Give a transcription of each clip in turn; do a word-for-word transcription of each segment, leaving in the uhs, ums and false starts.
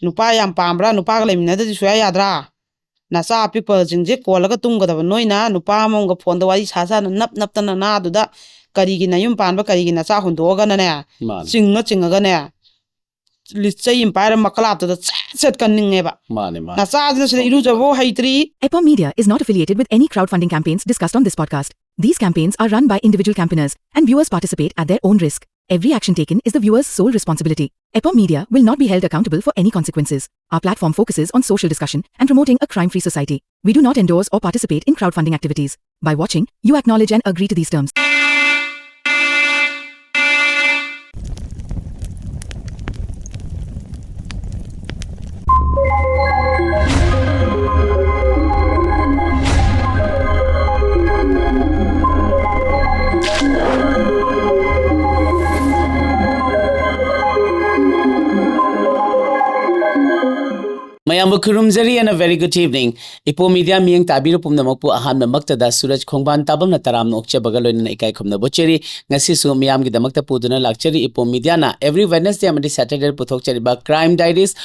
ꯅꯨꯄꯥ ꯌꯥꯝ ꯄꯥꯝꯕ꯭ꯔꯥ? ꯅꯨꯄꯥꯒ ꯂꯩꯃꯤꯟꯅꯗꯗꯤ ꯁꯨꯡꯌꯥ ꯌꯥꯗ꯭ꯔꯥ? ꯅꯆꯥ ꯑꯄꯤꯛꯄꯁꯤꯡꯁꯦ ꯀꯣꯜꯂꯒ ꯇꯨꯝꯒꯗꯕ ꯅꯣꯏꯅ ꯅꯨꯄꯥ ꯑꯃꯒ ꯐꯣꯟꯗ ꯋꯥꯔꯤ ꯁꯥ ꯁꯥꯅ ꯅꯞ ꯅꯞꯇꯅ ꯅꯥꯗꯨꯗ ꯀꯔꯤꯒꯤ ꯅꯌꯨꯝ ꯄꯥꯟꯕ, ꯀꯔꯤꯒꯤ ꯅꯆꯥ ꯍꯨꯟꯗꯣꯛꯑꯒꯅꯅꯦ, ꯃꯥꯅꯦ ꯆꯤꯡꯉ ꯆꯤꯡꯉꯒꯅꯦ, ꯂꯤꯠ ꯆꯩ ꯑꯃ ꯄꯥꯏꯔ ꯃꯀꯂꯥꯞꯇꯨꯗ ꯆꯦꯠ ꯆꯦꯠ ꯀꯟꯅꯤꯡꯉꯦꯕ꯫ ꯃꯥꯅꯦ ꯃꯥꯅꯦ ꯅꯆꯥꯁꯤꯅ ꯁꯤꯗ ꯏꯔꯨꯖꯕꯐꯥꯎ ꯍꯩꯇ꯭ꯔꯤ꯫ Epom Media is not affiliated with any crowdfunding campaigns discussed on this podcast. These campaigns are run by individual campaigners, and viewers participate at their own risk. Every action taken is the viewer's sole responsibility. Epom Media will not be held accountable for any consequences. Our platform focuses on social discussion and promoting a crime free society. We do not endorse or participate in crowdfunding activities. By watching, you acknowledge and agree to these terms. ꯃꯌꯥꯝꯕꯨ ꯈꯨꯔꯨꯝꯖꯔꯤ and a very good evening. ꯏꯄꯣ media ꯃꯤꯌꯦꯡ ꯇꯥꯕꯤꯔ ꯄꯨꯝꯅꯃꯛꯄꯨ ꯑꯍꯥꯟꯕꯃꯛꯇꯗ ꯁꯨꯔꯖ ꯈꯣꯡꯕꯥꯟ ꯇꯥꯕꯝꯅ ꯇꯔꯥꯝꯅ ꯑꯣꯛꯆꯕꯒ ꯂꯣꯏꯅꯅ ꯏꯀꯥꯏ ꯈꯨꯝꯅꯕ ꯎꯠꯆꯔꯤ꯫ ꯉꯁꯤꯁꯨ ꯃꯤꯌꯥꯝꯒꯤꯗꯃꯛꯇ ꯄꯨꯗꯨꯅ ꯂꯥꯛꯆꯔꯤ ꯏꯄꯣ ꯃꯤꯗꯤꯌꯥꯅ every Wednesday ꯑꯃꯗꯤ Saturday ꯄꯨꯊꯣꯛꯆꯔꯤꯕ Crime Diaries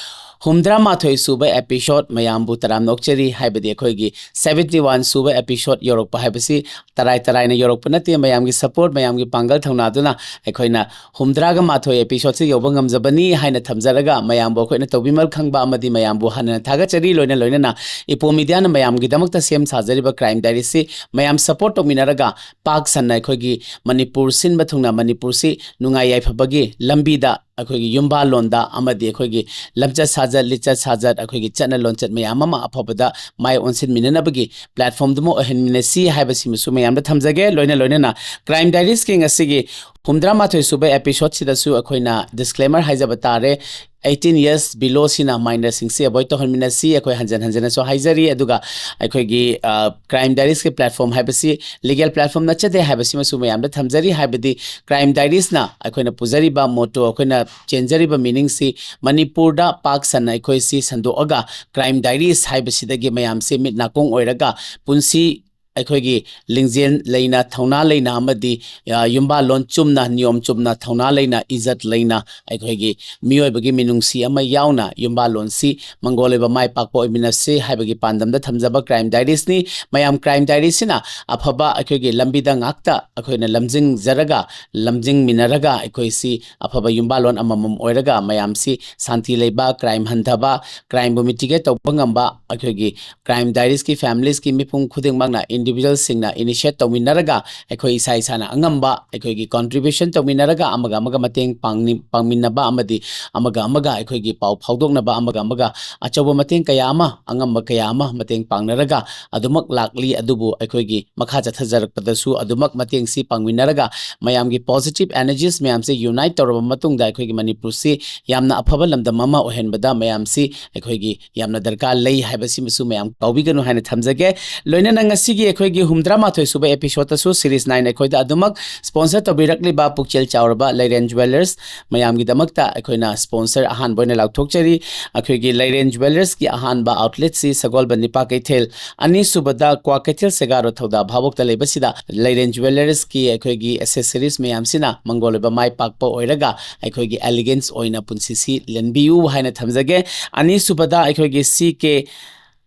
ꯍꯨꯝꯗ꯭ꯔꯥ ꯃꯥꯊꯣꯏ ꯁꯨꯕ episode ꯃꯌꯥꯝꯕꯨ ꯇꯔꯥꯝꯅ ꯑꯣꯛꯆꯔꯤ, ꯍꯥꯏꯕꯗꯤ ꯑꯩꯈꯣꯏꯒꯤ seventy one ꯁꯨꯕ episode ꯌꯧꯔꯛꯄ ꯍꯥꯏꯕꯁꯤ ꯇꯔꯥꯏ ꯇꯔꯥꯏꯅ ꯌꯧꯔꯛꯄ ꯅꯠꯇꯦ꯫ ꯃꯌꯥꯝꯒꯤ support, ꯃꯌꯥꯝꯒꯤ ꯄꯥꯡꯒꯜ ꯊꯧꯅꯥꯗꯨꯅ ꯑꯩꯈꯣꯏꯅ ꯍꯨꯝꯗ꯭ꯔꯥꯒ ꯃꯥꯊꯣꯏ episode ꯁꯤ ꯌꯧꯕ ꯉꯝꯖꯕꯅꯤ ꯍꯥꯏꯅ ꯊꯝꯖꯔꯒ, ꯃꯌꯥꯝꯕꯨ ꯑꯩꯈꯣꯏꯅ ꯇꯧꯕꯤꯃꯜ ꯈꯪꯕ ꯑꯃꯗꯤ ꯃꯌꯥꯝꯕꯨ ꯍꯟꯅ ꯊꯥꯒꯠꯆꯔꯤ꯫ ꯂꯣꯏꯅ ꯂꯣꯏꯅꯅ ꯏꯄꯣ ꯃꯤꯗꯤꯌꯥꯅ ꯃꯌꯥꯝꯒꯤꯗꯃꯛꯇ ꯁꯦꯝ ꯁꯥꯖꯔꯤꯕ Crime Diaries ꯁꯤ ꯃꯌꯥꯝ support ꯇꯧꯃꯤꯟꯅꯔꯒ ꯄꯥꯛ ꯁꯟꯅ ꯑꯩꯈꯣꯏꯒꯤ ꯃꯅꯤꯄꯨꯔ ꯁꯤꯟꯕ ꯊꯨꯡꯅ ꯃꯅꯤꯄꯨꯔꯁꯤ ꯅꯨꯡꯉꯥꯏ ꯌꯥꯏꯐꯕꯒꯤ ꯂꯝꯕꯤꯗ, ꯑꯩꯈꯣꯏꯒꯤ ꯌꯨꯝꯕꯥꯜꯂꯣꯟꯗ ꯑꯃꯗꯤ ꯑꯩꯈꯣꯏꯒꯤ ꯂꯝꯆꯠ ꯁꯥꯖꯠ, ꯂꯤꯆꯠ ꯁꯥꯖꯠ, ꯑꯩꯈꯣꯏꯒꯤ ꯆꯠꯅ ꯂꯣꯟꯆꯠ ꯃꯌꯥꯝ ꯑꯃ ꯑꯐꯕꯗ ꯃꯥꯏ ꯑꯣꯟꯁꯤꯟꯃꯤꯟꯅꯅꯕꯒꯤ platform ꯗꯨꯃ ꯑꯣꯏꯍꯟꯃꯤꯟꯅꯁꯤ ꯍꯥꯏꯕꯁꯤꯃꯁꯨ ꯃꯌꯥꯝꯗ ꯊꯝꯖꯒꯦ꯫ ꯂꯣꯏꯅ ꯂꯣꯏꯅꯅ Crime Diaries ꯀꯤ ꯉꯁꯤꯒꯤ ꯍꯨꯝꯗ꯭ꯔꯥ ꯃꯥꯊꯣꯏ ꯁꯨꯕ episode ꯁꯤꯗꯁꯨ ꯑꯩꯈꯣꯏꯅ disclaimer ꯍꯥꯏꯖꯕ ꯇꯥꯔꯦ꯫ Eighteen years below ꯁꯤꯅ minor ꯁꯤꯡꯁꯤ avoid ꯇꯧꯍꯟꯃꯤꯟꯅꯁꯤ꯫ ꯑꯩꯈꯣꯏ ꯍꯟꯖꯟ ꯍꯟꯖꯟꯅꯁꯨ ꯍꯥꯏꯖꯔꯤ꯫ ꯑꯗꯨꯒ ꯑꯩꯈꯣꯏꯒꯤ, ꯑ, Crime Diaries ꯀꯤ platform ꯍꯥꯏꯕꯁꯤ legal platform ꯅꯠꯆꯗꯦ ꯍꯥꯏꯕꯁꯤꯃꯁꯨ ꯃꯌꯥꯝꯗ ꯊꯝꯖꯔꯤ꯫ ꯍꯥꯏꯕꯗꯤ Crime Diaries ꯅ ꯑꯩꯈꯣꯏꯅ ꯄꯨꯖꯔꯤꯕ motto, ꯑꯩꯈꯣꯏꯅ ꯆꯦꯟꯖꯔꯤꯕ meaning ꯁꯤ ꯃꯅꯤꯄꯨꯔꯗ ꯄꯥꯛ ꯁꯟꯅ ꯑꯩꯈꯣꯏꯁꯤ ꯁꯟꯗꯣꯛꯑꯒ Crime Diaries ꯍꯥꯏꯕꯁꯤꯗꯒꯤ ꯃꯌꯥꯝꯁꯤ ꯃꯤꯠ ꯅꯥꯀꯣꯡ ꯑꯣꯏꯔꯒ ꯄꯨꯟꯁꯤ ꯑꯩꯈꯣꯏꯒꯤ ꯂꯤꯡꯖꯦꯜ ꯂꯩꯅ, ꯊꯧꯅꯥ ꯂꯩꯅ ꯑꯃꯗꯤ, ꯑ, ꯌꯨꯝꯕꯥꯜꯂꯣꯟ ꯆꯨꯝꯅ, ꯅꯤꯌꯣꯝ ꯆꯨꯝꯅ, ꯊꯧꯅꯥ ꯂꯩꯅ, ꯏꯖꯠ ꯂꯩꯅ ꯑꯩꯈꯣꯏꯒꯤ ꯃꯤꯑꯣꯏꯕꯒꯤ ꯃꯤꯅꯨꯡꯁꯤ ꯑꯃ ꯌꯥꯎꯅ ꯌꯨꯝꯕꯥꯜꯂꯣꯟꯁꯤ ꯃꯪꯒꯣꯜ ꯑꯣꯏꯕ ꯃꯥꯏ ꯄꯥꯛꯄ ꯑꯣꯏꯃꯤꯟꯅꯁꯤ ꯍꯥꯏꯕꯒꯤ ꯄꯥꯟꯗꯝꯗ ꯊꯝꯖꯕ Crime Diariesꯅꯤ꯫ ꯃꯌꯥꯝ, Crime Diariesꯁꯤꯅ ꯑꯐꯕ ꯑꯩꯈꯣꯏꯒꯤ ꯂꯝꯕꯤꯗ ꯉꯥꯛꯇ ꯑꯩꯈꯣꯏꯅ ꯂꯝꯖꯤꯡꯖꯔꯒ, ꯂꯝꯖꯤꯡꯃꯤꯟꯅꯔꯒ ꯑꯩꯈꯣꯏꯁꯤ ꯑꯐꯕ ꯌꯨꯝꯕꯥꯜꯂꯣꯟ ꯑꯃꯃꯝ ꯑꯣꯏꯔꯒ ꯃꯌꯥꯝꯁꯤ ꯁꯥꯟꯇꯤ ꯂꯩꯕ, crime ꯍꯟꯊꯕ, crimeꯕꯨ mitigate ꯇꯧꯕ ꯉꯝꯕ, ꯑꯩꯈꯣꯏꯒꯤ Crime Diariesꯀꯤ familiesꯀꯤ ꯃꯤꯄꯨꯝ ꯈꯨꯗꯤꯡꯃꯛꯅ, individualꯁꯤꯡꯅ initiate ꯇꯧꯃꯤꯟꯅꯔꯒ ꯑꯩꯈꯣꯏ ꯏꯁꯥ ꯏꯁꯥꯅ ꯑꯉꯝꯕ ꯑꯩꯈꯣꯏꯒꯤ contribution ꯇꯧꯃꯤꯟꯅꯔꯒ ꯑꯃꯒ ꯑꯃꯒ ꯃꯇꯦꯡ ꯄꯥꯡꯅꯤ-, ꯄꯥꯡꯃꯤꯟꯅꯕ ꯑꯃꯗꯤ ꯑꯃꯒ ꯑꯃꯒ ꯑꯩꯈꯣꯏꯒꯤ ꯄꯥꯎ ꯐꯥꯎꯗꯣꯛꯅꯕ, ꯑꯃꯒ ꯑꯃꯒ ꯑꯆꯧꯕ ꯃꯇꯦꯡ ꯀꯌꯥ ꯑꯃ, ꯑꯉꯝꯕ ꯀꯌꯥ ꯑꯃ ꯃꯇꯦꯡ ꯄꯥꯡꯅꯔꯒ ꯑꯗꯨꯃꯛ ꯂꯥꯛꯂꯤ꯫ ꯑꯗꯨꯕꯨ ꯑꯩꯈꯣꯏꯒꯤ ꯃꯈꯥ ꯆꯠꯊꯖꯔꯛꯄꯗꯁꯨ ꯑꯗꯨꯃꯛ ꯃꯇꯦꯡꯁꯤ ꯄꯥꯡꯃꯤꯟꯅꯔꯒ ꯃꯌꯥꯝꯒꯤ positive energies ꯃꯌꯥꯝꯁꯦ unite ꯇꯧꯔꯕ ꯃꯇꯨꯡꯗ ꯑꯩꯈꯣꯏꯒꯤ ꯃꯅꯤꯄꯨꯔꯁꯤ ꯌꯥꯝꯅ ꯑꯐꯕ ꯂꯝꯗꯝ ꯑꯃ ꯑꯣꯏꯍꯟꯕꯗ ꯃꯌꯥꯝꯁꯤ ꯑꯩꯈꯣꯏꯒꯤ ꯌꯥꯝꯅ ꯗꯔꯀꯥꯔ ꯂꯩ ꯍꯥꯏꯕꯁꯤꯃꯁꯨ ꯃꯌꯥꯝ ꯀꯥꯎꯕꯤꯒꯅꯨ ꯍꯥꯏꯅ ꯊꯝꯖꯒꯦ꯫ ꯂꯣꯏꯅꯅ ꯉꯁꯤꯒꯤ ꯑꯩꯈꯣꯏꯒꯤ ꯍꯨꯝꯗ꯭ꯔꯥ ꯃꯥꯊꯣꯏ ꯁꯨꯕ episodeꯇꯁꯨ, series nine ꯑꯩꯈꯣꯏꯗ ꯑꯗꯨꯃꯛ sponsor ꯇꯧꯕꯤꯔꯛꯂꯤꯕ ꯄꯨꯛꯆꯦꯜ ꯆꯥꯎꯔꯕ ꯂꯩꯔꯦꯟ Jewellers ꯃꯌꯥꯝꯒꯤꯗꯃꯛꯇ ꯑꯩꯈꯣꯏꯅ sponsor ꯑꯍꯥꯟꯕ ꯑꯣꯏꯅ ꯂꯥꯎꯊꯣꯛꯆꯔꯤ꯫ ꯑꯩꯈꯣꯏꯒꯤ ꯂꯩꯔꯦꯟ Jewellersꯀꯤ ꯑꯍꯥꯟꯕ outletꯁꯤ ꯁꯒꯣꯜꯕꯟ ꯅꯤꯄꯥ ꯀꯩꯊꯦꯜ, ꯑꯅꯤꯁꯨꯕꯗ ꯀ꯭ꯋꯥꯀꯩꯊꯦꯜ ꯁꯦꯒꯥꯔꯣ ꯊꯧꯗꯥ ꯚꯥꯕꯣꯛꯇ ꯂꯩꯕꯁꯤꯗ ꯂꯩꯔꯦꯟ Jewellersꯀꯤ ꯑꯩꯈꯣꯏꯒꯤ accessories ꯃꯌꯥꯝꯁꯤꯅ ꯃꯪꯒꯣꯜ ꯑꯣꯏꯕ ꯃꯥꯏ ꯄꯥꯛꯄ ꯑꯣꯏꯔꯒ ꯑꯩꯈꯣꯏꯒꯤ elegance ꯑꯣꯏꯅ ꯄꯨꯟꯁꯤꯁꯤ ꯂꯦꯟꯕꯤꯌꯨ ꯍꯥꯏꯅ ꯊꯝꯖꯒꯦ꯫ ꯑꯅꯤꯁꯨꯕꯗ ꯑꯩꯈꯣꯏꯒꯤ C K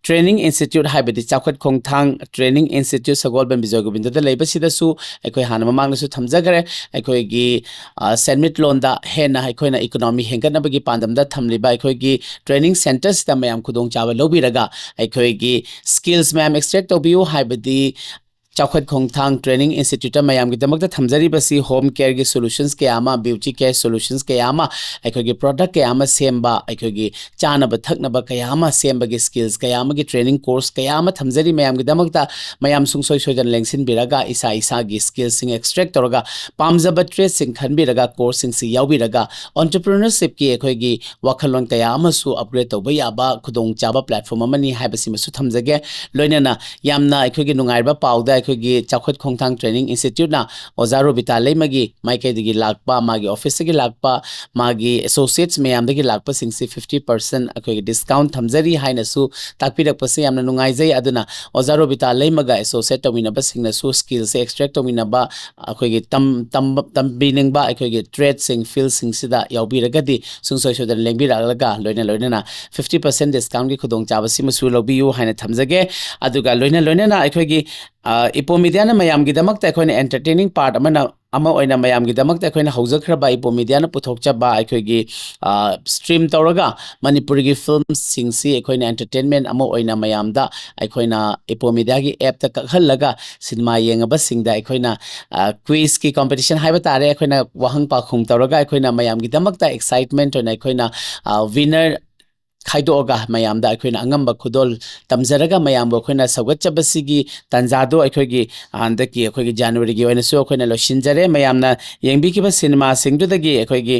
Training Institute ꯍꯥꯏꯕꯗꯤ ꯆꯥꯎꯈꯠ ꯈꯣꯡꯊꯥꯡ Training Institute ꯁꯒꯣꯜꯕꯟ ꯕꯤꯖꯣꯏ ꯒꯣꯕꯤꯟꯗꯗ ꯂꯩꯕꯁꯤꯗꯁꯨ ꯑꯩꯈꯣꯏ ꯍꯥꯟꯅ ꯃꯃꯥꯡꯗꯁꯨ ꯊꯝꯖꯈ꯭ꯔꯦ꯫ ꯑꯩꯈꯣꯏꯒꯤ, ꯑ, ꯁꯦꯟꯃꯤꯠꯂꯣꯟꯗ ꯍꯦꯟꯅ ꯑꯩꯈꯣꯏꯅ economy ꯍꯦꯟꯒꯠꯅꯕꯒꯤ ꯄꯥꯟꯗꯝꯗ ꯊꯝꯂꯤꯕ ꯑꯩꯈꯣꯏꯒꯤ training centreꯁꯤꯗ ꯃꯌꯥꯝ ꯈꯨꯗꯣꯡꯆꯥꯕ ꯂꯧꯕꯤꯔꯒ ꯑꯩꯈꯣꯏꯒꯤ skills ꯃꯌꯥꯝ extract ꯇꯧꯕꯤꯌꯨ ꯍꯥꯏꯕꯗꯤ ꯆꯥꯎꯈꯠ ꯈꯣꯡꯊꯥꯡ Training Instituteꯇ ꯃꯌꯥꯝꯒꯤꯗꯃꯛꯇ ꯊꯝꯖꯔꯤꯕꯁꯤ home careꯒꯤ solutions ꯀꯌꯥ ꯑꯃ, beauty care solutions ꯀꯌꯥ ꯑꯃ, ꯑꯩꯈꯣꯏꯒꯤ product ꯀꯌꯥ ꯑꯃ ꯁꯦꯝꯕ, ꯑꯩꯈꯣꯏꯒꯤ ꯆꯥꯅꯕ ꯊꯛꯅꯕ ꯀꯌꯥ ꯑꯃ ꯁꯦꯝꯕꯒꯤ skills ꯀꯌꯥ ꯑꯃꯒꯤ training course ꯀꯌꯥ ꯑꯃ ꯊꯝꯖꯔꯤ ꯃꯌꯥꯝꯒꯤꯗꯃꯛꯇ꯫ ꯃꯌꯥꯝ ꯁꯨꯡꯁꯣꯏ ꯁꯣꯏꯗꯅ ꯂꯦꯡꯁꯤꯟꯕꯤꯔꯒ ꯏꯁꯥ ꯏꯁꯥꯒꯤ skillꯁꯤꯡ extract ꯇꯧꯔꯒ ꯄꯥꯝꯖꯕ tradeꯁꯤꯡ ꯈꯟꯕꯤꯔꯒ courseꯁꯤꯡꯁꯤ ꯌꯥꯎꯕꯤꯔꯒ entrepreneurshipꯀꯤ ꯑꯩꯈꯣꯏꯒꯤ ꯋꯥꯈꯜꯂꯣꯟ ꯀꯌꯥ ꯑꯃꯁꯨ upgrade ꯇꯧꯕ ꯌꯥꯕ ꯈꯨꯗꯣꯡꯆꯥꯕ platform ꯑꯃꯅꯤ ꯍꯥꯏꯕꯁꯤꯃꯁꯨ ꯊꯝꯖꯒꯦ꯫ ꯂꯣꯏꯅꯅ ꯌꯥꯝꯅ ꯑꯩꯈꯣꯏꯒꯤ ꯅꯨꯡꯉꯥꯏꯔꯕ ꯄꯥꯎꯗ ꯑꯩꯈꯣꯏꯒꯤ ꯆꯥꯎꯈꯠ ꯈꯣꯡꯊꯥꯡ ꯇ꯭ꯔꯦꯅꯤꯡ ꯏꯟꯁꯇꯤꯇ꯭ꯌꯨꯠꯅ ꯑꯣꯖꯥ ꯔꯣꯕꯤꯇꯥ ꯂꯩꯃꯒꯤ ꯃꯥꯏꯀꯩꯗꯒꯤ ꯂꯥꯛꯄ, ꯃꯥꯒꯤ ꯑꯣꯐꯤꯁꯇꯒꯤ ꯂꯥꯛꯄ, ꯃꯥꯒꯤ ꯑꯦꯁꯣꯁꯤꯌꯦꯠꯁ ꯃꯌꯥꯝꯗꯒꯤ ꯂꯥꯛꯄꯁꯤꯡꯁꯤ ꯐꯤꯐꯇꯤ ꯄꯥꯔꯁꯦꯟ ꯑꯩꯈꯣꯏꯒꯤ ꯗꯤꯁꯀꯥꯎꯟ ꯊꯝꯖꯔꯤ ꯍꯥꯏꯅꯁꯨ ꯇꯥꯛꯄꯤꯔꯛꯄꯁꯦ ꯌꯥꯝꯅ ꯅꯨꯡꯉꯥꯏꯖꯩ꯫ ꯑꯗꯨꯅ ꯑꯣꯖꯥ ꯔꯣꯕꯤꯇꯥ ꯂꯩꯃꯒ ꯑꯦꯁꯣꯁꯤꯌꯦꯠ ꯇꯧꯃꯤꯟꯅꯕꯁꯤꯡꯅꯁꯨ ꯁ꯭ꯀꯤꯜꯁꯦ ꯑꯦꯛꯁꯇ꯭ꯔꯦꯛ ꯇꯧꯃꯤꯟꯅꯕ, ꯑꯩꯈꯣꯏꯒꯤ ꯇꯝ-, ꯇꯝꯕ-, ꯇꯝꯕꯤꯅꯤꯡꯕ ꯑꯩꯈꯣꯏꯒꯤ ꯇ꯭ꯔꯦꯗꯁꯤꯡ, ꯐꯤꯜꯁꯤꯡꯁꯤꯗ ꯌꯥꯎꯕꯤꯔꯒꯗꯤ ꯁꯨꯡꯁꯣꯏ ꯁꯣꯏꯗꯅ ꯂꯦꯡꯕꯤꯔꯛꯂꯒ ꯂꯣꯏꯅ ꯂꯣꯏꯅꯅ ꯐꯤꯐꯇꯤ ꯄꯥꯔꯁꯦꯟ ꯗꯤꯁꯀꯥꯎꯟꯒꯤ ꯈꯨꯗꯣꯡꯆꯥꯕꯁꯤꯃꯁꯨ ꯂꯧꯕꯤꯌꯨ ꯍꯥꯏꯅ ꯊꯝꯖꯒꯦ꯫ ꯑꯗꯨꯒ ꯂꯣꯏꯅ ꯂꯣꯏꯅꯅ ꯑꯩꯈꯣꯏꯒꯤ, ꯑ, ꯏꯄꯣ ꯃꯤꯗꯤꯌꯥꯅ ꯃꯌꯥꯝꯒꯤꯗꯃꯛꯇ ꯑꯩꯈꯣꯏꯅ ꯑꯦꯟꯇꯔꯇꯦꯅꯤꯡ ꯄꯥꯔꯠ ꯑꯃꯅ, ꯑꯃ ꯑꯣꯏꯅ ꯃꯌꯥꯝꯒꯤꯗꯃꯛꯇ ꯑꯩꯈꯣꯏꯅ ꯍꯧꯖꯈ꯭ꯔꯕ ꯏꯄꯣ ꯃꯤꯗꯤꯌꯥꯅ ꯄꯨꯊꯣꯛꯆꯕ ꯑꯩꯈꯣꯏꯒꯤ, ꯑ, ꯁ꯭ꯇ꯭ꯔꯤꯝ ꯇꯧꯔꯒ ꯃꯅꯤꯄꯨꯔꯒꯤ ꯐꯤꯜꯝꯁꯤꯡꯁꯤ ꯑꯩꯈꯣꯏꯅ ꯑꯦꯟꯇꯔꯇꯦꯟꯃꯦꯟ ꯑꯃ ꯑꯣꯏꯅ ꯃꯌꯥꯝꯗ ꯑꯩꯈꯣꯏꯅ ꯏꯄꯣ ꯃꯤꯗꯤꯌꯥꯒꯤ ꯑꯦꯞꯇ ꯀꯛꯍꯜꯂꯒ ꯁꯤꯅꯦꯃꯥ ꯌꯦꯡꯉꯕꯁꯤꯡꯗ ꯑꯩꯈꯣꯏꯅ, ꯑ, ꯀ꯭ꯋꯤꯖꯀꯤ ꯀꯣꯝꯄꯤꯇꯤꯁꯟ ꯍꯥꯏꯕ ꯇꯥꯔꯦ, ꯑꯩꯈꯣꯏꯅ ꯋꯥꯍꯪ ꯄꯥꯎꯈꯨꯝ ꯇꯧꯔꯒ ꯑꯩꯈꯣꯏꯅ ꯃꯌꯥꯝꯒꯤꯗꯃꯛꯇ ꯑꯦꯛꯁꯥꯏꯠꯃꯦꯟ ꯑꯣꯏꯅ ꯑꯩꯈꯣꯏꯅ, ꯑ, ꯋꯤꯅꯔ ꯈꯥꯏꯗꯣꯛꯑꯒ ꯃꯌꯥꯝꯗ ꯑꯩꯈꯣꯏꯅ ꯑꯉꯝꯕ ꯈꯨꯗꯣꯜ ꯇꯝꯖꯔꯒ ꯃꯌꯥꯝꯕꯨ ꯑꯩꯈꯣꯏꯅ ꯁꯧꯒꯠꯆꯕꯁꯤꯒꯤ ꯇꯥꯟꯖꯥꯗꯨ ꯑꯩꯈꯣꯏꯒꯤ ꯍꯟꯗꯛꯀꯤ ꯑꯩꯈꯣꯏꯒꯤ ꯖꯅꯋꯥꯔꯤꯒꯤ ꯑꯣꯏꯅꯁꯨ ꯑꯩꯈꯣꯏꯅ ꯂꯣꯏꯁꯤꯟꯖꯔꯦ꯫ ꯃꯌꯥꯝꯅ ꯌꯦꯡꯕꯤꯈꯤꯕ ꯁꯤꯅꯦꯃꯥꯁꯤꯡꯗꯨꯗꯒꯤ ꯑꯩꯈꯣꯏꯒꯤ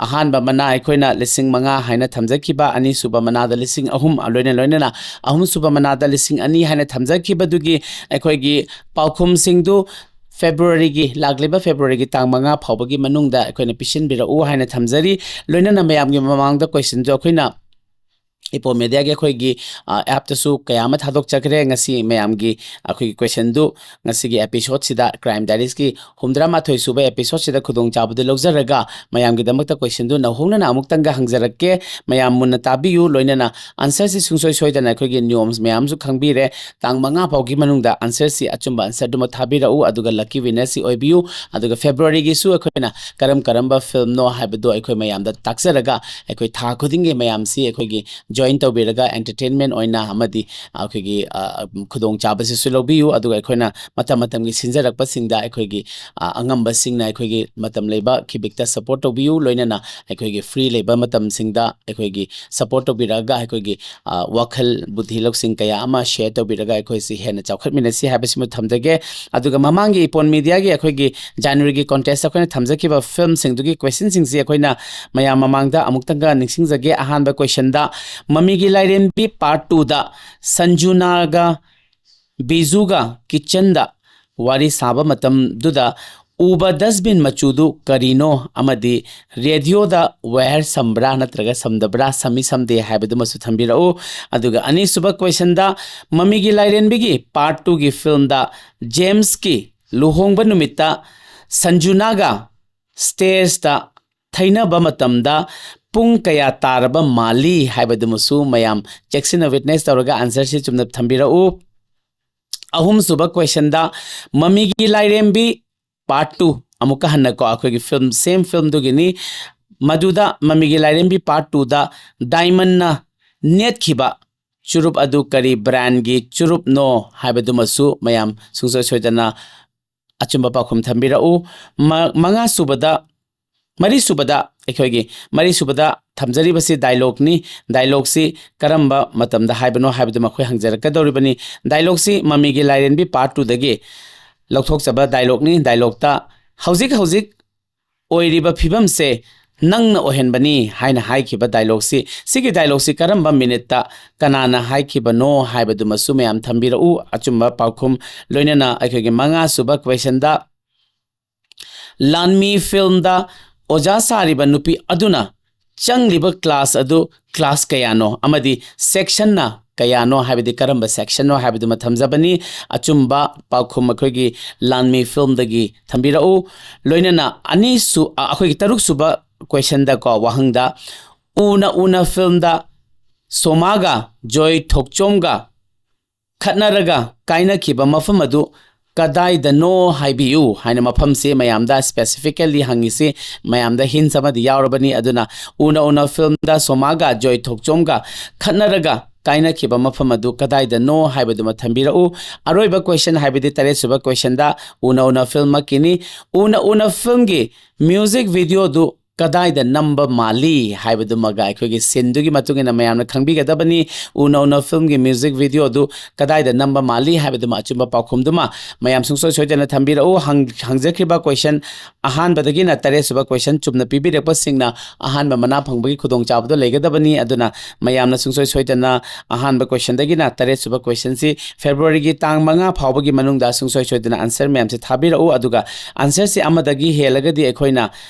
ꯑꯍꯥꯟꯕ ꯃꯅꯥ ꯑꯩꯈꯣꯏꯅ ꯂꯤꯁꯤꯡ ꯃꯉꯥ ꯍꯥꯏꯅ ꯊꯝꯖꯈꯤꯕ, ꯑꯅꯤꯁꯨꯕ ꯃꯅꯥꯗ ꯂꯤꯁꯤꯡ ꯑꯍꯨꯝ, ꯂꯣꯏꯅ ꯂꯣꯏꯅꯅ ꯑꯍꯨꯝꯁꯨꯕ ꯃꯅꯥꯗ ꯂꯤꯁꯤꯡ ꯑꯅꯤ ꯍꯥꯏꯅ ꯊꯝꯖꯈꯤꯕꯗꯨꯒꯤ ꯑꯩꯈꯣꯏꯒꯤ ꯄꯥꯎꯈꯨꯝꯁꯤꯡꯗꯨ ꯐꯦꯕ꯭ꯔꯨꯋꯥꯔꯤꯒꯤ, ꯂꯥꯛꯂꯤꯕ ꯐꯦꯕ꯭ꯔꯨꯋꯥꯔꯤꯒꯤ ꯇꯥꯡ ꯃꯉꯥ ꯐꯥꯎꯕꯒꯤ ꯃꯅꯨꯡꯗ ꯑꯩꯈꯣꯏꯅ ꯄꯤꯁꯤꯟꯕꯤꯔꯛꯎ ꯍꯥꯏꯅ ꯊꯝꯖꯔꯤ꯫ ꯂꯣꯏꯅꯅ ꯃꯌꯥꯝꯒꯤ ꯃꯃꯥꯡꯗ ꯀꯣꯏꯁꯟꯁꯨ ꯑꯩꯈꯣꯏꯅ ꯏꯄꯣ ꯃꯦꯗꯤꯌꯥꯒꯤ ꯑꯩꯈꯣꯏꯒꯤ, ꯑ, ꯑꯦꯞꯇꯁꯨ ꯀꯌꯥ ꯑꯃ ꯊꯥꯗꯣꯛꯆꯈ꯭ꯔꯦ꯫ ꯉꯁꯤ ꯃꯌꯥꯝꯒꯤ ꯑꯩꯈꯣꯏꯒꯤ ꯀꯣꯏꯁꯟꯗꯨ ꯉꯁꯤꯒꯤ ꯑꯦꯄꯤꯁꯣꯗꯁꯤꯗ, ꯀ꯭ꯔꯥꯏꯝ ꯗꯥꯏꯔꯤꯁꯀꯤ ꯍꯨꯝꯗ꯭ꯔꯥ ꯃꯥꯊꯣꯏ ꯁꯨꯕ ꯑꯦꯄꯤꯁꯣꯗꯁꯤꯗ ꯈꯨꯗꯣꯡꯆꯥꯕꯗꯨ ꯂꯧꯖꯔꯒ ꯃꯌꯥꯝꯒꯤꯗꯃꯛꯇ ꯀꯣꯏꯁꯟꯗꯨ ꯅꯧꯍꯧꯅꯅ ꯑꯃꯨꯛꯇꯪꯒ ꯍꯪꯖꯔꯛꯀꯦ꯫ ꯃꯌꯥꯝ ꯃꯨꯟꯅ ꯇꯥꯕꯤꯌꯨ, ꯂꯣꯏꯅꯅ ꯑꯟꯁꯔꯁꯤ ꯁꯨꯡꯁꯣꯏ ꯁꯣꯏꯗꯅ ꯑꯩꯈꯣꯏꯒꯤ ꯅꯤꯌꯣꯝꯁ ꯃꯌꯥꯝꯁꯨ ꯈꯪꯕꯤꯔꯦ꯫ ꯇꯥꯡ ꯃꯉꯥ ꯐꯥꯎꯒꯤ ꯃꯅꯨꯡꯗ ꯑꯟꯁꯔꯁꯤ ꯑꯆꯨꯝꯕ ꯑꯟꯁꯔꯗꯨꯃꯛ ꯊꯥꯕꯤꯔꯛꯎ, ꯑꯗꯨꯒ ꯂꯛꯀꯤ ꯋꯤꯟꯅꯔꯁꯤ ꯑꯣꯏꯕꯤꯌꯨ꯫ ꯑꯗꯨꯒ ꯐꯦꯕ꯭ꯔꯨꯋꯥꯔꯤꯒꯤꯁꯨ ꯑꯩꯈꯣꯏꯅ ꯀꯔꯝ ꯀꯔꯝꯕ ꯐꯤꯜꯝꯅꯣ ꯍꯥꯏꯕꯗꯣ ꯑꯩꯈꯣꯏ ꯃꯌꯥꯝꯗ ꯇꯥꯛꯆꯔꯒ ꯑꯩꯈꯣꯏ ꯊꯥ ꯈꯨꯗꯤꯡꯒꯤ ꯃꯌꯥꯝꯁꯤ ꯑꯩꯈꯣꯏꯒꯤ ꯖꯣꯏꯟ ꯇꯧꯕꯤꯔꯒ ꯑꯦꯟꯇꯔꯇꯦꯟꯃꯦꯟ ꯑꯣꯏꯅ ꯑꯃꯗꯤ ꯑꯩꯈꯣꯏꯒꯤ, ꯑ, ꯈꯨꯗꯣꯡꯆꯥꯕꯁꯤꯁꯨ ꯂꯧꯕꯤꯌꯨ꯫ ꯑꯗꯨꯒ ꯑꯩꯈꯣꯏꯅ ꯃꯇꯝ ꯃꯇꯝꯒꯤ ꯁꯤꯟꯖꯔꯛꯄꯁꯤꯡꯗ ꯑꯩꯈꯣꯏꯒꯤ, ꯑ, ꯑꯉꯝꯕꯁꯤꯡꯅ ꯑꯩꯈꯣꯏꯒꯤ ꯃꯇꯝ ꯂꯩꯕ ꯈꯤꯕꯤꯛꯇ ꯁꯄꯣꯔꯠ ꯇꯧꯕꯤꯌꯨ꯫ ꯂꯣꯏꯅꯅ ꯑꯩꯈꯣꯏꯒꯤ ꯐ꯭ꯔꯤ ꯂꯩꯕ ꯃꯇꯝꯁꯤꯡꯗ ꯑꯩꯈꯣꯏꯒꯤ ꯁꯄꯣꯔꯠ ꯇꯧꯕꯤꯔꯛꯑꯒ ꯑꯩꯈꯣꯏꯒꯤ, ꯑ, ꯋꯥꯈꯜ ꯕꯨꯙꯤ ꯂꯧꯁꯤꯡ ꯀꯌꯥ ꯑꯃ ꯁꯦꯌꯔ ꯇꯧꯕꯤꯔꯒ ꯑꯩꯈꯣꯏꯁꯤ ꯍꯦꯟꯅ ꯆꯥꯎꯈꯠꯃꯤꯟꯅꯁꯤ ꯍꯥꯏꯕꯁꯤꯃ ꯊꯝꯖꯒꯦ꯫ ꯑꯗꯨꯒ ꯃꯃꯥꯡꯒꯤ ꯏꯄꯣꯟ ꯃꯤꯗꯤꯌꯥꯒꯤ ꯑꯩꯈꯣꯏꯒꯤ ꯖꯅꯋꯥꯔꯤꯒꯤ ꯀꯣꯟꯇꯦꯁꯇ ꯑꯩꯈꯣꯏꯅ ꯊꯝꯖꯈꯤꯕ ꯐꯤꯜꯝꯁꯤꯡꯗꯨꯒꯤ ꯀꯣꯏꯁꯟꯁꯤꯡꯁꯤ ꯑꯩꯈꯣꯏꯅ ꯃꯌꯥꯝ ꯃꯃꯥꯡꯗ ꯑꯃꯨꯛꯇꯪꯒ ꯅꯤꯡꯁꯤꯡꯖꯒꯦ꯫ ꯑꯍꯥꯟꯕ ꯀꯣꯏꯁꯟꯗ, ꯃꯃꯤꯒꯤ ꯂꯥꯏꯔꯦꯝꯕꯤ ꯄꯥꯔꯠ ꯇꯨꯗ ꯁꯟꯖꯨꯅꯥꯒ ꯕꯤꯖꯨꯒ ꯀꯤꯆꯟꯗ ꯋꯥꯔꯤ ꯁꯥꯕ ꯃꯇꯝꯗꯨꯗ ꯎꯕ ꯗꯁꯕꯤꯟ ꯃꯆꯨꯗꯨ ꯀꯔꯤꯅꯣ ꯑꯃꯗꯤ ꯔꯦꯗꯤꯑꯣꯗ ꯋꯥꯌꯔ ꯁꯝꯕ꯭ꯔꯥ ꯅꯠꯇ꯭ꯔꯒ ꯁꯝꯗꯕ꯭ꯔꯥ, ꯁꯝꯃꯤ ꯁꯝꯗꯦ ꯍꯥꯏꯕꯗꯨꯃꯁꯨ ꯊꯝꯕꯤꯔꯛꯎ꯫ ꯑꯗꯨꯒ ꯑꯅꯤꯁꯨꯕ ꯀꯣꯏꯁꯟꯗ, ꯃꯃꯤꯒꯤ ꯂꯥꯏꯔꯦꯝꯕꯤꯒꯤ ꯄꯥꯔꯠ ꯇꯨꯒꯤ ꯐꯤꯂꯝꯗ ꯖꯦꯝꯁꯀꯤ ꯂꯨꯍꯣꯡꯕ ꯅꯨꯃꯤꯠꯇ ꯁꯟꯖꯨꯅꯥꯒ ꯁ꯭ꯇꯦꯖꯇ ꯊꯩꯅꯕ ꯃꯇꯝꯗ ꯄꯨꯡ ꯀꯌꯥ ꯇꯥꯔꯕ ꯃꯥꯜꯂꯤ ꯍꯥꯏꯕꯗꯨꯃꯁꯨ ꯃꯌꯥꯝ ꯆꯦꯛꯁꯤꯟꯅ ꯋꯤꯠꯅꯦꯁ ꯇꯧꯔꯒ ꯑꯟꯁꯔꯁꯤ ꯆꯨꯝꯅ ꯊꯝꯕꯤꯔꯛꯎ꯫ ꯑꯍꯨꯝꯁꯨꯕ ꯀꯣꯏꯁꯟꯗ, ꯃꯃꯤꯒꯤ ꯂꯥꯏꯔꯦꯝꯕꯤ ꯄꯥꯔꯠ ꯇꯨ, ꯑꯃꯨꯛꯀ ꯍꯟꯅꯀꯣ ꯑꯩꯈꯣꯏꯒꯤ ꯐꯤꯂꯝ, ꯁꯦꯝ ꯐꯤꯂꯝꯗꯨꯒꯤꯅꯤ꯫ ꯃꯗꯨꯗ ꯃꯃꯤꯒꯤ ꯂꯥꯏꯔꯦꯝꯕꯤ ꯄꯥꯔꯠ ꯇꯨꯗ ꯗꯥꯏꯃꯟꯅ ꯅꯦꯠꯈꯤꯕ ꯆꯨꯔꯨꯞ ꯑꯗꯨ ꯀꯔꯤ ꯕ꯭ꯔꯥꯟꯒꯤ ꯆꯨꯔꯨꯞꯅꯣ ꯍꯥꯏꯕꯗꯨꯃꯁꯨ ꯃꯌꯥꯝ ꯁꯨꯡꯁꯣꯏ ꯁꯣꯏꯗꯅ ꯑꯆꯨꯝꯕ ꯄꯥꯎꯈꯨꯝ ꯊꯝꯕꯤꯔꯛꯎ꯫ ꯃ-, ꯃꯉꯥꯁꯨꯕꯗ, ꯃꯔꯤꯁꯨꯕꯗ, ꯑꯩꯈꯣꯏꯒꯤ ꯃꯔꯤꯁꯨꯕꯗ ꯊꯝꯖꯔꯤꯕꯁꯤ ꯗꯥꯏꯂꯣꯛꯅꯤ꯫ ꯗꯥꯏꯂꯣꯛꯁꯤ ꯀꯔꯝꯕ ꯃꯇꯝꯗ ꯍꯥꯏꯕꯅꯣ ꯍꯥꯏꯕꯗꯨ ꯃꯈꯣꯏ ꯍꯪꯖꯔꯛꯀꯗꯧꯔꯤꯕꯅꯤ꯫ ꯗꯥꯏꯂꯣꯛꯁꯤ ꯃꯃꯤꯒꯤ ꯂꯥꯏꯔꯦꯝꯕꯤ ꯄꯥꯔꯠ ꯇꯨꯗꯒꯤ ꯂꯧꯊꯣꯛꯆꯕ ꯗꯥꯏꯂꯣꯛꯅꯤ꯫ ꯗꯥꯏꯂꯣꯛꯇ "ꯍꯧꯖꯤꯛ ꯍꯧꯖꯤꯛ ꯑꯣꯏꯔꯤꯕ ꯐꯤꯕꯝꯁꯦ ꯅꯪꯅ ꯑꯣꯏꯍꯟꯕꯅꯤ" ꯍꯥꯏꯅ ꯍꯥꯏꯈꯤꯕ ꯗꯥꯏꯂꯣꯛꯁꯤ, ꯁꯤꯒꯤ ꯗꯥꯏꯂꯣꯛꯁꯤ ꯀꯔꯝꯕ ꯃꯤꯅꯤꯠꯇ ꯀꯅꯥꯅ ꯍꯥꯏꯈꯤꯕꯅꯣ ꯍꯥꯏꯕꯗꯨꯃꯁꯨ ꯃꯌꯥꯝ ꯊꯝꯕꯤꯔꯛꯎ꯫ ꯑꯆꯨꯝꯕ ꯄꯥꯎꯈꯨꯝ ꯂꯣꯏꯅꯅ ꯑꯩꯈꯣꯏꯒꯤ ꯃꯉꯥꯁꯨꯕ ꯀꯣꯏꯁꯟꯗ, ꯂꯥꯟꯃꯤ ꯐꯤꯂꯝꯗ ꯑꯣꯖꯥ ꯁꯥꯔꯤꯕ ꯅꯨꯄꯤ ꯑꯗꯨꯅ ꯆꯪꯂꯤꯕ ꯀ꯭ꯂꯥꯁ ꯑꯗꯨ ꯀ꯭ꯂꯥꯁ ꯀꯌꯥꯅꯣ ꯑꯃꯗꯤ ꯁꯦꯛꯁꯟꯅ ꯀꯌꯥꯅꯣ, ꯍꯥꯏꯕꯗꯤ ꯀꯔꯝꯕ ꯁꯦꯛꯁꯟꯅꯣ ꯍꯥꯏꯕꯗꯨꯃ ꯊꯝꯖꯕꯅꯤ꯫ ꯑꯆꯨꯝꯕ ꯄꯥꯎꯈꯨꯝ ꯑꯩꯈꯣꯏꯒꯤ ꯂꯥꯟꯃꯤ ꯐꯤꯂꯝꯗꯒꯤ ꯊꯝꯕꯤꯔꯛꯎ꯫ ꯂꯣꯏꯅꯅ ꯑꯅꯤꯁꯨ-, ꯑ, ꯑꯩꯈꯣꯏꯒꯤ ꯇꯔꯨꯛꯁꯨꯕ ꯀꯣꯏꯁꯟꯗꯀꯣ, ꯋꯥꯍꯪꯗ, "ꯎꯅ ꯎꯅ" ꯐꯤꯂꯝꯗ ꯁꯣꯃꯥꯒ ꯖꯣꯏ ꯊꯣꯛꯆꯣꯝꯒ ꯈꯠꯅꯔꯒ ꯀꯥꯏꯅꯈꯤꯕ ꯃꯐꯝ ꯑꯗꯨ ꯀꯗꯥꯏꯗꯅꯣ ꯍꯥꯏꯕꯤꯌꯨ ꯍꯥꯏꯅ ꯃꯐꯝꯁꯤ ꯃꯌꯥꯝꯗ specifically ꯍꯪꯉꯤꯁꯤ꯫ ꯃꯌꯥꯝꯗ hints ꯑꯃꯗꯤ ꯌꯥꯎꯔꯕꯅꯤ꯫ ꯑꯗꯨꯅ "ꯎꯅ ꯎꯅ" ꯐꯤꯂꯝꯗ ꯁꯣꯃꯥꯒ ꯖꯣꯏ ꯊꯣꯛꯆꯣꯝꯒ ꯈꯠꯅꯔꯒ ꯀꯥꯏꯅꯈꯤꯕ ꯃꯐꯝ ꯑꯗꯨ ꯀꯗꯥꯏꯗꯅꯣ ꯍꯥꯏꯕꯗꯨꯃ ꯊꯝꯕꯤꯔꯛꯎ꯫ ꯑꯔꯣꯏꯕ ꯀꯣꯏꯁꯟ, ꯍꯥꯏꯕꯗꯤ ꯇꯔꯦꯠꯁꯨꯕ ꯀꯣꯏꯁꯟꯗ, "ꯎꯅ ꯎꯅ" ꯐꯤꯂꯝꯃꯛꯀꯤꯅꯤ꯫ "ꯎꯅ ꯎꯅ" ꯐꯤꯂꯝꯒꯤ ꯃ꯭ꯌꯨꯖꯤꯛ ꯚꯤꯗꯤꯑꯣꯗꯨ ꯀꯗꯥꯏꯗ ꯅꯝꯕ ꯃꯥꯜꯂꯤ ꯍꯥꯏꯕꯗꯨꯃꯒ ꯑꯩꯈꯣꯏꯒꯤ ꯁꯤꯟꯗꯨꯒꯤ ꯃꯇꯨꯡ ꯏꯟꯅ ꯃꯌꯥꯝꯅ ꯈꯪꯕꯤꯒꯗꯕꯅꯤ꯫ ꯎꯅ ꯎꯅ ꯐꯤꯂꯝꯒꯤ ꯃ꯭ꯌꯨꯖꯤꯛ ꯚꯤꯗꯤꯑꯣꯗꯨ ꯀꯗꯥꯏꯗ ꯅꯝꯕ ꯃꯥꯜꯂꯤ ꯍꯥꯏꯕꯗꯨꯃ ꯑꯆꯨꯝꯕ ꯄꯥꯎꯈꯨꯝꯗꯨꯃ ꯃꯌꯥꯝ ꯁꯨꯡꯁꯣꯏ ꯁꯣꯏꯗꯅ ꯊꯝꯕꯤꯔꯛꯎ꯫ ꯍꯪ-, ꯍꯪꯖꯈ꯭ꯔꯤꯕ ꯀꯣꯏꯁꯟ ꯑꯍꯥꯟꯕꯗꯒꯤꯅ ꯇꯔꯦꯠ ꯁꯨꯕ ꯀꯣꯏꯁꯟ ꯆꯨꯝꯅ ꯄꯤꯕꯤꯔꯛꯄꯁꯤꯡꯅ ꯑꯍꯥꯟꯕ ꯃꯅꯥ ꯐꯪꯕꯒꯤ ꯈꯨꯗꯣꯡꯆꯥꯕꯗꯣ ꯂꯩꯒꯗꯕꯅꯤ꯫ ꯑꯗꯨꯅ ꯃꯌꯥꯝꯅ ꯁꯨꯡꯁꯣꯏ ꯁꯣꯏꯗꯅ ꯑꯍꯥꯟꯕ ꯀꯣꯏꯁꯟꯗꯒꯤꯅ ꯇꯔꯦꯠ ꯁꯨꯕ ꯀꯣꯏꯁꯟꯁꯤ ꯐꯦꯕ꯭ꯔꯨꯋꯥꯔꯤꯒꯤ ꯇꯥꯡ ꯃꯉꯥ ꯐꯥꯎꯕꯒꯤ ꯃꯅꯨꯡꯗ ꯁꯨꯡꯁꯣꯏ ꯁꯣꯏꯗꯅ ꯑꯟꯁꯔ ꯃꯌꯥꯝꯁꯦ ꯊꯥꯕꯤꯔꯛꯎ꯫ ꯑꯗꯨꯒ ꯑꯟꯁꯔꯁꯤ ꯑꯃꯗꯒꯤ ꯍꯦꯜꯂꯒꯗꯤ ꯑꯩꯈꯣꯏꯅ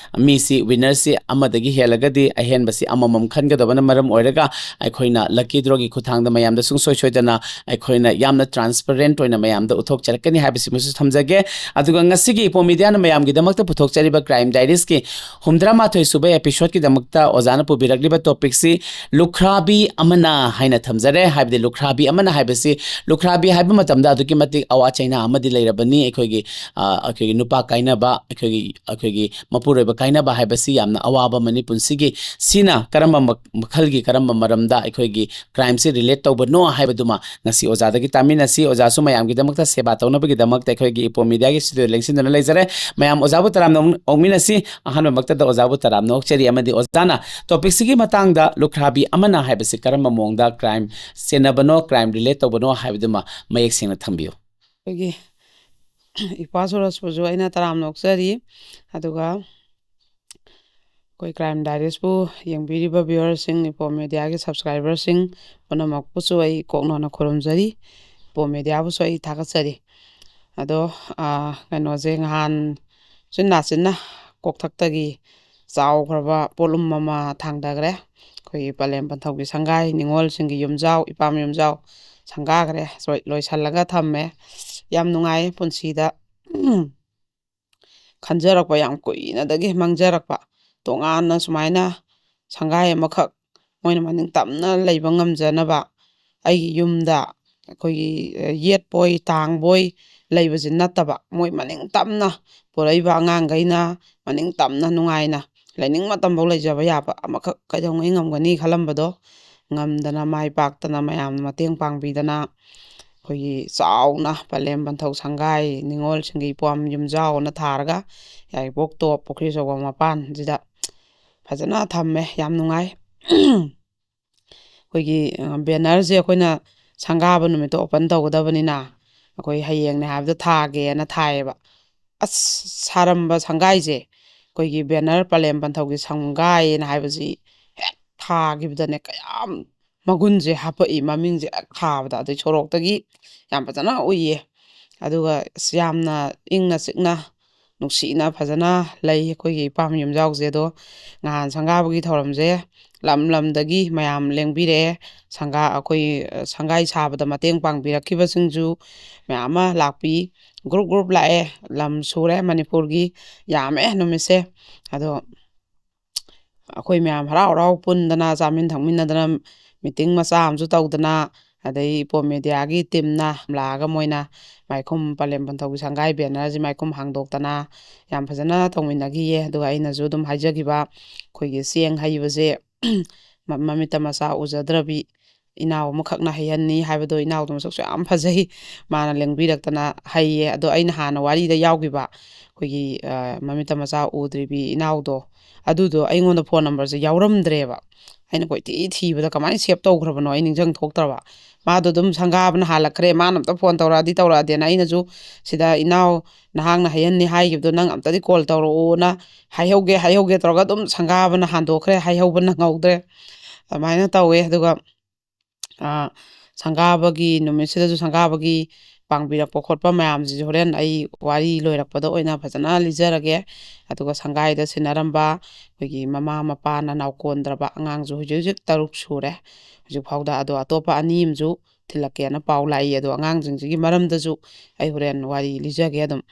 ꯃꯤꯁꯤ ꯋꯤꯟꯅꯔꯁꯤ ꯑꯃꯗꯒꯤ ꯍꯦꯜꯂꯒꯗꯤ ꯑꯍꯦꯟꯕꯁꯤ ꯑꯃꯃꯝ ꯈꯟꯒꯗꯕꯅ ꯃꯔꯝ ꯑꯣꯏꯔꯒ ꯑꯩꯈꯣꯏꯅ ꯂꯛꯀꯤ ꯗ꯭ꯔꯣꯒꯤ ꯈꯨꯠꯊꯥꯡꯗ ꯃꯌꯥꯝꯗ ꯁꯨꯡꯁꯣꯏ ꯁꯣꯏꯗꯅ ꯑꯩꯈꯣꯏꯅ ꯌꯥꯝꯅ ꯇ꯭ꯔꯥꯟꯁꯄꯔꯦꯟꯠ ꯑꯣꯏꯅ ꯃꯌꯥꯝꯗ ꯎꯠꯊꯣꯛꯆꯔꯛꯀꯅꯤ ꯍꯥꯏꯕꯁꯤꯃꯁꯨ ꯊꯝꯖꯒꯦ꯫ ꯑꯗꯨꯒ ꯉꯁꯤꯒꯤ ꯏꯄꯣꯝ ꯃꯤꯗꯤꯌꯥꯅ ꯃꯌꯥꯝꯒꯤꯗꯃꯛꯇ ꯄꯨꯊꯣꯛꯆꯔꯤꯕ ꯀ꯭ꯔꯥꯏꯝ ꯗꯥꯏꯔꯤꯁꯀꯤ ꯍꯨꯝꯗ꯭ꯔꯥ ꯃꯥꯊꯣꯏ ꯁꯨꯕ ꯑꯦꯄꯤꯁꯣꯗꯀꯤꯗꯃꯛꯇ ꯑꯣꯖꯥꯅ ꯄꯨꯕꯤꯔꯛꯂꯤꯕ ꯇꯣꯄꯤꯛꯁꯤ ꯂꯨꯈ꯭ꯔꯥꯕꯤ ꯑꯃꯅ ꯍꯥꯏꯅ ꯊꯝꯖꯔꯦ꯫ ꯍꯥꯏꯕꯗꯤ ꯂꯨꯈ꯭ꯔꯥꯕꯤ ꯑꯃꯅ ꯍꯥꯏꯕꯁꯤ, ꯂꯨꯈ꯭ꯔꯥꯕꯤ ꯍꯥꯏꯕ ꯃꯇꯝꯗ ꯑꯗꯨꯛꯀꯤ ꯃꯇꯤꯛ ꯑꯋꯥ ꯆꯩꯅꯥ ꯑꯃꯗꯤ ꯂꯩꯔꯕꯅꯤ꯫ ꯑꯩꯈꯣꯏꯒꯤ, ꯑ, ꯑꯩꯈꯣꯏꯒꯤ ꯅꯨꯄꯥ ꯀꯥꯏꯅꯕ, ꯑꯩꯈꯣꯏꯒꯤ, ꯑꯩꯈꯣꯏꯒꯤ ꯃꯄꯨꯔꯣꯏꯕ ꯀꯥꯏꯅꯕ ꯍꯥꯏꯕꯁꯤ ꯌꯥꯝꯅ ꯑꯋꯥꯕ ꯑꯃꯅꯤ ꯄꯨꯟꯁꯤꯒꯤ꯫ ꯁꯤꯅ ꯀꯔꯝꯕ ꯃ-, ꯃꯈꯜꯒꯤ, ꯀꯔꯝꯕ ꯃꯔꯝꯗ ꯑꯩꯈꯣꯏꯒꯤ ꯀ꯭ꯔꯥꯏꯝꯁꯤ ꯔꯤꯂꯦꯠ ꯇꯧꯕꯅꯣ ꯍꯥꯏꯕꯗꯨꯃ ꯉꯁꯤ ꯑꯣꯖꯥꯗꯒꯤ ꯇꯥꯃꯤꯟꯅꯁꯤ꯫ ꯑꯣꯖꯥꯁꯨ ꯃꯌꯥꯝꯒꯤꯗꯃꯛꯇ ꯁꯦꯕꯥ ꯇꯧꯅꯕꯒꯤꯗꯃꯛꯇ ꯑꯩꯈꯣꯏꯒꯤ ꯏꯄꯣꯝ ꯃꯤꯗꯤꯌꯥꯒꯤ ꯁ꯭ꯇꯨꯗꯤꯑꯣ ꯂꯦꯡꯁꯤꯟꯗꯨꯅ ꯂꯩꯖꯔꯦ꯫ ꯃꯌꯥꯝ ꯑꯣꯖꯥꯕꯨ ꯇꯔꯥꯝꯅ ꯑꯣꯛ-, ꯑꯣꯛꯃꯤꯟꯅꯁꯤ꯫ ꯑꯍꯥꯟꯕꯃꯛꯇꯗ ꯑꯣꯖꯥꯕꯨ ꯇꯔꯥꯝꯅ ꯑꯣꯛꯆꯔꯤ꯫ ꯑꯃꯗꯤ ꯑꯣꯖꯥꯅ ꯇꯣꯄꯤꯛꯁꯤꯒꯤ ꯃꯇꯥꯡꯗ ꯂꯨꯈ꯭ꯔꯥꯕꯤ ꯑꯃꯅ ꯍꯥꯏꯕꯁꯤ ꯀꯔꯝꯕ ꯃꯑꯣꯡꯗ ꯀ꯭ꯔꯥꯏꯝ ꯆꯦꯟꯅꯕꯅꯣ, ꯀ꯭ꯔꯥꯏꯝ ꯔꯤꯂꯦꯠ ꯇꯧꯕꯅꯣ ꯍꯥꯏꯕꯗꯨꯃ ꯃꯌꯦꯛ ꯁꯦꯡꯅ ꯊꯝꯕꯤꯌꯨ꯫ ꯑꯩꯈꯣꯏꯒꯤ ꯏꯄꯥ ꯁꯨꯔꯖꯄꯨꯁꯨ ꯑꯩꯅ ꯇꯔꯥꯝꯅ ꯑꯣꯛꯆꯔꯤ꯫ ꯑꯗꯨꯒ ꯑꯩꯈꯣꯏ ꯀ꯭ꯔꯥꯏꯝ ꯗꯥꯏꯔꯤꯁꯄꯨ ꯌꯦꯡꯕꯤꯔꯤꯕ ꯚ꯭ꯌꯨꯋꯔꯁꯤꯡ, ꯏꯄꯣꯝ ꯃꯦꯗꯤꯌꯥꯒꯤ ꯁꯕꯁꯀ꯭ꯔꯥꯏꯕꯔꯁꯤꯡ ꯄꯨꯝꯅꯃꯛꯄꯨꯁꯨ ꯑꯩ ꯀꯣꯛꯅꯣꯟꯅ ꯈꯨꯔꯨꯝꯖꯔꯤ꯫ ꯏꯄꯣꯝ ꯃꯦꯗꯤꯌꯥꯕꯨꯁꯨ ꯑꯩ ꯊꯥꯒꯠꯆꯔꯤ꯫ ꯑꯗꯣ, ꯑꯥ, ꯀꯩꯅꯣꯁꯦ, ꯉꯍꯥꯟ ꯎꯆꯤꯟ ꯅꯥꯆꯤꯟꯅ ꯀꯣꯛꯊꯛꯇꯒꯤ ꯆꯥꯎꯈ꯭ꯔꯕ ꯄꯣꯠꯂꯨꯝ ꯑꯃ ꯊꯥꯡꯊꯈ꯭ꯔꯦ꯫ ꯑꯩꯈꯣꯏꯒꯤ ꯄꯂꯦꯝ ꯄꯟꯊꯧꯒꯤ ꯁꯪꯒꯥꯏ, ꯅꯤꯉꯣꯜꯁꯤꯡꯒꯤ ꯌꯨꯝꯖꯥꯎ, ꯏꯄꯥꯝ ꯌꯨꯝꯖꯥꯎ ꯁꯪꯒꯥꯈ꯭ꯔꯦ꯫ ꯂꯣꯏ-, ꯂꯣꯏꯁꯤꯜꯂꯒ ꯊꯝꯃꯦ꯫ ꯌꯥꯝ ꯅꯨꯡꯉꯥꯏꯌꯦ ꯄꯨꯟꯁꯤꯗ꯫ ꯈꯟꯖꯔꯛꯄ, ꯌꯥꯝ ꯀꯨꯏꯅꯗꯒꯤ ꯃꯥꯡꯖꯔꯛꯄ, ꯇꯣꯉꯥꯟꯅ ꯁꯨꯃꯥꯏꯅ ꯁꯪꯒꯥꯏ ꯑꯃꯈꯛ ꯃꯣꯏꯅ ꯃꯅꯤꯡ ꯇꯝꯅ ꯂꯩꯕ ꯉꯝꯖꯅꯕ, ꯑꯩꯒꯤ ꯌꯨꯝꯗ ꯑꯩꯈꯣꯏꯒꯤ, ꯑ, ꯌꯦꯠꯄꯣꯏ ꯇꯥꯡꯕꯣꯏ ꯂꯩꯕꯁꯤ ꯅꯠꯇꯕ, ꯃꯣꯏ ꯃꯅꯤꯡ ꯇꯝꯅ ꯄꯨꯔꯛꯏꯕ ꯑꯉꯥꯡꯈꯩꯅ ꯃꯅꯤꯡ ꯇꯝꯅ ꯅꯨꯡꯉꯥꯏꯅ ꯂꯩꯅꯤꯡ ꯃꯇꯝꯐꯥꯎ ꯂꯩꯖꯕ ꯌꯥꯕ ꯑꯃꯈꯛ ꯀꯩꯗꯧꯉꯩ ꯉꯝꯒꯅꯤ ꯈꯜꯂꯝꯕꯗꯣ ꯉꯝꯗꯅ, ꯃꯥꯏ ꯄꯥꯛꯇꯅ, ꯃꯌꯥꯝꯅ ꯃꯇꯦꯡ ꯄꯥꯡꯕꯤꯗꯅ, ꯑꯩꯈꯣꯏꯒꯤ ꯆꯥꯎꯅ ꯄꯂꯦꯝ ꯄꯟꯊꯧ ꯁꯪꯒꯥꯏ, ꯅꯤꯉꯣꯜꯁꯤꯡꯒꯤ ꯏꯄꯥꯝ ꯌꯨꯝꯖꯥꯎꯅ ꯊꯥꯔꯒ, ꯌꯥꯏꯔꯤꯄꯣꯛ ꯇꯣꯞ ꯄꯨꯈ꯭ꯔꯤ ꯑꯆꯧꯕ ꯃꯄꯥꯟꯁꯤꯗ ꯐꯖꯅ ꯊꯝꯃꯦ, ꯌꯥꯝ ꯅꯨꯡꯉꯥꯏ꯫ ꯑꯩꯈꯣꯏꯒꯤ ꯕꯦꯅꯔꯁꯦ ꯑꯩꯈꯣꯏꯅ ꯁꯪꯒꯥꯕ ꯅꯨꯃꯤꯠꯇ ꯑꯣꯄꯟ ꯇꯧꯒꯗꯕꯅꯤꯅ, ꯑꯩꯈꯣꯏ ꯍꯌꯦꯡꯅꯦ ꯍꯥꯏꯕꯗ ꯊꯥꯒꯦꯅ ꯊꯥꯏꯌꯦꯕ꯫ ꯑꯁ, ꯁꯥꯔꯝꯕ ꯁꯪꯒꯥꯏꯁꯦ, ꯑꯩꯈꯣꯏꯒꯤ ꯕꯦꯅꯔ ꯄꯂꯦꯝ ꯄꯟꯊꯧꯒꯤ ꯁꯪꯒꯥꯏꯅ ꯍꯥꯏꯕꯁꯤ ꯍꯦꯛ ꯊꯥꯈꯤꯕꯗꯅꯦ, ꯀꯌꯥꯝ ꯃꯒꯨꯟꯁꯦ ꯍꯥꯄꯛꯏ, ꯃꯃꯤꯡꯁꯦ ꯍꯦꯛ ꯊꯥꯕꯗ꯫ ꯑꯗꯩ ꯁꯣꯔꯣꯛꯇꯒꯤ ꯌꯥꯝ ꯐꯖꯅ ꯎꯏꯌꯦ꯫ ꯑꯗꯨꯒ ꯑꯁ, ꯌꯥꯝꯅ ꯏꯪꯅ ꯆꯤꯛꯅ ꯅꯨꯡꯁꯤꯅ ꯐꯖꯅ ꯂꯩ ꯑꯩꯈꯣꯏꯒꯤ ꯏꯄꯥꯝ ꯌꯨꯝꯖꯥꯎꯁꯦ꯫ ꯑꯗꯣ ꯅꯍꯥꯟ ꯁꯪꯒꯥꯕꯒꯤ ꯊꯧꯔꯝꯁꯦ ꯂꯝ ꯂꯝꯗꯒꯤ ꯃꯌꯥꯝ ꯂꯦꯡꯕꯤꯔꯛꯑꯦ꯫ ꯁꯪꯒꯥ-, ꯑꯩꯈꯣꯏ, ꯑ, ꯁꯪꯒꯥꯏ ꯁꯥꯕꯗ ꯃꯇꯦꯡ ꯄꯥꯡꯕꯤꯔꯛꯈꯤꯕꯁꯤꯡꯁꯨ ꯃꯌꯥꯝ ꯑꯃ ꯂꯥꯛꯄꯤ꯫ ꯒ꯭ꯔꯨꯞ ꯒ꯭ꯔꯨꯞ ꯂꯥꯛꯑꯦ, ꯂꯝ ꯁꯨꯔꯦ ꯃꯅꯤꯄꯨꯔꯒꯤ, ꯌꯥꯝꯃꯦ ꯅꯨꯃꯤꯠꯁꯦ꯫ ꯑꯗꯣ ꯑꯩꯈꯣꯏ ꯃꯌꯥꯝ ꯍꯔꯥꯎ ꯍꯔꯥꯎ ꯄꯨꯟꯗꯅ, ꯆꯥꯃꯤꯟ ꯊꯛꯃꯤꯟꯅꯗꯅ, ꯃꯤꯇꯤꯡ ꯃꯆꯥ ꯑꯃꯁꯨ ꯇꯧꯗꯅ, ꯑꯗꯩ ꯏꯄꯣꯝ ꯃꯦꯗꯤꯌꯥꯒꯤ ꯇꯤꯝꯅ ꯂꯥꯛꯑꯒ ꯃꯣꯏꯅ ꯃꯥꯏꯈꯨꯝ ꯄꯂꯦꯝ ꯄꯟꯊꯧꯒꯤ ꯁꯪꯒꯥꯏ ꯕꯦꯅꯔꯁꯤ ꯃꯥꯏꯈꯨꯝ ꯍꯥꯡꯗꯣꯛꯇꯅ ꯌꯥꯝ ꯐꯖꯅ ꯇꯧꯃꯤꯟꯅꯈꯤꯌꯦ꯫ ꯑꯗꯨꯒ ꯑꯩꯅꯁꯨ ꯑꯗꯨꯝ ꯍꯥꯏꯖꯈꯤꯕ, ꯑꯩꯈꯣꯏꯒꯤ ꯆꯦꯡ ꯍꯩꯕꯁꯦ ꯃ-, ꯃꯃꯤꯠꯇ ꯃꯆꯥ ꯎꯖꯗ꯭ꯔꯕꯤ ꯏꯅꯥꯎ ꯑꯃꯈꯛꯅ ꯍꯩꯍꯟꯅꯤ ꯍꯥꯏꯕꯗꯣ, ꯏꯅꯥꯎꯗꯣ ꯃꯁꯛꯁꯨ ꯌꯥꯝ ꯐꯖꯩ, ꯃꯥꯅ ꯂꯦꯡꯕꯤꯔꯛꯇꯅ ꯍꯩꯌꯦ꯫ ꯑꯗꯣ ꯑꯩꯅ ꯍꯥꯟꯅ ꯋꯥꯔꯤꯗ ꯌꯥꯎꯈꯤꯕ ꯑꯩꯈꯣꯏꯒꯤ, ꯑ, ꯃꯃꯤꯠꯇ ꯃꯆꯥ ꯎꯗ꯭ꯔꯤꯕꯤ ꯏꯅꯥꯎꯗꯣ, ꯑꯗꯨꯗꯣ ꯑꯩꯉꯣꯟꯗ ꯐꯣꯟ ꯅꯝꯕꯔꯁꯦ ꯌꯥꯎꯔꯝꯗ꯭ꯔꯦꯕ꯫ ꯑꯩꯅ ꯀꯣꯏꯊꯤ ꯊꯤꯕꯗ ꯀꯃꯥꯏꯅ ꯁꯦꯞ ꯇꯧꯈ꯭ꯔꯕꯅꯣ ꯑꯩ ꯅꯤꯡꯁꯤꯡ ꯊꯣꯛꯇ꯭ꯔꯕ꯫ ꯃꯥꯗꯣ ꯑꯗꯨꯝ ꯁꯪꯒꯥꯕꯅ ꯍꯥꯜꯂꯛꯈ꯭ꯔꯦ, ꯃꯥꯅ ꯑꯝꯇ ꯐꯣꯟ ꯇꯧꯔꯛꯑꯗꯤ ꯇꯧꯔꯛꯑꯗꯤꯅ꯫ ꯑꯩꯅꯁꯨ ꯁꯤꯗ ꯏꯅꯥꯎ ꯅꯍꯥꯛꯅ ꯍꯩꯍꯟꯅꯤ ꯍꯥꯏꯈꯤꯕꯗꯣ ꯅꯪ ꯑꯝꯇꯗꯤ ꯀꯣꯜ ꯇꯧꯔꯛꯎꯅ, ꯍꯥꯏꯍꯧꯒꯦ ꯍꯥꯏꯍꯧꯒꯦ ꯇꯧꯔꯒ ꯑꯗꯨꯝ ꯁꯪꯒꯥꯕꯅ ꯍꯥꯟꯗꯣꯛꯈ꯭ꯔꯦ, ꯍꯥꯏꯍꯧꯕ ꯅꯪꯍꯧꯗ꯭ꯔꯦ꯫ ꯑꯗꯨꯃꯥꯏꯅ ꯇꯧꯋꯦ꯫ ꯑꯗꯨꯒ, ꯑ, ꯁꯪꯒꯥꯕꯒꯤ ꯅꯨꯃꯤꯠꯁꯤꯗꯁꯨ ꯁꯪꯒꯥꯕꯒꯤ ꯄꯥꯡꯕꯤꯔꯛꯄ ꯈꯣꯠꯄ ꯃꯌꯥꯝꯁꯤꯁꯨ ꯍꯣꯔꯦꯟ ꯑꯩ ꯋꯥꯔꯤ ꯂꯣꯏꯔꯛꯄꯗ ꯑꯣꯏꯅ ꯐꯖꯅ ꯂꯤꯖꯔꯒꯦ꯫ ꯑꯗꯨꯒ ꯁꯪꯒꯥꯏꯗ ꯁꯤꯟꯅꯔꯝꯕ ꯑꯩꯈꯣꯏꯒꯤ ꯃꯃꯥ ꯃꯄꯥꯅ ꯅꯥꯎꯀꯣꯟꯗ꯭ꯔꯕ ꯑꯉꯥꯡꯁꯨ ꯍꯧꯖꯤꯛ ꯍꯧꯖꯤꯛ ꯇꯔꯨꯛ ꯁꯨꯔꯦ ꯍꯧꯖꯤꯛ ꯐꯥꯎꯗ꯫ ꯑꯗꯣ ꯑꯇꯣꯞꯄ ꯑꯅꯤ ꯑꯃꯁꯨ ꯊꯤꯜꯂꯛꯀꯦꯅ ꯄꯥꯎ ꯂꯥꯛꯏ꯫ ꯑꯗꯣ ꯑꯉꯥꯡꯁꯤꯡꯁꯤꯒꯤ ꯃꯔꯝꯗꯁꯨ ꯑꯩ ꯍꯣꯔꯦꯟ ꯋꯥꯔꯤ ꯂꯤꯖꯒꯦ ꯑꯗꯨꯝ꯫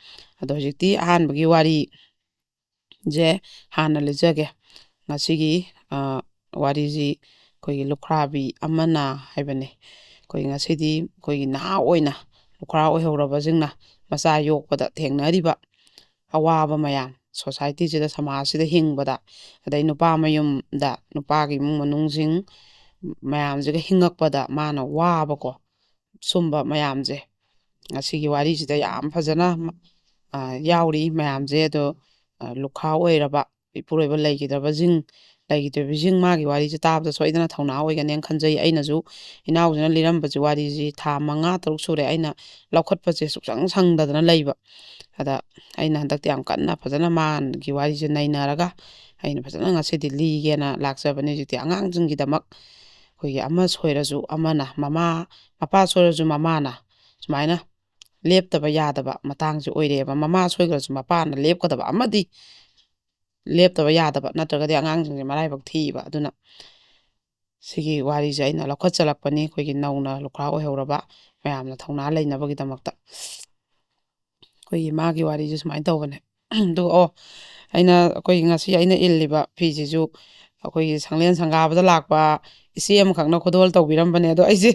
ꯑꯗꯣ ꯍꯧꯖꯤꯛꯇꯤ ꯑꯍꯥꯟꯕꯒꯤ ꯋꯥꯔꯤꯁꯦ ꯍꯥꯟꯅ ꯂꯤꯖꯒꯦ꯫ ꯉꯁꯤꯒꯤ, ꯑ, ꯋꯥꯔꯤꯁꯤ ꯑꯩꯈꯣꯏꯒꯤ ꯂꯨꯈ꯭ꯔꯥꯕꯤ ꯑꯃꯅ ꯍꯥꯏꯕꯅꯤ꯫ ꯑꯩꯈꯣꯏ ꯉꯁꯤꯗꯤ ꯑꯩꯈꯣꯏꯒꯤ ꯅꯍꯥ ꯑꯣꯏꯅ ꯂꯨꯈ꯭ꯔꯥ ꯑꯣꯏꯍꯧꯔꯕꯁꯤꯡꯅ ꯃꯆꯥ ꯌꯣꯛꯄꯗ ꯊꯦꯡꯅꯔꯤꯕ ꯑꯋꯥꯕ ꯃꯌꯥꯝ, ꯁꯣꯁꯥꯏꯇꯤꯁꯤꯗ, ꯁꯃꯥꯖꯁꯤꯗ ꯍꯤꯡꯕꯗ, ꯑꯗꯩ ꯅꯨꯄꯥ ꯃꯌꯨꯝꯗ, ꯅꯨꯄꯥꯒꯤ ꯏꯃꯨꯡ ꯃꯅꯨꯡꯁꯤꯡ ꯃꯌꯥꯝꯁꯤꯒ ꯍꯤꯡꯉꯛꯄꯗ ꯃꯥꯅ ꯋꯥꯕꯀꯣ, ꯁꯨꯝꯕ ꯃꯌꯥꯝꯁꯦ ꯉꯁꯤꯒꯤ ꯋꯥꯔꯤꯁꯤꯗ ꯌꯥꯝ ꯐꯖꯅ, ꯑ, ꯌꯥꯎꯔꯤ ꯃꯌꯥꯝꯁꯦ꯫ ꯑꯗꯣ, ꯑ, ꯂꯨꯈ꯭ꯔꯥ ꯑꯣꯏꯔꯕ ꯏꯄꯨꯔꯣꯏꯕ ꯂꯩꯈꯤꯗ꯭ꯔꯕꯁꯤꯡ, ꯂꯩꯈꯤꯗ꯭ꯔꯤꯕꯁꯤꯡ ꯃꯥꯒꯤ ꯋꯥꯔꯤꯁꯦ ꯇꯥꯕꯗ ꯁꯣꯏꯗꯅ ꯊꯧꯅꯥ ꯑꯣꯏꯒꯅꯦꯅ ꯈꯟꯖꯩ꯫ ꯑꯩꯅꯁꯨ ꯏꯅꯥꯎꯁꯤꯅ ꯂꯤꯔꯝꯕꯁꯦ, ꯋꯥꯔꯤꯁꯤ ꯊꯥ ꯃꯉꯥ ꯇꯔꯨꯛ ꯁꯨꯔꯦ ꯑꯩꯅ ꯂꯧꯈꯠꯄꯁꯦ ꯁꯨꯛꯁꯪ ꯁꯪꯗꯗꯅ ꯂꯩꯕ꯫ ꯑꯗ ꯑꯩꯅ ꯍꯟꯗꯛꯇꯤ ꯌꯥꯝ ꯀꯟꯅ ꯐꯖꯅ ꯃꯥꯒꯤ ꯋꯥꯔꯤꯁꯦ ꯅꯩꯅꯔꯒ ꯑꯩꯅ ꯐꯖꯅ ꯉꯁꯤꯗꯤ ꯂꯤꯒꯦꯅ ꯂꯥꯛꯆꯕꯅꯦ꯫ ꯍꯧꯖꯤꯛꯇꯤ ꯑꯉꯥꯡꯁꯤꯡꯒꯤꯗꯃꯛ ꯑꯩꯈꯣꯏꯒꯤ ꯑꯃ ꯁꯣꯏꯔꯁꯨ ꯑꯃꯅ, ꯃꯃꯥ, ꯃꯄꯥ ꯁꯣꯏꯔꯁꯨ ꯃꯃꯥꯅ ꯁꯨꯃꯥꯏꯅ ꯂꯦꯞꯇꯕ ꯌꯥꯗꯕ ꯃꯇꯥꯡꯁꯦ ꯑꯣꯏꯔꯛꯑꯦꯕ꯫ ꯃꯃꯥ ꯁꯣꯏꯈ꯭ꯔꯁꯨ ꯃꯄꯥꯅ ꯂꯦꯞꯀꯗꯕ ꯑꯃꯗꯤ ꯂꯦꯞꯇꯕ ꯌꯥꯗꯕ, ꯅꯠꯇ꯭ꯔꯒꯗꯤ ꯑꯉꯥꯡꯁꯤꯡꯁꯦ ꯃꯔꯥꯏꯕꯛ ꯊꯤꯕ꯫ ꯑꯗꯨꯅ ꯁꯤꯒꯤ ꯋꯥꯔꯤꯁꯦ ꯑꯩꯅ ꯂꯧꯈꯠꯆꯔꯛꯄꯅꯤ, ꯑꯩꯈꯣꯏꯒꯤ ꯅꯧꯅ ꯂꯨꯈ꯭ꯔꯥ ꯑꯣꯏꯍꯧꯔꯕ ꯃꯌꯥꯝꯅ ꯊꯧꯅꯥ ꯂꯩꯅꯕꯒꯤꯗꯃꯛꯇ꯫ ꯑꯩꯈꯣꯏꯒꯤ ꯃꯥꯒꯤ ꯋꯥꯔꯤꯁꯦ ꯁꯨꯃꯥꯏꯅ ꯇꯧꯕꯅꯦ꯫ ꯑꯗꯨꯒ, ꯑꯣ, ꯑꯩꯅ, ꯑꯩꯈꯣꯏꯒꯤ ꯉꯁꯤ ꯑꯩꯅ ꯏꯜꯂꯤꯕ ꯐꯤꯁꯤꯁꯨ ꯑꯩꯈꯣꯏꯒꯤ ꯁꯪꯂꯦꯟ ꯁꯪꯒꯥꯕꯗ ꯂꯥꯛꯄ ꯏꯆꯦ ꯑꯃꯈꯛꯅ ꯈꯨꯗꯣꯜ ꯇꯧꯕꯤꯔꯝꯕꯅꯦ꯫ ꯑꯗꯣ ꯑꯩꯁꯦ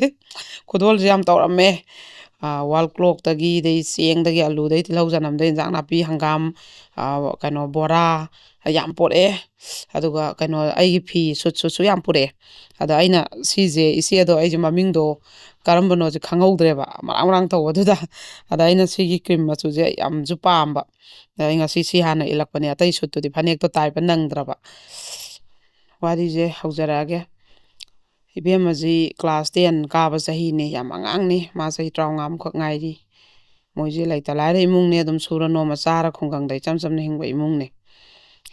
ꯈꯨꯗꯣꯜꯁꯦ ꯌꯥꯝ ꯇꯧꯔꯝꯃꯦ꯫ ꯋꯥꯜ ꯀ꯭ꯂꯣꯛꯇꯒꯤ, ꯑꯗꯩ ꯆꯦꯡꯗꯒꯤ, ꯑꯂꯨꯗꯩ, ꯇꯤꯜꯍꯧ ꯆꯅꯝꯗꯩ, ꯏꯟꯖꯥꯡ ꯅꯥꯄꯤ, ꯍꯪꯒꯥꯝ, ꯀꯩꯅꯣ, ꯕꯣꯔꯥ, ꯌꯥꯝ ꯄꯣꯔꯛꯑꯦ꯫ ꯑꯗꯨꯒ ꯀꯩꯅꯣ, ꯑꯩꯒꯤ ꯐꯤ ꯁꯨꯠ, ꯁꯨꯠꯁꯨ ꯌꯥꯝ ꯄꯨꯔꯛꯑꯦ꯫ ꯑꯗ ꯑꯩꯅ ꯁꯤꯁꯦ, ꯏꯆꯦꯗꯣ, ꯑꯩꯁꯦ ꯃꯃꯤꯡꯗꯣ ꯀꯔꯝꯕꯅꯣꯁꯦ ꯈꯪꯍꯧꯗ꯭ꯔꯦꯕ, ꯃꯔꯥꯡ ꯃꯔꯥꯡ ꯇꯧꯕꯗꯨꯗ꯫ ꯑꯗ ꯑꯩꯅ ꯁꯤꯒꯤ ꯀ꯭ꯔꯤꯝ ꯃꯆꯨꯁꯦ ꯌꯥꯝꯁꯨ ꯄꯥꯝꯕ꯫ ꯑꯗ ꯑꯩ ꯉꯁꯤ ꯁꯤ ꯍꯥꯟꯅ ꯏꯜꯂꯛꯄꯅꯦ, ꯑꯇꯩ ꯁꯨꯠꯇꯨꯗꯤ ꯐꯅꯦꯛꯇꯣ ꯇꯥꯏꯕ ꯅꯪꯗ꯭ꯔꯕ꯫ ꯋꯥꯔꯤꯁꯦ ꯍꯧꯖꯔꯛꯑꯒꯦ꯫ ꯏꯕꯦꯝꯃꯁꯤ class ten ꯀꯥꯕ ꯆꯍꯤꯅꯤ, ꯌꯥꯝ ꯑꯉꯥꯡꯅꯤ, ꯃꯥ ꯆꯍꯤ ꯇꯔꯥꯃꯉꯥꯃꯨꯛꯈꯛ ꯉꯥꯏꯔꯤ꯫ ꯃꯣꯏꯁꯦ ꯂꯩꯇ ꯂꯥꯏꯔ ꯏꯃꯨꯡꯅꯦ, ꯑꯗꯨꯝ ꯁꯨꯔ ꯅꯣꯝꯃ ꯆꯥꯔ ꯈꯨꯡꯒꯪꯗ ꯏꯆꯝ ꯆꯝꯅ ꯍꯤꯡꯕ ꯏꯃꯨꯡꯅꯦ꯫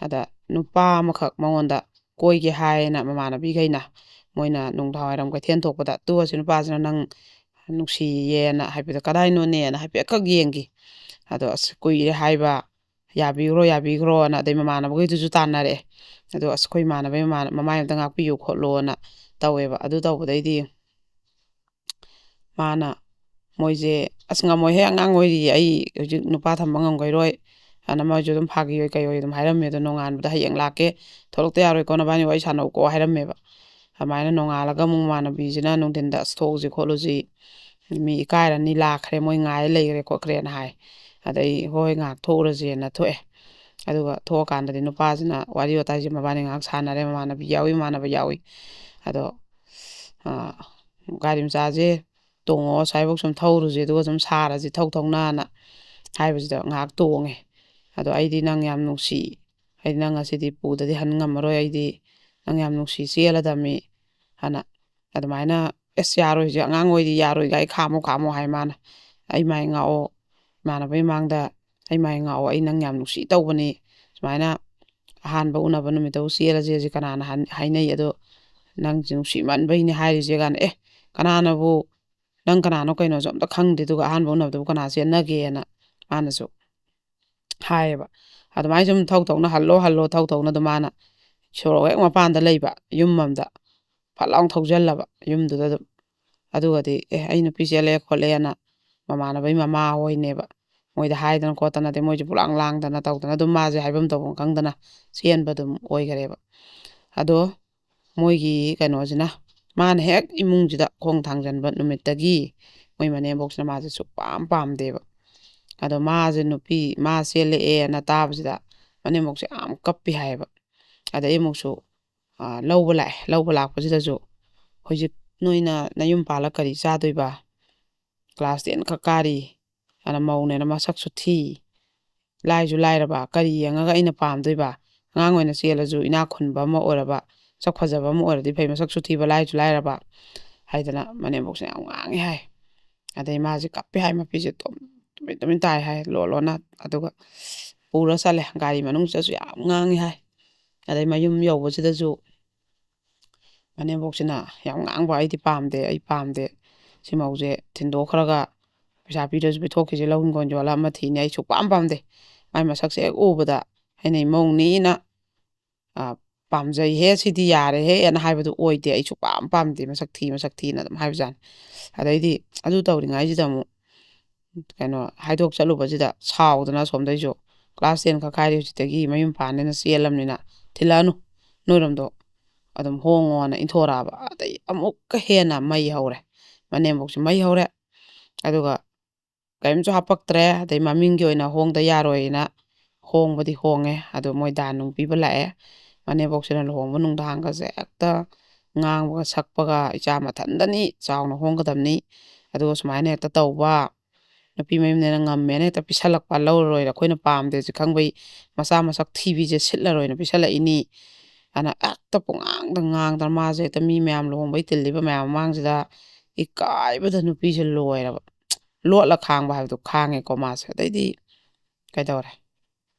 ꯑꯗ ꯅꯨꯄꯥ ꯑꯃꯈꯛ ꯃꯉꯣꯟꯗ ꯀꯣꯏꯒꯦ ꯍꯥꯏꯌꯦꯅ ꯃꯃꯥꯟꯅꯕꯤꯈꯩꯅ, ꯃꯣꯏꯅ ꯅꯨꯡꯗꯥꯡꯋꯥꯏꯔꯝ ꯀꯩꯊꯦꯜ ꯊꯣꯛꯄꯗ, "ꯇꯨ, ꯑꯁꯤ ꯅꯨꯄꯥꯁꯤꯅ ꯅꯪ ꯅꯨꯡꯁꯤꯌꯦꯅ" ꯍꯥꯏꯐꯦꯠ, "ꯀꯗꯥꯏꯅꯣꯅꯦꯅ" ꯍꯥꯏꯐꯦꯠꯈꯛ ꯌꯦꯡꯈꯤ꯫ ꯑꯗꯣ "ꯑꯁ, ꯀꯨꯏꯔꯦ ꯍꯥꯏꯕ, ꯌꯥꯕꯤꯈ꯭ꯔꯣ, ꯌꯥꯕꯤꯈ꯭ꯔꯣꯅ", ꯑꯗꯩ ꯃꯃꯥꯟꯅꯕꯈꯩꯗꯨꯁꯨ ꯇꯥꯟꯅꯔꯛꯑꯦ꯫ ꯑꯗꯣ "ꯑꯁ, ꯑꯩꯈꯣꯏ ꯏꯃꯥꯟꯅꯕ ꯏꯃꯥꯟ-, ꯃꯃꯥꯏ ꯑꯝꯇ ꯉꯥꯛꯄꯤꯌꯨ ꯈꯣꯠꯂꯣꯅ" ꯇꯧꯋꯦꯕ꯫ ꯑꯗꯨ ꯇꯧꯕꯗꯩꯗꯤ ꯃꯥꯅ, ꯃꯣꯏꯁꯦ, "ꯑꯁ, ꯉꯝꯃꯣꯏꯍꯦ, ꯑꯉꯥꯡ ꯑꯣꯏꯔꯤꯌꯦ, ꯑꯩ ꯍꯧꯖꯤꯛ ꯅꯨꯄꯥ ꯊꯝꯕ ꯉꯝꯈꯤꯔꯣꯏ" ꯑꯅ ꯃꯣꯏꯁꯨ ꯑꯗꯨꯝ ꯐꯥꯒꯤ ꯑꯣꯏ ꯀꯩ ꯑꯣꯏ ꯑꯗꯨꯝ ꯍꯥꯏꯔꯝꯃꯦ꯫ ꯑꯗꯣ ꯅꯣꯡꯉꯥꯟꯕꯗ "ꯍꯌꯦꯡ ꯂꯥꯛꯀꯦ, ꯊꯣꯛꯂꯛꯇ ꯌꯥꯔꯣꯏꯀꯣ, ꯅꯕꯥꯅꯤ ꯋꯥꯔꯤ ꯁꯥꯟꯅꯧꯀꯣ" ꯍꯥꯏꯔꯝꯃꯦꯕ꯫ ꯑꯗꯨꯃꯥꯏꯅ ꯅꯣꯡꯉꯥꯜꯂꯒ ꯑꯃꯨꯛ ꯃꯃꯥꯟꯅꯕꯤꯁꯤꯅ ꯅꯨꯡꯊꯤꯟꯗ, "ꯑꯁ, ꯊꯣꯛꯎꯁꯤ ꯈꯣꯠꯂꯨꯁꯤ, ꯃꯤ ꯏꯀꯥꯏꯔꯅꯤ, ꯂꯥꯛꯈ꯭ꯔꯦ, ꯃꯣꯏ ꯉꯥꯏ ꯂꯩꯈ꯭ꯔꯦ ꯈꯣꯠꯈ꯭ꯔꯦꯅ" ꯍꯥꯏ꯫ ꯑꯗꯩ "ꯍꯣꯏ, ꯉꯥꯏꯍꯥꯛ ꯊꯣꯛꯎꯔꯁꯦꯅ" ꯊꯣꯛꯑꯦ꯫ ꯑꯗꯨꯒ ꯊꯣꯛꯑꯀꯥꯟꯗꯗꯤ ꯅꯨꯄꯥꯁꯤꯅ ꯋꯥꯔꯤ ꯋꯥꯇꯥꯏꯁꯦ ꯃꯕꯥꯅꯤ ꯉꯥꯏꯍꯥꯛ ꯁꯥꯟꯅꯔꯦ, ꯃꯃꯥꯟꯅꯕꯤ ꯌꯥꯎꯏ, ꯃꯃꯥꯟꯅꯕ ꯌꯥꯎꯏ꯫ ꯑꯗꯣ, ꯑ, "ꯒꯥꯔꯤ ꯃꯆꯥꯁꯦ ꯇꯣꯡꯉꯣ, ꯑꯁ꯭ꯋꯥꯏꯐꯥꯎ ꯁꯨꯝ ꯊꯧꯔꯨꯁꯦ, ꯑꯗꯨꯒ ꯁꯨꯝ ꯁꯥꯔꯁꯦ ꯊꯧ ꯊꯧꯅꯅ" ꯍꯥꯏꯕꯁꯤꯗ ꯉꯥꯏꯍꯥꯛ ꯇꯣꯡꯉꯦ꯫ ꯑꯗꯣ "ꯑꯩꯗꯤ ꯅꯪ ꯌꯥꯝ ꯅꯨꯡꯁꯤ, ꯑꯩ ꯅꯪ ꯉꯁꯤꯗꯤ ꯄꯨꯗꯗꯤ ꯍꯟ ꯉꯝꯃꯔꯣꯏ, ꯑꯩꯗꯤ ꯅꯪ ꯌꯥꯝ ꯅꯨꯡꯁꯤ ꯆꯦꯜꯂꯗꯝꯃꯤ ꯍꯥꯏꯅ꯫ ꯑꯗꯨꯃꯥꯏꯅ, "ꯑꯁ, ꯌꯥꯔꯣꯏ, ꯍꯧꯖꯤꯛ ꯑꯉꯥꯡ ꯑꯣꯏꯔꯤ, ꯌꯥꯔꯣꯏ, ꯒꯥꯔꯤ ꯈꯥꯝꯃꯣ, ꯈꯥꯝꯃꯣ" ꯍꯥꯏ ꯃꯥꯅ꯫ "ꯑꯩ ꯃꯥꯏ ꯉꯥꯛꯑꯣ, ꯏꯃꯥꯟꯅꯕꯩ ꯃꯥꯡꯗ ꯑꯩ ꯃꯥꯏ ꯉꯥꯛꯑꯣ, ꯑꯩ ꯅꯪ ꯌꯥꯝ ꯅꯨꯡꯁꯤ ꯇꯧꯕꯅꯤ, ꯁꯨꯃꯥꯏꯅ ꯑꯍꯥꯟꯕ ꯎꯅꯕ ꯅꯨꯃꯤꯠꯇꯕꯨ ꯆꯦꯜꯂꯁꯦ ꯍꯧꯖꯤꯛ ꯀꯅꯥꯅ ꯍꯥꯏ-, ꯍꯥꯏꯅꯩ? ꯑꯗꯣ ꯅꯪꯁꯦ ꯅꯨꯡꯁꯤꯃꯟꯕꯩꯅꯤ ꯍꯥꯏꯔꯤꯁꯦ" ꯀꯥꯏꯅ꯫ "ꯑꯦ, ꯀꯅꯥꯅꯕꯨ, ꯅꯪ ꯀꯅꯥꯅꯣ ꯀꯩꯅꯣꯁꯨ ꯑꯝꯇ ꯈꯪꯗꯦ, ꯑꯗꯨꯒ ꯑꯍꯥꯟꯕ ꯎꯅꯕꯗꯕꯨ ꯀꯅꯥ ꯆꯦꯟꯅꯒꯦꯅ?" ꯃꯥꯅꯁꯨ ꯍꯥꯏꯌꯦꯕ꯫ ꯑꯗꯨꯃꯥꯏꯅ ꯁꯨꯝ ꯊꯧ ꯊꯧꯅ "ꯍꯜꯂꯣ, ꯍꯜꯂꯣ", ꯊꯧ ꯊꯧꯅ ꯑꯗꯨꯝ ꯃꯥꯅ ꯁꯣꯔꯣꯛ ꯍꯦꯛ ꯃꯄꯥꯟꯗ ꯂꯩꯕ ꯌꯨꯝ ꯑꯃꯗ ꯐꯠ ꯂꯥꯎꯅ ꯊꯧꯖꯜꯂꯕ ꯌꯨꯝꯗꯨꯗ ꯑꯗꯨꯝ꯫ ꯑꯗꯨꯒꯗꯤ, "ꯑꯦ, ꯑꯩ ꯅꯨꯄꯤ ꯆꯦꯜꯂꯦ ꯈꯣꯠꯂꯦꯅ" ꯃꯃꯥꯟꯅꯕꯩ ꯃꯃꯥ ꯍꯣꯏꯅꯦꯕ꯫ ꯃꯣꯏꯗ ꯍꯥꯏꯗꯅ ꯈꯣꯠꯇꯅ, ꯑꯗꯩ ꯃꯣꯏꯁꯨ ꯄꯨꯂꯥꯡ ꯂꯥꯡꯗꯅ ꯇꯧꯗꯅ ꯑꯗꯨꯝ ꯃꯥꯁꯦ ꯍꯥꯏꯐꯝ ꯇꯧꯐꯝ ꯈꯪꯗꯅ ꯆꯦꯟꯕ ꯑꯗꯨꯝ ꯑꯣꯏꯈꯔꯦꯕ꯫ ꯑꯗꯣ ꯃꯣꯏꯒꯤ ꯀꯩꯅꯣꯁꯤꯅ, ꯃꯥꯅ ꯍꯦꯛ ꯏꯃꯨꯡꯁꯤꯗ ꯈꯣꯡ ꯊꯥꯡꯖꯟꯕ ꯅꯨꯃꯤꯠꯇꯒꯤ ꯃꯣꯏ ꯃꯅꯦꯝꯕꯣꯛꯁꯤꯅ ꯃꯥꯁꯦ ꯁꯨꯛꯄꯥꯝ ꯄꯥꯝꯗꯦꯕ꯫ ꯑꯗꯣ ꯃꯥꯁꯦ ꯅꯨꯄꯤ, ꯃꯥ ꯆꯦꯜꯂꯛꯑꯦꯅ ꯇꯥꯕꯁꯤꯗ ꯃꯅꯦꯝꯕꯣꯛꯁꯦ ꯌꯥꯝ ꯀꯞꯄꯤ ꯍꯥꯏꯌꯦꯕ꯫ ꯑꯗꯩ ꯑꯃꯨꯛꯁꯨ, ꯑ, ꯂꯧꯕ ꯂꯥꯛꯑꯦ꯫ ꯂꯧꯕ ꯂꯥꯛꯄꯁꯤꯗꯁꯨ, "ꯍꯧꯖꯤꯛ ꯅꯣꯏꯅ ꯅꯌꯨꯝ ꯄꯥꯜꯂ ꯀꯔꯤ ꯆꯥꯗꯣꯏꯕ? ꯀ꯭ꯂꯥꯁ ꯇꯦꯟ ꯈꯛ ꯀꯥꯔꯤ, ꯑꯗ ꯃꯧꯅꯦꯅ ꯃꯁꯛꯁꯨ ꯊꯤ, ꯂꯥꯏꯁꯨ ꯂꯥꯏꯔꯕ, ꯀꯔꯤ ꯌꯦꯡꯉꯒ ꯑꯩꯅ ꯄꯥꯝꯗꯣꯏꯕ? ꯑꯉꯥꯡ ꯑꯣꯏꯅ ꯆꯦꯜꯂꯁꯨ ꯏꯅꯥꯛ ꯈꯨꯟꯕ ꯑꯃ ꯑꯣꯏꯔꯕ, ꯁꯛ ꯐꯖꯕ ꯑꯃ ꯑꯣꯏꯔꯗꯤ ꯐꯩ, ꯃꯁꯛꯁꯨ ꯊꯤꯕ, ꯂꯥꯏꯁꯨ ꯂꯥꯏꯔꯕ" ꯍꯥꯏꯗꯅ ꯃꯅꯦꯝꯕꯣꯛꯁꯦ ꯌꯥꯝ ꯉꯥꯡꯉꯤ ꯍꯥꯏ꯫ ꯑꯗꯩ ꯃꯥꯁꯦ ꯀꯞꯄꯦ ꯍꯥꯏ, ꯃꯄꯤꯁꯦ ꯇꯨꯝ-, ꯇꯨꯃꯤꯟ ꯇꯨꯃꯤꯟ ꯇꯥꯏ ꯍꯥꯏ, ꯂꯣꯟ ꯂꯣꯟꯅ꯫ ꯑꯗꯨꯒ ꯄꯨꯔ ꯆꯠꯂꯦ, ꯒꯥꯔꯤ ꯃꯅꯨꯡꯁꯤꯗꯁꯨ ꯌꯥꯝ ꯉꯥꯡꯉꯤ ꯍꯥꯏ꯫ ꯑꯗꯩ ꯃꯌꯨꯝ ꯌꯧꯕꯁꯤꯗꯁꯨ ꯃꯅꯦꯝꯕꯣꯛꯁꯤꯅ ꯌꯥꯝ ꯉꯥꯡꯕ, "ꯑꯩꯗꯤ ꯄꯥꯝꯗꯦ, ꯑꯩ ꯄꯥꯝꯗꯦ, ꯁꯤ ꯃꯧꯁꯦ ꯊꯤꯟꯗꯣꯛꯈ꯭ꯔꯒ ꯄꯩꯁꯥ ꯄꯤꯔꯁꯨ ꯄꯤꯊꯣꯛꯈꯤꯁꯦ, ꯂꯧ ꯍꯤꯡꯒꯣꯜ ꯌꯣꯜꯂ ꯑꯃ ꯊꯤꯅꯤ, ꯑꯩ ꯁꯨꯛꯄꯥꯝ ꯄꯥꯝꯗꯦ꯫ ꯃꯥꯏ ꯃꯁꯛꯁꯦ ꯍꯦꯛ ꯎꯕꯗ ꯑꯩꯅ ꯏꯃꯧꯅꯤꯅ, ꯑ, ꯄꯥꯝꯖꯩꯍꯦ, ꯁꯤꯗꯤ ꯌꯥꯔꯦꯍꯦ" ꯑꯅ ꯍꯥꯏꯕꯗꯨ ꯑꯣꯏꯗꯦ꯫ "ꯑꯩ ꯁꯨꯛꯄꯥꯝ ꯄꯥꯝꯗꯦ, ꯃꯁꯛ ꯊꯤ, ꯃꯁꯛ ꯊꯤꯅ" ꯑꯗꯨꯝ ꯍꯥꯏꯕꯖꯥꯠꯅꯤ꯫ ꯑꯗꯩꯗꯤ ꯑꯗꯨ ꯇꯧꯔꯤꯉꯩꯁꯤꯗ ꯑꯃꯨꯛ ꯀꯩꯅꯣ ꯍꯥꯏꯗꯣꯛ ꯆꯠꯂꯨꯕꯁꯤꯗ ꯁꯥꯎꯗꯅ ꯑꯁꯣꯝꯗꯩꯁꯨ, "ꯀ꯭ꯂꯥꯁ ꯇꯦꯟ ꯈꯛ ꯀꯥꯏꯔꯤ, ꯍꯧꯖꯤꯛꯇꯒꯤ ꯃꯌꯨꯝ ꯄꯥꯟꯅꯤꯅ ꯆꯦꯜꯂꯝꯅꯤꯅ ꯊꯤꯜꯂꯛꯑꯅꯨ, ꯅꯣꯏꯔꯣꯝꯗꯣ ꯑꯗꯨꯝ ꯍꯣꯡꯉꯣꯅ" ꯏꯟꯊꯣꯔꯛꯑꯕ꯫ ꯑꯗꯩ ꯑꯃꯨꯛꯀ ꯍꯦꯟꯅ ꯃꯩ ꯍꯧꯔꯦ, ꯃꯅꯦꯝꯕꯣꯛꯁꯦ ꯃꯩ ꯍꯧꯔꯦ꯫ ꯑꯗꯨꯒ ꯀꯔꯤꯝꯁꯨ ꯍꯥꯄꯛꯇ꯭ꯔꯦ꯫ ꯑꯗꯩ ꯃꯃꯤꯡꯒꯤ ꯑꯣꯏꯅ ꯍꯣꯡꯗ ꯌꯥꯔꯣꯏꯅ ꯍꯣꯡꯕꯗꯤ ꯍꯣꯡꯉꯦ꯫ ꯑꯗꯣ ꯃꯣꯏ ꯗꯥꯟ ꯅꯨꯡ ꯄꯤꯕ ꯂꯥꯛꯑꯦ꯫ ꯃꯅꯦꯝꯕꯣꯛꯁꯤꯅ ꯂꯨꯍꯣꯡꯕ ꯅꯨꯡꯗꯥꯡꯒꯁꯦ ꯍꯦꯛꯇ ꯉꯥꯡꯕꯒ ꯁꯛꯄꯒ, "ꯏꯆꯥ ꯃꯊꯟꯗꯅꯤ, ꯆꯥꯎꯅ ꯍꯣꯡꯒꯗꯕꯅꯤ, ꯑꯗꯨꯒ ꯁꯨꯃꯥꯏꯅ ꯍꯦꯛꯇ ꯇꯧꯕ, ꯅꯨꯄꯤ ꯃꯌꯨꯝꯅꯦꯅ ꯉꯝꯃꯦꯅ ꯍꯦꯛꯇ ꯄꯤꯁꯜꯂꯛꯄ, ꯂꯧꯔꯔꯣꯏꯅ ꯑꯩꯈꯣꯏꯅ ꯄꯥꯝꯗꯦꯁꯦ ꯈꯪꯕꯩ ꯃꯆꯥ ꯃꯁꯛ ꯊꯤꯕꯤꯁꯦ ꯁꯤꯠꯂꯔꯣꯏꯅ ꯄꯤꯁꯜꯂꯛꯏꯅꯤ꯫ ꯑꯅ ꯍꯦꯛꯇ ꯄꯨꯡꯉꯥꯡꯗ ꯉꯥꯡꯗꯅ ꯃꯥꯁꯦ ꯍꯦꯛꯇ ꯃꯤ ꯃꯌꯥꯝ ꯂꯨꯍꯣꯡꯕꯩ ꯇꯤꯜꯂꯤꯕ ꯃꯌꯥꯝ ꯃꯃꯥꯡꯁꯤꯗ ꯏꯀꯥꯏꯕꯗ ꯅꯨꯄꯤꯁꯦ ꯂꯣꯏꯔꯕ꯫ ꯂꯣꯠꯂ ꯈꯥꯡꯕ ꯍꯥꯏꯕꯗꯣ ꯈꯥꯡꯉꯦꯀꯣ ꯃꯥꯁꯦ꯫ ꯑꯗꯩꯗꯤ ꯀꯩꯗꯧꯔꯦ?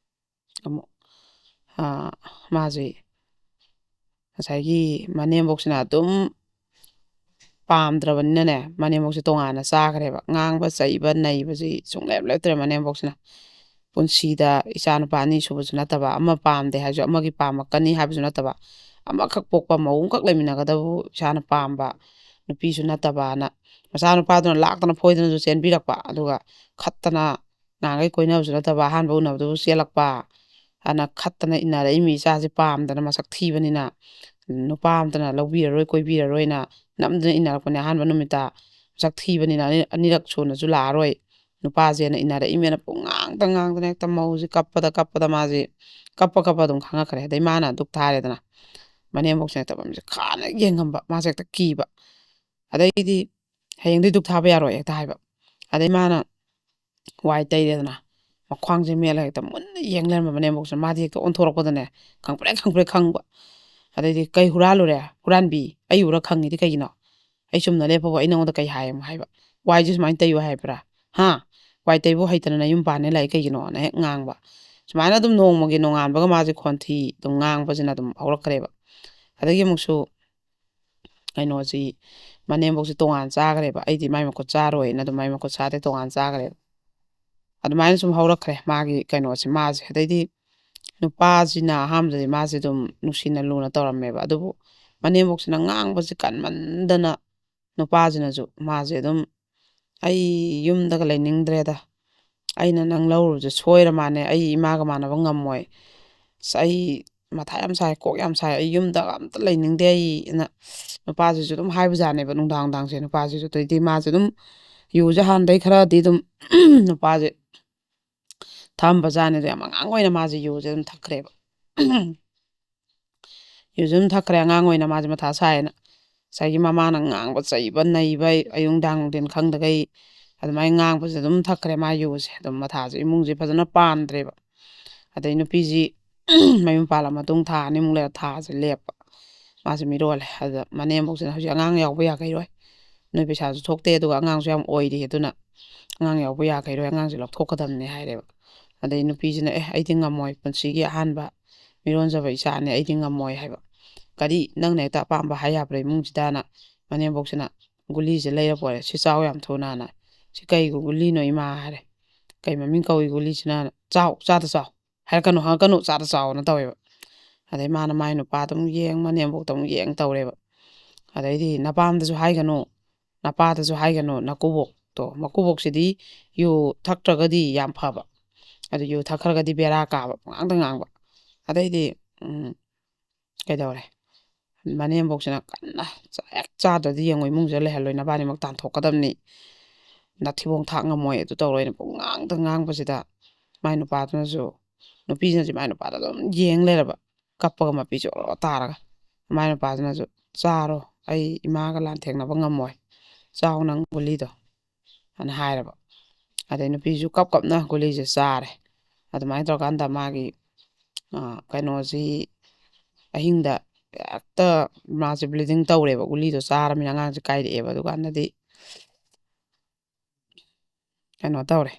ꯑꯃꯨꯛ ꯑꯥ, ꯃꯥꯁꯦ ꯉꯁꯥꯏꯒꯤ ꯃꯅꯦꯝꯕꯣꯛꯁꯤꯅ ꯑꯗꯨꯝ ꯄꯥꯝꯗ꯭ꯔꯕꯅꯤꯅꯅꯦ, ꯃꯅꯦꯝꯕꯣꯛꯁꯦ ꯇꯣꯉꯥꯟꯅ ꯆꯥꯈ꯭ꯔꯦꯕ꯫ ꯉꯥꯡꯕ, ꯆꯩꯕ, ꯅꯩꯕꯁꯤ ꯁꯨꯡꯂꯦꯞ ꯂꯦꯞꯇ꯭ꯔꯦ ꯃꯅꯦꯝꯕꯣꯛꯁꯤꯅ꯫ ꯄꯨꯟꯁꯤꯗ ꯏꯆꯥ ꯅꯨꯄꯥ ꯑꯅꯤ ꯁꯨꯕꯁꯨ ꯅꯠꯇꯕ, ꯑꯃ ꯄꯥꯝꯗꯦ ꯍꯥꯏꯔꯁꯨ ꯑꯃꯒꯤ ꯄꯥꯝꯃꯛꯀꯅꯤ ꯍꯥꯏꯕꯁꯨ ꯅꯠꯇꯕ, ꯑꯃꯈꯛ ꯄꯣꯛꯄ ꯃꯧ ꯑꯃꯈꯛ ꯂꯩꯃꯤꯟꯅꯒꯗꯕꯕꯨ ꯏꯁꯥꯅ ꯄꯥꯝꯕ ꯅꯨꯄꯤꯁꯨ ꯅꯠꯇꯕꯅ, ꯃꯆꯥꯅꯨꯄꯥꯗꯨꯅ ꯂꯥꯛꯇꯅ ꯐꯣꯏꯗꯅꯁꯨ ꯆꯦꯟꯕꯤꯔꯛꯄ, ꯑꯗꯨꯒ ꯈꯠꯇꯅ ꯅꯍꯥꯟꯈꯩ ꯀꯣꯏꯅꯕꯁꯨ ꯅꯠꯇꯕ ꯑꯍꯥꯟꯕ ꯎꯅꯕꯗꯨꯕꯨ ꯆꯦꯜꯂꯛꯄ, ꯑꯅ ꯈꯠꯇꯅ ꯏꯟꯅꯔꯛꯏ ꯃꯤ ꯏꯆꯥꯁꯦ ꯄꯥꯝꯗꯅ ꯃꯁꯛ ꯊꯤꯕꯅꯤꯅ ꯅꯨꯄꯥ ꯑꯝꯇꯅ ꯂꯧꯕꯤꯔꯔꯣꯏ ꯀꯣꯏꯕꯤꯔꯔꯣꯏꯅ ꯅꯝꯗꯅ ꯏꯟꯅꯔꯛꯄꯅꯦ ꯑꯍꯥꯟꯕ ꯅꯨꯃꯤꯠꯇ꯫ ꯃꯁꯛ ꯊꯤꯕꯅꯤꯅ ꯑꯅꯤ-, ꯑꯅꯤꯔꯛ ꯁꯨꯅꯁꯨ ꯂꯥꯛꯑꯔꯣꯏ ꯅꯨꯄꯥꯁꯦꯅ ꯏꯟꯅꯔꯛꯏꯃꯦꯅ ꯄꯨꯡꯉꯥꯡꯗ ꯉꯥꯡꯗꯅ ꯍꯦꯛꯇ ꯃꯧꯁꯦ ꯀꯞꯄꯗ ꯀꯞꯄꯗ ꯃꯥꯁꯦ ꯀꯞꯄ ꯀꯞꯄ ꯑꯗꯨꯝ ꯈꯪꯉꯛꯈ꯭ꯔꯦ꯫ ꯑꯗꯩ ꯃꯥꯅ ꯗꯨꯛ ꯊꯥꯔꯦꯗꯅ ꯃꯅꯦꯝꯕꯣꯛꯁꯦ ꯍꯦꯛꯇ ꯃꯃꯤꯠꯁꯦ ꯈꯥꯅ ꯌꯦꯡꯉꯝꯕ, ꯃꯥꯁꯦ ꯍꯦꯛꯇ ꯀꯤꯕ꯫ ꯑꯗꯩꯗꯤ ꯍꯌꯦꯡꯗꯤ ꯗꯨꯛ ꯊꯥꯕ ꯌꯥꯔꯣꯏ ꯍꯦꯛꯇ ꯍꯥꯏꯕ꯫ ꯑꯗꯩ ꯃꯥꯅ ꯋꯥꯏ ꯇꯩꯔꯦꯗꯅ ꯃꯈ꯭ꯋꯥꯡꯁꯦ ꯃꯦꯠꯂꯒ ꯍꯦꯛꯇ ꯃꯨꯟꯅ ꯌꯦꯡ ꯂꯩꯔꯝꯕ ꯃꯅꯦꯝꯕꯣꯛꯁꯦ꯫ ꯃꯥꯗꯤ ꯍꯦꯛꯇ ꯑꯣꯟꯊꯣꯔꯛꯄꯗꯅꯦ ꯈꯪꯄ꯭ꯔꯦꯛ ꯈꯪꯄ꯭ꯔꯦꯛ ꯈꯪꯕ꯫ ꯑꯗꯩꯗꯤ "ꯀꯩ ꯍꯨꯔꯥꯜꯂꯨꯔꯦ? ꯍꯨꯔꯥꯟꯕꯤ, ꯑꯩ ꯎꯔ ꯈꯪꯉꯤꯗꯤ ꯀꯩꯒꯤꯅꯣ? ꯑꯩ ꯆꯨꯝꯅ ꯂꯦꯞꯄꯕꯨ ꯑꯩ ꯅꯉꯣꯟꯗ ꯀꯩ ꯍꯥꯏ?" ꯑꯃꯨꯛ ꯍꯥꯏꯕ꯫ "ꯋꯥꯏꯁꯦ ꯁꯨꯃꯥꯏꯅ ꯇꯩꯌꯨ ꯍꯥꯏꯕ꯭ꯔꯥ? ꯍꯥ? ꯋꯥꯏ ꯇꯩꯕꯨ ꯍꯩꯇꯅ ꯅꯌꯨꯝ ꯄꯥꯟꯅꯤ ꯂꯥꯛꯏ ꯀꯩꯒꯤꯅꯣꯅ?" ꯍꯦꯛ ꯉꯥꯡꯕ꯫ ꯁꯨꯃꯥꯏꯅ ꯑꯗꯨꯝ ꯅꯣꯡꯃꯒꯤ ꯅꯣꯡꯉꯥꯟꯕꯒ ꯃꯥꯁꯦ ꯈꯣꯟꯊꯤ ꯑꯗꯨꯝ ꯉꯥꯡꯕꯁꯤꯅ ꯑꯗꯨꯝ ꯍꯧꯔꯛꯈ꯭ꯔꯦꯕ꯫ ꯑꯗꯒꯤ ꯑꯃꯨꯛꯁꯨ ꯀꯩꯅꯣꯁꯤ ꯃꯅꯦꯝꯕꯣꯛꯁꯤ ꯇꯣꯉꯥꯟ ꯆꯥꯈ꯭ꯔꯦꯕ꯫ "ꯑꯩꯗꯤ ꯃꯥꯏ ꯃꯈꯨꯠ ꯆꯥꯔꯣꯏꯅ" ꯑꯗꯨꯝ ꯃꯥꯏ ꯃꯈꯨꯠ ꯆꯥꯗꯦ, ꯇꯣꯉꯥꯟ ꯆꯥꯈ꯭ꯔꯦꯕ꯫ ꯑꯗꯨꯃꯥꯏꯅ ꯁꯨꯝ ꯍꯧꯔꯛꯈ꯭ꯔꯦ ꯃꯥꯒꯤ ꯀꯩꯅꯣꯁꯦ, ꯃꯥꯁꯦ꯫ ꯑꯗꯩꯗꯤ ꯅꯨꯄꯥꯁꯤꯅ ꯑꯍꯥꯟꯕꯗꯗꯤ ꯃꯥꯁꯦ ꯑꯗꯨꯝ ꯅꯨꯡꯁꯤꯅ ꯂꯨꯅ ꯇꯧꯔꯝꯃꯦꯕ꯫ ꯑꯗꯨꯕꯨ ꯃꯅꯦꯝꯕꯣꯛꯁꯤꯅ ꯉꯥꯡꯕꯁꯦ ꯀꯟꯃꯟꯗꯅ ꯅꯨꯄꯥꯁꯤꯅꯁꯨ ꯃꯥꯁꯦ ꯑꯗꯨꯝ "ꯑꯩ ꯌꯨꯝꯗꯒ ꯂꯩꯅꯤꯡꯗ꯭ꯔꯦꯗ, ꯑꯩꯅ ꯅꯪ ꯂꯧꯔꯨꯕꯁꯦ ꯁꯣꯏꯔ ꯃꯥꯅꯦ, ꯑꯩ ꯏꯃꯥꯒ ꯃꯥꯟꯅꯕ ꯉꯝꯃꯣꯏ, ꯑꯁ, ꯑꯩ ꯃꯊꯥ ꯌꯥꯝ ꯁꯥꯏ, ꯀꯣꯛ ꯌꯥꯝ ꯁꯥꯏ, ꯑꯩ ꯌꯨꯝꯗꯒ ꯑꯝꯇ ꯂꯩꯅꯤꯡꯗꯦ ꯑꯩ" ꯑꯅ ꯅꯨꯄꯥꯁꯤꯁꯨ ꯑꯗꯨꯝ ꯍꯥꯏꯕꯖꯥꯠꯅꯦꯕ ꯅꯨꯡꯗꯥꯡ ꯅꯨꯡꯗꯥꯡꯁꯦ꯫ ꯅꯨꯄꯥꯁꯤꯁꯨ ꯑꯗꯩꯗꯤ ꯃꯥꯁꯦ ꯑꯗꯨꯝ ꯌꯨꯁꯦ ꯍꯥꯟꯅꯗꯩ ꯈꯔꯗꯤ ꯑꯗꯨꯝ ꯅꯨꯄꯥꯁꯦ ꯊꯛꯑꯝꯕ ꯖꯥꯠꯅꯦ꯫ ꯑꯗꯣ ꯌꯥꯝ ꯑꯉꯥꯡ ꯑꯣꯏꯅ ꯃꯥꯁꯦ ꯌꯨꯁꯦ ꯑꯗꯨꯝ ꯊꯛꯈ꯭ꯔꯦꯕ꯫ ꯌꯨꯁꯦ ꯑꯗꯨꯝ ꯊꯛꯈ꯭ꯔꯦ ꯑꯉꯥꯡ ꯑꯣꯏꯅ, ꯃꯥꯁꯦ ꯃꯊꯥ ꯁꯥꯏꯌꯦꯅ꯫ ꯉꯁꯥꯏꯒꯤ ꯃꯃꯥꯅ ꯉꯥꯡꯕ, ꯆꯩꯕ, ꯅꯩꯕ, ꯑꯌꯨꯛ ꯅꯨꯡꯗꯥꯡ ꯅꯨꯡꯊꯤꯟ ꯈꯪꯗꯈꯩ ꯑꯗꯨꯃꯥꯏꯅ ꯉꯥꯡꯕꯁꯦ ꯑꯗꯨꯝ ꯊꯛꯈ꯭ꯔꯦ ꯃꯥ ꯌꯨꯁꯦ꯫ ꯑꯗꯨꯝ ꯃꯊꯥꯁꯦ ꯏꯃꯨꯡꯁꯦ ꯐꯖꯅ ꯄꯥꯟꯗ꯭ꯔꯦꯕ꯫ ꯑꯗꯩ ꯅꯨꯄꯤꯁꯤ ꯃꯌꯨꯝ ꯄꯥꯜꯂ ꯃꯇꯨꯡ ꯊꯥ ꯑꯅꯤꯃꯨꯛ ꯂꯩꯔ ꯊꯥꯁꯦ ꯂꯦꯞꯄ꯫ ꯃꯥꯁꯦ ꯃꯤꯔꯣꯜꯂꯦ꯫ ꯑꯗ ꯃꯅꯦꯝꯕꯣꯛꯁꯤꯅ ꯍꯧꯖꯤꯛ ꯑꯉꯥꯡ ꯌꯥꯎꯕ ꯌꯥꯈꯩꯔꯣꯏ, ꯅꯣꯏ ꯄꯩꯁꯥꯁꯨ ꯊꯣꯛꯇꯦ, ꯑꯗꯨꯒ ꯑꯉꯥꯡꯁꯨ ꯌꯥꯝ ꯑꯣꯏꯔꯤ, ꯑꯗꯨꯅ ꯑꯉꯥꯡ ꯌꯥꯎꯕ ꯌꯥꯈꯩꯔꯣꯏ, ꯑꯉꯥꯡꯁꯦ ꯂꯧꯊꯣꯛꯀꯗꯕꯅꯦ ꯍꯥꯏꯔꯦꯕ꯫ ꯑꯗꯩ ꯅꯨꯄꯤꯁꯤꯅ "ꯑꯦ, ꯑꯩꯗꯤ ꯉꯝꯃꯣꯏ, ꯄꯨꯟꯁꯤꯒꯤ ꯑꯍꯥꯟꯕ ꯃꯤꯔꯣꯟꯖꯕ ꯏꯆꯥꯅꯦ, ꯑꯩꯗꯤ ꯉꯝꯃꯣꯏ" ꯍꯥꯏꯕ꯫ "ꯀꯔꯤ, ꯅꯪꯅ ꯍꯦꯛꯇ ꯑꯄꯥꯝꯕ ꯍꯥꯏ ꯌꯥꯕ꯭ꯔꯥ ꯏꯃꯨꯡꯁꯤꯗꯅ?" ꯃꯅꯦꯝꯕꯣꯛꯁꯤꯅ "ꯒꯨꯂꯤꯁꯦ ꯂꯩꯔ ꯄꯣꯔꯦ, ꯁꯤ ꯆꯥꯎ ꯌꯥꯝ ꯊꯨꯅꯅ, ꯁꯤ ꯀꯩ ꯒꯨꯂꯤꯅꯣ ꯏꯃꯥ?" ꯍꯥꯏꯔꯦ꯫ "ꯀꯩ ꯃꯃꯤꯡ ꯀꯧꯏ ꯒꯨꯂꯤꯁꯤꯅ?" "ꯆꯥꯎ, ꯆꯥꯗ ꯆꯥꯎ, ꯍꯥꯏꯔꯛꯀꯅꯨ, ꯍꯪꯉꯛꯀꯅꯨ, ꯆꯥꯗ ꯆꯥꯎꯅ" ꯇꯧꯋꯦꯕ꯫ ꯑꯗꯩ ꯃꯥꯅ ꯃꯥꯏ ꯅꯨꯄꯥꯗ ꯑꯃꯨꯛ ꯌꯦꯡ, ꯃꯅꯦꯝꯕꯣꯛꯇ ꯑꯃꯨꯛ ꯌꯦꯡ ꯇꯧꯔꯦꯕ꯫ ꯑꯗꯩꯗꯤ "ꯅꯄꯥꯝꯗꯁꯨ ꯍꯥꯏꯒꯅꯨ, ꯅꯄꯥꯗꯁꯨ ꯍꯥꯏꯒꯅꯨ, ꯅꯀꯨꯕꯣꯛꯇꯣ, ꯃꯀꯨꯕꯣꯛꯁꯤꯗꯤ ꯌꯨ ꯊꯛꯇ꯭ꯔꯒꯗꯤ ꯌꯥꯝ ꯐꯕ, ꯑꯗꯨ ꯌꯨ ꯊꯛꯈ꯭ꯔꯒꯗꯤ ꯕꯦꯔꯥ ꯀꯥꯕ", ꯄꯉꯥꯡꯗ ꯉꯥꯡꯕ꯫ ꯑꯗꯩꯗꯤ ꯎꯝ, ꯀꯩꯗꯧꯔꯦ? ꯃꯅꯦꯝꯕꯣꯛꯁꯤꯅ ꯀꯟꯅ "ꯆꯥ-, ꯍꯦꯛ ꯆꯥꯗ꯭ꯔꯗꯤ ꯌꯦꯡꯉꯣ, ꯏꯃꯨꯡꯁꯤꯗ ꯂꯩꯍꯜꯂꯣꯏ, ꯅꯕꯥꯅꯤꯃꯛ ꯇꯥꯟꯊꯣꯛꯀꯗꯕꯅꯤ, ꯅꯊꯤꯕꯣꯡ ꯊꯥꯛ ꯉꯝꯃꯣꯏ, ꯑꯗꯨ ꯇꯧꯔꯣꯏꯅ" ꯄꯨꯡꯉꯥꯡꯗ ꯉꯥꯡꯕꯁꯤꯗ, ꯃꯥꯏ ꯅꯨꯄꯥꯗꯨꯅꯁꯨ, ꯅꯨꯄꯤꯁꯤꯅꯁꯨ ꯃꯥꯏ ꯅꯨꯄꯥꯗ ꯑꯗꯨꯝ ꯌꯦꯡ ꯂꯩꯔꯕ, ꯀꯞꯄꯒ ꯃꯄꯤ ꯆꯣꯔꯣ ꯇꯥꯔꯒ꯫ ꯃꯥꯏ ꯅꯨꯄꯥꯗꯨꯅꯁꯨ "ꯆꯥꯔꯣ, ꯑꯩ ꯏꯃꯥꯒ ꯂꯥꯟꯊꯦꯡꯅꯕ ꯉꯝꯃꯣꯏ, ꯆꯥꯎ ꯅꯪ ꯒꯨꯂꯤꯗꯣ" ꯑꯅ ꯍꯥꯏꯔꯕ꯫ ꯑꯗꯩ ꯅꯨꯄꯤꯁꯨ ꯀꯞ ꯀꯞꯅ ꯒꯨꯂꯤꯁꯦ ꯆꯥꯔꯦ꯫ ꯑꯗꯨꯃꯥꯏꯅ ꯇꯧꯔꯀꯥꯟꯗ ꯃꯥꯒꯤ, ꯑ, ꯀꯩꯅꯣꯁꯤ ꯑꯍꯤꯡꯗ ꯍꯦꯛꯇ ꯃꯥꯁꯦ ꯕ꯭ꯂꯤꯗꯤꯡ ꯇꯧꯔꯦꯕ, ꯒꯨꯂꯤꯗꯣ ꯆꯥꯔꯃꯤꯅ ꯑꯉꯥꯡꯁꯦ ꯀꯥꯏꯔꯛꯑꯦꯕ꯫ ꯑꯗꯨꯀꯥꯟꯗꯗꯤ ꯀꯩꯅꯣ ꯇꯧꯔꯦ,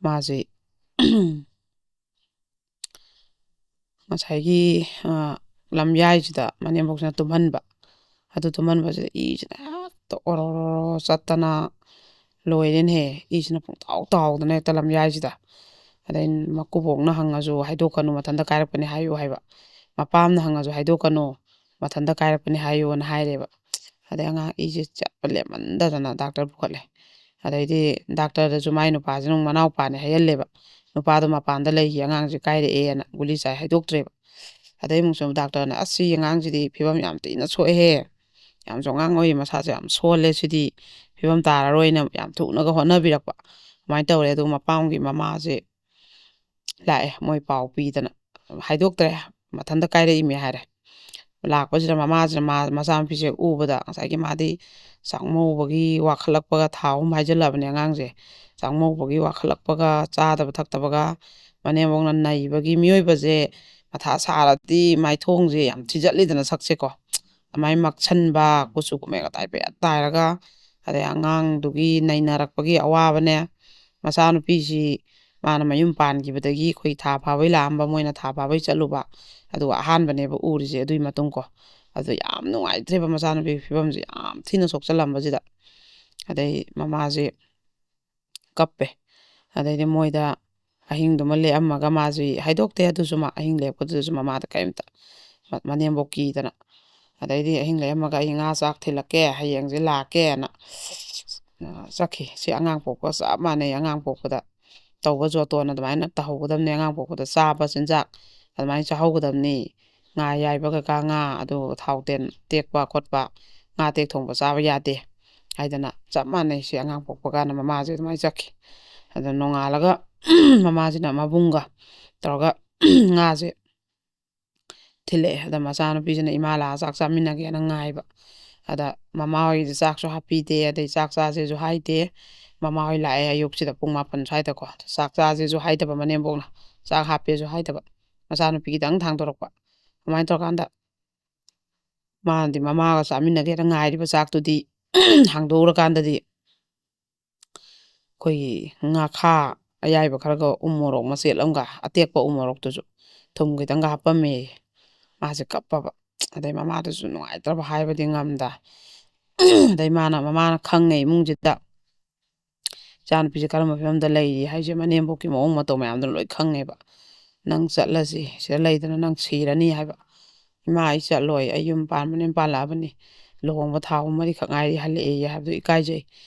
ꯃꯥꯁꯤ ꯉꯁꯥꯏꯒꯤ, ꯑ, ꯂꯝꯌꯥꯏꯁꯤꯗ ꯃꯅꯦꯝꯕꯣꯛꯁꯤꯅ ꯇꯨꯝꯍꯟꯕ꯫ ꯑꯗꯨ ꯇꯨꯝꯍꯟꯕꯁꯤꯗ ꯏꯁꯤꯅ ꯍꯦꯛꯇ ꯑꯣꯔꯣ ꯆꯠꯇꯅ ꯂꯣꯏꯔꯦꯅꯦꯍꯦ꯫ ꯏꯁꯤꯅ ꯄꯨꯡꯇꯥꯎ ꯇꯥꯎꯗꯅ ꯍꯦꯛꯇ ꯂꯝꯌꯥꯏꯁꯤꯗ꯫ ꯑꯗꯩ ꯃꯀꯨꯕꯣꯛꯅ ꯍꯪꯉꯁꯨ "ꯍꯥꯏꯗꯣꯛꯀꯅꯨ, ꯃꯊꯟꯇ ꯀꯥꯏꯔꯛꯄꯅꯦ ꯍꯥꯏꯌꯨ" ꯍꯥꯏꯕ꯫ ꯃꯄꯥꯝꯅ ꯍꯪꯉꯁꯨ "ꯍꯥꯏꯗꯣꯛꯀꯅꯨ, ꯃꯊꯟꯇ ꯀꯥꯏꯔꯛꯄꯅꯦ ꯍꯥꯏꯌꯨꯅ" ꯍꯥꯏꯔꯦꯕ꯫ ꯑꯗꯩ ꯑꯉꯥꯡ ꯏꯁꯦ ꯆꯠꯄ ꯂꯦꯞꯃꯟꯗꯗꯅ ꯗꯥꯛꯇꯔ ꯄꯨꯈꯠꯂꯦ꯫ ꯑꯗꯩꯗꯤ ꯗꯥꯛꯇꯔꯗꯁꯨ ꯃꯥꯏ ꯅꯨꯄꯥꯁꯤꯅ ꯑꯃꯨꯛ ꯃꯅꯥꯎꯄꯥꯅꯦ ꯍꯥꯏꯍꯜꯂꯦꯕ꯫ "ꯅꯨꯄꯥꯗꯣ ꯃꯄꯥꯟꯗ ꯂꯩꯈꯤ, ꯑꯉꯥꯡꯁꯦ ꯀꯥꯏꯔꯛꯑꯦꯅ ꯒꯨꯂꯤ ꯆꯥꯏ" ꯍꯥꯏꯗꯣꯛꯇ꯭ꯔꯦꯕ꯫ ꯑꯗꯩ ꯑꯃꯨꯛꯁꯨ ꯗꯥꯛꯇꯔꯅ "ꯑꯁ, ꯁꯤ ꯑꯉꯥꯡꯁꯤꯗꯤ ꯐꯤꯕꯝ ꯌꯥꯝ ꯊꯤꯅ ꯁꯣꯛꯑꯦꯍꯦ, ꯌꯥꯝꯁꯨ ꯑꯉꯥꯡ ꯑꯣꯏꯔꯤ, ꯃꯁꯥꯁꯦ ꯌꯥꯝ ꯁꯣꯜꯂꯦ, ꯁꯤꯗꯤ ꯐꯤꯕꯝ ꯇꯥꯔꯔꯣꯏꯅ" ꯌꯥꯝ ꯊꯨꯅꯒ ꯍꯣꯠꯅꯕꯤꯔꯛꯄ꯫ ꯑꯗꯨꯃꯥꯏꯅ ꯇꯧꯔꯦ꯫ ꯑꯗꯨꯒ ꯃꯄꯥꯝꯒꯤ ꯃꯃꯥꯁꯦ ꯂꯥꯛꯑꯦ, ꯃꯣꯏ ꯄꯥꯎ ꯄꯤꯗꯅ꯫ "ꯍꯥꯏꯗꯣꯛꯇ꯭ꯔꯦ, ꯃꯊꯟꯇ ꯀꯥꯏꯔꯛꯏꯃꯦ" ꯍꯥꯏꯔꯦ꯫ ꯂꯥꯛꯄꯁꯤꯗ ꯃꯃꯥꯁꯤꯅ ꯃꯥ ꯃꯆꯥꯅꯨꯄꯤꯁꯦ ꯎꯕꯗ ꯉꯁꯥꯏꯒꯤ ꯃꯥꯗꯤ ꯆꯥꯛꯃꯧꯕꯒꯤ ꯋꯥꯈꯠꯂꯛꯄꯒ ꯊꯥꯎ ꯑꯍꯨꯝ ꯍꯥꯏꯖꯤꯜꯂꯛꯑꯕꯅꯦ ꯑꯉꯥꯡꯁꯦ꯫ ꯆꯥꯛꯃꯧꯕꯒꯤ ꯋꯥꯈꯠꯂꯛꯄꯒ ꯆꯥꯗꯕ ꯊꯛꯇꯕꯒ ꯃꯅꯦꯝꯕꯣꯛꯅ ꯅꯩꯕꯒꯤ ꯃꯤꯑꯣꯏꯕꯁꯦ ꯃꯊꯥ ꯁꯥꯔꯗꯤ ꯃꯥꯏꯊꯣꯡꯁꯦ ꯌꯥꯝ ꯊꯤꯖꯠꯂꯤꯗꯅ ꯁꯛꯁꯦꯀꯣ꯫ ꯑꯗꯨꯃꯥꯏꯅ ꯃꯛꯁꯟꯕ ꯀꯨꯆꯨ ꯀꯨꯃꯦꯟ ꯀꯇꯥꯏ ꯄꯦꯠ ꯇꯥꯏꯔꯒ ꯑꯗꯩ ꯑꯉꯥꯡꯗꯨꯒꯤ ꯅꯩꯅꯔꯛꯄꯒꯤ ꯑꯋꯥꯕꯅꯦ꯫ ꯃꯆꯥꯅꯨꯄꯤꯁꯤ ꯃꯥꯅ ꯃꯌꯨꯝ ꯄꯥꯟꯈꯤꯕꯗꯒꯤ ꯑꯩꯈꯣꯏ ꯊꯥ ꯐꯥꯕꯩ ꯂꯥꯛꯑꯝꯕ ꯃꯣꯏꯅ ꯊꯥ ꯐꯥꯕꯩ ꯆꯠꯂꯨꯕ ꯑꯗꯨꯒ ꯑꯍꯥꯟꯕꯅꯦꯕ ꯎꯔꯤꯁꯦ ꯑꯗꯨꯒꯤ ꯃꯇꯨꯡ ꯀꯣ꯫ ꯑꯗꯨ ꯌꯥꯝ ꯅꯨꯡꯉꯥꯏꯇ꯭ꯔꯦꯕ ꯃꯆꯥꯅꯨꯄꯤꯒꯤ ꯐꯤꯕꯝꯁꯦ ꯌꯥꯝ ꯊꯤꯅ ꯁꯣꯛꯆꯜꯂꯝꯕꯁꯤꯗ꯫ ꯑꯗꯩ ꯃꯃꯥꯁꯦ ꯀꯞꯄꯦ꯫ ꯑꯗꯩꯗꯤ ꯃꯣꯏꯗ ꯑꯍꯤꯡꯗꯨꯃ ꯂꯦꯛꯑꯝꯃꯒ ꯃꯥꯁꯤ ꯍꯥꯏꯗꯣꯛꯇꯦ ꯑꯗꯨꯁꯨ ꯃꯥ ꯑꯍꯤꯡ ꯂꯦꯛꯄꯗꯨꯗꯁꯨ ꯃꯃꯥꯗ ꯀꯔꯤꯝꯇ ꯃ- ꯃꯅꯦꯝꯕꯣꯛ ꯀꯤꯗꯅ꯫ ꯑꯗꯩꯗꯤ ꯑꯍꯤꯡ ꯂꯦꯛꯑꯝꯃꯒ ꯑꯩ ꯉꯥ ꯆꯥꯛ ꯊꯤꯜꯂꯛꯀꯦ ꯍꯌꯦꯡꯁꯦ ꯂꯥꯛꯀꯦꯅ꯫ ꯑ, ꯆꯠꯈꯤ꯫ ꯁꯤ ꯑꯉꯥꯡ ꯄꯣꯛꯄ ꯆꯞ ꯃꯥꯟꯅꯩ꯫ ꯑꯉꯥꯡ ꯄꯣꯛꯄꯗ ꯇꯧꯕ ꯖꯣꯇꯣꯟ ꯑꯗꯨꯃꯥꯏꯅ ꯇꯧꯍꯧꯒꯗꯕꯅꯤ꯫ ꯑꯉꯥꯡ ꯄꯣꯛꯄꯗ ꯆꯥꯕ ꯆꯤꯟꯖꯥꯛ ꯑꯗꯨꯃꯥꯏꯅ ꯆꯥꯍꯧꯒꯗꯕꯅꯤ꯫ ꯉꯥ ꯑꯌꯥꯏꯕ ꯀꯩꯀꯥ ꯉꯥ ꯑꯗꯨ ꯊꯥꯎ ꯇꯦꯟ ꯇꯦꯛꯄ ꯈꯣꯠꯄ ꯉꯥ ꯇꯦꯛ ꯊꯣꯡꯕ ꯆꯥꯕ ꯌꯥꯗꯦ ꯍꯥꯏꯗꯅ ꯆꯞ ꯃꯥꯟꯅꯩ꯫ ꯁꯤ ꯑꯉꯥꯡ ꯄꯣꯛꯄ ꯀꯥꯟꯗ ꯃꯃꯥꯁꯦ ꯑꯗꯨꯃꯥꯏꯅ ꯆꯠꯈꯤ꯫ ꯑꯗꯣ ꯅꯣꯡꯉꯥꯜꯂꯒ ꯃꯃꯥꯁꯤꯅ ꯃꯕꯨꯡꯒ ꯇꯧꯔꯒ ꯉꯥꯁꯦ ꯊꯤꯜꯂꯛꯑꯦ꯫ ꯑꯗ ꯃꯆꯥꯅꯨꯄꯤꯁꯤꯅ ꯏꯃꯥ ꯂꯥꯛꯑ ꯆꯥꯛ ꯆꯥꯃꯤꯟꯅꯒꯦꯅ ꯉꯥꯏꯕ꯫ ꯑꯗ ꯃꯃꯥ ꯍꯣꯏꯗꯤ ꯆꯥꯛꯁꯨ ꯍꯥꯞꯄꯤꯗꯦ, ꯑꯗꯩ ꯆꯥꯛ ꯆꯥꯁꯦꯁꯨ ꯍꯥꯏꯗꯦ꯫ ꯃꯃꯥ ꯍꯣꯏ ꯂꯥꯛꯑꯦ ꯑꯌꯨꯛꯁꯤꯗ ꯄꯨꯡ ꯃꯥꯄꯟ ꯁ꯭ꯋꯥꯏꯗꯀꯣ꯫ ꯆꯥꯛ ꯆꯥꯁꯦꯁꯨ ꯍꯥꯏꯗꯕ ꯃꯅꯦꯝꯕꯣꯛꯅ, ꯆꯥꯛ ꯍꯥꯞꯄꯦꯁꯨ ꯍꯥꯏꯗꯕ꯫ ꯃꯆꯥꯅꯨꯄꯤ ꯈꯤꯇꯪ ꯊꯥꯡꯗꯣꯔꯛꯄ꯫ ꯑꯗꯨꯃꯥꯏꯅ ꯇꯧꯔꯀꯥꯟꯗ ꯃꯥꯅꯗꯤ ꯃꯃꯥꯒ ꯆꯥꯃꯤꯟꯅꯒꯦꯅ ꯉꯥꯏꯔꯤꯕ ꯆꯥꯛꯇꯨꯗꯤ ꯍꯥꯡꯗꯣꯛꯎꯔꯀꯥꯟꯗꯗꯤ ꯑꯩꯈꯣꯏꯒꯤ ꯉꯥꯈꯥ ꯑꯌꯥꯏꯕ ꯈꯔꯒ ꯎ ꯃꯣꯔꯣꯛ ꯃꯆꯦꯠ ꯑꯃꯒ, ꯑꯇꯦꯛꯄ ꯎ ꯃꯣꯔꯣꯛꯇꯨꯁꯨ ꯊꯨꯝ ꯈꯤꯇꯪꯒ ꯍꯥꯞꯄꯝꯃꯦ꯫ ꯃꯥꯁꯦ ꯀꯞꯄꯕ꯫ ꯑꯗꯩ ꯃꯃꯥꯗꯨꯁꯨ ꯅꯨꯡꯉꯥꯏꯇ꯭ꯔꯕ ꯍꯥꯏꯕꯗꯤ ꯉꯝꯗ꯫ ꯑꯗꯩ ꯃꯥꯅ, ꯃꯃꯥꯅ ꯈꯪꯉꯦ ꯏꯃꯨꯡꯁꯤꯗ ꯏꯆꯥꯅꯨꯄꯤꯁꯦ ꯀꯔꯝꯕ ꯐꯤꯕꯝꯗ ꯂꯩꯔꯤ ꯍꯥꯏꯁꯦ ꯃꯅꯦꯝꯕꯣꯛꯀꯤ ꯃꯑꯣꯡ ꯃꯇꯧ ꯃꯌꯥꯝꯗꯨꯅ ꯂꯣꯏ ꯈꯪꯉꯦꯕ꯫ "ꯅꯪ ꯆꯠꯂꯁꯤ, ꯁꯤꯗ ꯂꯩꯗꯅ ꯅꯪ ꯁꯤꯔꯅꯤ" ꯍꯥꯏꯕ꯫ "ꯏꯃꯥ, ꯑꯩ ꯆꯠꯂꯣꯏ, ꯑꯩ ꯌꯨꯝ ꯄꯥꯟꯕꯅ ꯌꯨꯝ ꯄꯥꯜꯂꯛꯑꯕꯅꯤ, ꯂꯨꯍꯣꯡꯕ ꯊꯥ ꯑꯍꯨꯝ ꯃꯔꯤꯈꯛ ꯉꯥꯏꯔꯤ ꯍꯜꯂꯛꯑꯦ" ꯍꯥꯏꯕꯗꯨ ꯏꯀꯥꯏꯖꯩ꯫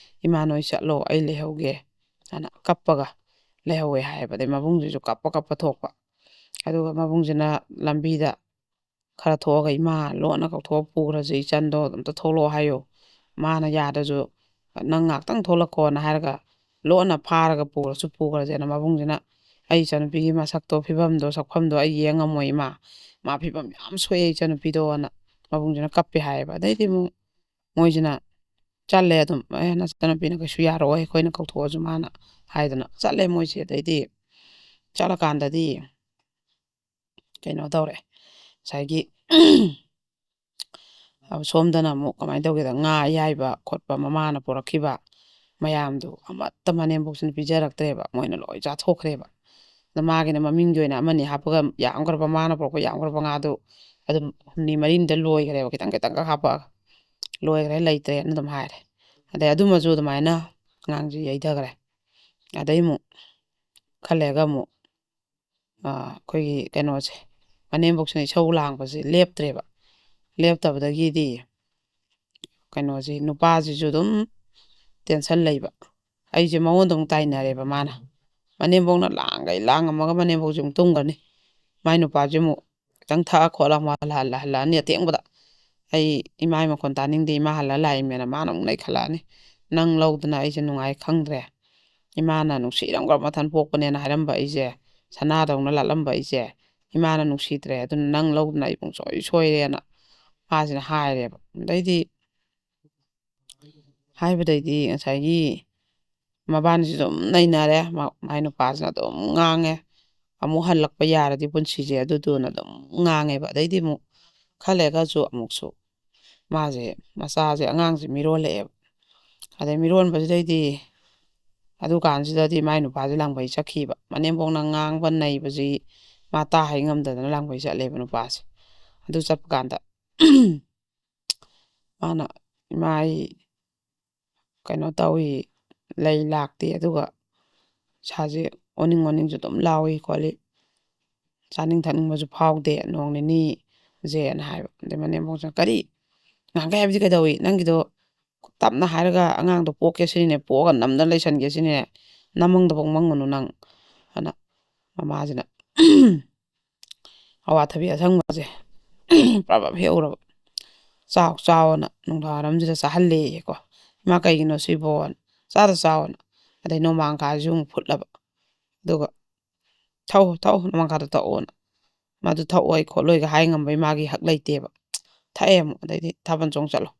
"ꯏꯃꯥ, ꯅꯣꯏ ꯆꯠꯂꯣ, ꯑꯩ ꯂꯩꯍꯧꯒꯦ" ꯍꯥꯏꯅ ꯀꯞꯄꯒ ꯂꯩꯍꯧꯋꯦ ꯍꯥꯏꯌꯦꯕ꯫ ꯑꯗꯩ ꯃꯕꯨꯡꯁꯤꯁꯨ ꯀꯞꯄ ꯀꯞꯄ ꯊꯣꯛꯄ꯫ ꯑꯗꯨꯒ ꯃꯕꯨꯡꯁꯤꯅ ꯂꯝꯕꯤꯗ ꯈꯔ ꯊꯣꯛꯑꯒ, "ꯏꯃꯥ, ꯂꯣꯟꯅ ꯀꯧꯊꯣꯛꯑ ꯄꯨꯈ꯭ꯔꯁꯦ, ꯏꯆꯟꯗꯣ ꯑꯝꯇ ꯊꯣꯛꯂꯛꯑꯣ ꯍꯥꯏꯌꯣ, ꯃꯥꯅ ꯌꯥꯗ꯭ꯔꯁꯨ ꯅꯪ ꯉꯥꯛꯇꯪ ꯊꯣꯛꯂꯛꯈꯣꯅ" ꯍꯥꯏꯔꯒ ꯂꯣꯟꯅ ꯐꯥꯔꯒ ꯄꯨꯔꯁꯨ ꯄꯨꯈ꯭ꯔꯁꯦꯅ ꯃꯕꯨꯡꯁꯤꯅ, "ꯑꯩ ꯏꯆꯟꯅꯨꯄꯤꯒꯤ ꯃꯁꯛꯇꯣ, ꯐꯤꯕꯝꯗꯣ, ꯁꯛꯐꯝꯗꯣ ꯑꯩ ꯌꯦꯡ ꯉꯝꯃꯣꯏ ꯏꯃꯥ, "ꯃꯥ ꯐꯤꯕꯝ ꯌꯥꯝ ꯁꯣꯛꯑꯦ ꯏꯆꯟꯅꯨꯄꯤꯗꯣꯅ", ꯃꯕꯨꯡꯁꯤꯅ ꯀꯞꯄꯦ ꯍꯥꯏꯌꯦꯕ꯫ ꯑꯗꯩꯗꯤ ꯑꯃꯨꯛ ꯃꯣꯏꯁꯤꯅ ꯆꯠꯂꯦ ꯑꯗꯨꯝ꯫ "ꯑꯦ, ꯅꯆꯟꯅꯨꯄꯤꯅ ꯀꯩꯁꯨ ꯌꯥꯔꯛꯑꯣꯏ, ꯑꯩꯈꯣꯏꯅ ꯀꯧꯊꯣꯛꯑꯁꯨ", ꯃꯥꯅ ꯍꯥꯏꯗꯅ ꯆꯠꯂꯦ ꯃꯣꯏꯁꯦ꯫ ꯑꯗꯩꯗꯤ ꯆꯠꯂꯀꯥꯟꯗꯗꯤ ꯀꯩꯅꯣ ꯇꯧꯔꯦ, ꯉꯁꯥꯏꯒꯤ ꯁꯣꯝꯗꯅ ꯑꯃꯨꯛ ꯀꯃꯥꯏꯅ ꯇꯧꯒꯦꯗ, ꯉꯥ ꯑꯌꯥꯏꯕ ꯈꯣꯠꯄ ꯃꯃꯥꯅ ꯄꯨꯔꯛꯈꯤꯕ ꯃꯌꯥꯝꯗꯨ ꯑꯃꯠꯇ ꯃꯅꯦꯝꯕꯣꯛꯁꯤꯅ ꯄꯤꯖꯔꯛꯇ꯭ꯔꯦꯕ, ꯃꯣꯏꯅ ꯂꯣꯏ ꯆꯥꯊꯣꯛꯈ꯭ꯔꯦꯕ꯫ ꯑꯗ ꯃꯥꯒꯤꯅ ꯃꯃꯤꯡꯒꯤ ꯑꯣꯏꯅ ꯑꯃꯅꯤ ꯍꯥꯞꯄꯒ, ꯌꯥꯝꯈ꯭ꯔꯕ, ꯃꯥꯅ ꯄꯨꯔꯛꯄ ꯌꯥꯝꯈ꯭ꯔꯕ ꯉꯥꯗꯨ ꯑꯗꯨꯝ ꯍꯨꯝꯅꯤ ꯃꯔꯤꯅꯤꯗ ꯂꯣꯏꯈ꯭ꯔꯦꯕ, ꯈꯤꯇꯪ ꯈꯤꯇꯪꯈꯛ ꯍꯥꯞꯄꯛꯑꯒ, "ꯂꯣꯏꯈ꯭ꯔꯦ, ꯂꯩꯇ꯭ꯔꯦꯅ" ꯑꯗꯨꯝ ꯍꯥꯏꯔꯦ꯫ ꯑꯗꯩ ꯑꯗꯨꯃꯁꯨ ꯑꯗꯨꯃꯥꯏꯅ ꯑꯉꯥꯡꯁꯤ ꯌꯩꯊꯈ꯭ꯔꯦ꯫ ꯑꯗꯩ ꯑꯃꯨꯛ ꯈꯔ ꯂꯩꯔꯒ ꯑꯃꯨꯛ ꯑꯩꯈꯣꯏꯒꯤ ꯀꯩꯅꯣꯁꯦ, ꯃꯅꯦꯝꯕꯣꯛꯁꯤꯅ ꯏꯁꯧ ꯂꯥꯡꯕꯁꯦ ꯂꯦꯞꯇ꯭ꯔꯦꯕ꯫ ꯂꯦꯞꯇꯕꯗꯒꯤꯗꯤ ꯀꯩꯅꯣꯁꯤ, ꯅꯨꯄꯥꯁꯤꯁꯨ ꯑꯗꯨꯝ ꯇꯦꯟꯁꯟ ꯂꯩꯕ꯫ ꯑꯩꯁꯦ ꯃꯉꯣꯟꯗ ꯑꯃꯨꯛ ꯇꯥꯏꯅꯔꯦꯕ ꯃꯥꯅ꯫ ꯃꯅꯦꯝꯕꯣꯛꯅ ꯂꯥꯡꯈꯩ ꯂꯥꯡꯉꯝꯃꯒ ꯃꯅꯦꯝꯕꯣꯛꯁꯦ ꯑꯃꯨꯛ ꯇꯨꯝꯒꯅꯤ꯫ ꯃꯥꯏ ꯅꯨꯄꯥꯁꯦ ꯑꯃꯨꯛ ꯈꯤꯇꯪ ꯊꯛꯑ ꯈꯣꯠꯂ ꯑꯃꯨꯛ ꯍꯜꯂ-, ꯍꯜꯂ-, ꯍꯜꯂꯛꯑꯅꯤ ꯑꯊꯦꯡꯕꯗ꯫ ꯑꯩ ꯏꯃꯥꯒꯤ ꯃꯈꯣꯟ ꯇꯥꯅꯤꯡꯗꯦ, ꯏꯃꯥ ꯍꯜꯂ ꯂꯥꯛꯏꯃꯦꯅ ꯃꯥꯅ ꯑꯃꯨꯛ ꯅꯩꯈꯠꯂꯛꯑꯅꯤ꯫ "ꯅꯪ ꯂꯧꯗꯅ ꯑꯩꯁꯦ ꯅꯨꯡꯉꯥꯏ ꯈꯪꯗ꯭ꯔꯦ꯫ ꯏꯃꯥꯅ ꯅꯨꯡꯁꯤꯔꯝꯒ ꯃꯊꯟ ꯄꯣꯛꯄꯅꯦꯅ ꯍꯥꯏꯔꯝꯕ ꯑꯩꯁꯦ, ꯁꯅꯥꯗꯧꯅ ꯂꯥꯠꯂꯝꯕ ꯑꯩꯁꯦ, ꯏꯃꯥꯅ ꯅꯨꯡꯁꯤꯗ꯭ꯔꯦ, ꯑꯗꯨꯅ ꯅꯪ ꯂꯧꯗꯅ ꯑꯩ ꯄꯨꯡꯁꯣꯏ ꯁꯣꯏꯔꯦꯅ" ꯃꯥꯁꯤꯅ ꯍꯥꯏꯔꯦꯕ꯫ ꯑꯗꯩꯗꯤ ꯍꯥꯏꯕꯗꯩꯗꯤ ꯉꯁꯥꯏꯒꯤ ꯃꯕꯥꯅꯤꯁꯤ ꯑꯗꯨꯝ ꯅꯩꯅꯔꯦ꯫ ꯃ-, ꯃꯥꯏ ꯅꯨꯄꯥꯁꯤꯅ ꯑꯗꯨꯝ ꯉꯥꯡꯉꯦ꯫ "ꯑꯃꯨꯛ ꯍꯜꯂꯛꯄ ꯌꯥꯔꯗꯤ ꯄꯨꯟꯁꯤꯁꯦ ꯑꯗꯨꯗꯨꯅ" ꯑꯗꯨꯝ ꯉꯥꯡꯉꯦꯕ꯫ ꯑꯗꯩꯗꯤ ꯑꯃꯨꯛ ꯈꯔ ꯂꯩꯔꯒꯁꯨ ꯑꯃꯨꯛꯁꯨ ꯃꯥꯁꯦ, ꯃꯆꯥꯁꯦ, ꯑꯉꯥꯡꯁꯦ ꯃꯤꯔꯣꯜꯂꯛꯑꯦꯕ꯫ ꯑꯗꯩ ꯃꯤꯔꯣꯟꯕꯁꯤꯗꯩꯗꯤ ꯑꯗꯨꯀꯥꯟꯁꯤꯗꯗꯤ ꯃꯥꯏ ꯅꯨꯄꯥꯁꯦ ꯂꯥꯡꯕꯩ ꯆꯠꯈꯤꯕ꯫ ꯃꯅꯦꯝꯕꯣꯛꯅ ꯉꯥꯡꯕ ꯅꯩꯕꯁꯤ ꯃꯥ ꯇꯥ ꯍꯩ ꯉꯝꯗꯗꯅ ꯂꯥꯡꯕꯩ ꯆꯠꯂꯦꯕ ꯅꯨꯄꯥꯁꯦ꯫ ꯑꯗꯨ ꯆꯠꯄ ꯀꯥꯟꯗ ꯃꯥꯅ, "ꯏꯃꯥ, ꯑꯩ ꯀꯩꯅꯣ ꯇꯧꯏ, ꯂꯩ ꯂꯥꯛꯇꯦ, ꯑꯗꯨꯒ ꯏꯁꯥꯁꯦ ꯑꯣꯅꯤꯡ ꯑꯣꯅꯤꯡꯁꯨ ꯑꯗꯨꯝ ꯂꯥꯎꯏ ꯈꯣꯠꯂꯤ, ꯆꯥꯅꯤꯡ ꯊꯛꯅꯤꯡꯕꯁꯨ ꯐꯥꯎꯗꯦ ꯅꯣꯡ ꯅꯤꯅꯤꯁꯦꯅ" ꯍꯥꯏꯕ꯫ ꯑꯗꯩ ꯃꯅꯦꯝꯕꯣꯛꯁꯤꯅ, "ꯀꯔꯤ? ꯉꯍꯥꯟꯈꯩ ꯍꯥꯏꯕꯗꯤ ꯀꯩꯗꯧꯏ? ꯅꯪꯒꯤꯗꯣ ꯇꯞꯅ ꯍꯥꯏꯔꯒ ꯑꯉꯥꯡꯗꯣ ꯄꯣꯛꯀꯦ ꯁꯤꯅꯤꯅꯦ, ꯄꯣꯛꯑꯒ ꯅꯝꯗꯅ ꯂꯩꯁꯟꯒꯦ ꯁꯤꯅꯤꯅꯦ, ꯅꯃꯪꯗꯐꯥꯎ ꯃꯪꯉꯨꯅꯨ ꯅꯪ" ꯑꯅ ꯃꯃꯥꯁꯤꯅ ꯑꯋꯥꯊꯕꯤ ꯑꯁꯪꯕꯁꯦ ꯄ꯭ꯔꯞ ꯄ꯭ꯔꯞ ꯍꯦꯛꯎꯔꯕ꯫ "ꯆꯥꯎ, ꯆꯥꯎꯑꯣꯅ" ꯅꯨꯡꯗꯥꯡ ꯋꯥꯏꯔꯝꯁꯤꯗ ꯆꯥꯍꯜꯂꯦꯌꯦꯀꯣ꯫ "ꯏꯃꯥ, ꯀꯩꯒꯤꯅꯣ ꯁꯤꯕꯣꯅ?" "ꯆꯥꯗ ꯆꯥꯎꯑꯣꯅ"꯫ ꯑꯗꯩ ꯅꯣꯡꯃꯥꯡꯈꯥꯁꯤꯁꯨ ꯑꯃꯨꯛ ꯐꯨꯠꯂꯕ꯫ ꯑꯗꯨꯒ "ꯊꯛꯎ, ꯊꯛꯎ, ꯅꯣꯡꯃꯥꯡꯈꯥꯗꯣ ꯊꯛꯎꯅ" ꯃꯗꯨ ꯊꯛꯑꯣꯏ ꯈꯣꯠꯂꯣꯏꯒ ꯍꯥꯏ ꯉꯝꯕꯩ ꯃꯥꯒꯤ ꯍꯛ ꯂꯩꯇꯦꯕ꯫ ꯊꯛꯑꯦ ꯑꯃꯨꯛ꯫ ꯑꯗꯩꯗꯤ "ꯊꯥꯕꯜ ꯆꯣꯡ ꯆꯠꯂꯣ,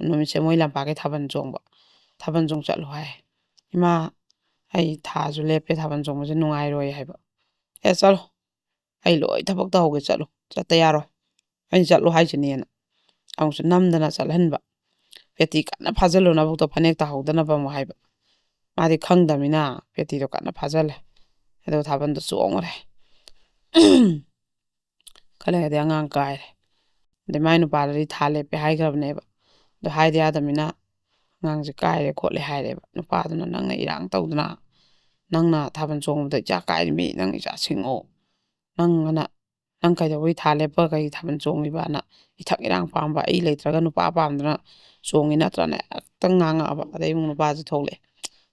ꯅꯨꯃꯤꯠꯁꯦ ꯃꯣꯏ ꯂꯝꯄꯥꯛꯀꯤ ꯊꯥꯕꯜ ꯆꯣꯡꯕ, ꯊꯥꯕꯜ ꯆꯣꯡ ꯆꯠꯂꯣ" ꯍꯥꯏ꯫ "ꯏꯃꯥ, ꯑꯩ ꯊꯥꯁꯨ ꯂꯦꯞꯄꯦ, ꯊꯥꯕꯜ ꯆꯣꯡꯕꯁꯦ ꯅꯨꯡꯉꯥꯏꯔꯣꯏ" ꯍꯥꯏꯕ꯫ "ꯑꯦ ꯆꯠꯂꯣ, ꯑꯩ ꯂꯣꯏ ꯊꯕꯛ ꯇꯧꯍꯧꯒꯦ, ꯆꯠꯂꯣ, ꯆꯠꯇ ꯌꯥꯔꯣꯏ, ꯑꯩꯅ ꯆꯠꯂꯣ ꯍꯥꯏꯁꯤꯅꯦꯅ" ꯑꯃꯨꯛꯁꯨ ꯅꯝꯗꯅ ꯆꯠꯍꯟꯕ꯫ "ꯄꯦꯇꯤ ꯀꯟꯅ ꯐꯥꯖꯤꯜꯂꯨ, ꯅꯕꯨꯛꯇꯣ ꯐꯅꯦꯛ ꯇꯥꯍꯧꯗꯅꯕ" ꯑꯃꯨꯛ ꯍꯥꯏꯕ꯫ ꯃꯥꯗꯤ ꯈꯪꯗꯕꯅꯤꯅ ꯄꯦꯇꯤꯗꯣ ꯀꯟꯅ ꯐꯥꯖꯤꯜꯂꯦ꯫ ꯑꯗꯨꯒ ꯊꯥꯕꯜꯗꯣ ꯆꯣꯡꯉꯨꯔꯦ꯫ ꯈꯔ ꯂꯩꯔꯗꯤ ꯑꯉꯥꯡ ꯀꯥꯏꯔꯦ꯫ ꯑꯗꯩ ꯃꯥꯏ ꯅꯨꯄꯥꯗꯗꯤ ꯊꯥ ꯂꯦꯞꯄꯦ ꯍꯥꯏꯈ꯭ꯔꯕꯅꯦꯕ꯫ ꯑꯗꯣ ꯍꯥꯏꯗꯤ ꯌꯥꯗꯕꯅꯤꯅ "ꯑꯉꯥꯡꯁꯦ ꯀꯥꯏꯔꯦ ꯈꯣꯠꯂꯦ" ꯍꯥꯏꯔꯦꯕ꯫ ꯅꯨꯄꯥꯗꯨꯅ "ꯅꯪꯅ ꯏꯔꯥꯡ ꯇꯧꯗꯅ, ꯅꯪꯅ ꯊꯥꯕꯜ ꯆꯣꯡꯕꯗ ꯏꯆꯥ ꯀꯥꯏꯔꯤꯃꯤ, ꯅꯪ ꯏꯆꯥ ꯁꯤꯡꯉꯣ, ꯅꯪ ꯑꯅ ꯅꯪ ꯀꯩꯗꯧꯕꯩ ꯊꯥ ꯂꯦꯞꯄꯒ ꯀꯩ ꯊꯥꯕꯜ ꯆꯣꯡꯉꯤꯕꯅ" ꯏꯊꯛ ꯏꯔꯥꯡ ꯄꯥꯝꯕ, ꯑꯩ ꯂꯩꯇ꯭ꯔꯒ ꯅꯨꯄꯥ ꯄꯥꯝꯗꯅ ꯆꯣꯡꯉꯤ ꯅꯠꯇ꯭ꯔꯅ ꯍꯦꯛꯇ ꯉꯥꯡꯉꯛꯑꯕ꯫ ꯑꯗꯩ ꯑꯃꯨꯛ ꯅꯨꯄꯥꯁꯦ ꯊꯣꯛꯂꯛꯑꯦ꯫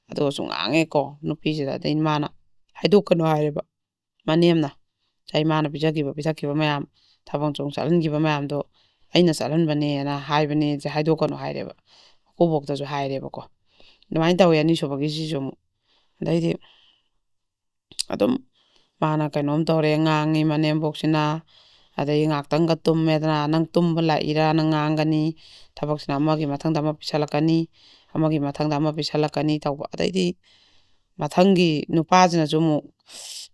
ꯑꯗꯨꯒꯁꯨ ꯉꯥꯡꯉꯦꯀꯣ ꯅꯨꯄꯤꯁꯤꯗ꯫ ꯑꯗꯩ ꯃꯥꯅ "ꯍꯥꯏꯗꯣꯛꯀꯅꯨ" ꯍꯥꯏꯔꯦꯕ ꯃꯅꯦꯝꯅ꯫ ꯉꯁꯥꯏ ꯃꯥꯅ ꯄꯤꯖꯈꯤꯕ ꯄꯤꯊꯛꯈꯤꯕ ꯃꯌꯥꯝ, ꯊꯥꯕꯜ ꯆꯣꯡ ꯆꯠꯍꯟꯈꯤꯕ ꯃꯌꯥꯝꯗꯣ "ꯑꯩꯅ ꯆꯠꯍꯟꯕꯅꯦꯅ ꯍꯥꯏꯕꯅꯦ, ꯁꯦ ꯍꯥꯏꯗꯣꯛꯀꯅꯨ" ꯍꯥꯏꯔꯦꯕ꯫ ꯃꯀꯨꯕꯣꯛꯇꯁꯨ ꯍꯥꯏꯔꯦꯕꯀꯣ꯫ ꯑꯗꯨꯃꯥꯏꯅ ꯇꯧꯋꯦ ꯑꯅꯤꯁꯨꯕꯒꯤꯁꯤꯁꯨ ꯑꯃꯨꯛ꯫ ꯑꯗꯩꯗꯤ ꯑꯗꯨꯝ ꯃꯥꯅ ꯀꯩꯅꯣꯝ ꯇꯧꯔꯦ, ꯉꯥꯡꯉꯤ ꯃꯅꯦꯝꯕꯣꯛꯁꯤꯅ꯫ ꯑꯗꯩ ꯉꯥꯛꯇꯪꯒ ꯇꯨꯝꯃꯦꯗꯅ, "ꯅꯪ ꯇꯨꯝꯕ ꯂꯥꯛꯏꯔꯥ, ꯅꯪ ꯉꯥꯡꯒꯅꯤ, ꯊꯕꯛꯁꯤꯅ ꯑꯃꯒꯤ ꯃꯊꯪꯗ ꯑꯃ ꯄꯤꯁꯜꯂꯛꯀꯅꯤ, ꯑꯃꯒꯤ ꯃꯊꯪꯗ ꯑꯃ ꯄꯤꯁꯜꯂꯛꯀꯅꯤ" ꯇꯧꯕ꯫ ꯑꯗꯩꯗꯤ ꯃꯊꯪꯒꯤ ꯅꯨꯄꯥꯁꯤꯅꯁꯨ ꯑꯃꯨꯛ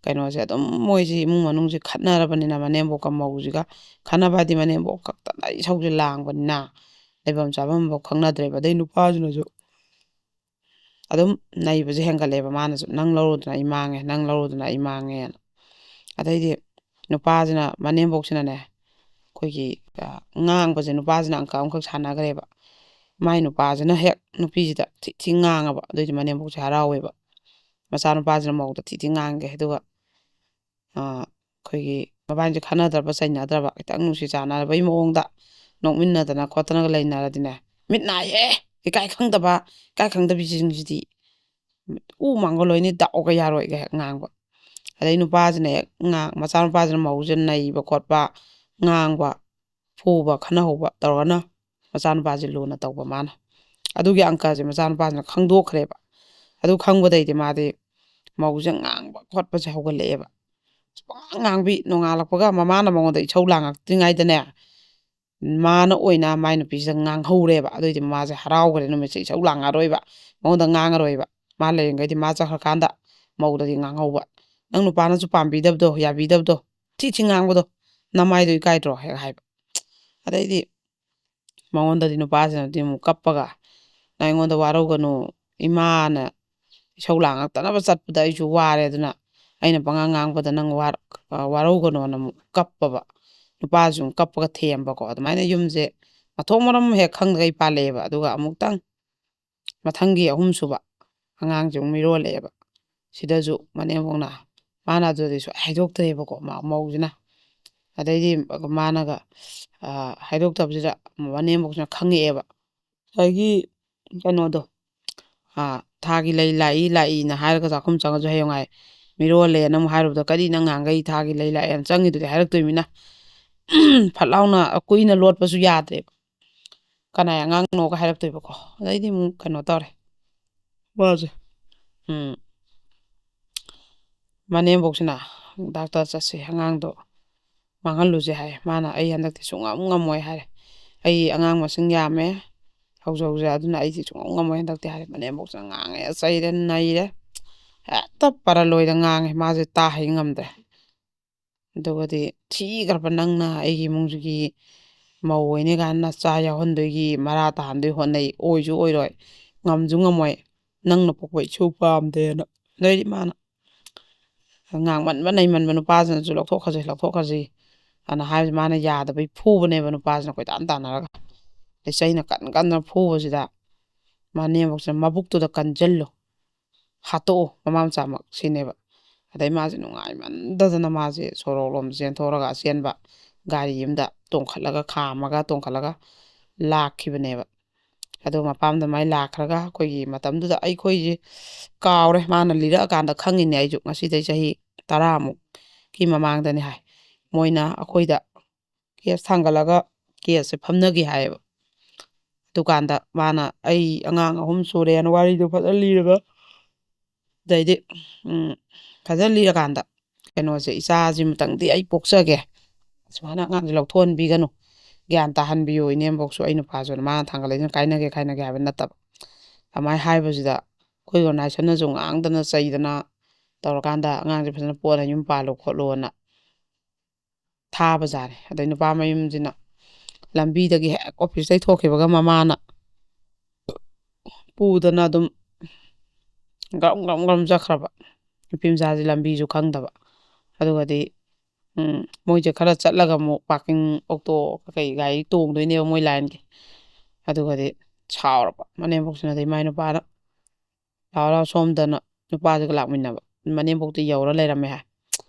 ꯀꯩꯅꯣꯁꯦ ꯑꯗꯨꯝ, ꯃꯣꯏꯁꯤ ꯏꯃꯨꯡ ꯃꯅꯨꯡꯁꯦ ꯈꯠꯅꯔꯕꯅꯤꯅ, ꯃꯅꯦꯝꯕꯣꯛꯀ ꯃꯧꯁꯤꯒ ꯈꯠꯅꯕ ꯍꯥꯏꯗꯤ ꯃꯅꯦꯝꯕꯣꯛ ꯈꯛꯇꯅ ꯏꯁꯧꯁꯦ ꯂꯥꯡꯕꯅꯤꯅ ꯂꯩꯐꯝ ꯆꯥꯐꯝꯐꯥꯎ ꯈꯪꯅꯗ꯭ꯔꯦꯕ꯫ ꯑꯗꯩ ꯅꯨꯄꯥꯁꯤꯅꯁꯨ ꯑꯗꯨꯝ ꯅꯩꯕꯁꯦ ꯍꯦꯟꯒꯠꯂꯦꯕ꯫ ꯃꯥꯅꯁꯨ "ꯅꯪ ꯂꯧꯔꯨꯗꯅ ꯑꯩ ꯃꯥꯡꯉꯦ, ꯅꯪ ꯂꯧꯔꯨꯗꯅ ꯑꯩ ꯃꯥꯡꯉꯦꯅ"꯫ ꯑꯗꯩꯗꯤ ꯅꯨꯄꯥꯁꯤꯅ, ꯃꯅꯦꯝꯕꯣꯛꯁꯤꯅꯅꯦ, ꯑꯩꯈꯣꯏꯒꯤ, ꯑ, ꯉꯥꯡꯕꯁꯦ ꯅꯨꯄꯥꯁꯤꯅ ꯑꯪꯀ ꯑꯃꯈꯛ ꯁꯥꯟꯅꯈ꯭ꯔꯦꯕ꯫ ꯃꯥꯏ ꯅꯨꯄꯥꯁꯤꯅ ꯍꯦꯛ ꯅꯨꯄꯤꯁꯤꯗ ꯊꯤ ꯊꯤ ꯉꯥꯡꯉꯕ꯫ ꯑꯗꯨꯏꯗꯤ ꯃꯅꯦꯝꯕꯣꯛꯁꯦ ꯍꯔꯥꯎꯋꯦꯕ꯫ ꯃꯆꯥꯅꯨꯄꯥꯁꯤꯅ ꯃꯧꯗ ꯊꯤ ꯊꯤ ꯉꯥꯡꯒꯦ꯫ ꯑꯗꯨꯒ, ꯑ, ꯑꯩꯈꯣꯏꯒꯤ ꯃꯕꯥꯅꯤꯁꯦ ꯈꯟꯅꯗ꯭ꯔꯕ, ꯆꯩꯅꯗ꯭ꯔꯕ, ꯈꯤꯇꯪ ꯅꯨꯡꯁꯤ ꯆꯥꯟꯅꯔꯕꯒꯤ ꯃꯑꯣꯡꯗ ꯅꯣꯛꯃꯤꯟꯅꯗꯅ ꯈꯣꯠꯇꯅꯒ ꯂꯩꯅꯔꯗꯤꯅꯦ, "ꯃꯤꯠ ꯅꯥꯏꯍꯦ, ꯏꯀꯥꯏ ꯈꯪꯗꯕ, ꯏꯀꯥꯏ ꯈꯪꯗꯕꯤꯁꯤꯡꯁꯤꯗꯤ ꯎ ꯃꯥꯡꯒꯣꯜ ꯂꯣꯏꯅꯤ, ꯗꯥꯎꯒ ꯌꯥꯔꯣꯏꯒ" ꯍꯦꯛ ꯉꯥꯡꯕ꯫ ꯑꯗꯩ ꯅꯨꯄꯥꯁꯤꯅ ꯍꯦꯛ ꯉꯥꯡ-, ꯃꯆꯥꯅꯨꯄꯥꯁꯤꯅ ꯃꯧꯁꯤꯅ ꯅꯩꯕ ꯈꯣꯠꯄ, ꯉꯥꯡꯕ, ꯐꯨꯕ, ꯈꯠꯅꯍꯧꯕ ꯇꯧꯔꯒꯅ ꯃꯆꯥꯅꯨꯄꯥꯁꯦ ꯂꯨꯅ ꯇꯧꯕ ꯃꯥꯅ꯫ ꯑꯗꯨꯒꯤ ꯑꯪꯀꯁꯦ ꯃꯆꯥꯅꯨꯄꯥꯁꯤꯅ ꯈꯪꯗꯣꯛꯈ꯭ꯔꯦꯕ꯫ ꯑꯗꯨ ꯈꯪꯕꯗꯩꯗꯤ ꯃꯥꯗꯤ ꯃꯧꯁꯦ ꯉꯥꯡꯕ ꯈꯣꯠꯄꯁꯦ ꯍꯧꯒꯠꯂꯛꯑꯦꯕ꯫ ꯄꯉꯥꯡ ꯉꯥꯡꯕꯤ꯫ ꯅꯣꯡꯉꯥꯜꯂꯛꯄꯒ ꯃꯃꯥꯅ ꯃꯉꯣꯟꯗ ꯏꯁꯧ ꯂꯥꯡꯉꯛꯇ꯭ꯔꯤꯉꯩꯗꯅꯦ, ꯃꯥꯅ ꯑꯣꯏꯅ ꯃꯥꯏ ꯅꯨꯄꯤꯁꯤꯗ ꯉꯥꯡꯍꯧꯔꯦꯕ꯫ ꯑꯗꯨꯑꯣꯏꯗꯤ ꯃꯃꯥꯁꯦ ꯍꯔꯥꯎꯈ꯭ꯔꯦ, ꯅꯨꯃꯤꯠꯁꯦ ꯏꯁꯧ ꯂꯥꯡꯉꯔꯣꯏꯕ, ꯃꯉꯣꯟꯗ ꯉꯥꯡꯉꯔꯣꯏꯕ꯫ ꯃꯥ ꯂꯩꯔꯤꯉꯩꯗꯤ ꯃꯥ ꯆꯠꯈ꯭ꯔꯀꯥꯟꯗ ꯃꯧꯗꯗꯤ ꯉꯥꯡꯍꯧꯕ꯫ "ꯅꯪ ꯅꯨꯄꯥꯅꯁꯨ ꯄꯥꯝꯕꯤꯗꯕꯗꯣ, ꯌꯥꯕꯤꯗꯕꯗꯣ, ꯊꯤ ꯊꯤ ꯉꯥꯡꯕꯗꯣ, ꯅꯃꯥꯏꯗꯣ ꯏꯀꯥꯏꯗ꯭ꯔꯣ?" ꯍꯦꯛ ꯍꯥꯏꯕ꯫ ꯑꯗꯩꯗꯤ ꯃꯉꯣꯟꯗꯗꯤ ꯅꯨꯄꯥꯁꯤꯅꯗꯤ ꯑꯃꯨꯛ ꯀꯞꯄꯒ, "ꯅꯪ ꯑꯩꯉꯣꯟꯗ ꯋꯥꯔꯧꯒꯅꯨ, ꯏꯃꯥꯅ ꯏꯁꯧ ꯂꯥꯡꯉꯛꯇꯅꯕ ꯆꯠꯄꯗ ꯑꯩꯁꯨ ꯋꯥꯔꯦ, ꯑꯗꯨꯅ ꯑꯩꯅ ꯄꯉꯥꯡ ꯉꯥꯡꯕꯗ ꯅꯪ ꯋꯥꯔ-, ꯑ, ꯋꯥꯔꯧꯒꯅꯣꯅ" ꯑꯃꯨꯛ ꯀꯞꯄꯕ꯫ ꯅꯨꯄꯥꯁꯨ ꯑꯃꯨꯛ ꯀꯞꯄꯒ ꯊꯦꯝꯕꯀꯣ꯫ ꯑꯗꯨꯃꯥꯏꯅ ꯌꯨꯝꯁꯦ ꯃꯊꯣꯡ ꯃꯔꯝ ꯍꯦꯛ ꯈꯪꯗꯒꯩ ꯄꯥꯜꯂꯛꯑꯦꯕ꯫ ꯑꯗꯨꯒ ꯑꯃꯨꯛꯇꯪ ꯃꯊꯪꯒꯤ ꯑꯍꯨꯝꯁꯨꯕ ꯑꯉꯥꯡꯁꯦ ꯑꯃꯨꯛ ꯃꯤꯔꯣꯜꯂꯛꯑꯦꯕ꯫ ꯁꯤꯗꯁꯨ ꯃꯅꯦꯝꯕꯣꯛꯅ, ꯃꯥꯅ ꯑꯗꯨꯗꯤ ꯁꯨꯡꯍꯥꯏ ꯍꯥꯏꯗꯣꯛꯇ꯭ꯔꯦꯕꯀꯣ, ꯃꯥ-, ꯃꯧꯁꯤꯅ꯫ ꯑꯗꯩꯗꯤ ꯃꯥꯅꯒ, ꯑ, ꯍꯥꯏꯗꯣꯛꯇꯕꯁꯤꯗ ꯃꯅꯦꯝꯕꯣꯛꯁꯤꯅ ꯈꯪꯉꯛꯑꯦꯕ꯫ ꯉꯁꯥꯏꯒꯤ ꯀꯩꯅꯣꯗꯣ, ꯑ, "ꯊꯥꯒꯤ ꯂꯩ ꯂꯥꯛꯏ, ꯂꯥꯛꯏꯅ" ꯍꯥꯏꯔꯒ ꯆꯥꯛꯈꯨꯝ ꯆꯪꯉꯁꯨ ꯍꯌꯦꯡꯉꯥꯏ ꯃꯤꯔꯣꯜꯂꯦꯅ ꯑꯃꯨꯛ ꯍꯥꯏꯔꯨꯕꯗ, "ꯀꯔꯤ, ꯅꯪ ꯉꯍꯥꯟꯈꯩ ꯊꯥꯒꯤ ꯂꯩ ꯂꯥꯛꯑꯦꯅ ꯆꯪꯉꯤꯗꯨꯗꯤ?" ꯍꯥꯏꯔꯛꯇꯣꯏꯃꯤꯅ꯫ ꯐꯠ ꯂꯥꯎꯅ ꯀꯨꯏꯅ ꯂꯣꯠꯄꯁꯨ ꯌꯥꯗ꯭ꯔꯦꯕ꯫ "ꯀꯅꯥꯏ ꯑꯉꯥꯡꯅꯣꯒ" ꯍꯥꯏꯔꯛꯇꯣꯏꯕꯀꯣ꯫ ꯑꯗꯩꯗꯤ ꯑꯃꯨꯛ ꯀꯩꯅꯣ ꯇꯧꯔꯦ꯫ ꯃꯥꯁꯦ꯫ ꯎꯝ꯫ ꯃꯅꯦꯝꯕꯣꯛꯁꯤꯅ, "ꯗꯥꯛꯇꯔ ꯆꯠꯁꯦ, ꯑꯉꯥꯡꯗꯣ ꯃꯥꯡꯍꯜꯂꯨꯁꯦ" ꯍꯥꯏ꯫ ꯃꯥꯅ, "ꯑꯩ ꯍꯟꯗꯛꯇꯤ ꯁꯨꯡꯉꯝ ꯉꯝꯃꯣꯏ" ꯍꯥꯏꯔꯦ꯫ "ꯑꯩ ꯑꯉꯥꯡ ꯃꯁꯤꯡ ꯌꯥꯝꯃꯦ ꯍꯧꯖ ꯍꯧꯖ, ꯑꯗꯨꯅ ꯑꯩꯗꯤ ꯁꯨꯡꯉꯝ ꯉꯝꯃꯣꯏ ꯍꯟꯗꯛꯇꯤ" ꯍꯥꯏꯔꯦ꯫ ꯃꯅꯦꯝꯕꯣꯛꯁꯤꯅ ꯉꯥꯡꯉꯦ, ꯆꯩꯔꯦ, ꯅꯩꯔꯦ꯫ ꯍꯦꯛꯇ ꯄꯔꯂꯣꯏꯗ ꯉꯥꯡꯉꯦ꯫ ꯃꯥꯁꯦ ꯇꯥ ꯍꯩ ꯉꯝꯗ꯭ꯔꯦ꯫ ꯑꯗꯨꯒꯗꯤ, "ꯊꯤꯈ꯭ꯔꯕ ꯅꯪꯅ ꯑꯩꯒꯤ ꯏꯃꯨꯡꯁꯤꯒꯤ ꯃꯧ ꯑꯣꯏꯅꯤ ꯀꯥꯏꯅ ꯅꯆꯥ ꯌꯥꯎꯍꯟꯗꯣꯏꯒꯤ ꯃꯔꯥ ꯇꯥꯍꯟꯗꯣꯏ ꯍꯣꯠꯅꯩ꯫ ꯑꯣꯏꯁꯨ ꯑꯣꯏꯔꯣꯏ, ꯉꯝꯁꯨ ꯉꯝꯃꯣꯏ꯫ ꯅꯪꯅ ꯄꯣꯛꯄ ꯏꯁꯨ ꯄꯥꯝꯗꯦꯅ"꯫ ꯑꯗꯩꯗꯤ ꯃꯥꯅ ꯉꯥꯡꯃꯟꯕ ꯅꯩꯃꯟꯕ, ꯅꯨꯄꯥꯁꯤꯅꯁꯨ "ꯂꯧꯊꯣꯛꯈ꯭ꯔꯁꯤ, ꯂꯧꯊꯣꯛꯈ꯭ꯔꯁꯤ" ꯑꯅ ꯍꯥꯏꯕꯁꯤ ꯃꯥꯅ ꯌꯥꯗꯕꯩ ꯐꯨꯕꯅꯦꯕ꯫ ꯅꯨꯄꯥꯁꯤꯅ ꯀꯣꯏꯇꯥꯟ ꯇꯥꯟꯅꯔꯒ꯫ ꯑꯗꯩ ꯆꯩꯅ ꯀꯟ ꯀꯟꯅ ꯐꯨꯕꯁꯤꯗ ꯃꯅꯦꯝꯕꯣꯛꯁꯤꯅ "ꯃꯕꯨꯛꯇꯨꯗ ꯀꯟꯁꯤꯜꯂꯨ, ꯍꯥꯠꯇꯣꯛꯎ ꯃꯃꯥ ꯃꯆꯥꯃꯛ" ꯁꯤꯅꯦꯕ꯫ ꯑꯗꯩ ꯃꯥꯁꯦ ꯅꯨꯡꯉꯥꯏꯃꯟꯗꯗꯅ ꯃꯥꯁꯦ ꯁꯣꯔꯣꯛꯂꯣꯝ ꯆꯦꯟꯊꯣꯔꯒ ꯑꯆꯦꯟꯕ ꯒꯥꯔꯤ ꯑꯃꯗ ꯇꯣꯡꯈꯠꯂꯒ, ꯈꯥꯝꯃꯒ ꯇꯣꯡꯈꯠꯂꯒ ꯂꯥꯛꯈꯤꯕꯅꯦꯕ꯫ ꯑꯗꯣ ꯃꯄꯥꯝꯗ ꯃꯥꯏ ꯂꯥꯛꯈ꯭ꯔꯒ, ꯑꯩꯈꯣꯏꯒꯤ ꯃꯇꯝꯗꯨꯗ ꯑꯩꯈꯣꯏꯁꯦ ꯀꯥꯎꯔꯦ, ꯃꯥꯅ ꯂꯤꯔꯛꯑꯀꯥꯟꯗ ꯈꯪꯉꯤꯅꯦ ꯑꯩꯁꯨ, ꯉꯁꯤꯗꯩ ꯆꯍꯤ ꯇꯔꯥꯃꯨꯛꯀꯤ ꯃꯃꯥꯡꯗꯅꯦ ꯍꯥꯏ, ꯃꯣꯏꯅ ꯑꯩꯈꯣꯏꯗ ꯀꯦꯁ ꯊꯥꯡꯒꯠꯂꯒ ꯀꯦꯁꯁꯦ ꯐꯝꯅꯒꯦ ꯍꯥꯏꯌꯦꯕ꯫ ꯗꯨꯀꯥꯟꯗ ꯃꯥꯅ, ꯑꯩ ꯑꯉꯥꯡ ꯑꯍꯨꯝ ꯁꯨꯔꯦꯅ ꯋꯥꯔꯤꯗꯣ ꯐꯖꯅ ꯂꯤꯔꯒ, ꯑꯗꯩꯗꯤ, ꯎꯝ, ꯐꯖꯅ ꯂꯤꯔꯀꯥꯟꯗ, ꯀꯩꯅꯣꯁꯦ, ꯏꯆꯥꯁꯤꯃꯇꯪꯗꯤ ꯑꯩ ꯄꯣꯛꯆꯒꯦ, ꯁꯨꯃꯥꯏꯅ ꯑꯉꯥꯡꯁꯦ ꯂꯧꯊꯣꯛꯍꯟꯕꯤꯒꯅꯨ, ꯒ꯭ꯌꯥꯟ ꯇꯥꯍꯟꯕꯤꯌꯨ, ꯏꯅꯦꯝꯕꯣꯛꯁꯨ ꯑꯩ ꯅꯨꯄꯥꯁꯨꯅ ꯃꯥꯅ ꯊꯥꯡꯒꯠꯂꯛꯏꯁꯤꯅ ꯀꯥꯏꯅꯒꯦ ꯀꯥꯏꯅꯒꯦ ꯍꯥꯏꯕ ꯅꯠꯇꯕ꯫ ꯑꯗꯨꯃꯥꯏꯅ ꯍꯥꯏꯕꯁꯤꯗ ꯑꯩꯈꯣꯏ ꯑꯣꯔꯒꯅꯥꯏꯖꯦꯁꯟꯅꯁꯨ ꯉꯥꯡꯗꯅ ꯆꯩꯗꯅ ꯇꯧꯔꯀꯥꯟꯗ ꯑꯉꯥꯡꯁꯦ ꯐꯖꯅ ꯄꯣꯛꯑꯅ ꯌꯨꯝ ꯄꯥꯜꯂꯨ ꯈꯣꯠꯂꯨꯅ ꯊꯥꯕꯖꯥꯠꯅꯤ꯫ ꯑꯗꯩ ꯅꯨꯄꯥ ꯃꯌꯨꯝꯁꯤꯅ ꯂꯝꯕꯤꯗꯒꯤ ꯍꯦꯛ ꯑꯣꯐꯤꯁꯇꯩ ꯊꯣꯛꯈꯤꯕꯒ ꯃꯃꯥꯅ ꯄꯨꯗꯅ ꯑꯗꯨꯝ ꯒ꯭ꯔꯝ ꯒ꯭ꯔꯝ ꯒ꯭ꯔꯝ ꯆꯠꯈ꯭ꯔꯕ꯫ ꯅꯨꯄꯤ ꯃꯆꯥꯁꯦ ꯂꯝꯕꯤꯁꯨ ꯈꯪꯗꯕ꯫ ꯑꯗꯨꯒꯗꯤ ꯎꯝ, ꯃꯣꯏꯁꯦ ꯈꯔ ꯆꯠꯂꯒ ꯑꯃꯨꯛ ꯄꯥꯔꯀꯤꯡ ꯑꯣꯛꯇꯣ ꯀꯩꯀꯩ ꯒꯥꯔꯤ ꯇꯣꯡꯗꯣꯏꯅꯦꯕ ꯃꯣꯏ ꯂꯥꯏꯟꯒꯤ꯫ ꯑꯗꯨꯒꯗꯤ ꯁꯥꯎꯔꯕ ꯃꯅꯦꯝꯕꯣꯛꯁꯤꯅ, ꯑꯗꯩ ꯃꯥꯏ ꯅꯨꯄꯥꯅ, "ꯂꯥꯛꯑꯣ, ꯂꯥꯛꯑꯣ, ꯁꯣꯝꯗꯅ", ꯅꯨꯄꯥꯁꯤꯒ ꯂꯥꯛꯃꯤꯟꯅꯕ꯫ ꯃꯅꯦꯝꯕꯣꯛꯇꯤ ꯌꯧꯔ ꯂꯩꯔꯝꯃꯦ ꯍꯥꯏ꯫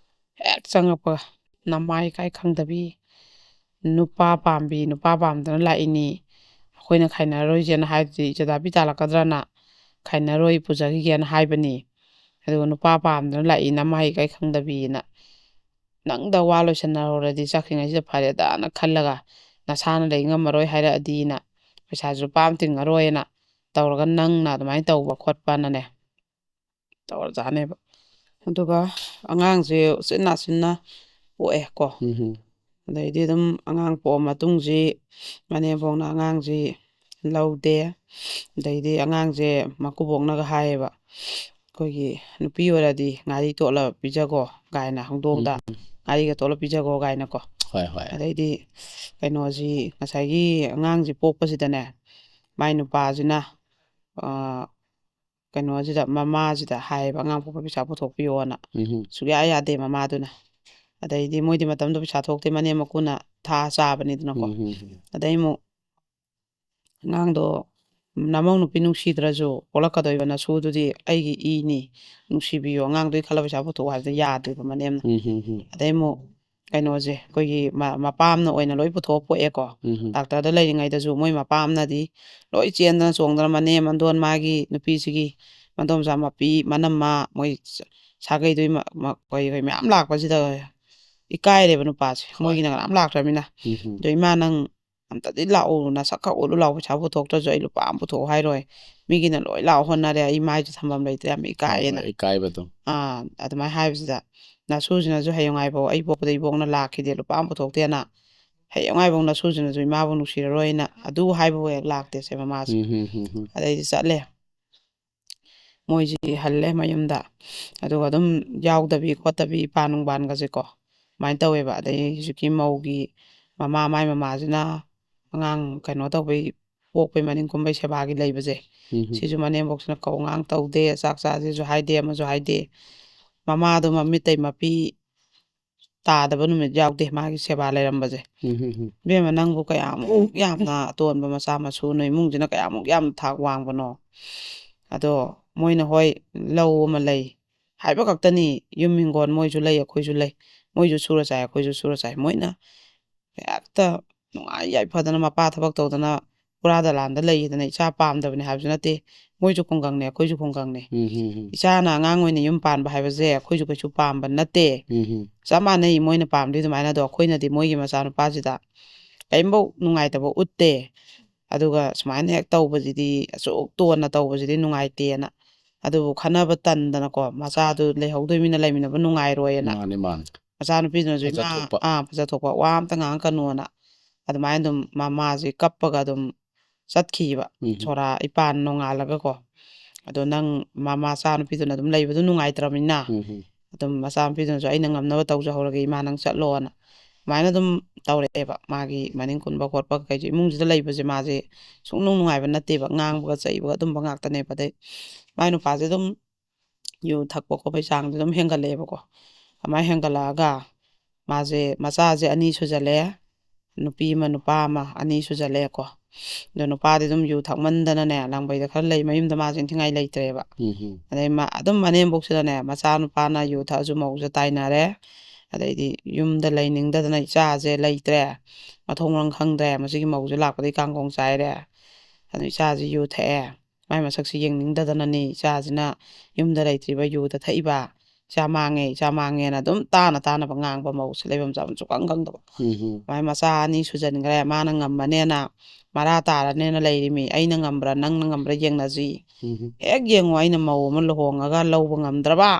ꯍꯦꯛ ꯆꯪꯉꯛꯄꯒ ꯅꯃꯥꯏ ꯏꯀꯥꯏ ꯈꯪꯗꯕꯤ, ꯅꯨꯄꯥ ꯄꯥꯝꯕꯤ, ꯅꯨꯄꯥ ꯄꯥꯝꯗꯅ ꯂꯥꯛꯏꯅꯤ, ꯑꯩꯈꯣꯏꯅ ꯈꯥꯏꯅꯔꯔꯣꯏꯁꯦꯅ ꯍꯥꯏꯗꯨꯗꯤ ꯏꯆꯥ ꯇꯥꯕꯤ ꯇꯥꯜꯂꯛꯀꯗ꯭ꯔꯅ ꯈꯥꯏꯅꯔꯣꯏ ꯄꯨꯖꯈꯤꯒꯦꯅ ꯍꯥꯏꯕꯅꯤ꯫ ꯑꯗꯨꯒ ꯅꯨꯄꯥ ꯄꯥꯝꯗꯅ ꯂꯥꯛꯏ, ꯅꯃꯥꯏ ꯏꯀꯥꯏ ꯈꯪꯗꯕꯤꯅ꯫ ꯅꯪꯗ ꯋꯥ ꯂꯣꯏꯁꯟꯅꯍꯧꯔꯗꯤ ꯆꯠꯈ꯭ꯔꯤꯉꯩꯁꯤꯗ ꯐꯔꯦꯗꯥꯅ ꯈꯜꯂꯒ, ꯅꯁꯥꯅ ꯂꯩ ꯉꯝꯃꯔꯣꯏ ꯍꯥꯏꯔꯛꯑꯗꯤꯅ, ꯄꯩꯁꯥꯁꯨ ꯂꯨꯄꯥ ꯑꯃ ꯇꯤꯡꯉꯔꯣꯏꯅ ꯇꯧꯔꯒ ꯅꯪꯅ ꯑꯗꯨꯃꯥꯏꯅ ꯇꯧꯕ ꯈꯣꯠꯄꯅꯅꯦ ꯇꯧꯔꯖꯥꯠꯅꯦꯕ꯫ ꯑꯗꯨꯒ ꯑꯉꯥꯡꯁꯦ ꯎꯆꯤꯟ ꯅꯥꯆꯤꯟꯅ ꯄꯣꯛꯑꯦ ꯀꯣ꯫ ꯎꯝ ꯑꯗꯩꯗꯤ ꯑꯗꯨꯝ ꯑꯉꯥꯡ ꯄꯣꯛꯑ ꯃꯇꯨꯡꯁꯤ ꯃꯅꯦꯝꯕꯣꯛꯅ ꯑꯉꯥꯡꯁꯤ ꯂꯧꯗꯦ꯫ ꯑꯗꯩꯗꯤ ꯑꯉꯥꯡꯁꯦ ꯃꯀꯨꯕꯣꯛꯅꯒ ꯍꯥꯏꯌꯦꯕ, ꯑꯩꯈꯣꯏꯒꯤ ꯅꯨꯄꯤ ꯑꯣꯏꯔꯗꯤ ꯉꯥꯔꯤ ꯇꯣꯠꯂ ꯄꯤꯖꯒꯣ ꯀꯥꯏꯅ, ꯍꯧꯗꯣꯡꯗ ꯎꯝ ꯉꯥꯔꯤꯒ ꯇꯣꯠꯂ ꯄꯤꯖꯒꯣ ꯀꯥꯏꯅꯀꯣ꯫ ꯍꯣꯏ ꯍꯣꯏ ꯑꯗꯩꯗꯤ ꯀꯩꯅꯣꯁꯤ, ꯉꯁꯥꯏꯒꯤ ꯑꯉꯥꯡꯁꯤ ꯄꯣꯛꯄꯁꯤꯗꯅꯦ, ꯃꯥꯏ ꯅꯨꯄꯥꯁꯤꯅ ꯑꯥ, ꯀꯩꯅꯣꯁꯤꯗ, ꯃꯃꯥꯁꯤꯗ ꯍꯥꯏꯌꯦꯕ, "ꯑꯉꯥꯡ ꯄꯣꯛꯄ ꯄꯩꯁꯥ ꯄꯨꯊꯣꯛꯄꯤꯌꯣꯅ"꯫ ꯎꯝ ꯁꯨꯡꯌꯥ ꯌꯥꯗꯦ ꯃꯃꯥꯗꯨꯅ꯫ ꯑꯗꯩꯗꯤ ꯃꯣꯏꯗꯤ ꯃꯇꯝꯗꯨ ꯄꯩꯁꯥ ꯊꯣꯛꯇꯦ, ꯃꯅꯦꯝ ꯃꯀꯨꯅ ꯊꯥ ꯆꯥꯕꯅꯤꯗꯅꯀꯣ꯫ ꯎꯝ ꯎꯝ ꯑꯗꯩ ꯑꯃꯨꯛ ꯑꯉꯥꯡꯗꯣ ꯅꯃꯧ ꯅꯨꯄꯤ ꯅꯨꯡꯁꯤꯗ꯭ꯔꯁꯨ ꯄꯣꯛꯂꯛꯀꯗꯣꯏꯕ ꯅꯁꯨꯗꯨꯗꯤ ꯑꯩꯒꯤ ꯏꯅꯤ, ꯅꯨꯡꯁꯤꯕꯤꯌꯨ, ꯑꯉꯥꯡꯗꯨꯒꯤ ꯈꯜꯂ ꯄꯩꯁꯥ ꯄꯨꯊꯣꯛꯎ ꯍꯥꯏꯕꯗ ꯌꯥꯗꯦꯕ ꯃꯅꯦꯝꯅ꯫ ꯎꯝ ꯎꯝ ꯎꯝ ꯑꯗꯩ ꯑꯃꯨꯛ ꯀꯩꯅꯣꯁꯦ, ꯑꯩꯈꯣꯏꯒꯤ ꯃ- ꯃꯄꯥꯝꯅ ꯑꯣꯏꯅ ꯂꯣꯏ ꯄꯨꯊꯣꯛꯑ ꯄꯣꯛꯑꯦꯀꯣ꯫ ꯎꯝ ꯗꯥꯛꯇꯔꯗ ꯂꯩꯔꯤꯉꯩꯗꯁꯨ ꯃꯣꯏ ꯃꯄꯥꯝꯅꯗꯤ ꯂꯣꯏ ꯆꯦꯟꯗꯅ ꯆꯣꯡꯗꯅ, ꯃꯅꯦꯝ ꯃꯟꯗꯣꯟ, ꯃꯥꯒꯤ ꯅꯨꯄꯤꯁꯤꯒꯤ ꯃꯟꯗꯣꯝꯆꯥ ꯃꯄꯤ, ꯃꯅꯝꯃ, ꯃꯣꯏ ꯁ- ꯁꯥꯒꯩꯗꯨꯒꯤ ꯃ- ꯃ- ꯀꯩ ꯀꯩ ꯃꯌꯥꯝ ꯂꯥꯛꯄꯁꯤꯗ ꯏꯀꯥꯏꯔꯦꯕ ꯅꯨꯄꯥꯁꯦ, ꯍꯣꯏ ꯃꯣꯏꯒꯤꯅ ꯀꯅꯥꯝ ꯂꯥꯛꯇ꯭ꯔꯕꯅꯤꯅ꯫ ꯎꯝ ꯎꯝ ꯑꯗꯣ "ꯏꯃꯥ, ꯅꯪ ꯑꯝꯇꯗꯤ ꯂꯥꯛꯎ, ꯅꯁꯛ ꯈꯔ ꯎꯠꯂꯨ ꯂꯥꯎ, ꯄꯩꯁꯥ ꯄꯨꯊꯣꯛꯇ꯭ꯔꯁꯨ ꯑꯩ ꯂꯨꯄꯥ ꯑꯃ ꯄꯨꯊꯣꯛꯑꯣ ꯍꯥꯏꯔꯣꯏ, ꯃꯤꯒꯤꯅ ꯂꯣꯏ ꯂꯥꯛꯑꯣ ꯍꯣꯠꯅꯔꯦ, ꯑꯩ ꯃꯥꯏꯁꯦ ꯊꯝꯐꯝ ꯂꯩꯇ꯭ꯔꯦ, ꯌꯥꯝ ꯍꯣꯏ ꯏꯀꯥꯏꯌꯦꯅ"꯫ ꯍꯣꯏ ꯏꯀꯥꯏꯕꯗꯣ ꯑꯥ, ꯑꯗꯨꯃꯥꯏꯅ ꯍꯥꯏꯕꯁꯤꯗ ꯅꯁꯨꯁꯤꯅꯁꯨ ꯍꯌꯦꯡꯉꯥꯏꯐꯥꯎ ꯑꯩ ꯄꯣꯛꯄꯗ ꯏꯕꯣꯛꯅ ꯂꯥꯛꯈꯤꯗꯦ, ꯂꯨꯄꯥ ꯑꯃ ꯄꯨꯊꯣꯛꯇꯦꯅ, ꯍꯌꯦꯡꯉꯥꯏꯐꯥꯎ ꯅꯁꯨꯁꯤꯅꯁꯨ ꯏꯃꯥꯕꯨ ꯅꯨꯡꯁꯤꯔꯔꯣꯏꯅ ꯑꯗꯨ ꯍꯥꯏꯕꯕꯨ ꯍꯦꯛ ꯂꯥꯛꯇꯦꯁꯦ ꯃꯃꯥꯁꯦ꯫ ꯎꯝ, ꯎꯝ, ꯎꯝ, ꯎꯝ꯫ ꯑꯗꯩꯗꯤ ꯆꯠꯂꯦ꯫ ꯃꯣꯏꯁꯤ ꯍꯜꯂꯦ ꯃꯌꯨꯝꯗ꯫ ꯑꯗꯨꯒ ꯑꯗꯨꯝ ꯌꯥꯎꯗꯕꯤ ꯈꯣꯠꯇꯕꯤ ꯏꯄꯥꯟ ꯅꯨꯡꯕꯥꯟꯒꯁꯦꯀꯣ, ꯑꯗꯨꯃꯥꯏꯅ ꯇꯧꯋꯦꯕ꯫ ꯑꯗꯩ ꯍꯧꯖꯤꯛꯀꯤ ꯃꯧꯒꯤ ꯃꯃꯥ, ꯃꯥꯏ ꯃꯃꯥꯁꯤꯅ ꯑꯉꯥꯡ ꯀꯩꯅꯣ ꯇꯧꯕꯩ, ꯄꯣꯛꯄꯩ ꯃꯅꯤꯡ ꯀꯨꯝꯕꯩ ꯁꯦꯕꯥꯒꯤ ꯂꯩꯕꯁꯦ, ꯎꯝ, ꯎꯝ꯫ ꯁꯤꯁꯨ ꯃꯅꯦꯝꯕꯣꯛꯁꯤꯅ ꯀꯧ ꯉꯥꯡ ꯇꯧꯗꯦ, ꯆꯥꯛ ꯆꯥꯁꯤꯁꯨ ꯍꯥꯏꯗꯦ, ꯑꯃꯁꯨ ꯍꯥꯏꯗꯦ꯫ ꯃꯃꯥꯗꯣ ꯃꯃꯤꯠꯇꯩ ꯃꯄꯤ ꯇꯥꯗꯕ ꯅꯨꯃꯤꯠ ꯌꯥꯎꯗꯦ ꯃꯥꯒꯤ ꯁꯦꯕꯥ ꯂꯩꯔꯝꯕꯁꯦ꯫ ꯎꯝ, ꯎꯝ, ꯎꯝ꯫ ꯏꯕꯦꯝꯃ, ꯅꯪꯕꯨ ꯀꯌꯥꯃꯨꯛ ꯌꯥꯝꯅ ꯑꯇꯣꯟꯕ ꯃꯆꯥ ꯃꯁꯨ, ꯅꯣꯏ ꯏꯃꯨꯡꯁꯤꯅ ꯀꯌꯥꯃꯨꯛ ꯌꯥꯝ ꯊꯥꯛ ꯋꯥꯡꯕꯅꯣ? ꯑꯗꯣ ꯃꯣꯏꯅ ꯍꯣꯏ ꯂꯧ ꯑꯃ ꯂꯩ ꯍꯥꯏꯕ ꯈꯛꯇꯅꯤ꯫ ꯌꯨꯝ ꯍꯤꯡꯒꯣꯜ ꯃꯣꯏꯁꯨ ꯂꯩ, ꯑꯩꯈꯣꯏꯁꯨ ꯂꯩ, ꯃꯣꯏꯁꯨ ꯁꯨꯔ ꯆꯥꯏ, ꯑꯩꯈꯣꯏꯁꯨ ꯁꯨꯔ ꯆꯥꯏ꯫ ꯃꯣꯏꯅ ꯍꯦꯛꯇ ꯅꯨꯡꯉꯥꯏ ꯌꯥꯏꯐꯗꯅ ꯃꯄꯥ ꯊꯕꯛ ꯇꯧꯗꯅ ꯄꯨꯔꯥ ꯗꯂꯥꯟꯗ ꯂꯩꯗꯅ ꯏꯆꯥ ꯄꯥꯝꯗꯕꯅꯦ ꯍꯥꯏꯕꯁꯨ ꯅꯠꯇꯦ꯫ ꯃꯣꯏꯁꯨ ꯈꯨꯡꯒꯪꯅꯦ, ꯑꯩꯈꯣꯏꯁꯨ ꯈꯨꯡꯒꯪꯅꯦ꯫ ꯎꯝ, ꯎꯝ, ꯎꯝ꯫ ꯏꯆꯥꯅ ꯑꯉꯥꯡ ꯑꯣꯏꯅ ꯌꯨꯝ ꯄꯥꯟꯕ ꯍꯥꯏꯕꯁꯦ ꯑꯩꯈꯣꯏꯁꯨ ꯀꯩꯁꯨ ꯄꯥꯝꯕ ꯅꯠꯇꯦ꯫ ꯎꯝ, ꯎꯝ꯫ ꯆꯞ ꯃꯥꯟꯅꯩ ꯃꯣꯏꯅ ꯄꯥꯝꯗꯣꯏ ꯑꯗꯨꯃꯥꯏꯅ꯫ ꯑꯗꯣ ꯑꯩꯈꯣꯏꯅꯗꯤ ꯃꯣꯏꯒꯤ ꯃꯆꯥꯅꯨꯄꯥꯁꯤꯗ ꯀꯔꯤꯝꯐꯧ ꯅꯨꯡꯉꯥꯏꯇꯕ ꯎꯠꯇꯦ꯫ ꯑꯗꯨꯒ ꯁꯨꯃꯥꯏꯅ ꯍꯦꯛ ꯇꯧꯕꯁꯤꯗꯤ, ꯑꯁꯨꯛ ꯇꯣꯟꯅ ꯇꯧꯕꯁꯤꯗꯤ ꯅꯨꯡꯉꯥꯏꯇꯦꯅ꯫ ꯑꯗꯨꯕꯨ ꯈꯟꯅꯕ ꯇꯟꯗꯅꯀꯣ, ꯃꯆꯥꯗꯨ ꯂꯩꯍꯧꯗꯣꯏ ꯃꯤꯅ ꯂꯩꯃꯤꯟꯅꯕ ꯅꯨꯡꯉꯥꯏꯔꯣꯏꯅ꯫ ꯃꯥꯅꯤ, ꯃꯥꯅꯤ꯫ ꯃꯆꯥꯅꯨꯄꯤꯗꯨꯅꯁꯨ, "ꯏꯃꯥ, ꯐꯖꯊꯣꯛꯄ꯫ ꯑꯥ, ꯐꯖꯊꯣꯛꯄ, ꯋꯥ ꯑꯝꯇ ꯉꯥꯡꯉꯛꯀꯅꯣꯅ" ꯑꯗꯨꯃꯥꯏꯅ ꯑꯗꯨꯝ ꯃꯃꯥꯁꯦ ꯀꯞꯄꯒ ꯑꯗꯨꯝ ꯆꯠꯈꯤꯕ꯫ ꯎꯝ꯫ ꯁꯣꯔꯥ ꯏꯄꯥꯟ ꯅꯣꯡꯉꯥꯜꯂꯒꯀꯣ꯫ ꯑꯗꯣ ꯅꯪ ꯃꯃꯥ, ꯃꯆꯥꯅꯨꯄꯤꯗꯨꯅ ꯑꯗꯨꯝ ꯂꯩꯕꯗꯣ ꯅꯨꯡꯉꯥꯏꯇ꯭ꯔꯕꯅꯤꯅ, ꯎꯝ, ꯎꯝ꯫ ꯑꯗꯨꯝ ꯃꯆꯥꯅꯨꯄꯤꯗꯨꯅꯁꯨ, "ꯑꯩꯅ ꯉꯝꯅꯕ ꯇꯧꯖꯍꯧꯔꯒꯦ ꯏꯃꯥ, ꯅꯪ ꯆꯠꯂꯣꯅ" ꯑꯗꯨꯃꯥꯏꯅ ꯑꯗꯨꯝ ꯇꯧꯔꯛꯑꯦꯕ꯫ ꯃꯥꯒꯤ ꯃꯅꯤꯡ ꯀꯨꯟꯕ ꯈꯣꯠꯄ ꯀꯩꯀꯩꯁꯦ, ꯏꯃꯨꯡꯁꯤꯗ ꯂꯩꯕꯁꯦ ꯃꯥꯁꯦ ꯁꯨꯡꯅꯨꯡ ꯅꯨꯡꯉꯥꯏꯕ ꯅꯠꯇꯦꯕ, ꯉꯥꯡꯕꯒ ꯆꯩꯕꯒ ꯑꯗꯨꯝꯕ ꯉꯥꯛꯇꯅꯦꯕ꯫ ꯑꯗꯩ ꯃꯥꯏ ꯅꯨꯄꯥꯁꯦ ꯑꯗꯨꯝ ꯌꯨ ꯊꯛꯄ ꯈꯣꯠꯄꯒꯤ ꯆꯥꯡꯁꯦ ꯑꯗꯨꯝ ꯍꯦꯟꯒꯠꯂꯛꯑꯦꯕꯀꯣ꯫ ꯑꯗꯨꯃꯥꯏꯅ ꯍꯦꯟꯒꯠꯂꯛꯑꯒ ꯃꯥꯁꯦ, ꯃꯆꯥꯁꯦ ꯑꯅꯤ ꯁꯨꯖꯜꯂꯛꯑꯦ, ꯅꯨꯄꯤ ꯑꯃ ꯅꯨꯄꯥ ꯑꯃ, ꯑꯅꯤ ꯁꯨꯖꯜꯂꯛꯑꯦꯀꯣ꯫ ꯑꯗꯣ ꯅꯨꯄꯥꯗꯤ ꯑꯗꯨꯝ ꯌꯨ ꯊꯛꯃꯟꯗꯅꯅꯦ, ꯂꯪꯕꯩꯗ ꯈꯔ ꯂꯩ, ꯃꯌꯨꯝꯗ ꯃꯥꯁꯦ ꯏꯟꯊꯤꯉꯥꯏ ꯂꯩꯇ꯭ꯔꯦꯕ꯫ ꯎꯝ, ꯎꯝ꯫ ꯑꯗꯩ ꯃꯥ-, ꯑꯗꯨꯝ ꯃꯅꯦꯝꯕꯣꯛꯁꯤꯗꯅꯦ, ꯃꯆꯥꯅꯨꯄꯥꯅ ꯌꯨ ꯊꯛꯑꯁꯨ ꯃꯧꯁꯦ ꯇꯥꯏꯅꯔꯦ, ꯑꯗꯩꯗꯤ ꯌꯨꯝꯗ ꯂꯩꯅꯤꯡꯗꯗꯅ "ꯏꯆꯥꯁꯦ ꯂꯩꯇ꯭ꯔꯦ, ꯃꯊꯣꯡ ꯃꯔꯝ ꯈꯪꯗ꯭ꯔꯦ, ꯃꯁꯤꯒꯤ ꯃꯧꯁꯦ ꯂꯥꯛꯄꯗꯒꯤ ꯀꯥꯡꯒꯣꯡ ꯆꯥꯏꯔꯦ, ꯑꯗꯨ ꯏꯆꯥꯁꯦ ꯌꯨ ꯊꯛꯑꯦ, ꯃꯥꯏ ꯃꯁꯛꯁꯤ ꯌꯦꯡꯅꯤꯡꯗꯗꯅꯅꯤ ꯏꯆꯥꯁꯤꯅ ꯌꯨꯝꯗ ꯂꯩꯇ꯭ꯔꯤꯕ, ꯌꯨꯗ ꯊꯛꯏꯕ, ꯏꯆꯥ ꯃꯥꯡꯉꯦ, ꯏꯆꯥ ꯃꯥꯡꯉꯦꯅ" ꯑꯗꯨꯝ ꯇꯥꯅ ꯇꯥꯅꯕ ꯉꯥꯡꯕ, ꯃꯧꯁꯦ ꯂꯩꯐꯝ ꯆꯥꯐꯝ ꯁꯨꯈꯪ ꯈꯪꯗꯕ꯫ ꯎꯝ, ꯎꯝ꯫ ꯃꯥꯏ ꯃꯆꯥ ꯑꯅꯤ ꯁꯨꯖꯟꯈ꯭ꯔꯦ, ꯃꯥꯅ ꯉꯝꯃꯅꯦꯅ, ꯃꯔꯥ ꯇꯥꯔꯅꯦꯅ ꯂꯩꯔꯤꯃꯤ꯫ "ꯑꯩꯅ ꯉꯝꯕ꯭ꯔꯥ, ꯅꯪꯅ ꯉꯝꯕ꯭ꯔꯥ ꯌꯦꯡꯅꯁꯤ꯫ ꯎꯝ, ꯎꯝ꯫ ꯍꯦꯛ ꯌꯦꯡꯉꯣ, ꯑꯩꯅ ꯃꯧ ꯑꯃ ꯂꯨꯍꯣꯡꯉꯒ ꯂꯧꯕ ꯉꯝꯗ꯭ꯔꯕ,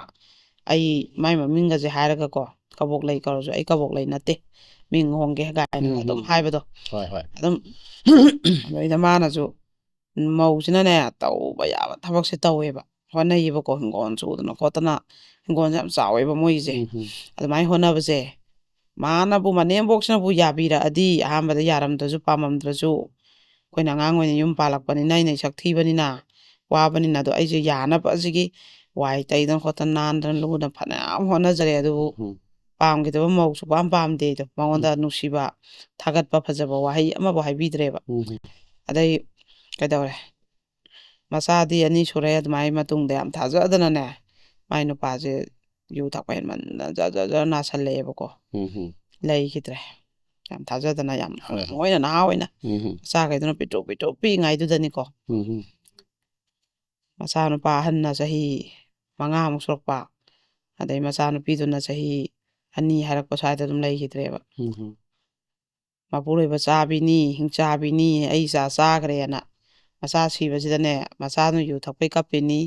ꯑꯩ ꯃꯥꯏ ꯃꯃꯤꯡꯒꯁꯦ ꯍꯥꯏꯔꯒꯀꯣ, "ꯀꯕꯣꯛꯂꯩ ꯀꯧꯔꯁꯨ ꯑꯩ ꯀꯕꯣꯛꯂꯩ ꯅꯠꯇꯦ, ꯃꯤꯡ ꯍꯣꯡꯒꯦ" ꯀꯥꯏꯅ ꯎꯝ, ꯑꯗꯨꯝ ꯎꯝ꯫ ꯍꯥꯏꯕꯗꯣ꯫ ꯍꯣꯏ, ꯍꯣꯏ꯫ ꯑꯗꯨꯝ ꯑꯗꯩꯗ ꯃꯥꯅꯁꯨ, ꯃꯧꯁꯤꯅꯅꯦ, ꯇꯧꯕ ꯌꯥꯕ ꯊꯕꯛꯁꯦ ꯇꯧꯋꯦꯕ, ꯍꯣꯠꯅꯩꯌꯦꯕꯀꯣ, ꯍꯤꯡꯒꯣꯜ ꯁꯨꯗꯅ ꯈꯣꯠꯇꯅ, ꯍꯤꯡꯒꯣꯜꯁꯦ ꯌꯥꯝ ꯆꯥꯎꯋꯦꯕ ꯃꯣꯏꯁꯦ꯫ ꯎꯝ, ꯎꯝ꯫ ꯑꯗꯨꯃꯥꯏꯅ ꯍꯣꯠꯅꯕꯁꯦ, ꯃꯥꯅꯕꯨ, ꯃꯅꯦꯝꯕꯣꯛꯁꯤꯅꯕꯨ ꯌꯥꯕꯤꯔꯛꯑꯗꯤ, ꯑꯍꯥꯟꯕꯗ ꯌꯥꯔꯝꯗ꯭ꯔꯁꯨ ꯄꯥꯝꯃꯝꯗ꯭ꯔꯁꯨ, ꯑꯩꯈꯣꯏꯅ ꯑꯉꯥꯡ ꯑꯣꯏꯅ ꯌꯨꯝ ꯄꯥꯜꯂꯛꯄꯅꯤꯅ, ꯑꯩꯅ ꯏꯁꯛ ꯊꯤꯕꯅꯤꯅ, ꯋꯥꯕꯅꯤꯅ, ꯑꯗꯣ ꯑꯩꯁꯦ ꯌꯥꯅꯕ ꯑꯁꯤꯒꯤ ꯋꯥꯏ ꯇꯩꯗꯅ ꯈꯣꯠꯇꯅ, ꯅꯥꯟꯗꯅ ꯂꯨꯗꯅ ꯐꯅꯌꯥꯝ ꯍꯣꯠꯅꯖꯔꯦ꯫ ꯑꯗꯨꯕꯨ ꯎꯝ, ꯄꯥꯝꯈꯤꯗꯕ ꯃꯧ ꯁꯨꯛꯄꯥꯝ ꯄꯥꯝꯗꯦꯗꯣ, ꯃꯉꯣꯟꯗ ꯅꯨꯡꯁꯤꯕ, ꯊꯥꯒꯠꯄ, ꯐꯖꯕ ꯋꯥꯍꯩ ꯑꯃꯐꯥꯎ ꯍꯥꯏꯕꯤꯗ꯭ꯔꯦꯕ꯫ ꯎꯝ, ꯎꯝ꯫ ꯑꯗꯩ ꯀꯩꯗꯧꯔꯦ? ꯃꯆꯥꯗꯤ ꯑꯅꯤ ꯁꯨꯔꯦ꯫ ꯑꯗꯨꯃꯥꯏꯅ ꯃꯇꯨꯡꯗ ꯌꯥꯝ ꯊꯥꯖꯗꯅꯅꯦ, ꯃꯥꯏ ꯅꯨꯄꯥꯁꯦ ꯌꯨ ꯊꯛꯄ ꯍꯦꯟꯃꯟꯗꯅ ꯖꯔ ꯖꯔ ꯖꯔ ꯅꯥꯁꯜꯂꯛꯑꯦꯕꯀꯣ꯫ ꯎꯝ, ꯎꯝ꯫ ꯂꯩꯈꯤꯗ꯭ꯔꯦ꯫ ꯌꯥꯝ ꯊꯥꯖꯗꯅ, ꯌꯥꯝ ꯍꯣꯏ, ꯍꯣꯏ꯫ ꯑꯣꯏꯅ ꯅꯍꯥ ꯑꯣꯏꯅ ꯎꯝ, ꯎꯝ꯫ ꯃꯆꯥꯈꯩꯗꯨꯅ ꯄꯤꯛꯇ꯭ꯔꯨ ꯄꯤꯛꯇ꯭ꯔꯨ ꯄꯤꯛꯏꯉꯩꯗꯨꯗꯅꯤꯀꯣ꯫ ꯎꯝ, ꯎꯝ꯫ ꯃꯆꯥꯅꯨꯄꯥ ꯑꯍꯟꯅ ꯆꯍꯤ ꯃꯉꯥꯃꯨꯛ ꯁꯨꯔꯛꯄ, ꯑꯗꯩ ꯃꯆꯥꯅꯨꯄꯤꯗꯨꯅ ꯆꯍꯤ ꯑꯅꯤ ꯍꯥꯏꯔꯛꯄ ꯁ꯭ꯋꯥꯏꯗ ꯑꯗꯨꯝ ꯂꯩꯈꯤꯗ꯭ꯔꯦꯕ꯫ ꯎꯝ, ꯎꯝ꯫ "ꯃꯄꯨꯔꯣꯏꯕ ꯆꯥꯕꯤꯅꯤ, ꯍꯤꯡꯆꯥꯕꯤꯅꯤ, ꯑꯩ ꯏꯆꯥ ꯆꯥꯈ꯭ꯔꯦꯅ" ꯃꯆꯥ ꯁꯤꯕꯁꯤꯗꯅꯦ, ꯃꯆꯥꯅ ꯌꯨ ꯊꯛꯄꯩ ꯀꯞꯄꯤꯅꯤ,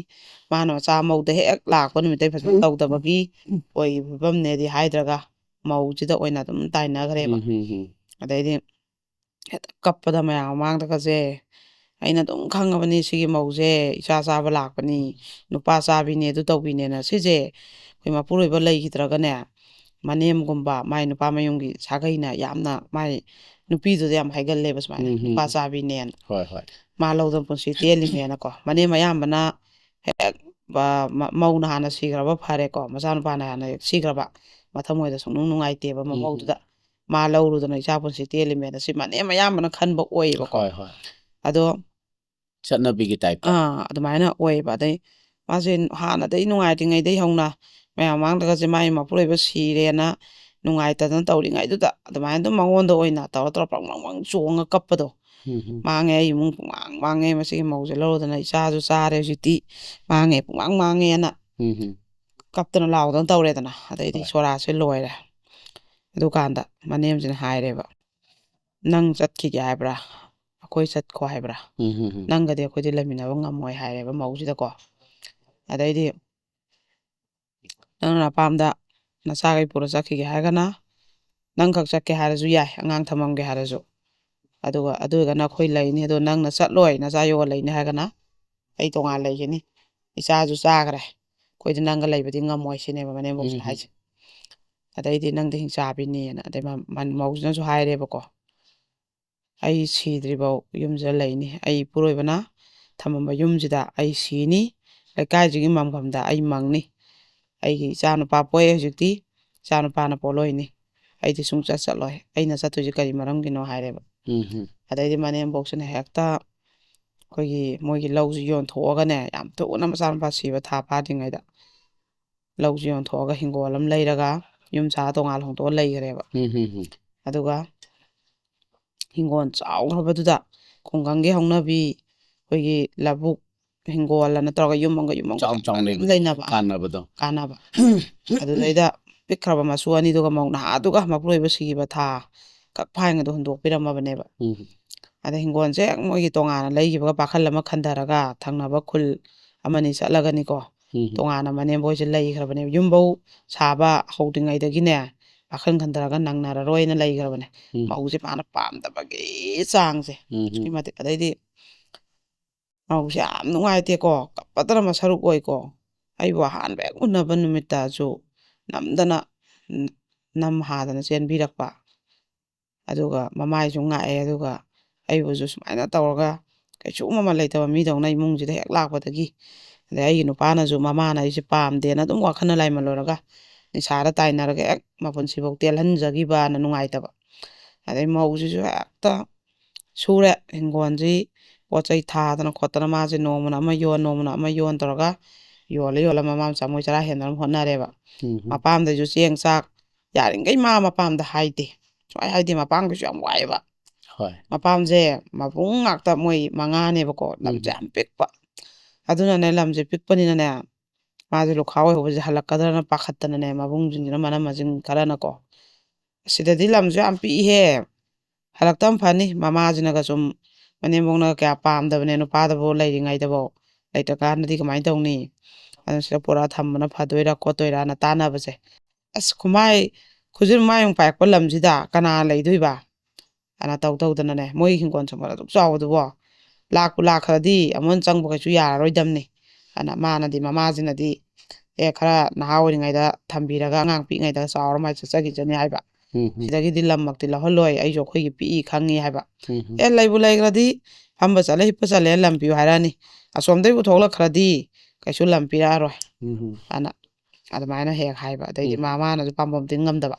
ꯃꯥꯅ ꯃꯆꯥ ꯃꯧꯗ ꯍꯦꯛ ꯂꯥꯛꯄ ꯅꯨꯃꯤꯠꯇꯩ ꯐꯖꯅ ꯇꯧꯗꯕꯒꯤ ꯑꯣꯏꯈꯤꯕ ꯐꯤꯕꯝꯅꯦꯗꯤ ꯍꯥꯏꯗ꯭ꯔꯒ, ꯃꯧꯁꯤꯗ ꯑꯣꯏꯅ ꯑꯗꯨꯝ ꯇꯥꯏꯅꯈ꯭ꯔꯦꯕ꯫ ꯎꯝ, ꯎꯝ, ꯎꯝ꯫ ꯑꯗꯩꯗꯤ ꯍꯦꯛꯇ ꯀꯞꯄꯗ ꯃꯌꯥꯝ ꯃꯃꯥꯡꯗꯒꯁꯦ, "ꯑꯩꯅ ꯑꯗꯨꯝ ꯈꯪꯉꯕꯅꯤ, ꯁꯤꯒꯤ ꯃꯧꯁꯦ ꯏꯆꯥ ꯆꯥꯕ ꯂꯥꯛꯄꯅꯤ, ꯅꯨꯄꯥ ꯆꯥꯕꯤꯅꯦ, ꯑꯗꯨ ꯇꯧꯕꯤꯅꯦꯅ"꯫ ꯁꯤꯁꯦ ꯑꯩꯈꯣꯏ ꯃꯄꯨꯔꯣꯏꯕ ꯂꯩꯈꯤꯗ꯭ꯔꯒꯅꯦ, ꯃꯅꯦꯝꯒꯨꯝꯕ, ꯃꯥꯏ ꯅꯨꯄꯥ ꯃꯌꯨꯝꯒꯤ ꯁꯥꯒꯩꯅ ꯌꯥꯝꯅ ꯃꯥꯏ ꯅꯨꯄꯤꯗꯨꯗ ꯌꯥꯝ ꯍꯥꯏꯒꯜꯂꯦꯕ ꯁꯨꯃꯥꯏꯅ, ꯎꯝ, ꯎꯝ, "ꯅꯨꯄꯥ ꯎꯝ꯫ ꯆꯥꯕꯤꯅꯦꯅ"꯫ ꯍꯣꯏ, ꯍꯣꯏ꯫ ꯃꯥ ꯂꯧꯗꯅ ꯄꯨꯟꯁꯤ ꯇꯦꯜꯂꯤꯅꯦꯅꯀꯣ꯫ ꯃꯅꯦꯝ ꯑꯌꯥꯝꯕꯅ ꯍꯦꯛ, ꯑ, ꯃ-, ꯃꯧꯅ ꯍꯥꯟꯅ ꯁꯤꯈ꯭ꯔꯕ ꯐꯔꯦꯀꯣ, ꯃꯆꯥꯅꯨꯄꯥꯅ ꯍꯥꯟꯅ ꯍꯦꯛ ꯁꯤꯈ꯭ꯔꯕ, ꯃꯊꯃꯣꯏꯗ ꯁꯨꯡꯅꯨꯡ ꯅꯨꯡꯉꯥꯏꯇꯦꯕ ꯎꯝ, ꯎꯝ꯫ ꯃꯃꯧꯗꯨꯗ꯫ "ꯃꯥ ꯂꯧꯔꯨꯗꯅ ꯏꯆꯥ ꯄꯨꯟꯁꯤ ꯇꯦꯜꯂꯤꯃꯦꯅ", ꯁꯤ ꯃꯅꯦꯝ ꯑꯌꯥꯝꯕꯅ ꯈꯟꯕ ꯑꯣꯏꯌꯦꯕꯀꯣ꯫ ꯍꯣꯏ, ꯍꯣꯏ꯫ ꯑꯗꯣ ꯆꯠꯅꯕꯤꯒꯤ type ꯇ꯫ ꯑꯥ, ꯑꯗꯨꯃꯥꯏꯅ ꯑꯣꯏꯌꯦꯕ꯫ ꯑꯗꯩ ꯃꯥꯁꯦ ꯍꯥꯟꯅꯗꯩ ꯅꯨꯡꯉꯥꯏꯇ꯭ꯔꯤꯉꯩꯗꯩ ꯍꯧꯅ ꯃꯌꯥꯝ ꯃꯃꯥꯡꯗꯒꯁꯦ ꯃꯥꯏ ꯃꯄꯨꯔꯣꯏꯕ ꯁꯤꯔꯦꯅ ꯅꯨꯡꯉꯥꯏꯇꯗꯅ ꯇꯧꯔꯤꯉꯩꯗꯨꯗ, ꯑꯗꯨꯃꯥꯏꯅ ꯑꯗꯨꯝ ꯃꯉꯣꯟꯗ ꯑꯣꯏꯅ ꯇꯧꯔ ꯇꯧꯔ ꯄ꯭ꯔꯪ ꯄ꯭ꯔꯪ ꯄ꯭ꯔꯪ ꯆꯣꯡꯉ ꯀꯞꯄꯗꯣ꯫ ꯎꯝ, ꯎꯝ꯫ "ꯃꯥꯡꯉꯦ, ꯑꯩ ꯏꯃꯨꯡ ꯄꯨꯡꯃꯥꯡ ꯃꯥꯡꯉꯦ, ꯃꯁꯤꯒꯤ ꯃꯧꯁꯦ ꯂꯧꯔꯨꯗꯅ ꯏꯆꯥꯁꯨ ꯆꯥꯔꯦ, ꯍꯧꯖꯤꯛꯇꯤ ꯃꯥꯡꯉꯦ, ꯄꯨꯡꯃꯥꯡ ꯃꯥꯡꯉꯦꯅ" ꯎꯝ, ꯎꯝ꯫ ꯀꯞꯇꯅ ꯂꯥꯎꯗꯅ ꯇꯧꯔꯦꯗꯅ꯫ ꯑꯗꯩꯗꯤ ꯍꯣꯏ꯫ ꯁꯣꯔꯥꯁꯦ ꯂꯣꯏꯔꯦ꯫ ꯑꯗꯨꯀꯥꯟꯗ ꯃꯅꯦꯝꯁꯤꯅ ꯍꯥꯏꯔꯦꯕ, "ꯅꯪ ꯆꯠꯈꯤꯒꯦ ꯍꯥꯏꯕ꯭ꯔꯥ? ꯑꯩꯈꯣꯏ ꯆꯠꯈꯣ ꯍꯥꯏꯕ꯭ꯔꯥ? ꯎꯝ, ꯎꯝ, ꯎꯝ꯫ ꯅꯪꯒꯗꯤ ꯑꯩꯈꯣꯏꯗꯤ ꯂꯩꯃꯤꯟꯅꯕ ꯉꯝꯃꯣꯏ" ꯍꯥꯏꯔꯦꯕ ꯃꯧꯁꯤꯗꯀꯣ꯫ ꯑꯗꯩꯗꯤ ꯅꯪꯅ ꯑꯄꯥꯝꯗ ꯅꯆꯥꯈꯩ ꯄꯨꯔ ꯆꯠꯈꯤꯒꯦ ꯍꯥꯏꯔꯒꯅ, ꯅꯪ ꯈꯛ ꯆꯠꯀꯦ ꯍꯥꯏꯔꯁꯨ ꯌꯥꯏ, ꯑꯉꯥꯡ ꯊꯝꯃꯝꯒꯦ ꯍꯥꯏꯔꯁꯨ꯫ ꯑꯗꯨꯒ ꯑꯗꯨ ꯑꯣꯏꯔꯒꯅ ꯑꯩꯈꯣꯏ ꯂꯩꯅꯤ꯫ ꯑꯗꯣ ꯅꯪꯅ ꯆꯠꯂꯣꯏ, ꯅꯆꯥ ꯌꯣꯛꯑ ꯂꯩꯅꯤ ꯍꯥꯏꯔꯒꯅ, ꯑꯩ ꯇꯣꯉꯥꯟ ꯂꯩꯒꯅꯤ, ꯏꯆꯥꯁꯨ ꯆꯥꯈ꯭ꯔꯦ, ꯑꯩꯈꯣꯏꯗꯤ ꯅꯪꯒ ꯂꯩꯕꯗꯤ ꯉꯝꯃꯣꯏ ꯁꯤꯅꯦꯕ ꯃꯅꯦꯝꯕꯣꯛꯁꯤꯅ ꯎꯝ꯫ ꯍꯥꯏꯁꯦ꯫ ꯑꯗꯩꯗꯤ ꯅꯪꯗꯤ ꯍꯤꯡꯆꯥꯕꯤꯅꯦꯅ, ꯑꯗꯩ ꯃ-, ꯃ-, ꯃꯧꯁꯤꯅꯁꯨ ꯍꯥꯏꯔꯦꯕꯀꯣ, "ꯑꯩ ꯁꯤꯗ꯭ꯔꯤꯐꯥꯎ ꯌꯨꯝꯁꯤꯗ ꯂꯩꯅꯤ, ꯑꯩ ꯏꯄꯨꯔꯣꯏꯕꯅ ꯊꯝꯃꯝꯕ ꯌꯨꯝꯁꯤꯗ ꯑꯩ ꯁꯤꯅꯤ, ꯂꯩꯀꯥꯏꯁꯤꯒꯤ ꯃꯪꯐꯝꯗ ꯑꯩ ꯃꯪꯅꯤ, ꯑꯩꯒꯤ ꯏꯆꯥ ꯅꯨꯄꯥ ꯄꯣꯛꯑꯦ ꯍꯧꯖꯤꯛꯇꯤ, ꯏꯆꯥ ꯅꯨꯄꯥꯅ ꯄꯣꯛꯂꯣꯏꯅꯤ, ꯑꯩꯗꯤ ꯁꯨꯡꯆꯠ ꯆꯠꯂꯣꯏ, ꯑꯩꯅ ꯆꯠꯇꯣꯏꯁꯦ ꯀꯔꯤ ꯃꯔꯝꯒꯤꯅꯣ?" ꯍꯥꯏꯔꯦꯕ꯫ ꯎꯝ꯫ ꯑꯗꯩꯗꯤ ꯃꯅꯦꯝꯕꯣꯛꯁꯤꯅ ꯍꯦꯛꯇ ꯑꯩꯈꯣꯏꯒꯤ ꯃꯣꯏꯒꯤ ꯂꯧꯁꯤ ꯌꯣꯟꯊꯣꯛꯑꯒꯅꯦ, ꯌꯥꯝ ꯊꯨꯅ ꯃꯆꯥꯅꯨꯄꯥ ꯁꯤꯕ ꯊꯥ ꯐꯥꯗ꯭ꯔꯤꯉꯩꯗ ꯂꯧꯁꯤ ꯌꯣꯟꯊꯣꯛꯑꯒ ꯍꯤꯡꯒꯣꯜ ꯑꯃ ꯂꯩꯔꯒ ꯌꯨꯝ ꯁꯥ ꯇꯣꯉꯥꯟ ꯍꯣꯡꯗꯣꯛꯑ ꯂꯩꯈ꯭ꯔꯦꯕ꯫ ꯎꯝ, ꯎꯝ, ꯎꯝ꯫ ꯑꯗꯨꯒ ꯍꯤꯡꯒꯣꯜ ꯆꯥꯎꯈ꯭ꯔꯕꯗꯨꯗ ꯈꯨꯡꯒꯪꯒꯤ ꯍꯧꯅꯕꯤ ꯑꯩꯈꯣꯏꯒꯤ ꯂꯧꯕꯨꯛ ꯍꯤꯡꯒꯣꯜ ꯑꯅ ꯇꯧꯔꯒ ꯌꯨꯝ ꯑꯃꯒ ꯌꯨꯝ ꯑꯃꯒ ꯆꯥꯎ ꯆꯥꯎꯅ ꯂꯩꯕꯗꯣ, ꯂꯩꯅꯕ꯫ ꯀꯥꯟꯅꯕꯗꯣ꯫ ꯀꯥꯟꯅꯕ꯫ ꯑꯗꯨꯗꯩꯗ ꯄꯤꯛꯈ꯭ꯔꯕ ꯃꯁꯨ ꯑꯅꯤꯗꯨꯒ ꯃꯧ ꯅꯍꯥꯗꯨꯒ ꯃꯄꯨꯔꯣꯏꯕ ꯁꯤꯈꯤꯕ ꯊꯥ ꯈꯛ ꯐꯥꯏꯉꯩꯗ ꯍꯨꯟꯗꯣꯛꯄꯤꯔꯝꯃꯕꯅꯦꯕ꯫ ꯎꯝ꯫ ꯑꯗ ꯍꯤꯡꯒꯣꯜꯁꯦ ꯍꯦꯛ ꯃꯣꯏꯒꯤ ꯇꯣꯉꯥꯟꯅ ꯂꯩꯈꯤꯕꯒ ꯕꯥꯈꯜ ꯑꯃ ꯈꯟꯊꯔꯒ ꯊꯪꯅꯕ ꯈꯨꯜ ꯑꯃꯅꯤ ꯆꯠꯂꯒꯅꯤꯀꯣ꯫ ꯎꯝ꯫ ꯇꯣꯉꯥꯟꯅ ꯃꯅꯦꯝꯕꯣꯏꯁꯦ ꯂꯩꯈ꯭ꯔꯕꯅꯦꯕ꯫ ꯌꯨꯝꯐꯧ ꯁꯥꯕ ꯍꯧꯗ꯭ꯔꯤꯉꯩꯗꯒꯤꯅꯦ ꯕꯥꯈꯜ ꯈꯟꯊꯔꯒ ꯅꯪꯅꯔꯔꯣꯏꯅ ꯂꯩꯈ꯭ꯔꯕꯅꯦ꯫ ꯎꯝ꯫ ꯃꯧꯁꯦ ꯃꯥꯅ ꯄꯥꯝꯗꯕꯒꯤ ꯆꯥꯡꯁꯦ꯫ ꯎꯝ꯫ ꯑꯗꯨꯛꯀꯤ ꯃꯇꯤꯛ꯫ ꯑꯗꯩꯗꯤ ꯃꯧꯁꯦ ꯌꯥꯝ ꯅꯨꯡꯉꯥꯏꯇꯦꯀꯣ, ꯀꯞꯄꯗꯅ ꯃꯁꯔꯨꯛ ꯑꯣꯏꯀꯣ꯫ ꯑꯩꯕꯨ ꯑꯍꯥꯟꯕ ꯍꯦꯛ ꯎꯅꯕ ꯅꯨꯃꯤꯠꯇꯁꯨ ꯅꯝꯗꯅ, ꯎꯝ, ꯅꯝ ꯍꯥꯗꯅ ꯆꯦꯟꯕꯤꯔꯛꯄ꯫ ꯑꯗꯨꯒ ꯃꯃꯥꯏꯁꯨ ꯉꯥꯛꯑꯦ, ꯑꯗꯨꯒ ꯑꯩꯕꯨꯁꯨ ꯁꯨꯃꯥꯏꯅ ꯇꯧꯔꯒ ꯀꯩꯁꯨ ꯃꯃꯜ ꯂꯩꯇꯕ ꯃꯤꯗꯧꯅ ꯏꯃꯨꯡꯁꯤꯗ ꯍꯦꯛ ꯂꯥꯛꯄꯗꯒꯤ꯫ ꯑꯗꯩ ꯑꯩꯒꯤ ꯅꯨꯄꯥꯅꯁꯨ ꯃꯃꯥꯅ ꯑꯩꯁꯦ ꯄꯥꯝꯗꯦꯅ ꯑꯗꯨꯝ ꯋꯥꯈꯜꯅ ꯂꯥꯏꯃꯜꯂꯨꯔꯒ ꯅꯤꯁꯥꯗ ꯇꯥꯏꯅꯔꯒ ꯍꯦꯛ ꯃꯄꯨꯟꯁꯤꯐꯧ ꯇꯦꯜꯍꯟꯖꯈꯤꯕꯅ ꯅꯨꯡꯉꯥꯏꯇꯕ꯫ ꯑꯗꯩ ꯃꯧꯁꯤꯁꯨ ꯍꯦꯛꯇ ꯁꯨꯔꯦ ꯍꯤꯡꯒꯣꯜꯁꯤ, ꯄꯣꯠ ꯆꯩ ꯊꯥꯗꯅ ꯈꯣꯠꯇꯅ ꯃꯥꯁꯦ ꯅꯣꯡꯃꯅ ꯑꯃ ꯌꯣꯟ, ꯅꯣꯡꯃꯅ ꯑꯃ ꯌꯣꯟ ꯇꯧꯔꯒ ꯌꯣꯜꯂ ꯌꯣꯜꯂ ꯃꯃꯥ ꯃꯆꯥ ꯃꯣꯏ ꯆꯔꯥ ꯍꯦꯟꯅꯕ ꯍꯣꯠꯅꯔꯦꯕ꯫ ꯎꯝ꯫ ꯃꯄꯥꯝꯗꯁꯨ ꯆꯦꯡ ꯆꯥꯛ ꯌꯥꯔꯤꯈꯩ ꯃꯥ ꯃꯄꯥꯝꯗ ꯍꯥꯏꯗꯦ, ꯁꯨꯡꯍꯥꯏ ꯍꯥꯏꯗꯦ꯫ ꯃꯄꯥꯝꯒꯤꯁꯨ ꯌꯥꯝ ꯋꯥꯏꯑꯦꯕ꯫ ꯍꯣꯏ꯫ ꯃꯄꯥꯝꯁꯦ ꯃꯕꯨꯡ ꯉꯥꯛꯇ ꯃꯣꯏ ꯃꯉꯥꯅꯦꯕꯀꯣ, ꯂꯝꯁꯦ ꯎꯝ꯫ ꯌꯥꯝ ꯄꯤꯛꯄ꯫ ꯑꯗꯨꯅꯅꯦ, ꯂꯝꯁꯦ ꯄꯤꯛꯄꯅꯤꯅꯅꯦ, ꯃꯥꯁꯦ ꯂꯨꯈꯥ ꯑꯣꯏꯍꯧꯕꯁꯦ ꯍꯜꯂꯛꯀꯗ꯭ꯔꯅ ꯄꯥꯈꯠꯇꯅꯅꯦ, ꯃꯕꯨꯡꯁꯤꯡꯁꯤꯅ, ꯃꯅꯝꯃꯁꯤꯡ ꯈꯔꯅꯀꯣ, "ꯑꯁꯤꯗꯗꯤ ꯂꯝꯁꯨ ꯌꯥꯝ ꯄꯤꯛꯏꯍꯦ, ꯍꯜꯂꯛꯇꯕ ꯐꯅꯤ", ꯃꯃꯥꯁꯤꯅꯒ ꯁꯨꯝ, ꯃꯅꯦꯝꯕꯣꯛꯅꯒ ꯀꯌꯥ ꯄꯥꯝꯗꯕꯅꯦ ꯅꯨꯄꯥꯗꯕꯨ ꯂꯩꯔꯤꯉꯩꯗꯕꯨ, ꯂꯩꯇ꯭ꯔꯀꯥꯟꯗꯗꯤ ꯀꯃꯥꯏꯅ ꯇꯧꯅꯤ? ꯑꯗꯨꯅ ꯁꯤꯗ ꯄꯨꯔꯛꯑ ꯊꯝꯕꯅ ꯐꯗꯣꯏꯔꯥ ꯈꯣꯠꯇꯣꯏꯔꯥꯅ ꯇꯥꯟꯅꯕꯁꯦ꯫ "ꯑꯁ, ꯈꯨꯃꯥꯏ ꯈꯨꯖꯤꯟ ꯃꯥꯏꯃꯨꯛ ꯄꯥꯏꯔꯛꯄ ꯂꯝꯁꯤꯗ ꯀꯅꯥ ꯂꯩꯗꯣꯏꯕ?" ꯑꯅ ꯇꯧ ꯇꯧꯗꯅꯅꯦ, ꯃꯣꯏꯒꯤ ꯍꯤꯡꯒꯣꯜ ꯁꯝꯕꯜ ꯑꯗꯨꯛ ꯆꯥꯎꯕꯗꯨꯕꯣ, ꯂꯥꯛꯄꯨ ꯂꯥꯛꯈ꯭ꯔꯗꯤ ꯑꯃꯨꯛ ꯍꯟꯅ ꯆꯪꯕ ꯀꯩꯁꯨ ꯌꯥꯔꯔꯣꯏꯗꯝꯅꯤ꯫ ꯑꯅ ꯃꯥꯅꯗꯤ, ꯃꯃꯥꯁꯤꯅꯗꯤ, "ꯑꯦ, ꯈꯔ ꯅꯍꯥ ꯑꯣꯏꯔꯤꯉꯩꯗ ꯊꯝꯕꯤꯔꯒ ꯑꯉꯥꯡ ꯄꯤꯛꯏꯉꯩꯗ ꯆꯥꯎꯔ ꯃꯥꯏ ꯆꯠꯆꯈꯤꯖꯅꯤ" ꯍꯥꯏꯕ꯫ ꯎꯝ, ꯎꯝ꯫ "ꯁꯤꯗꯒꯤꯗꯤ ꯂꯝꯃꯛꯇꯤ ꯂꯧꯍꯜꯂꯣꯏ, ꯑꯩꯁꯨ ꯑꯩꯈꯣꯏꯒꯤ ꯄꯤꯛꯏ ꯈꯪꯉꯤ" ꯍꯥꯏꯕ꯫ ꯎꯝ, ꯎꯝ꯫ "ꯑꯦ, ꯂꯩꯕꯨ ꯂꯩꯈ꯭ꯔꯗꯤ ꯐꯝꯕ ꯆꯠꯂꯦ, ꯍꯤꯞꯄ ꯆꯠꯂꯦ, ꯂꯝ ꯄꯤꯌꯨ ꯍꯥꯏꯔꯛꯑꯅꯤ꯫ ꯑꯁꯣꯝꯗꯩꯕꯨ ꯊꯣꯛꯂꯛꯈ꯭ꯔꯗꯤ ꯀꯩꯁꯨ ꯂꯝ ꯄꯤꯔꯛꯑꯔꯣꯏ" ꯎꯝ, ꯎꯝ꯫ ꯑꯅ ꯑꯗꯨꯃꯥꯏꯅ ꯍꯦꯛ ꯍꯥꯏꯕ꯫ ꯑꯗꯩꯗꯤ ꯎꯝ꯫ ꯃꯃꯥꯅꯁꯨ ꯄꯥꯝꯕꯣꯝ ꯇꯤꯡ ꯉꯝꯗꯕ,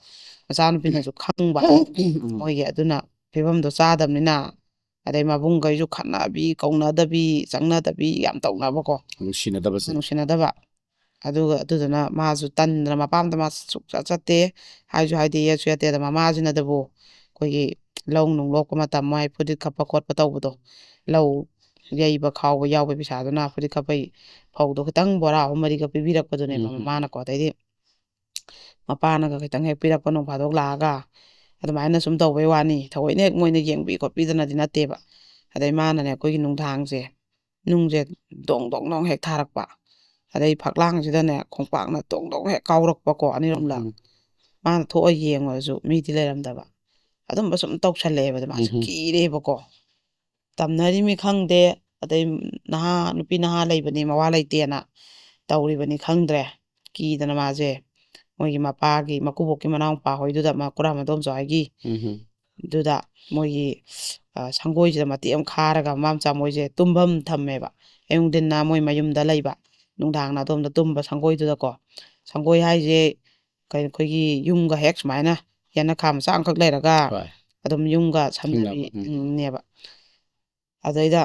ꯃꯆꯥꯅꯨꯄꯤꯅꯁꯨ ꯈꯪꯕ꯫ ꯎꯝ꯫ ꯃꯣꯏꯒꯤ ꯑꯗꯨꯅ ꯐꯤꯕꯝꯗꯣ ꯆꯥꯗꯕꯅꯤꯅ, ꯑꯗꯩ ꯃꯕꯨꯡꯈꯩꯁꯨ ꯈꯠꯅꯕꯤ, ꯀꯧꯅꯗꯕꯤ, ꯆꯪꯅꯗꯕꯤ ꯌꯥꯝ ꯇꯧꯅꯕꯀꯣ꯫ ꯅꯨꯡꯁꯤꯅꯗꯕꯁꯦ꯫ ꯅꯨꯡꯁꯤꯅꯗꯕ꯫ ꯑꯗꯨꯒ ꯑꯗꯨꯗꯨꯅ ꯃꯥꯁꯨ ꯇꯟꯗꯅ ꯃꯄꯥꯝꯗ ꯃꯥ ꯁꯨꯛꯆꯠ ꯆꯠꯇꯦ꯫ ꯍꯥꯏꯁꯨ ꯍꯥꯏꯗꯦ, ꯌꯦꯠꯁꯨ ꯌꯦꯠꯇꯦ꯫ ꯑꯗ ꯃꯃꯥꯁꯤꯅꯗꯕꯨ ꯑꯩꯈꯣꯏꯒꯤ ꯂꯧ ꯅꯨꯡ ꯂꯣꯛꯄ ꯃꯇꯝ, ꯃꯣꯏ ꯐꯨꯔꯤꯠ ꯈꯞꯄ ꯈꯣꯠꯄ ꯇꯧꯕꯗꯣ, ꯂꯧ ꯌꯩꯕ ꯈꯥꯎꯕ ꯌꯥꯎꯕ ꯄꯩꯁꯥꯗꯨꯅ ꯐꯨꯔꯤꯠ ꯈꯞꯄꯩ ꯐꯧꯗꯣ ꯈꯤꯇꯪ ꯕꯣꯔꯥ ꯑꯍꯨꯝ ꯃꯔꯤꯒ ꯄꯤꯕꯤꯔꯛꯄꯗꯨꯅꯦꯕ ꯎꯝ, ꯎꯝ꯫ ꯃꯃꯥꯅꯀꯣ꯫ ꯑꯗꯩꯗꯤ ꯃꯄꯥꯅꯒ ꯈꯤꯇꯪ ꯍꯦꯛ ꯄꯤꯔꯛꯄ ꯅꯣꯡ ꯐꯥꯗꯣꯛ ꯂꯥꯛꯑꯒ ꯑꯗꯨꯃꯥꯏꯅ ꯁꯨꯝ ꯇꯧꯕꯩ ꯋꯥꯅꯤ, ꯊꯑꯣꯏꯅ ꯍꯦꯛ ꯃꯣꯏꯅ ꯌꯦꯡꯕꯤ ꯈꯣꯠꯄꯤꯗꯅꯗꯤ ꯅꯠꯇꯦꯕ꯫ ꯑꯗꯩ ꯃꯥꯅꯅꯦ, ꯑꯩꯈꯣꯏꯒꯤ ꯅꯨꯡꯗꯥꯡꯁꯦ, ꯅꯨꯡꯁꯦ ꯗꯣꯡ ꯗꯣꯡ ꯗꯣꯡ ꯍꯦꯛ ꯊꯥꯔꯛꯄ, ꯑꯗꯩ ꯐꯛꯂꯥꯡꯁꯤꯗꯅꯦ ꯈꯣꯡꯄꯥꯛꯅ ꯗꯣꯡ ꯗꯣꯡ ꯍꯦꯛ ꯀꯥꯎꯔꯛꯄꯀꯣ, ꯑꯅꯤꯔꯛꯂꯛ꯫ ꯎꯝ꯫ ꯃꯥꯅ ꯊꯣꯛꯑ ꯌꯦꯡꯉꯨꯔꯁꯨ ꯃꯤꯗꯤ ꯂꯩꯔꯝꯗꯕ꯫ ꯑꯗꯨꯝꯕ ꯁꯨꯝ ꯇꯧꯁꯜꯂꯛꯑꯦꯕ, ꯑꯗ ꯃꯥꯁꯦ ꯎꯝ, ꯎꯝ꯫ ꯀꯤꯔꯦꯕꯀꯣ꯫ ꯇꯝꯅꯔꯤꯃꯤ ꯈꯪꯗꯦ, ꯑꯗꯩ ꯅꯍꯥ, ꯅꯨꯄꯤ ꯅꯍꯥ ꯂꯩꯕꯅꯤ, ꯃꯋꯥ ꯂꯩꯇꯦꯅ ꯇꯧꯔꯤꯕꯅꯤ ꯈꯪꯗ꯭ꯔꯦ꯫ ꯀꯤꯗꯅ ꯃꯥꯁꯦ ꯃꯣꯏꯒꯤ ꯃꯄꯥꯒꯤ, ꯃꯀꯨꯕꯣꯛꯀꯤ ꯃꯅꯥꯎꯄꯥ ꯍꯣꯏꯗꯨꯗ, ꯃꯀꯨꯔꯥ ꯃꯗꯣꯝꯆꯥ ꯍꯣꯏꯒꯤ ꯎꯝ, ꯎꯝ꯫ ꯑꯗꯨꯗ ꯃꯣꯏꯒꯤ, ꯑ, ꯁꯪꯒꯣꯏꯁꯤꯗ ꯃꯇꯦꯛ ꯑꯃ ꯈꯥꯔꯒ ꯃꯃꯥ ꯃꯆꯥ ꯃꯣꯏꯁꯦ ꯇꯨꯝꯐꯝ ꯊꯝꯃꯦꯕ꯫ ꯑꯌꯨꯛ ꯅꯨꯡꯊꯤꯟꯅ ꯃꯣꯏ ꯃꯌꯨꯝꯗ ꯂꯩꯕ, ꯅꯨꯡꯗꯥꯡꯅ ꯑꯗꯣꯝꯗ ꯇꯨꯝꯕ ꯁꯪꯒꯣꯏꯗꯨꯗꯀꯣ꯫ ꯁꯪꯒꯣꯏ ꯍꯥꯏꯁꯦ ꯀꯩ-, ꯑꯩꯈꯣꯏꯒꯤ ꯌꯨꯝꯒ ꯍꯦꯛ ꯁꯨꯃꯥꯏꯅ ꯌꯦꯅꯈꯥ ꯃꯆꯥ ꯑꯃꯈꯛ ꯂꯩꯔꯒ ꯍꯣꯏ꯫ ꯑꯗꯨꯝ ꯌꯨꯝꯒ ꯁꯝꯅꯕꯤ, ꯊꯪꯅꯕ, ꯎꯝ꯫ ꯎꯝ, ꯅꯦꯕ꯫ ꯑꯗꯩꯗ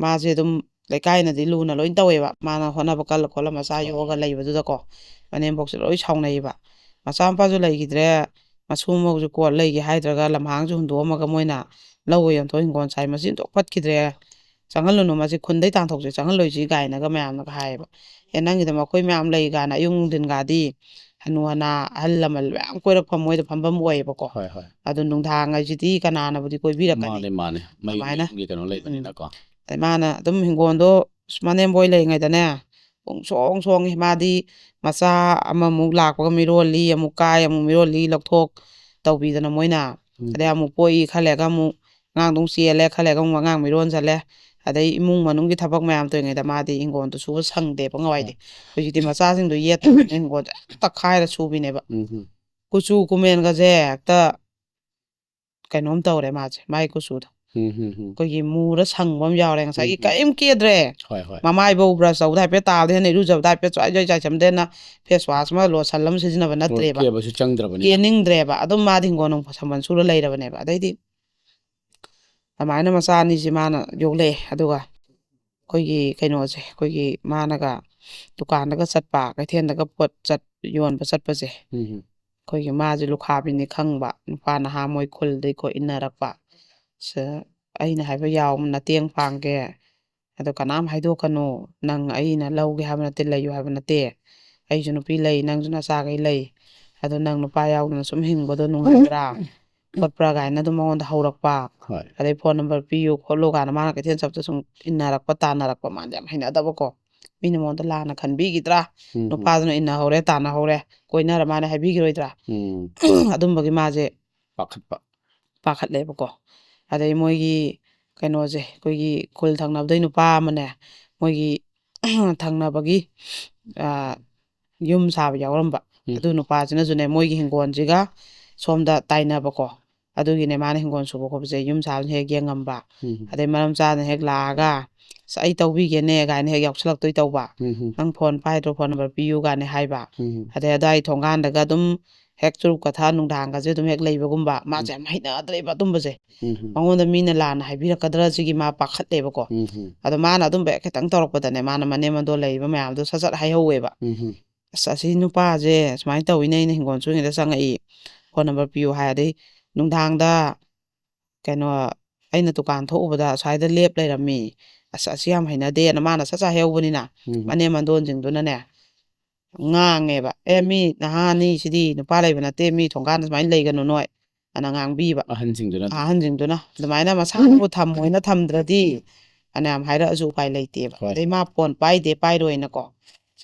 ꯃꯥꯁꯦ ꯑꯗꯨꯝ ꯂꯩꯀꯥꯏꯅꯗꯤ ꯂꯨꯅ ꯂꯣꯏ ꯇꯧꯋꯦꯕ꯫ ꯃꯥꯅ ꯍꯣꯠꯅꯕ ꯀꯜꯂ ꯈꯣꯠꯂ ꯃꯆꯥ ꯍꯣꯏ꯫ ꯌꯣꯛꯑꯒ ꯂꯩꯕꯗꯨꯗꯀꯣ, ꯃꯅꯦꯝꯕꯣꯛꯁꯦ ꯂꯣꯏ ꯁꯥꯎꯅꯩꯌꯦꯕ꯫ ꯃꯆꯥ ꯃꯄꯥꯁꯨ ꯂꯩꯈꯤꯗ꯭ꯔꯦ, ꯃꯁꯨ ꯑꯃꯁꯨ ꯀꯣꯟ ꯂꯩꯒꯦ ꯍꯥꯏꯗ꯭ꯔꯒ ꯂꯝꯍꯥꯡꯁꯨ ꯍꯨꯟꯗꯣꯛꯑꯝꯃꯒ ꯃꯣꯏꯅ ꯂꯧꯒ ꯌꯣꯟꯊꯣꯛ ꯍꯤꯡꯒꯣꯜ ꯁꯥꯏ, ꯃꯆꯤꯟ ꯊꯣꯛ ꯐꯠꯈꯤꯗ꯭ꯔꯦ, "ꯆꯪꯍꯜꯂꯨꯅꯨ, ꯃꯁꯤ ꯈꯨꯟꯗꯩ ꯇꯥꯟꯊꯣꯛꯁꯤ, ꯆꯪꯍꯜꯂꯣꯏꯁꯤ" ꯀꯥꯏꯅꯒ ꯃꯌꯥꯝꯅꯒ ꯍꯥꯏꯌꯦꯕ꯫ "ꯑꯦ, ꯅꯪꯒꯤꯗꯃꯛ ꯑꯩꯈꯣꯏ ꯃꯌꯥꯝ ꯂꯩ" ꯀꯥꯏꯅ ꯑꯌꯨꯛ ꯅꯨꯡꯊꯤꯟꯒꯗꯤ ꯍꯅꯨ ꯍꯅꯥ, ꯑꯍꯜ ꯂꯃꯟ ꯃꯌꯥꯝ ꯀꯣꯏꯔꯛꯐꯝ, ꯃꯣꯏꯗ ꯐꯝꯐꯝ ꯑꯣꯏꯌꯦꯕꯀꯣ꯫ ꯍꯣꯏ, ꯍꯣꯏ꯫ ꯑꯗꯨ ꯅꯨꯡꯗꯥꯡ ꯍꯥꯏꯁꯤꯗꯤ ꯀꯅꯥꯅꯕꯨꯗꯤ ꯀꯣꯏꯕꯤꯔꯛꯀꯅꯤ? ꯃꯥꯅꯦ, ꯃꯥꯅꯦ꯫ ꯃꯌꯨꯝ, ꯑꯗꯨꯃꯥꯏꯅ꯫ ꯃꯌꯨꯝꯒꯤ ꯀꯩꯅꯣ ꯎꯝ꯫ ꯂꯩꯕꯅꯤꯅꯀꯣ꯫ ꯑꯗꯩ ꯃꯥꯅ ꯑꯗꯨꯝ ꯍꯤꯡꯒꯣꯜꯗꯣ ꯃꯅꯦꯝꯕꯣꯏ ꯂꯩꯔꯤꯉꯩꯗꯅꯦ, ꯄꯨꯡ ꯁꯣꯡ ꯁꯣꯡꯉꯤ꯫ ꯃꯥꯗꯤ ꯃꯆꯥ ꯑꯃꯃꯨꯛ ꯂꯥꯛꯄꯒ ꯃꯤꯔꯣꯜꯂꯤ, ꯑꯃꯨꯛ ꯀꯥꯏ, ꯑꯃꯨꯛ ꯃꯤꯔꯣꯜꯂꯤ, ꯂꯧꯊꯣꯛ ꯇꯧꯕꯤꯗꯅ ꯃꯣꯏꯅ꯫ ꯎꯝ꯫ ꯑꯗꯩ ꯑꯃꯨꯛ ꯄꯣꯛꯏ, ꯈꯔ ꯂꯩꯔꯒ ꯑꯃꯨꯛ ꯑꯉꯥꯡꯗꯣ ꯑꯃꯨꯛ ꯆꯦꯜꯂꯦ, ꯈꯔ ꯂꯩꯔꯒ ꯑꯃꯨꯛ ꯑꯉꯥꯡ ꯃꯤꯔꯣꯟ ꯆꯠꯂꯦ꯫ ꯑꯗꯩ ꯏꯃꯨꯡ ꯃꯅꯨꯡꯒꯤ ꯊꯕꯛ ꯃꯌꯥꯝ ꯇꯧꯔꯤꯉꯩꯗ ꯃꯥꯗꯤ ꯍꯤꯡꯒꯣꯜꯗꯨ ꯁꯨꯕ ꯁꯪꯗꯦꯕ ꯉꯋꯥꯏꯗꯤ꯫ ꯍꯧꯖꯤꯛꯇꯤ ꯃꯆꯥꯁꯤꯡꯗꯣ ꯌꯦꯠꯇꯕꯅꯤꯅ ꯍꯤꯡꯒꯣꯜꯗꯣ ꯍꯦꯛꯇ ꯈꯥꯏꯔ ꯁꯨꯕꯤꯅꯦꯕ꯫ ꯎꯝ ꯍꯝ꯫ ꯀꯨꯆꯨ ꯀꯨꯃꯦꯟꯒꯁꯦ ꯍꯦꯛꯇ ꯀꯩꯅꯣꯝ ꯇꯧꯔꯦ ꯃꯥꯁꯦ, ꯃꯥꯏ ꯀꯨꯆꯨꯗꯣ꯫ ꯎꯝ ꯍꯝ ꯍꯝ꯫ ꯑꯩꯈꯣꯏꯒꯤ ꯃꯨꯔ ꯁꯪꯕ ꯑꯃ ꯌꯥꯎꯔꯦ꯫ ꯉꯁꯥꯏꯒꯤ ꯎꯝ꯫ ꯀꯔꯤꯝ ꯀꯦꯗ꯭ꯔꯦ꯫ ꯍꯣꯏ ꯍꯣꯏ꯫ ꯃꯃꯥꯏꯐꯧ ꯕ꯭ꯔꯁ ꯇꯧꯕꯗ ꯍꯥꯏꯐꯦꯠ ꯇꯥꯕꯗ ꯍꯦꯟꯅ ꯏꯔꯨꯖꯕꯗ ꯍꯥꯏꯐꯦꯠ ꯆꯥꯏꯖꯣꯏ ꯆꯥꯏꯁꯝꯗ ꯍꯦꯟꯅ ꯐꯦꯁ ꯋꯥꯁ ꯑꯃ ꯂꯣꯁꯟ ꯑꯃ ꯁꯤꯖꯤꯟꯅꯕ ꯅꯠꯇ꯭ꯔꯦꯕ꯫ ꯀꯦꯕꯁꯨ ꯆꯪꯗ꯭ꯔꯕꯅꯤ꯫ ꯀꯦꯅꯤꯡꯗ꯭ꯔꯦꯕ꯫ ꯑꯗꯨꯝ ꯃꯥꯗꯤ ꯍꯤꯡꯒꯣꯜ ꯅꯨꯡ ꯁꯝꯕꯜ ꯁꯨꯔ ꯂꯩꯔꯕꯅꯦꯕ꯫ ꯑꯗꯩꯗꯤ ꯑꯗꯨꯃꯥꯏꯅ ꯃꯆꯥ ꯑꯅꯤꯁꯦ ꯃꯥꯅ ꯌꯣꯛꯂꯛꯑꯦ꯫ ꯑꯗꯨꯒ ꯑꯩꯈꯣꯏꯒꯤ ꯀꯩꯅꯣꯁꯦ, ꯑꯩꯈꯣꯏꯒꯤ ꯃꯥꯅꯒ ꯗꯨꯀꯥꯟꯗꯒ ꯆꯠꯄ, ꯀꯩꯊꯦꯜꯗꯒ ꯄꯣꯠ ꯆꯠ ꯌꯣꯟꯕ ꯆꯠꯄꯁꯦ, ꯎꯝ ꯍꯝ꯫ ꯑꯩꯈꯣꯏꯒꯤ ꯃꯥꯁꯦ ꯂꯨꯈꯥꯕꯤꯅꯤ ꯈꯪꯕ, ꯅꯨꯄꯥ ꯅꯍꯥ ꯃꯣꯏ ꯈꯨꯜꯗꯩ ꯈꯣ ꯏꯟꯅꯔꯛꯄ꯫ ꯁ-, ꯑꯩꯅ ꯍꯥꯏꯕ ꯌꯥꯎ, ꯃꯇꯦꯡ ꯄꯥꯡꯒꯦ, ꯑꯗꯣ ꯀꯅꯥꯝ ꯍꯥꯏꯗꯣꯛꯀꯅꯨ, ꯅꯪ ꯑꯩꯅ ꯂꯧꯒꯦ ꯍꯥꯏꯕ ꯅꯠꯇꯦ, ꯂꯩꯌꯨ ꯍꯥꯏꯕ ꯅꯠꯇꯦ, ꯑꯩꯁꯨ ꯅꯨꯄꯤ ꯂꯩ, ꯅꯪꯁꯨ ꯅꯆꯥꯈꯩ ꯂꯩ, ꯑꯗꯣ ꯅꯪ ꯅꯨꯄꯥ ꯌꯥꯎꯗꯅ ꯁꯨꯝ ꯍꯤꯡꯕꯗꯣ ꯅꯨꯡꯉꯥꯏꯕ꯭ꯔꯥ ꯈꯣꯠꯄ꯭ꯔꯥ ꯀꯥꯏꯅ ꯑꯗꯨꯝ ꯃꯉꯣꯟꯗ ꯍꯧꯔꯛꯄ꯫ ꯍꯣꯏ꯫ ꯑꯗꯩ ꯐꯣꯟ ꯅꯝꯕꯔ ꯄꯤꯌꯨ ꯈꯣꯠꯂꯨ ꯀꯥꯏꯅ ꯃꯥꯅ ꯀꯩꯊꯦꯜ ꯆꯠꯄꯗ ꯁꯨꯝ ꯏꯟꯅꯔꯛꯄ ꯇꯥꯟꯅꯔꯛꯄ, ꯃꯥꯗꯤ ꯌꯥꯝ ꯍꯩꯅꯗꯕꯀꯣ꯫ ꯃꯤꯅ ꯃꯉꯣꯟꯗ ꯂꯥꯟꯅ ꯈꯟꯕꯤꯈꯤꯗ꯭ꯔꯥ? ꯎꯝ ꯍꯝ꯫ ꯅꯨꯄꯥꯗꯨꯅ ꯏꯟꯅꯍꯧꯔꯦ, ꯇꯥꯟꯅꯍꯧꯔꯦ, ꯀꯣꯏꯅꯔ ꯃꯥꯅ ꯍꯥꯏꯕꯤꯈꯤꯔꯣꯏꯗ꯭ꯔꯥ? ꯎꯝ꯫ ꯑꯗꯨꯝꯕꯒꯤ ꯃꯥꯁꯦ ꯄꯥꯈꯠꯄ꯫ ꯄꯥꯈꯠꯂꯦꯕꯀꯣ꯫ ꯑꯗꯩ ꯃꯣꯏꯒꯤ ꯀꯩꯅꯣꯁꯦ, ꯑꯩꯈꯣꯏꯒꯤ ꯈꯨꯜ ꯊꯪꯅꯕꯗꯩ ꯅꯨꯄꯥ ꯑꯃꯅꯦ, ꯃꯣꯏꯒꯤ ꯊꯪꯅꯕꯒꯤ, ꯑ, ꯌꯨꯝ ꯁꯥꯕ ꯌꯥꯎꯔꯝꯕ꯫ ꯎꯝ꯫ ꯑꯗꯨ ꯅꯨꯄꯥꯁꯤꯅꯁꯨꯅꯦ, ꯃꯣꯏꯒꯤ ꯍꯤꯡꯒꯣꯜꯁꯤꯒ ꯁꯣꯝꯗ ꯇꯥꯏꯅꯕꯀꯣ꯫ ꯑꯗꯨꯒꯤꯅꯦ ꯃꯥꯅ ꯍꯤꯡꯒꯣꯜ ꯁꯨꯕ ꯈꯣꯠꯄꯁꯦ ꯌꯨꯝ ꯁꯥꯕꯁꯦ ꯍꯦꯛ ꯌꯦꯡꯉꯝꯕ꯫ ꯎꯝ꯫ ꯑꯗꯩ ꯃꯔꯝ ꯆꯥꯗꯅ ꯍꯦꯛ ꯂꯥꯛꯑꯒ, "ꯑꯁ, ꯑꯩ ꯇꯧꯕꯤꯒꯦꯅꯦ" ꯀꯥꯏꯅ ꯍꯦꯛ ꯌꯥꯎꯁꯜꯂꯛꯇꯣꯏ ꯇꯧꯕ꯫ ꯎꯝ꯫ "ꯅꯪ ꯐꯣꯟ ꯄꯥꯏꯗ꯭ꯔꯣ, ꯐꯣꯟ ꯅꯝꯕꯔ ꯄꯤꯌꯨ" ꯀꯥꯏꯅ ꯍꯥꯏꯕ꯫ ꯎꯝ꯫ ꯑꯗꯩ ꯑꯗꯥꯏ ꯊꯣꯡꯒꯥꯟꯗꯒ ꯑꯗꯨꯝ ꯍꯦꯛ ꯆꯨꯔꯨꯞ ꯀꯊꯥ ꯅꯨꯡꯗꯥꯡꯒꯁꯦ ꯑꯗꯨꯝ ꯍꯦꯛ ꯂꯩꯕꯒꯨꯝꯕ꯫ ꯃꯥꯁꯦ ꯌꯥꯝ ꯍꯩꯅꯗ꯭ꯔꯦꯕ ꯑꯗꯨꯝꯕꯁꯦ꯫ ꯎꯝ꯫ ꯃꯉꯣꯟꯗ ꯃꯤꯅ ꯂꯥꯟꯅ ꯍꯥꯏꯕꯤꯔꯛꯀꯗ꯭ꯔꯥ ꯁꯤꯒꯤ ꯃꯥ ꯄꯥꯈꯠꯂꯦꯕꯀꯣ꯫ ꯎꯝ꯫ ꯑꯗꯣ ꯃꯥꯅ ꯑꯗꯨꯝꯕ ꯍꯦꯛ ꯈꯤꯇꯪ ꯇꯧꯔꯛꯄꯗꯅꯦ, ꯃꯥꯅ ꯃꯅꯦꯝ ꯃꯗꯣ ꯂꯩꯔꯤꯕ ꯃꯌꯥꯝꯗꯣ ꯁꯠ ꯁꯠ ꯍꯥꯏꯍꯧꯋꯦꯕ꯫ ꯎꯝ꯫ "ꯑꯁ, ꯑꯁꯤ ꯅꯨꯄꯥꯁꯦ ꯁꯨꯃꯥꯏꯅ ꯇꯧꯋꯤꯅꯦ, ꯑꯩꯅ ꯍꯤꯡꯒꯣꯜ ꯁꯨꯔꯤꯉꯩꯗ ꯆꯪꯉꯛꯏ, ꯐꯣꯟ ꯅꯝꯕꯔ ꯄꯤꯌꯨ" ꯍꯥꯏ, ꯑꯗꯩ ꯅꯨꯡꯗꯥꯡꯗ ꯀꯩꯅꯣ, ꯑꯩꯅ ꯗꯨꯀꯥꯟ ꯊꯣꯛꯎꯕꯗ ꯑꯁ꯭ꯋꯥꯏꯗ ꯂꯦꯞ ꯂꯩꯔꯝꯃꯤ, "ꯑꯁ, ꯑꯁꯤ ꯌꯥꯝ ꯍꯩꯅꯗꯦꯅ" ꯃꯥꯅ ꯁꯠ ꯁꯠ ꯍꯥꯏꯍꯧꯕꯅꯤꯅ, ꯎꯝ꯫ ꯃꯅꯦꯝ ꯃꯗꯣꯟꯁꯤꯡꯗꯨꯅꯅꯦ ꯉꯥꯡꯉꯦꯕ, "ꯑꯦ, ꯃꯤ ꯅꯍꯥꯅꯤ ꯁꯤꯗꯤ, ꯅꯨꯄꯥ ꯂꯩꯕ ꯅꯠꯇꯦ, ꯃꯤ ꯊꯣꯡꯒꯥꯟꯗ ꯁꯨꯃꯥꯏꯅ ꯂꯩꯒꯅꯨ ꯅꯣꯏ" ꯑꯅ ꯉꯥꯡꯕꯤꯕ꯫ ꯑꯍꯟꯁꯤꯡꯗꯨꯅ꯫ ꯑꯍꯟꯁꯤꯡꯗꯨꯅ ꯑꯗꯨꯃꯥꯏꯅ ꯃꯁꯥꯅꯕꯨ ꯊꯝꯃꯣꯏꯅ ꯊꯝꯗ꯭ꯔꯗꯤ, ꯐꯅꯌꯥꯝ ꯍꯥꯏꯔꯛꯑꯁꯨ ꯎꯄꯥꯏ ꯂꯩꯇꯦꯕ꯫ ꯍꯣꯏ꯫ ꯑꯗꯩ ꯃꯥ ꯐꯣꯟ ꯄꯥꯏꯗꯦ, ꯄꯥꯏꯔꯣꯏꯅꯀꯣ,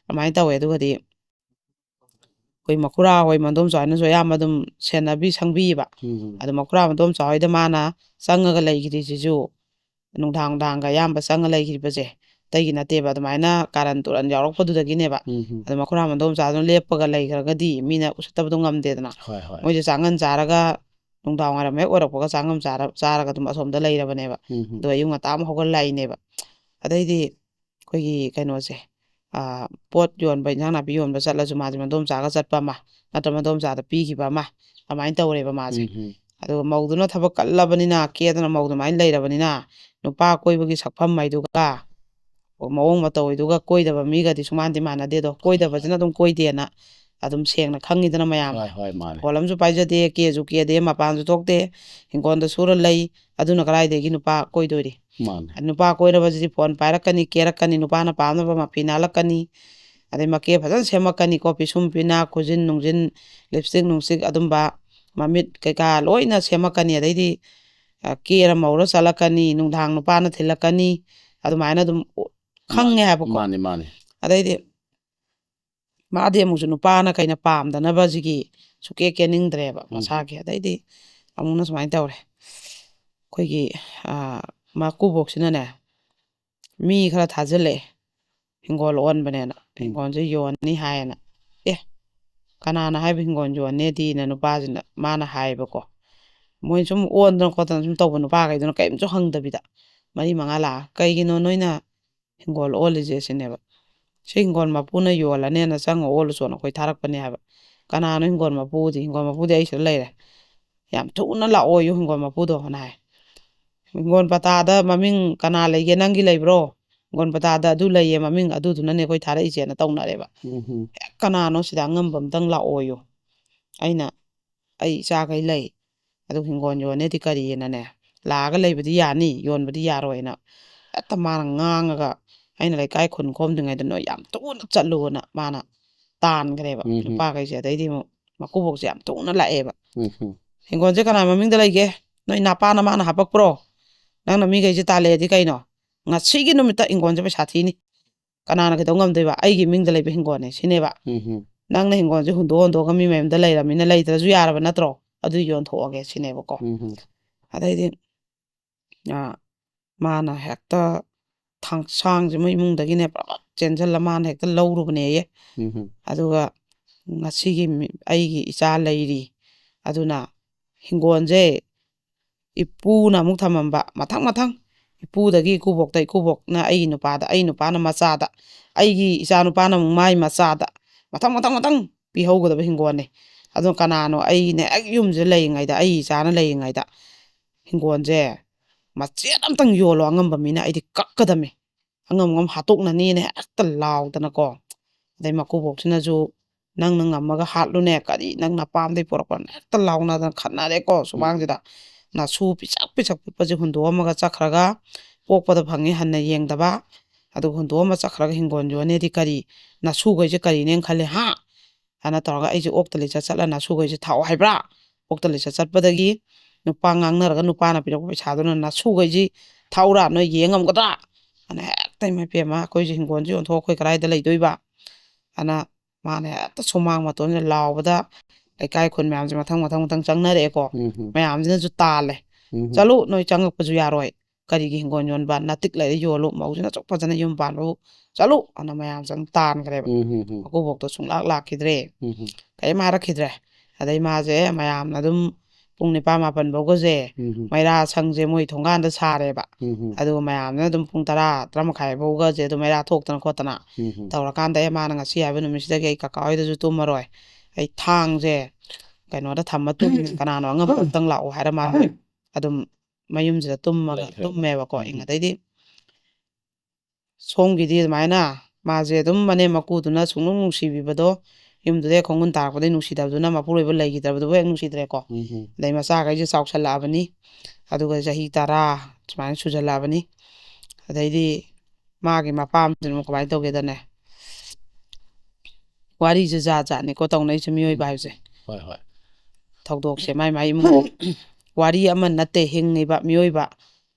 ꯑꯗꯨꯃꯥꯏꯅ ꯇꯧꯋꯦ꯫ ꯑꯗꯨꯒꯗꯤ ꯑꯩꯈꯣꯏ ꯃꯈꯨꯔꯥ ꯍꯣꯏ, ꯃꯗꯣꯝꯆꯥ ꯍꯣꯏꯅꯁꯨ ꯑꯌꯥꯝꯕ ꯑꯗꯨꯝ ꯁꯦꯟꯅꯕꯤ ꯁꯪꯕꯤꯌꯦꯕ꯫ ꯎꯝ꯫ ꯑꯗꯣ ꯃꯈꯨꯔꯥ ꯃꯗꯣꯝꯆꯥ ꯍꯣꯏꯗ ꯃꯥꯅ ꯆꯪꯉꯒ ꯂꯩꯈ꯭ꯔꯤꯁꯤꯁꯨ ꯅꯨꯡꯗꯥꯡ ꯅꯨꯡꯗꯥꯡꯒ ꯑꯌꯥꯝꯕ ꯆꯪꯉ ꯂꯩꯈꯤꯕꯁꯦ ꯑꯇꯩꯒꯤ ꯅꯠꯇꯦꯕ, ꯑꯗꯨꯃꯥꯏꯅ ꯀꯥꯔꯟ ꯇꯨꯔꯟ ꯌꯥꯎꯔꯛꯄꯗꯨꯗꯒꯤꯅꯦꯕ꯫ ꯎꯝ꯫ ꯑꯗꯣ ꯃꯈꯨꯔꯥ ꯃꯗꯣꯝꯆꯥꯗꯨꯅ ꯂꯦꯞꯄꯒ ꯂꯩꯈ꯭ꯔꯒꯗꯤ ꯃꯤꯅ ꯎꯁꯤꯠꯇꯕꯗꯣ ꯉꯝꯗꯦꯗꯅ꯫ ꯍꯣꯏ, ꯍꯣꯏ꯫ ꯃꯣꯏꯁꯦ ꯆꯥꯛꯉꯟ ꯆꯥꯔꯒ ꯅꯨꯡꯗꯥꯡ ꯋꯥꯏꯔꯝ ꯍꯦꯛ ꯑꯣꯏꯔꯛꯄꯒ ꯆꯥꯛꯉꯟ ꯆꯥꯔ-, ꯆꯥꯔꯒ ꯑꯗꯨꯝ ꯑꯁꯣꯝꯗ ꯂꯩꯔꯕꯅꯦꯕ꯫ ꯎꯝ꯫ ꯑꯗꯣ ꯑꯌꯨꯛ ꯉꯟꯇꯥ ꯑꯃ ꯍꯧꯒꯠꯂꯛꯏꯅꯦꯕ꯫ ꯑꯗꯩꯗꯤ ꯑꯩꯈꯣꯏꯒꯤ ꯀꯩꯅꯣꯁꯦ, ꯑꯥ, ꯄꯣꯠ ꯌꯣꯟꯕ, ꯏꯟꯖꯥꯡ ꯅꯥꯄꯤ ꯌꯣꯟꯕ ꯆꯠꯂꯁꯨ ꯃꯥꯁꯦ ꯃꯗꯣꯝꯆꯥꯒ ꯆꯠꯄ ꯑꯃ, ꯅꯠꯇ꯭ꯔ ꯃꯗꯣꯝꯆꯥꯗ ꯄꯤꯈꯤꯕ ꯑꯃ, ꯑꯗꯨꯃꯥꯏꯅ ꯇꯧꯔꯦꯕ ꯃꯥꯁꯦ꯫ ꯎꯝ, ꯎꯝ꯫ ꯑꯗꯨꯒ ꯃꯧꯗꯨꯅ ꯊꯕꯛ ꯀꯜꯂꯕꯅꯤꯅ, ꯀꯦꯗꯅ ꯃꯧ ꯑꯗꯨꯃꯥꯏꯅ ꯂꯩꯔꯕꯅꯤꯅ, ꯅꯨꯄꯥ ꯀꯣꯏꯕꯒꯤ ꯁꯛꯐꯝ ꯍꯥꯏꯗꯨꯒ ꯃꯑꯣꯡ ꯃꯇꯧ ꯍꯥꯏꯗꯨꯒ ꯀꯣꯏꯗꯕ ꯃꯤꯒꯗꯤ ꯁꯨꯃꯥꯟꯗꯤ ꯃꯥꯟꯅꯗꯦꯗꯣ꯫ ꯀꯣꯏꯗꯕꯁꯤꯅ ꯑꯗꯨꯝ ꯀꯣꯏꯗꯦꯅ ꯑꯗꯨꯝ ꯁꯦꯡꯅ ꯈꯪꯉꯤꯗꯅ ꯃꯌꯥꯝ꯫ ꯍꯣꯏ, ꯍꯣꯏ, ꯃꯥꯅꯦ꯫ ꯍꯤꯡꯒꯣꯜ ꯑꯃꯁꯨ ꯄꯥꯏꯖꯗꯦ, ꯀꯦꯁꯨ ꯀꯦꯗꯦ, ꯃꯄꯥꯟꯁꯨ ꯊꯣꯛꯇꯦ, ꯍꯤꯡꯒꯣꯜꯗ ꯁꯨꯔ ꯂꯩ, ꯑꯗꯨꯅ ꯀꯗꯥꯏꯗꯒꯤ ꯅꯨꯄꯥ ꯀꯣꯏꯗꯣꯔꯤ? ꯃꯥꯅꯦ꯫ ꯅꯨꯄꯥ ꯀꯣꯏꯔꯕꯁꯤꯗꯤ ꯐꯣꯟ ꯄꯥꯏꯔꯛꯀꯅꯤ, ꯀꯦꯔꯛꯀꯅꯤ, ꯅꯨꯄꯥꯅ ꯄꯥꯝꯅꯕ ꯃꯐꯤ ꯅꯥꯜꯂꯛꯀꯅꯤ, ꯑꯗꯩ ꯃꯀꯦ ꯐꯖꯅ ꯁꯦꯝꯃꯛꯀꯅꯤꯀꯣ, ꯄꯤꯁꯨꯝ ꯄꯤꯅꯥ, ꯈꯨꯖꯤꯟ ꯅꯨꯡꯖꯤꯟ, ꯂꯤꯞꯁꯇꯤꯛ ꯅꯨꯡꯁꯇꯤꯛ, ꯑꯗꯨꯝꯕ ꯃꯃꯤꯠ ꯀꯩꯀꯥ ꯂꯣꯏꯅ ꯁꯦꯝꯃꯛꯀꯅꯤ꯫ ꯑꯗꯩꯗꯤ, ꯑ, ꯀꯦꯔ ꯃꯧꯔ ꯆꯠꯂꯛꯀꯅꯤ, ꯅꯨꯡꯗꯥꯡ ꯅꯨꯄꯥꯅ ꯊꯤꯜꯂꯛꯀꯅꯤ, ꯑꯗꯨꯃꯥꯏꯅ ꯑꯗꯨꯝ ꯈꯪꯉꯦ ꯃꯥꯅꯦ, ꯍꯥꯏꯕꯀꯣ꯫ ꯃꯥꯅꯦ, ꯃꯥꯅꯦ꯫ ꯑꯗꯩꯗꯤ ꯃꯥꯗꯤ ꯑꯃꯨꯛꯁꯨ ꯅꯨꯄꯥꯅ ꯀꯩꯅ ꯄꯥꯝꯗꯅꯕꯁꯤꯒꯤ ꯁꯨꯛꯀꯦ ꯀꯦꯅꯤꯡꯗ꯭ꯔꯦꯕ ꯎꯝ꯫ ꯃꯁꯥꯒꯤ꯫ ꯑꯗꯩꯗꯤ ꯑꯃꯨꯛꯅ ꯁꯨꯃꯥꯏꯅ ꯇꯧꯔꯦ꯫ ꯑꯩꯈꯣꯏꯒꯤ, ꯑ, ꯃꯀꯨꯕꯣꯛꯁꯤꯅꯅꯦ, ꯃꯤ ꯈꯔ ꯊꯥꯖꯤꯜꯂꯛꯑꯦ, ꯍꯤꯡꯒꯣꯜ ꯑꯣꯟꯕꯅꯦꯅ, ꯎꯝ꯫ ꯍꯤꯡꯒꯣꯜꯁꯦ ꯌꯣꯟꯅꯤ ꯍꯥꯏꯌꯦꯅ꯫ ꯑꯦ, ꯀꯅꯥꯅ ꯍꯥꯏꯕ ꯍꯤꯡꯒꯣꯜ ꯌꯣꯟꯅꯦꯗꯤꯅ ꯅꯨꯄꯥꯁꯤꯅ, ꯃꯥꯅ ꯍꯥꯏꯌꯦꯕꯀꯣ꯫ ꯃꯣꯏ ꯁꯨꯝ ꯑꯣꯟꯗꯅ ꯈꯣꯠꯇꯅ ꯁꯨꯝ ꯇꯧꯕ ꯅꯨꯄꯥꯈꯩꯗꯨꯅ ꯀꯔꯤꯝꯁꯨ ꯍꯪꯗꯕꯤꯗ ꯃꯔꯤ ꯃꯉꯥ ꯂꯥꯛꯑ, "ꯀꯩꯒꯤꯅꯣ ꯅꯣꯏꯅ ꯍꯤꯡꯒꯣꯜ ꯑꯣꯜꯂꯤꯁꯦ?" ꯁꯤꯅꯦꯕ꯫ "ꯁꯤ ꯍꯤꯡꯒꯣꯜ ꯃꯄꯨꯅ ꯌꯣꯜꯂꯅꯦꯅ ꯆꯪꯉ ꯑꯣꯜꯂꯨ ꯆꯣꯅ ꯑꯩꯈꯣꯏ ꯊꯥꯔꯛꯄꯅꯦ" ꯍꯥꯏꯕ꯫ "ꯀꯅꯥꯅꯣ ꯍꯤꯡꯒꯣꯜ ꯃꯄꯨꯗꯤ? ꯍꯤꯡꯒꯣꯜ ꯃꯄꯨꯗꯤ ꯑꯩ ꯁꯤꯗ ꯂꯩꯔꯦ꯫ ꯌꯥꯝ ꯊꯨꯅ ꯂꯥꯛꯑꯣꯌꯨ ꯍꯤꯡꯒꯣꯜ ꯃꯄꯨꯗꯣꯅ" ꯍꯥꯏ꯫ "ꯍꯤꯡꯒꯣꯜ ꯄꯇꯥꯗ ꯃꯃꯤꯡ ꯀꯅꯥ ꯂꯩꯒꯦ? ꯅꯪꯒꯤ ꯂꯩꯕ꯭ꯔꯣ? ꯍꯤꯡꯒꯣꯜ ꯄꯇꯥꯗ ꯑꯗꯨ ꯂꯩꯌꯦ, ꯃꯃꯤꯡ ꯑꯗꯨꯗꯨꯅꯅꯦ ꯑꯩꯈꯣꯏ ꯊꯥꯔꯛꯏꯁꯦꯅ" ꯇꯧꯅꯔꯦꯕ꯫ ꯎꯝ ꯍꯨꯝ꯫ "ꯍꯦꯛ ꯀꯅꯥꯅꯣ ꯁꯤꯗ ꯑꯉꯝꯕ ꯑꯝꯇꯪ ꯂꯥꯛꯑꯣꯌꯨ꯫ ꯑꯩꯅ, ꯑꯩ ꯏꯆꯥꯈꯩ ꯂꯩ, ꯑꯗꯨ ꯍꯤꯡꯒꯣꯜ ꯌꯣꯟꯅꯦꯗꯤ ꯀꯔꯤꯑꯅꯅꯦ, ꯂꯥꯛꯑꯒ ꯂꯩꯕꯗꯤ ꯌꯥꯅꯤ, ꯌꯣꯟꯕꯗꯤ ꯌꯥꯔꯣꯏꯅ" ꯍꯦꯛꯇ ꯃꯥꯅ ꯉꯥꯡꯉꯒ, ꯑꯩꯅ ꯂꯩꯀꯥꯏ ꯈꯨꯟ ꯈꯣꯝꯗ꯭ꯔꯤꯉꯩꯗ "ꯅꯣꯏ ꯌꯥꯝ ꯊꯨꯅ ꯆꯠꯂꯨꯅ" ꯃꯥꯅ ꯇꯥꯟꯈ꯭ꯔꯦꯕ ꯎꯝ ꯍꯨꯝ꯫ ꯅꯨꯄꯥꯈꯩꯁꯦ꯫ ꯑꯗꯩꯗꯤ ꯑꯃꯨꯛ ꯃꯀꯨꯕꯣꯛꯁꯦ ꯌꯥꯝ ꯊꯨꯅ ꯂꯥꯛꯑꯦꯕ꯫ ꯎꯝ ꯍꯨꯝ꯫ "ꯍꯤꯡꯒꯣꯜꯁꯦ ꯀꯅꯥꯏ ꯃꯃꯤꯡꯗ ꯂꯩꯒꯦ? ꯅꯣꯏ ꯅꯄꯥ ꯅꯃꯥꯅ ꯍꯥꯄꯛꯄ꯭ꯔꯣ? ꯅꯪꯅ ꯃꯤꯈꯩꯁꯦ ꯇꯥꯜꯂꯛꯑꯦꯗꯤ ꯀꯩꯅꯣ? ꯉꯁꯤꯒꯤ ꯅꯨꯃꯤꯠꯇ ꯍꯤꯡꯒꯣꯜꯁꯦ ꯄꯩꯁꯥ ꯊꯤꯅꯤ, ꯀꯅꯥꯅ ꯀꯩꯗꯧ ꯉꯝꯗꯣꯏꯕ? ꯑꯩꯒꯤ ꯃꯤꯡꯗ ꯂꯩꯕ ꯍꯤꯡꯒꯣꯜꯅꯦ ꯁꯤꯅꯦꯕ꯫ ꯎꯝ ꯍꯝ꯫ ꯅꯪꯅ ꯍꯤꯡꯒꯣꯜꯁꯦ ꯍꯨꯟꯗꯣꯛ ꯍꯨꯟꯗꯣꯛꯑꯒ ꯃꯤ ꯃꯌꯨꯝꯗ ꯂꯩꯔꯕꯅꯤꯅ ꯂꯩꯇ꯭ꯔꯁꯨ ꯌꯥꯔꯕ ꯅꯠꯇ꯭ꯔꯣ? ꯑꯗꯨ ꯌꯣꯟꯊꯣꯛꯑꯒꯦ ꯁꯤꯅꯦꯕꯀꯣ꯫ ꯎꯝ ꯍꯝ꯫ ꯑꯗꯩꯗꯤ ꯑ, ꯃꯥꯅ ꯍꯦꯛꯇ ꯊꯥꯡꯁꯥꯡꯁꯦ ꯃꯣꯏ ꯏꯃꯨꯡꯗꯒꯤꯅꯦ ꯄꯨꯔꯥ ꯆꯦꯟꯁꯤꯜꯂ ꯃꯥꯅ ꯍꯦꯛꯇ ꯂꯧꯔꯨꯕꯅꯦꯌꯦ꯫ ꯎꯝ ꯍꯝ꯫ ꯑꯗꯨꯒ ꯉꯁꯤꯒꯤ ꯃꯤ- ꯑꯩꯒꯤ ꯏꯆꯥ ꯂꯩꯔꯤ, ꯑꯗꯨꯅ ꯍꯤꯡꯒꯣꯜꯁꯦ ꯏꯄꯨꯅ ꯑꯃꯨꯛ ꯊꯝꯃꯝꯕ ꯃꯊꯪ ꯃꯊꯪ, ꯏꯄꯨꯗꯒꯤ ꯏꯀꯨꯕꯣꯛꯇ, ꯏꯀꯨꯕꯣꯛꯅ ꯑꯩꯒꯤ ꯅꯨꯄꯥꯗ, ꯑꯩ ꯅꯨꯄꯥꯅ ꯃꯆꯥꯗ, ꯑꯩꯒꯤ ꯏꯆꯥ ꯅꯨꯄꯥꯅ ꯑꯃꯨꯛ ꯃꯥꯏ ꯃꯆꯥꯗ, ꯃꯊꯪ ꯃꯊꯪ ꯃꯊꯪ ꯄꯤꯍꯧꯒꯗꯕ ꯍꯤꯡꯒꯣꯜꯅꯦ꯫ ꯑꯗꯨꯅ ꯀꯅꯥꯅꯣ ꯑꯩꯅꯦ ꯍꯦꯛ ꯌꯨꯝꯁꯤꯗ ꯂꯩꯔꯤꯉꯩꯗ, ꯑꯩ ꯏꯆꯥꯅ ꯂꯩꯔꯤꯉꯩꯗ ꯍꯤꯡꯒꯣꯜꯁꯦ ꯃꯆꯦꯠ ꯑꯝꯇꯪ ꯌꯣꯜꯂꯣ, ꯑꯉꯝꯕ ꯃꯤꯅ ꯑꯩꯗꯤ ꯀꯛꯀꯗꯝꯃꯤ, ꯑꯉꯝ ꯑꯉꯝ ꯍꯥꯠꯇꯣꯛꯅꯅꯤꯅ ꯍꯦꯛꯇ ꯂꯥꯎꯗꯅꯀꯣ꯫ ꯑꯗꯩ ꯃꯀꯨꯕꯣꯛꯁꯤꯅꯁꯨ, "ꯅꯪꯅ ꯉꯝꯃꯒ ꯍꯥꯠꯂꯨꯅꯦ, ꯀꯔꯤ ꯅꯪ ꯅꯄꯥꯝꯗꯩ ꯄꯨꯔꯛꯄ?" ꯍꯦꯛꯇ ꯂꯥꯎꯅꯗꯅ ꯈꯠꯅꯔꯦꯀꯣ꯫ ꯁꯨꯃꯥꯡꯁꯤꯗ ꯅꯥꯁꯨ ꯄꯤꯁꯛ ꯄꯤꯁꯛ ꯄꯤꯛꯄꯁꯦ ꯍꯨꯟꯗꯣꯛꯑꯝꯃꯒ ꯆꯠꯈ꯭ꯔꯒ, ꯄꯣꯛꯄꯗ ꯐꯪꯉꯤ ꯍꯟꯅ ꯌꯦꯡꯗꯕ, ꯑꯗꯨꯒ ꯍꯨꯟꯗꯣꯛꯑꯝꯃ ꯆꯠꯈ꯭ꯔꯒ ꯍꯤꯡꯒꯣꯜ ꯌꯣꯟꯅꯦꯗꯤ ꯀꯔꯤ? ꯅꯥꯁꯨꯈꯩꯁꯦ ꯀꯔꯤꯅꯦꯅ ꯈꯜꯂꯦ, ꯍꯥ? ꯑꯅ ꯇꯧꯔꯒ ꯑꯩꯁꯦ ꯑꯣꯛꯇ ꯂꯤꯆꯠ ꯆꯠꯂ ꯅꯥꯁꯨꯈꯩꯁꯦ ꯊꯥꯎ ꯍꯥꯏꯕ꯭ꯔꯥ? ꯑꯣꯛꯇ ꯂꯤꯆꯠ ꯆꯠꯄꯗꯒꯤ ꯅꯨꯄꯥ ꯉꯥꯡꯅꯔꯒ ꯅꯨꯄꯥꯅ ꯄꯤꯔꯛꯄ ꯄꯩꯁꯥꯗꯨꯅ ꯅꯥꯁꯨꯈꯩꯁꯤ ꯊꯥꯎꯔꯥ ꯅꯣꯏ ꯌꯦꯡ ꯉꯝꯒꯗ꯭ꯔꯥ? ꯑꯅ ꯍꯦꯛꯇ, "ꯏꯃꯥ ꯏꯄꯦꯝꯃ, ꯑꯩꯈꯣꯏꯁꯦ ꯍꯤꯡꯒꯣꯜꯁꯦ ꯌꯣꯟꯊꯣꯛ ꯑꯩꯈꯣꯏ ꯀꯗꯥꯏꯗ ꯂꯩꯗꯣꯏꯕ?" ꯑꯅ ꯃꯥꯅ ꯍꯦꯛꯇ ꯁꯨꯃꯥꯡ ꯃꯇꯣꯟꯁꯤꯗ ꯂꯥꯎꯕꯗ ꯂꯩꯀꯥꯏ ꯈꯨꯟ ꯃꯌꯥꯝꯁꯦ ꯃꯊꯪ ꯃꯊꯪ ꯃꯊꯪ ꯆꯪꯅꯔꯛꯑꯦꯀꯣ꯫ ꯎꯝ ꯍꯝ꯫ ꯃꯌꯥꯝꯁꯤꯅꯁꯨ ꯇꯥꯜꯂꯦ꯫ ꯎꯝ ꯍꯝ꯫ "ꯆꯠꯂꯨ, ꯅꯣꯏ ꯆꯪꯉꯛꯄꯁꯨ ꯌꯥꯔꯣꯏ꯫ ꯀꯔꯤꯒꯤ ꯍꯤꯡꯒꯣꯜ ꯌꯣꯟꯕ? ꯅꯥꯇꯤꯛ ꯂꯩꯔ ꯌꯣꯜꯂꯨ, ꯃꯧꯁꯤꯅ ꯑꯁꯨꯛ ꯐꯖꯅ ꯌꯨꯝ ꯄꯥꯟꯕꯕꯨ꯫ ꯆꯠꯂꯨ!" ꯑꯅ ꯃꯌꯥꯝ ꯆꯪ ꯇꯥꯟꯈ꯭ꯔꯦꯕ꯫ ꯎꯝ ꯍꯝ ꯍꯝ꯫ ꯃꯀꯨꯕꯣꯛꯇꯣ ꯁꯨꯡꯂꯥꯛ ꯂꯥꯛꯈꯤꯗ꯭ꯔꯦ꯫ ꯎꯝ ꯍꯝ꯫ ꯀꯔꯤꯝ ꯍꯥꯏꯔꯛꯈꯤꯗ꯭ꯔꯦ꯫ ꯑꯗꯩ ꯃꯥꯁꯦ ꯃꯌꯥꯝꯅ ꯑꯗꯨꯝ ꯄꯨꯡ ꯅꯤꯄꯥꯟ ꯃꯥꯄꯟ ꯐꯥꯎꯒꯁꯦ ꯎꯝ ꯍꯝ꯫ ꯃꯩꯔꯥ ꯁꯪꯁꯦ ꯃꯣꯏ ꯊꯣꯡꯒꯥꯟꯗ ꯁꯥꯔꯦꯕ꯫ ꯎꯝ ꯍꯝ꯫ ꯑꯗꯨꯒ ꯃꯌꯥꯝꯅ ꯑꯗꯨꯝ ꯄꯨꯡ ꯇꯔꯥ, ꯇꯔꯥ ꯃꯈꯥꯏ ꯐꯥꯎꯒꯁꯦ ꯑꯗꯨꯝ ꯃꯩꯔꯥ ꯊꯣꯛꯇꯅ ꯈꯣꯠꯇꯅ ꯎꯝ ꯍꯝ꯫ ꯇꯧꯔꯀꯥꯟꯗ, "ꯑꯦ, ꯃꯥꯅ ꯉꯁꯤ ꯍꯥꯏꯕ ꯅꯨꯃꯤꯠꯁꯤꯗꯒꯤ ꯑꯩ ꯀꯀꯥ ꯍꯣꯏꯗꯁꯨ ꯇꯨꯝꯃꯔꯣꯏ, ꯑꯩ ꯊꯥꯡꯁꯦ ꯀꯩꯅꯣꯗ ꯊꯝꯃ ꯇꯨꯝꯃꯤ, ꯀꯅꯥꯅꯣ ꯑꯉꯝꯕ ꯑꯝꯇꯪ ꯂꯥꯛꯑꯣ" ꯍꯥꯏꯔ ꯃꯥ ꯑꯗꯨꯝ ꯃꯌꯨꯝꯁꯤꯗ ꯇꯨꯝꯃꯒ ꯂꯩꯈ꯭ꯔꯦ꯫ ꯇꯨꯝꯃꯦꯕꯀꯣ꯫ ꯎꯝ꯫ ꯑꯗꯩꯗꯤ ꯁꯣꯝꯒꯤꯗꯤ ꯑꯗꯨꯃꯥꯏꯅ ꯃꯥꯁꯦ ꯑꯗꯨꯝ ꯃꯅꯦꯝ ꯃꯀꯨꯗꯨꯅ ꯁꯨꯡꯅꯨꯡ ꯅꯨꯡꯁꯤꯕꯤꯕꯗꯣ, ꯌꯨꯝꯗꯨꯗ ꯍꯦꯛ ꯈꯣꯡꯒꯨꯟ ꯇꯥꯔꯛꯄꯗꯩ ꯅꯨꯡꯁꯤꯗꯕꯗꯨꯅ ꯃꯄꯨꯔꯣꯏꯕ ꯂꯩꯈꯤꯗ꯭ꯔꯕꯗꯨꯕꯨ ꯍꯦꯛ ꯅꯨꯡꯁꯤꯗ꯭ꯔꯦꯀꯣ꯫ ꯎꯝ ꯍꯝ꯫ ꯑꯗꯩ ꯃꯆꯥꯈꯩꯁꯦ ꯆꯥꯎꯁꯜꯂꯛꯑꯕꯅꯤ, ꯑꯗꯨꯒ ꯆꯍꯤ ꯇꯔꯥ ꯁꯨꯃꯥꯏꯅ ꯁꯨꯖꯜꯂꯛꯑꯕꯅꯤ꯫ ꯑꯗꯩꯗꯤ ꯃꯥꯒꯤ ꯃꯄꯥꯝꯁꯤꯅ ꯑꯃꯨꯛ ꯀꯃꯥꯏꯅ ꯇꯧꯒꯦꯗꯅꯦ, ꯋꯥꯔꯤꯁꯦ ꯖꯥꯠ ꯖꯥꯠꯅꯤꯀꯣ ꯇꯧꯅꯩꯁꯦ, ꯃꯤꯑꯣꯏꯕ ꯍꯥꯏꯕꯁꯦ꯫ ꯍꯣꯏ ꯍꯣꯏ꯫ ꯊꯧꯗꯣꯛꯁꯦ ꯃꯥꯏ ꯃꯥꯏ ꯏꯃꯨꯡ ꯋꯥꯔꯤ ꯑꯃ ꯅꯠꯇꯦ, ꯍꯤꯡꯉꯤꯕ ꯃꯤꯑꯣꯏꯕ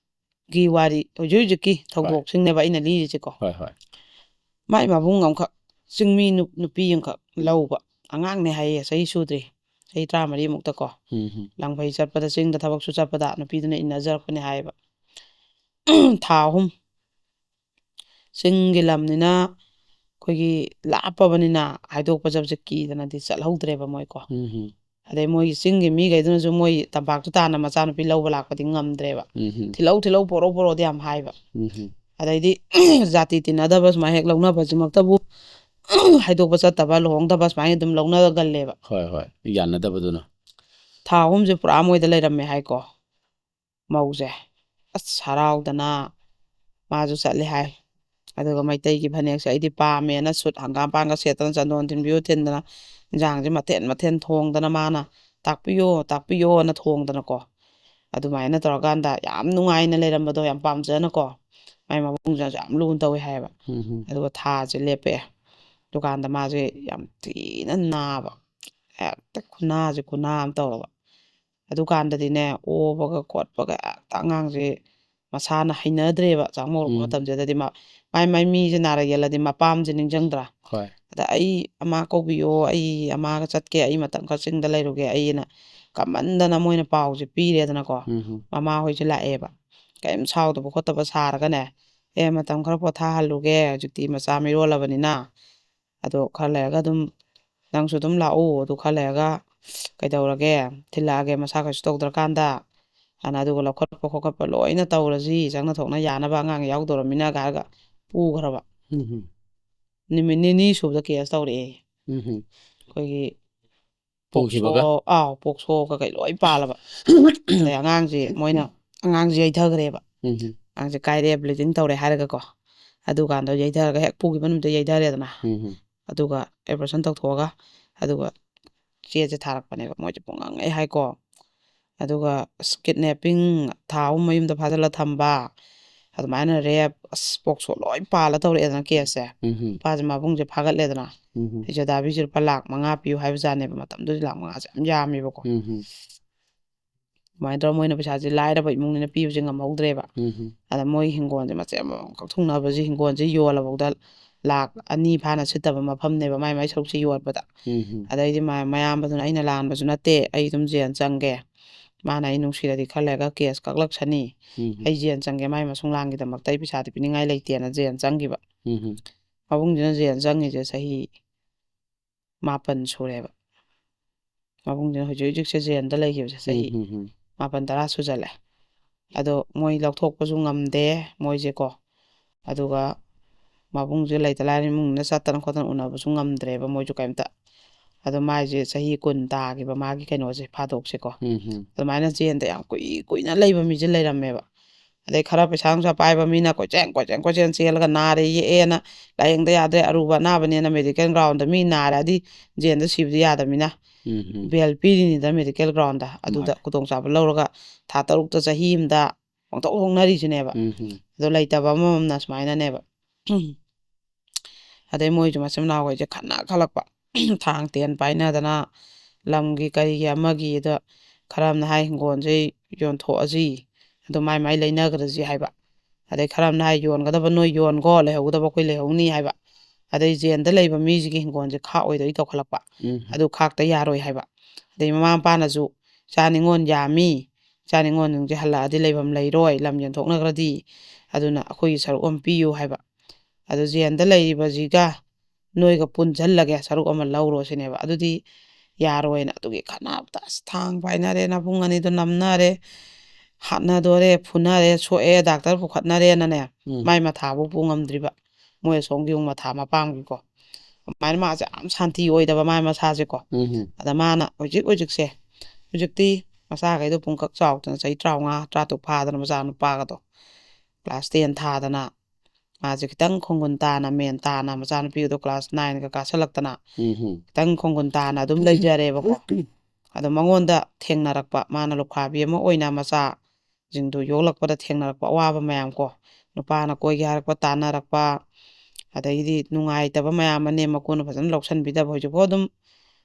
ꯒꯤ ꯋꯥꯔꯤ, ꯍꯧꯖꯤꯛ ꯍꯧꯖꯤꯛꯀꯤ ꯊꯧꯗꯣꯛꯁꯤꯡꯅꯦꯕ ꯑꯩꯅ ꯂꯤꯔꯤꯁꯦꯀꯣ꯫ ꯍꯣꯏ ꯍꯣꯏ ꯃꯥꯏ ꯃꯕꯨꯡ ꯑꯃꯈꯛ, ꯆꯤꯡꯃꯤ ꯅꯨ- ꯅꯨꯄꯤ ꯑꯃꯈꯛ ꯂꯧꯕ, ꯑꯉꯥꯡꯅꯦ ꯍꯥꯏꯌꯦ, ꯆꯍꯤ ꯁꯨꯗ꯭ꯔꯤ, ꯆꯍꯤ ꯇꯔꯥꯃꯔꯤꯃꯨꯛꯇꯀꯣ꯫ ꯎꯝ ꯎꯝ ꯂꯪꯐꯩ ꯆꯠꯄꯗ, ꯆꯤꯡꯗ ꯊꯕꯛꯁꯨ ꯆꯠꯄꯗ ꯅꯨꯄꯤꯗꯨꯅ ꯏꯟꯅꯖꯔꯛꯄꯅꯦ ꯍꯥꯏꯌꯦꯕ꯫ ꯊꯥ ꯑꯍꯨꯝ, ꯆꯤꯡꯒꯤ ꯂꯝꯅꯤꯅ ꯑꯩꯈꯣꯏꯒꯤ ꯂꯥꯞꯄꯕꯅꯤꯅ ꯍꯥꯏꯗꯣꯛꯄ ꯆꯠꯄꯁꯦ ꯀꯤꯗꯅꯗꯤ ꯆꯠꯍꯧꯗ꯭ꯔꯦꯕ ꯃꯣꯏꯀꯣ꯫ ꯎꯝ ꯎꯝ ꯑꯗꯩ ꯃꯣꯏꯒꯤ ꯆꯤꯡꯒꯤ ꯃꯤꯈꯩꯗꯨꯅꯁꯨ ꯃꯣꯏ ꯇꯝꯄꯥꯛꯇꯨ ꯇꯥꯅ ꯃꯆꯥꯅꯨꯄꯤ ꯂꯧꯕ ꯂꯥꯛꯄꯗꯤ ꯉꯝꯗ꯭ꯔꯦꯕ꯫ ꯎꯝ ꯎꯝ ꯊꯤꯜꯂꯧ ꯊꯤꯜꯂꯧ, ꯄꯣꯔꯛꯑꯣ ꯄꯣꯔꯛꯑꯣꯗꯤ ꯌꯥꯝ ꯍꯥꯏꯕ꯫ ꯎꯝ ꯎꯝ ꯑꯗꯩꯗꯤ ꯖꯥꯇꯤ ꯇꯤꯟꯅꯗꯕ ꯁꯨꯃꯥꯏꯅ ꯍꯦꯛ ꯂꯧꯅꯕꯁꯤꯃꯛꯇꯕꯨ ꯍꯥꯏꯗꯣꯛꯄ ꯆꯠꯇꯕ, ꯂꯨꯍꯣꯡꯗꯕ ꯁꯨꯃꯥꯏꯅ ꯑꯗꯨꯝ ꯂꯧꯅꯒꯜꯂꯦꯕ꯫ ꯍꯣꯏ ꯍꯣꯏ ꯌꯥꯅꯗꯕꯗꯨꯅ ꯊꯥ ꯑꯍꯨꯝꯁꯦ ꯄꯨꯔꯥ ꯃꯣꯏꯗ ꯂꯩꯔꯝꯃꯦ ꯍꯥꯏꯀꯣ꯫ ꯃꯧꯁꯦ ꯑꯁ ꯍꯔꯥꯎꯗꯅ ꯃꯥꯁꯨ ꯆꯠꯂꯦ ꯍꯥꯏ꯫ ꯑꯗꯨꯒ ꯃꯩꯇꯩꯒꯤ ꯐꯅꯦꯛꯁꯦ ꯑꯩꯗꯤ ꯄꯥꯝꯃꯦꯅ ꯁꯨꯠ ꯍꯪꯒꯥꯝꯄꯥꯟꯒ ꯁꯦꯠꯇꯅ ꯆꯟꯗꯣꯟ ꯊꯤꯟꯕꯤꯌꯨ ꯊꯤꯟꯗꯅ ꯏꯟꯖꯥꯡꯁꯦ ꯃꯊꯦꯜ ꯃꯊꯦꯜ ꯊꯣꯡꯗꯅ ꯃꯥꯅ ꯇꯥꯛꯄꯤꯌꯣ ꯇꯥꯛꯄꯤꯌꯣꯅ ꯊꯣꯡꯗꯅꯀꯣ꯫ ꯑꯗꯨꯃꯥꯏꯅ ꯇꯧꯔꯀꯥꯟꯗ ꯌꯥꯝ ꯅꯨꯡꯉꯥꯏꯅ ꯂꯩꯔꯝꯕꯗꯣ, ꯌꯥꯝ ꯄꯥꯝꯖꯅꯀꯣ꯫ ꯃꯥꯏ ꯃꯕꯨꯡꯁꯤꯅꯁꯨ ꯌꯥꯝ ꯂꯨꯅ ꯇꯧꯋꯦ ꯍꯥꯏꯌꯦꯕ꯫ ꯎꯝ ꯎꯝ ꯑꯗꯨꯒ ꯊꯥꯁꯦ ꯂꯦꯞꯄꯛꯑꯦ꯫ ꯗꯨꯀꯥꯟꯗ ꯃꯥꯁꯦ ꯌꯥꯝ ꯊꯤꯅ ꯅꯥꯕ, ꯍꯦꯛꯇ ꯈꯨꯅꯥꯁꯦ ꯈꯨꯅꯥ ꯑꯃ ꯇꯧꯔꯕ꯫ ꯑꯗꯨꯀꯥꯟꯗꯗꯤꯅꯦ, ꯑꯣꯕꯒ ꯈꯣꯠꯄꯒ ꯍꯦꯛꯇ ꯑꯉꯥꯡꯁꯦ ꯃꯁꯥꯅ ꯍꯩꯅꯗ꯭ꯔꯦꯕ꯫ ꯆꯥꯛ ꯃꯧꯔꯛꯄ ꯎꯝ ꯃꯇꯝꯁꯤꯗꯗꯤ ꯃꯥ- ꯃꯥꯏ ꯃꯥꯏ ꯃꯤꯁꯦ ꯅꯥꯔꯛ ꯌꯦꯜꯂꯗꯤ ꯃꯄꯥꯝꯁꯦ ꯅꯤꯡꯁꯤꯡꯗ꯭ꯔꯥ? ꯍꯣꯏ ꯑꯗ "ꯑꯩ ꯑꯃꯥ ꯀꯧꯕꯤꯌꯣ, ꯑꯩ ꯑꯃꯥꯒ ꯆꯠꯀꯦ, ꯑꯩ ꯃꯇꯝ ꯈꯔ ꯆꯤꯡꯗ ꯂꯩꯔꯨꯒꯦ ꯑꯩꯅ" ꯀꯃꯟꯗꯅ ꯃꯣꯏꯅ ꯄꯥꯎꯁꯦ ꯄꯤꯔꯦꯗꯅꯀꯣ꯫ ꯎꯝ ꯎꯝ ꯃꯃꯥꯍꯣꯏꯁꯦ ꯂꯥꯛꯑꯦꯕ꯫ ꯀꯔꯤꯝ ꯁꯥꯎꯗꯕ ꯈꯣꯠꯇꯕ ꯁꯥꯔꯒꯅꯦ, "ꯑꯦ, ꯃꯇꯝ ꯈꯔ ꯄꯣꯊꯥꯍꯜꯂꯨꯒꯦ, ꯍꯧꯖꯤꯛꯇꯤ ꯃꯆꯥ ꯃꯤꯔꯣꯜꯂꯕꯅꯤꯅ, ꯑꯗꯣ ꯈꯔ ꯂꯩꯔꯒ ꯑꯗꯨꯝ ꯅꯪꯁꯨ ꯑꯗꯨꯝ ꯂꯥꯛꯎ, ꯑꯗꯨ ꯈꯔ ꯂꯩꯔꯒ ꯀꯩꯗꯧꯔꯒꯦ, ꯊꯤꯜꯂꯛꯑꯒꯦ, ꯃꯁꯥ ꯀꯩꯁꯨ ꯇꯧꯗ꯭ꯔꯀꯥꯟꯗ" ꯑꯅ ꯑꯗꯨꯒ ꯂꯧꯈꯠꯄ ꯈꯣꯠꯀꯠꯄ ꯂꯣꯏꯅ ꯇꯧꯔꯁꯤ, ꯆꯪꯅ ꯊꯣꯛꯅ ꯌꯥꯅꯕ ꯑꯉꯥꯡ ꯌꯥꯎꯗꯧꯔꯃꯤꯅ ꯍꯥꯏꯔꯒ ꯄꯨꯈ꯭ꯔꯕ꯫ ꯎꯝ ꯎꯝ ꯅꯨꯃꯤꯠ ꯅꯤꯅꯤ ꯁꯨꯕꯗ ꯀꯦꯁ ꯇꯧꯔꯛꯑꯦ꯫ ꯎꯝ ꯎꯝ ꯑꯩꯈꯣꯏꯒꯤ ꯄꯨꯈꯤꯕꯒ? ꯄꯣꯛꯁꯣ, ꯑꯥꯎ, ꯄꯣꯛꯁꯣ ꯀꯩꯀꯩ ꯂꯣꯏ ꯄꯥꯜꯂꯕ꯫ ꯑꯗꯩ ꯑꯉꯥꯡꯁꯦ ꯃꯣꯏꯅ ꯑꯉꯥꯡꯁꯦ ꯌꯩꯊꯈ꯭ꯔꯦꯕ꯫ ꯎꯝ ꯎꯝ ꯑꯉꯥꯡꯁꯦ ꯀꯥꯏꯔꯦ, ꯕ꯭ꯂꯤꯗꯤꯡ ꯇꯧꯔꯦ ꯍꯥꯏꯔꯒꯀꯣ꯫ ꯑꯗꯨꯀꯥꯟꯗ ꯌꯩꯊꯔꯒ ꯍꯦꯛ ꯄꯨꯈꯤꯕ ꯅꯨꯃꯤꯠꯇ ꯌꯩꯊꯔꯦꯗꯅ꯫ ꯎꯝ ꯎꯝ ꯑꯗꯨꯒ ꯑꯦꯕꯣꯔꯁꯟ ꯇꯧꯊꯣꯛꯑꯒ ꯑꯗꯨꯒ ꯆꯦꯁꯦ ꯊꯥꯔꯛꯄꯅꯦꯕ꯫ ꯃꯣꯏꯁꯦ ꯄꯨꯡꯉꯥꯡ ꯉꯥꯡꯉꯛꯑꯦ ꯍꯥꯏꯀꯣ꯫ ꯑꯗꯨꯒ ꯑꯁ, ꯀꯤꯗꯅꯦꯄꯤꯡ, ꯊꯥ ꯑꯍꯨꯝ ꯃꯌꯨꯝꯗ ꯐꯥꯖꯤꯜꯂ ꯊꯝꯕ, ꯑꯗꯨꯃꯥꯏꯅ ꯔꯦꯞ, ꯑꯁ, ꯄꯣꯛꯁꯣ ꯂꯣꯏ ꯄꯥꯜꯂ ꯇꯧꯔꯛꯑꯦꯗꯅ ꯀꯦꯁꯁꯦ꯫ ꯎꯝ ꯎꯝ ꯅꯨꯄꯥꯁꯦ ꯃꯕꯨꯡꯁꯦ ꯐꯥꯒꯠꯂꯦꯗꯅ꯫ ꯎꯝ ꯎꯝ ꯏꯖꯗꯥꯕꯤꯁꯦ ꯂꯨꯄꯥ ꯂꯥꯈ ꯃꯉꯥ ꯄꯤꯌꯨ ꯍꯥꯏꯕꯖꯥꯠꯅꯦꯕ꯫ ꯃꯇꯝꯗꯨꯗꯤ ꯂꯥꯈ ꯃꯉꯥꯁꯦ ꯌꯥꯝ ꯌꯥꯝꯃꯦꯕꯀꯣ꯫ ꯎꯝ ꯎꯝ ꯑꯗꯨꯃꯥꯏꯅ ꯇꯧꯔꯒ ꯃꯣꯏꯅ ꯄꯩꯁꯥꯁꯦ ꯂꯥꯏꯔꯕ ꯏꯃꯨꯡꯅꯤꯅ ꯄꯤꯕꯁꯦ ꯉꯝꯍꯧꯗ꯭ꯔꯦꯕ꯫ ꯎꯝ ꯍꯝ꯫ ꯑꯗ ꯃꯣꯏ ꯍꯤꯡꯒꯣꯜꯁꯦ ꯃꯆꯦꯠ ꯑꯃꯃꯝꯈꯛ ꯊꯨꯡꯅꯕꯁꯦ, ꯍꯤꯡꯒꯣꯜꯁꯦ ꯌꯣꯜꯂꯐꯥꯎꯗ ꯂꯥꯛ ꯑꯅꯤ ꯐꯥꯅ ꯁꯤꯠꯇꯕ ꯃꯐꯝꯅꯦꯕ ꯃꯥꯏ ꯃꯥꯏ ꯁꯔꯨꯛꯁꯦ ꯌꯣꯟꯕꯗ꯫ ꯎꯝ ꯍꯝ꯫ ꯑꯗꯩꯗꯤ ꯃꯥ-, ꯃꯌꯥꯝꯕꯗꯨꯅ "ꯑꯩꯅ ꯂꯥꯟꯕꯁꯨ ꯅꯠꯇꯦ, ꯑꯩ ꯑꯗꯨꯝ ꯖꯦꯜ ꯆꯪꯒꯦ, ꯃꯥꯅ ꯑꯩ ꯅꯨꯡꯁꯤꯔꯗꯤ ꯈꯔ ꯂꯩꯔꯒ ꯀꯦꯁ ꯀꯛꯂꯛꯁꯅꯤ, ꯎꯝ ꯍꯝ꯫ ꯑꯩ ꯖꯦꯜ ꯆꯪꯒꯦ, ꯃꯥꯏ ꯃꯁꯨꯡ ꯂꯥꯡꯒꯤꯗꯃꯛꯇ ꯑꯩ ꯄꯩꯁꯥꯗꯤ ꯄꯤꯅꯤꯡꯉꯥꯏ ꯂꯩꯇꯦꯅ" ꯖꯦꯜ ꯆꯪꯈꯤꯕ꯫ ꯎꯝ ꯍꯝ꯫ ꯃꯕꯨꯡꯁꯤꯅ ꯖꯦꯜ ꯆꯪꯉꯤꯁꯦ ꯆꯍꯤ ꯃꯥꯄꯟ ꯁꯨꯔꯦꯕ꯫ ꯃꯕꯨꯡꯁꯤꯅ ꯍꯧꯖꯤꯛ ꯍꯧꯖꯤꯛꯁꯦ ꯖꯦꯜꯗ ꯂꯩꯈꯤꯕꯁꯦ ꯆꯍꯤ ꯎꯝ ꯍꯝ ꯍꯝ꯫ ꯃꯥꯄꯟ ꯇꯔꯥ ꯁꯨꯖꯜꯂꯦ꯫ ꯑꯗꯣ ꯃꯣꯏ ꯂꯧꯊꯣꯛꯄꯁꯨ ꯉꯝꯗꯦ ꯃꯣꯏꯁꯦꯀꯣ꯫ ꯑꯗꯨꯒ ꯃꯕꯨꯡꯁꯦ ꯂꯩꯇ ꯂꯥꯏꯔ ꯏꯃꯨꯡꯅ ꯆꯠꯇꯅ ꯈꯣꯠꯇꯅ ꯎꯅꯕꯁꯨ ꯉꯝꯗ꯭ꯔꯦꯕ ꯃꯣꯏꯁꯨ ꯀꯩꯝꯇ꯫ ꯑꯗꯣ ꯃꯥꯏꯁꯦ ꯆꯍꯤ ꯀꯨꯟ ꯇꯥꯈꯤꯕ ꯃꯥꯒꯤ ꯀꯩꯅꯣꯁꯦ, ꯐꯥꯗꯣꯛꯁꯦꯀꯣ꯫ ꯎꯝ ꯍꯝ꯫ ꯑꯗꯨꯃꯥꯏꯅ ꯖꯦꯜꯗ ꯌꯥꯝ ꯀꯨꯏ ꯀꯨꯏꯅ ꯂꯩꯕ ꯃꯤꯁꯦ ꯂꯩꯔꯝꯃꯦꯕ꯫ ꯑꯗꯩ ꯈꯔ ꯄꯩꯁꯥ ꯅꯨꯡꯁꯥ ꯄꯥꯏꯕ ꯃꯤꯅ ꯀꯣꯏꯆꯦꯟ ꯀꯣꯏꯆꯦꯟ ꯀꯣꯏꯆꯦꯟ ꯆꯦꯜꯂꯒ ꯅꯥꯔꯦ ꯌꯦꯛꯑꯦꯅ ꯂꯥꯏꯌꯦꯡꯗ ꯌꯥꯗ꯭ꯔꯦ, ꯑꯔꯨꯕ ꯑꯅꯥꯕꯅꯦꯅ medical groundꯗ ꯃꯤ ꯅꯥꯔꯛꯑꯗꯤ ꯖꯦꯜꯗ ꯁꯤꯕꯗꯤ ꯌꯥꯗꯕꯅꯤꯅ ꯎꯝ ꯍꯝ꯫ bail ꯄꯤꯔꯤꯅꯤꯗ medical groundꯗ꯫ ꯑꯗꯨꯗ ꯃꯥꯅꯦ꯫ ꯈꯨꯗꯣꯡꯆꯥꯕ ꯂꯧꯔꯒ ꯊꯥ ꯇꯔꯨꯛꯇ ꯆꯍꯤ ꯑꯃꯗ ꯄꯪꯊꯣꯛ ꯊꯣꯛꯅꯔꯤꯁꯤꯅꯦꯕ꯫ ꯎꯝ ꯍꯝ꯫ ꯑꯗꯣ ꯂꯩꯇꯕ ꯑꯃꯃꯝꯅ ꯁꯨꯃꯥꯏꯅꯅꯦꯕ꯫ ꯑꯗꯩ ꯃꯣꯏꯁꯨ ꯃꯆꯤꯟ ꯃꯅꯥꯎꯈꯩꯁꯦ ꯈꯠꯅ ꯈꯠꯂꯛꯄ꯫ ꯊꯥꯡ ꯇꯦꯟ ꯄꯥꯏꯅꯗꯅ ꯂꯝꯒꯤ ꯀꯔꯤꯒꯤ ꯑꯃꯒꯤ ꯑꯗ ꯈꯔ ꯑꯃꯅ ꯍꯥꯏ ꯍꯤꯡꯒꯣꯜꯁꯦ ꯌꯣꯟꯊꯣꯛꯑꯁꯤ, ꯑꯗꯨ ꯃꯥꯏ ꯃꯥꯏ ꯂꯩꯅꯈ꯭ꯔꯁꯤ ꯍꯥꯏꯕ꯫ ꯑꯗꯩ ꯈꯔ ꯑꯃꯅ ꯍꯥꯏ ꯌꯣꯟꯒꯗꯕ ꯅꯣꯏ ꯌꯣꯟꯈꯣ, ꯂꯩꯍꯧꯒꯗꯕ ꯑꯩꯈꯣꯏ ꯂꯩꯍꯧꯅꯤ ꯍꯥꯏꯕ꯫ ꯑꯗꯩ ꯖꯦꯜꯗ ꯂꯩꯕ ꯃꯤꯁꯤꯒꯤ ꯍꯤꯡꯒꯣꯜꯁꯦ ꯈꯥꯛꯑꯣꯏꯗꯣꯏ ꯇꯧꯈꯠꯂꯛꯄ꯫ ꯎꯝ꯫ ꯑꯗꯨ ꯈꯥꯛꯇ ꯌꯥꯔꯣꯏ ꯍꯥꯏꯕ꯫ ꯑꯗꯩ ꯃꯃꯥ ꯃꯄꯥꯅꯁꯨ "ꯏꯆꯥ ꯅꯤꯉꯣꯜ ꯌꯥꯝꯃꯤ, ꯏꯆꯥ ꯅꯤꯉꯣꯜꯁꯤꯡꯁꯦ ꯍꯜꯂꯛꯑꯗꯤ ꯂꯩꯐꯝ ꯂꯩꯔꯣꯏ, ꯂꯝ ꯌꯦꯟꯊꯣꯛꯅꯈ꯭ꯔꯗꯤ, ꯑꯗꯨꯅ ꯑꯩꯈꯣꯏꯒꯤ ꯁꯔꯨꯛ ꯑꯃ ꯄꯤꯌꯨ" ꯍꯥꯏꯕ꯫ "ꯑꯗꯨ ꯖꯦꯜꯗ ꯂꯩꯔꯤꯕꯁꯤꯒ ꯅꯣꯏꯒ ꯄꯨꯟꯁꯤꯜꯂꯒꯦ, ꯁꯔꯨꯛ ꯑꯃ ꯂꯧꯔꯣ" ꯁꯤꯅꯦꯕ꯫ ꯑꯗꯨꯗꯤ ꯌꯥꯔꯣꯏꯅ ꯑꯗꯨꯒꯤ ꯈꯠꯅꯕꯗ ꯑꯁ ꯊꯥꯡ ꯄꯥꯏꯅꯔꯦ, ꯅꯕꯨꯡ ꯑꯅꯤꯗꯣ ꯅꯝꯅꯔꯦ, ꯍꯥꯠꯅꯗꯣꯔꯦ, ꯐꯨꯅꯔꯦ, ꯁꯣꯛꯑꯦ, ꯗꯥꯛꯇꯔ ꯄꯨꯈꯠꯅꯔꯦꯅꯅꯦ꯫ ꯎꯝ꯫ ꯃꯥꯏ ꯃꯊꯥꯕꯨ ꯄꯨ ꯉꯝꯗ꯭ꯔꯤꯕ꯫ ꯃꯣꯏ ꯑꯁꯣꯝꯒꯤ ꯑꯃꯨꯛ ꯃꯊꯥ ꯃꯄꯥꯝꯒꯤꯀꯣ꯫ ꯑꯗꯨꯃꯥꯏꯅ ꯃꯥꯁꯦ ꯌꯥꯝ ꯁꯥꯟꯇꯤ ꯑꯣꯏꯗꯕ ꯃꯥꯏ ꯃꯁꯥꯁꯦꯀꯣ꯫ ꯎꯝ ꯍꯝ꯫ ꯑꯗ ꯃꯥꯅ ꯍꯧꯖꯤꯛ ꯍꯧꯖꯤꯛꯁꯦ, ꯍꯧꯖꯤꯛꯇꯤ ꯃꯆꯥꯈꯩꯗꯣ ꯄꯨꯡꯀꯛ ꯆꯥꯎꯗꯅ ꯆꯍꯤ ꯇꯔꯥꯃꯉꯥ, ꯇꯔꯥꯇꯔꯨꯛ ꯐꯥꯗꯅ ꯃꯆꯥꯅꯨꯄꯥꯒꯗꯣ class ten ꯊꯥꯗꯅ, ꯃꯥꯁꯦ ꯈꯤꯇꯪ ꯈꯣꯡꯒꯨꯟ ꯇꯥꯅ, ꯃꯦꯟ ꯇꯥꯅ, ꯃꯆꯥꯅꯨꯄꯤꯗꯣ class nineꯒ ꯀꯥꯁꯜꯂꯛꯇꯅ ꯎꯝ ꯍꯝ꯫ ꯈꯤꯇꯪ ꯈꯣꯡꯒꯨꯟ ꯇꯥꯅ ꯑꯗꯨꯝ ꯂꯩꯖꯔꯦꯕꯀꯣ꯫ ꯑꯗꯣ ꯃꯉꯣꯟꯗ ꯊꯦꯡꯅꯔꯛꯄ, ꯃꯥꯅ ꯂꯨꯈ꯭ꯔꯥꯕꯤ ꯑꯃ ꯑꯣꯏꯅ ꯃꯆꯥꯁꯤꯡꯗꯣ ꯌꯣꯛꯂꯛꯄꯗ ꯊꯦꯡꯅꯔꯛꯄ ꯑꯋꯥꯕ ꯃꯌꯥꯝ ꯀꯣ, ꯅꯨꯄꯥꯅ ꯀꯣꯏꯒꯦ ꯍꯥꯏꯔꯛꯄ, ꯇꯥꯟꯅꯔꯛꯄ, ꯑꯗꯒꯤꯗꯤ ꯅꯨꯡꯉꯥꯏꯇꯕ ꯃꯌꯥꯝ, ꯃꯅꯦꯝ ꯃꯀꯨꯅ ꯐꯖꯅ ꯂꯧꯁꯟꯕꯤꯗꯕ, ꯍꯧꯖꯤꯛꯐꯥꯎ ꯑꯗꯨꯝ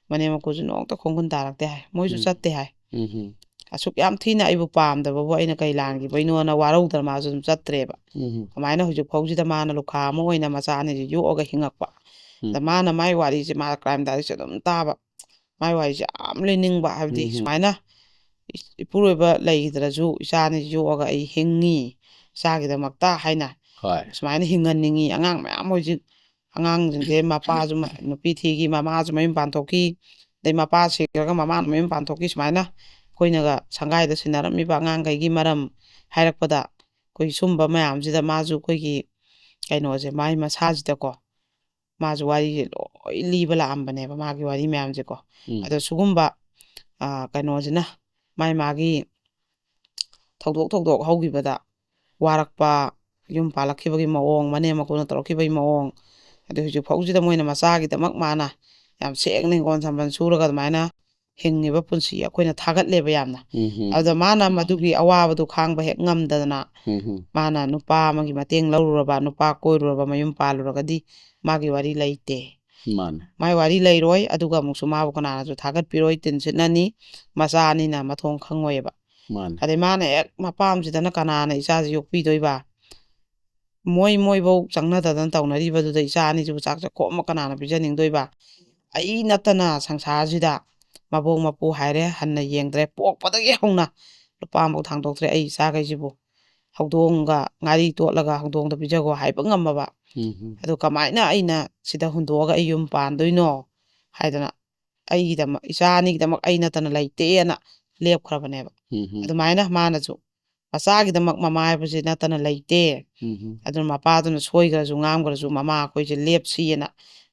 ꯃꯅꯦꯝ ꯃꯀꯨꯁꯨ ꯅꯣꯡꯃꯇ ꯈꯣꯡꯒꯨꯟ ꯇꯥꯔꯛꯇꯦ ꯍꯥꯏ, ꯃꯣꯏꯁꯨ ꯎꯝ꯫ ꯆꯠꯇꯦ ꯍꯥꯏ꯫ ꯎꯝ ꯍꯝ꯫ ꯑꯁꯨꯛ ꯌꯥꯝ ꯊꯤꯅ ꯑꯩꯕꯨ ꯄꯥꯝꯗꯕꯕꯨ ꯑꯩꯅ ꯀꯩ ꯂꯥꯟꯈꯤꯕꯩꯅꯣꯅ ꯋꯥꯔꯧꯗꯅ ꯃꯥꯁꯨ ꯑꯗꯨꯝ ꯆꯠꯇ꯭ꯔꯦꯕ꯫ ꯎꯝ ꯀꯃꯥꯏꯅ ꯍꯧꯖꯤꯛ ꯐꯥꯎꯁꯤꯗ ꯃꯥꯅ ꯂꯨꯈꯥ ꯑꯃ ꯑꯣꯏꯅ ꯃꯆꯥ ꯑꯅꯤꯁꯤ ꯌꯣꯛꯑꯒ ꯍꯤꯡꯉꯛꯄ꯫ ꯎꯝ ꯑꯗ ꯃꯥꯅ ꯃꯥꯏ ꯋꯥꯔꯤꯁꯦ, ꯃꯥ ꯀ꯭ꯔꯥꯏꯝ ꯗꯥꯏꯔꯤꯁꯦ ꯑꯗꯨꯝ ꯇꯥꯕ, ꯃꯥꯏ ꯋꯥꯔꯤꯁꯦ ꯌꯥꯝ ꯂꯩꯅꯤꯡꯕ, ꯍꯥꯏꯕꯗꯤ ꯎꯝ ꯁꯨꯃꯥꯏꯅ ꯏ- ꯏꯄꯨꯔꯣꯏꯕ ꯂꯩꯈꯤꯗ꯭ꯔꯁꯨ ꯏꯆꯥ ꯑꯅꯤ ꯌꯣꯛꯑꯒ ꯑꯩ ꯍꯤꯡꯉꯤ ꯏꯆꯥꯒꯤꯗꯃꯛꯇ ꯍꯥꯏꯅ, ꯍꯣꯏ ꯁꯨꯃꯥꯏꯅ ꯍꯤꯡꯍꯟꯅꯤꯡꯉꯤ꯫ ꯑꯉꯥꯡ ꯃꯌꯥꯝ ꯍꯧꯖꯤꯛ, ꯑꯉꯥꯡꯁꯤꯡꯁꯦ ꯃꯄꯥꯁꯨ ꯃ- ꯅꯨꯄꯤ ꯊꯤꯈꯤ, ꯃꯃꯥꯁꯨ ꯃꯌꯨꯝ ꯄꯥꯟꯊꯣꯛꯈꯤ, ꯑꯗꯩ ꯃꯄꯥ ꯁꯤꯈ꯭ꯔꯒ ꯃꯃꯥꯅ ꯃꯌꯨꯝ ꯄꯥꯟꯊꯣꯛꯈꯤ꯫ ꯁꯨꯃꯥꯏꯅ ꯑꯩꯈꯣꯏꯅꯒ ꯁꯪꯒꯥꯏꯗ ꯁꯤꯟꯅꯔꯝꯃꯤꯕ ꯑꯉꯥꯡꯈꯩꯒꯤ ꯃꯔꯝ ꯍꯥꯏꯔꯛꯄꯗ, ꯑꯩꯈꯣꯏ ꯁꯨꯝꯕ ꯃꯌꯥꯝꯁꯤꯗ ꯃꯥꯁꯨ ꯑꯩꯈꯣꯏꯒꯤ ꯀꯩꯅꯣꯁꯦ, ꯃꯥꯏ ꯃꯁꯥꯁꯤꯗꯀꯣ ꯃꯥꯁꯨ ꯋꯥꯔꯤꯁꯦ ꯂꯣꯏ ꯂꯤꯕ ꯂꯥꯛꯑꯝꯕꯅꯦꯕ, ꯃꯥꯒꯤ ꯋꯥꯔꯤ ꯃꯌꯥꯝꯁꯦꯀꯣ꯫ ꯎꯝ ꯑꯗꯣ ꯁꯤꯒꯨꯝꯕ ꯑ, ꯀꯩꯅꯣꯁꯤꯅ, ꯃꯥꯏ ꯃꯥꯒꯤ ꯊꯧꯗꯣꯛ ꯊꯧꯗꯣꯛ ꯍꯧꯈꯤꯕꯗ ꯋꯥꯔꯛꯄ, ꯌꯨꯝ ꯄꯥꯜꯂꯛꯈꯤꯕꯒꯤ ꯃꯑꯣꯡ, ꯃꯅꯦꯝ ꯃꯀꯨꯅ ꯇꯧꯔꯛꯈꯤꯕꯒꯤ ꯃꯑꯣꯡ, ꯑꯗꯩ ꯍꯧꯖꯤꯛ ꯐꯥꯎꯁꯤꯗ ꯃꯣꯏꯅ ꯃꯆꯥꯒꯤꯗꯃꯛ ꯃꯥꯅ ꯌꯥꯝ ꯁꯦꯡꯅ ꯍꯤꯡꯒꯣꯜ ꯁꯝꯕꯜ ꯁꯨꯔꯒ ꯑꯗꯨꯃꯥꯏꯅ ꯍꯤꯡꯉꯤꯕ ꯄꯨꯟꯁꯤ ꯑꯩꯈꯣꯏꯅ ꯊꯥꯒꯠꯂꯦꯕ ꯌꯥꯝꯅ꯫ ꯎꯝ ꯑꯗ ꯃꯥꯅ ꯃꯗꯨꯒꯤ ꯑꯋꯥꯕꯗꯨ ꯈꯥꯡꯕ ꯍꯦꯛ ꯉꯝꯗꯗꯅ ꯎꯝ ꯃꯥꯅ ꯅꯨꯄꯥ ꯑꯃꯒꯤ ꯃꯇꯦꯡ ꯂꯧꯔꯨꯔꯕ, ꯅꯨꯄꯥ ꯀꯣꯏꯔꯨꯔꯕ, ꯃꯌꯨꯝ ꯄꯥꯜꯂꯨꯔꯒꯗꯤ ꯃꯥꯒꯤ ꯋꯥꯔꯤ ꯂꯩꯇꯦ꯫ ꯃꯥꯅꯦ ꯃꯥꯏ ꯋꯥꯔꯤ ꯂꯩꯔꯣꯏ, ꯑꯗꯨꯒ ꯑꯃꯨꯛꯁꯨ ꯃꯥꯕꯨ ꯀꯅꯥꯅꯁꯨ ꯊꯥꯒꯠꯄꯤꯔꯣꯏ, ꯇꯤꯟ ꯁꯤꯠꯅꯅꯤ, ꯃꯆꯥ ꯑꯅꯤꯅ ꯃꯊꯣꯡ ꯈꯪꯉꯣꯏꯕ꯫ ꯃꯥꯅꯦ ꯑꯗꯩ ꯃꯥꯅ ꯍꯦꯛ ꯃꯄꯥꯝꯁꯤꯗꯅ ꯀꯅꯥꯅ ꯏꯆꯥꯁꯤ ꯌꯣꯛꯄꯤꯗꯣꯏꯕ? ꯃꯣꯏ ꯃꯣꯏꯐꯧ ꯆꯪꯅꯗꯗꯅ ꯇꯧꯅꯔꯤꯕꯗꯨꯗ ꯏꯆꯥ ꯑꯅꯤꯁꯤꯕꯨ ꯆꯥꯛ ꯆꯥꯛꯈꯣꯝ ꯑꯃ ꯀꯅꯥꯅ ꯄꯤꯖꯅꯤꯡꯗꯣꯏꯕ? ꯑꯩ ꯅꯠꯇꯅ ꯁꯪꯁꯥꯔꯁꯤꯗ ꯃꯕꯣꯛ ꯃꯄꯨ ꯍꯥꯏꯔꯦ ꯍꯟꯅ ꯌꯦꯡꯗ꯭ꯔꯦ, ꯄꯣꯛꯄꯗꯒꯤ ꯍꯧꯅ ꯂꯨꯄꯥ ꯑꯃꯐꯥꯎ ꯊꯥꯡꯗꯣꯛꯇ꯭ꯔꯦ ꯑꯩ ꯏꯆꯥꯈꯩꯁꯤꯕꯨ꯫ ꯍꯧꯗꯣꯡꯒ ꯉꯥꯔꯤ ꯇꯣꯠꯂꯒ ꯍꯧꯗꯣꯡꯗ ꯄꯤꯖꯈꯣ ꯍꯥꯏꯕ ꯉꯝꯃꯕ꯫ ꯎꯝ ꯑꯗꯨ ꯀꯃꯥꯏꯅ ꯑꯩꯅ ꯁꯤꯗ ꯍꯨꯟꯗꯣꯛꯑꯒ ꯑꯩ ꯌꯨꯝ ꯄꯥꯟꯗꯣꯏꯅꯣ ꯍꯥꯏꯗꯅ ꯑꯩꯒꯤꯗꯃꯛ, ꯏꯆꯥ ꯑꯅꯤꯒꯤꯗꯃꯛ ꯑꯩ ꯅꯠꯇꯅ ꯂꯩꯇꯦꯅ ꯂꯦꯞꯈ꯭ꯔꯕꯅꯦꯕ꯫ ꯎꯝ ꯑꯗꯨꯃꯥꯏꯅ ꯃꯥꯅꯁꯨ ꯃꯆꯥꯒꯤꯗꯃꯛ ꯃꯃꯥ ꯍꯥꯏꯕꯁꯤ ꯅꯠꯇꯅ ꯂꯩꯇꯦ, ꯎꯝ ꯑꯗꯨꯅ ꯃꯄꯥꯗꯨꯅ ꯁꯣꯏꯈ꯭ꯔꯁꯨ ꯉꯥꯝꯈ꯭ꯔꯁꯨ ꯃꯃꯥ ꯑꯩꯈꯣꯏꯁꯦ ꯂꯦꯞꯁꯤꯑꯅ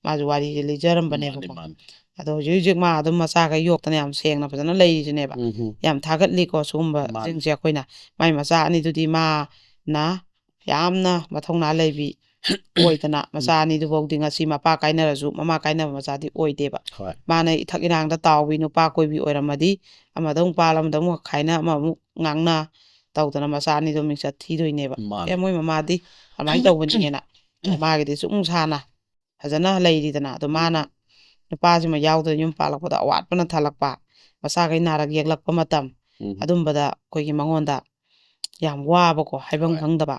ꯃꯥꯁꯨ ꯋꯥꯔꯤꯁꯦ ꯃꯥꯅꯦ ꯂꯤꯖꯔꯝꯕꯅꯦꯕꯀꯣ꯫ ꯃꯥꯅꯦ ꯑꯗꯣ ꯍꯧꯖꯤꯛ ꯍꯧꯖꯤꯛ ꯃꯥ ꯑꯗꯨꯝ ꯃꯆꯥꯈꯩ ꯌꯣꯛꯇꯅ ꯌꯥꯝ ꯁꯦꯡꯅ ꯐꯖꯅ ꯂꯩꯔꯤꯁꯤꯅꯦꯕ꯫ ꯎꯝ ꯌꯥꯝ ꯊꯥꯒꯠꯂꯤꯀꯣ ꯁꯤꯒꯨꯝꯕꯁꯤꯡꯁꯦ ꯑꯩꯈꯣꯏꯅ꯫ ꯃꯥꯏ ꯃꯆꯥ ꯑꯅꯤꯗꯨꯗꯤ ꯃꯥꯅ ꯌꯥꯝꯅ ꯃꯊꯧꯅꯥ ꯂꯩꯕꯤ ꯑꯣꯏꯗꯅ, ꯃꯆꯥ ꯑꯅꯤꯗꯨꯐꯥꯎꯗꯤ ꯉꯁꯤ ꯃꯄꯥ ꯀꯥꯏꯅꯔꯁꯨ ꯃꯃꯥ ꯀꯥꯏꯅꯕ ꯃꯆꯥꯗꯤ ꯑꯣꯏꯗꯦꯕ꯫ ꯍꯣꯏ ꯃꯥꯅ ꯏꯊꯛ ꯏꯔꯥꯡꯗ ꯇꯥꯎꯕꯤ ꯅꯨꯄꯥ ꯀꯣꯏꯕꯤ ꯑꯣꯏꯔꯝꯃꯗꯤ ꯑꯃꯗ ꯑꯃꯨꯛ ꯄꯥꯜ ꯑꯃꯗ ꯑꯃꯨꯛ ꯈꯥꯏꯅ ꯑꯃ ꯑꯃꯨꯛ ꯉꯥꯡꯅ ꯇꯧꯗꯅ ꯃꯆꯥ ꯑꯅꯤꯗꯣ ꯃꯤꯡꯆꯠ ꯊꯤꯗꯣꯏꯅꯦꯕ꯫ ꯃꯥꯅꯦ ꯑꯦ ꯃꯣꯏ ꯃꯃꯥꯗꯤ ꯑꯗꯨꯃꯥꯏꯅ ꯇꯧꯕꯅꯤꯅ ꯃꯥꯒꯤꯗꯤ ꯁꯨꯝ ꯁꯥꯅ ꯐꯖꯅ ꯂꯩꯔꯤꯗꯅ꯫ ꯑꯗꯣ ꯃꯥꯅ ꯅꯨꯄꯥꯁꯤꯃ ꯌꯥꯎꯗꯅ ꯌꯨꯝ ꯄꯥꯜꯂꯛꯄꯗ ꯑꯋꯥꯠꯄꯅ ꯊꯜꯂꯛꯄ, ꯃꯆꯥꯈꯩ ꯅꯥꯔꯛ ꯌꯦꯛꯂꯛꯄ ꯃꯇꯝ, ꯎꯝ꯫ ꯑꯗꯨꯝꯕꯗ ꯑꯩꯈꯣꯏꯒꯤ ꯃꯉꯣꯟꯗ ꯌꯥꯝ ꯋꯥꯕꯀꯣ, ꯍꯥꯏꯐꯝ ꯍꯣꯏ꯫ ꯈꯪꯗꯕ,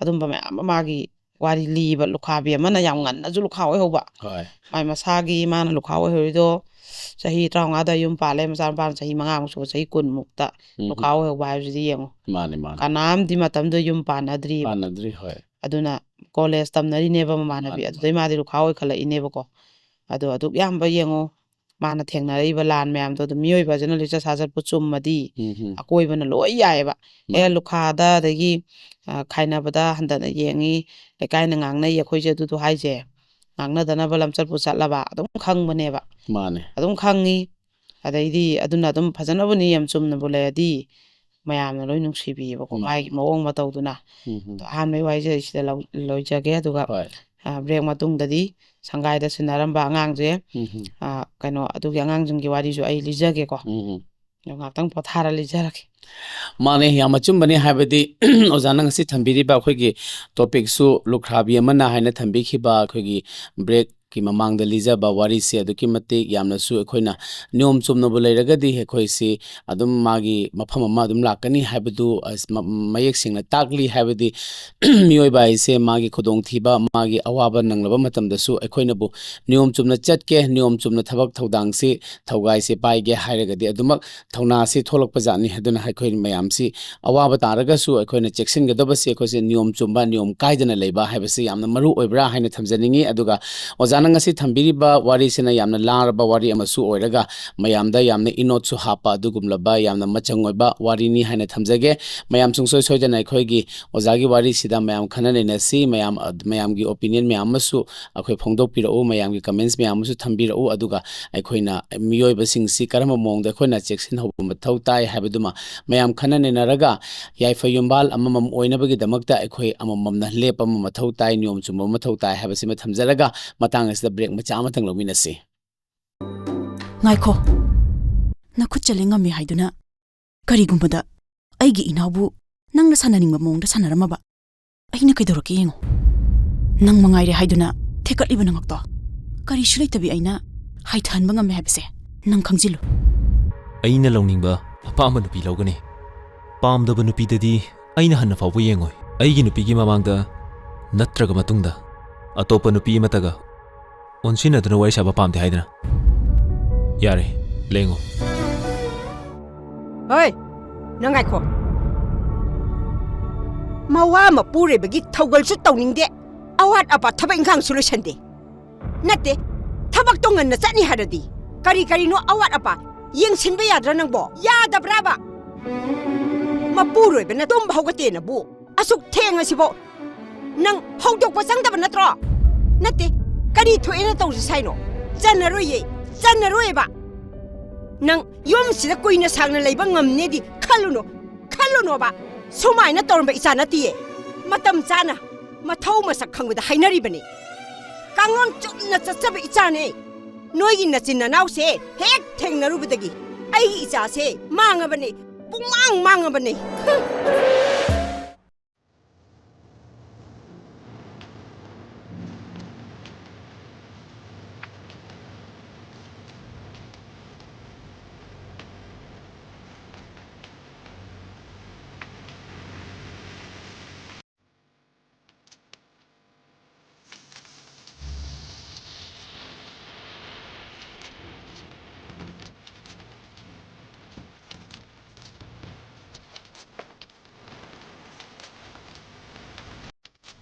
ꯑꯗꯨꯝꯕ ꯃꯌꯥꯝ ꯑꯃ ꯃꯥꯒꯤ ꯋꯥꯔꯤ ꯂꯤꯕ꯫ ꯂꯨꯈꯥꯕꯤ ꯑꯃꯅ ꯌꯥꯝ ꯉꯟꯅꯁꯨ ꯂꯨꯈꯥ ꯑꯣꯏꯍꯧꯕ, ꯍꯣꯏ꯫ ꯃꯥꯏ ꯃꯁꯥꯒꯤ ꯃꯥꯅ ꯂꯨꯈꯥ ꯑꯣꯏꯍꯧꯔꯤꯗꯣ ꯆꯍꯤ ꯇꯔꯥꯃꯉꯥꯗ ꯌꯨꯝ ꯄꯥꯜꯂꯦ, ꯃꯆꯥꯅꯨꯄꯥꯅ ꯆꯍꯤ ꯃꯉꯥꯃꯨꯛ ꯁꯨꯕ, ꯆꯍꯤ ꯀꯨꯟꯃꯨꯛꯇ ꯎꯝ꯫ ꯂꯨꯈꯥ ꯑꯣꯏꯍꯧꯕ ꯍꯥꯏꯕꯁꯤꯗꯤ ꯌꯦꯡꯉꯣ꯫ ꯃꯥꯅꯦ, ꯃꯥꯅꯦ꯫ ꯀꯅꯥꯝꯗꯤ ꯃꯇꯝꯗꯨꯗ ꯌꯨꯝ ꯄꯥꯟꯅꯗ꯭ꯔꯤꯕ꯫ ꯄꯥꯟꯅꯗ꯭ꯔꯤ, ꯍꯣꯏ꯫ ꯑꯗꯨꯅ ꯀꯣꯂꯦꯖ ꯇꯝꯅꯔꯤꯅꯦꯕ ꯃꯃꯥꯟꯅꯕꯤ, ꯃꯥꯅꯦ, ꯑꯗꯨꯗꯩ ꯃꯥꯗꯤ ꯂꯨꯈꯥ ꯑꯣꯏꯈꯠꯂꯛꯏꯅꯦꯕꯀꯣ꯫ ꯑꯗꯣ ꯑꯗꯨꯛ ꯌꯥꯝꯕ ꯌꯦꯡꯉꯣ, ꯃꯥꯅ ꯊꯦꯡꯅꯔꯛꯏꯕ ꯂꯥꯟ ꯃꯌꯥꯝꯗꯣ꯫ ꯑꯗꯨ ꯃꯤꯑꯣꯏꯕꯁꯤꯅ ꯂꯤꯆꯠ ꯁꯥꯖꯠꯄꯨ ꯆꯨꯝꯃꯗꯤ ꯎꯝ, ꯎꯝ꯫ ꯑꯀꯣꯏꯕꯅ ꯂꯣꯏ ꯌꯥꯏꯌꯦꯕ꯫ ꯑꯦ, ꯃꯥꯅꯦ꯫ ꯂꯨꯈꯥꯗ, ꯑꯗꯒꯤ, ꯑ, ꯈꯥꯏꯅꯕꯗ ꯍꯟꯗꯅ ꯌꯦꯡꯉꯤ, ꯂꯩꯀꯥꯏꯅ ꯉꯥꯡꯅꯩ, ꯑꯩꯈꯣꯏꯁꯦ ꯑꯗꯨꯗꯣ ꯍꯥꯏꯁꯦ, ꯉꯥꯡꯅꯗꯅꯕ ꯂꯝꯆꯠꯄꯨ ꯆꯠꯂꯕ ꯑꯗꯨꯝ ꯈꯪꯕꯅꯦꯕ꯫ ꯃꯥꯅꯦ꯫ ꯑꯗꯨꯝ ꯈꯪꯉꯤ꯫ ꯑꯗꯩꯗꯤ ꯑꯗꯨꯅ ꯑꯗꯨꯝ ꯐꯖꯅꯕꯨ ꯅꯤꯌꯝ ꯆꯨꯝꯅꯕꯨ ꯂꯩꯔꯗꯤ ꯃꯌꯥꯝꯅ ꯂꯣꯏ ꯅꯨꯡꯁꯤꯕꯤꯌꯦꯕꯀꯣ, ꯃꯥꯅꯦ꯫ ꯃꯥꯒꯤ ꯃꯑꯣꯡ ꯃꯇꯧꯗꯨꯅ꯫ ꯎꯝ, ꯎꯝ꯫ ꯑꯗꯣ ꯑꯍꯥꯟꯕꯩ ꯋꯥꯔꯤꯁꯦ ꯑꯩ ꯁꯤꯗ ꯂꯧ-, ꯂꯣꯏꯖꯒꯦ, ꯑꯗꯨꯒ, ꯍꯣꯏ꯫ ꯑ, ꯕ꯭ꯔꯦꯛ ꯃꯇꯨꯡꯗꯗꯤ ꯁꯪꯒꯥꯏꯗ ꯁꯤꯟꯅꯔꯝꯕ ꯑꯉꯥꯡꯁꯦ, ꯎꯝ, ꯎꯝ꯫ ꯑ, ꯀꯩꯅꯣ, ꯑꯗꯨꯒꯤ ꯑꯉꯥꯡꯁꯤꯡꯒꯤ ꯋꯥꯔꯤꯁꯨ ꯑꯩ ꯂꯤꯖꯒꯦꯀꯣ꯫ ꯎꯝ, ꯎꯝ꯫ ꯑꯗꯣ ꯉꯥꯛꯇꯪ ꯄꯣꯊꯥꯔ ꯂꯤꯖꯔꯒꯦ꯫ ꯃꯥꯅꯦ, ꯌꯥꯝ ꯑꯆꯨꯝꯕꯅꯤ꯫ ꯍꯥꯏꯕꯗꯤ ꯑꯣꯖꯥꯅ ꯉꯁꯤ ꯊꯝꯕꯤꯔꯤꯕ ꯑꯩꯈꯣꯏꯒꯤ ꯇꯣꯄꯤꯛꯁꯨ ꯂꯨꯈ꯭ꯔꯥꯕꯤ ꯑꯃꯅ ꯍꯥꯏꯅ ꯊꯝꯕꯤꯈꯤꯕ ꯑꯩꯈꯣꯏꯒꯤ ꯕ꯭ꯔꯦꯛꯀꯤ ꯃꯃꯥꯡꯗ ꯂꯤꯖꯕ ꯋꯥꯔꯤꯁꯦ ꯑꯗꯨꯛꯀꯤ ꯃꯇꯤꯛ ꯌꯥꯝꯅꯁꯨ ꯑꯩꯈꯣꯏꯅ ꯅꯤꯌꯣꯝ ꯆꯨꯝꯅꯕꯨ ꯂꯩꯔꯒꯗꯤ ꯑꯩꯈꯣꯏꯁꯤ ꯑꯗꯨꯝ ꯃꯥꯒꯤ ꯃꯐꯝ ꯑꯃ ꯑꯗꯨꯝ ꯂꯥꯛꯀꯅꯤ ꯍꯥꯏꯕꯗꯨ ꯑꯁ ꯃ-, ꯃꯌꯦꯛ ꯁꯦꯡꯅ ꯇꯥꯛꯂꯤ꯫ ꯍꯥꯏꯕꯗꯤ ꯃꯤꯑꯣꯏꯕ ꯍꯥꯏꯁꯦ ꯃꯥꯒꯤ ꯈꯨꯗꯣꯡꯊꯤꯕ, ꯃꯥꯒꯤ ꯑꯋꯥꯕ ꯅꯪꯂꯕ ꯃꯇꯝꯗꯁꯨ ꯑꯩꯈꯣꯏꯅꯕꯨ ꯅꯤꯌꯣꯝ ꯆꯨꯝꯅ ꯆꯠꯀꯦ, ꯅꯤꯌꯣꯝ ꯆꯨꯝꯅ ꯊꯕꯛ ꯊꯧꯗꯥꯡꯁꯤ ꯊꯧꯒꯥꯏꯁꯦ ꯄꯥꯏꯒꯦ ꯍꯥꯏꯔꯒꯗꯤ ꯑꯗꯨꯃꯛ ꯊꯧꯅꯥꯁꯤ ꯊꯣꯛꯂꯛꯄ ꯖꯥꯠꯅꯤ꯫ ꯑꯗꯨꯅ ꯑꯩꯈꯣꯏ ꯃꯌꯥꯝꯁꯤ ꯑꯋꯥꯕ ꯇꯥꯔꯒꯁꯨ ꯑꯩꯈꯣꯏꯅ ꯆꯦꯛꯁꯤꯟꯒꯗꯕꯁꯤ ꯑꯩꯈꯣꯏꯁꯦ ꯅꯤꯌꯣꯝ ꯆꯨꯝꯕ, ꯅꯤꯌꯣꯝ ꯀꯥꯏꯗꯅ ꯂꯩꯕ ꯍꯥꯏꯕꯁꯤ ꯌꯥꯝꯅ ꯃꯔꯨ ꯑꯣꯏꯕ꯭ꯔꯥ ꯍꯥꯏꯅ ꯊꯝꯖꯅꯤꯡꯉꯤ꯫ ꯑꯗꯨꯒ ꯑꯣꯖꯥꯅ ꯉꯁꯤ ꯊꯝꯕꯤꯔꯤꯕ ꯋꯥꯔꯤꯁꯤꯅ ꯌꯥꯝꯅ ꯂꯥꯔꯕ ꯋꯥꯔꯤ ꯑꯃꯁꯨ ꯑꯣꯏꯔꯒ ꯃꯌꯥꯝꯗ ꯌꯥꯝꯅ ꯏꯅꯣꯠꯁꯨ ꯍꯥꯞꯄ ꯑꯗꯨꯒꯨꯝꯂꯕ ꯌꯥꯝꯅ ꯃꯆꯪ ꯑꯣꯏꯕ ꯋꯥꯔꯤꯅꯤ ꯍꯥꯏꯅ ꯊꯝꯖꯒꯦ꯫ ꯃꯌꯥꯝ ꯁꯨꯡꯁꯣꯏ ꯁꯣꯏꯗꯅ ꯑꯩꯈꯣꯏꯒꯤ ꯑꯣꯖꯥꯒꯤ ꯋꯥꯔꯤꯁꯤꯗ ꯃꯌꯥꯝ ꯈꯟꯅ ꯅꯩꯅꯁꯤ꯫ ꯃꯌꯥꯝ, ꯃꯌꯥꯝꯒꯤ ꯑꯣꯄꯤꯅꯤꯌꯟ ꯃꯌꯥꯝ ꯑꯃꯁꯨ ꯑꯩꯈꯣꯏ ꯐꯣꯡꯗꯣꯛꯄꯤꯔꯛꯎ, ꯃꯌꯥꯝꯒꯤ ꯀꯃꯦꯟꯁ ꯃꯌꯥꯝ ꯑꯃꯁꯨ ꯊꯝꯕꯤꯔꯛꯎ꯫ ꯑꯗꯨꯒ ꯑꯩꯈꯣꯏꯅ ꯃꯤꯑꯣꯏꯕꯁꯤꯡꯁꯤ ꯀꯔꯝꯕ ꯃꯑꯣꯡꯗ ꯑꯩꯈꯣꯏꯅ ꯆꯦꯛꯁꯤꯟꯍꯧꯕ ꯃꯊꯧ ꯇꯥꯏ ꯍꯥꯏꯕꯗꯨꯃ ꯃꯌꯥꯝ ꯈꯟꯅ ꯅꯩꯅꯔꯒ ꯌꯥꯏꯐ ꯌꯨꯝꯕꯥꯜ ꯑꯃꯃꯝ ꯑꯣꯏꯅꯕꯒꯤꯗꯃꯛꯇ ꯑꯩꯈꯣꯏ ꯑꯃꯃꯝꯅ ꯂꯦꯞꯄ ꯑꯃ ꯃꯊꯧ ꯇꯥꯏ, ꯅꯤꯌꯣꯝ ꯆꯨꯝꯕ ꯑꯃ ꯃꯊꯧ ꯇꯥꯏ ꯍꯥꯏꯕꯁꯤꯃ ꯊꯝꯖꯔꯒ ꯃꯇꯥꯡ ꯑꯁꯤꯗ ꯕ꯭ꯔꯦꯛ ꯃꯆꯥ ꯑꯃꯇꯪ ꯂꯧꯃꯤꯟꯅꯁꯤ꯫ ꯉꯥꯏꯈꯣ꯫ ꯅꯈꯨꯠ ꯆꯠꯂꯦ ꯉꯝꯃꯦ ꯍꯥꯏꯗꯨꯅ ꯀꯔꯤꯒꯨꯝꯕꯗ ꯑꯩꯒꯤ ꯏꯅꯥꯎꯕꯨ ꯅꯪꯅ ꯁꯥꯟꯅꯅꯤꯡꯕ ꯃꯑꯣꯡꯗ ꯁꯥꯟꯅꯔꯝꯃꯕ? ꯑꯩꯅ ꯀꯩꯗꯧꯔꯛꯀꯦ ꯌꯦꯡꯉꯣ꯫ ꯅꯪ ꯃꯉꯥꯏꯔꯦ ꯍꯥꯏꯗꯨꯅ ꯊꯦꯛꯀꯠꯂꯤꯕ ꯅꯉꯛꯇꯣ ꯀꯔꯤꯁꯨ ꯂꯩꯇꯕꯤ ꯑꯩꯅ ꯍꯥꯏꯊꯍꯟꯕ ꯉꯝꯃꯦ ꯍꯥꯏꯕꯁꯦ ꯅꯪ ꯈꯪꯖꯤꯜꯂꯨ꯫ ꯑꯩꯅ ꯂꯧꯅꯤꯡꯕ ꯑꯄꯥꯝꯕ ꯅꯨꯄꯤ ꯂꯧꯒꯅꯤ꯫ ꯄꯥꯝꯗꯕ ꯅꯨꯄꯤꯗꯗꯤ ꯑꯩꯅ ꯍꯟꯅ ꯐꯥꯎꯕ ꯌꯦꯡꯉꯣꯏ꯫ ꯑꯩꯒꯤ ꯅꯨꯄꯤꯒꯤ ꯃꯃꯥꯡꯗ ꯅꯠꯇ꯭ꯔꯒ ꯃꯇꯨꯡꯗ ꯑꯇꯣꯞꯄ ꯅꯨꯄꯤ ꯑꯃꯠꯇꯒ ꯑꯣꯟꯁꯤꯟꯅꯗꯨꯅ ꯋꯥꯔꯤ ꯁꯥꯕ ꯄꯥꯝꯗꯦ ꯍꯥꯏꯗꯅ꯫ ꯌꯥꯔꯦ, ꯂꯦꯡꯉꯣ꯫ ꯍꯣꯏ, ꯅꯪ ꯉꯥꯏꯈꯣ꯫ ꯃꯋꯥ ꯃꯄꯨꯔꯣꯏꯕꯒꯤ ꯊꯧꯒꯜꯁꯨ ꯇꯧꯅꯤꯡꯗꯦ, ꯑꯋꯥꯠ ꯑꯄꯥ ꯊꯕꯛ ꯏꯪꯈꯥꯡꯁꯨ ꯂꯣꯏꯁꯟꯗꯦ꯫ ꯅꯠꯇꯦ, ꯊꯕꯛꯇꯣ ꯉꯟꯅ ꯆꯠꯅꯤ ꯍꯥꯏꯔꯗꯤ ꯀꯔꯤ ꯀꯔꯤꯅꯣ ꯑꯋꯥꯠ ꯑꯄꯥ ꯌꯦꯡꯁꯤꯟꯕ ꯌꯥꯗ꯭ꯔꯥ ꯅꯪꯕꯣ? ꯌꯥꯗꯕ꯭ꯔꯥꯕ? ꯃꯄꯨꯔꯣꯏꯕꯅ ꯇꯨꯝꯕ ꯍꯧꯒꯠꯇꯦꯅꯕꯨ ꯑꯁꯨꯛ ꯊꯦꯡꯉꯁꯤꯕꯣ ꯅꯪ ꯍꯧꯗꯣꯛꯄ ꯆꯪꯗꯕ ꯅꯠꯇ꯭ꯔꯣ? ꯅꯠꯇꯦ, ꯀꯔꯤ ꯊꯣꯛꯑꯦꯅ ꯇꯧꯔꯤꯁꯦ ꯍꯥꯏꯅꯣ? ꯆꯟꯅꯔꯣꯏꯌꯦ, ꯆꯟꯅꯔꯣꯏꯌꯦꯕ꯫ ꯅꯪ ꯌꯨꯝꯁꯤꯗ ꯀꯨꯏꯅ ꯁꯥꯡꯅ ꯂꯩꯕ ꯉꯝꯅꯦꯗꯤ ꯈꯜꯂꯨꯅꯨ, ꯈꯜꯂꯨꯅꯣꯕ꯫ ꯁꯨꯃꯥꯏꯅ ꯇꯧꯔꯝꯕ ꯏꯆꯥ ꯅꯠꯇꯤꯌꯦ꯫ ꯃꯇꯝ ꯆꯥꯅ ꯃꯊꯧ ꯃꯁꯛ ꯈꯪꯕꯗ ꯍꯥꯏꯅꯔꯤꯕꯅꯤ꯫ ꯀꯥꯡꯂꯣꯟ ꯆꯨꯝꯅ ꯆꯠꯆꯕ ꯏꯆꯥꯅꯦ꯫ ꯅꯣꯏꯒꯤ ꯅꯆꯤꯟ ꯅꯅꯥꯎꯁꯦ ꯍꯦꯛ ꯊꯦꯡꯅꯔꯨꯕꯗꯒꯤ ꯑꯩꯒꯤ ꯏꯆꯥꯁꯦ ꯃꯥꯡꯉꯕꯅꯦ, ꯄꯨꯡꯃꯥꯡ ꯃꯥꯡꯉꯕꯅꯦ꯫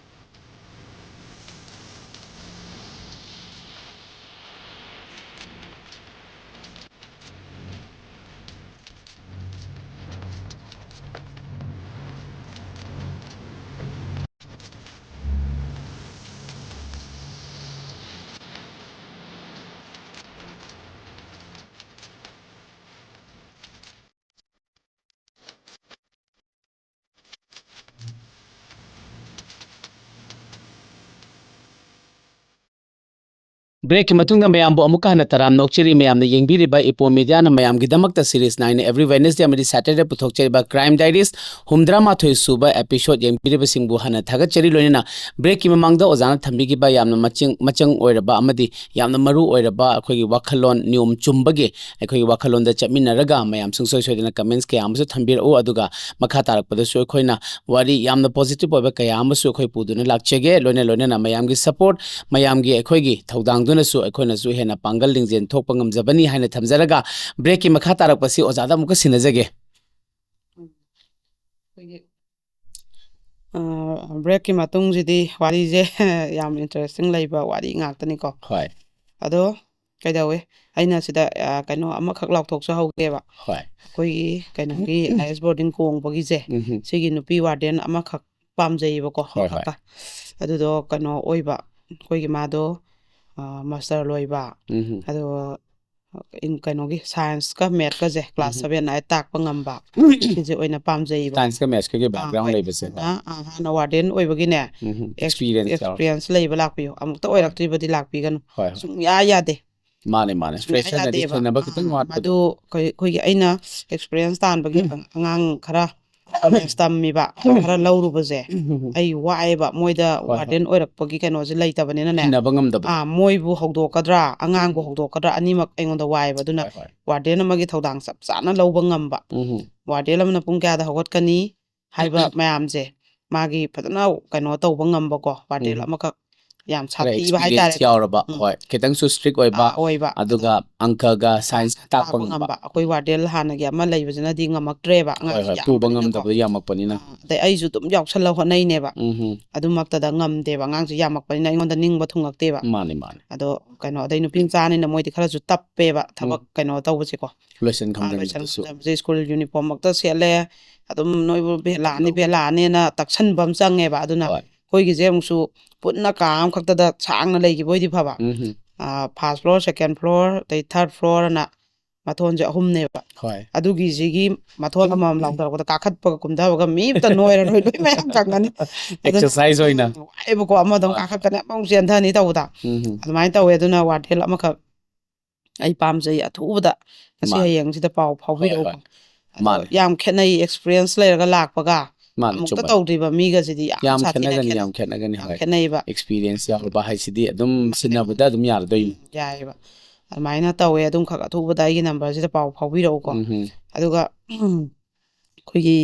Breakꯀꯤ ꯃꯇꯨꯡꯗ ꯃꯌꯥꯝꯕꯨ ꯑꯃꯨꯛꯀ ꯍꯟꯅ ꯇꯔꯥꯝ ꯅꯣꯛꯆꯔꯤ꯫ ꯃꯌꯥꯝꯅ ꯌꯦꯡꯕꯤꯔꯤꯕ Ipoh Mediaꯅ ꯃꯌꯥꯝꯒꯤꯗꯃꯛꯇ series ꯅꯥꯏꯅ every Wednesday ꯑꯃꯗꯤ Saturday ꯄꯨꯊꯣꯛꯆꯔꯤꯕ Crime Diaries ꯍꯨꯝꯗ꯭ꯔꯥ ꯃꯥꯊꯣꯏ ꯁꯨꯕ episode ꯌꯦꯡꯕꯤꯔꯤꯕꯁꯤꯡꯕꯨ ꯍꯟꯅ ꯊꯥꯒꯠꯆꯔꯤ꯫ ꯂꯣꯏꯅꯅ breakꯀꯤ ꯃꯃꯥꯡꯗ ꯑꯣꯖꯥꯅ ꯊꯝꯕꯤꯈꯤꯕ ꯌꯥꯝꯅ ꯃꯆꯪ, ꯃꯆꯪ ꯑꯣꯏꯔꯕ ꯑꯃꯗꯤ ꯌꯥꯝꯅ ꯃꯔꯨ ꯑꯣꯏꯔꯕ ꯑꯩꯈꯣꯏꯒꯤ ꯋꯥꯈꯜꯂꯣꯟ ꯅꯤꯌꯣꯝ ꯆꯨꯝꯕꯒꯤ ꯑꯩꯈꯣꯏꯒꯤ ꯋꯥꯈꯜꯂꯣꯟꯗ ꯆꯠꯃꯤꯟꯅꯔꯒ ꯃꯌꯥꯝ ꯁꯨꯡꯁꯣꯏ ꯁꯣꯏꯗꯅ comments ꯀꯌꯥ ꯑꯃꯁꯨ ꯊꯝꯕꯤꯔꯛꯎ꯫ ꯑꯗꯨꯒ ꯃꯈꯥ ꯇꯥꯔꯛꯄꯗꯁꯨ ꯑꯩꯈꯣꯏꯅ ꯋꯥꯔꯤ ꯌꯥꯝꯅ positive ꯑꯣꯏꯕ ꯀꯌꯥ ꯑꯃꯁꯨ ꯑꯩꯈꯣꯏ ꯄꯨꯗꯨꯅ ꯂꯥꯛꯆꯒꯦ꯫ ꯂꯣꯏꯅ ꯂꯣꯏꯅꯅ ꯃꯌꯥꯝꯒꯤ support, ꯃꯌꯥꯝꯒꯤ ꯑꯩꯈꯣꯏꯒꯤ ꯊꯧꯗꯥꯡꯗꯨꯅꯁꯨ ꯑꯩꯈꯣꯏꯅꯁꯨ ꯍꯦꯟꯅ ꯄꯥꯡꯒꯜ ꯂꯤꯡꯖꯦꯜ ꯊꯣꯛꯄ ꯉꯝꯖꯕꯅꯤ ꯍꯥꯏꯅ ꯊꯝꯖꯔꯒ breakꯀꯤ ꯃꯈꯥ ꯇꯥꯔꯛꯄꯁꯤ ꯑꯣꯖꯥꯗ ꯑꯃꯨꯛꯀ ꯁꯤꯟꯅꯖꯒꯦ꯫ ꯑꯩꯈꯣꯏꯒꯤ breakꯀꯤ ꯃꯇꯨꯡꯁꯤꯗꯤ ꯋꯥꯔꯤꯁꯦ ꯌꯥꯝ interesting ꯂꯩꯕ ꯋꯥꯔꯤ ꯉꯥꯛꯇꯅꯤꯀꯣ꯫ ꯍꯣꯏ꯫ ꯑꯗꯣ ꯀꯩꯗꯧꯋꯦ, ꯑꯩꯅ ꯁꯤꯗ ꯑ, ꯀꯩꯅꯣ ꯑꯃꯈꯛ ꯂꯥꯎꯊꯣꯛꯆꯍꯧꯒꯦꯕ꯫ ꯍꯣꯏ꯫ ꯑꯩꯈꯣꯏꯒꯤ ꯀꯩꯅꯣꯒꯤ ꯑꯥꯏ ꯑꯦꯁ ꯕꯣꯔꯗꯤꯡ ꯀꯣꯡꯕꯒꯤꯁꯦ, ꯎꯝꯍꯨꯝ꯫ ꯁꯤꯒꯤ ꯅꯨꯄꯤ ꯋꯥꯔꯗꯦꯟ ꯑꯃꯈꯛ ꯄꯥꯝꯖꯩꯌꯦꯕꯀꯣ꯫ ꯍꯣꯏ, ꯍꯣꯏ꯫ ꯑꯃꯈꯛꯀ ꯑꯗꯨꯗꯣ ꯀꯩꯅꯣ ꯑꯣꯏꯕ, ꯑꯩꯈꯣꯏꯒꯤ ꯃꯥꯗꯣ ꯃꯥꯁꯇꯔ ꯂꯣꯏꯕ, ꯎꯝꯍꯨꯝ꯫ ꯑꯗꯨꯒ ꯏꯪ- ꯀꯩꯅꯣꯒꯤ ꯁꯥꯏꯟꯁꯀ ꯃꯦꯠꯀꯁꯦ ꯀ꯭ꯂꯥꯁ ꯎꯝꯍꯨꯝ꯫ ꯁꯚꯦꯟ ꯑꯥꯏꯠ ꯇꯥꯛꯄ ꯉꯝꯕ, ꯁꯤꯁꯦ ꯑꯣꯏꯅ ꯄꯥꯝꯖꯩꯌꯦꯕ꯫ ꯁꯥꯏꯟꯁꯀ ꯃꯦꯠꯁꯀꯒꯤ ꯑꯥ, background ꯍꯣꯏ꯫ ꯂꯩꯕꯁꯦ꯫ ꯑꯥ, ꯑꯥ, ꯍꯥꯟꯅ ꯋꯥꯔꯗꯦꯟ ꯑꯣꯏꯕꯒꯤꯅꯦ ꯎꯝꯍꯨꯝ꯫ ꯑꯦꯛꯁ- Experience ꯌꯥꯎꯔ꯫ ꯑꯦꯛꯁꯄꯤꯔꯤꯌꯦꯟꯁ ꯂꯩꯕ ꯂꯥꯛꯄꯤꯌꯣ, ꯑꯃꯨꯛꯇ ꯑꯣꯏꯔꯛꯇ꯭ꯔꯤꯕꯗꯤ ꯂꯥꯛꯄꯤꯒꯅꯨ꯫ ꯍꯣꯏ, ꯍꯣꯏ꯫ ꯁꯨꯡꯌꯥ ꯌꯥꯗꯦ꯫ ꯃꯥꯅꯦ, ꯃꯥꯅꯦ꯫ ꯁꯨꯡꯌꯥ Fresherꯅꯗꯤ ꯌꯥꯗꯦꯕ꯫ ꯊꯦꯡꯅꯕ ꯈꯤꯇꯪ ꯑꯥ, ꯋꯥꯠꯄꯗꯣ꯫ ꯃꯗꯨ ꯑꯩꯈꯣꯏ- ꯑꯩꯈꯣꯏꯒꯤ ꯑꯩꯅ ꯑꯦꯛꯁꯄꯤꯔꯤꯌꯦꯟꯁ ꯇꯥꯟꯕꯒꯤ ꯑꯉꯥꯡ ꯈꯔ ꯀꯣꯂꯦꯖ ꯇꯝꯃꯤꯕ ꯈꯔ ꯂꯧꯔꯨꯕꯁꯦ, ꯑꯩ ꯋꯥꯏꯑꯦꯕ, ꯃꯣꯏꯗ ꯍꯣꯏ, ꯍꯣꯏ꯫ ꯋꯥꯔꯗꯦꯟ ꯑꯣꯏꯔꯛꯄꯒꯤ ꯀꯩꯅꯣꯁꯦ ꯂꯩꯇꯕꯅꯤꯅꯅꯦ꯫ ꯍꯤꯡꯅꯕ ꯉꯝꯗꯕꯗꯣ꯫ ꯑꯥ, ꯃꯣꯏꯕꯨ ꯍꯧꯗꯣꯛꯀꯗ꯭ꯔꯥ, ꯑꯉꯥꯡꯕꯨ ꯍꯧꯗꯣꯛꯀꯗ꯭ꯔꯥ, ꯑꯅꯤꯃꯛ ꯑꯩꯉꯣꯟꯗ ꯋꯥꯏꯑꯦꯕ꯫ ꯑꯗꯨꯅ ꯍꯣꯏ, ꯍꯣꯏ꯫ ꯋꯥꯔꯗꯦꯟ ꯑꯃꯒꯤ ꯊꯧꯗꯥꯡ ꯆꯞ ꯆꯥꯅ ꯂꯧꯕ ꯉꯝꯕ, ꯎꯝꯍꯨꯝ꯫ ꯋꯥꯔꯗꯦꯟ ꯑꯃꯅ ꯄꯨꯡ ꯀꯌꯥꯗ ꯍꯧꯒꯠꯀꯅꯤ ꯍꯥꯏꯕ ꯃꯌꯥꯝꯁꯦ ꯃꯥꯒꯤ ꯐꯖꯅ ꯀꯩꯅꯣ ꯇꯧꯕ ꯉꯝꯕꯀꯣ, ꯋꯥꯔꯗꯦꯟ ꯎꯝ꯫ ꯑꯃꯈꯛ ꯌꯥꯝ ꯈꯔ ꯁꯥꯊꯤꯕ experience ꯍꯥꯏꯇꯥꯔꯦꯀꯣ꯫ ꯌꯥꯎꯔꯕ, ꯎꯝ꯫ ꯍꯣꯏ, ꯈꯤꯇꯪꯁꯨ strict ꯑꯣꯏꯕ, ꯑꯥ, ꯑꯣꯏꯕ꯫ ꯑꯗꯨꯒ ꯑꯪꯀꯒ ꯁꯥꯏꯟꯁ ꯇꯥꯛꯄ ꯇꯥꯛꯄ ꯉꯝꯕ꯫ ꯉꯝꯕ꯫ ꯑꯩꯈꯣꯏ ꯋꯥꯔꯗꯦꯟ ꯍꯥꯟꯅꯒꯤ ꯑꯃ ꯂꯩꯕꯁꯤꯅꯗꯤ ꯉꯝꯃꯛꯇ꯭ꯔꯦꯕ, ꯍꯣꯏ, ꯑꯉꯥꯡꯁꯦ ꯍꯣꯏ, ꯄꯨꯕ ꯌꯥꯝꯕꯅꯤꯅꯀꯣ꯫ ꯉꯝꯗꯕꯗꯣ ꯌꯥꯝꯃꯛꯄꯅꯤꯅ꯫ ꯑꯥ, ꯑꯗꯩ ꯑꯩꯁꯨ ꯑꯗꯨꯝ ꯌꯥꯎꯁꯜꯂ ꯍꯣꯠꯅꯩꯅꯦꯕ꯫ ꯎꯝꯍꯨꯝ꯫ ꯑꯗꯨꯃꯛꯇꯗ ꯉꯝꯗꯦꯕ, ꯑꯉꯥꯡꯁꯦ ꯌꯥꯝꯃꯛꯄꯅꯤꯅ ꯑꯩꯉꯣꯟꯗ ꯅꯤꯡꯕ ꯊꯨꯡꯉꯛꯇꯦꯕ꯫ ꯃꯥꯅꯦ, ꯃꯥꯅꯦ꯫ ꯑꯗꯣ ꯀꯩꯅꯣ, ꯑꯗꯩ ꯅꯨꯄꯤ ꯃꯆꯥꯅꯤꯅ ꯃꯣꯏꯗꯤ ꯈꯔꯁꯨ ꯇꯞꯄꯦꯕ ꯊꯕꯛ ꯎꯝ꯫ ꯀꯩꯅꯣ ꯇꯧꯕꯁꯦꯀꯣ꯫ ꯂꯣꯏꯁꯟ ꯑꯥ, ꯂꯣꯏꯁꯟ ꯈꯝꯖꯟꯕꯗꯁꯨ꯫ ꯈꯝꯖꯟꯕꯁꯦ, ꯁ꯭ꯀꯨꯜ ꯌꯨꯅꯤꯐꯣꯔꯝ ꯃꯛꯇ ꯁꯦꯠꯂꯦ, ꯑꯗꯨꯝ ꯅꯣꯏꯕꯨ ꯚꯦꯂꯥꯅꯤ, ꯇꯧꯕ꯫ ꯚꯦꯂꯥꯅꯤꯅ ꯇꯛꯁꯟꯕ ꯑꯃ ꯆꯪꯉꯦꯕ꯫ ꯑꯗꯨꯅ ꯍꯣꯏ꯫ ꯑꯩꯈꯣꯏꯒꯤꯁꯦ ꯑꯃꯨꯛꯁꯨ ꯄꯨꯟꯅ ꯀꯥ ꯑꯃꯈꯛꯇꯗ ꯁꯥꯡꯅ ꯂꯩꯈꯤꯕ ꯑꯣꯏꯗꯤ ꯐꯕ꯫ ꯎꯝꯍꯨꯝ꯫ ꯑꯥ, first floor, second floor, ꯑꯗꯩ third floor ꯑꯅ ꯃꯊꯣꯟꯁꯦ ꯑꯍꯨꯝꯅꯦꯕ꯫ ꯍꯣꯏ꯫ ꯑꯗꯨꯒꯤꯁꯤꯒꯤ ꯃꯊꯣꯟ ꯑꯃꯃꯝ ꯂꯥꯎꯊꯔꯛꯄꯗ ꯀꯥꯈꯠꯄꯒ ꯀꯨꯝꯊꯕꯒ ꯃꯤ ꯑꯝꯇ ꯅꯣꯏꯔꯔꯣꯏ, ꯂꯣꯏ ꯃꯌꯥꯝ ꯀꯪꯉꯅꯤ꯫ ꯑꯗꯨꯅ Exercise ꯑꯣꯏꯅ꯫ ꯋꯥꯏꯕꯀꯣ, ꯑꯃꯗ ꯑꯃꯨꯛ ꯍꯣꯏ꯫ ꯀꯥꯈꯠꯀꯅꯤ, ꯑꯃ ꯑꯃꯨꯛ ꯆꯦꯟꯊꯅꯤ ꯇꯧꯕꯗ꯫ ꯎꯝ꯫ ꯑꯗꯨꯃꯥꯏꯅ ꯇꯧꯋꯦ꯫ ꯑꯗꯨꯅ ꯋꯥꯔꯇꯦꯜ ꯑꯃꯈꯛ ꯑꯩ ꯄꯥꯝꯖꯩ, ꯑꯊꯨꯕꯗ ꯉꯁꯤ ꯃꯥꯅꯦ꯫ ꯍꯌꯦꯡꯁꯤꯗ ꯄꯥꯎ ꯍꯣꯏ, ꯐꯥꯎꯕꯤꯔꯛꯎꯀꯣ꯫ ꯍꯣꯏ꯫ ꯑꯗꯣ ꯃꯥꯅꯦ꯫ ꯌꯥꯝ ꯈꯦꯠꯅꯩ, ꯑꯦꯛꯁꯄꯤꯔꯤꯌꯦꯟꯁ ꯂꯩꯔꯒ ꯂꯥꯛꯄꯒ ꯃꯥꯅꯦ, ꯑꯃꯨꯛꯇ ꯆꯨꯝꯃꯦ꯫ ꯇꯧꯗ꯭ꯔꯤꯕ ꯃꯤꯒꯁꯤꯗꯤ ꯌꯥꯝ ꯌꯥꯝ ꯁꯥꯊꯤꯅ ꯈꯦꯠꯅꯒꯅꯤ, ꯈꯦꯠꯅꯩ꯫ ꯌꯥꯝ ꯈꯦꯠꯅꯒꯅꯤ, ꯌꯥꯝ ꯍꯣꯏ꯫ ꯈꯦꯠꯅꯩꯕ꯫ ꯑꯦꯛꯁꯄꯤꯔꯤꯌꯦꯟꯁ ꯌꯥꯎꯔꯕ ꯍꯥꯏꯁꯤꯗꯤ ꯑꯗꯨꯝ ꯁꯤꯟꯅꯕꯗ ꯑꯗꯨꯝ ꯌꯥꯔꯗꯣꯏꯅꯤ꯫ ꯎꯝ, ꯌꯥꯏꯑꯕ꯫ ꯑꯗꯨꯃꯥꯏꯅ ꯇꯧꯋꯦ꯫ ꯑꯗꯨꯝꯈꯛ ꯑꯊꯨꯕꯗ ꯑꯩꯒꯤ ꯅꯝꯕꯔꯁꯤꯗ ꯄꯥꯎ ꯐꯥꯎꯕꯤꯔꯛꯎꯀꯣ꯫ ꯎꯝ꯫ ꯑꯗꯨꯒ ꯑꯩꯈꯣꯏꯒꯤ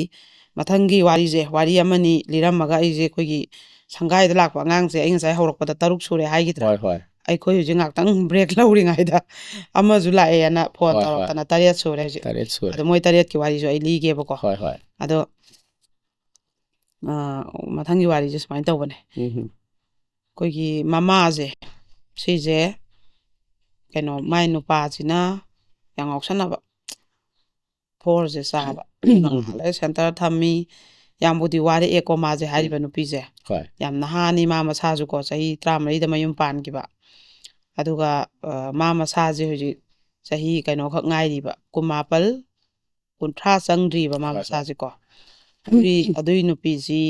ꯃꯊꯪꯒꯤ ꯋꯥꯔꯤꯁꯦ, ꯋꯥꯔꯤ ꯑꯃꯅꯤ ꯂꯤꯔꯝꯃꯒ ꯑꯩꯁꯦ ꯑꯩꯈꯣꯏꯒꯤ ꯁꯪꯒꯥꯏꯗ ꯂꯥꯛꯄ ꯑꯉꯥꯡꯁꯦ ꯑꯩ ꯉꯁꯥꯏ ꯍꯧꯔꯛꯄꯗ ꯇꯔꯨꯛ ꯁꯨꯔꯦ ꯍꯥꯏꯈꯤꯗ꯭ꯔꯥ? ꯍꯣꯏ, ꯍꯣꯏ꯫ ꯑꯩꯈꯣꯏ ꯍꯧꯖꯤꯛ ꯉꯥꯛꯇꯪ ꯕ꯭ꯔꯦꯛ ꯂꯧꯔꯤꯉꯩꯗ ꯑꯃꯁꯨ ꯂꯥꯛꯑꯦꯅ ꯐꯣꯟ ꯍꯣꯏ, ꯍꯣꯏ꯫ ꯇꯧꯔꯛꯇꯅ ꯇꯔꯦꯠ ꯁꯨꯔꯦ ꯍꯧꯖꯤꯛ꯫ ꯇꯔꯦꯠ ꯁꯨꯔꯦ꯫ ꯑꯗꯣ ꯃꯣꯏ ꯇꯔꯦꯠꯀꯤ ꯋꯥꯔꯤꯁꯨ ꯑꯩ ꯂꯤꯒꯦꯕꯀꯣ꯫ ꯍꯣꯏ, ꯍꯣꯏ꯫ ꯑꯗꯣ ꯑ, ꯃꯊꯪꯒꯤ ꯋꯥꯔꯤꯁꯦ ꯁꯨꯃꯥꯏꯅ ꯇꯧꯕꯅꯦ꯫ ꯎꯝ꯫ ꯑꯩꯈꯣꯏꯒꯤ ꯃꯃꯥꯁꯦ, ꯁꯤꯁꯦ ꯀꯩꯅꯣ, ꯃꯥꯏ ꯅꯨꯄꯥꯁꯤꯅ ꯌꯥꯝ ꯉꯥꯎꯁꯟꯅꯕ, ꯐꯣꯔꯁꯦ ꯆꯥꯕ꯫ ꯎꯝ꯫ ꯉꯥꯏꯍꯥꯛ ꯂꯩꯔ ꯁꯦꯟꯇꯔ ꯊꯝꯃꯤ꯫ ꯌꯥꯝꯕꯨꯗꯤ ꯋꯥꯔꯛꯑꯦꯀꯣ ꯃꯥꯁꯦ, ꯍꯥꯏꯔꯤꯕ ꯎꯝ꯫ ꯅꯨꯄꯤꯁꯦ꯫ ꯍꯣꯏ꯫ ꯌꯥꯝ ꯅꯍꯥꯅꯤ ꯃꯥ ꯃꯁꯥꯁꯨꯀꯣ, ꯆꯍꯤ ꯇꯔꯥꯃꯔꯤꯗ ꯃꯌꯨꯝ ꯄꯥꯟꯈꯤꯕ꯫ ꯑꯗꯨꯒ ꯑ, ꯃꯥ ꯃꯁꯥꯁꯦ ꯍꯧꯖꯤꯛ ꯆꯍꯤ ꯀꯩꯅꯣꯈꯛ ꯉꯥꯏꯔꯤꯕ, ꯀꯨꯟꯃꯥꯄꯜ, ꯀꯨꯟꯊ꯭ꯔꯥ ꯆꯪꯗ꯭ꯔꯤꯕ ꯃꯥ ꯍꯣꯏ, ꯍꯣꯏ꯫ ꯃꯁꯥꯁꯦꯀꯣ꯫ ꯑꯗꯨꯏ, ꯑꯗꯨꯏ ꯅꯨꯄꯤꯁꯤ,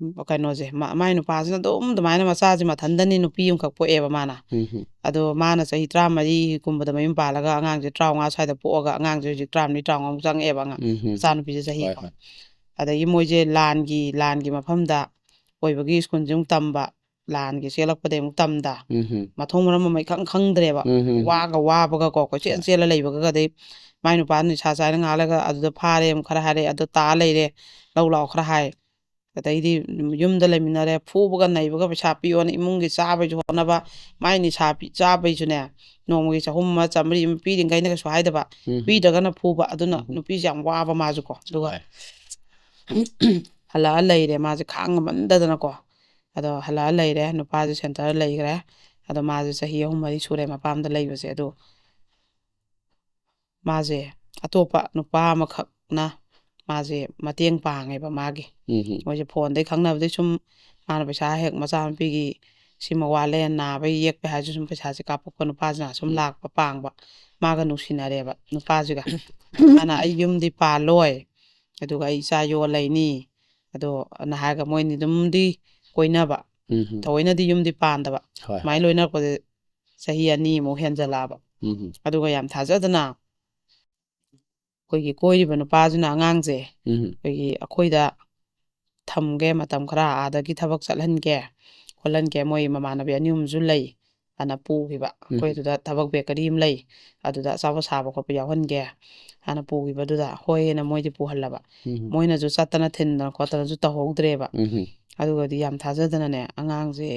ꯎꯝ, ꯀꯩꯅꯣꯁꯦ, ꯃꯥ-, ꯃꯥꯏ ꯅꯨꯄꯥꯁꯤꯅ ꯑꯗꯨꯝ ꯑꯗꯨꯃꯥꯏꯅ ꯃꯆꯥꯁꯦ ꯃꯊꯟꯗꯅꯤ, ꯅꯨꯄꯤ ꯑꯃꯈꯛ ꯄꯣꯛꯑꯦꯕ ꯃꯥꯅ꯫ ꯎꯝ꯫ ꯑꯗꯣ ꯃꯥꯅ ꯆꯍꯤ ꯇꯔꯥꯃꯔꯤꯒꯨꯝꯕꯗ ꯃꯌꯨꯝ ꯄꯥꯜꯂꯒ ꯑꯉꯥꯡꯁꯦ ꯇꯔꯥꯃꯉꯥ ꯁ꯭ꯋꯥꯏꯗ ꯄꯣꯛꯑꯒ ꯑꯉꯥꯡꯁꯦ ꯍꯧꯖꯤꯛ ꯇꯔꯥꯃꯔꯤ, ꯇꯔꯥꯃꯉꯥꯃꯨꯛ ꯆꯪꯉꯛꯑꯦꯕ ꯑꯉꯥꯡ, ꯎꯝ꯫ ꯃꯆꯥꯅꯨꯄꯤꯁꯦ ꯆꯍꯤ ꯍꯣꯏ, ꯀꯣ꯫ ꯍꯣꯏ꯫ ꯑꯗꯒꯤ ꯃꯣꯏꯁꯦ ꯂꯥꯟꯒꯤ, ꯂꯥꯟꯒꯤ ꯃꯐꯝꯗ ꯑꯣꯏꯕꯒꯤ ꯁ꯭ꯀꯨꯜꯁꯦ ꯑꯃꯨꯛ ꯇꯝꯕ, ꯂꯥꯟꯒꯤ ꯆꯦꯜꯂꯛꯄꯗꯒꯤ ꯑꯃꯨꯛ ꯇꯝꯗ꯫ ꯎꯝ꯫ ꯃꯊꯣꯡ ꯃꯔꯝ ꯑꯃ ꯏꯈꯪ ꯈꯪꯗ꯭ꯔꯦꯕ꯫ ꯎꯝ꯫ ꯋꯥꯒ ꯋꯥꯕꯒ ꯀꯣ, ꯀꯣꯏꯆꯦꯜ ꯍꯣꯏ꯫ ꯆꯦꯜꯂ ꯂꯩꯕꯒ, ꯑꯗꯩ ꯃꯥꯏ ꯅꯨꯄꯥ ꯅꯤꯁꯥ ꯆꯥꯏꯅ ꯉꯥꯜꯂꯒ ꯑꯗꯨꯗ ꯐꯥꯔꯦ ꯑꯃꯨꯛ ꯈꯔ ꯍꯥꯏꯔꯦ, ꯑꯗꯨ ꯇꯥ ꯂꯩꯔꯦ, ꯂꯧ ꯂꯥꯛꯑꯣ ꯈꯔ ꯍꯥꯏ꯫ ꯑꯗꯩꯗꯤ ꯌꯨꯝꯗ ꯂꯩꯃꯤꯟꯅꯔꯦ, ꯐꯨꯕꯒ ꯅꯩꯕꯒ ꯄꯩꯁꯥ ꯄꯤꯌꯣꯅ ꯏꯃꯨꯡꯒꯤ ꯆꯥꯕꯩꯁꯨ ꯍꯣꯠꯅꯕ, ꯃꯥꯏ ꯅꯤꯁꯥ ꯄꯤ-, ꯆꯥꯕꯩꯁꯨꯅꯦ, ꯅꯣꯡꯃꯒꯤ ꯆꯍꯨꯝ ꯑꯃ ꯆꯥꯝꯃꯔꯤ ꯑꯃ ꯄꯤꯔꯤꯉꯩꯅ ꯀꯩꯁꯨ ꯍꯥꯏꯗꯕ, ꯎꯝ꯫ ꯄꯤꯗ꯭ꯔꯒꯅ ꯐꯨꯕ, ꯑꯗꯨꯅ ꯎꯝ꯫ ꯅꯨꯄꯤꯁꯦ ꯌꯥꯝ ꯋꯥꯕ ꯃꯥꯁꯨꯀꯣ꯫ ꯑꯗꯨꯒ ꯍꯣꯏ꯫ ꯍꯜꯂꯛꯑ ꯂꯩꯔꯦ ꯃꯥꯁꯦ ꯈꯥꯡ ꯉꯝꯃꯟꯗꯗꯅꯀꯣ꯫ ꯑꯗꯣ ꯍꯜꯂꯛꯑ ꯂꯩꯔꯦ, ꯅꯨꯄꯥꯁꯦ ꯁꯦꯟꯇꯔ ꯂꯩꯈ꯭ꯔꯦ꯫ ꯑꯗꯣ ꯃꯥꯁꯦ ꯆꯍꯤ ꯑꯍꯨꯝ ꯃꯔꯤ ꯁꯨꯔꯦ ꯃꯄꯥꯝꯗ ꯂꯩꯕꯁꯦ꯫ ꯑꯗꯣ ꯃꯥꯁꯦ ꯑꯇꯣꯞꯄ ꯅꯨꯄꯥ ꯑꯃꯈꯛꯅ ꯃꯥꯁꯦ ꯃꯇꯦꯡ ꯄꯥꯡꯉꯦꯕ ꯃꯥꯒꯤ꯫ ꯎꯝ꯫ ꯃꯣꯏꯁꯦ ꯐꯣꯟꯗꯩ ꯈꯪꯅꯕꯗꯩ ꯁꯨꯝ ꯃꯥꯅ ꯄꯩꯁꯥ ꯍꯦꯛ ꯃꯆꯥꯅꯨꯄꯤꯒꯤ ꯁꯤꯃ ꯋꯥꯠꯂꯦ, ꯅꯥꯕ ꯌꯦꯛꯄ ꯍꯥꯏꯔꯁꯨ ꯁꯨꯝ ꯄꯩꯁꯥꯁꯦ ꯀꯥꯞꯄꯛꯄ ꯅꯨꯄꯥꯁꯤꯅ ꯁꯨꯝ ꯎꯝ꯫ ꯂꯥꯛꯄ ꯄꯥꯡꯕ꯫ ꯃꯥꯒ ꯅꯨꯡꯁꯤꯅꯔꯦꯕ ꯅꯨꯄꯥꯁꯤꯒ꯫ ꯃꯥꯅ "ꯑꯩ ꯌꯨꯝꯗꯤ ꯄꯥꯜꯂꯣꯏ, ꯑꯗꯨꯒ ꯑꯩ ꯏꯆꯥ ꯌꯣꯛꯑ ꯂꯩꯅꯤ", ꯑꯗꯣ ꯅ ꯍꯥꯏꯔꯒ ꯃꯣꯏꯅꯤ ꯑꯗꯨꯝꯗꯤ ꯀꯣꯏꯅꯕ꯫ ꯎꯝ꯫ ꯊꯑꯣꯏꯅꯗꯤ ꯌꯨꯝꯗꯤ ꯄꯥꯟꯗꯕ꯫ ꯍꯣꯏ, ꯁꯨꯃꯥꯏꯅ ꯍꯣꯏ꯫ ꯂꯣꯏꯅꯔꯛꯄꯁꯦ ꯆꯍꯤ ꯑꯅꯤꯃꯨꯛ ꯍꯦꯟꯖꯜꯂꯛꯑꯕ꯫ ꯎꯝ꯫ ꯑꯗꯨꯒ ꯌꯥꯝ ꯊꯥꯖꯗꯅ ꯑꯩꯈꯣꯏꯒꯤ ꯀꯣꯏꯔꯤꯕ ꯅꯨꯄꯥꯁꯤꯅ ꯑꯉꯥꯡꯁꯦ ꯎꯝ꯫ ꯑꯩꯈꯣꯏꯒꯤ, ꯑꯩꯈꯣꯏꯗ ꯊꯝꯒꯦ, ꯃꯇꯝ ꯈꯔ ꯑꯥꯗꯒꯤ ꯊꯕꯛ ꯆꯠꯍꯟꯒꯦ, ꯈꯣꯠꯍꯟꯒꯦ, ꯃꯣꯏ ꯃꯃꯥꯟꯅꯕꯤ ꯑꯅꯤ ꯑꯍꯨꯝꯁꯨ ꯂꯩ, ꯑꯅ ꯄꯨꯈꯤꯕ꯫ ꯎꯝ꯫ ꯑꯩꯈꯣꯏ ꯑꯗꯨꯗ ꯊꯕꯛ ꯕꯦꯀꯔꯤ ꯑꯃ ꯂꯩ, ꯑꯗꯨꯗ ꯑꯆꯥꯄꯣꯠ ꯁꯥꯕ ꯈꯣꯠꯄ ꯌꯥꯎꯍꯟꯒꯦ, ꯍꯥꯏꯅ ꯄꯨꯈꯤꯕꯗꯨꯗ ꯍꯣꯏꯅ ꯃꯣꯏꯗꯤ ꯄꯨꯍꯜꯂꯕ꯫ ꯎꯝ꯫ ꯃꯣꯏꯅꯁꯨ ꯆꯠꯇꯅ ꯊꯤꯟꯗꯅ ꯈꯣꯠꯇꯅꯁꯨ ꯇꯧꯍꯧꯗ꯭ꯔꯦꯕ꯫ ꯎꯝ꯫ ꯑꯗꯨꯒꯗꯤ ꯌꯥꯝ ꯊꯥꯖꯗꯅꯅꯦ ꯑꯉꯥꯡꯁꯦ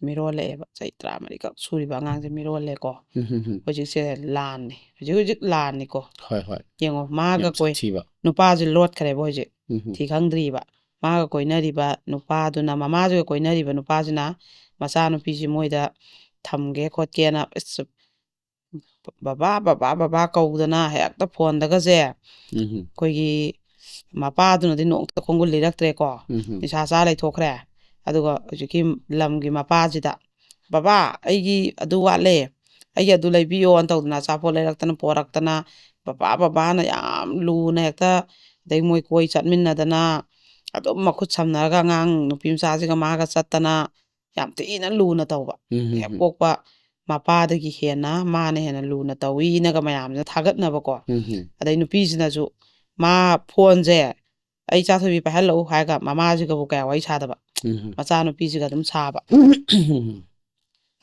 ꯃꯤꯔꯣꯜꯂꯛꯑꯦꯕ꯫ ꯆꯍꯤ ꯇꯔꯥꯃꯔꯤꯈꯛ ꯁꯨꯔꯤꯕ ꯑꯉꯥꯡꯁꯦ ꯃꯤꯔꯣꯜꯂꯦꯀꯣ꯫ ꯎꯝ꯫ ꯍꯧꯖꯤꯛꯁꯦ ꯂꯥꯟꯅꯤ, ꯍꯧꯖꯤꯛ ꯍꯧꯖꯤꯛ ꯂꯥꯟꯅꯤꯀꯣ꯫ ꯍꯣꯏ, ꯍꯣꯏ꯫ ꯌꯦꯡꯉꯣ, ꯃꯥꯒ ꯌꯥꯝ ꯀꯣꯏ-, ꯁꯥꯊꯤꯕ꯫ ꯅꯨꯄꯥꯁꯦ ꯂꯣꯠꯈ꯭ꯔꯦꯕ ꯍꯧꯖꯤꯛ꯫ ꯎꯝ꯫ ꯊꯤ ꯈꯪꯗ꯭ꯔꯤꯕ꯫ ꯃꯥꯒ ꯀꯣꯏꯅꯔꯤꯕ ꯅꯨꯄꯥꯗꯨꯅ, ꯃꯃꯥꯁꯤꯒ ꯀꯣꯏꯅꯔꯤꯕ ꯅꯨꯄꯥꯁꯤꯅ ꯃꯆꯥꯅꯨꯄꯤꯁꯤ ꯃꯣꯏꯗ ꯊꯝꯒꯦ ꯈꯣꯠꯀꯦꯅ, ꯑꯁ, "ꯕꯕꯥ, ꯕꯕꯥ, ꯕꯕꯥ" ꯀꯧꯗꯅ ꯍꯦꯛꯇ ꯐꯣꯟꯗꯒꯁꯦ ꯎꯝ꯫ ꯑꯩꯈꯣꯏꯒꯤ ꯃꯄꯥꯗꯨꯅꯗꯤ ꯅꯣꯡꯃꯇ ꯈꯣꯡꯒꯨꯜ ꯂꯤꯔꯛꯇ꯭ꯔꯦꯀꯣ꯫ ꯎꯝ꯫ ꯅꯤꯁꯥ ꯆꯥ ꯂꯩꯊꯣꯛꯈ꯭ꯔꯦ꯫ ꯑꯗꯨꯒ ꯍꯧꯖꯤꯛꯀꯤ ꯂꯝꯒꯤ ꯃꯄꯥꯁꯤꯗ, "ꯕꯕꯥ, ꯑꯩꯒꯤ ꯑꯗꯨ ꯋꯥꯠꯂꯦ, ꯑꯩꯒꯤ ꯑꯗꯨ ꯂꯩꯕꯤꯌꯣꯅ" ꯇꯧꯗꯅ ꯑꯆꯥꯄꯣꯠ ꯂꯩꯔꯛꯇꯅ ꯄꯣꯔꯛꯇꯅ, "ꯕꯕꯥ, ꯕꯕꯥꯅ" ꯌꯥꯝ ꯂꯨꯅ ꯍꯦꯛꯇ, ꯑꯗꯩ ꯃꯣꯏ ꯀꯣꯏ ꯆꯠꯃꯤꯟꯅꯗꯅ, ꯑꯗꯨꯝ ꯃꯈꯨꯠ ꯁꯝꯅꯔꯒ ꯑꯉꯥꯡ ꯅꯨꯄꯤ ꯃꯆꯥꯁꯤꯒ ꯃꯥꯒ ꯆꯠꯇꯅ, ꯌꯥꯝ ꯊꯤꯅ ꯂꯨꯅ ꯇꯧꯕ꯫ ꯎꯝ꯫ ꯍꯦꯛ ꯄꯣꯛꯄ ꯃꯄꯥꯗꯒꯤ ꯍꯦꯟꯅ ꯃꯥꯅ ꯍꯦꯟꯅ ꯂꯨꯅ ꯇꯧꯋꯤꯅꯒ ꯃꯌꯥꯝꯁꯤꯅ ꯊꯥꯒꯠꯅꯕꯀꯣ꯫ ꯎꯝ꯫ ꯑꯗꯩ ꯅꯨꯄꯤꯁꯤꯅꯁꯨ ꯃꯥ ꯐꯣꯟꯁꯦ, "ꯑꯩ ꯏꯆꯥ ꯊꯣꯏꯕꯤ ꯄꯥꯏꯍꯜꯂꯛꯎ" ꯍꯥꯏꯔꯒ ꯃꯃꯥꯁꯤꯒꯕꯨ ꯀꯌꯥ ꯋꯥꯔꯤ ꯁꯥꯗꯕ꯫ ꯎꯝ꯫ ꯃꯆꯥꯅꯨꯄꯤꯁꯤꯒ ꯑꯗꯨꯝ ꯁꯥꯕ꯫ ꯎꯝ꯫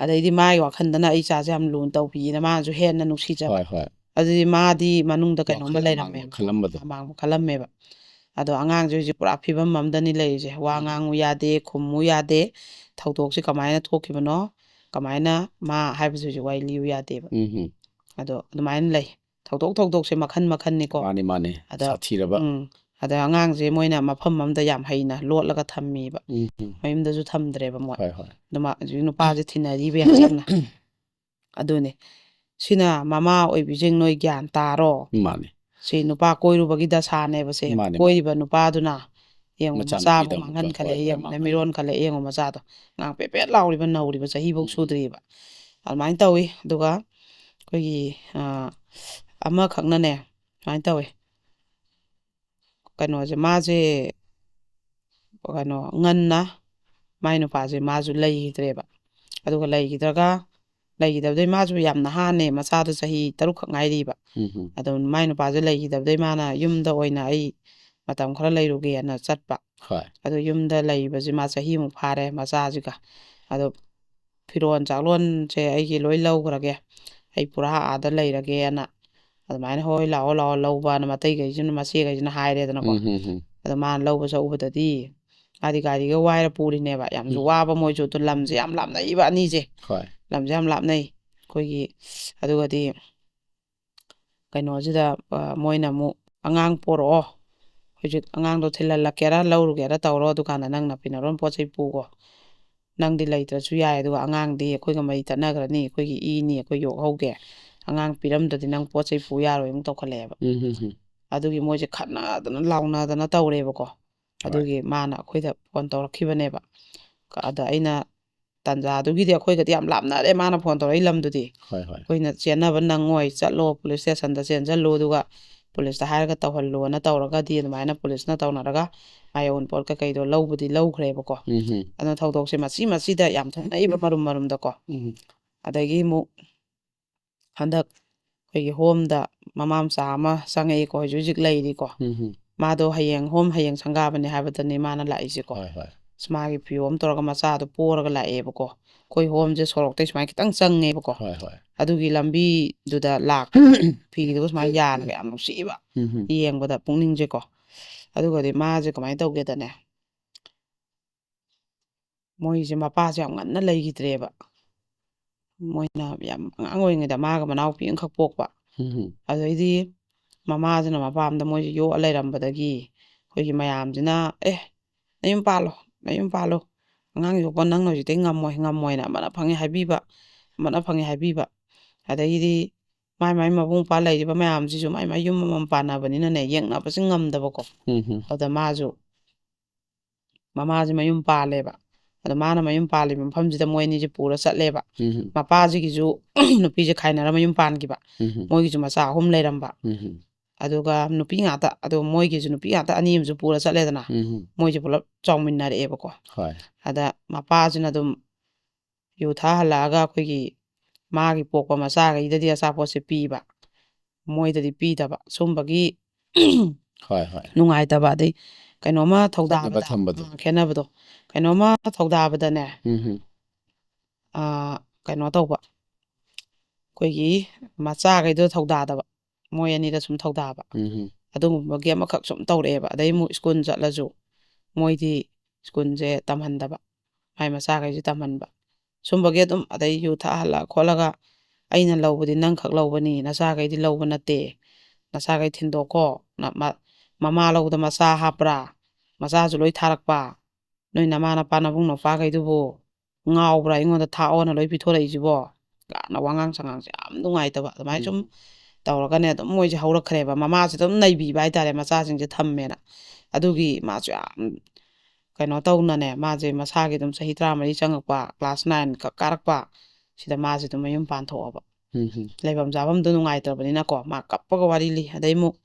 ꯑꯗꯩꯗꯤ ꯃꯥꯒꯤ ꯋꯥꯈꯜꯗꯅ ꯑꯩ ꯏꯆꯥꯁꯦ ꯌꯥꯝ ꯂꯨꯅ ꯇꯧꯕꯤꯅ ꯃꯥꯅꯁꯨ ꯍꯦꯟꯅ ꯅꯨꯡꯁꯤꯖꯕ꯫ ꯍꯣꯏ, ꯍꯣꯏ꯫ ꯑꯗꯨꯗꯤ ꯃꯥꯗꯤ ꯃꯅꯨꯡꯗ ꯀꯩꯅꯣꯝꯃ ꯋꯥꯈꯜ ꯂꯩꯔꯝꯃꯦꯕ꯫ ꯑꯃꯥꯡꯕ ꯈꯜꯂꯝꯕꯗꯣ꯫ ꯑꯃꯥꯡꯕ ꯈꯜꯂꯝꯃꯦꯕ꯫ ꯑꯗꯣ ꯑꯉꯥꯡꯁꯦ ꯍꯧꯖꯤꯛ ꯄꯨꯔꯥ ꯐꯤꯕꯝ ꯑꯃꯗꯅꯤ ꯂꯩꯔꯤꯁꯦ꯫ ꯋꯥ ꯎꯝ꯫ ꯉꯥꯡꯉꯨ ꯌꯥꯗꯦ, ꯈꯨꯝꯃꯨ ꯌꯥꯗꯦ꯫ ꯊꯧꯗꯣꯛꯁꯦ ꯀꯃꯥꯏꯅ ꯊꯣꯛꯈꯤꯕꯅꯣ, ꯀꯃꯥꯏꯅ ꯃꯥ ꯍꯥꯏꯕꯁꯦ ꯍꯧꯖꯤꯛ ꯋꯥꯔꯤ ꯂꯤꯌꯨ ꯌꯥꯗꯦꯕ꯫ ꯎꯝ꯫ ꯑꯗꯣ ꯑꯗꯨꯃꯥꯏꯅ ꯂꯩ꯫ ꯊꯧꯗꯣꯛ ꯊꯧꯗꯣꯛꯁꯦ ꯃꯈꯟ ꯃꯈꯟꯅꯤꯀꯣ꯫ ꯃꯥꯅꯤ, ꯃꯥꯅꯤ꯫ ꯑꯗ, ꯁꯥꯊꯤꯔꯕ꯫ ꯎꯝ꯫ ꯑꯗ ꯑꯉꯥꯡꯁꯦ ꯃꯣꯏꯅ ꯃꯐꯝ ꯑꯃꯗ ꯌꯥꯝ ꯍꯩꯅ ꯂꯣꯠꯂꯒ ꯊꯝꯃꯤꯕ꯫ ꯎꯝ꯫ ꯃꯌꯨꯝꯗꯁꯨ ꯊꯝꯗ꯭ꯔꯦꯕ ꯃꯣꯏ꯫ ꯍꯣꯏ, ꯍꯣꯏ꯫ ꯑꯗꯨ ꯃꯥ-, ꯍꯧꯖꯤꯛ ꯅꯨꯄꯥꯁꯦ ꯊꯤꯅꯔꯤꯕ ꯌꯥꯝ ꯀꯟꯅ꯫ ꯑꯗꯨꯅꯦ꯫ ꯁꯤꯅ ꯃꯃꯥ ꯑꯣꯏꯕꯤꯁꯤꯡ ꯅꯣꯏ ꯒ꯭ꯌꯥꯟ ꯇꯥꯔꯣ꯫ ꯃꯥꯅꯤ꯫ ꯁꯤ ꯅꯨꯄꯥ ꯀꯣꯏꯔꯨꯕꯒꯤ ꯗꯁꯥꯅꯦꯕ ꯁꯦ꯫ ꯃꯥꯅꯤ, ꯃꯥꯅꯤ꯫ ꯀꯣꯏꯔꯤꯕ ꯅꯨꯄꯥꯗꯨꯅ ꯌꯦꯡꯉꯣ, ꯃꯆꯥꯅꯨꯄꯤꯗ ꯃꯆꯥꯕꯨ ꯑꯃꯨꯛꯀ, ꯃꯥꯡꯍꯟꯈꯠꯂꯛꯑꯦ, ꯍꯣꯏ, ꯍꯣꯏ, ꯌꯦꯡꯉꯣꯅꯦ, ꯃꯥꯡꯍꯟ- ꯃꯤꯔꯣꯟ ꯈꯜꯂꯛꯑꯦ, ꯌꯦꯡꯉꯣ ꯃꯆꯥꯗꯣ꯫ ꯑꯉꯥꯡ ꯄꯦꯠ ꯄꯦꯠ ꯂꯥꯎꯔꯤꯕ, ꯅꯧꯔꯤꯕ, ꯆꯍꯤꯐꯧ ꯎꯝ꯫ ꯁꯨꯗ꯭ꯔꯤꯕ꯫ ꯑꯗꯨꯃꯥꯏꯅ ꯇꯧꯋꯤ꯫ ꯑꯗꯨꯒ ꯑꯩꯈꯣꯏꯒꯤ, ꯑ, ꯑꯃꯈꯛꯅꯅꯦ, ꯁꯨꯃꯥꯏꯅ ꯇꯧꯋꯤ꯫ ꯀꯩꯅꯣꯁꯦ, ꯃꯥꯁꯦ, ꯀꯩꯅꯣ, ꯉꯟꯅ ꯃꯥꯏ ꯅꯨꯄꯥꯁꯦ ꯃꯥꯁꯨ ꯂꯩꯈꯤꯗ꯭ꯔꯦꯕ꯫ ꯑꯗꯨꯒ ꯂꯩꯈꯤꯗ꯭ꯔꯒ, ꯂꯩꯈꯤꯗꯕꯗꯩ ꯃꯥꯁꯨ ꯌꯥꯝ ꯅꯍꯥꯅꯦ, ꯃꯆꯥꯗꯣ ꯆꯍꯤ ꯇꯔꯨꯛ ꯈꯛ ꯉꯥꯏꯔꯤꯕ꯫ ꯎꯝ, ꯎꯝ꯫ ꯑꯗꯣ ꯃꯥꯏ ꯅꯨꯄꯥꯁꯦ ꯂꯩꯈꯤꯗꯕꯗꯩ ꯃꯥꯅ ꯌꯨꯝꯗ ꯑꯣꯏꯅ ꯑꯩ ꯃꯇꯝ ꯈꯔ ꯂꯩꯔꯨꯒꯦꯅ ꯆꯠꯄ꯫ ꯍꯣꯏ꯫ ꯑꯗꯣ ꯌꯨꯝꯗ ꯂꯩꯕꯁꯤ ꯃꯥ ꯆꯍꯤꯃꯨꯛ ꯐꯥꯔꯦ ꯃꯆꯥꯁꯤꯒ꯫ ꯑꯗꯣ ꯐꯤꯔꯣꯜ ꯆꯥꯛꯂꯣꯟꯁꯦ ꯑꯩꯒꯤ ꯂꯣꯏ ꯂꯧꯈ꯭ꯔꯒꯦ, ꯑꯩ ꯄꯨꯔꯥ ꯑꯥꯗ ꯂꯩꯔꯒꯦꯅ ꯑꯗꯨꯃꯥꯏꯅ, "ꯍꯣꯏ, ꯂꯥꯛꯑꯣ, ꯂꯥꯛꯑꯣ ꯂꯧꯕꯅ" ꯃꯇꯩꯈꯩꯁꯤꯅ, ꯃꯆꯦꯈꯩꯁꯤꯅ ꯍꯥꯏꯔꯦꯗꯅꯀꯣ꯫ ꯎꯝ, ꯎꯝ, ꯎꯝ꯫ ꯑꯗꯣ ꯃꯥꯅ ꯂꯧꯕ ꯆꯠꯎꯕꯗꯗꯤ ꯃꯥꯗꯤ ꯒꯥꯔꯤꯒ ꯋꯥꯏꯔ ꯄꯨꯔꯤꯅꯦꯕ꯫ ꯌꯥꯝꯁꯨ ꯎꯝ꯫ ꯋꯥꯕ ꯃꯣꯏꯁꯨ, ꯑꯗꯨ ꯂꯝꯁꯦ ꯌꯥꯝ ꯂꯥꯞꯅꯩꯕ ꯑꯅꯤꯁꯦ꯫ ꯍꯣꯏ꯫ ꯂꯝꯁꯦ ꯌꯥꯝ ꯂꯥꯞꯅꯩ꯫ ꯑꯩꯈꯣꯏꯒꯤ, ꯑꯗꯨꯒꯗꯤ ꯀꯩꯅꯣꯁꯤꯗ, ꯑ, ꯃꯣꯏꯅ ꯑꯃꯨꯛ, "ꯑꯉꯥꯡ ꯄꯣꯔꯛꯑꯣ, ꯍꯧꯖꯤꯛ ꯑꯉꯥꯡꯗꯣ ꯊꯤꯜꯍꯜꯂꯛꯀꯦꯔꯥ ꯂꯧꯔꯨꯒꯦꯔꯥ ꯇꯧꯔꯣ, ꯑꯗꯨꯀꯥꯟꯗ ꯅꯪ ꯅꯐꯤ ꯅꯔꯣꯟ ꯄꯣꯠ ꯆꯩ ꯄꯨꯀꯣ꯫ ꯅꯪꯗꯤ ꯂꯩꯇ꯭ꯔꯁꯨ ꯌꯥꯏ, ꯑꯗꯨꯒ ꯑꯉꯥꯡꯗꯤ ꯑꯩꯈꯣꯏꯒ ꯃꯔꯤ ꯇꯠꯅꯈ꯭ꯔꯅꯤ, ꯑꯩꯈꯣꯏꯒꯤ ꯏꯅꯤ, ꯑꯩꯈꯣꯏ ꯌꯣꯛꯍꯧꯒꯦ꯫ ꯑꯉꯥꯡ ꯄꯤꯔꯝꯗ꯭ꯔꯗꯤ ꯅꯪ ꯄꯣꯠ ꯆꯩ ꯄꯨ ꯌꯥꯔꯣꯏ" ꯑꯃꯨꯛ ꯇꯧꯈꯠꯂꯛꯑꯦꯕ꯫ ꯎꯝ, ꯎꯝ, ꯎꯝ꯫ ꯑꯗꯨꯒꯤ ꯃꯣꯏꯁꯦ ꯈꯠꯅꯗꯅ ꯂꯥꯎꯅꯗꯅ ꯇꯧꯔꯦꯕꯀꯣ꯫ ꯍꯣꯏ꯫ ꯑꯗꯨꯒꯤ ꯃꯥꯅ ꯑꯩꯈꯣꯏꯗ ꯐꯣꯟ ꯇꯧꯔꯛꯈꯤꯕꯅꯦꯕ꯫ ꯀ-, ꯑꯗ ꯑꯩꯅ ꯇꯥꯟꯖꯥꯗꯨꯒꯤꯗꯤ ꯑꯩꯈꯣꯏꯒꯗꯤ ꯌꯥꯝ ꯂꯥꯞꯅꯔꯦ, ꯃꯥꯅ ꯐꯣꯟ ꯇꯧꯔꯛꯏ ꯂꯝꯗꯨꯗꯤ꯫ ꯍꯣꯏ, ꯍꯣꯏ꯫ ꯑꯩꯈꯣꯏꯅ ꯆꯦꯟꯅꯕ ꯅꯪꯉꯣꯏ, ꯆꯠꯂꯣ ꯄꯨꯂꯤꯁ ꯁ꯭ꯇꯦꯁꯟꯗ ꯆꯦꯟꯁꯤꯜꯂꯨ, ꯑꯗꯨꯒ ꯄꯨꯂꯤꯁꯇ ꯍꯥꯏꯔꯒ ꯇꯧꯍꯜꯂꯣꯅ ꯇꯧꯔꯒꯗꯤ ꯑꯗꯨꯃꯥꯏꯅ ꯄꯨꯂꯤꯁꯅ ꯇꯧꯅꯔꯒ ꯃꯥꯒꯤ ꯑꯋꯨꯟꯄꯣꯠ ꯀꯩꯀꯩꯗꯣ ꯂꯧꯕꯗꯤ ꯂꯧꯈ꯭ꯔꯦꯕꯀꯣ꯫ ꯎꯝ, ꯎꯝ꯫ ꯑꯗꯨꯅ ꯊꯧꯗꯣꯛꯁꯦ ꯃꯆꯤ ꯃꯆꯤꯗ ꯌꯥꯝ ꯊꯣꯛꯅꯩꯕ, ꯃꯔꯨꯝ ꯃꯔꯨꯝꯗꯀꯣ꯫ ꯎꯝ꯫ ꯑꯗꯒꯤ ꯑꯃꯨꯛ ꯍꯟꯗꯛ ꯑꯩꯈꯣꯏꯒꯤ ꯍꯣꯝꯗ ꯃꯃꯥ ꯃꯆꯥ ꯑꯃ ꯆꯪꯉꯛꯏꯀꯣ, ꯍꯧꯖꯤꯛ ꯍꯧꯖꯤꯛ ꯂꯩꯔꯤꯀꯣ꯫ ꯎꯝ, ꯎꯝ꯫ ꯃꯥꯗꯣ ꯍꯌꯦꯡ ꯍꯣꯝ, ꯍꯌꯦꯡ ꯁꯪꯒꯥꯕꯅꯦ ꯍꯥꯏꯕꯗꯅꯦ ꯃꯥꯅ ꯂꯥꯛꯏꯁꯦꯀꯣ꯫ ꯍꯣꯏ, ꯍꯣꯏ꯫ ꯑꯁ, ꯃꯥꯒꯤ ꯐꯤꯌꯣꯝ ꯇꯧꯔꯒ ꯃꯆꯥꯗꯣ ꯄꯣꯔꯒ ꯂꯥꯛꯑꯦꯕꯀꯣ꯫ ꯑꯩꯈꯣꯏ ꯍꯣꯝꯁꯦ ꯁꯣꯔꯣꯛꯇꯩ ꯁꯨꯃꯥꯏꯅ ꯈꯤꯇꯪ ꯆꯪꯉꯦꯕꯀꯣ꯫ ꯍꯣꯏ, ꯍꯣꯏ꯫ ꯑꯗꯨꯒꯤ ꯂꯝꯕꯤꯗꯨꯗ ꯂꯥꯛꯄ ꯐꯤꯗꯨꯒ ꯁꯨꯃꯥꯏꯅ ꯌꯥꯜꯂꯒ ꯌꯥꯝ ꯅꯨꯡꯁꯤꯕ, ꯎꯝ, ꯎꯝ꯫ ꯌꯦꯡꯕꯗ ꯄꯨꯛꯅꯤꯡꯁꯦꯀꯣ꯫ ꯑꯗꯨꯒꯗꯤ ꯃꯥꯁꯦ ꯀꯃꯥꯏꯅ ꯇꯧꯒꯦꯗꯅꯦ, ꯃꯣꯏꯁꯦ ꯃꯄꯥꯁꯦ ꯌꯥꯝ ꯉꯟꯅ ꯂꯩꯈꯤꯗ꯭ꯔꯦꯕ꯫ ꯃꯣꯏꯅ ꯌꯥꯝ ꯑꯉꯥꯡ ꯑꯣꯏꯔꯤꯉꯩꯗ ꯃꯥꯒ ꯃꯅꯥꯎꯄꯤ ꯑꯃꯈꯛ ꯄꯣꯛꯄ꯫ ꯎꯝ, ꯎꯝ꯫ ꯑꯗꯩꯗꯤ ꯃꯃꯥꯁꯤꯅ ꯃꯄꯥꯝꯗ ꯃꯣꯏꯁꯦ ꯌꯣꯛꯑ ꯂꯩꯔꯝꯕꯗꯒꯤ ꯑꯩꯈꯣꯏꯒꯤ ꯃꯌꯥꯝꯁꯤꯅ, "ꯑꯦ, ꯅꯌꯨꯝ ꯄꯥꯜꯂꯣ, ꯅꯌꯨꯝ ꯄꯥꯜꯂꯣ, ꯑꯉꯥꯡ ꯌꯣꯛꯄ ꯅꯪꯅ ꯍꯧꯖꯤꯛꯇꯩ ꯉꯝꯃꯣꯏ, ꯉꯝꯃꯣꯏꯅ ꯑꯃꯅ ꯐꯪꯉꯦ ꯍꯥꯏꯕꯤꯕ, ꯑꯃꯅ ꯐꯪꯉꯦ ꯍꯥꯏꯕꯤꯕ"꯫ ꯑꯗꯒꯤꯗꯤ ꯃꯥꯏ ꯃꯥꯏ ꯃꯕꯨꯡ ꯃꯧꯄ꯭ꯋꯥ ꯂꯩꯔꯤꯕ ꯃꯌꯥꯝꯁꯤꯁꯨ ꯃꯥꯏ ꯃꯥꯏ ꯌꯨꯝ ꯑꯃꯃꯝ ꯄꯥꯟꯅꯕꯅꯤꯅꯅꯦ, ꯌꯦꯡꯅꯕꯁꯤ ꯉꯝꯗꯕꯀꯣ꯫ ꯎꯝ, ꯎꯝ꯫ ꯑꯗꯨꯗ ꯃꯥꯁꯨ ꯃꯃꯥꯁꯦ ꯃꯌꯨꯝ ꯄꯥꯜꯂꯦꯕ꯫ ꯑꯗꯣ ꯃꯥꯅ ꯃꯌꯨꯝ ꯄꯥꯜꯂꯤꯕ ꯃꯐꯝꯁꯤꯗ ꯃꯣꯏ ꯑꯅꯤꯁꯦ ꯄꯨꯔ ꯆꯠꯂꯦꯕ꯫ ꯎꯝ ꯃꯄꯥꯁꯤꯒꯤꯁꯨ ꯅꯨꯄꯤꯁꯦ ꯈꯥꯏꯅꯔ ꯃꯌꯨꯝ ꯄꯥꯟꯈꯤꯕ꯫ ꯎꯝ ꯃꯣꯏꯒꯤꯁꯨ ꯃꯆꯥ ꯑꯍꯨꯝ ꯂꯩꯔꯝꯕ꯫ ꯎꯝ ꯑꯗꯨꯒ ꯅꯨꯄꯤ ꯉꯥꯛꯇ, ꯑꯗꯣ ꯃꯣꯏꯒꯤꯁꯨ ꯅꯨꯄꯤ ꯉꯥꯛꯇ ꯑꯅꯤ ꯑꯃꯁꯨ ꯄꯨꯔ ꯆꯠꯂꯦꯗꯅ꯫ ꯎꯝ ꯃꯣꯏꯁꯦ ꯄꯨꯂꯞ ꯆꯥꯎꯃꯤꯟꯅꯔꯛꯑꯦꯕꯀꯣ꯫ ꯍꯣꯏ ꯑꯗ ꯃꯄꯥꯁꯤꯅ ꯑꯗꯨꯝ ꯌꯨ ꯊꯛꯑ ꯍꯜꯂꯛꯑꯒ ꯑꯩꯈꯣꯏꯒꯤ ꯃꯥꯒꯤ ꯄꯣꯛꯄ ꯃꯆꯥꯈꯩꯗꯗꯤ ꯑꯆꯥꯄꯣꯠꯁꯦ ꯄꯤꯕ, ꯃꯣꯏꯗꯗꯤ ꯄꯤꯗꯕ꯫ ꯁꯨꯝꯕꯒꯤ ꯍꯣꯏ ꯍꯣꯏ ꯅꯨꯡꯉꯥꯏꯇꯕ, ꯑꯗꯩ ꯀꯩꯅꯣꯝꯃ ꯆꯠꯅꯕ ꯊꯧꯗꯥꯕꯗ ꯊꯝꯕꯗꯣ꯫ ꯑ, ꯈꯦꯠꯅꯕꯗꯣ, ꯀꯩꯅꯣꯝꯃ ꯊꯧꯗꯥꯕꯗꯅꯦ, ꯎꯝ ꯑ, ꯀꯩꯅꯣ ꯇꯧꯕ, ꯑꯩꯈꯣꯏꯒꯤ ꯃꯆꯥꯈꯩꯗꯣ ꯊꯧꯗꯥꯗꯕ, ꯃꯣꯏ ꯑꯅꯤꯗ ꯁꯨꯝ ꯊꯧꯗꯥꯕ꯫ ꯎꯝ ꯑꯗꯨꯒꯨꯝꯕꯒꯤ ꯑꯃꯈꯛ ꯁꯨꯝ ꯇꯧꯔꯛꯑꯦꯕ꯫ ꯑꯗꯩ ꯑꯃꯨꯛ ꯁ꯭ꯀꯨꯜ ꯆꯠꯂꯁꯨ ꯃꯣꯏꯗꯤ ꯁ꯭ꯀꯨꯜꯁꯦ ꯇꯝꯍꯟꯗꯕ, ꯃꯥꯏ ꯃꯆꯥꯈꯩꯁꯦ ꯇꯝꯍꯟꯕ꯫ ꯁꯨꯝꯕꯒꯤ ꯑꯗꯨꯝ, ꯑꯗꯩ ꯌꯨ ꯊꯛꯍꯜꯂ ꯈꯣꯠꯂꯒ, "ꯑꯩꯅ ꯂꯧꯕꯗꯤ ꯅꯪꯈꯛ ꯂꯧꯕꯅꯤ, ꯅꯆꯥꯈꯩꯗꯤ ꯂꯧꯕ ꯅꯠꯇꯦ, ꯅꯆꯥꯈꯩ ꯊꯤꯟꯗꯣꯛꯈꯣ, ꯅ-, ꯃ-, ꯃꯃꯥ ꯂꯧꯕꯗ ꯃꯆꯥ ꯍꯥꯞꯄ꯭ꯔꯥ, ꯃꯆꯥꯁꯨ ꯂꯣꯏ ꯊꯥꯔꯛꯄ, ꯅꯣꯏ ꯅꯃꯥ ꯅꯄꯥ ꯅꯕꯨꯡ ꯅꯄꯥꯈꯩꯗꯨꯕꯨ ꯉꯥꯎꯕ꯭ꯔꯥ, ꯑꯩꯉꯣꯟꯗ ꯊꯥꯛꯑꯣꯅ ꯂꯣꯏ ꯄꯤꯊꯣꯔꯛꯏꯁꯤꯕꯣ?" ꯀꯥꯏꯅ ꯋꯥꯉꯥꯡ ꯁꯉꯥꯡꯁꯦ ꯌꯥꯝ ꯅꯨꯡꯉꯥꯏꯇꯕ꯫ ꯑꯗꯨꯃꯥꯏꯅ ꯁꯨꯝ ꯎꯝ ꯇꯧꯔꯒꯅꯦ ꯑꯗꯨꯝ ꯃꯣꯏꯁꯦ ꯍꯧꯔꯛꯈ꯭ꯔꯦꯕ꯫ ꯃꯃꯥꯁꯦ ꯑꯗꯨꯝ ꯅꯩꯕꯤꯕ ꯍꯥꯏꯇꯥꯔꯦ, ꯃꯆꯥꯁꯤꯡꯁꯦ ꯊꯝꯃꯦꯅ꯫ ꯑꯗꯨꯒꯤ ꯃꯥꯁꯨ ꯌꯥꯝ ꯀꯩꯅꯣ ꯇꯧꯅꯅꯦ, ꯃꯥꯁꯦ ꯃꯁꯥꯒꯤ ꯑꯗꯨꯝ ꯆꯍꯤ ꯇꯔꯥꯃꯔꯤ ꯆꯪꯉꯛꯄ, ꯀ꯭ꯂꯥꯁ ꯅꯥꯏꯟ ꯈꯛ ꯀꯥꯔꯛꯄ, ꯁꯤꯗ ꯃꯥꯁꯦ ꯑꯗꯨꯝ ꯃꯌꯨꯝ ꯄꯥꯟꯊꯣꯛꯑꯕ꯫ ꯎꯝ ꯂꯩꯐꯝ ꯆꯥꯐꯝꯗꯣ ꯅꯨꯡꯉꯥꯏꯇ꯭ꯔꯕꯅꯤꯅꯀꯣ, ꯃꯥ ꯀꯞꯄꯒ ꯋꯥꯔꯤ ꯂꯤ꯫ ꯑꯗꯩ ꯑꯃꯨꯛ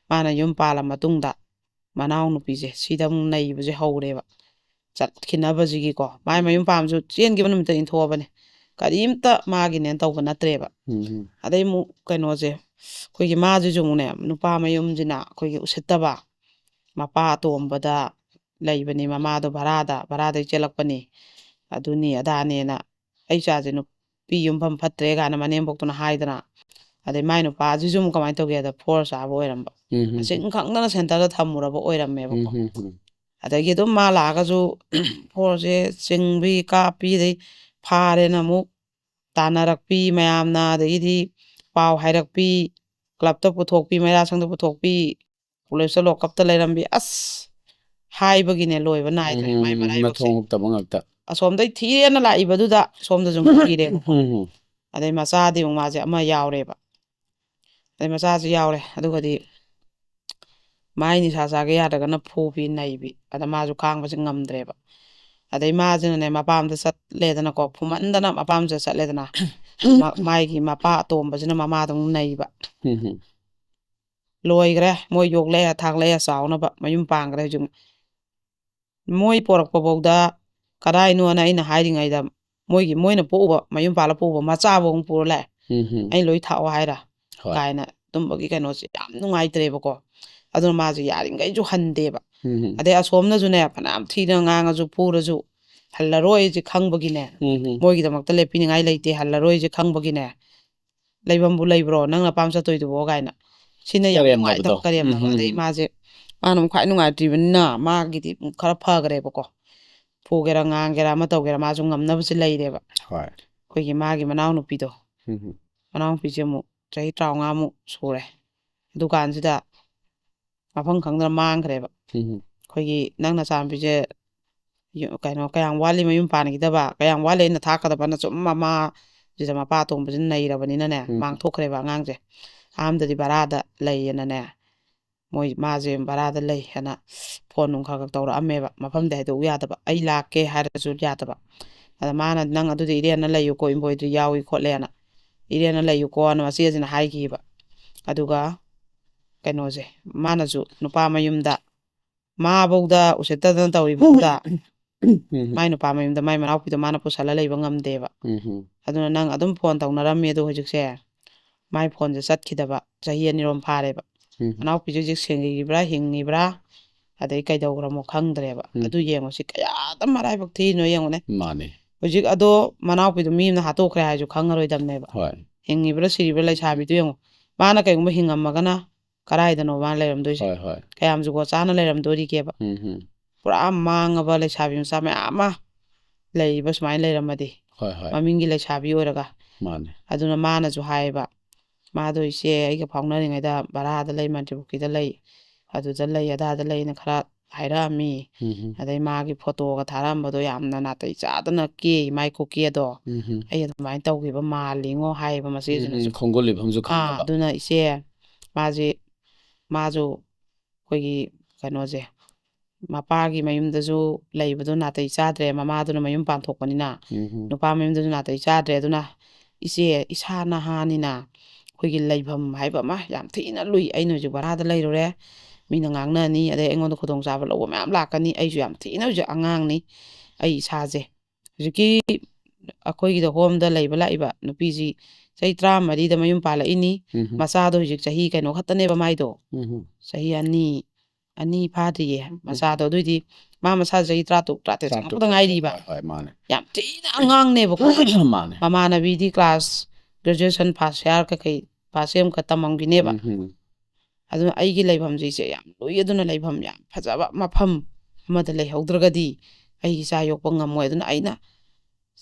ꯃꯥꯅ ꯌꯨꯝ ꯄꯥꯜꯂ ꯃꯇꯨꯡꯗ ꯃꯅꯥꯎ ꯅꯨꯄꯤꯁꯦ ꯁꯤꯗ ꯑꯃꯨꯛ ꯅꯩꯕꯁꯦ ꯍꯧꯔꯦꯕ꯫ ꯆꯠꯈꯤꯅꯕꯁꯤꯒꯤꯀꯣ, ꯃꯥꯏ ꯃꯌꯨꯝ ꯄꯥꯟꯕꯁꯨ ꯆꯦꯟꯈꯤꯕ ꯅꯨꯃꯤꯠꯇ ꯏꯟꯊꯣꯛꯑꯕꯅꯦ, ꯀꯔꯤꯝꯇ ꯃꯥꯒꯤꯅꯦꯅ ꯇꯧꯕ ꯅꯠꯇ꯭ꯔꯦꯕ꯫ ꯎꯝ ꯑꯗꯩ ꯑꯃꯨꯛ ꯀꯩꯅꯣꯁꯦ, ꯑꯩꯈꯣꯏꯒꯤ ꯃꯥꯁꯤꯁꯨ ꯑꯃꯨꯛꯅꯦ, ꯅꯨꯄꯥ ꯃꯌꯨꯝꯁꯤꯅ ꯑꯩꯈꯣꯏꯒꯤ ꯎꯁꯤꯠꯇꯕ, ꯃꯄꯥ ꯑꯇꯣꯝꯕꯗ ꯂꯩꯕꯅꯤ, ꯃꯃꯥꯗꯣ ꯚꯔꯥꯗ, ꯚꯔꯥꯗꯩ ꯆꯦꯜꯂꯛꯄꯅꯤ, ꯑꯗꯨꯅꯤ ꯑꯗꯥꯅꯦꯅ꯫ ꯑꯩ ꯏꯆꯥꯁꯦ ꯅꯨꯄꯤ ꯌꯨꯝꯐꯝ ꯐꯠꯇ꯭ꯔꯦ ꯀꯥꯏꯅ ꯃꯅꯦꯝꯕꯣꯛꯇꯨꯅ ꯍꯥꯏꯗꯅ, ꯑꯗꯩ ꯃꯥꯏ ꯅꯨꯄꯥꯁꯤꯁꯨ ꯑꯃꯨꯛ ꯀꯃꯥꯏꯅ ꯇꯧꯒꯦꯗ, ꯐꯣꯔ ꯆꯥꯕ ꯑꯣꯏꯔꯝꯕ, ꯎꯝ ꯃꯁꯤꯡ ꯈꯪꯗꯅ ꯁꯦꯟꯇꯔꯗ ꯊꯝꯃꯨꯔꯕ ꯑꯣꯏꯔꯝꯃꯦꯕꯀꯣ꯫ ꯎꯝ ꯑꯗꯒꯤ ꯑꯗꯨꯝ ꯃꯥ ꯂꯥꯛꯑꯒꯁꯨ ꯐꯣꯔꯁꯦ ꯆꯤꯡꯕꯤ ꯀꯥꯞꯄꯤ, ꯑꯗꯩ ꯐꯥꯔꯦꯅ ꯑꯃꯨꯛ ꯇꯥꯟꯅꯔꯛꯄꯤ ꯃꯌꯥꯝꯅ, ꯑꯗꯒꯤꯗꯤ ꯄꯥꯎ ꯍꯥꯏꯔꯛꯄꯤ, ꯀ꯭ꯂꯕꯇ ꯄꯨꯊꯣꯛꯄꯤ, ꯃꯩꯔꯥ ꯁꯪꯗ ꯄꯨꯊꯣꯛꯄꯤ, ꯄꯨꯂꯤꯁꯇ ꯂꯣꯀꯞꯇ ꯂꯩꯔꯝꯕꯤ꯫ ꯑꯁ, ꯍꯥꯏꯕꯒꯤꯅꯦ ꯂꯣꯏꯕ ꯅꯥꯏꯗ꯭ꯔꯦ ꯃꯥꯏ ꯎꯝ ꯃꯔꯥꯏꯕꯛꯁꯦ꯫ ꯃꯊꯣꯡ ꯍꯨꯛꯇꯕ ꯉꯥꯛꯇ꯫ ꯑꯁꯣꯝꯗꯩ ꯊꯤꯔꯦꯅ ꯂꯥꯛꯏꯕꯗꯨꯗ ꯁꯣꯝꯗꯁꯨ ꯑꯃꯨꯛ ꯊꯤꯔꯦ꯫ ꯎꯝ ꯑꯗꯩ ꯃꯆꯥꯗꯤ ꯑꯃꯨꯛ ꯃꯥꯁꯦ ꯑꯃ ꯌꯥꯎꯔꯦꯕ꯫ ꯑꯗꯩ ꯃꯆꯥꯁꯨ ꯌꯥꯎꯔꯦ꯫ ꯑꯗꯨꯒꯗꯤ ꯃꯥꯏ ꯅꯤꯁꯥ ꯆꯥꯒꯦ ꯌꯥꯗ꯭ꯔꯒꯅ ꯐꯨꯕꯤ ꯅꯩꯕꯤ꯫ ꯑꯗ ꯃꯥꯁꯨ ꯈꯥꯡꯕꯁꯦ ꯉꯝꯗ꯭ꯔꯦꯕ꯫ ꯑꯗꯩ ꯃꯥꯁꯤꯅꯅꯦ ꯃꯄꯥꯝꯗ ꯆꯠꯂꯦꯗꯅꯀꯣ, ꯐꯨꯃꯟꯗꯅ ꯃꯄꯥꯝꯁꯤꯗ ꯆꯠꯂꯦꯗꯅ꯫ ꯃ- ꯃꯥꯒꯤ ꯃꯄꯥ ꯑꯇꯣꯝꯕꯁꯤꯅ ꯃꯃꯥꯗ ꯑꯃꯨꯛ ꯅꯩꯕ꯫ ꯎꯝ ꯍꯝ. ꯂꯣꯏꯈ꯭ꯔꯦ, ꯃꯣꯏ ꯌꯣꯛꯂꯛꯑꯦ ꯊꯥꯛꯂꯛꯑꯦ ꯆꯥꯎꯅꯕ ꯃꯌꯨꯝ ꯄꯥꯟꯈ꯭ꯔꯦ ꯍꯧꯖꯤꯛ꯫ ꯃꯣꯏ ꯄꯣꯔꯛꯄ ꯐꯥꯎꯗ ꯀꯗꯥꯏꯅꯣꯅ ꯑꯩꯅ ꯍꯥꯏꯔꯤꯉꯩꯗ, ꯃꯣꯏꯒꯤ ꯃꯣꯏꯅ ꯄꯣꯛꯎꯕ, ꯃꯌꯨꯝ ꯄꯥꯜꯂ ꯄꯣꯛꯎꯕ ꯃꯆꯥꯐꯥꯎ ꯑꯃꯨꯛ ꯄꯨꯔ ꯂꯥꯛꯑꯦ꯫ ꯎꯝ ꯍꯝ. ꯑꯩ ꯂꯣꯏ ꯊꯥꯛꯑꯣ ꯍꯥꯏꯔ ꯍꯣꯏ. ꯀꯥꯏꯅ ꯑꯗꯨꯝꯕꯒꯤ ꯀꯩꯅꯣꯁꯦ ꯌꯥꯝ ꯅꯨꯡꯉꯥꯏꯇ꯭ꯔꯦꯕꯀꯣ꯫ ꯑꯗꯨꯅ ꯃꯥꯁꯦ ꯌꯥꯔꯤꯉꯩꯁꯨ ꯍꯟꯗꯦꯕ꯫ ꯎꯝ ꯍꯝ. ꯑꯗꯩ ꯑꯁꯣꯝꯅꯁꯨꯅꯦ ꯐꯅꯌꯥꯝ ꯊꯤꯅ ꯉꯥꯡꯉꯁꯨ ꯐꯨꯔꯁꯨ ꯍꯜꯂꯔꯣꯏꯁꯦ ꯈꯪꯕꯒꯤꯅꯦ, ꯎꯝ ꯍꯝ. ꯃꯣꯏꯒꯤꯗꯃꯛꯇ ꯂꯦꯞꯄꯤꯅꯤꯡꯉꯥꯏ ꯂꯩꯇꯦ, ꯍꯜꯂꯔꯣꯏꯁꯦ ꯈꯪꯕꯒꯤꯅꯦ, ꯂꯩꯐꯝꯕꯨ ꯂꯩꯕ꯭ꯔꯣ ꯅꯪ ꯅꯄꯥꯝ ꯆꯠꯇꯣꯏꯗꯨꯕꯣ ꯀꯥꯏꯅ꯫ ꯁꯤꯅ ꯌꯥꯝ ꯀꯔꯦꯝꯅꯕꯗꯣ. ꯅꯨꯡꯉꯥꯏꯇꯕ, ꯀꯔꯦꯝꯅꯕ꯫ ꯎꯝ, ꯎꯝ, ꯑꯗꯩ ꯎꯝ. ꯃꯥꯁꯦ, ꯃꯥꯅ ꯑꯃꯨꯛ ꯈ꯭ꯋꯥꯏ ꯅꯨꯡꯉꯥꯏꯇ꯭ꯔꯤꯕꯅꯤꯅ ꯃꯥꯒꯤꯗꯤ ꯈꯔ ꯐꯈ꯭ꯔꯦꯕꯀꯣ꯫ ꯐꯨꯒꯦꯔꯥ ꯉꯥꯡꯒꯦꯔꯥ ꯑꯃ ꯇꯧꯒꯦꯔꯥ ꯃꯥꯁꯨ ꯉꯝꯅꯕꯁꯦ ꯂꯩꯔꯦꯕ꯫ ꯍꯣꯏ. ꯑꯩꯈꯣꯏꯒꯤ ꯃꯥꯒꯤ ꯃꯅꯥꯎꯅꯨꯄꯤꯗꯣ, ꯎꯝ ꯍꯝ. ꯃꯅꯥꯎꯅꯨꯄꯤꯁꯦ ꯑꯃꯨꯛ ꯆꯍꯤ ꯇꯔꯥꯃꯉꯥꯃꯨꯛ ꯁꯨꯔꯦ꯫ ꯑꯗꯨꯀꯥꯟꯁꯤꯗ ꯃꯐꯝ ꯈꯪꯗꯅ ꯃꯥꯡꯈ꯭ꯔꯦꯕ꯫ ꯎꯝ ꯍꯝ. ꯑꯩꯈꯣꯏꯒꯤ ꯅꯪ ꯅꯆꯥꯅꯨꯄꯤꯁꯦ ꯌꯨ- ꯀꯩꯅꯣ ꯀꯌꯥꯝ ꯋꯥꯠꯂꯤ ꯃꯌꯨꯝ ꯄꯥꯟꯈꯤꯗꯕ, ꯀꯌꯥꯝ ꯋꯥꯠꯂꯤ ꯑꯩꯅ ꯊꯥꯛꯀꯗꯕꯅ ꯁꯨꯝ ꯃꯃꯥꯁꯤꯗ ꯃꯄꯥ ꯑꯇꯣꯝꯕꯁꯤꯅ ꯅꯩꯔꯕꯅꯤꯅꯅꯦ, ꯎꯝ. ꯃꯥꯡꯊꯣꯛꯈ꯭ꯔꯦꯕ ꯑꯉꯥꯡꯁꯦ꯫ ꯑꯍꯥꯟꯕꯗꯗꯤ ꯚꯔꯥꯗ ꯂꯩꯌꯦꯅꯅꯦ, ꯃꯣꯏ ꯃꯥꯁꯦ ꯚꯔꯥꯗ ꯂꯩ ꯍꯥꯏꯅ ꯐꯣꯟ ꯅꯨꯡ ꯈꯔ ꯈꯔ ꯇꯧꯔꯛꯑꯝꯃꯦꯕ, ꯃꯐꯝꯗꯤ ꯍꯥꯏꯗꯣꯛꯎ ꯌꯥꯗꯕ, ꯑꯩ ꯂꯥꯛꯀꯦ ꯍꯥꯏꯔꯁꯨ ꯌꯥꯗꯕ꯫ ꯑꯗ ꯃꯥꯅ ꯅꯪ ꯑꯗꯨꯗꯤ ꯏꯔꯦꯟꯅ ꯂꯩꯌꯨꯀꯣ, ꯏꯝꯕꯣꯏꯗ꯭ꯔꯤ ꯌꯥꯎꯏ ꯈꯣꯠꯂꯦꯅ, ꯏꯔꯦꯟꯅ ꯂꯩꯌꯨꯀꯣꯅ ꯃꯆꯦꯁꯤꯅ ꯍꯥꯏꯈꯤꯕ꯫ ꯑꯗꯨꯒ ꯀꯩꯅꯣꯁꯦ, ꯃꯥꯅꯁꯨ ꯅꯨꯄꯥ ꯃꯌꯨꯝꯗ ꯃꯥꯐꯧꯗ ꯎꯁꯤꯠꯇꯗꯅ ꯇꯧꯔꯤꯕꯧꯗ ꯎꯝ. ꯃꯥꯏ ꯅꯨꯄꯥ ꯃꯌꯨꯝꯗ ꯃꯥꯏ ꯃꯅꯥꯎꯄꯤꯗꯣ ꯃꯥꯅ ꯄꯨꯁꯜꯂ ꯂꯩꯕ ꯉꯝꯗꯦꯕ꯫ ꯎꯝ. ꯑꯗꯨꯅ ꯅꯪ ꯑꯗꯨꯝ ꯐꯣꯟ ꯇꯧꯅꯔꯝꯃꯦ ꯑꯗꯣ ꯍꯧꯖꯤꯛꯁꯦ ꯃꯥꯏ ꯐꯣꯟꯁꯦ ꯆꯠꯈꯤꯗꯕ ꯆꯍꯤ ꯑꯅꯤꯔꯣꯝ ꯐꯥꯔꯦꯕ꯫ ꯎꯝ. ꯃꯅꯥꯎꯄꯤꯁꯦ ꯍꯧꯖꯤꯛ ꯁꯦꯡꯉꯤꯕ꯭ꯔꯥ, ꯍꯤꯡꯉꯤꯕ꯭ꯔꯥ, ꯑꯗꯩ ꯀꯩꯗꯧꯈ꯭ꯔꯃꯣ ꯈꯪꯗ꯭ꯔꯦꯕ꯫ ꯎꯝ. ꯑꯗꯨ ꯌꯦꯡꯉꯨ, ꯁꯤ ꯀꯌꯥꯗ ꯃꯔꯥꯏꯕꯛ ꯊꯤꯅꯣ ꯌꯦꯡꯉꯨꯅꯦ꯫ ꯃꯥꯅꯦ. ꯍꯧꯖꯤꯛ ꯑꯗꯣ ꯃꯅꯥꯎꯄꯤꯗꯣ ꯃꯤ ꯑꯃꯅ ꯍꯥꯠꯇꯣꯛꯈ꯭ꯔꯦ ꯍꯥꯏꯁꯨ ꯈꯪꯉꯔꯣꯏꯗꯕꯅꯦꯕ꯫ ꯍꯣꯏ. ꯍꯤꯡꯉꯤꯕ꯭ꯔꯥ ꯁꯤꯔꯤꯕ꯭ꯔꯥ ꯂꯩꯁꯥꯕꯤꯗꯣ ꯌꯦꯡꯉꯨ꯫ ꯃꯥꯅ ꯀꯩꯒꯨꯝꯕ ꯍꯤꯡꯉꯝꯃꯒꯅ ꯀꯗꯥꯏꯗꯅꯣ ꯃꯥꯅ ꯂꯩꯔꯝꯗꯣꯏꯁꯦ? ꯍꯣꯏ, ꯍꯣꯏ. ꯀꯌꯥꯝ ꯖꯨꯒꯣꯠ ꯆꯥꯅ ꯂꯩꯔꯝꯗꯣꯔꯤꯒꯦꯕ? ꯎꯝ, ꯎꯝ. ꯄꯨꯔꯥ ꯃꯥꯡꯉꯕ ꯂꯩꯁꯥꯕꯤ ꯃꯆꯥ ꯃꯌꯥꯝ ꯑꯃ ꯂꯩꯔꯤꯕ ꯁꯨꯃꯥꯏꯅ ꯂꯩꯔꯝꯃꯗꯤ, ꯍꯣꯏ, ꯍꯣꯏ. ꯃꯃꯤꯡꯒꯤ ꯂꯩꯁꯥꯕꯤ ꯑꯣꯏꯔꯒ꯫ ꯃꯥꯅꯦ. ꯑꯗꯨꯅ ꯃꯥꯅꯁꯨ ꯍꯥꯏꯌꯦꯕ, ꯃꯥꯗꯣ "ꯏꯆꯦ, ꯑꯩꯒ ꯐꯥꯎꯅꯔꯤꯉꯩꯗ ꯚꯔꯥꯗ ꯂꯩ, ꯃꯟꯇ꯭ꯔꯤꯄꯨꯈ꯭ꯔꯤꯗ ꯂꯩ, ꯑꯗꯨꯗ ꯂꯩ, ꯑꯗꯥꯗ ꯂꯩꯅ" ꯈꯔ ꯍꯥꯏꯔꯛꯑꯝꯃꯤ꯫ ꯎꯝ, ꯎꯝ. ꯑꯗꯩ ꯃꯥꯒꯤ ꯐꯣꯇꯣꯒ ꯊꯥꯔꯛꯑꯝꯕꯗꯣ ꯌꯥꯝꯅ ꯅꯥꯇꯩ ꯆꯥꯗꯅ ꯀꯦ, ꯃꯥꯏ ꯈꯨꯀꯦꯗꯣ꯫ ꯎꯝ, ꯎꯝ. "ꯑꯩ ꯑꯗꯨꯃꯥꯏꯅ ꯇꯧꯈꯤꯕ ꯃꯥꯜꯂꯤꯉꯣ" ꯍꯥꯏꯌꯦꯕ ꯎꯝ, ꯃꯆꯦꯁꯤꯅꯁꯨ꯫ ꯎꯝ. ꯈꯣꯡꯒꯨꯜ ꯂꯤꯐꯝꯁꯨ ꯑꯥ, ꯈꯪꯗꯕ. ꯑꯗꯨꯅ "ꯏꯆꯦ, ꯃꯥꯁꯤ, ꯃꯥꯁꯨ ꯑꯩꯈꯣꯏꯒꯤ ꯀꯩꯅꯣꯁꯦ, ꯃꯄꯥꯒꯤ ꯃꯌꯨꯝꯗꯁꯨ ꯂꯩꯕꯗꯣ ꯅꯥꯇꯩ ꯆꯥꯗ꯭ꯔꯦ, ꯃꯃꯥꯗꯨꯅ ꯃꯌꯨꯝ ꯄꯥꯟꯊꯣꯛꯄꯅꯤꯅ꯫ ꯎꯝ ꯍꯝ꯫ ꯅꯨꯄꯥ ꯃꯌꯨꯝꯗꯁꯨ ꯅꯥꯇꯩ ꯆꯥꯗ꯭ꯔꯦ꯫ ꯑꯗꯨꯅ ꯏꯆꯦ, ꯏꯁꯥ ꯅꯍꯥꯅꯤꯅ ꯑꯩꯈꯣꯏꯒꯤ ꯂꯩꯐꯝ ꯍꯥꯏꯕ ꯑꯃ ꯌꯥꯝ ꯊꯤꯅ ꯂꯨꯏ꯫ ꯑꯩꯅ ꯍꯧꯖꯤꯛ ꯚꯔꯥꯗ ꯂꯩꯔꯨꯔꯦ, ꯃꯤꯅ ꯉꯥꯡꯅꯅꯤ, ꯑꯗꯩ ꯑꯩꯉꯣꯟꯗ ꯈꯨꯗꯣꯡꯆꯥꯕ ꯂꯧꯕ ꯃꯌꯥꯝ ꯂꯥꯛꯀꯅꯤ꯫ ꯑꯩꯁꯨ ꯌꯥꯝ ꯊꯤꯅ ꯍꯧꯖꯤꯛ ꯑꯉꯥꯡꯅꯤ, ꯑꯩ ꯏꯁꯥꯁꯦ꯫ ꯍꯧꯖꯤꯛꯀꯤ ꯑꯩꯈꯣꯏꯒꯤꯗ ꯍꯣꯝꯗ ꯂꯩꯕ ꯂꯥꯛꯏꯕ ꯅꯨꯄꯤꯁꯤ ꯆꯍꯤ ꯇꯔꯥꯃꯔꯤꯗ ꯃꯌꯨꯝ ꯄꯥꯜꯂꯛꯏꯅꯤ꯫ ꯎꯝ ꯍꯝ꯫ ꯃꯆꯥꯗꯣ ꯍꯧꯖꯤꯛ ꯆꯍꯤ ꯀꯩꯅꯣ ꯈꯛꯇꯅꯦꯕ ꯃꯥꯏꯗꯣ, ꯎꯝ ꯍꯝ꯫ ꯆꯍꯤ ꯑꯅꯤ, ꯑꯅꯤ ꯐꯥꯗ꯭ꯔꯤꯌꯦ ꯃꯆꯥꯗꯣ꯫ ꯑꯗꯨꯏꯗꯤ ꯃꯥ ꯃꯁꯥ ꯆꯍꯤ ꯇꯔꯥꯇꯔꯨꯛ, ꯇꯔꯥꯇꯔꯦꯠ ꯆꯪꯉꯛꯄꯗ ꯉꯥꯏꯔꯤꯕ꯫ ꯍꯣꯏ, ꯍꯣꯏ, ꯃꯥꯅꯦ꯫ ꯌꯥꯝ ꯊꯤꯅ ꯑꯉꯥꯡꯅꯦꯕꯀꯣ꯫ ꯃꯥꯅꯦ꯫ ꯃꯃꯥꯟꯅꯕꯤꯗꯤ ꯀ꯭ꯂꯥꯁ ꯒ꯭ꯔꯦꯖꯨꯑꯦꯁꯟ ꯐꯥꯔꯁ ꯏꯌꯥꯔ ꯀꯩꯀꯩ ꯐꯥꯔꯁ ꯁꯦꯝ ꯈꯔ ꯇꯝꯃꯝꯈꯤꯅꯦꯕ꯫ ꯎꯝ ꯍꯝ꯫ ꯑꯗꯨꯅ ꯑꯩꯒꯤ ꯂꯩꯐꯝꯁꯦ ꯏꯆꯦ ꯌꯥꯝ ꯂꯨꯏ꯫ ꯑꯗꯨꯅ ꯂꯩꯐꯝ ꯌꯥꯝ ꯐꯖꯕ ꯃꯐꯝ ꯑꯃꯗ ꯂꯩꯍꯧꯗ꯭ꯔꯒꯗꯤ ꯑꯩ ꯏꯆꯥ ꯌꯣꯛꯄ ꯉꯝꯃꯣꯏ꯫ ꯑꯗꯨꯅ ꯑꯩꯅ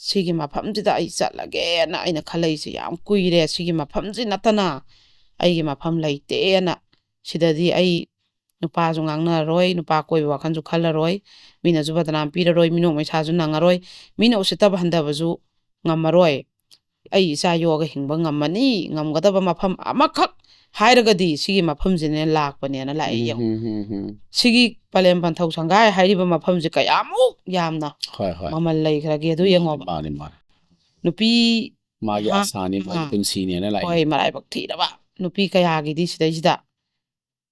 ꯁꯤꯒꯤ ꯃꯐꯝꯁꯤꯗ ꯑꯩ ꯆꯠꯂꯒꯦꯅ ꯑꯩꯅ ꯈꯜꯂꯛꯏꯁꯦ ꯌꯥꯝ ꯀꯨꯏꯔꯦ꯫ ꯁꯤꯒꯤ ꯃꯐꯝꯁꯤ ꯅꯠꯇꯅ ꯑꯩꯒꯤ ꯃꯐꯝ ꯂꯩꯇꯦꯅ꯫ ꯁꯤꯗꯗꯤ ꯑꯩ ꯅꯨꯄꯥꯁꯨ ꯉꯥꯡꯅꯔꯔꯣꯏ, ꯅꯨꯄꯥ ꯀꯣꯏꯕ ꯋꯥꯈꯜꯁꯨ ꯈꯜꯂꯔꯣꯏ, ꯃꯤꯅꯁꯨ ꯕꯗꯅꯥꯝ ꯄꯤꯔꯔꯣꯏ, ꯃꯤꯅꯣꯛ ꯃꯩꯁꯥꯁꯨ ꯅꯪꯉꯔꯣꯏ, ꯃꯤꯅ ꯎꯁꯤꯠꯇꯕ ꯍꯟꯊꯕꯁꯨ ꯉꯝꯃꯔꯣꯏ꯫ ꯑꯩ ꯏꯆꯥ ꯌꯣꯛꯑꯒ ꯍꯤꯡꯕ ꯉꯝꯃꯅꯤ, ꯉꯝꯒꯗꯕ ꯃꯐꯝ ꯑꯃꯈꯛ ꯍꯥꯏꯔꯒꯗꯤ ꯁꯤꯒꯤ ꯃꯐꯝꯁꯤꯅꯦ ꯂꯥꯛꯄꯅꯦꯅ ꯂꯥꯛꯑꯦ ꯎꯝ, ꯌꯦꯡꯉꯨ꯫ ꯎꯝ, ꯎꯝ, ꯎꯝ꯫ ꯁꯤꯒꯤ ꯄꯂꯦꯝ ꯄꯟꯊꯧ ꯁꯪꯒꯥꯏ ꯍꯥꯏꯔꯤꯕ ꯃꯐꯝꯁꯦ ꯀꯌꯥꯃꯨꯛ ꯌꯥꯝꯅ ꯍꯣꯏ, ꯍꯣꯏ꯫ ꯃꯃꯜ ꯂꯩꯈ꯭ꯔꯒꯦ ꯑꯗꯨ ꯃꯥꯅꯤ, ꯌꯦꯡꯉꯣꯕ꯫ ꯃꯥꯅꯤ, ꯃꯥꯅꯤ꯫ ꯅꯨꯄꯤ ꯃꯥꯒꯤ ꯅꯍꯥ-, ꯑꯁꯥꯅꯤ, ꯃꯥꯒꯤ ꯑꯥ, ꯄꯨꯟꯁꯤꯅꯦꯅ ꯂꯥꯛꯏ꯫ ꯍꯣꯏ, ꯃꯔꯥꯏꯕꯛ ꯊꯤꯔꯕ ꯅꯨꯄꯤ ꯀꯌꯥꯒꯤꯗꯤ ꯁꯤꯗꯩꯁꯤꯗ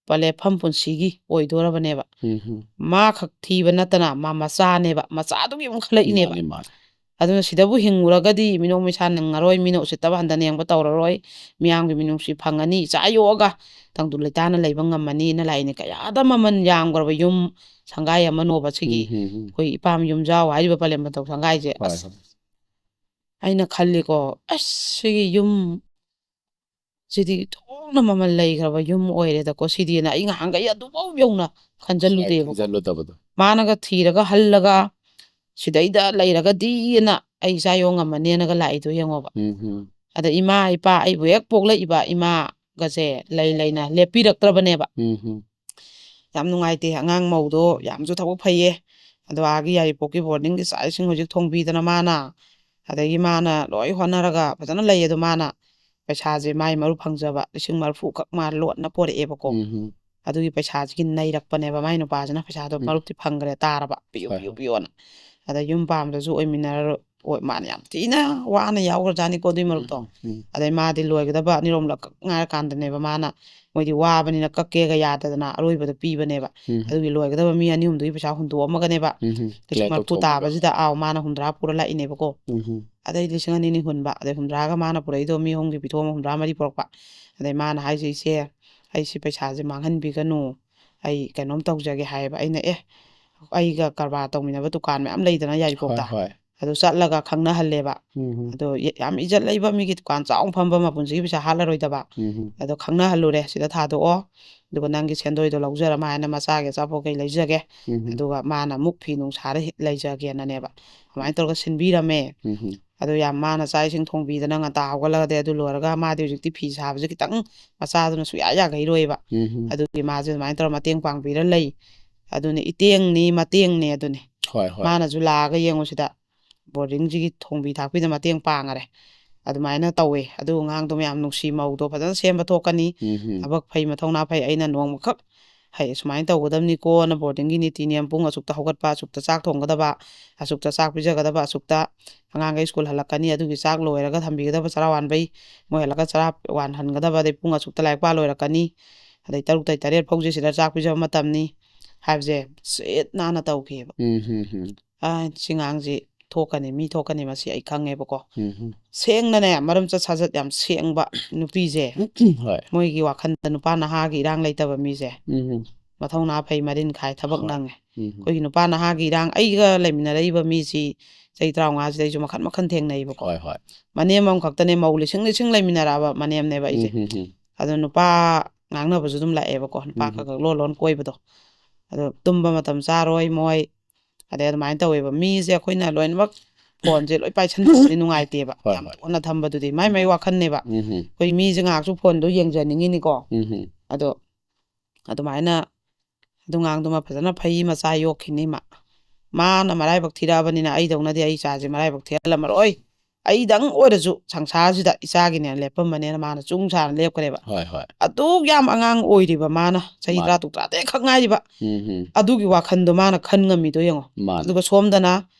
ꯄꯂꯦꯐꯝ ꯄꯨꯟꯁꯤꯒꯤ ꯑꯣꯏꯗꯣꯔꯕꯅꯦꯕ꯫ ꯎꯝ, ꯎꯝ꯫ ꯃꯥ ꯈꯛ ꯊꯤꯕ ꯅꯠꯇꯅ ꯃꯥ ꯃꯆꯥꯅꯦꯕ, ꯃꯆꯥꯗꯨꯒꯤ ꯑꯃꯨꯛ ꯈꯜꯂꯛꯏꯅꯦꯕ꯫ ꯃꯥꯅꯤ, ꯃꯥꯅꯤ꯫ ꯑꯗꯨꯅ ꯁꯤꯗꯕꯨ ꯍꯤꯡꯉꯨꯔꯒꯗꯤ ꯃꯤꯅꯣꯛ ꯃꯩꯁꯥ ꯅꯪꯉꯔꯣꯏ, ꯃꯤꯅ ꯎꯁꯤꯠꯇꯕ ꯍꯟꯊꯅ ꯌꯦꯡꯕ ꯇꯧꯔꯔꯣꯏ, ꯃꯤꯌꯥꯝꯒꯤ ꯃꯤꯅꯨꯡꯁꯤ ꯐꯪꯉꯅꯤ, ꯏꯆꯥ ꯌꯣꯛꯑꯒ ꯇꯪꯗꯨ ꯂꯩꯇꯥꯅ ꯂꯩꯕ ꯉꯝꯃꯅꯤꯅ ꯂꯥꯛꯏꯅꯦ꯫ ꯀꯌꯥꯗ ꯃꯃꯜ ꯌꯥꯝꯈ꯭ꯔꯕ ꯌꯨꯝ ꯁꯪꯒꯥꯏ ꯑꯃꯅꯣꯕ ꯁꯤꯒꯤ ꯎꯝ, ꯎꯝ, ꯎꯝ꯫ ꯑꯩꯈꯣꯏ ꯏꯄꯥꯝ ꯌꯨꯝꯖꯥꯎ ꯍꯥꯏꯔꯤꯕ ꯄꯂꯦꯝ ꯄꯟꯊꯧ ꯁꯪꯒꯥꯏꯁꯦ꯫ ꯍꯣꯏ, ꯑꯁ, ꯍꯣꯏ꯫ ꯑꯩꯅ ꯈꯜꯂꯤꯀꯣ, ꯑꯁ, ꯁꯤꯒꯤ ꯌꯨꯝ ꯁꯤꯗꯤ ꯊꯣꯛꯅ ꯃꯃꯜ ꯂꯩꯈ꯭ꯔꯕ ꯌꯨꯝ ꯑꯣꯏꯔꯦꯗꯀꯣ ꯁꯤꯗꯤꯅ ꯑꯩ ꯉꯍꯥꯟꯈꯩ ꯑꯗꯨꯐꯥꯎ ꯌꯧꯅ ꯈꯟꯖꯜꯂꯨꯗꯦꯕꯀꯣ꯫ ꯈꯟꯖꯜꯂꯨꯗꯕꯗꯣ꯫ ꯃꯥꯅꯒ ꯊꯤꯔꯒ ꯍꯜꯂꯒ ꯁꯤꯗꯩꯗ ꯂꯩꯔꯒꯗꯤꯅ ꯑꯩ ꯏꯆꯥ ꯌꯣꯛ ꯉꯝꯃꯅꯦꯅꯒ ꯂꯥꯛꯏꯗꯣ ꯌꯦꯡꯉꯣꯕ꯫ ꯎꯝ, ꯎꯝ꯫ ꯑꯗ ꯏꯃꯥ ꯏꯄꯥ, ꯑꯩꯕꯨ ꯍꯦꯛ ꯄꯣꯛꯂꯛꯏꯕ ꯏꯃꯥꯒꯁꯦ ꯂꯩ ꯂꯩꯅ ꯂꯦꯞꯄꯤꯔꯛꯇ꯭ꯔꯕꯅꯦꯕ꯫ ꯎꯝ, ꯎꯝ꯫ ꯌꯥꯝ ꯅꯨꯡꯉꯥꯏꯇꯦ꯫ ꯑꯉꯥꯡ ꯃꯧꯗꯣ ꯌꯥꯝꯁꯨ ꯊꯕꯛ ꯐꯩꯌꯦ꯫ ꯑꯗꯣ ꯑꯥꯒꯤ ꯌꯥꯏꯔꯤꯄꯣꯛꯀꯤ ꯕꯣꯔꯗꯤꯡꯒꯤ ꯆꯥꯛ ꯏꯁꯤꯡ ꯍꯧꯖꯤꯛ ꯊꯣꯡꯕꯤꯗꯅ ꯃꯥꯅ, ꯑꯗꯒꯤ ꯃꯥꯅ ꯂꯣꯏ ꯍꯣꯠꯅꯔꯒ ꯐꯖꯅ ꯂꯩ꯫ ꯑꯗꯣ ꯃꯥꯅ ꯄꯩꯁꯥꯁꯦ ꯃꯥꯏ ꯃꯔꯨꯞ ꯐꯪꯖꯕ ꯂꯤꯁꯤꯡ ꯃꯔꯤꯐꯨ ꯈꯛ ꯃꯥ ꯂꯣꯟꯅ ꯄꯣꯔꯛꯑꯦꯕꯀꯣ꯫ ꯎꯝ, ꯎꯝ꯫ ꯑꯗꯨꯒꯤ ꯄꯩꯁꯥꯁꯤꯒꯤ ꯅꯩꯔꯛꯄꯅꯦꯕ ꯃꯥꯏ ꯅꯨꯄꯥꯁꯤꯅ꯫ ꯄꯩꯁꯥꯗꯣ ꯎꯝ꯫ ꯃꯔꯨꯞꯇꯤ ꯐꯪꯈ꯭ꯔꯦ ꯇꯥꯔꯕ, "ꯄꯤꯌꯨ, ꯍꯣꯏ, ꯄꯤꯌꯨ, ꯍꯣꯏ꯫ ꯄꯤꯌꯣꯅ"꯫ ꯑꯗ ꯌꯨꯝ ꯄꯥꯝꯕꯗꯁꯨ ꯑꯣꯏꯃꯤꯟꯅꯔꯔꯣꯏ꯫ ꯃꯥꯅ ꯌꯥꯝ ꯊꯤꯅ ꯋꯥꯅ ꯌꯥꯎꯈ꯭ꯔꯖꯥꯠꯅꯤꯀꯣ ꯑꯗꯨꯏ ꯃꯔꯨꯞꯇꯣ꯫ ꯎꯝ, ꯎꯝ, ꯑꯗꯩ ꯃꯥꯗꯤ ꯂꯣꯏꯒꯗꯕ ꯑꯅꯤꯔꯣꯝꯂꯛ ꯉꯥꯏꯔꯀꯥꯟꯗꯅꯦꯕ ꯃꯥꯅ, ꯃꯣꯏꯗꯤ ꯋꯥꯕꯅꯤꯅ ꯀꯛꯀꯦꯒ ꯌꯥꯗꯗꯅ ꯑꯔꯣꯏꯕꯗ ꯄꯤꯕꯅꯦꯕ꯫ ꯎꯝ, ꯑꯗꯨꯒꯤ ꯂꯣꯏꯒꯗꯕ ꯃꯤ ꯑꯅꯤ ꯑꯍꯨꯝꯗꯨꯒꯤ ꯄꯩꯁꯥ ꯍꯨꯟꯗꯣꯛꯑꯝꯃꯒꯅꯦꯕ ꯎꯝ, ꯎꯝ꯫ ꯂꯤꯁꯤꯡ Clear ꯃꯔꯤꯐꯨ ꯇꯧꯊꯣꯛꯑꯝꯃꯒ꯫ ꯇꯥꯕꯁꯤꯗ ꯑꯥꯎ ꯃꯥꯅ ꯍꯨꯝꯗ꯭ꯔꯥ ꯄꯨꯔ ꯂꯥꯛꯏꯅꯦꯕꯀꯣ꯫ ꯎꯝ, ꯎꯝ꯫ ꯑꯗꯩ ꯂꯤꯁꯤꯡ ꯑꯅꯤ ꯑꯅꯤ ꯍꯨꯟꯕ, ꯑꯗꯩ ꯍꯨꯝꯗ꯭ꯔꯥꯒ ꯃꯥꯅ ꯄꯨꯔꯛꯏꯗꯣ ꯃꯤ ꯑꯍꯨꯝꯒꯤ ꯄꯤꯊꯣꯛꯑꯝꯃ ꯍꯨꯝꯗ꯭ꯔꯥ ꯃꯔꯤ ꯄꯨꯔꯛꯄ꯫ ꯑꯗꯩ ꯃꯥꯅ ꯍꯥꯏꯁꯦ, "ꯏꯆꯦ, ꯑꯩ ꯁꯤ ꯄꯩꯁꯥꯁꯦ ꯃꯥꯡꯍꯟꯕꯤꯒꯅꯨ, ꯑꯩ ꯀꯩꯅꯣꯝ ꯇꯧꯖꯒꯦ" ꯍꯥꯏꯌꯦꯕ꯫ ꯑꯩꯅ, "ꯑꯦ, ꯑꯩꯒ ꯀꯔꯕꯥꯔ ꯇꯧꯃꯤꯟꯅꯕ ꯗꯨꯀꯥꯟ ꯃꯌꯥꯝ ꯂꯩꯗꯅ ꯍꯣꯏ, ꯌꯥꯏꯔꯤꯄꯣꯛꯇ, ꯍꯣꯏ꯫ ꯑꯗꯨ ꯆꯠꯂꯒ ꯈꯪꯅꯍꯜꯂꯦꯕ꯫ ꯎꯝ, ꯎꯝ꯫ ꯑꯗꯣ ꯌ-, ꯌꯥꯝ ꯏꯖꯠ ꯂꯩꯕ ꯃꯤꯒꯤ ꯗꯨꯀꯥꯟ ꯆꯥꯎꯅ ꯐꯝꯕ, ꯃꯄꯨꯟꯁꯤꯒꯤ ꯄꯩꯁꯥ ꯍꯥꯠꯂꯔꯣꯏꯗꯕ꯫ ꯎꯝ, ꯎꯝ꯫ ꯑꯗꯣ ꯈꯪꯅꯍꯜꯂꯨꯔꯦ, ꯁꯤꯗ ꯊꯥꯗꯣꯛꯑꯣ, ꯑꯗꯨꯒ ꯅꯪꯒꯤ ꯁꯦꯟꯗꯣꯏꯗꯣ ꯂꯧꯖꯔ ꯃꯥ ꯍꯥꯏꯅ ꯃꯆꯥꯒꯤ ꯑꯆꯥꯄꯣꯠ ꯀꯩ ꯂꯩꯖꯒꯦ, ꯎꯝ, ꯎꯝ꯫ ꯑꯗꯨꯒ ꯃꯥꯅ ꯑꯃꯨꯛ ꯐꯤ ꯅꯨꯡ ꯁꯥꯔ ꯍꯤ-, ꯂꯩꯖꯒꯦꯅꯅꯦꯕ꯫ ꯑꯗꯨꯃꯥꯏꯅ ꯇꯧꯔꯒ ꯁꯤꯟꯕꯤꯔꯝꯃꯦ꯫ ꯎꯝ, ꯎꯝ꯫ ꯑꯗꯣ ꯌꯥꯝ ꯃꯥꯅ ꯆꯥꯛ ꯏꯁꯤꯡ ꯊꯣꯡꯕꯤꯗꯅ ꯉꯟꯇꯥ ꯍꯧꯒꯠꯂꯒꯗꯤ ꯑꯗꯨ ꯂꯣꯏꯔꯒ ꯃꯥꯗꯤ ꯍꯧꯖꯤꯛꯇꯤ ꯐꯤ ꯁꯥꯕꯁꯦ ꯈꯤꯇꯪ ꯃꯆꯥꯗꯨꯅ ꯁꯨꯡꯌꯥ ꯌꯥꯒꯩꯔꯣꯏꯕ꯫ ꯎꯝ, ꯎꯝ꯫ ꯑꯗꯨꯒꯤ ꯃꯥꯁꯦ ꯑꯗꯨꯃꯥꯏꯅ ꯇꯧꯔ ꯃꯇꯦꯡ ꯄꯥꯡꯕꯤꯔ ꯂꯩ꯫ ꯑꯗꯨꯅꯤ ꯏꯇꯦꯡꯅꯤ ꯃꯇꯦꯡꯅꯤ ꯑꯗꯨꯅꯤ꯫ ꯍꯣꯏ, ꯍꯣꯏ꯫ ꯃꯥꯅꯁꯨ ꯂꯥꯛꯑꯒ ꯌꯦꯡꯉꯨ ꯁꯤꯗ ꯕꯣꯔꯗꯤꯡꯁꯤꯒꯤ ꯊꯣꯡꯕꯤ ꯊꯥꯛꯄꯤꯗ ꯃꯇꯦꯡ ꯄꯥꯡꯉꯔꯦ꯫ ꯑꯗꯨꯃꯥꯏꯅ ꯇꯧꯋꯦ꯫ ꯑꯗꯨ ꯑꯉꯥꯡꯗꯣ ꯃꯌꯥꯝ ꯅꯨꯡꯁꯤ, ꯃꯧꯗꯣ ꯐꯖꯅ ꯁꯦꯝꯕ ꯊꯣꯛꯀꯅꯤ꯫ ꯎꯝ, ꯎꯝ꯫ ꯊꯕꯛ ꯐꯩ, ꯃꯊꯧꯅꯥ ꯐꯩ꯫ ꯑꯩꯅ ꯅꯣꯡꯃꯈꯛ ꯍꯩ ꯁꯨꯃꯥꯏꯅ ꯇꯧꯒꯗꯕꯅꯤꯀꯣꯅ ꯕꯣꯔꯗꯤꯡꯒꯤ ꯅꯤꯇꯤ ꯅꯤꯌꯝ ꯄꯨꯡ ꯑꯁꯨꯛꯇ ꯍꯧꯒꯠꯄ, ꯑꯁꯨꯛꯇ ꯆꯥꯛ ꯊꯣꯡꯒꯗꯕ, ꯑꯁꯨꯛꯇ ꯆꯥꯛ ꯄꯤꯖꯒꯗꯕ, ꯑꯁꯨꯛꯇ ꯑꯉꯥꯡꯈꯩ ꯁ꯭ꯀꯨꯜ ꯍꯜꯂꯛꯀꯅꯤ, ꯑꯗꯨꯒꯤ ꯆꯥꯛ ꯂꯣꯏꯔꯒ ꯊꯝꯕꯤꯒꯗꯕ ꯆꯔꯥ ꯋꯥꯟꯕꯩ, ꯃꯣꯏ ꯍꯜꯂꯛꯑꯒ ꯆꯔꯥ ꯋꯥꯟꯍꯟꯒꯗꯕ, ꯑꯗꯩ ꯄꯨꯡ ꯑꯁꯨꯛꯇ ꯂꯥꯏꯔꯤꯛ ꯄꯥ ꯂꯣꯏꯔꯛꯀꯅꯤ, ꯑꯗꯩ ꯇꯔꯨꯛꯇꯩ ꯇꯔꯦꯠ ꯐꯥꯎꯁꯦ ꯁꯤꯗ ꯆꯥꯛ ꯄꯤꯖꯕ ꯃꯇꯝꯅꯤ ꯍꯥꯏꯕꯁꯦ ꯁꯤꯠ ꯅꯥꯟꯅ ꯇꯧꯈꯤꯑꯕ꯫ ꯎꯝ, ꯎꯝ, ꯎꯝ꯫ "ꯑ, ꯁꯤ ꯉꯥꯡꯁꯤ ꯊꯣꯛꯀꯅꯤ, ꯃꯤ ꯊꯣꯛꯀꯅꯤ, ꯃꯁꯤ ꯑꯩ ꯈꯪꯉꯦꯕꯀꯣ"꯫ ꯎꯝ, ꯎꯝ꯫ ꯁꯦꯡꯅꯅꯦ, ꯃꯔꯝ ꯆꯠ ꯁꯥꯖꯠ ꯌꯥꯝ ꯁꯦꯡꯕ ꯅꯨꯄꯤꯁꯦ, ꯍꯣꯏ꯫ ꯃꯣꯏꯒꯤ ꯋꯥꯈꯜꯗ ꯅꯨꯄꯥ ꯅꯍꯥꯒꯤ ꯏꯔꯥꯡ ꯂꯩꯇꯕ ꯃꯤꯁꯦ, ꯎꯝ, ꯎꯝ꯫ ꯃꯊꯧꯅꯥ ꯐꯩ, ꯃꯔꯤꯟ ꯈꯥꯏ, ꯊꯕꯛ ꯍꯣꯏ꯫ ꯅꯪꯉꯦ꯫ ꯎꯝ, ꯎꯝ꯫ ꯑꯩꯈꯣꯏꯒꯤ ꯅꯨꯄꯥ ꯅꯍꯥꯒꯤ ꯏꯔꯥꯡ, ꯑꯩꯒ ꯂꯩꯃꯤꯟꯅꯔꯛꯏꯕ ꯃꯤꯁꯤ ꯆꯍꯤ ꯇꯔꯥꯃꯉꯥꯁꯤꯗꯩꯁꯨ ꯃꯈꯟ ꯃꯈꯟ ꯊꯦꯡꯅꯩꯕꯀꯣ꯫ ꯍꯣꯏ, ꯍꯣꯏ꯫ ꯃꯅꯦꯝ ꯑꯃꯈꯛꯇꯅꯦ, ꯃꯧ ꯂꯤꯁꯤꯡ ꯂꯤꯁꯤꯡ ꯂꯩꯃꯤꯟꯅꯔꯛꯑꯕ ꯃꯅꯦꯝꯅꯦꯕ ꯑꯩꯁꯦ꯫ ꯎꯝ, ꯎꯝ, ꯎꯝ꯫ ꯑꯗꯣ ꯅꯨꯄꯥ ꯉꯥꯡꯅꯕꯁꯨ ꯑꯗꯨꯝ ꯂꯥꯛꯑꯦꯕꯀꯣ, ꯅꯨꯄꯥ ꯎꯝ, ꯎꯝ꯫ ꯈꯛ ꯈꯛ ꯂꯣꯟ ꯂꯣꯟ ꯀꯣꯏꯕꯗꯣ꯫ ꯑꯗꯣ ꯇꯨꯝꯕ ꯃꯇꯝ ꯆꯥꯔꯣꯏ ꯃꯣꯏ, ꯑꯗꯩ ꯑꯗꯨꯃꯥꯏꯅ ꯇꯧꯋꯦꯕ꯫ ꯃꯤꯁꯦ ꯑꯩꯈꯣꯏꯅ ꯂꯣꯏꯅꯃꯛ ꯐꯣꯟꯁꯦ ꯂꯣꯏ ꯄꯥꯏꯁꯟꯕꯗꯤ ꯅꯨꯡꯉꯥꯏꯇꯦꯕ, ꯍꯣꯏ, ꯌꯥꯝ ꯍꯣꯏ꯫ ꯇꯣꯟꯅ ꯊꯝꯕꯗꯨꯗꯤ꯫ ꯃꯥꯏ ꯃꯥꯏ ꯋꯥꯈꯜꯅꯦꯕ꯫ ꯎꯝ, ꯎꯝ꯫ ꯑꯩꯈꯣꯏ ꯃꯤꯁꯦ ꯉꯥꯏꯍꯥꯛꯁꯨ ꯐꯣꯟꯗꯣ ꯌꯦꯡꯖꯅꯤꯡꯉꯤꯅꯤꯀꯣ꯫ ꯎꯝ, ꯎꯝ꯫ ꯑꯗꯣ ꯑꯗꯨꯃꯥꯏꯅ ꯑꯗꯨ ꯑꯉꯥꯡꯗꯨꯃ ꯐꯖꯅ ꯐꯩ, ꯃꯆꯥ ꯌꯣꯛꯈꯤꯅꯤ ꯃꯥ꯫ ꯃꯥꯅ ꯃꯔꯥꯏꯕꯛ ꯊꯤꯔꯛꯑꯕꯅꯤꯅ ꯑꯩꯗꯧꯅꯗꯤ ꯑꯩ ꯏꯆꯥꯁꯦ ꯃꯔꯥꯏꯕꯛ ꯊꯤꯍꯜꯂꯝꯃꯔꯣꯏ꯫ ꯑꯩꯗꯪ ꯑꯣꯏꯔꯁꯨ ꯁꯪꯁꯥꯔꯁꯤꯗ ꯏꯆꯥꯒꯤꯅꯦꯅ ꯂꯦꯞꯄꯝꯕꯅꯦꯅ ꯃꯥꯅ ꯆꯨꯡ ꯁꯥꯅ ꯂꯦꯞꯈ꯭ꯔꯦꯕ꯫ ꯍꯣꯏ ꯍꯣꯏ ꯑꯗꯨꯛ ꯌꯥꯝ ꯑꯉꯥꯡ ꯑꯣꯏꯔꯤꯕ ꯃꯥꯅ, ꯆꯍꯤ ꯃꯥꯅꯦ꯫ ꯇꯔꯥ ꯇꯔꯨꯛ ꯇꯔꯥꯇꯔꯦꯠ ꯈꯛ ꯉꯥꯏꯔꯤꯕ, ꯎꯝ ꯎꯝ ꯑꯗꯨꯒꯤ ꯋꯥꯈꯟꯗꯣ ꯃꯥꯅ ꯈꯟ ꯉꯝꯃꯤꯗꯣ ꯌꯦꯡꯉꯣ꯫ ꯃꯥꯅꯦ꯫ ꯑꯗꯨꯒ ꯁꯣꯝꯗꯅ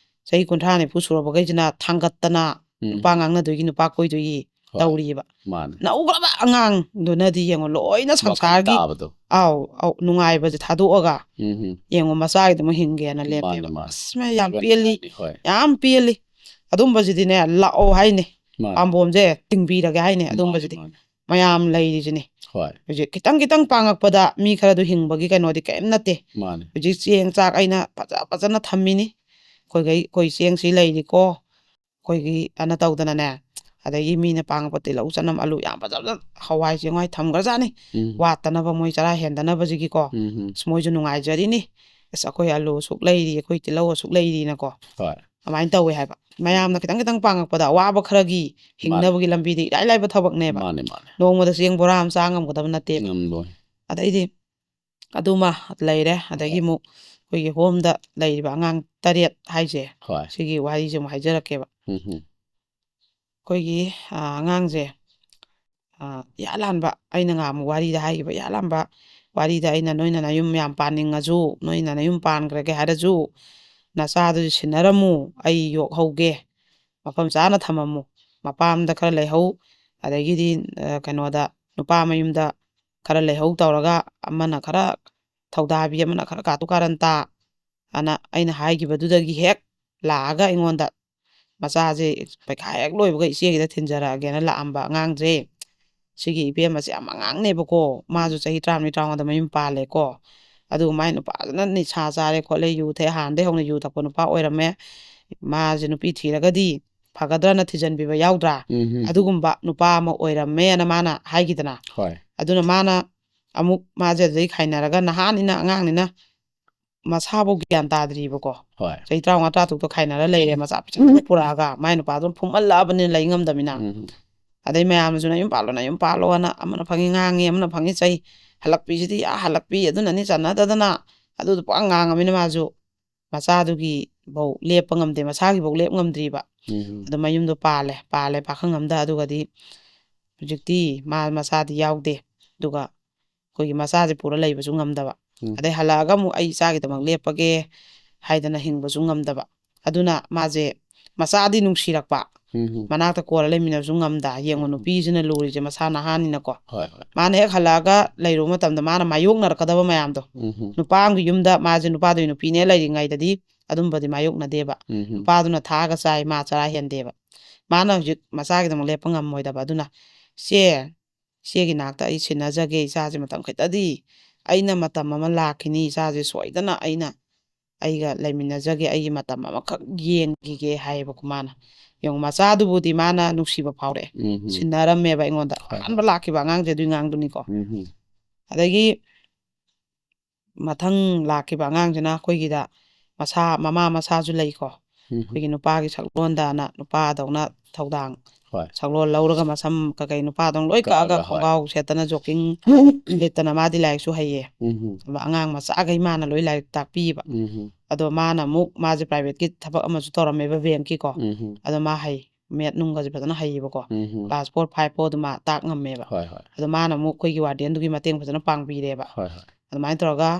ꯆꯍꯤ ꯀꯨꯟꯊ꯭ꯔꯥ ꯅꯤꯐꯨ ꯁꯨꯔꯕꯈꯩꯁꯤꯅ ꯊꯥꯡꯒꯠꯇꯅ ꯎꯝ꯫ ꯅꯨꯄꯥ ꯉꯥꯡꯅꯗꯣꯏꯒꯤ, ꯅꯨꯄꯥ ꯀꯣꯏꯗꯣꯏꯒꯤ ꯍꯣꯏ꯫ ꯇꯧꯔꯤꯑꯕ꯫ ꯃꯥꯅꯦ꯫ ꯅꯧꯈ꯭ꯔꯕ ꯑꯉꯥꯡꯗꯨꯅꯗꯤ ꯌꯦꯡꯉꯣ, ꯂꯣꯏꯅ ꯋꯥꯈꯜ ꯁꯪꯁꯥꯔꯒꯤ ꯇꯥꯕꯗꯣ꯫ ꯑꯥꯎ ꯑꯥꯎ ꯅꯨꯡꯉꯥꯏꯕꯁꯦ ꯊꯥꯗꯣꯛꯑꯒ ꯎꯝ ꯎꯝ꯫ ꯌꯦꯡꯉꯣ, ꯃꯆꯥꯒꯤꯗꯃꯛ ꯍꯤꯡꯒꯦꯅ ꯃꯥꯅꯦ ꯂꯦꯞꯄꯦꯕ꯫ ꯃꯥꯅꯦ꯫ ꯑꯁ, ꯃꯥ ꯌꯥꯝ ꯌꯥꯝ ꯄꯦꯜꯂꯤ, ꯅꯨꯡꯉꯥꯏꯅꯤ, ꯍꯣꯏ꯫ ꯌꯥꯝ ꯄꯦꯜꯂꯤ꯫ ꯑꯗꯨꯝꯕꯁꯤꯗꯤꯅꯦ, ꯂꯥꯛꯑꯣ ꯍꯥꯏꯅꯤ, ꯃꯥꯅꯦ꯫ ꯄꯥꯝꯕꯣꯝꯁꯦ ꯇꯤꯡꯕꯤꯔꯒꯦ ꯍꯥꯏꯅꯤ꯫ ꯃꯥꯅꯦ ꯑꯗꯨꯝꯕꯁꯤꯗꯤ ꯃꯥꯅꯦ꯫ ꯃꯌꯥꯝ ꯂꯩꯔꯤꯁꯤꯅꯤ꯫ ꯍꯣꯏ꯫ ꯍꯧꯖꯤꯛ ꯈꯤꯇꯪ ꯈꯤꯇꯪ ꯄꯥꯡꯉꯛꯄꯗ ꯃꯤ ꯈꯔꯗꯨ ꯍꯤꯡꯕꯒꯤ ꯀꯩꯅꯣꯗꯤ ꯀꯔꯤꯝ ꯅꯠꯇꯦ꯫ ꯃꯥꯅꯦ꯫ ꯍꯧꯖꯤꯛ ꯆꯦꯡ ꯆꯥꯛ ꯑꯩꯅ ꯐꯖ ꯐꯖꯅ ꯊꯝꯃꯤꯅꯤ꯫ ꯑꯩꯈꯣꯏꯒꯩ, ꯑꯩꯈꯣꯏ ꯆꯦꯡꯁꯤ ꯂꯩꯔꯤꯀꯣ, ꯑꯩꯈꯣꯏꯒꯤ ꯑꯅ ꯇꯧꯗꯅꯅꯦ꯫ ꯑꯗꯒꯤ ꯃꯤꯅ ꯄꯥꯡꯉꯛꯄ ꯇꯤꯜꯍꯧ ꯆꯅꯝ ꯑꯂꯨ ꯌꯥꯝ ꯐꯖ ꯐꯖꯅ, ꯍꯋꯥꯏ ꯆꯦꯡꯋꯥꯏ ꯊꯝꯈ꯭ꯔꯖꯥꯠꯅꯤ꯫ ꯎꯝ꯫ ꯋꯥꯠꯇꯅꯕ, ꯃꯣꯏ ꯆꯔꯥ ꯍꯦꯟꯗꯅꯕꯁꯤꯒꯤꯀꯣ꯫ ꯎꯝ ꯎꯝ꯫ ꯑꯁ, ꯃꯣꯏꯁꯨ ꯅꯨꯡꯉꯥꯏꯖꯔꯤꯅꯤ꯫ ꯑꯁ, ꯑꯩꯈꯣꯏ ꯑꯂꯨ ꯑꯁꯨꯛ ꯂꯩꯔꯤ, ꯑꯩꯈꯣꯏ ꯇꯤꯜꯍꯧ ꯑꯁꯨꯛ ꯂꯩꯔꯤꯅꯀꯣ꯫ ꯍꯣꯏ꯫ ꯑꯗꯨꯃꯥꯏꯅ ꯇꯧꯋꯦ ꯍꯥꯏꯕ꯫ ꯃꯌꯥꯝꯅ ꯈꯤꯇꯪ ꯈꯤꯇꯪ ꯄꯥꯡꯉꯛꯄꯗ ꯑꯋꯥꯕ ꯈꯔꯒꯤ ꯃꯥꯅꯦ꯫ ꯍꯤꯡꯅꯕꯒꯤ ꯂꯝꯕꯤꯗꯤ ꯏꯔꯥꯏ ꯂꯥꯏꯕ ꯊꯕꯛꯅꯦꯕ꯫ ꯃꯥꯅꯦ ꯃꯥꯅꯦ꯫ ꯅꯣꯡꯃꯗ ꯆꯦꯡ ꯕꯣꯔꯥ ꯑꯃ ꯆꯥ ꯉꯝꯒꯗꯕ ꯅꯠꯇꯦꯕ꯫ ꯉꯝꯂꯣꯏ꯫ ꯑꯗꯩꯗꯤ ꯑꯗꯨꯃ ꯂꯩꯔꯦ꯫ ꯑꯗꯒꯤ ꯍꯣꯏ꯫ ꯑꯃꯨꯛ ꯑꯩꯈꯣꯏꯒꯤ ꯍꯣꯝꯗ ꯂꯩꯔꯤꯕ ꯑꯉꯥꯡ ꯇꯔꯦꯠ ꯍꯥꯏꯁꯦ, ꯍꯣꯏ꯫ ꯁꯤꯒꯤ ꯋꯥꯔꯤꯁꯦ ꯑꯃꯨꯛ ꯍꯥꯏꯖꯔꯛꯀꯦꯕ꯫ ꯎꯝ ꯎꯝ꯫ ꯑꯩꯈꯣꯏꯒꯤ, ꯑ, ꯑꯉꯥꯡꯁꯦ, ꯑ, ꯏꯍꯥꯟ ꯍꯥꯟꯕ ꯑꯩꯅ ꯉꯥꯡꯕ ꯋꯥꯔꯤꯗ ꯍꯥꯏꯈꯤꯕ, ꯏꯍꯥꯟ ꯍꯥꯟꯕ ꯋꯥꯔꯤꯗ ꯑꯩꯅ, "ꯅꯣꯏꯅ ꯅꯌꯨꯝ ꯌꯥꯝ ꯄꯥꯟꯅꯤꯡꯉꯁꯨ, ꯅꯣꯏꯅ ꯅꯌꯨꯝ ꯄꯥꯟꯈ꯭ꯔꯒꯦ ꯍꯥꯏꯔꯁꯨ, ꯅꯆꯥꯗꯨꯗꯤ ꯁꯤꯟꯅꯔꯝꯃꯨ, ꯑꯩ ꯌꯣꯛꯍꯧꯒꯦ, ꯃꯐꯝ ꯆꯥꯅ ꯊꯝꯃꯝꯃꯨ, ꯃꯄꯥꯝꯗ ꯈꯔ ꯂꯩꯍꯧ, ꯑꯗꯒꯤꯗꯤ, ꯑ, ꯀꯩꯅꯣꯗ, ꯅꯨꯄꯥ ꯃꯌꯨꯝꯗ ꯈꯔ ꯂꯩꯍꯧ ꯇꯧꯔꯒ, ꯑꯃꯅ ꯈꯔ ꯊꯧꯗꯥꯕꯤ, ꯑꯃꯅ ꯈꯔ ꯀꯥꯇꯨ ꯀꯥꯔꯟ ꯇꯥ" ꯑꯅ ꯑꯩꯅ ꯍꯥꯏꯈꯤꯕꯗꯨꯗꯒꯤ ꯍꯦꯛ ꯂꯥꯛꯑꯒ ꯑꯩꯉꯣꯟꯗ, ꯃꯆꯥꯁꯦ ꯄꯩꯈꯥ ꯍꯦꯛ ꯂꯣꯏꯕꯒ ꯏꯆꯦꯒꯤꯗ ꯊꯤꯟꯖꯔꯛꯑꯒꯦꯅ ꯂꯥꯛꯑꯝꯕ ꯑꯉꯥꯡꯁꯦ, ꯁꯤꯒꯤ ꯏꯕꯦꯝꯃꯁꯦ ꯌꯥꯝ ꯑꯉꯥꯡꯅꯦꯕꯀꯣ꯫ ꯃꯥꯁꯨ ꯆꯍꯤ ꯇꯔꯥꯃꯔꯤ, ꯇꯔꯥꯃꯉꯥꯗ ꯃꯌꯨꯝ ꯄꯥꯜꯂꯦꯀꯣ꯫ ꯑꯗꯨꯒ ꯃꯥꯏ ꯅꯨꯄꯥꯗꯨꯅ ꯅꯤꯁꯥ ꯆꯥꯔꯦ ꯈꯣꯠꯂꯦ, ꯌꯨ ꯊꯛꯑꯦ, ꯍꯥꯟꯅꯗꯩ ꯍꯧꯅ ꯌꯨ ꯊꯛꯄ ꯅꯨꯄꯥ ꯑꯣꯏꯔꯝꯃꯦ꯫ ꯃꯥꯁꯦ ꯅꯨꯄꯤ ꯊꯤꯔꯒꯗꯤ ꯐꯒꯗ꯭ꯔꯅ ꯊꯤꯖꯤꯟꯕꯤꯕ ꯌꯥꯎꯗ꯭ꯔꯥ? ꯎꯝ ꯎꯝ꯫ ꯑꯗꯨꯒꯨꯝꯕ ꯅꯨꯄꯥ ꯑꯃ ꯑꯣꯏꯔꯝꯃꯦꯅ ꯃꯥꯅ ꯍꯥꯏꯈꯤꯗꯅ꯫ ꯍꯣꯏ꯫ ꯑꯗꯨꯅ ꯃꯥꯅ ꯑꯃꯨꯛ, ꯃꯥꯁꯦ ꯑꯗꯨꯗꯩ ꯈꯥꯏꯅꯔꯒ, ꯅꯍꯥꯅꯤꯅ, ꯑꯉꯥꯡꯅꯤꯅ, ꯃꯁꯥꯐꯧ ꯒ꯭ꯌꯥꯟ ꯇꯥꯗ꯭ꯔꯤꯕꯀꯣ꯫ ꯍꯣꯏ꯫ ꯆꯍꯤ ꯇꯔꯥꯃꯉꯥ, ꯇꯔꯥ ꯇꯔꯨꯛꯇ ꯈꯥꯏꯅꯔ ꯂꯩꯔꯦ, ꯃꯆꯥ ꯄꯤꯁꯛ ꯄꯤꯁꯛ ꯄꯨꯔꯛꯑꯒ, ꯃꯥꯏ ꯅꯨꯄꯥꯗꯨꯅ ꯐꯨꯝꯍꯜꯂꯛꯑꯕꯅꯤꯅ ꯂꯩ ꯉꯝꯗꯕꯅꯤꯅ꯫ ꯎꯝ꯫ ꯑꯗꯩ ꯃꯌꯥꯝꯅꯁꯨ "ꯅꯌꯨꯝ ꯄꯥꯜꯂꯣ, ꯅꯌꯨꯝ ꯄꯥꯜꯂꯣꯅ", ꯑꯃꯅ ꯐꯪꯉꯤ ꯉꯥꯡꯉꯤ, ꯑꯃꯅ ꯐꯪꯉꯤ ꯆꯩ, ꯍꯜꯂꯛꯄꯤꯁꯤꯗꯤ, ꯑꯥ, ꯍꯜꯂꯛꯄꯤ, ꯑꯗꯨꯅꯅꯤ ꯆꯟꯅꯗꯗꯅ, ꯑꯗꯨꯗꯣ ꯄꯨꯔꯥ ꯉꯥꯡꯉꯕꯅꯤꯅ ꯃꯥꯁꯨ ꯃꯆꯥꯗꯨꯒꯤ ꯐꯧ ꯂꯦꯞꯄ ꯉꯝꯗꯦ, ꯃꯁꯥꯒꯤꯐꯧ ꯂꯦꯞ ꯉꯝꯗ꯭ꯔꯤꯕ꯫ ꯎꯝ꯫ ꯑꯗꯣ ꯃꯌꯨꯝꯗꯣ ꯄꯥꯜꯂꯦ ꯄꯥꯜꯂꯦ ꯄꯥꯈꯪ ꯑꯝꯗ꯫ ꯑꯗꯨꯒꯗꯤ ꯍꯧꯖꯤꯛꯇꯤ ꯃꯥ ꯃꯆꯥꯗꯤ ꯌꯥꯎꯗꯦ꯫ ꯑꯗꯨꯒ ꯑꯩꯈꯣꯏꯒꯤ ꯃꯆꯥꯁꯦ ꯄꯨꯔ ꯂꯩꯕꯁꯨ ꯉꯝꯗꯕ꯫ ꯎꯝ꯫ ꯑꯗꯩ ꯍꯜꯂꯛꯑꯒ ꯑꯃꯨꯛ ꯑꯩ ꯏꯆꯥꯒꯤꯗꯃꯛ ꯂꯦꯞꯄꯒꯦ ꯍꯥꯏꯗꯅ ꯍꯤꯡꯕꯁꯨ ꯉꯝꯗꯕ꯫ ꯑꯗꯨꯅ ꯃꯥꯁꯦ ꯃꯆꯥꯗꯤ ꯅꯨꯡꯁꯤꯔꯛꯄ, ꯎꯝ꯫ ꯃꯅꯥꯛꯇ ꯀꯣꯜꯂ ꯂꯩꯃꯤꯟꯅꯕꯁꯨ ꯉꯝꯗ꯫ ꯌꯦꯡꯉꯣ, ꯎꯝ꯫ ꯅꯨꯄꯤꯁꯤꯅ ꯂꯨꯔꯤꯁꯦ ꯃꯁꯥ ꯅꯍꯥꯅꯤꯅꯀꯣ꯫ ꯍꯣꯏ ꯍꯣꯏ꯫ ꯃꯥꯅ ꯍꯦꯛ ꯍꯜꯂꯛꯑꯒ ꯂꯩꯔꯨꯕ ꯃꯇꯝꯗ ꯃꯥꯅ ꯃꯥꯌꯣꯛꯅꯔꯛꯀꯗꯕ ꯃꯌꯥꯝꯗꯣ, ꯎꯝ꯫ ꯅꯨꯄꯥ ꯑꯃꯒꯤ ꯌꯨꯝꯗ ꯃꯥꯁꯦ ꯅꯨꯄꯥꯗꯨꯒꯤ ꯅꯨꯄꯤꯅꯦ ꯂꯩꯔꯤꯉꯩꯗꯗꯤ ꯑꯗꯨꯝꯕꯗꯤ ꯃꯥꯌꯣꯛꯅꯗꯦꯕ꯫ ꯎꯝ꯫ ꯅꯨꯄꯥꯗꯨꯅ ꯊꯥꯛꯑꯒ ꯆꯥꯏ, ꯃꯥ ꯆꯔꯥ ꯍꯦꯟꯗꯦꯕ꯫ ꯃꯥꯅ ꯍꯧꯖꯤꯛ ꯃꯆꯥꯒꯤꯗꯃꯛ ꯂꯦꯞꯄ ꯉꯝꯃꯣꯏꯗꯕ꯫ ꯑꯗꯨꯅ ꯏꯆꯦ, ꯏꯆꯦꯒꯤ ꯅꯥꯛꯇ ꯑꯩ ꯁꯤꯟꯅꯖꯒꯦ, ꯏꯆꯥꯁꯦ ꯃꯇꯝ ꯈꯤꯇꯗꯤ, ꯑꯩꯅ ꯃꯇꯝ ꯑꯃ ꯂꯥꯛꯈꯤꯅꯤ, ꯏꯆꯥꯁꯦ ꯁꯣꯏꯗꯅ ꯑꯩꯅ ꯑꯩꯒ ꯂꯩꯃꯤꯟꯅꯖꯒꯦ, ꯑꯩꯒꯤ ꯃꯇꯝ ꯑꯃꯈꯛ ꯌꯦꯡꯈꯤꯒꯦ ꯍꯥꯏꯌꯦꯕꯀꯣ ꯃꯥꯅ꯫ ꯌꯦꯡꯉꯨ, ꯃꯆꯥꯗꯨꯕꯨꯗꯤ ꯃꯥꯅ ꯅꯨꯡꯁꯤꯕ ꯐꯥꯎꯔꯛꯑꯦ, ꯎꯝ꯫ ꯁꯤꯟꯅꯔꯝꯃꯦꯕ ꯑꯩꯉꯣꯟꯗ꯫ ꯍꯣꯏ, ꯍꯣꯏ꯫ ꯑꯍꯥꯟꯕ ꯂꯥꯛꯈꯤꯕ ꯑꯉꯥꯡꯁꯦ ꯑꯗꯨꯏ ꯑꯉꯥꯡꯗꯨꯅꯤꯀꯣ꯫ ꯎꯝ꯫ ꯑꯗꯒꯤ ꯃꯊꯪ ꯂꯥꯛꯈꯤꯕ ꯑꯉꯥꯡꯁꯤꯅ ꯑꯩꯈꯣꯏꯒꯤꯗ ꯃꯁꯥ, ꯃꯃꯥ ꯃꯁꯥꯁꯨ ꯂꯩꯀꯣ, ꯎꯝ꯫ ꯑꯩꯈꯣꯏꯒꯤ ꯅꯨꯄꯥꯒꯤ ꯁꯛꯂꯣꯟꯗꯅ ꯅꯨꯄꯥꯗꯧꯅ ꯊꯧꯗꯥꯡ, ꯍꯣꯏ꯫ ꯁꯛꯂꯣꯟ ꯂꯧꯔꯒ ꯃꯁꯝ ꯀꯀꯩ ꯅꯨꯄꯥꯗꯧꯅ ꯂꯣꯏ ꯀꯛꯑꯒ, ꯀꯛꯑꯒ, ꯍꯣꯏ꯫ ꯈꯣꯡꯒ꯭ꯔꯥꯎ ꯁꯦꯠꯇꯅ, ꯖꯣꯀꯤꯡ ꯂꯤꯠꯇꯅ ꯃꯥꯗꯤ ꯂꯥꯏꯔꯤꯛꯁꯨ ꯍꯩꯌꯦ꯫ ꯎꯝ꯫ ꯑꯗꯨꯒ ꯑꯉꯥꯡ ꯃꯆꯥꯈꯩ ꯃꯥꯅ ꯂꯣꯏ ꯂꯥꯏꯔꯤꯛ ꯇꯥꯛꯄꯤꯕ꯫ ꯎꯝ꯫ ꯑꯗꯣ ꯃꯥꯅ ꯑꯃꯨꯛ, ꯃꯥꯁꯦ ꯄ꯭ꯔꯥꯏꯚꯦꯠꯀꯤ ꯊꯕꯛ ꯑꯃꯁꯨ ꯇꯧꯔꯝꯃꯦꯕ, ꯕꯦꯡꯀꯤꯀꯣ꯫ ꯎꯝ꯫ ꯑꯗꯣ ꯃꯥ ꯍꯩ, ꯃꯦꯠ ꯅꯨꯡꯒꯁꯦ ꯐꯖꯅ ꯍꯩꯌꯦꯕꯀꯣ꯫ ꯎꯝ꯫ ꯀ꯭ꯂꯥꯁ ꯐꯣꯔ ꯐꯥꯏꯚ ꯐꯥꯎ ꯑꯗꯨꯝ ꯃꯥ ꯇꯥꯛ ꯉꯝꯃꯦꯕ꯫ ꯍꯣꯏ ꯍꯣꯏ꯫ ꯑꯗꯣ ꯃꯥꯅ ꯑꯃꯨꯛ ꯑꯩꯈꯣꯏꯒꯤ ꯋꯥꯔꯗꯦꯟꯗꯨꯒꯤ ꯃꯇꯦꯡ ꯐꯖꯅ ꯄꯥꯡꯕꯤꯔꯦꯕ꯫ ꯍꯣꯏ ꯍꯣꯏ꯫ ꯑꯗꯨꯃꯥꯏꯅ ꯇꯧꯔꯒ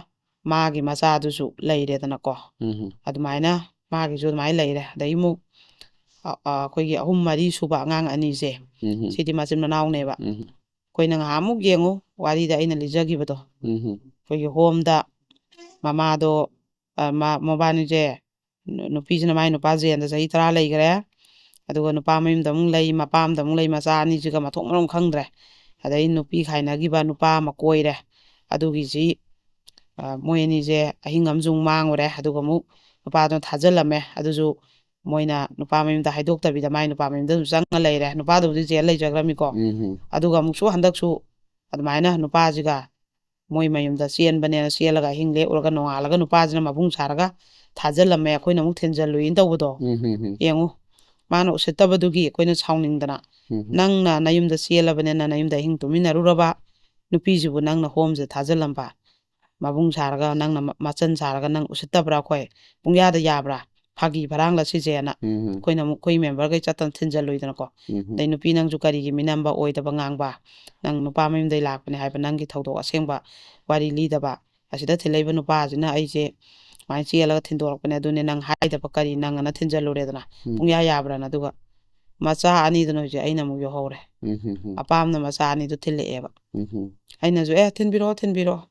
ꯃꯥꯒꯤ ꯃꯆꯥꯗꯨꯁꯨ ꯂꯩꯔꯦꯗꯅꯀꯣ꯫ ꯎꯝ꯫ ꯑꯗꯨꯃꯥꯏꯅ ꯃꯥꯒꯤꯁꯨ ꯑꯗꯨꯃꯥꯏꯅ ꯂꯩꯔꯦ꯫ ꯑꯗꯩ ꯑꯃꯨꯛ ꯑ-, ꯑ-, ꯑꯩꯈꯣꯏꯒꯤ ꯑꯍꯨꯝ ꯃꯔꯤ ꯁꯨꯕ ꯑꯉꯥꯡ ꯑꯅꯤꯁꯦ, ꯎꯝ꯫ ꯁꯤꯗꯤ ꯃꯆꯤꯟ ꯃꯅꯥꯎꯅꯦꯕ꯫ ꯎꯝ꯫ ꯑꯩꯈꯣꯏꯅ ꯉꯥꯏꯍꯥꯛꯃꯨꯛ ꯌꯦꯡꯉꯨ, ꯋꯥꯔꯤꯗ ꯑꯩꯅ ꯂꯤꯖꯈꯤꯕꯗꯣ, ꯎꯝ꯫ ꯑꯩꯈꯣꯏꯒꯤ ꯍꯣꯝꯗ ꯃꯃꯥꯗꯣ, ꯑ, ꯃꯥ-, ꯃꯕꯥꯅꯤꯁꯦ, ꯅꯨ-, ꯅꯨꯄꯤꯁꯤꯅ ꯃꯥꯏ ꯅꯨꯄꯥ ꯖꯦꯟꯗ ꯆꯍꯤ ꯇꯔꯥ ꯂꯩꯈ꯭ꯔꯦ꯫ ꯑꯗꯨꯒ ꯅꯨꯄꯥ ꯃꯌꯨꯝꯗ ꯑꯃꯨꯛ ꯂꯩ, ꯃꯄꯥ ꯑꯃꯗ ꯑꯃꯨꯛ ꯂꯩ, ꯃꯆꯥ ꯑꯅꯤꯁꯤꯒ ꯃꯊꯣꯡ ꯃꯔꯝ ꯈꯪꯗ꯭ꯔꯦ꯫ ꯑꯗꯩ ꯅꯨꯄꯤ ꯈꯥꯏꯅꯈꯤꯕ ꯅꯨꯄꯥ ꯑꯃ ꯀꯣꯏꯔꯦ꯫ ꯑꯗꯨꯒꯤꯁꯤ, ꯑ, ꯃꯣꯏ ꯑꯅꯤꯁꯦ ꯑꯍꯤꯡ ꯑꯃꯁꯨ ꯑꯃꯨꯛ ꯃꯥꯡꯉꯨꯔꯦ꯫ ꯑꯗꯨꯒ ꯑꯃꯨꯛ ꯅꯨꯄꯥꯗꯨꯅ ꯊꯥꯖꯤꯜꯂꯝꯃꯦ꯫ ꯑꯗꯨꯁꯨ ꯃꯣꯏꯅ ꯅꯨꯄꯥ ꯃꯌꯨꯝꯗ ꯍꯥꯏꯗꯣꯛꯇꯕꯤꯗ ꯃꯥꯏ ꯅꯨꯄꯥ ꯃꯌꯨꯝꯗ ꯑꯗꯨꯝ ꯆꯪꯉ ꯂꯩꯔꯦ꯫ ꯅꯨꯄꯥꯗꯨꯕꯨꯗꯤ ꯖꯦꯜ ꯂꯩꯖꯈ꯭ꯔꯃꯤꯀꯣ꯫ ꯎꯝ꯫ ꯑꯗꯨꯒ ꯑꯃꯨꯛꯁꯨ ꯍꯟꯗꯛꯁꯨ ꯑꯗꯨꯃꯥꯏꯅ ꯅꯨꯄꯥꯁꯤꯒ ꯃꯣꯏ ꯃꯌꯨꯝꯗ ꯆꯦꯟꯕꯅꯦꯅ ꯆꯦꯜꯂꯒ ꯑꯍꯤꯡ ꯂꯦꯛꯎꯔꯒ ꯅꯣꯡꯉꯥꯜꯂꯒ ꯅꯨꯄꯥꯁꯤꯅ ꯃꯕꯨꯡ ꯁꯥꯔꯒ ꯊꯥꯖꯤꯜꯂꯝꯃꯦ, ꯑꯩꯈꯣꯏꯅ ꯑꯃꯨꯛ ꯊꯤꯟꯖꯜꯂꯨꯏꯅ ꯇꯧꯕꯗꯣ꯫ ꯎꯝ, ꯎꯝ, ꯎꯝ. ꯌꯦꯡꯉꯨ, ꯃꯥꯅ ꯎꯁꯤꯠꯇꯕꯗꯨꯒꯤ ꯑꯩꯈꯣꯏꯅ ꯁꯥꯎꯅꯤꯡꯗꯅ, ꯎꯝ. "ꯅꯪꯅ ꯅꯌꯨꯝꯗ ꯆꯦꯜꯂꯕꯅꯤꯅ ꯅꯌꯨꯝꯗ ꯑꯍꯤꯡ ꯇꯨꯃꯤꯟꯅꯔꯨꯔꯕ ꯅꯨꯄꯤꯁꯤꯕꯨ ꯅꯪꯅ ꯍꯣꯝꯁꯦ ꯊꯥꯖꯤꯜꯂꯝꯕ, ꯃꯕꯨꯡ ꯁꯥꯔꯒ ꯅꯪꯅ ꯃ-, ꯃꯆꯟ ꯁꯥꯔꯒ ꯅꯪ ꯎꯁꯤꯠꯇꯕ꯭ꯔꯥ? ꯑꯩꯈꯣꯏ ꯄꯨꯡꯌꯥꯗ ꯌꯥꯕ꯭ꯔꯥ?" ꯐꯥꯒꯤ ꯐꯔꯥꯡꯂ ꯁꯤꯁꯦꯅ꯫ ꯎꯝ ꯑꯩꯈꯣꯏꯅ ꯑꯃꯨꯛ ꯑꯩꯈꯣꯏ ꯃꯦꯝꯕꯔꯈꯩ ꯆꯠꯇꯅ ꯊꯤꯟꯖꯜꯂꯨꯏꯗꯅꯀꯣ꯫ ꯎꯝ ꯑꯗꯩ ꯅꯨꯄꯤ ꯅꯪꯁꯨ ꯀꯔꯤꯒꯤ ꯃꯤꯅꯝꯕ ꯑꯣꯏꯗꯕ ꯉꯥꯡꯕ, ꯅꯪ ꯅꯨꯄꯥ ꯃꯌꯨꯝꯗꯩ ꯂꯥꯛꯄꯅꯦ ꯍꯥꯏꯕ ꯅꯪꯒꯤ ꯊꯧꯗꯣꯛ ꯑꯁꯦꯡꯕ ꯋꯥꯔꯤ ꯂꯤꯗꯕ, ꯑꯁꯤꯗ ꯊꯤꯜꯂꯛꯏꯕ ꯅꯨꯄꯥꯁꯤꯅ ꯑꯩꯁꯦ ꯁꯨꯃꯥꯏꯅ ꯆꯦꯜꯂꯒ ꯊꯤꯟꯗꯣꯔꯛꯄꯅꯦ, ꯑꯗꯨꯅꯦ ꯅꯪ ꯍꯥꯏꯗꯕ ꯀꯔꯤ, ꯅꯪ ꯑꯅ ꯊꯤꯟꯖꯜꯂꯨꯔꯦꯗꯅ꯫ ꯎꯝ ꯄꯨꯡꯌꯥ ꯌꯥꯕ꯭ꯔꯥꯅ? ꯑꯗꯨꯒ ꯃꯆꯥ ꯑꯅꯤꯗꯨꯅ ꯍꯧꯖꯤꯛ ꯑꯩꯅ ꯑꯃꯨꯛ ꯌꯧꯍꯧꯔꯦ꯫ ꯎꯝ ꯎꯝ ꯎꯝ ꯑꯄꯥꯝꯅ ꯃꯆꯥ ꯑꯅꯤꯗꯨ ꯊꯤꯜꯂꯛꯑꯦꯕ꯫ ꯎꯝ ꯎꯝ ꯑꯩꯅꯁꯨ, "ꯑꯦ, ꯊꯤꯟꯕꯤꯔꯛꯑꯣ, ꯊꯤꯟꯕꯤꯔꯛꯑꯣ"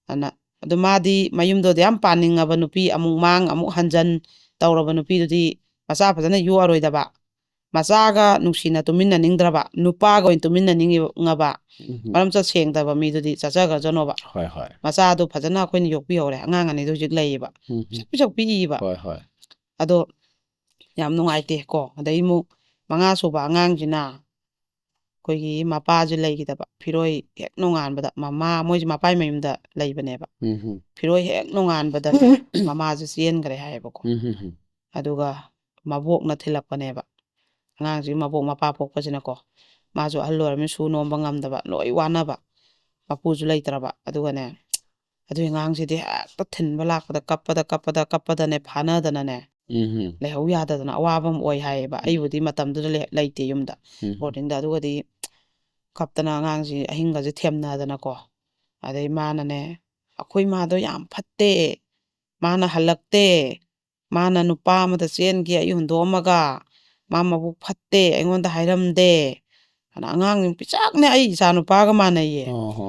ꯑꯅ꯫ ꯑꯗꯨ ꯃꯥꯗꯤ ꯃꯌꯨꯝꯗꯨꯗ ꯌꯥꯝ ꯄꯥꯅꯤꯡꯉꯕ ꯅꯨꯄꯤ, ꯑꯃꯨꯛ ꯃꯥꯡ ꯑꯃꯨꯛ ꯍꯟꯖꯟ ꯇꯧꯔꯕ ꯅꯨꯄꯤꯗꯨꯗꯤ ꯃꯆꯥ ꯐꯖꯅ ꯌꯣꯛꯑꯔꯣꯏꯗꯕ, ꯃꯆꯥꯒ ꯅꯨꯡꯁꯤꯅ ꯇꯨꯃꯤꯟꯅꯅꯤꯡꯗ꯭ꯔꯕ, ꯅꯨꯄꯥꯒ ꯑꯣꯏꯅ ꯇꯨꯃꯤꯟꯅꯅꯤꯡꯉꯕ, ꯎꯝ ꯃꯔꯝ ꯆꯠ ꯁꯦꯡꯗꯕ ꯃꯤꯗꯨꯗꯤ ꯆꯠꯆꯈ꯭ꯔꯖꯅꯣꯕ꯫ ꯍꯣꯏ ꯍꯣꯏ ꯃꯆꯥꯗꯣ ꯐꯖꯅ ꯑꯩꯈꯣꯏꯅ ꯌꯣꯛꯄꯤꯍꯧꯔꯦ꯫ ꯑꯉꯥꯡ ꯑꯅꯤꯗꯣ ꯍꯧꯖꯤꯛ ꯂꯩꯌꯦꯕ, ꯎꯝ ꯎꯝ ꯄꯤꯁꯛ ꯄꯤꯁꯛ ꯄꯤꯛꯏꯕ꯫ ꯍꯣꯏ ꯍꯣꯏ ꯑꯗꯣ ꯌꯥꯝ ꯅꯨꯡꯉꯥꯏꯇꯦ ꯀꯣ꯫ ꯑꯗꯩ ꯑꯃꯨꯛ ꯃꯉꯥ ꯁꯨꯕ ꯑꯉꯥꯡꯁꯤꯅ ꯑꯩꯈꯣꯏꯒꯤ ꯃꯄꯥꯁꯦ ꯂꯩꯈꯤꯗꯕ, ꯐꯤꯔꯣꯏ ꯍꯦꯛ ꯅꯣꯡꯉꯥꯟꯕꯗ, ꯃꯃꯥ, ꯃꯣꯏꯁꯦ ꯃꯄꯥꯏ ꯃꯌꯨꯝꯗ ꯂꯩꯕꯅꯦꯕ, ꯎꯝ ꯎꯝ ꯐꯤꯔꯣꯏ ꯍꯦꯛ ꯅꯣꯡꯉꯥꯟꯕꯗ ꯃꯃꯥꯁꯦ ꯆꯦꯟꯈ꯭ꯔꯦ ꯍꯥꯏꯌꯦꯕꯀꯣ꯫ ꯎꯝ ꯎꯝ ꯎꯝ ꯑꯗꯨꯒ ꯃꯕꯣꯛꯅ ꯊꯤꯜꯂꯛꯄꯅꯦꯕ꯫ ꯑꯉꯥꯡꯁꯤꯒꯤ ꯃꯕꯣꯛ, ꯃꯄꯥ ꯄꯣꯛꯄꯁꯤꯅꯀꯣ, ꯃꯥꯁꯨ ꯑꯍꯜ ꯑꯣꯏꯔꯕꯅꯤꯅ ꯁꯨ ꯅꯣꯝꯕ ꯉꯝꯗꯕ, ꯂꯣꯏ ꯋꯥꯅꯕ, ꯃꯄꯨꯁꯨ ꯂꯩꯇ꯭ꯔꯕ꯫ ꯑꯗꯨꯒꯅꯦ, ꯑꯗꯨꯒꯤ ꯑꯉꯥꯡꯁꯤꯗꯤ ꯍꯦꯛꯇ ꯊꯤꯟꯕ ꯂꯥꯛꯄꯗ ꯀꯞꯄꯗ ꯀꯞꯄꯗ ꯀꯞꯄꯗꯅꯦ, ꯐꯥꯅꯗꯅꯅꯦ, ꯎꯝ ꯎꯝ ꯂꯩꯍꯧ ꯌꯥꯗꯗꯅ ꯑꯋꯥꯕ ꯑꯃ ꯑꯣꯏ ꯍꯥꯏꯌꯦꯕ꯫ ꯑꯩꯕꯨꯗꯤ ꯃꯇꯝꯗꯨꯗ ꯂꯩ- ꯂꯩꯇꯦ ꯌꯨꯝꯗ, ꯎꯝ ꯕꯣꯔꯗꯤꯡꯗ꯫ ꯑꯗꯨꯒꯗꯤ ꯀꯞꯇꯅ ꯑꯉꯥꯡꯁꯤ ꯑꯍꯤꯡꯒꯁꯦ ꯊꯦꯝꯅꯗꯅꯀꯣ꯫ ꯑꯗꯩ ꯃꯥꯅꯅꯦ, "ꯑꯩꯈꯣꯏ ꯃꯥꯗꯣ ꯌꯥꯝ ꯐꯠꯇꯦ, ꯃꯥꯅ ꯍꯜꯂꯛꯇꯦ, ꯃꯥꯅ ꯅꯨꯄꯥ ꯑꯃꯗ ꯆꯦꯟꯒꯤ, ꯑꯩ ꯍꯨꯟꯗꯣꯛꯑꯝꯃꯒ, ꯃꯥ ꯃꯕꯨꯛ ꯐꯠꯇꯦ, ꯑꯩꯉꯣꯟꯗ ꯍꯥꯏꯔꯝꯗꯦ" ꯑꯅ꯫ ꯑꯉꯥꯡꯁꯤꯡ ꯄꯤꯆꯥꯛꯅꯦ, ꯑꯩ ꯏꯆꯥ ꯅꯨꯄꯥꯒ ꯃꯥꯟꯅꯩꯌꯦ꯫ ꯑꯣ ꯍꯣ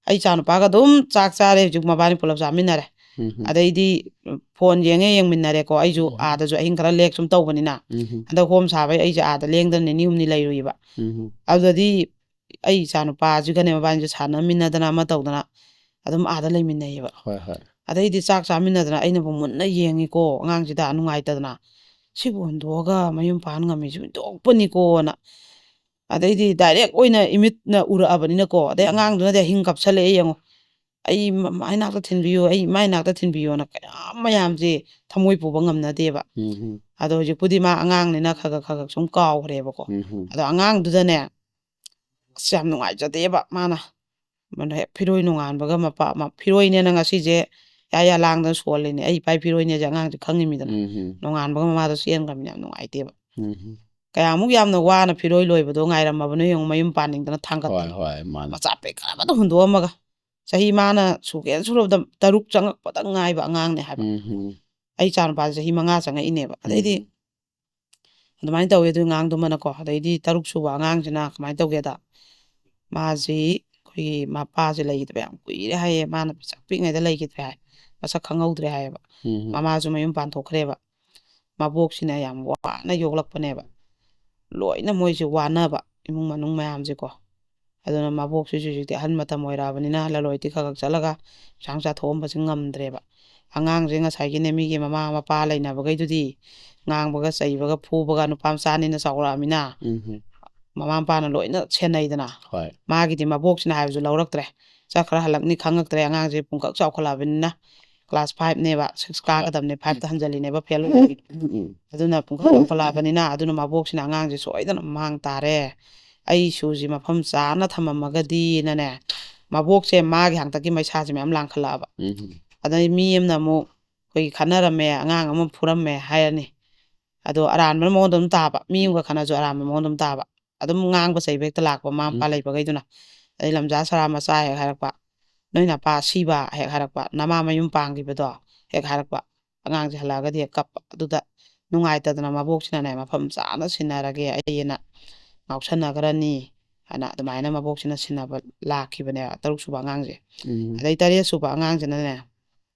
ꯑꯩ ꯏꯆꯥ ꯅꯨꯄꯥꯒ ꯑꯗꯨꯝ ꯆꯥꯛ ꯆꯥꯔꯦ, ꯍꯧꯖꯤꯛ ꯃꯕꯥꯅꯤ ꯄꯨꯂꯞ ꯆꯥꯃꯤꯟꯅꯔꯦ꯫ ꯎꯝ ꯎꯝ ꯑꯗꯩꯗꯤ ꯐꯣꯟ ꯌꯦꯡꯉꯦ ꯌꯦꯡꯃꯤꯟꯅꯔꯦꯀꯣ꯫ ꯑꯩꯁꯨ ꯎꯝ ꯑꯥꯗꯁꯨ ꯑꯍꯤꯡ ꯈꯔ ꯂꯦꯛ ꯁꯨꯝ ꯇꯧꯕꯅꯤꯅ, ꯎꯝ ꯎꯝ ꯍꯟꯗꯛ ꯍꯣꯝ ꯁꯥꯕꯩ ꯑꯩꯁꯦ ꯑꯥꯗ ꯂꯦꯡꯗꯅ ꯅꯤꯅꯤ ꯍꯨꯝꯅꯤ ꯂꯩꯔꯨꯏꯕ꯫ ꯎꯝ ꯎꯝ ꯑꯗꯨꯗꯗꯤ ꯑꯩ ꯏꯆꯥ ꯅꯨꯄꯥꯁꯤꯒꯅꯦ ꯃꯕꯥꯅꯤꯁꯦ ꯁꯥꯟꯅꯃꯤꯟꯅꯗꯅ ꯑꯃ ꯇꯧꯗꯅ ꯑꯗꯨꯝ ꯑꯥꯗ ꯂꯩꯃꯤꯟꯅꯩꯌꯦꯕ꯫ ꯍꯣꯏ ꯍꯣꯏ ꯑꯗꯩꯗꯤ ꯆꯥꯛ ꯆꯥꯃꯤꯟꯅꯗꯅ ꯑꯩꯅꯕꯨ ꯃꯨꯟꯅ ꯌꯦꯡꯉꯤꯀꯣ, ꯑꯉꯥꯡꯁꯤꯗ ꯅꯨꯡꯉꯥꯏꯇꯗꯅ, "ꯁꯤꯕꯨ ꯍꯨꯟꯗꯣꯛꯑꯒ ꯃꯌꯨꯝ ꯄꯥꯟ ꯉꯝꯃꯤꯁꯤ ꯍꯨꯟꯗꯣꯛꯄꯅꯤꯀꯣꯅ"꯫ ꯑꯗꯩꯗꯤ ꯗꯥꯏꯔꯦꯛ ꯑꯣꯏꯅ ꯏꯃꯤꯠꯅ ꯎꯔꯛꯑꯕꯅꯤꯅꯀꯣ꯫ ꯑꯗꯩ ꯑꯉꯥꯡꯗꯨꯅꯗꯤ ꯑꯍꯤꯡ ꯀꯞꯁꯜꯂꯛꯑꯦ ꯌꯦꯡꯉꯣ꯫ "ꯑꯩ ꯃ-, ꯃꯥꯏ ꯅꯥꯛꯇ ꯊꯤꯟꯕꯤꯌꯨ, ꯑꯩ ꯃꯥꯏ ꯅꯥꯛꯇ ꯊꯤꯟꯕꯤꯌꯨꯅ" ꯀꯌꯥꯝ ꯃꯌꯥꯝꯁꯦ ꯊꯃꯣꯏ ꯄꯨꯕ ꯉꯝꯅꯗꯦꯕ꯫ ꯎꯝ ꯎꯝ ꯑꯗꯣ ꯍꯧꯖꯤꯛꯄꯨꯗꯤ ꯃꯥ ꯑꯉꯥꯡꯅꯤꯅ ꯈꯔ ꯈꯔ ꯈꯔ ꯈꯔ ꯁꯨꯝ ꯀꯥꯎꯈ꯭ꯔꯦꯕꯀꯣ꯫ ꯎꯝ ꯎꯝ ꯑꯗꯣ ꯑꯉꯥꯡꯗꯨꯗꯅꯦ, ꯑꯁ, ꯌꯥꯝ ꯅꯨꯡꯉꯥꯏꯖꯗꯦꯕ ꯃꯥꯅ꯫ ꯃꯥꯅ ꯍꯦꯛ ꯐꯤꯔꯣꯏ ꯅꯣꯡꯉꯥꯟꯕꯒ ꯃꯄꯥ, ꯃ-, ꯐꯤꯔꯣꯏꯅꯦꯅ ꯉꯁꯤꯁꯦ ꯌꯥ ꯌꯥ ꯂꯥꯡꯗꯅ ꯁꯣꯜꯂꯤꯅꯦ꯫ ꯑꯩ ꯏꯄꯥ ꯐꯤꯔꯣꯏꯅꯦꯁꯦ ꯑꯉꯥꯡꯁꯦ ꯈꯪꯉꯤꯃꯤꯗꯅ꯫ ꯎꯝ ꯍꯝ꯫ ꯅꯣꯡꯉꯥꯟꯕꯒ ꯃꯃꯥꯗꯣ ꯆꯦꯟꯈ꯭ꯔꯃꯤꯅ ꯌꯥꯝ ꯅꯨꯡꯉꯥꯏꯇꯦꯕ꯫ ꯎꯝ ꯍꯝ꯫ ꯀꯌꯥꯃꯨꯛ ꯌꯥꯝꯅ ꯋꯥꯅ ꯐꯤꯔꯣꯏ ꯂꯣꯏꯕꯗꯣ ꯉꯥꯏꯔꯝꯃꯕꯅꯣ ꯌꯦꯡꯉꯨ, ꯃꯌꯨꯝ ꯄꯥꯟꯅꯤꯡꯗꯅ ꯊꯥꯡꯒꯠꯇꯅ꯫ ꯍꯣꯏ, ꯍꯣꯏ, ꯃꯥꯅꯦ꯫ ꯃꯆꯥ ꯄꯤꯛꯈ꯭ꯔꯕꯗ ꯍꯨꯟꯗꯣꯛꯑꯝꯃꯒ꯫ ꯆꯍꯤ ꯃꯥꯅ ꯁꯨꯒꯦꯅ ꯁꯨꯔꯕꯗ ꯇꯔꯨꯛ ꯆꯪꯉꯛꯄꯗ ꯉꯥꯏꯕ ꯑꯉꯥꯡꯅꯦ ꯍꯥꯏꯕ꯫ ꯎꯝ ꯍꯝ꯫ ꯑꯩ ꯏꯆꯥ ꯅꯨꯄꯥꯁꯦ ꯆꯍꯤ ꯃꯉꯥ ꯆꯪꯉꯛꯏꯅꯦꯕ꯫ ꯑꯗꯩꯗꯤ ꯎꯝ꯫ ꯑꯗꯨꯃꯥꯏꯅ ꯇꯧꯋꯦ ꯑꯗꯨ ꯑꯉꯥꯡꯗꯨꯃꯅꯀꯣ꯫ ꯑꯗꯩꯗꯤ ꯇꯔꯨꯛ ꯁꯨꯕ ꯑꯉꯥꯡꯁꯤꯅ ꯀꯃꯥꯏꯅ ꯇꯧꯒꯦꯗ, ꯃꯥꯁꯤ ꯑꯩꯈꯣꯏꯒꯤ ꯃꯄꯥꯁꯦ ꯂꯩꯈꯤꯗꯕ ꯌꯥꯝ ꯀꯨꯏꯔꯦ ꯍꯥꯏꯌꯦ꯫ ꯃꯥꯅ ꯄꯤꯁꯛ ꯄꯤꯛꯉꯩꯗ ꯂꯩꯈꯤꯗ꯭ꯔꯦ ꯍꯥꯏ꯫ ꯃꯁꯛ ꯈꯪꯍꯧꯗ꯭ꯔꯦ ꯍꯥꯏꯌꯦꯕ꯫ ꯎꯝ꯫ ꯃꯃꯥꯁꯨ ꯃꯌꯨꯝ ꯄꯥꯟꯊꯣꯛꯈ꯭ꯔꯦꯕ꯫ ꯃꯕꯣꯛꯁꯤꯅ ꯌꯥꯝ ꯋꯥꯅ ꯌꯣꯛꯂꯛꯄꯅꯦꯕ꯫ ꯂꯣꯏꯅ ꯃꯣꯏꯁꯦ ꯋꯥꯅꯕ, ꯏꯃꯨꯡ ꯃꯅꯨꯡ ꯃꯌꯥꯝꯁꯦꯀꯣ꯫ ꯑꯗꯨꯅ ꯃꯕꯣꯛꯁꯤꯁꯨ ꯍꯧꯖꯤꯛꯇꯤ ꯑꯍꯟ ꯃꯇꯝ ꯑꯣꯏꯔꯛꯑꯕꯅꯤꯅ, ꯂꯂꯣꯟ ꯏꯇꯤꯛ ꯈꯔ ꯈꯔ ꯆꯠꯂꯒ ꯄꯩꯁꯥ ꯅꯨꯡꯁꯥ ꯊꯣꯛꯑꯝꯕꯁꯦ ꯉꯝꯗ꯭ꯔꯦꯕ꯫ ꯑꯉꯥꯡꯁꯦ ꯉꯁꯥꯏꯒꯤꯅꯦ, ꯃꯤꯒꯤ ꯃꯃꯥ ꯃꯄꯥ ꯂꯩꯅꯕꯈꯩꯗꯨꯗꯤ ꯉꯥꯡꯕꯒ ꯆꯩꯕꯒ ꯐꯨꯕꯒ, ꯅꯨꯄꯥ ꯃꯆꯥꯅꯤꯅ ꯆꯥꯎꯔꯛꯑꯃꯤꯅ ꯎꯝ ꯍꯝ꯫ ꯃꯃꯥ ꯃꯄꯥꯅ ꯂꯣꯏꯅ ꯁꯦꯟꯅꯩꯗꯅ꯫ ꯍꯣꯏ꯫ ꯃꯥꯒꯤꯗꯤ ꯃꯕꯣꯛꯁꯤꯅ ꯍꯥꯏꯕꯁꯨ ꯂꯧꯔꯛꯇ꯭ꯔꯦ꯫ ꯆꯠꯈ꯭ꯔ ꯍꯜꯂꯛꯅꯤ ꯈꯪꯉꯛꯇ꯭ꯔꯦ꯫ ꯑꯉꯥꯡꯁꯦ ꯄꯨꯡꯀꯛ ꯆꯥꯎꯈꯠꯂꯛꯑꯕꯅꯤꯅ, ꯀ꯭ꯂꯥꯁ ꯐꯥꯏꯚꯅꯦꯕ, ꯁꯤꯛꯁ ꯀꯥꯒꯗꯕꯅꯦ, ꯐꯥꯏꯚꯇ ꯍꯟꯖꯜꯂꯤꯅꯦꯕ, ꯐꯦꯜ ꯑꯣꯏꯕꯒꯤ꯫ ꯎꯝ꯫ ꯑꯗꯨꯅ ꯄꯨꯡꯀꯛ ꯆꯥꯎꯈꯠꯂꯛꯑꯕꯅꯤꯅ, ꯑꯗꯨꯅ ꯃꯕꯣꯛꯁꯤꯅ ꯑꯉꯥꯡꯁꯦ ꯁꯣꯏꯗꯅ ꯃꯥꯡ ꯇꯥꯔꯦ, ꯑꯩ ꯏꯁꯨꯁꯤ ꯃꯐꯝ ꯆꯥꯅ ꯊꯝꯃꯝꯃꯒꯗꯤꯅꯅꯦ, ꯃꯕꯣꯛꯁꯦ ꯃꯥꯒꯤ ꯍꯥꯡꯇꯛꯀꯤ ꯃꯩꯁꯥꯁꯦ ꯃꯌꯥꯝ ꯂꯥꯡꯈꯠꯂꯛꯑꯕ꯫ ꯎꯝ꯫ ꯑꯗꯩ ꯃꯤ ꯑꯃꯅ ꯑꯃꯨꯛ ꯑꯩꯈꯣꯏꯒꯤ ꯈꯠꯅꯔꯝꯃꯦ, ꯑꯉꯥꯡ ꯑꯃ ꯐꯨꯔꯝꯃꯦ ꯍꯥꯏꯔꯅꯤ꯫ ꯑꯗꯣ ꯑꯔꯥꯟꯕꯅ ꯃꯉꯣꯟꯗ ꯑꯗꯨꯝ ꯇꯥꯕ, ꯃꯤ ꯑꯃꯒ ꯈꯠꯅꯔꯁꯨ ꯑꯔꯥꯟꯕ ꯃꯉꯣꯟꯗ ꯑꯗꯨꯝ ꯇꯥꯕ꯫ ꯑꯗꯨꯝ ꯉꯥꯡꯕ ꯆꯩꯕ ꯍꯦꯛꯇ ꯂꯥꯛꯄ ꯃꯃꯥ ꯃꯄꯥ ꯎꯝ꯫ ꯂꯩꯕꯈꯩꯗꯨꯅ꯫ ꯑꯗꯩ ꯂꯝꯖꯥ ꯁꯔꯥ ꯃꯆꯥ ꯍꯦꯛ ꯍꯥꯏꯔꯛꯄ, "ꯅꯣꯏ ꯅꯄꯥ ꯁꯤꯕ" ꯍꯦꯛ ꯍꯥꯏꯔꯛꯄ, "ꯅꯃꯥ ꯃꯌꯨꯝ ꯄꯥꯟꯈꯤꯕꯗꯣ" ꯍꯦꯛ ꯍꯥꯏꯔꯛꯄ꯫ ꯑꯉꯥꯡꯁꯦ ꯍꯜꯂꯛꯑꯒꯗꯤ ꯍꯦꯛ ꯀꯞꯄ꯫ ꯑꯗꯨꯗ ꯅꯨꯡꯉꯥꯏꯇꯗꯅ ꯃꯕꯣꯛꯁꯤꯅꯅꯦ, "ꯃꯐꯝ ꯆꯥꯅ ꯁꯤꯟꯅꯔꯒꯦ ꯑꯩꯅ, ꯉꯥꯎꯁꯟꯅꯈ꯭ꯔꯅꯤ" ꯍꯥꯏꯅ ꯑꯗꯨꯃꯥꯏꯅ ꯃꯕꯣꯛꯁꯤꯅ ꯁꯤꯟꯅꯕ ꯂꯥꯛꯈꯤꯕꯅꯦꯕ, ꯇꯔꯨꯛ ꯁꯨꯕ ꯑꯉꯥꯡꯁꯦ꯫ ꯎꯝ꯫ ꯑꯗꯩ ꯇꯔꯦꯠ ꯁꯨꯕ ꯑꯉꯥꯡꯁꯤꯅꯅꯦ,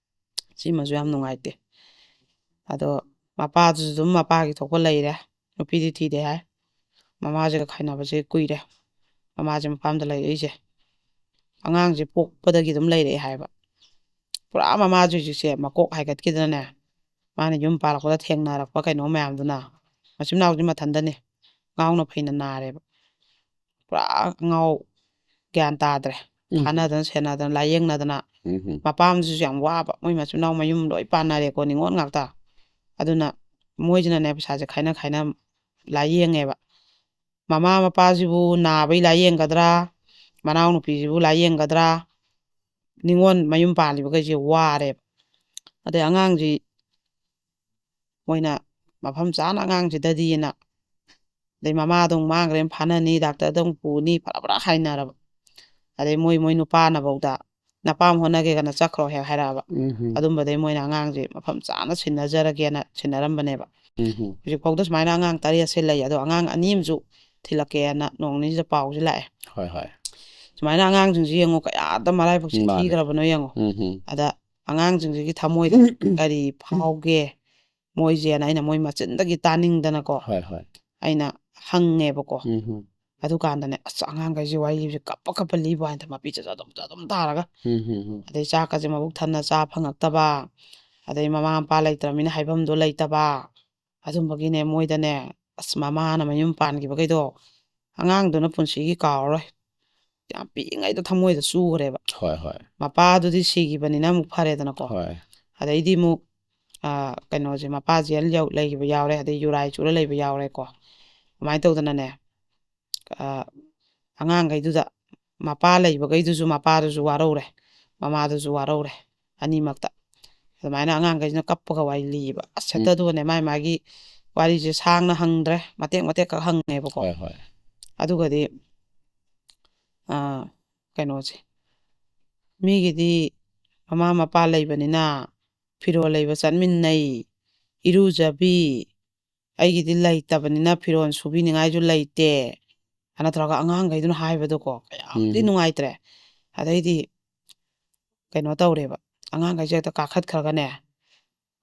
ꯁꯤꯃꯁꯨ ꯌꯥꯝ ꯅꯨꯡꯉꯥꯏꯇꯦ꯫ ꯑꯗꯣ ꯃꯄꯥꯗꯨꯁꯨ ꯑꯗꯨꯝ ꯃꯄꯥꯒꯤ ꯊꯣꯛꯄ ꯂꯩꯔꯦ, ꯅꯨꯄꯤꯗꯤ ꯊꯤꯗꯦ ꯍꯥꯏ꯫ ꯃꯃꯥꯁꯤꯒ ꯈꯥꯏꯅꯕꯁꯦ ꯀꯨꯏꯔꯦ, ꯃꯃꯥꯁꯦ ꯃꯄꯥꯝꯗ ꯂꯩꯔꯛꯏꯁꯦ꯫ ꯑꯉꯥꯡꯁꯦ ꯄꯣꯛꯄꯗꯒꯤ ꯑꯗꯨꯝ ꯂꯩꯔꯛꯑꯦ ꯍꯥꯏꯕ꯫ ꯄꯨꯔꯥ ꯃꯃꯥꯁꯦ ꯍꯧꯖꯤꯛꯁꯦ ꯃꯀꯣꯛ ꯍꯥꯏꯒꯠꯈꯤꯗꯅꯅꯦ, ꯃꯥꯅ ꯌꯨꯝ ꯄꯥꯜꯂꯛꯄꯗ ꯊꯦꯡꯅꯔꯛꯄ ꯀꯩꯅꯣ ꯃꯌꯥꯝꯗꯨꯅ, ꯃꯆꯤꯟ ꯃꯅꯥꯎꯁꯦ ꯃꯊꯟꯗꯅꯦ, ꯉꯥꯎꯅ ꯐꯩꯅ ꯅꯥꯔꯦꯕ꯫ ꯄꯨꯔꯥ ꯉꯥꯎ ꯒ꯭ꯌꯥꯟ ꯇꯥꯗ꯭ꯔꯦ꯫ ꯎꯝ꯫ ꯐꯥꯅꯗꯅ, ꯁꯦꯟꯅꯗꯅ, ꯂꯥꯏꯌꯦꯡꯅꯗꯅ꯫ ꯎꯝ꯫ ꯃꯄꯥꯝꯁꯤꯁꯨ ꯌꯥꯝ ꯋꯥꯕ꯫ ꯃꯣꯏ ꯃꯆꯤꯟ ꯃꯅꯥꯎ ꯃꯌꯨꯝ ꯂꯣꯏ ꯄꯥꯟꯅꯔꯦꯀꯣ, ꯅꯤꯉꯣꯜ ꯉꯥꯛꯇ꯫ ꯑꯗꯨꯅ ꯃꯣꯏꯁꯤꯅꯅꯦ, ꯄꯩꯁꯥꯁꯦ ꯈꯥꯏꯅ ꯈꯥꯏꯅ ꯂꯥꯏꯌꯦꯡꯉꯦꯕ꯫ ꯃꯃꯥ ꯃꯄꯥꯁꯤꯕꯨ ꯅꯥꯕꯩ ꯂꯥꯏꯌꯦꯡꯒꯗ꯭ꯔꯥ, ꯃꯅꯥꯎꯅꯨꯄꯤꯁꯤꯕꯨ ꯂꯥꯏꯌꯦꯡꯒꯗ꯭ꯔꯥ, ꯅꯤꯉꯣꯜ ꯃꯌꯨꯝ ꯄꯥꯜꯂꯤꯕꯈꯩꯁꯦ ꯋꯥꯔꯦꯕ꯫ ꯑꯗꯩ ꯑꯉꯥꯡꯁꯤ ꯃꯣꯏꯅ ꯃꯐꯝ ꯆꯥꯅ ꯑꯉꯥꯡꯁꯤꯗꯗꯤꯅ, ꯑꯗꯩ ꯃꯃꯥꯗꯣ ꯑꯃꯨꯛ ꯃꯥꯡꯈ꯭ꯔꯦꯅ ꯐꯥꯅꯅꯤ, ꯗꯥꯛꯇꯔꯗ ꯑꯃꯨꯛ ꯄꯨꯅꯤ, ꯐꯔꯥ ꯐꯔꯥ ꯍꯥꯏꯅꯔꯕ꯫ ꯑꯗꯩ ꯃꯣꯏ ꯃꯣꯏ ꯅꯨꯄꯥꯅꯐꯧꯗ "ꯅꯄꯥꯝ ꯍꯣꯠꯅꯒꯦꯒꯅ ꯆꯠꯈ꯭ꯔꯣ" ꯍꯦꯛ ꯍꯥꯏꯔꯛꯑꯕ꯫ ꯎꯝ ꯍꯝ꯫ ꯑꯗꯨꯝꯕꯗꯩ ꯃꯣꯏꯅ ꯑꯉꯥꯡꯁꯦ ꯃꯐꯝ ꯆꯥꯅ ꯁꯤꯟꯅꯖꯔꯒꯦꯅ ꯁꯤꯟꯅꯔꯝꯕꯅꯦꯕ꯫ ꯎꯝ ꯍꯝ꯫ ꯍꯧꯖꯤꯛꯐꯥꯎꯗ ꯁꯨꯃꯥꯏꯅ ꯑꯉꯥꯡ ꯇꯔꯦꯠꯁꯦ ꯂꯩ, ꯑꯗꯣ ꯑꯉꯥꯡ ꯑꯅꯤ ꯑꯃꯁꯨ ꯊꯤꯜꯂꯛꯀꯦꯅ ꯅꯣꯡ ꯅꯤꯅꯤꯁꯤꯗ ꯄꯥꯎꯁꯦ ꯂꯥꯛꯑꯦ꯫ ꯍꯣꯏ ꯍꯣꯏ꯫ ꯁꯨꯃꯥꯏꯅ ꯑꯉꯥꯡꯁꯤꯡꯁꯤ ꯌꯦꯡꯉꯣ, ꯀꯌꯥꯗ ꯃꯔꯥꯏꯕꯛꯁꯦ ꯃꯥꯅꯦ꯫ ꯊꯤꯈ꯭ꯔꯕꯅꯣ ꯌꯦꯡꯉꯣ꯫ ꯎꯝ ꯍꯝ꯫ ꯑꯗ ꯑꯉꯥꯡꯁꯤꯡꯁꯤꯒꯤ ꯊꯃꯣꯏꯗ ꯀꯔꯤ ꯐꯥꯎꯒꯦ ꯃꯣꯏꯁꯦꯅ ꯑꯩꯅ ꯃꯣꯏ ꯃꯆꯤꯟꯗꯒꯤ ꯇꯥꯅꯤꯡꯗꯅꯀꯣ ꯍꯣꯏ ꯍꯣꯏ꯫ ꯑꯩꯅ ꯍꯪꯉꯦꯕꯀꯣ꯫ ꯎꯝ ꯍꯝ꯫ ꯑꯗꯨꯀꯥꯟꯗꯅꯦ, ꯑꯁ, ꯑꯉꯥꯡꯈꯩꯁꯦ ꯋꯥꯔꯤꯁꯦ ꯀꯞꯄ ꯀꯞꯄ ꯂꯤꯕ ꯋꯥꯅꯤꯗ, ꯃꯄꯤ ꯆꯠ ꯑꯗꯨꯝ ꯑꯗꯨꯝ ꯇꯥꯔꯒ꯫ ꯎꯝ ꯍꯝ ꯍꯝ꯫ ꯑꯗꯩ ꯆꯥꯛꯀꯁꯦ ꯃꯕꯨꯛ ꯊꯟꯅ ꯆꯥ ꯐꯪꯉꯛꯇꯕ, ꯑꯗꯩ ꯃꯃꯥ ꯃꯄꯥ ꯂꯩꯇ꯭ꯔꯕꯅꯤꯅ ꯍꯥꯏꯐꯝꯗꯣ ꯂꯩꯇꯕ, ꯑꯗꯨꯝꯕꯒꯤꯅꯦ ꯃꯣꯏꯗꯅꯦ, ꯑꯁ, ꯃꯃꯥꯅ ꯃꯌꯨꯝ ꯄꯥꯟꯈꯤꯕꯈꯩꯗꯣ ꯑꯉꯥꯡꯗꯨꯅ ꯄꯨꯟꯁꯤꯒꯤ ꯀꯥꯎꯔꯔꯣꯏ꯫ ꯌꯥꯝ ꯄꯤꯛꯏꯉꯩꯗ ꯊꯃꯣꯏꯗ ꯆꯨꯈ꯭ꯔꯦꯕ꯫ ꯍꯣꯏ ꯍꯣꯏ꯫ ꯃꯄꯥꯗꯨꯗꯤ ꯁꯤꯈꯤꯕꯅꯤꯅ ꯑꯃꯨꯛ ꯐꯔꯦꯗꯅꯀꯣ꯫ ꯍꯣꯏ꯫ ꯑꯗꯩꯗꯤ ꯑꯃꯨꯛ, ꯑ, ꯀꯩꯅꯣꯁꯦ, ꯃꯄꯥ ꯖꯦꯜ ꯌꯧ-, ꯂꯩꯈꯤꯕ ꯌꯥꯎꯔꯦ, ꯑꯗꯩ ꯌꯨꯔꯥꯏ ꯆꯨꯔ ꯂꯩꯕ ꯌꯥꯎꯔꯦꯀꯣ꯫ ꯑꯗꯨꯃꯥꯏꯅ ꯇꯧꯗꯅꯅꯦ, ꯑ, ꯑꯉꯥꯡꯈꯩꯗꯨꯗ ꯃꯄꯥ ꯂꯩꯕꯈꯩꯗꯨꯁꯨ, ꯃꯄꯥꯗꯨꯁꯨ ꯋꯥꯔꯧꯔꯦ, ꯃꯃꯥꯗꯨꯁꯨ ꯋꯥꯔꯧꯔꯦ, ꯑꯅꯤꯃꯛꯇ꯫ ꯑꯗꯨꯃꯥꯏꯅ ꯑꯉꯥꯡꯈꯩꯁꯤꯅ ꯀꯞꯄꯒ ꯋꯥꯔꯤ ꯂꯤꯌꯦꯕ꯫ ꯑꯁ, ꯎꯝ꯫ ꯍꯦꯛꯇ ꯑꯗꯨꯒꯅꯦ ꯃꯥꯏ ꯃꯥꯒꯤ ꯋꯥꯔꯤꯁꯦ ꯁꯥꯡꯅ ꯍꯪꯗ꯭ꯔꯦ, ꯃꯇꯦꯛ ꯃꯇꯦꯛ ꯈꯛ ꯍꯪꯉꯦꯕꯀꯣ꯫ ꯍꯣꯏ ꯍꯣꯏ꯫ ꯑꯗꯨꯒꯗꯤ, ꯑ, ꯀꯩꯅꯣꯁꯦ, ꯃꯤꯒꯤꯗꯤ ꯃꯃꯥ ꯃꯄꯥ ꯂꯩꯕꯅꯤꯅ ꯐꯤꯔꯣꯜ ꯂꯩꯕ ꯆꯠꯃꯤꯟꯅꯩ, ꯏꯔꯨꯖꯕꯤ, ꯑꯩꯒꯤꯗꯤ ꯂꯩꯇꯕꯅꯤꯅ ꯐꯤꯔꯣꯜ ꯁꯨꯕꯤꯅꯤꯡꯉꯥꯏꯁꯨ ꯂꯩꯇꯦ, ꯑꯅ ꯇꯧꯔꯒ ꯑꯉꯥꯡꯈꯩꯗꯨꯅ ꯍꯥꯏꯕꯗꯣꯀꯣ, ꯀꯌꯥꯝꯗꯤ ꯎꯝ꯫ ꯅꯨꯡꯉꯥꯏꯇ꯭ꯔꯦ꯫ ꯑꯗꯩꯗꯤ ꯀꯩꯅꯣ ꯇꯧꯔꯦꯕ, ꯑꯉꯥꯡꯈꯩꯁꯦ ꯍꯦꯛꯇ ꯀꯥꯈꯠꯈ꯭ꯔꯒꯅꯦ,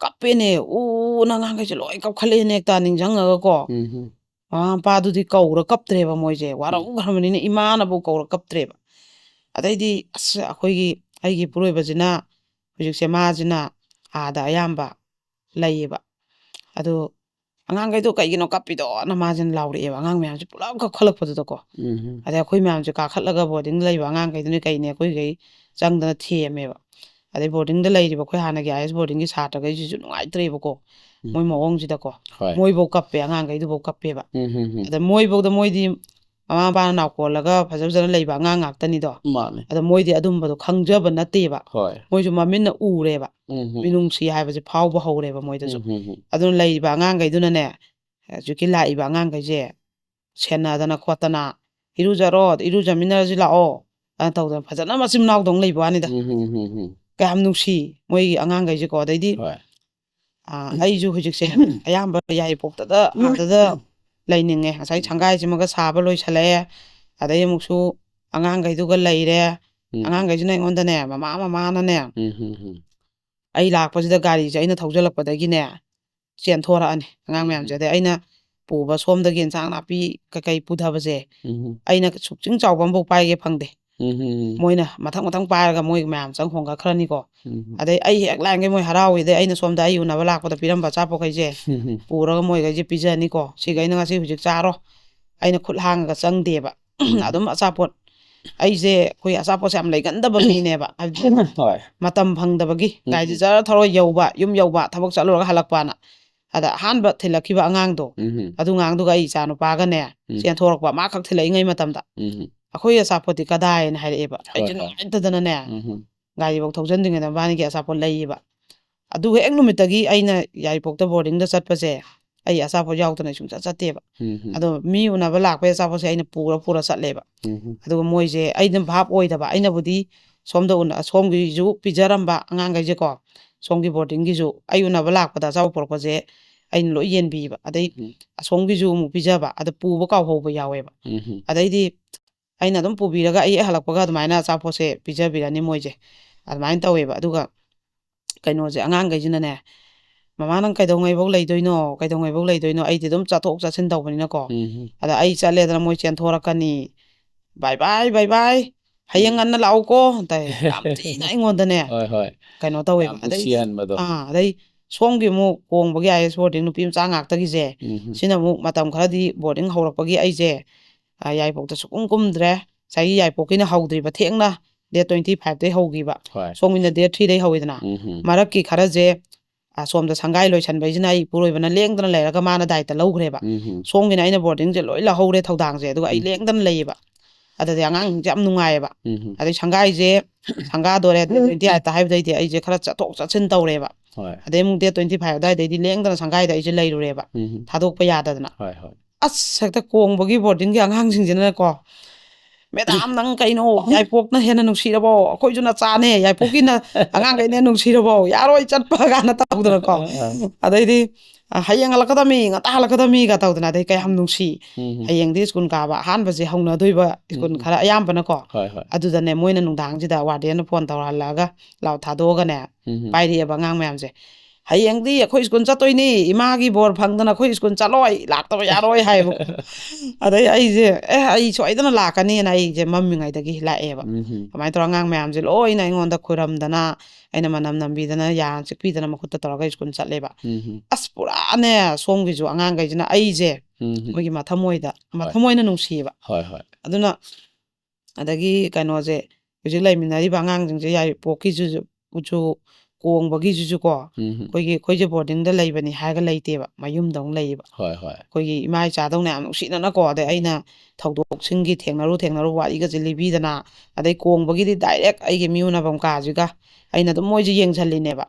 ꯀꯞꯄꯦꯅꯦ, ꯎꯅ ꯑꯉꯥꯡꯈꯩꯁꯦ ꯂꯣꯏ ꯀꯞꯈꯠꯂꯛꯑꯦꯅꯦ, ꯍꯦꯛꯇ ꯅꯤꯡꯁꯤꯡꯉꯒꯀꯣ꯫ ꯎꯝ ꯍꯝ꯫ ꯃꯃꯥ ꯃꯄꯥꯗꯨꯗꯤ ꯀꯧꯔ ꯀꯞꯇ꯭ꯔꯦꯕ ꯃꯣꯏꯁꯦ, ꯋꯥꯔꯧꯈ꯭ꯔꯕꯅꯤꯅ ꯏꯃꯥꯅꯕꯨ ꯀꯧꯔ ꯀꯞꯇ꯭ꯔꯦꯕ꯫ ꯑꯗꯩꯗꯤ ꯑꯁ, ꯑꯩꯈꯣꯏꯒꯤ, ꯑꯩꯒꯤ ꯏꯄꯨꯔꯣꯏꯕꯁꯤꯅ ꯍꯧꯖꯤꯛꯁꯦ ꯃꯥꯁꯤꯅ ꯑꯥꯗ ꯑꯌꯥꯝꯕ ꯂꯩꯌꯦꯕ꯫ ꯑꯗꯨ ꯑꯉꯥꯡꯈꯩꯗꯣ ꯀꯩꯒꯤꯅꯣ ꯀꯞꯄꯤꯗꯣꯅ ꯃꯥꯁꯤꯅ ꯂꯥꯎꯔꯛꯑꯦꯕ, ꯑꯉꯥꯡ ꯃꯌꯥꯝꯁꯦ ꯄꯨꯂꯞ ꯀꯞꯈꯠꯂꯛꯄꯗꯨꯗꯀꯣ꯫ ꯎꯝ ꯍꯝ꯫ ꯑꯗꯩ ꯑꯩꯈꯣꯏ ꯃꯌꯥꯝꯁꯦ ꯀꯥꯈꯠꯂꯒ ꯕꯣꯔꯗꯤꯡꯗ ꯂꯩꯕ ꯑꯉꯥꯡꯈꯩꯗꯨꯅ ꯀꯩꯅꯦ ꯑꯩꯈꯣꯏꯈꯩ ꯆꯪꯗꯅ ꯊꯦꯝꯃꯦꯕ꯫ ꯑꯗꯩ ꯕꯣꯔꯗꯤꯡꯗ ꯂꯩꯔꯤꯕ ꯑꯩꯈꯣꯏ ꯍꯥꯟꯅꯒꯤ ꯑꯥꯏ ꯑꯦꯁ ꯕꯣꯔꯗꯤꯡꯒꯤ ꯁꯥꯇ꯭ꯔꯈꯩꯁꯤꯁꯨ ꯅꯨꯡꯉꯥꯏꯇ꯭ꯔꯦꯕꯀꯣ, ꯎꯝ꯫ ꯃꯣꯏ ꯃꯑꯣꯡꯁꯤꯗꯀꯣ꯫ ꯍꯣꯏ꯫ ꯃꯣꯏꯐꯧ ꯀꯞꯄꯦ, ꯑꯉꯥꯡꯈꯩꯗꯨꯐꯧ ꯀꯞꯄꯦꯕ꯫ ꯎꯝ ꯍꯝ ꯍꯝ꯫ ꯑꯗ ꯃꯣꯏꯐꯧꯗ, ꯃꯣꯏꯗꯤ ꯃꯃꯥ ꯃꯄꯥꯅ ꯅꯥꯎꯀꯣꯜꯂꯒ ꯐꯖ ꯐꯖꯅ ꯂꯩꯕ ꯑꯉꯥꯡ ꯉꯥꯛꯇꯅꯤꯗꯣ꯫ ꯃꯥꯅꯦ꯫ ꯑꯗ ꯃꯣꯏꯗꯤ ꯑꯗꯨꯝꯕꯗꯣ ꯈꯪꯖꯕ ꯅꯠꯇꯦꯕ꯫ ꯍꯣꯏ꯫ ꯃꯣꯏꯁꯨ ꯃꯃꯤꯠꯅ ꯎꯔꯦꯕ꯫ ꯎꯝ, ꯎꯝ꯫ ꯃꯤꯅꯨꯡꯁꯤ ꯍꯥꯏꯕꯁꯦ ꯐꯥꯎꯕ ꯍꯧꯔꯦꯕ ꯃꯣꯏꯗꯁꯨ꯫ ꯎꯝ, ꯎꯝ, ꯎꯝ꯫ ꯑꯗꯨꯅ ꯂꯩꯔꯤꯕ ꯑꯉꯥꯡꯈꯩꯗꯨꯅꯅꯦ, ꯍꯧꯖꯤꯛꯀꯤ ꯂꯥꯛꯏꯕ ꯑꯉꯥꯡꯈꯩꯁꯦ ꯁꯦꯟꯅꯗꯅ ꯈꯣꯠꯇꯅ, "ꯏꯔꯨꯖꯔꯣ, ꯏꯔꯨꯖꯃꯤꯟꯅꯔꯁꯤ ꯂꯥꯛꯑꯣ" ꯑꯅ ꯇꯧꯗꯅ ꯐꯖꯅ ꯃꯆꯤꯟ ꯃꯅꯥꯎꯗꯧꯅ ꯂꯩꯕ ꯋꯥꯅꯤꯗ꯫ ꯎꯝ, ꯎꯝ, ꯎꯝ, ꯎꯝ꯫ ꯀꯌꯥꯝ ꯅꯨꯡꯁꯤ ꯃꯣꯏꯒꯤ ꯑꯉꯥꯡꯈꯩꯁꯦꯀꯣ꯫ ꯑꯗꯩꯗꯤ ꯍꯣꯏ꯫ ꯑꯥ, ꯑꯩꯁꯨ ꯍꯧꯖꯤꯛꯁꯦ ꯑꯌꯥꯝꯕ ꯌꯥꯏꯔꯤꯄꯣꯛꯇꯗ ꯑꯥꯗꯗ ꯂꯩꯅꯤꯡꯉꯦ꯫ ꯉꯁꯥꯏ ꯎꯝ꯫ ꯁꯪꯒꯥꯏꯁꯤꯃꯒ ꯁꯥꯕ ꯂꯣꯏꯁꯜꯂꯛꯑꯦ, ꯑꯗꯩ ꯑꯃꯨꯛꯁꯨ ꯑꯉꯥꯡꯈꯩꯗꯨꯒ ꯂꯩꯔꯦ꯫ ꯎꯝ꯫ ꯑꯉꯥꯡꯈꯩꯁꯤꯅ ꯑꯩꯉꯣꯟꯗꯅꯦ, ꯃꯃꯥ ꯃꯃꯥꯅꯅꯦ, ꯎꯝ, ꯎꯝ, ꯎꯝ꯫ ꯑꯩ ꯂꯥꯛꯄꯁꯤꯗ ꯒꯥꯔꯤꯁꯦ ꯑꯩꯅ ꯊꯧꯖꯤꯜꯂꯛꯄꯗꯒꯤꯅꯦ ꯆꯦꯟꯊꯣꯔꯛꯑꯅꯤ ꯑꯉꯥꯡ ꯎꯝ꯫ ꯃꯌꯥꯝꯁꯦ꯫ ꯑꯗꯩ ꯑꯩꯅ ꯄꯨꯕ ꯁꯣꯝꯗꯒꯤ ꯏꯟꯁꯥꯡ ꯅꯥꯄꯤ ꯀꯩꯀꯩ ꯄꯨꯊꯕꯁꯦ ꯎꯝ꯫ ꯑꯩꯅ ꯁꯨꯛꯆꯤꯡ ꯆꯥꯎꯕ ꯑꯃꯐꯥꯎ ꯄꯥꯏꯒꯦ ꯐꯪꯗꯦ꯫ ꯎꯝ, ꯎꯝ, ꯎꯝ꯫ ꯃꯣꯏꯅ ꯃꯊꯪ ꯃꯊꯪ ꯄꯥꯏꯔꯒ ꯃꯣꯏ ꯃꯌꯥꯝ ꯆꯪ ꯍꯣꯡꯒꯠꯈ꯭ꯔꯅꯤꯀꯣ꯫ ꯎꯝ꯫ ꯑꯗꯩ ꯑꯩ ꯍꯦꯛ ꯂꯥꯛꯏꯉꯩ ꯃꯣꯏ ꯍꯔꯥꯎꯏꯗꯩ ꯑꯩꯅ ꯁꯣꯝꯗ ꯑꯩ ꯎꯅꯕ ꯂꯥꯛꯄꯗ ꯄꯤꯔꯝꯕ ꯑꯆꯥꯄꯣꯠꯈꯩꯁꯦ ꯎꯝ꯫ ꯄꯨꯔꯒ ꯃꯣꯏꯈꯩꯁꯦ ꯄꯤꯖꯅꯤꯀꯣ꯫ "ꯁꯤꯈꯩꯅ ꯉꯁꯤ ꯍꯧꯖꯤꯛ ꯆꯥꯔꯣ", ꯑꯩꯅ ꯈꯨꯠ ꯍꯥꯡꯉꯒ ꯆꯪꯗꯦꯕ꯫ ꯎꯝ꯫ ꯑꯗꯨꯝ ꯑꯆꯥꯄꯣꯠ, ꯑꯩꯁꯦ ꯑꯩꯈꯣꯏ ꯑꯆꯥꯄꯣꯠꯁꯦ ꯌꯥꯝ ꯂꯩꯒꯟꯗꯕ ꯃꯤꯅꯦꯕ꯫ ꯍꯥꯏꯕꯗꯤ ꯍꯣꯏ꯫ ꯃꯇꯝ ꯐꯪꯗꯕꯒꯤ, ꯎꯝ꯫ ꯒꯥꯔꯤꯁꯦ ꯖꯔ ꯊꯧꯔ ꯌꯧꯕ, ꯌꯨꯝ ꯌꯧꯕ, ꯊꯕꯛ ꯆꯠꯂꯨꯔꯒ ꯍꯜꯂꯛꯄꯅ꯫ ꯑꯗ ꯑꯍꯥꯟꯕ ꯊꯤꯜꯂꯛꯈꯤꯕ ꯑꯉꯥꯡꯗꯣ, ꯎꯝ꯫ ꯑꯗꯨ ꯑꯉꯥꯡꯗꯨꯒ ꯑꯩ ꯏꯆꯥ ꯅꯨꯄꯥꯒꯅꯦ ꯎꯝ꯫ ꯆꯦꯟꯊꯣꯔꯛꯄ, ꯃꯥ ꯈꯛ ꯊꯤꯜꯂꯛꯏꯉꯩ ꯃꯇꯝꯗ꯫ ꯎꯝ꯫ ꯑꯩꯈꯣꯏ ꯑꯆꯥꯄꯣꯠꯇꯤ ꯀꯗꯥꯏꯅ ꯍꯥꯏꯔꯛꯑꯦꯕ꯫ ꯍꯣꯏ, ꯑꯩꯁꯦ ꯍꯣꯏ꯫ ꯅꯨꯡꯉꯥꯏꯇꯗꯅꯅꯦ, ꯎꯝ꯫ ꯒꯥꯔꯤꯐꯧ ꯊꯧꯖꯟꯗ꯭ꯔꯤꯉꯩꯗ ꯃꯕꯥꯅꯤꯒꯤ ꯑꯆꯥꯄꯣꯠ ꯂꯩꯌꯦꯕ꯫ ꯑꯗꯨ ꯍꯦꯛ ꯅꯨꯃꯤꯠꯇꯒꯤ ꯑꯩꯅ ꯌꯥꯏꯔꯤꯄꯣꯛꯇ ꯕꯣꯔꯗꯤꯡꯗ ꯆꯠꯄꯁꯦ, ꯑꯩ ꯑꯆꯥꯄꯣꯠ ꯌꯥꯎꯗꯅ ꯑꯩ ꯁꯨꯡꯆꯠ ꯆꯠꯇꯦꯕ꯫ ꯎꯝ꯫ ꯑꯗꯣ ꯃꯤ ꯎꯅꯕ ꯂꯥꯛꯄꯩ ꯑꯆꯥꯄꯣꯠꯁꯦ ꯑꯩꯅ ꯄꯨꯔ ꯄꯨꯔ ꯆꯠꯂꯦꯕ꯫ ꯎꯝ꯫ ꯑꯗꯨꯒ ꯃꯣꯏꯁꯦ ꯑꯩꯅ ꯚꯥꯞ ꯑꯣꯏꯗꯕ, ꯑꯩꯅꯕꯨꯗꯤ ꯁꯣꯝꯗ ꯎꯅ-, ꯁꯣꯝꯒꯤꯁꯨ ꯄꯤꯖꯔꯝꯕ ꯑꯉꯥꯡꯈꯩꯁꯦꯀꯣ, ꯁꯣꯝꯒꯤ ꯕꯣꯔꯗꯤꯡꯒꯤꯁꯨ ꯑꯩ ꯎꯅꯕ ꯂꯥꯛꯄꯗ ꯑꯆꯥꯄꯣꯠ ꯄꯨꯔꯛꯄꯁꯦ ꯑꯩꯅ ꯂꯣꯏ ꯌꯦꯟꯕꯤꯕ꯫ ꯑꯗꯩ ꯎꯝ꯫ ꯑꯁꯣꯝꯒꯤꯁꯨ ꯑꯃꯨꯛ ꯄꯤꯖꯕ, ꯑꯗ ꯄꯨꯕ ꯀꯥꯎꯍꯧꯕ ꯌꯥꯎꯋꯦꯕ꯫ ꯎꯝ꯫ ꯑꯗꯩꯗꯤ ꯑꯩꯅ ꯑꯗꯨꯝ ꯄꯨꯕꯤꯔꯒ ꯑꯩ ꯍꯦꯛ ꯍꯜꯂꯛꯄꯒ ꯑꯗꯨꯃꯥꯏꯅ ꯑꯆꯥꯄꯣꯠꯁꯦ ꯄꯤꯖꯕꯤꯔꯅꯤ ꯃꯣꯏꯁꯦ꯫ ꯑꯗꯨꯃꯥꯏꯅ ꯇꯧꯋꯦꯕ꯫ ꯑꯗꯨꯒ ꯀꯩꯅꯣꯁꯦ, ꯑꯉꯥꯡꯈꯩꯁꯤꯅꯅꯦ, "ꯃꯃꯥ, ꯅꯪ ꯀꯩꯗꯧꯉꯩꯐꯧ ꯂꯩꯗꯣꯏꯅꯣ? ꯀꯩꯗꯧꯉꯩꯐꯧ ꯂꯩꯗꯣꯏꯅꯣ? ꯑꯩꯗꯤ ꯑꯗꯨꯝ ꯆꯠꯊꯣꯛ ꯆꯠꯁꯤꯟ ꯇꯧꯕꯅꯤꯅꯀꯣ"꯫ ꯎꯝ꯫ ꯑꯗ ꯑꯩ ꯆꯠꯂꯦꯗꯅ ꯃꯣꯏ ꯆꯦꯟꯊꯣꯔꯛꯀꯅꯤ꯫ "ꯕꯥꯏ ꯕꯥꯏ, ꯕꯥꯏ ꯕꯥꯏ, ꯍꯌꯦꯡ ꯉꯟꯅ ꯂꯥꯛꯎꯀꯣ" ꯇꯥꯏ꯫ ꯌꯥꯝ ꯊꯤꯅ ꯑꯩꯉꯣꯟꯗꯅꯦ ꯍꯣꯏ, ꯍꯣꯏ꯫ ꯀꯩꯅꯣ ꯇꯧꯋꯦꯕ꯫ ꯌꯥꯝ ꯑꯗꯩ, ꯅꯨꯡꯁꯤꯍꯟꯕꯗꯣ꯫ ꯑꯥ, ꯑꯗꯩ ꯁꯣꯝꯒꯤ ꯑꯃꯨꯛ ꯀꯣꯡꯕꯒꯤ ꯑꯥꯏ ꯑꯦꯁ ꯕꯣꯔꯗꯤꯡ ꯅꯨꯄꯤ ꯃꯆꯥ ꯉꯥꯛꯇꯒꯤꯁꯦ, ꯎꯝ꯫ ꯁꯤꯅ ꯑꯃꯨꯛ ꯃꯇꯝ ꯈꯔꯗꯤ ꯕꯣꯔꯗꯤꯡ ꯍꯧꯔꯛꯄꯒꯤ ꯑꯩꯁꯦ, ꯑ, ꯌꯥꯏꯔꯤꯄꯣꯛꯇ ꯁꯨꯛꯀꯨꯝ ꯀꯨꯝꯗ꯭ꯔꯦ꯫ ꯉꯁꯥꯏꯒꯤ ꯌꯥꯏꯔꯤꯄꯣꯛꯀꯤꯅ ꯍꯧꯗ꯭ꯔꯤꯕ, ꯊꯦꯡꯅ date twenty five ꯇꯩ ꯍꯧꯈꯤꯕ꯫ ꯍꯣꯏ꯫ ꯁꯣꯝꯒꯤꯅ date three ꯗꯩ ꯍꯧꯋꯤꯗꯅ꯫ ꯎꯝ꯫ ꯃꯔꯛꯀꯤ ꯈꯔꯁꯦ, ꯑ, ꯁꯣꯝꯗ ꯁꯪꯒꯥꯏ ꯂꯣꯏꯁꯟꯕꯩꯁꯤꯅ ꯑꯩ ꯏꯄꯨꯔꯣꯏꯕꯅ ꯂꯦꯡꯗꯅ ꯂꯩꯔꯒ ꯃꯥꯅ ꯗꯥꯏꯇ ꯂꯧꯈ꯭ꯔꯦꯕ꯫ ꯎꯝ꯫ ꯁꯣꯝꯒꯤꯅ ꯑꯩꯅ ꯕꯣꯔꯗꯤꯡꯁꯦ ꯂꯣꯏ ꯂꯧꯍꯧꯔꯦ ꯊꯧꯗꯥꯡꯁꯦ, ꯑꯗꯨꯒ ꯑꯩ ꯎꯝ꯫ ꯂꯦꯡꯗꯅ ꯂꯩꯌꯦꯕ꯫ ꯑꯗꯨꯗꯤ ꯑꯉꯥꯡꯁꯤꯡꯁꯦ ꯌꯥꯝ ꯅꯨꯡꯉꯥꯏꯌꯦꯕ꯫ ꯑꯗꯩ ꯁꯪꯒꯥꯏꯁꯦ, ꯁꯪꯒꯥꯗꯣꯔꯦ, ꯗꯦꯠ ꯇ꯭ꯋꯦꯟꯇꯤ ꯑꯥꯏꯠꯇ ꯍꯥꯏꯕꯗꯩꯗꯤ ꯑꯩꯁꯦ ꯈꯔ ꯆꯠꯊꯣꯛ ꯆꯠꯁꯤꯟ ꯇꯧꯔꯦꯕ꯫ ꯑꯗꯩ ꯑꯃꯨꯛ ꯗꯦꯠ ꯇ꯭ꯋꯦꯟꯇꯤ ꯐꯥꯏꯚ ꯑꯗꯨꯋꯥꯏꯗꯩꯗꯤ ꯂꯦꯡꯗꯅ ꯁꯪꯒꯥꯏꯗ ꯑꯩꯁꯦ ꯂꯩꯔꯨꯔꯦꯕ, ꯊꯥꯗꯣꯛꯄ ꯌꯥꯗꯗꯅ꯫ ꯑꯁ, ꯍꯦꯛꯇ ꯀꯣꯡꯕꯒꯤ ꯕꯣꯔꯗꯤꯡꯒꯤ ꯑꯉꯥꯡꯁꯤꯡꯁꯤꯅꯅꯦꯀꯣ, "ꯃꯦꯗꯥꯝ, ꯅꯪ ꯀꯩꯅꯣ, ꯌꯥꯏꯄꯣꯛꯅ ꯍꯦꯟꯅ ꯅꯨꯡꯁꯤꯔꯕꯣ? ꯑꯩꯈꯣꯏꯁꯨ ꯅꯆꯥꯅꯦ, ꯌꯥꯏꯄꯣꯛꯀꯤꯅ ꯑꯉꯥꯡꯈꯩꯅ ꯅꯨꯡꯁꯤꯔꯕꯣ? ꯌꯥꯔꯣꯏ ꯆꯠꯄ" ꯀꯥꯏꯅ ꯇꯧꯗꯅꯀꯣ꯫ ꯑꯗꯩꯗꯤ, "ꯑ, ꯍꯌꯦꯡ ꯍꯜꯂꯛꯀꯗꯕꯅꯤ, ꯉꯟꯇꯥ ꯍꯜꯂꯛꯀꯗꯕꯅꯤꯒ" ꯇꯧꯗꯅ, ꯑꯗꯩ ꯀꯌꯥꯝ ꯅꯨꯡꯁꯤ꯫ ꯍꯌꯦꯡꯗꯤ ꯁ꯭ꯀꯨꯜ ꯀꯥꯕ ꯑꯍꯥꯟꯕꯁꯦ ꯍꯧꯅꯗꯣꯏꯕ, ꯁ꯭ꯀꯨꯜ ꯈꯔ ꯑꯌꯥꯝꯕꯅꯀꯣ꯫ ꯑꯗꯨꯗꯅꯦ ꯃꯣꯏꯅ ꯅꯨꯡꯗꯥꯡꯁꯤꯗ ꯋꯥꯔꯗꯦꯟꯅ ꯐꯣꯟ ꯇꯧꯔꯍꯜꯂꯛꯑꯒ ꯂꯥꯎ ꯊꯥꯗꯣꯛꯑꯒꯅꯦ, ꯄꯥꯏꯔꯛꯑꯦꯕ ꯑꯉꯥꯡ ꯃꯌꯥꯝꯁꯦ꯫ "ꯍꯌꯦꯡꯗꯤ ꯑꯩꯈꯣꯏ ꯁ꯭ꯀꯨꯜ ꯆꯠꯇꯣꯏꯅꯤ, ꯏꯃꯥꯒꯤ ꯕꯣꯔ ꯐꯪꯗꯅ ꯑꯩꯈꯣꯏ ꯁ꯭ꯀꯨꯜ ꯆꯠꯂꯣꯏ, ꯂꯥꯛꯇꯕ ꯌꯥꯔꯣꯏ" ꯍꯥꯏꯌꯦꯕ꯫ ꯑꯗꯩ ꯑꯩꯁꯦ, "ꯑꯦ, ꯑꯩ ꯁꯣꯏꯗꯅ ꯂꯥꯛꯀꯅꯤꯅ" ꯑꯩꯁꯦ ꯃꯝꯃꯤꯉꯩꯗꯒꯤ ꯂꯥꯛꯑꯦꯕ꯫ ꯀꯃꯥꯏꯅ ꯇꯧꯔ ꯑꯉꯥꯡ ꯃꯌꯥꯝꯁꯦ ꯂꯣꯏꯅ ꯑꯩꯉꯣꯟꯗ ꯈꯨꯔꯝꯗꯅ, ꯑꯩꯅ ꯃꯅꯝ ꯅꯝꯕꯤꯗꯅ, ꯌꯥ ꯆꯤꯛꯄꯤꯗꯅ ꯃꯈꯨꯠꯇ ꯇꯧꯔꯒ ꯁ꯭ꯀꯨꯜ ꯆꯠꯂꯦꯕ꯫ ꯑꯁ, ꯄꯨꯔꯥꯅꯦ, ꯁꯣꯝꯒꯤꯁꯨ ꯑꯉꯥꯡꯈꯩꯁꯤꯅ ꯑꯩꯁꯦ ꯃꯣꯏꯒꯤ ꯃꯊꯃꯣꯏꯗ, ꯃꯊꯃꯣꯏꯅ ꯅꯨꯡꯁꯤꯌꯦꯕ꯫ ꯑꯗꯨꯅ ꯑꯗꯒꯤ ꯀꯩꯅꯣꯁꯦ, ꯍꯧꯖꯤꯛ ꯂꯩꯃꯤꯟꯅꯔꯤꯕ ꯑꯉꯥꯡꯁꯤꯡꯁꯦ, ꯌꯥꯏꯔꯤꯄꯣꯛꯀꯤꯁꯤꯁꯨ, ꯀꯣꯡꯕꯒꯤꯁꯤꯁꯨ ꯀꯣ, ꯑꯩꯈꯣꯏꯒꯤ, ꯑꯩꯈꯣꯏꯁꯦ ꯕꯣꯔꯗꯤꯡꯗ ꯂꯩꯕꯅꯤ ꯍꯥꯏꯔꯒ ꯂꯩꯇꯦꯕ, ꯃꯌꯨꯝꯗ ꯑꯃꯨꯛ ꯂꯩꯌꯦꯕ꯫ ꯑꯩꯈꯣꯏꯒꯤ ꯏꯃꯥ ꯏꯆꯥꯗꯧꯅ ꯌꯥꯝ ꯅꯨꯡꯁꯤꯅꯅꯀꯣ, ꯑꯗꯩ ꯑꯩꯅ ꯊꯧꯗꯣꯛꯁꯤꯡꯒꯤ ꯊꯦꯡꯅꯔꯨ ꯊꯦꯡꯅꯔꯨ ꯋꯥꯔꯤꯒꯁꯦ ꯂꯤꯕꯤꯗꯅ, ꯑꯗꯩ ꯀꯣꯡꯕꯒꯤꯗꯤ ꯗꯥꯏꯔꯦꯛ ꯑꯩꯒꯤ ꯃꯤ ꯎꯅꯐꯝ ꯀꯥꯁꯤꯒ ꯑꯩꯅ ꯑꯗꯨꯝ ꯃꯣꯏꯁꯦ ꯌꯦꯡꯁꯜꯂꯤꯅꯦꯕ꯫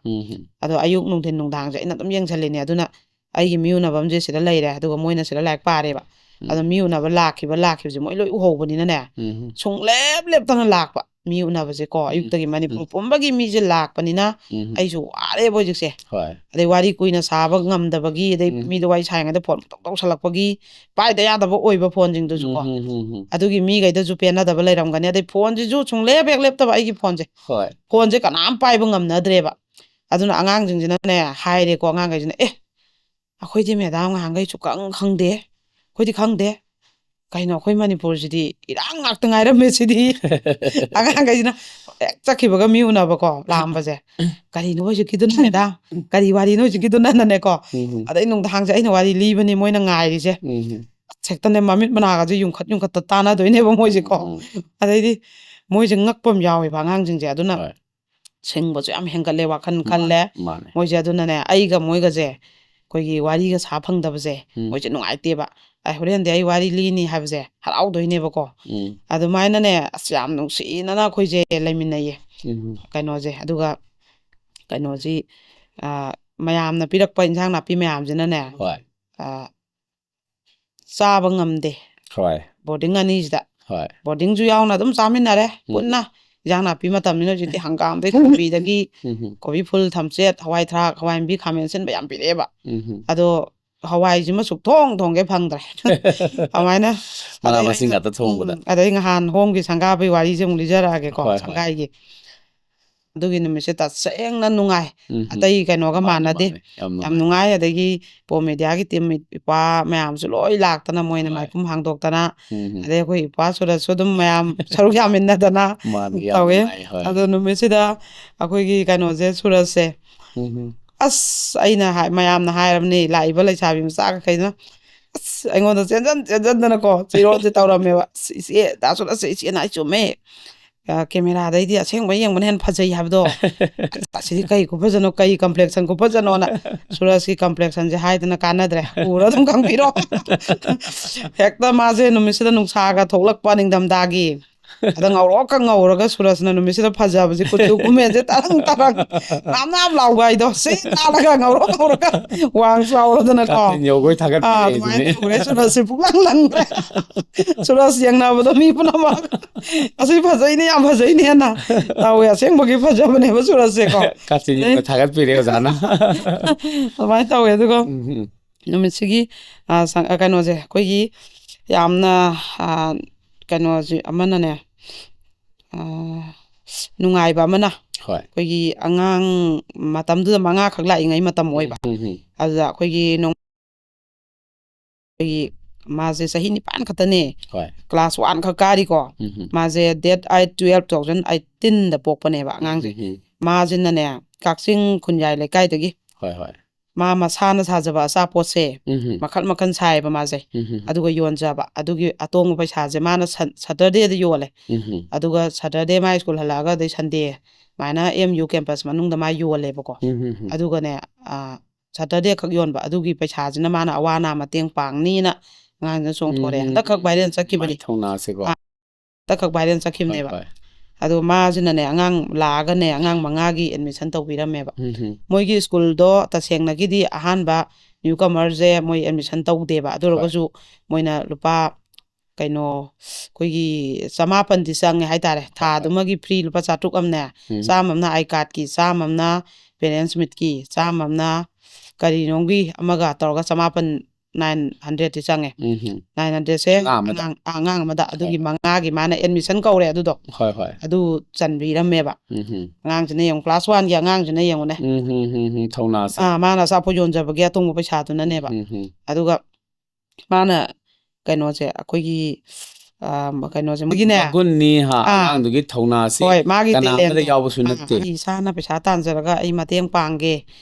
ꯑꯗꯣ ꯑꯌꯨꯛ, ꯅꯨꯡꯊꯤꯟ, ꯅꯨꯡꯗꯥꯡꯁꯦ ꯑꯩꯅ ꯑꯗꯨꯝ ꯌꯦꯡꯁꯜꯂꯤꯅꯦ꯫ ꯑꯗꯨꯅ ꯑꯩꯒꯤ ꯃꯤ ꯎꯅꯐꯝꯁꯦ ꯁꯤꯗ ꯂꯩꯔꯦ, ꯑꯗꯨꯒ ꯃꯣꯏꯅ ꯁꯤꯗ ꯂꯥꯏꯔꯤꯛ ꯄꯥꯔꯦꯕ꯫ ꯑꯗꯣ ꯃꯤ ꯎꯅꯕ ꯂꯥꯛꯈꯤꯕ ꯂꯥꯛꯈꯤꯕꯁꯦ ꯃꯣꯏ ꯂꯣꯏ ꯎꯍꯧꯕꯅꯤꯅꯅꯦ, ꯁꯨꯡꯂꯦꯞ ꯂꯦꯞꯇꯅ ꯂꯥꯛꯄ ꯃꯤ ꯎꯅꯕꯁꯦꯀꯣ꯫ ꯑꯌꯨꯛꯇꯒꯤ ꯃꯅꯤꯄꯨꯔ ꯄꯨꯝꯕꯒꯤ ꯃꯤꯁꯦ ꯂꯥꯛꯄꯅꯤꯅ ꯑꯩꯁꯨ ꯋꯥꯔꯦꯕ ꯍꯧꯖꯤꯛꯁꯦ꯫ ꯑꯗꯩ ꯋꯥꯔꯤ ꯀꯨꯏꯅ ꯁꯥꯕ ꯉꯝꯗꯕꯒꯤ, ꯑꯗꯩ ꯃꯤꯗꯣ ꯋꯥꯔꯤ ꯁꯥꯔꯤꯉꯩꯗ ꯐꯣꯟ ꯄꯪꯇꯧ ꯇꯧꯁꯜꯂꯛꯄꯒꯤ ꯄꯥꯏꯗ ꯌꯥꯗꯕ ꯑꯣꯏꯕ ꯐꯣꯟꯁꯤꯡꯗꯨꯁꯨꯀꯣ꯫ ꯑꯗꯨꯒꯤ ꯃꯤꯈꯩꯗꯁꯨ ꯄꯦꯟꯅꯗꯕ ꯂꯩꯔꯝꯒꯅꯤ꯫ ꯑꯗꯩ ꯐꯣꯟꯁꯤꯁꯨ ꯁꯨꯡꯂꯦꯞ ꯍꯦꯛ ꯂꯦꯞꯇꯕ ꯑꯩꯒꯤ ꯐꯣꯟꯁꯦ꯫ ꯐꯣꯟꯁꯦ ꯀꯅꯥꯝ ꯄꯥꯏꯕ ꯉꯝꯅꯗ꯭ꯔꯦꯕ꯫ ꯑꯗꯨꯅ ꯑꯉꯥꯡꯁꯤꯡꯁꯤꯅꯅꯦ ꯍꯥꯏꯔꯦꯀꯣ, ꯑꯉꯥꯡꯈꯩꯁꯤꯅ, "ꯑꯦ, ꯑꯩꯈꯣꯏꯗꯤ ꯃꯦꯗꯥꯝ ꯉꯍꯥꯟꯈꯩ ꯁꯨꯛꯈꯪ ꯈꯪꯗꯦ, ꯑꯩꯈꯣꯏꯗꯤ ꯈꯪꯗꯦ꯫ ꯀꯩꯅꯣ, ꯑꯩꯈꯣꯏ ꯃꯅꯤꯄꯨꯔꯁꯤꯗꯤ ꯏꯔꯥꯡ ꯉꯥꯛꯇ ꯉꯥꯏꯔꯝꯃꯦ ꯁꯤꯗꯤ"꯫ ꯑꯉꯥꯡꯈꯩꯁꯤꯅ ꯍꯦꯛ ꯆꯠꯈꯤꯕꯒ ꯃꯤ ꯎꯅꯕꯀꯣ, ꯂꯥꯛꯑꯝꯕꯁꯦ, "ꯀꯔꯤꯅꯣ ꯍꯧꯖꯤꯛꯀꯤꯗꯨꯅ ꯃꯦꯗꯥꯝ? ꯀꯔꯤ ꯋꯥꯔꯤꯅꯣ ꯍꯧꯖꯤꯛꯀꯤꯗꯨꯅꯅꯦꯀꯣ?" ꯑꯗꯩ ꯅꯨꯡꯗꯥꯡꯁꯦ ꯑꯩꯅ ꯋꯥꯔꯤ ꯂꯤꯕꯅꯤ ꯃꯣꯏꯅ ꯉꯥꯏꯔꯤꯁꯦ꯫ ꯍꯦꯛꯇꯅꯦ ꯃꯃꯤꯠ ꯃꯅꯥꯒꯁꯦ ꯌꯨꯡꯈꯠ ꯌꯨꯡꯈꯠꯇ ꯇꯥꯟꯅꯗꯣꯏꯅꯦꯕ ꯃꯣꯏꯁꯦꯀꯣ꯫ ꯑꯗꯩꯗꯤ ꯃꯣꯏꯁꯦ ꯉꯛꯄ ꯑꯃ ꯌꯥꯎꯋꯦꯕ ꯑꯉꯥꯡꯁꯤꯡꯁꯦ꯫ ꯑꯗꯨꯅ ꯁꯤꯡꯕꯁꯨ ꯌꯥꯝ ꯍꯦꯟꯒꯠꯂꯦ, ꯋꯥꯈꯜ ꯈꯜꯂꯦ꯫ ꯃꯣꯏꯁꯦ ꯑꯗꯨꯅꯅꯦ, ꯑꯩꯒ ꯃꯣꯏꯒꯁꯦ ꯑꯩꯈꯣꯏꯒꯤ ꯋꯥꯔꯤꯒ ꯁꯥ ꯐꯪꯗꯕꯁꯦ ꯎꯝ꯫ ꯃꯣꯏꯁꯦ ꯅꯨꯡꯉꯥꯏꯇꯦꯕ꯫ ꯑꯩ ꯍꯣꯔꯦꯟꯗꯤ ꯑꯩ ꯋꯥꯔꯤ ꯂꯤꯅꯤ ꯍꯥꯏꯕꯁꯦ ꯍꯔꯥꯎꯗꯣꯏꯅꯦꯕꯀꯣ꯫ ꯎꯝ꯫ ꯑꯗꯨꯃꯥꯏꯅꯅꯦ ꯑꯁ ꯌꯥꯝ ꯅꯨꯡꯁꯤꯅꯅ ꯑꯩꯈꯣꯏꯁꯦ ꯂꯩꯃꯤꯟꯅꯩꯌꯦ꯫ ꯎꯝ꯫ ꯀꯩꯅꯣꯁꯦ ꯑꯗꯨꯒ ꯀꯩꯅꯣꯁꯤ ꯑ, ꯃꯌꯥꯝꯅ ꯄꯤꯔꯛꯄ ꯏꯟꯁꯥꯡ ꯅꯥꯄꯤ ꯃꯌꯥꯝꯁꯤꯅꯅꯦ ꯍꯣꯏ꯫ ꯑ, ꯆꯥꯕ ꯉꯝꯗꯦ꯫ ꯍꯣꯏ꯫ ꯕꯣꯔꯗꯤꯡ ꯑꯅꯤꯁꯤꯗ ꯍꯣꯏ꯫ ꯕꯣꯔꯗꯤꯡꯁꯨ ꯌꯥꯎꯅ ꯑꯗꯨꯝ ꯆꯥꯃꯤꯟꯅꯔꯦ ꯎꯝ꯫ ꯄꯨꯟꯅ꯫ ꯏꯟꯁꯥꯡ ꯅꯥꯄꯤ ꯃꯇꯝꯅꯤꯅ ꯍꯧꯖꯤꯛꯇꯤ ꯍꯪꯒꯥꯝꯗꯩ ꯀꯣꯕꯤꯗꯒꯤ ꯎꯝ꯫ ꯀꯣꯕꯤ ꯐꯨꯜ, ꯊꯝꯆꯦꯠ, ꯍꯋꯥꯏ ꯊꯔꯥꯛ, ꯍꯋꯥꯏ ꯃꯨꯕꯤ, ꯈꯥꯃꯦꯟ ꯑꯁꯤꯟꯕ ꯌꯥꯝ ꯄꯤꯔꯛꯑꯦꯕ꯫ ꯎꯝ꯫ ꯑꯗꯣ ꯍꯋꯥꯏꯁꯤꯃ ꯁꯨꯛꯊꯣꯡ ꯊꯣꯡꯒꯦ ꯐꯪꯗ꯭ꯔꯦ꯫ ꯑꯗꯨꯃꯥꯏꯅ ꯃꯅꯥ ꯑꯗꯩ ꯃꯁꯤꯡ ꯑꯩꯅ- ꯉꯥꯛꯇ ꯊꯣꯡꯕꯗ꯫ ꯎꯝ, ꯑꯗꯩ ꯅꯍꯥꯟ ꯍꯣꯝꯒꯤ ꯁꯪꯒꯥꯕꯒꯤ ꯋꯥꯔꯤꯁꯦ ꯑꯃꯨꯛ ꯂꯤꯖꯔꯛꯑꯒꯦꯀꯣ꯫ ꯍꯣꯏ, ꯍꯣꯏ꯫ ꯁꯪꯒꯥꯏꯒꯤ ꯑꯗꯨꯒꯤ ꯅꯨꯃꯤꯠꯁꯦ ꯇꯁꯦꯡꯅ ꯅꯨꯡꯉꯥꯏ꯫ ꯎꯝ꯫ ꯑꯇꯩ ꯀꯩꯅꯣꯒ ꯃꯥꯅꯦ, ꯃꯥꯟꯅꯗꯦ꯫ ꯃꯥꯅꯦ꯫ ꯌꯥꯝ ꯌꯥꯝ ꯅꯨꯡꯉꯥꯏ꯫ ꯅꯨꯡꯉꯥꯏ꯫ ꯑꯗꯒꯤ ꯄꯣ ꯃꯦꯗꯤꯌꯥꯒꯤ ꯇꯤꯝ ꯏꯄꯥ ꯃꯌꯥꯝꯁꯨ ꯂꯣꯏ ꯂꯥꯛꯇꯅ ꯃꯣꯏꯅ ꯍꯣꯏ꯫ ꯃꯥꯏꯈꯨꯝ ꯍꯥꯡꯗꯣꯛꯇꯅ ꯎꯝ꯫ ꯑꯗꯩ ꯑꯩꯈꯣꯏ ꯏꯄꯥ ꯁꯨꯔꯁꯁꯨ ꯑꯗꯨꯝ ꯃꯌꯥꯝ ꯁꯔꯨꯛ ꯌꯥꯃꯤꯟꯅꯗꯅ ꯃꯥꯅꯦ, ꯌꯥꯝ ꯇꯧꯋꯦ꯫ ꯅꯨꯡꯉꯥꯏ, ꯍꯣꯏ꯫ ꯑꯗꯣ ꯅꯨꯃꯤꯠꯁꯤꯗ ꯑꯩꯈꯣꯏꯒꯤ ꯀꯩꯅꯣꯁꯦ ꯁꯨꯔꯁꯁꯦ ꯎꯝ꯫ ꯑꯁ ꯑꯩꯅ ꯍꯥꯏ ꯃꯌꯥꯝꯅ ꯍꯥꯏꯔꯕꯅꯤ ꯂꯥꯛꯏꯕ ꯂꯩꯁꯥꯕꯤ ꯃꯆꯥ ꯀꯩꯅ ꯑꯁ ꯑꯩꯉꯣꯟꯗ ꯆꯦꯟꯖꯟ ꯆꯦꯟꯖꯟꯗꯅꯀꯣ ꯆꯤꯔꯣꯟꯁꯦ ꯇꯧꯔꯝꯃꯦꯕ꯫ "ꯑꯁ ꯏꯆꯦ ꯗꯥ ꯁꯨꯔꯁꯁꯦ ꯏꯆꯦꯅ ꯑꯩ ꯆꯨꯝꯃꯦ꯫ ꯑ, ꯀꯦꯃꯦꯔꯥꯗꯩꯗꯤ ꯑꯁꯦꯡꯕ ꯌꯦꯡꯕꯅ ꯍꯦꯟꯅ ꯐꯖꯩ ꯍꯥꯏꯕꯗꯣ꯫ ꯑꯁꯤꯗꯤ ꯀꯩ ꯈꯨꯐꯖꯅꯣ, ꯀꯩ ꯀꯝꯄ꯭ꯂꯦꯛꯁꯟ ꯈꯨꯐꯖꯅꯣꯅ ꯁꯨꯔꯖꯀꯤ ꯀꯝꯄ꯭ꯂꯦꯛꯁꯟꯁꯦ ꯍꯥꯏꯗꯅ ꯀꯥꯟꯅꯗ꯭ꯔꯦ꯫ ꯎꯔ ꯑꯗꯨꯝ ꯈꯪꯕꯤꯔꯣ꯫ ꯍꯦꯛꯇ ꯃꯥꯁꯦ ꯅꯨꯃꯤꯠꯁꯤꯗ ꯅꯨꯡꯁꯥꯒ ꯊꯣꯛꯂꯛꯄ ꯅꯤꯡꯊꯝꯊꯥꯒꯤ꯫ ꯑꯗ ꯉꯧꯔꯣꯛꯀ ꯉꯧꯔꯒ ꯁꯨꯔꯖꯅ ꯅꯨꯃꯤꯠꯁꯤꯗ ꯐꯖꯕꯁꯦ ꯀꯨꯆꯨ ꯀꯨꯃꯦꯟꯁꯦ ꯇꯔꯪ ꯇꯔꯪ ꯅꯥꯞ ꯅꯥꯞ ꯂꯥꯎꯕ ꯍꯥꯏꯗꯣ꯫ ꯁꯤ ꯅꯥꯜꯂꯒ ꯉꯧꯔꯣꯛ ꯉꯧꯔꯒ ꯋꯥꯡ ꯆꯥꯎꯔꯗꯅꯀꯣ꯫ ꯀꯥꯆꯤꯟ ꯌꯧꯕꯩ ꯊꯥꯒꯠꯄꯤꯔꯦ ꯑꯥ, ꯑꯩꯗꯨꯅꯦ꯫ ꯑꯗꯨꯃꯥꯏꯅ ꯇꯧꯔꯦ꯫ ꯁꯨꯔꯖꯁꯦ ꯄꯨꯛꯂꯪ ꯂꯪꯈ꯭ꯔꯦ꯫ ꯁꯨꯔꯖ ꯌꯦꯡꯅꯕꯗꯣ ꯃꯤ ꯄꯨꯝꯅꯃꯛ "ꯑꯁꯤ ꯐꯖꯩꯅꯦ, ꯌꯥꯝ ꯐꯖꯩꯅꯦꯅ" ꯇꯧꯋꯦ꯫ ꯑꯁꯦꯡꯕꯒꯤ ꯐꯖꯕꯅꯦꯕ ꯁꯨꯔꯖꯁꯦꯀꯣ꯫ ꯀꯥꯆꯤꯟ ꯌꯧꯕ ꯊꯥꯒꯠꯄꯤꯔꯦ ꯑꯣꯖꯥꯅ꯫ ꯑꯗꯨꯃꯥꯏꯅ ꯇꯧꯋꯦ꯫ ꯑꯗꯨꯒ ꯎꯝ꯫ ꯅꯨꯃꯤꯠꯁꯤꯒꯤ ꯑ, ꯁꯪ-, ꯑ, ꯀꯩꯅꯣꯁꯦ ꯑꯩꯈꯣꯏꯒꯤ ꯌꯥꯝꯅ ꯑ, ꯀꯩꯅꯣꯁꯦ ꯑꯃꯅꯅꯦ ꯑ, ꯅꯨꯡꯉꯥꯏꯕ ꯑꯃꯅ ꯍꯣꯏ꯫ ꯑꯩꯈꯣꯏꯒꯤ ꯑꯉꯥꯡ ꯃꯇꯝꯗꯨꯗ ꯃꯉꯥꯈꯛ ꯂꯥꯛꯏꯉꯩ ꯃꯇꯝ ꯑꯣꯏꯕ꯫ ꯎꯝ, ꯎꯝ꯫ ꯑꯗꯨꯗ ꯑꯩꯈꯣꯏꯒꯤ ꯅꯣꯡ-, ꯑꯩꯈꯣꯏꯒꯤ ꯃꯥꯁꯦ ꯆꯍꯤ ꯅꯤꯄꯥꯟ ꯈꯛꯇꯅꯦ꯫ ꯍꯣꯏ꯫ ꯀ꯭ꯂꯥꯁ ꯋꯥꯟ ꯈꯛ ꯀꯥꯔꯤꯀꯣ꯫ ꯎꯝ, ꯎꯝ꯫ ꯃꯥꯁꯦ date eight twelve two thousand eighteenꯗ ꯄꯣꯛꯄꯅꯦꯕ ꯑꯉꯥꯡꯁꯦ꯫ ꯎꯝ, ꯎꯝ꯫ ꯃꯥꯁꯤꯅꯅꯦ ꯀꯛꯆꯤꯡ ꯈꯨꯟꯌꯥꯏ ꯂꯩꯀꯥꯏꯗꯒꯤ꯫ ꯍꯣꯏ, ꯍꯣꯏ꯫ ꯃꯥ ꯃꯁꯥꯅ ꯁꯥꯖꯕ ꯑꯆꯥꯄꯣꯠꯁꯦ ꯎꯝ, ꯎꯝ꯫ ꯃꯈꯜ ꯃꯈꯜ ꯁꯥꯏꯌꯦꯕ ꯃꯥꯁꯦ꯫ ꯎꯝ, ꯎꯝ꯫ ꯑꯗꯨꯒ ꯌꯣꯟꯖꯕ꯫ ꯑꯗꯨꯒꯤ ꯑꯇꯣꯡꯕ ꯄꯩꯁꯥꯁꯦ ꯃꯥꯅ ꯁꯟ-, Saturdayꯗ ꯌꯣꯜꯂꯦ꯫ ꯎꯝ, ꯎꯝ꯫ ꯑꯗꯨꯒ Saturday ꯃꯥ ꯁ꯭ꯀꯨꯜ ꯍꯜꯂꯛꯑꯒ ꯑꯗꯩ Sunday ꯁꯨꯃꯥꯏꯅ M U campus ꯃꯅꯨꯡꯗ ꯃꯥ ꯌꯣꯜꯂꯦꯕꯀꯣ꯫ ꯎꯝ, ꯎꯝ, ꯎꯝ꯫ ꯑꯗꯨꯒꯅꯦ, ꯑ, ꯁꯇꯔꯗꯦ ꯈꯛ ꯌꯣꯟꯕ, ꯑꯗꯨꯒꯤ ꯄꯩꯁꯥꯁꯤꯅ ꯃꯥꯅ ꯑꯋꯥ ꯑꯅꯥ ꯃꯇꯦꯡ ꯄꯥꯡꯅꯤꯅ ꯑꯉꯥꯡꯁꯤꯅ ꯆꯣꯡꯊꯣꯔꯛꯑꯦ꯫ ꯎꯝ꯫ ꯍꯟꯗꯛ ꯈꯛ ꯚꯥꯏꯔꯦꯜ ꯆꯠꯈꯤꯕꯅꯤ꯫ ꯃꯥꯏ ꯊꯧꯅꯥꯁꯦꯀꯣ꯫ ꯑꯥ, ꯍꯟꯗꯛ ꯈꯛ ꯚꯥꯏꯔꯦꯜ ꯍꯣꯏ, ꯆꯠꯈꯤꯕꯅꯦꯕ꯫ ꯍꯣꯏ꯫ ꯑꯗꯣ ꯃꯥꯁꯤꯅꯅꯦ, ꯑꯉꯥꯡ ꯂꯥꯛꯑꯒꯅꯦ, ꯑꯉꯥꯡ ꯃꯉꯥꯒꯤ ꯑꯦꯗꯃꯤꯁꯟ ꯇꯧꯕꯤꯔꯝꯃꯦꯕ꯫ ꯎꯝ, ꯍꯝ꯫ ꯃꯣꯏꯒꯤ ꯁ꯭ꯀꯨꯜꯗꯣ ꯇꯁꯦꯡꯅꯒꯤꯗꯤ ꯑꯍꯥꯟꯕ ꯅ꯭ꯌꯨ ꯀꯃꯔꯁꯦ ꯃꯣꯏ ꯑꯦꯗꯃꯤꯁꯟ ꯇꯧꯗꯦꯕ꯫ ꯑꯗꯨ ꯍꯣꯏ꯫ ꯑꯣꯏꯔꯒꯁꯨ ꯃꯣꯏꯅ ꯂꯨꯄꯥ, ꯀꯩꯅꯣ, ꯑꯩꯈꯣꯏꯒꯤ ꯆꯃꯥꯄꯟꯗꯤ ꯆꯪꯉꯦ ꯍꯥꯏꯇꯥꯔꯦ꯫ ꯍꯣꯏ, ꯍꯣꯏ꯫ ꯊꯥꯗꯨꯃꯒꯤ ꯐ꯭ꯔꯤ ꯂꯨꯄꯥ ꯆꯥꯇ꯭ꯔꯨꯛ ꯑꯃꯅꯦ, ꯎꯝ꯫ ꯆꯥꯝꯃ ꯑꯃꯅ ꯑꯥꯏ ꯀꯥꯔꯠꯀꯤ, ꯆꯥꯝꯃ ꯑꯃꯅ ꯄꯦꯔꯦꯟꯁ ꯃꯤꯠꯀꯤ, ꯆꯥꯝꯃ ꯑꯃꯅ ꯀꯔꯤꯅꯣꯝꯒꯤ ꯑꯃꯒ ꯇꯧꯔꯒ ꯆꯃꯥꯄꯟ, ꯅꯥꯏꯟ ꯍꯟꯗ꯭ꯔꯦꯗꯇꯤ ꯆꯪꯉꯦ꯫ ꯎꯝ, ꯍꯝ꯫ ꯅꯥꯏꯟ ꯍꯟꯗ꯭ꯔꯦꯗꯁꯦ ꯑꯉꯥꯡ ꯑꯃꯗ꯫ ꯑꯉꯥꯡ, ꯑꯉꯥꯡ ꯑꯃꯗ꯫ ꯍꯣꯏ, ꯑꯗꯨꯒꯤ ꯍꯣꯏ꯫ ꯃꯉꯥꯒꯤ ꯃꯥꯅ ꯑꯦꯗꯃꯤꯁꯟ ꯀꯧꯔꯦ ꯑꯗꯨꯗꯣ꯫ ꯍꯣꯏ, ꯍꯣꯏ꯫ ꯑꯗꯨ ꯆꯟꯕꯤꯔꯝꯃꯦꯕ꯫ ꯎꯝ, ꯍꯝ꯫ ꯑꯉꯥꯡꯁꯤꯅ ꯌꯦꯡꯉꯨ, ꯀ꯭ꯂꯥꯁ ꯋꯥꯟꯒꯤ ꯑꯉꯥꯡꯁꯤꯅ ꯌꯦꯡꯉꯨꯅꯦ꯫ ꯎꯝ, ꯍꯝ, ꯍꯝ, ꯍꯝ, ꯊꯧꯅꯥꯁꯦ꯫ ꯑꯥ, ꯃꯥꯅ ꯑꯆꯥꯄꯣꯠ ꯌꯣꯟꯖꯕꯒꯤ ꯑꯇꯣꯡꯕ ꯄꯩꯁꯥꯗꯨꯅꯅꯦꯕ꯫ ꯎꯝ, ꯍꯝ꯫ ꯑꯗꯨꯒ ꯃꯥꯅ ꯀꯩꯅꯣꯁꯦ, ꯑꯩꯈꯣꯏꯒꯤ, ꯑꯥ, ꯀꯩꯅꯣꯁꯦ, ꯃꯣꯏꯒꯤꯅꯦ꯫ ꯃꯒꯨꯟꯅꯤ ꯍꯥ, ꯑꯥ꯫ ꯑꯉꯥꯡꯗꯨꯒꯤ ꯊꯧꯅꯥꯁꯤ ꯍꯣꯏ, ꯃꯥꯒꯤ ꯀꯅꯥ ꯑꯃꯗ talent꯫ ꯌꯥꯎꯕꯁꯨ ꯑꯥ, ꯅꯠꯇꯦ꯫ ꯑꯩ ꯏꯁꯥꯅ ꯄꯩꯁꯥ ꯇꯥꯟꯖꯔꯒ ꯑꯩ ꯃꯇꯦꯡ ꯄꯥꯡꯒꯦ,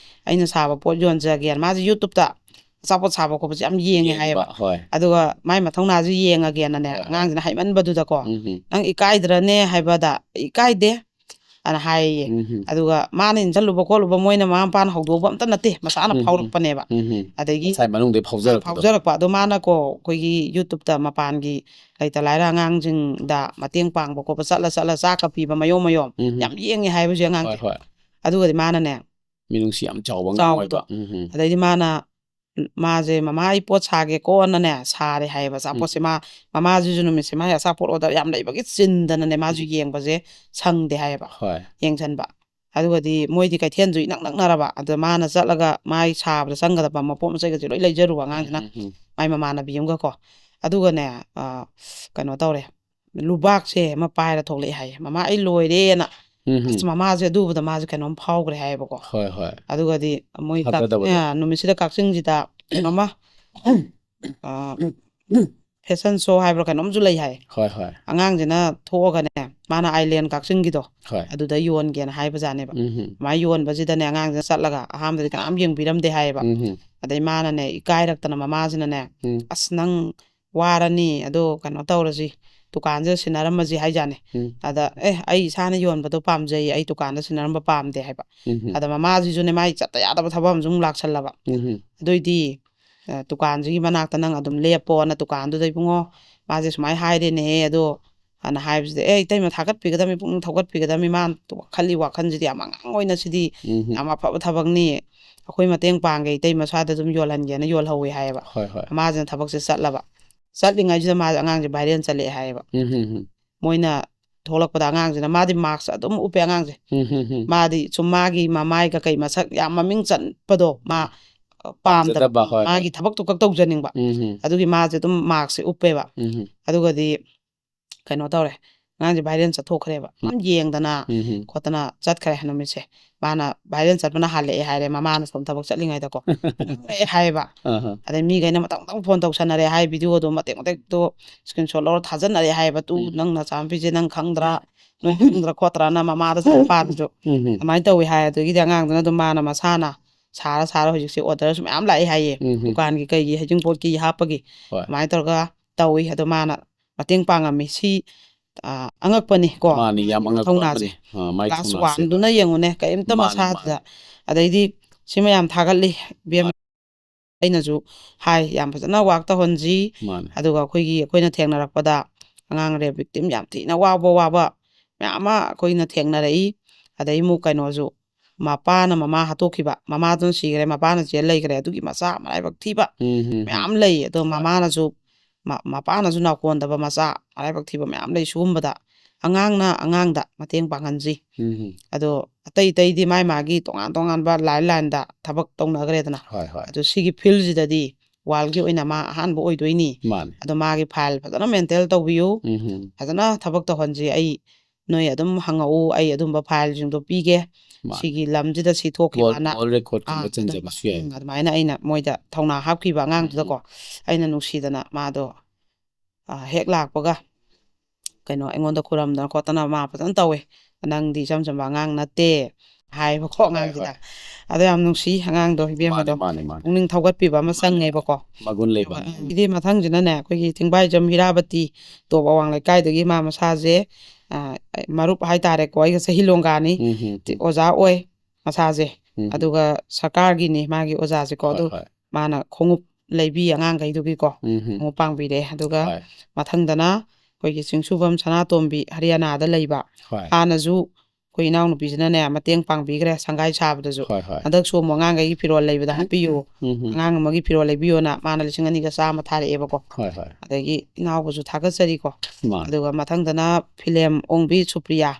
ꯑꯩꯅ ꯁꯥꯕ ꯄꯣꯠ ꯌꯣꯟꯖꯒꯦꯅ꯫ ꯃꯥꯁꯦ YouTube-ꯇ ꯑꯆꯥꯄꯣꯠ ꯁꯥꯕ ꯈꯣꯠꯄꯁꯦ ꯌꯥꯝ ꯌꯦꯡꯉꯦ ꯌꯦꯡꯕ, ꯍꯥꯏꯌꯦꯕ꯫ ꯍꯣꯏ꯫ ꯑꯗꯨꯒ ꯃꯥꯏ ꯃꯊꯧꯅꯥꯁꯦ ꯌꯦꯡꯉꯒꯦꯅꯅꯦ, ꯍꯣꯏ, ꯍꯣꯏ꯫ ꯑꯉꯥꯡꯁꯤꯅ ꯍꯥꯏꯃꯟꯕꯗꯨꯗꯀꯣ, ꯎꯝ, ꯎꯝ꯫ "ꯅꯪ ꯏꯀꯥꯏꯗ꯭ꯔꯅꯦ?" ꯍꯥꯏꯕꯗ, "ꯏꯀꯥꯏꯗꯦ" ꯑꯅ ꯍꯥꯏꯌꯦ꯫ ꯎꯝ, ꯎꯝ꯫ ꯑꯗꯨꯒ ꯃꯥꯅ ꯏꯟꯁꯤꯜꯂꯨꯕ ꯈꯣꯠꯂꯨꯕ ꯃꯣꯏꯅ ꯃꯃꯥ ꯃꯄꯥꯅ ꯍꯧꯗꯣꯛꯄ ꯑꯝꯇ ꯅꯠꯇꯦ, ꯃꯁꯥꯅ ꯎꯝ, ꯎꯝ꯫ ꯐꯥꯎꯔꯛꯄꯅꯦꯕ꯫ ꯎꯝ, ꯎꯝ꯫ ꯑꯗꯒꯤ ꯃꯁꯥꯏ ꯃꯅꯨꯡꯗꯩ ꯐꯥꯎꯖꯔꯛꯄꯗꯣ꯫ ꯐꯥꯎꯖꯔꯛꯄ꯫ ꯑꯗꯣ ꯃꯥꯅꯀꯣ, ꯑꯩꯈꯣꯏꯒꯤ YouTube-ꯇ ꯃꯄꯥꯟꯒꯤ ꯂꯩꯇ ꯂꯥꯏꯔ ꯑꯉꯥꯡꯁꯤꯡꯗ ꯃꯇꯦꯡ ꯄꯥꯡꯕ ꯈꯣꯠꯄ ꯆꯠꯂ ꯆꯠꯂ ꯆꯥꯛꯀ ꯄꯤꯕ ꯃꯌꯣꯝ ꯃꯌꯣꯝ ꯎꯝ, ꯎꯝ꯫ ꯌꯥꯝ ꯌꯦꯡꯉꯦ ꯍꯥꯏꯕꯁꯦ ꯑꯉꯥꯡꯁꯦ꯫ ꯍꯣꯏ, ꯍꯣꯏ꯫ ꯑꯗꯨꯒꯗꯤ ꯃꯥꯅꯅꯦ, ꯃꯤꯅꯨꯡꯁꯤ ꯌꯥꯝ ꯆꯥꯎꯕ ꯑꯉꯥꯡ ꯆꯥꯎꯕꯗꯣ꯫ ꯑꯣꯏꯕ꯫ ꯎꯝ, ꯎꯝ꯫ ꯑꯗꯩꯗꯤ ꯃꯥꯅ, ꯃꯥꯁꯦ, "ꯃꯃꯥ, ꯑꯩ ꯄꯣꯠ ꯁꯥꯒꯦꯀꯣꯅꯅꯦ" ꯁꯥꯔꯦ ꯍꯥꯏꯌꯦꯕ꯫ ꯑꯆꯥꯄꯣꯠꯁꯦ ꯎꯝ꯫ ꯃꯥ, ꯃꯃꯥꯁꯤꯁꯨ ꯅꯨꯃꯤꯠꯁꯦ ꯃꯥꯒꯤ ꯑꯆꯥꯄꯣꯠ order ꯌꯥꯝ ꯂꯩꯕꯒꯤ ꯆꯤꯟꯗꯅꯅꯦ, ꯃꯥꯁꯨ ꯎꯝ꯫ ꯌꯦꯡꯕꯁꯦ ꯁꯪꯗꯦ ꯍꯥꯏꯌꯦꯕ꯫ ꯍꯣꯏ꯫ ꯌꯦꯡꯁꯟꯕ꯫ ꯑꯗꯨꯒꯗꯤ ꯃꯣꯏꯗꯤ ꯀꯩꯊꯦꯜꯁꯨ ꯏꯅꯛ ꯅꯛꯅꯔꯕ꯫ ꯑꯗ ꯃꯥꯅ ꯆꯠꯂꯒ ꯃꯥꯏ ꯁꯥꯕꯗ ꯆꯪꯒꯗꯕ ꯃꯄꯣꯠ ꯃꯆꯩꯒꯁꯦ ꯂꯣꯏ ꯂꯩꯖꯔꯨꯕ ꯑꯉꯥꯡꯁꯤꯅ꯫ ꯎꯝ, ꯎꯝ, ꯎꯝ꯫ ꯃꯥꯏ ꯃꯃꯥꯟꯅꯕꯤ ꯑꯃꯒꯀꯣ꯫ ꯑꯗꯨꯒꯅꯦ, ꯑ, ꯀꯩꯅꯣ ꯇꯧꯔꯦ꯫ ꯂꯨꯕꯥꯛꯁꯦ ꯑꯃ ꯄꯥꯏꯔ ꯊꯣꯛꯂꯛꯑꯦ ꯍꯥꯏꯌꯦ꯫ "ꯃꯃꯥ, ꯑꯩ ꯂꯣꯏꯔꯦꯅ"꯫ ꯎꯝ, ꯎꯝ꯫ ꯑꯁ, ꯃꯃꯥꯁꯦ ꯑꯗꯨ ꯎꯕꯗ ꯃꯥꯁꯦ ꯀꯩꯅꯣꯝ ꯐꯥꯎꯈ꯭ꯔꯦ ꯍꯥꯏꯌꯦꯕꯀꯣ꯫ ꯍꯣꯏ, ꯍꯣꯏ꯫ ꯑꯗꯨꯒꯗꯤ ꯃꯣꯏ ꯀꯛ-, ꯊꯥꯖꯗꯕꯗꯣ꯫ ꯑ, ꯅꯨꯃꯤꯠꯁꯤꯗ ꯀꯛꯆꯤꯡꯁꯤꯗ ꯀꯩꯅꯣꯝꯃ, ꯑ, fashion show ꯍꯥꯏꯕ꯭ꯔꯥ ꯀꯩꯅꯣꯝꯁꯨ ꯂꯩ ꯍꯥꯏ꯫ ꯍꯣꯏ, ꯍꯣꯏ꯫ ꯑꯉꯥꯡꯁꯤꯅ ꯊꯣꯛꯑꯒꯅꯦ, ꯃꯥꯅ Island ꯀꯛꯆꯤꯡꯒꯤꯗꯣ, ꯍꯣꯏ꯫ ꯑꯗꯨꯗ ꯌꯣꯟꯒꯦꯅ ꯍꯥꯏꯕꯖꯥꯠꯅꯦꯕ꯫ ꯎꯝ, ꯎꯝ꯫ ꯑꯗꯨꯃꯥꯏꯅ ꯌꯣꯟꯕꯁꯤꯗꯅꯦ, ꯑꯉꯥꯡꯁꯤꯅ ꯆꯠꯂꯒ ꯑꯍꯥꯟꯕꯗꯤ ꯀꯅꯥꯝ ꯌꯦꯡꯕꯤꯔꯝꯗꯦ ꯍꯥꯏꯌꯦꯕ꯫ ꯎꯝ, ꯎꯝ꯫ ꯑꯗꯩ ꯃꯥꯅꯅꯦ, ꯏꯀꯥꯏꯔꯛꯇꯅ ꯃꯃꯥꯁꯤꯅꯅꯦ, ꯎꯝ꯫ "ꯑꯁ, ꯅꯪ ꯋꯥꯔꯅꯤ, ꯑꯗꯣ ꯀꯩꯅꯣ ꯇꯧꯔꯁꯤ, ꯗꯨꯀꯥꯟꯁꯤꯗ ꯁꯤꯟꯅꯔꯝꯃꯁꯤ ꯍꯥꯏꯖꯥꯠꯅꯤ꯫ ꯎꯝ ꯑꯗ "ꯑꯦ, ꯑꯩ ꯏꯁꯥꯅ ꯌꯣꯟꯕꯗꯣ ꯄꯥꯝꯖꯩ, ꯑꯩ ꯗꯨꯀꯥꯟꯗ ꯁꯤꯟꯅꯔꯝꯕ ꯄꯥꯝꯗꯦ" ꯍꯥꯏꯕ꯫ ꯎꯝ ꯑꯗ ꯃꯃꯥꯁꯤꯁꯨꯅꯦ, ꯃꯥꯏ ꯆꯠꯇ ꯌꯥꯗꯕ ꯊꯕꯛ ꯑꯃꯁꯨ ꯑꯃꯨꯛ ꯂꯥꯛꯁꯜꯂꯕ꯫ ꯎꯝ ꯑꯗꯨꯏꯗꯤ ꯑ, "ꯗꯨꯀꯥꯟꯁꯤꯒꯤ ꯃꯅꯥꯛꯇ ꯅꯪ ꯑꯗꯨꯝ ꯂꯦꯞꯄꯣꯅ" ꯗꯨꯀꯥꯟꯗꯨꯗ, "ꯏꯕꯨꯡꯉꯣ, ꯃꯥꯁꯦ ꯁꯨꯃꯥꯏꯅ ꯍꯥꯏꯔꯦꯅꯦꯍꯦ, ꯑꯗꯣ" ꯑꯅ ꯍꯥꯏꯕꯁꯤꯗ, "ꯑꯦ, ꯏꯇꯩꯃ, ꯊꯥꯒꯠꯄꯤꯒꯗꯕꯅꯤ, ꯄꯨꯛꯅꯤꯡ ꯊꯧꯒꯠꯄꯤꯒꯗꯕꯅꯤ, ꯃꯥꯅ ꯈꯜꯂꯤ ꯋꯥꯈꯜꯁꯤꯗꯤ ꯌꯥꯝ ꯑꯉꯥꯡ ꯑꯣꯏꯅ, ꯁꯤꯗꯤ ꯎꯝ ꯌꯥꯝ ꯑꯐꯕ ꯊꯕꯛꯅꯤ, ꯑꯩꯈꯣꯏ ꯃꯇꯦꯡ ꯄꯥꯡꯒꯦ, ꯏꯇꯩꯃ, ꯁ꯭ꯋꯥꯏꯗ ꯑꯗꯨꯝ ꯌꯣꯜꯍꯟꯒꯦꯅ ꯌꯣꯜꯍꯧꯋꯦ" ꯍꯥꯏꯌꯦꯕ꯫ ꯍꯣꯏ ꯍꯣꯏ ꯃꯃꯥꯁꯤꯅ ꯊꯕꯛꯁꯦ ꯆꯠꯂꯕ꯫ ꯆꯠꯂꯤꯉꯩꯁꯤꯗ ꯃꯥꯁꯦ ꯑꯉꯥꯡꯁꯦ viral ꯆꯠꯂꯛꯑꯦ ꯍꯥꯏꯌꯦꯕ꯫ ꯎꯝ ꯎꯝ ꯎꯝ ꯃꯣꯏꯅ ꯊꯣꯛꯂꯛꯄꯗ ꯑꯉꯥꯡꯁꯤꯅ, ꯃꯥꯗꯤ mask ꯑꯗꯨꯝ ꯎꯞꯄꯦ ꯑꯉꯥꯡꯁꯦ꯫ ꯎꯝ ꯎꯝ ꯎꯝ ꯃꯥꯗꯤ ꯁꯨꯝ ꯃꯥꯒꯤ ꯃꯃꯥꯏꯒ ꯀꯩ ꯃꯁꯛ ꯌꯥꯝ ꯃꯃꯤꯡ ꯆꯠꯄꯗꯣ ꯃꯥ ꯑ, ꯄꯥꯝꯗꯕ, ꯄꯥꯝꯖꯗꯕ, ꯍꯣꯏ, ꯍꯣꯏ꯫ ꯃꯥꯒꯤ ꯊꯕꯛꯇꯣ ꯈꯛ ꯇꯧꯖꯅꯤꯡꯕ꯫ ꯎꯝ ꯎꯝ ꯑꯗꯨꯒꯤ ꯃꯥꯁꯦ ꯑꯗꯨꯝ maskꯁꯦ ꯎꯞꯄꯦꯕ꯫ ꯎꯝ ꯎꯝ ꯑꯗꯨꯒꯗꯤ ꯀꯩꯅꯣ ꯇꯧꯔꯦ, ꯑꯉꯥꯡꯁꯦ viral ꯆꯠꯊꯣꯛꯈ꯭ꯔꯦꯕ꯫ ꯎꯝ꯫ ꯌꯥꯝ ꯌꯦꯡꯗꯅ ꯎꯝ ꯎꯝ ꯈꯣꯠꯇꯅ ꯆꯠꯈ꯭ꯔꯦ ꯅꯨꯃꯤꯠꯁꯦ꯫ ꯃꯥꯅ viral ꯆꯠꯄꯅ ꯍꯥꯜꯂꯛꯑꯦ ꯍꯥꯏꯔꯦ, ꯃꯃꯥꯅ ꯁꯣꯝ ꯊꯕꯛ ꯆꯠꯂꯤꯉꯩꯗꯀꯣ꯫ ꯉꯥꯡꯉꯛꯑꯦ ꯍꯥꯏꯌꯦꯕ꯫ ꯑꯍ ꯑꯗꯩ ꯃꯤꯈꯩꯅ ꯃꯊꯪ ꯃꯊꯪ phone ꯇꯧꯁꯟꯅꯔꯦ ꯍꯥꯏ, videoꯗꯣ ꯃꯇꯦꯛ ꯃꯇꯦꯛꯇꯣ screenshot ꯂꯧꯔ ꯊꯥꯖꯟꯅꯔꯦ ꯍꯥꯏꯌꯦꯕ꯫ "ꯇꯨ, ꯎꯝ꯫ ꯅꯪ ꯅꯆꯥꯅꯨꯄꯤꯁꯦ ꯅꯪ ꯈꯪꯗ꯭ꯔꯥ, ꯅꯣꯏ ꯈꯪꯗ꯭ꯔꯥ ꯈꯣꯠꯇ꯭ꯔꯥꯅ" ꯃꯃꯥꯗ ꯆꯠꯄꯥꯟꯁꯨ ꯎꯝ ꯎꯝ ꯑꯗꯨꯃꯥꯏꯅ ꯇꯧꯋꯤ ꯍꯥꯏ꯫ ꯑꯗꯒꯤꯗꯤ ꯑꯉꯥꯡꯗꯨꯅ ꯑꯗꯨꯝ ꯃꯥꯅ ꯃꯁꯥꯅ ꯁꯥꯔ ꯁꯥꯔ ꯍꯧꯖꯤꯛꯁꯦ orderꯁꯨ ꯃꯌꯥꯝ ꯂꯥꯛꯑꯦ ꯍꯥꯏꯌꯦ꯫ ꯎꯝ ꯎꯝ ꯗꯨꯀꯥꯟꯒꯤ ꯀꯩꯒꯤ ꯍꯩꯖꯤꯡꯄꯣꯠꯀꯤ ꯍꯥꯞꯄꯒꯤ ꯍꯣꯏ꯫ ꯑꯗꯨꯃꯥꯏꯅ ꯇꯧꯔꯒ ꯇꯧꯋꯤ꯫ ꯑꯗꯣ ꯃꯥꯅ ꯃꯇꯦꯡ ꯄꯥꯡꯉꯝꯃꯤ꯫ ꯁꯤ ꯑ, ꯑꯉꯛꯄꯅꯤ ꯀꯣ꯫ ꯃꯥꯅꯤ, ꯌꯥꯝ ꯑꯉꯛꯄ ꯊꯧꯅꯥꯁꯦ꯫ ꯑꯃꯅꯤ꯫ ꯑ, ꯃꯥꯏ Class ꯊꯧꯅꯥꯁꯦ꯫ One ꯗꯨꯅ ꯌꯦꯡꯉꯨꯅꯦ, ꯀꯔꯤꯝꯇ ꯃꯥꯅꯤ, ꯃꯁꯥꯗꯨꯗ꯫ ꯃꯥꯅꯤ꯫ ꯑꯗꯩꯗꯤ ꯁꯤ ꯃꯌꯥꯝ ꯊꯥꯒꯠꯂꯤ, ꯏꯕꯦꯝꯃ꯫ ꯑꯩꯅꯁꯨ ꯍꯥꯏ, ꯌꯥꯝ ꯐꯖꯅ work ꯇꯧꯍꯟꯁꯤ꯫ ꯃꯥꯅꯤ꯫ ꯑꯗꯨꯒ ꯑꯩꯈꯣꯏꯒꯤ, ꯑꯩꯈꯣꯏꯅ ꯊꯦꯡꯅꯔꯛꯄꯗ ꯑꯉꯥꯡ rape victim ꯌꯥꯝ ꯊꯤꯅ ꯋꯥꯕ ꯋꯥꯕ ꯃꯌꯥꯝ ꯑꯃ ꯑꯩꯈꯣꯏꯅ ꯊꯦꯡꯅꯔꯛꯏ꯫ ꯑꯗꯩ ꯑꯃꯨꯛ ꯀꯩꯅꯣꯁꯨ, ꯃꯄꯥꯅ ꯃꯃꯥ ꯍꯥꯠꯇꯣꯛꯈꯤꯕ, ꯃꯃꯥꯗꯨꯅ ꯁꯤꯈ꯭ꯔꯦ, ꯃꯄꯥꯅ ꯖꯦꯜ ꯂꯩꯈ꯭ꯔꯦ, ꯑꯗꯨꯒꯤ ꯃꯆꯥ ꯃꯔꯥꯏꯕꯛ ꯊꯤꯕ ꯎꯝ ꯎꯝ ꯎꯝ ꯃꯌꯥꯝ ꯂꯩ꯫ ꯑꯗꯣ ꯍꯣꯏ꯫ ꯃꯃꯥꯅꯁꯨ, ꯃ-, ꯃꯄꯥꯅꯁꯨ ꯅꯥꯀꯣꯟꯗꯕ ꯃꯆꯥ ꯃꯔꯥꯏꯕꯛ ꯊꯤꯕ ꯃꯌꯥꯝ ꯂꯩ꯫ ꯁꯤꯒꯨꯝꯕꯗ ꯑꯉꯥꯡꯅ ꯑꯉꯥꯡꯗ ꯃꯇꯦꯡ ꯄꯥꯡꯍꯟꯁꯤ꯫ ꯎꯝ ꯎꯝ ꯑꯗꯣ ꯑꯇꯩ ꯑꯇꯩꯗꯤ ꯃꯥꯏ ꯃꯥꯒꯤ ꯇꯣꯉꯥꯟ ꯇꯣꯉꯥꯟꯕ line lineꯗ ꯊꯕꯛ ꯇꯧꯅꯈ꯭ꯔꯦꯗꯅ꯫ ꯍꯣꯏ ꯍꯣꯏ꯫ ꯑꯗꯣ ꯁꯤꯒꯤ fieldꯁꯤꯗꯗꯤ worldꯀꯤ ꯑꯣꯏꯅ ꯃꯥ ꯑꯍꯥꯟꯕ ꯑꯣꯏꯗꯣꯏꯅꯤ꯫ ꯃꯥꯅꯤ꯫ ꯑꯗꯣ ꯃꯥꯒꯤ file ꯐꯖꯅ maintain ꯇꯧꯕꯤꯌꯨ꯫ ꯎꯝ ꯎꯝ ꯐꯖꯅ ꯊꯕꯛ ꯇꯧꯍꯟꯁꯤ꯫ ꯑꯩ, ꯅꯣꯏ ꯑꯗꯨꯝ ꯍꯪꯉꯛꯎ, ꯑꯩ ꯑꯗꯨꯝꯕ fileꯁꯤꯡꯗꯣ ꯄꯤꯒꯦ꯫ ꯃꯥꯅꯤ꯫ ꯁꯤꯒꯤ ꯂꯝꯁꯤꯗ ꯁꯤ World, ꯊꯣꯛꯈꯤꯕꯅ꯫ world recordꯀꯨꯝꯕ ꯑꯥ, ꯆꯟꯖꯕꯁꯨ ꯌꯥꯏ꯫ ꯎꯝ, ꯑꯗꯨꯃꯥꯏꯅ ꯑꯩꯅ ꯃꯣꯏꯗ ꯊꯧꯅꯥ ꯍꯥꯞꯈꯤꯕ ꯑꯉꯥꯡꯗꯨꯗꯀꯣ꯫ ꯑꯩꯅ ꯅꯨꯡꯁꯤꯗꯅ ꯃꯥꯗꯣ, ꯑ, ꯍꯦꯛ ꯂꯥꯛꯄꯒ ꯀꯩꯅꯣ ꯑꯩꯉꯣꯟꯗ ꯈꯨꯔꯝꯗꯅ ꯈꯣꯠꯇꯅ ꯃꯥ ꯐꯖꯅ ꯇꯧꯋꯦ꯫ "ꯅꯪꯗꯤ ꯏꯆꯝ ꯆꯝꯕ ꯑꯉꯥꯡ ꯅꯠꯇꯦ" ꯍꯥꯏꯕꯀꯣ ꯍꯣꯏ, ꯑꯉꯥꯡꯁꯤꯗ꯫ ꯍꯣꯏ꯫ ꯑꯗꯣ ꯌꯥꯝ ꯅꯨꯡꯁꯤ ꯑꯉꯥꯡꯗꯣ, ꯏꯕꯦꯝꯃꯗꯣ꯫ ꯃꯥꯅꯦ, ꯃꯥꯅꯦ꯫ ꯄꯨꯛꯅꯤꯡ ꯊꯧꯒꯠꯄꯤꯕ ꯑꯃ ꯆꯪꯉꯦꯕꯀꯣ꯫ ꯃꯒꯨꯟ ꯂꯩꯕ꯫ ꯏꯗꯤ ꯃꯊꯪꯁꯤꯅꯅꯦ, ꯑꯩꯈꯣꯏꯒꯤ ꯊꯤꯡꯕꯥꯏꯖꯝ ꯍꯤꯔꯥꯕꯇꯤ ꯇꯣꯞ ꯑꯋꯥꯡ ꯂꯩꯀꯥꯏꯗꯒꯤ ꯃꯥ ꯃꯁꯥꯁꯦ, ꯑ, ꯃꯔꯨꯞ ꯍꯥꯏꯇꯥꯔꯦꯀꯣ, ꯑꯩꯒ ꯆꯍꯤ ꯂꯣꯡꯒꯥꯅꯤ꯫ ꯎꯝ, ꯎꯝ, ꯎꯝ꯫ ꯑꯣꯖꯥ ꯑꯣꯏ ꯃꯁꯥꯁꯦ꯫ ꯎꯝ꯫ ꯑꯗꯨꯒ ꯁꯔꯀꯥꯔꯒꯤꯅꯤ ꯃꯥꯒꯤ ꯑꯣꯖꯥꯁꯦꯀꯣ꯫ ꯍꯣꯏ, ꯑꯗꯨ ꯍꯣꯏ꯫ ꯃꯥꯅ ꯈꯣꯡꯎꯞ ꯂꯩꯕꯤ ꯑꯉꯥꯡꯈꯩꯗꯨꯒꯤꯀꯣ꯫ ꯎꯝ, ꯎꯝ꯫ ꯈꯣꯡꯎꯞ ꯄꯥꯡꯕꯤꯔꯦ꯫ ꯑꯗꯨꯒ ꯍꯣꯏ꯫ ꯃꯊꯪꯗꯅ ꯑꯩꯈꯣꯏꯒꯤ ꯆꯤꯡꯁꯨꯕꯝ ꯁꯅꯥꯇꯣꯝꯕꯤ, ꯍꯔꯤꯌꯥꯅꯥꯗ ꯂꯩꯕ꯫ ꯍꯣꯏ꯫ ꯍꯥꯟꯅꯁꯨ ꯑꯩꯈꯣꯏ ꯏꯅꯥꯎꯅꯨꯄꯤꯁꯤꯅꯅꯦ ꯃꯇꯦꯡ ꯄꯥꯡꯕꯤꯈ꯭ꯔꯦ ꯁꯪꯒꯥꯏ ꯁꯥꯕꯗꯁꯨ꯫ ꯍꯣꯏ, ꯍꯣꯏ꯫ ꯍꯟꯗꯛꯁꯨ ꯑꯃꯨꯛ ꯑꯉꯥꯡꯈꯩꯒꯤ ꯐꯤꯔꯣꯜ ꯂꯩꯕꯗ ꯍꯥꯞꯄꯤꯌꯨ, ꯎꯝ, ꯎꯝ꯫ ꯑꯉꯥꯡ ꯑꯃꯒꯤ ꯐꯤꯔꯣꯜ ꯂꯩꯕꯤꯌꯣꯅ ꯃꯥꯅ ꯂꯤꯁꯤꯡ ꯑꯅꯤꯒ ꯆꯥꯝꯃ ꯊꯥꯔꯛꯑꯦꯕꯀꯣ꯫ ꯍꯣꯏ, ꯍꯣꯏ꯫ ꯑꯗꯒꯤ ꯏꯅꯥꯎꯕꯁꯨ ꯊꯥꯒꯠꯆꯔꯤꯀꯣ꯫ ꯃꯥꯅꯦ꯫ ꯑꯗꯨꯒ ꯃꯊꯪꯗꯅ ꯐꯤꯂꯦꯝ ꯑꯣꯡꯕꯤ ꯁꯨꯄ꯭ꯔꯤꯌꯥ,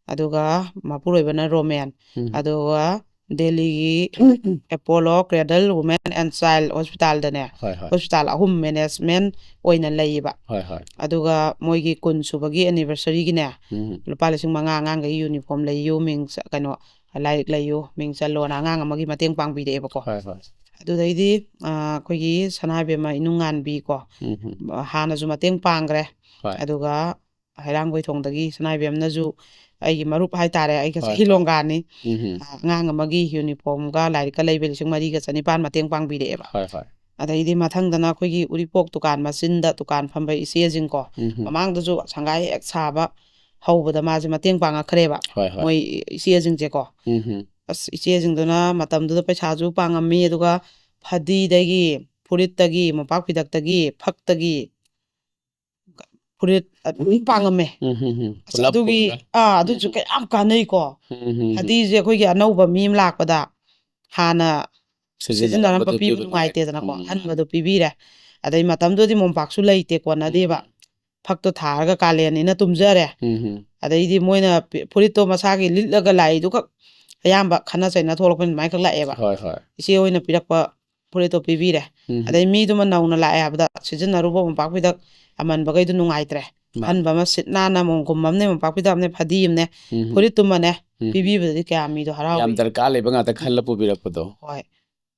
ꯑꯗꯨꯒ ꯃꯄꯨꯔꯣꯏꯕꯅ ꯔꯣꯃꯦꯟ, ꯎꯝ꯫ ꯑꯗꯨꯒ ꯗꯦꯜꯂꯤꯒꯤ ꯑꯦꯄꯣꯂꯣ ꯀ꯭ꯔꯦꯗꯜ ꯋꯨꯃꯦꯟ ꯑꯦꯟ ꯆꯥꯏꯜ ꯍꯣꯁꯄꯤꯇꯥꯜꯗꯅꯦ, ꯍꯣꯏ, ꯍꯣꯏ꯫ ꯍꯣꯁꯄꯤꯇꯥꯜ ꯑꯍꯨꯝ ꯃꯦꯅꯦꯖꯃꯦꯟ ꯑꯣꯏꯅ ꯂꯩꯌꯦꯕ꯫ ꯍꯣꯏ, ꯍꯣꯏ꯫ ꯑꯗꯨꯒ ꯃꯣꯏꯒꯤ ꯀꯨꯟ ꯁꯨꯕꯒꯤ ꯑꯦꯅꯤꯚꯔꯁꯔꯤꯒꯤꯅꯦ, ꯎꯝ꯫ ꯂꯨꯄꯥ ꯂꯤꯁꯤꯡ ꯃꯉꯥ ꯑꯉꯥꯡꯈꯩ ꯌꯨꯅꯤꯐꯣꯔꯝ ꯂꯩꯌꯨ, ꯃꯤꯡ ꯆ-, ꯀꯩꯅꯣ, ꯂꯥꯏꯔꯤꯛ ꯂꯩꯌꯨ, ꯃꯤꯡ ꯆꯜꯂꯣꯅ ꯑꯉꯥꯡ ꯑꯃꯒꯤ ꯃꯇꯦꯡ ꯄꯥꯡꯕꯤꯔꯛꯑꯦꯕꯀꯣ꯫ ꯍꯣꯏ, ꯍꯣꯏ꯫ ꯑꯗꯨꯗꯩꯗꯤ, ꯑ, ꯑꯩꯈꯣꯏꯒꯤ ꯁꯅꯥ ꯏꯕꯦꯝꯃ ꯏꯅꯨꯡꯉꯥꯟꯕꯤ ꯀꯣ, ꯎꯝ, ꯎꯝ꯫ ꯍꯥꯟꯅꯁꯨ ꯃꯇꯦꯡ ꯄꯥꯡꯈ꯭ꯔꯦ꯫ ꯍꯣꯏ꯫ ꯑꯗꯨꯒ ꯍꯩꯔꯥꯡꯒꯣꯏꯊꯣꯡꯗꯒꯤ ꯁꯅꯥ ꯏꯕꯦꯝꯅꯁꯨ ꯑꯩꯒꯤ ꯃꯔꯨꯞ ꯍꯥꯏꯇꯥꯔꯦ, ꯑꯩꯒ ꯍꯣꯏ, ꯆꯍꯤ ꯍꯣꯏ꯫ ꯂꯣꯡꯒꯥꯅꯤ꯫ ꯎꯝ, ꯎꯝ꯫ ꯑ, ꯑꯉꯥꯡ ꯑꯃꯒꯤ ꯌꯨꯅꯤꯐꯣꯔꯝꯒ ꯂꯥꯏꯔꯤꯛꯀ ꯂꯩꯕ ꯂꯤꯁꯤꯡ ꯃꯔꯤꯒ ꯆꯅꯤꯄꯥꯟ ꯃꯇꯦꯡ ꯄꯥꯡꯕꯤꯔꯛꯑꯦꯕ꯫ ꯍꯣꯏ, ꯍꯣꯏ꯫ ꯑꯗꯩꯗꯤ ꯃꯊꯪꯗꯅ ꯑꯩꯈꯣꯏꯒꯤ ꯎꯔꯤꯄꯣꯛ ꯗꯨꯀꯥꯟ ꯃꯆꯤꯟꯗ ꯗꯨꯀꯥꯟ ꯐꯝꯕ ꯏꯆꯦꯁꯤꯡꯀꯣ, ꯎꯝ, ꯎꯝ꯫ ꯃꯃꯥꯡꯗꯁꯨ ꯁꯪꯒꯥꯏ ꯍꯦꯛ ꯁꯥꯕ ꯍꯧꯕꯗ ꯃꯥꯁꯦ ꯃꯇꯦꯡ ꯄꯥꯡꯉꯛꯈ꯭ꯔꯦꯕ, ꯍꯣꯏ, ꯍꯣꯏ꯫ ꯃꯣꯏ ꯏꯆꯦꯁꯤꯡꯁꯦꯀꯣ꯫ ꯎꯝ, ꯎꯝ꯫ ꯑꯁ, ꯏꯆꯦꯁꯤꯡꯗꯨꯅ ꯃꯇꯝꯗꯨꯗ ꯄꯩꯁꯥꯁꯨ ꯄꯥꯡꯉꯝꯃꯤ, ꯑꯗꯨꯒ ꯐꯗꯤꯗꯒꯤ, ꯐꯨꯔꯤꯠꯇꯒꯤ, ꯃꯣꯝꯄꯥꯛ ꯐꯤꯗꯛꯇꯒꯤ, ꯐꯛꯇꯒꯤ, ꯐꯨꯔꯤꯠ ꯑꯗꯨꯝ ꯄꯥꯡꯉꯝꯃꯦ꯫ ꯎꯝ, ꯎꯝ, ꯎꯝ꯫ ꯑꯁ, ꯄꯨꯂꯞ ꯑꯗꯨꯒꯤ, ꯄꯨꯔꯒ꯫ ꯑꯥ, ꯑꯗꯨꯁꯨ ꯀꯌꯥꯝ ꯀꯥꯟꯅꯩꯀꯣ꯫ ꯎꯝ, ꯎꯝ, ꯎꯝ꯫ ꯐꯗꯤꯁꯦ ꯑꯩꯈꯣꯏꯒꯤ ꯑꯅꯧꯕ ꯃꯤ ꯑꯃ ꯂꯥꯛꯄꯗ ꯍꯥꯟꯅ ꯁꯤꯖꯤꯟꯅꯔꯝꯕꯗꯣ ꯁꯤꯖꯤꯟꯅꯔꯝꯕ ꯄꯤꯕ ꯄꯤꯕ ꯅꯨꯡꯉꯥꯏꯇꯦꯗꯅꯀꯣ, ꯅꯨꯡꯉꯥꯏ-, ꯎꯝ꯫ ꯑꯍꯟꯕꯗꯣ ꯄꯤꯕꯤꯔꯦ꯫ ꯑꯗꯩ ꯃꯇꯝꯗꯨꯗꯤ ꯃꯣꯝꯄꯥꯛꯁꯨ ꯂꯩꯇꯦ, ꯀꯣꯟꯅꯗꯦꯕ꯫ ꯎꯝ꯫ ꯐꯛꯇꯣ ꯊꯥꯔꯒ ꯀꯥꯂꯦꯟꯅꯤꯅ ꯇꯨꯝꯖꯔꯦ꯫ ꯎꯝ, ꯎꯝ꯫ ꯑꯗꯩꯗꯤ ꯃꯣꯏꯅ ꯄꯤ-, ꯐꯨꯔꯤꯠꯇꯣ ꯃꯁꯥꯒꯤ ꯂꯤꯠꯂꯒ ꯂꯥꯛꯏꯗꯨꯈꯛ ꯑꯌꯥꯝꯕ ꯈꯠꯅ ꯆꯩꯅ ꯊꯣꯛꯂꯛꯄꯅꯤꯅ ꯑꯗꯨꯃꯥꯏꯅ ꯈꯛ ꯂꯥꯛꯑꯦꯕ꯫ ꯍꯣꯏ, ꯍꯣꯏ꯫ ꯏꯆꯦ ꯍꯣꯏꯅ ꯄꯤꯔꯛꯄ ꯐꯨꯔꯤꯠꯇꯣ ꯄꯤꯕꯤꯔꯦ꯫ ꯎꯝ꯫ ꯑꯗꯩ ꯃꯤꯗꯨꯃ ꯅꯧꯅ ꯂꯥꯛꯑꯦ ꯍꯥꯏꯕꯗ ꯁꯤꯖꯤꯟꯅꯔꯨꯕ ꯃꯣꯝꯄꯥꯛ ꯐꯤꯗꯛ ꯑꯃꯟꯕꯈꯩꯗꯣ ꯅꯨꯡꯉꯥꯏꯇ꯭ꯔꯦ꯫ ꯃꯥꯅꯦ꯫ ꯑꯍꯟꯕ ꯑꯃ ꯁꯤꯠ ꯅꯥꯟꯅ ꯃꯣꯝꯒꯨꯝꯕ ꯑꯃꯅꯦ, ꯃꯣꯝꯄꯥꯛ ꯐꯤꯗꯛ ꯑꯃꯅꯦ, ꯐꯗꯤ ꯑꯃꯅꯦ, ꯎꯝ꯫ ꯐꯨꯔꯤꯠꯇꯨꯃꯅꯦ ꯎꯝ꯫ ꯄꯤꯕꯤꯕꯗꯗꯤ ꯀꯌꯥꯝ ꯃꯤꯗꯣ ꯍꯔꯥꯎꯏ꯫ ꯌꯥꯝ ꯗꯔꯀꯥꯔ ꯂꯩꯕ ꯉꯥꯛꯇ ꯈꯜꯂ ꯄꯨꯕꯤꯔꯛꯄꯗꯣ꯫ ꯍꯣꯏ꯫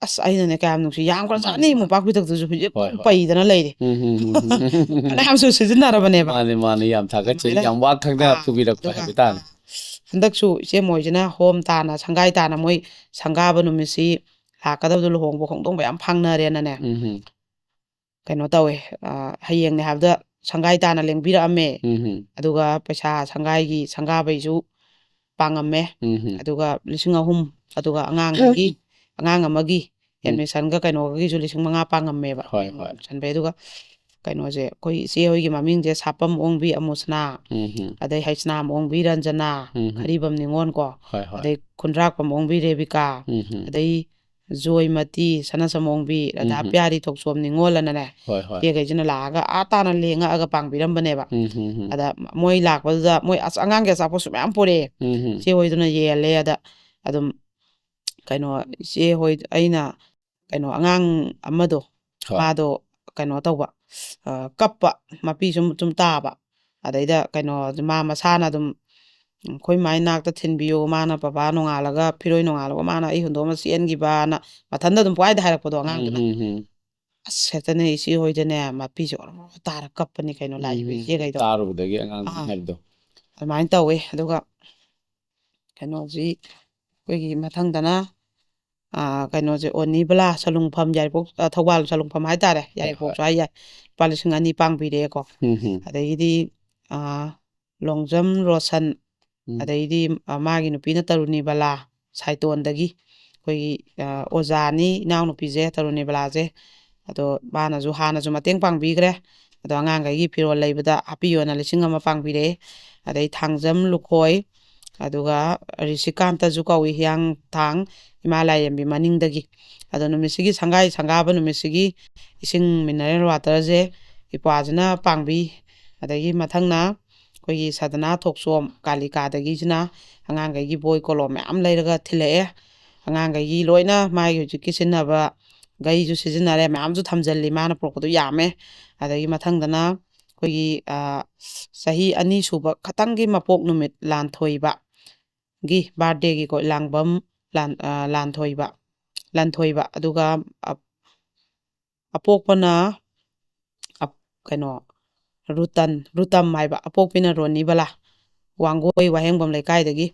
ꯑꯁ, ꯑꯩꯅꯅꯦ ꯀꯌꯥꯝ ꯅꯨꯡꯁꯤ, ꯌꯥꯝꯈ꯭ꯔꯖꯥꯠꯅꯤ ꯃꯥꯅꯦ꯫ ꯃꯣꯝꯄꯥꯛ ꯐꯤꯗꯛꯇꯨꯁꯨ ꯍꯧꯖꯤꯛ ꯍꯣꯏ, ꯄꯨꯡ ꯍꯣꯏ꯫ ꯄꯩꯗꯅ ꯂꯩꯔꯦ꯫ ꯎꯝ, ꯎꯝ, ꯎꯝ, ꯎꯝ꯫ ꯐꯅꯌꯥꯝꯁꯨ ꯁꯤꯖꯤꯟꯅꯔꯕꯅꯦꯕ꯫ ꯃꯥꯅꯦ, ꯃꯥꯅꯦ, ꯌꯥꯝ ꯊꯥꯒꯠꯆꯔꯤ꯫ ꯑꯗꯨꯃꯥꯏꯅ ꯌꯥꯝ ꯋꯥ ꯈꯪꯗꯅ ꯑꯥ, ꯄꯨꯕꯤꯔꯛꯄ ꯑꯗꯨꯒ, ꯍꯥꯏꯕ ꯇꯥꯔꯦ꯫ ꯑꯥ, ꯍꯟꯗꯛꯁꯨ ꯏꯆꯦ ꯃꯣꯏꯁꯤꯅ ꯍꯣꯝ ꯇꯥꯅ, ꯁꯪꯒꯥꯏ ꯇꯥꯅ, ꯃꯣꯏ ꯁꯪꯒꯥꯕ ꯅꯨꯃꯤꯠꯁꯤ ꯂꯥꯛꯀꯗꯕꯗꯣ, ꯂꯨꯍꯣꯡꯕ ꯈꯣꯡꯗꯣꯡꯕ ꯌꯥꯝ ꯐꯪꯅꯔꯦꯅꯅꯦ, ꯎꯝ ꯀꯩꯅꯣ ꯇꯧꯋꯦ, ꯑ, ꯍꯌꯦꯡꯅꯦ ꯍꯥꯏꯕꯗ ꯁꯪꯒꯥꯏ ꯇꯥꯅ ꯂꯦꯡꯕꯤꯔꯛꯑꯝꯃꯦ꯫ ꯎꯝ ꯑꯗꯨꯒ ꯄꯩꯁꯥ ꯁꯪꯒꯥꯏꯒꯤ, ꯁꯪꯒꯥꯕꯩꯁꯨ ꯄꯥꯡꯉꯝꯃꯦ꯫ ꯎꯝ ꯑꯗꯨꯒ ꯂꯤꯁꯤꯡ ꯑꯍꯨꯝ, ꯑꯗꯨꯒ ꯑꯉꯥꯡꯗꯒꯤ, ꯑꯉꯥꯡ ꯑꯃꯒꯤ ꯎꯝ꯫ ꯑꯦꯗꯃꯤꯁꯟꯒ ꯀꯩꯅꯣꯒꯒꯤꯁꯨ ꯂꯤꯁꯤꯡ ꯃꯉꯥ ꯄꯥꯡꯉꯝꯃꯦꯕ꯫ ꯍꯣꯏ, ꯍꯣꯏ꯫ ꯆꯟꯕꯩ꯫ ꯑꯗꯨꯒ ꯀꯩꯅꯣꯁꯦ, ꯑꯩꯈꯣꯏ ꯏꯆꯦ ꯍꯣꯏꯒꯤ ꯃꯃꯤꯡꯁꯦ ꯁꯥꯄꯝ ꯑꯣꯡꯕꯤ ꯑꯃꯨꯁꯅꯥ, ꯎꯝ ꯑꯗꯩ ꯍꯩꯁꯅꯥꯝ ꯑꯣꯡꯕꯤ ꯔꯟꯖꯅꯥ, ꯎꯝ ꯈꯔꯤꯕꯝ ꯅꯤꯉꯣꯟ ꯀꯣ, ꯍꯣꯏ, ꯍꯣꯏ꯫ ꯑꯗꯩ ꯈꯨꯟꯗ꯭ꯔꯥꯛꯄꯝ ꯑꯣꯡꯕꯤ ꯔꯦꯕꯤꯀꯥ, ꯎꯝ ꯑꯗꯩ ꯖꯣꯏꯃꯇꯤ, ꯁꯅꯥꯁꯝ ꯑꯣꯡꯕꯤ, ꯔꯥꯙꯥ ꯎꯝ꯫ ꯄꯤꯌꯥꯔꯤ ꯊꯣꯛꯆꯣꯝ ꯅꯤꯉꯣꯜ ꯑꯅꯅꯦ, ꯍꯣꯏ, ꯍꯣꯏ꯫ ꯏꯆꯦꯈꯩꯁꯤꯅ ꯂꯥꯛꯑꯒ ꯑꯥ ꯇꯥꯅ ꯂꯦꯡꯉꯛꯑꯒ ꯄꯥꯡꯕꯤꯔꯝꯕꯅꯦꯕ꯫ ꯎꯝ ꯎꯝ ꯎꯝ꯫ ꯑꯗ ꯃꯣꯏ ꯂꯥꯛꯄꯗꯨꯗ ꯃꯣꯏ ꯑꯁ, ꯑꯉꯥꯡꯒꯤ ꯑꯆꯥꯄꯣꯠꯁꯨ ꯃꯌꯥꯝ ꯄꯨꯔꯛꯑꯦ꯫ ꯎꯝ ꯎꯝ꯫ ꯏꯆꯦ ꯍꯣꯏꯗꯨꯅ ꯌꯦꯜꯂꯦ꯫ ꯑꯗ ꯑꯗꯨꯝ ꯀꯩꯅꯣ, ꯏꯆꯦ ꯍꯣꯏ, ꯑꯩꯅ ꯀꯩꯅꯣ, ꯑꯉꯥꯡ ꯑꯃꯗꯣ, ꯍꯣꯏ꯫ ꯃꯥꯗꯣ ꯀꯩꯅꯣ ꯇꯧꯕ, ꯑ, ꯀꯞꯄ, ꯃꯄꯤ ꯁꯨꯝ ꯁꯨꯝ ꯇꯥꯕ꯫ ꯑꯗꯩꯗ ꯀꯩꯅꯣ, ꯃꯥ ꯃꯁꯥꯅ ꯑꯗꯨꯝ, ꯎꯝ, "ꯑꯩꯈꯣꯏ ꯃꯥꯏ ꯅꯥꯛꯇ ꯊꯤꯟꯕꯤꯌꯨ, ꯃꯥꯅ ꯄꯄꯥ ꯅꯣꯡꯉꯥꯜꯂꯒ, ꯐꯤꯔꯣꯏ ꯅꯣꯡꯉꯥꯜꯂꯒ ꯃꯥꯅ ꯑꯩ ꯍꯨꯟꯗꯣꯛꯑꯃ ꯆꯦꯟꯈꯤꯕꯅ", ꯃꯊꯟꯇ ꯑꯗꯨꯝ ꯄꯨꯡꯍꯥꯏꯗ ꯍꯥꯏꯔꯛꯄꯗꯣ ꯑꯉꯥꯡꯗꯨꯅ꯫ ꯎꯝ ꯎꯝ ꯎꯝ꯫ ꯑꯁ, ꯍꯦꯛꯇꯅꯦ ꯏꯆꯦ ꯍꯣꯏꯗꯅꯦ, ꯃꯄꯤꯁꯦ ꯑꯣꯔꯣ ꯇꯥꯔ ꯀꯞꯄꯅꯤ ꯀꯩꯅꯣ, ꯂꯥꯛꯏꯕ ꯎꯝ ꯎꯝ꯫ ꯏꯆꯦꯈꯩꯗꯣ꯫ ꯇꯥꯔꯨꯕꯗꯒꯤ ꯑꯉꯥꯡ ꯑꯥ꯫ ꯍꯥꯏꯕꯗꯣ꯫ ꯑꯗꯨꯃꯥꯏꯅ ꯇꯧꯋꯦ꯫ ꯑꯗꯨꯒ ꯀꯩꯅꯣꯁꯤ, ꯑꯩꯈꯣꯏꯒꯤ ꯃꯊꯪꯗꯅ, ꯑꯥ, ꯀꯩꯅꯣꯁꯦ, ꯑꯣꯅꯤꯕꯂꯥ ꯁꯂꯨꯡꯐꯝ, ꯌꯥꯏꯔꯤꯄꯣꯛ, ꯑ, ꯊꯧꯕꯥꯜ ꯁꯂꯨꯡꯐꯝ ꯍꯥꯏꯇꯥꯔꯦ, ꯍꯣꯏ, ꯌꯥꯏꯔꯤꯄꯣꯛꯁꯨ ꯍꯣꯏ꯫ ꯍꯥꯏ ꯌꯥꯏ, ꯂꯨꯄꯥ ꯂꯤꯁꯤꯡ ꯑꯅꯤ ꯄꯥꯡꯕꯤꯔꯛꯑꯦꯀꯣ꯫ ꯎꯝ ꯎꯝ꯫ ꯑꯗꯒꯤꯗꯤ, ꯑꯥ, ꯂꯣꯡꯖꯝ ꯔꯣꯁꯟ, ꯎꯝ꯫ ꯑꯗꯩꯗꯤ, ꯑ, ꯃꯥꯒꯤ ꯅꯨꯄꯤꯅ ꯇꯔꯨꯅꯤꯕꯂꯥ ꯁꯥꯏꯇꯣꯟꯗꯒꯤ, ꯑꯩꯈꯣꯏꯒꯤ, ꯑ, ꯑꯣꯖꯥꯅꯤ ꯏꯅꯥꯎꯅꯨꯄꯤꯁꯦ, ꯇꯔꯨꯅꯤꯕꯂꯥꯁꯦ꯫ ꯑꯗꯣ ꯃꯥꯅꯁꯨ ꯍꯥꯟꯅꯁꯨ ꯃꯇꯦꯡ ꯄꯥꯡꯕꯤꯈ꯭ꯔꯦ꯫ ꯑꯗꯣ ꯑꯉꯥꯡꯈꯩꯒꯤ ꯐꯤꯔꯣꯜ ꯂꯩꯕꯗ ꯍꯥꯞꯄꯤꯌꯣꯅ ꯂꯤꯁꯤꯡ ꯑꯃ ꯄꯥꯡꯕꯤꯔꯛꯑꯦ꯫ ꯑꯗꯩ ꯊꯥꯡꯖꯝ ꯂꯨꯈꯣꯏ, ꯑꯗꯨꯒ ꯔꯤꯁꯤꯀꯥꯟꯇꯁꯨ ꯀꯧꯏ, ꯍꯤꯌꯥꯡꯊꯥꯡ ꯏꯃꯥ ꯂꯥꯏꯔꯦꯝꯕꯤ ꯃꯅꯤꯡꯗꯒꯤ꯫ ꯑꯗꯣ ꯅꯨꯃꯤꯠꯁꯤꯒꯤ, ꯁꯪꯒꯥꯏ ꯁꯪꯒꯥꯕ ꯅꯨꯃꯤꯠꯁꯤꯒꯤ ꯏꯁꯤꯡ mineral waterꯁꯦ ꯏꯄ꯭ꯋꯥꯁꯤꯅ ꯄꯥꯡꯕꯤ꯫ ꯑꯗꯒꯤ ꯃꯊꯪꯅ ꯑꯩꯈꯣꯏꯒꯤ ꯁꯗꯅꯥ ꯊꯣꯛꯆꯣꯝ ꯀꯥꯂꯤꯀꯥꯗꯒꯤꯁꯤꯅ ꯑꯉꯥꯡꯈꯩꯒꯤ ꯕꯣꯏ ꯀꯣꯂꯣꯝ ꯃꯌꯥꯝ ꯂꯩꯔꯒ ꯊꯤꯜꯂꯛꯑꯦ꯫ ꯑꯉꯥꯡꯈꯩꯒꯤ ꯂꯣꯏꯅ ꯃꯥꯒꯤ ꯍꯧꯖꯤꯛꯀꯤ ꯁꯤꯖꯤꯟꯅꯕ ꯒꯩꯁꯨ ꯁꯤꯖꯤꯟꯅꯔꯦ, ꯃꯌꯥꯝꯁꯨ ꯊꯝꯖꯤꯜꯂꯤ, ꯃꯥꯅ ꯄꯨꯔꯛꯄꯗꯣ ꯌꯥꯝꯃꯦ꯫ ꯑꯗꯒꯤ ꯃꯊꯪꯗꯅ ꯑꯩꯈꯣꯏꯒꯤ, ꯑ, ꯆꯍꯤ ꯑꯅꯤ ꯁꯨꯕ ꯈꯇꯪꯒꯤ ꯃꯄꯣꯛ ꯅꯨꯃꯤꯠ ꯂꯥꯟꯊꯣꯏꯕꯒꯤ birthdayꯒꯤꯀꯣ, ꯂꯥꯡꯕꯝ ꯂꯥꯟ-, ꯑ, ꯂꯥꯟꯊꯣꯏꯕ, ꯂꯥꯟꯊꯣꯏꯕ꯫ ꯑꯗꯨꯒ ꯑ-, ꯑꯄꯣꯛꯄꯅ ꯑꯞ-, ꯀꯩꯅꯣ, ꯔꯨꯇꯟ, ꯔꯨꯇꯝ ꯍꯥꯏꯕ, ꯑꯄꯣꯛꯄꯤꯅ ꯔꯣꯅꯤꯕꯂꯥ, ꯋꯥꯡꯒꯣꯏ ꯋꯥꯍꯦꯡꯕꯝ ꯂꯩꯀꯥꯏꯗꯒꯤ,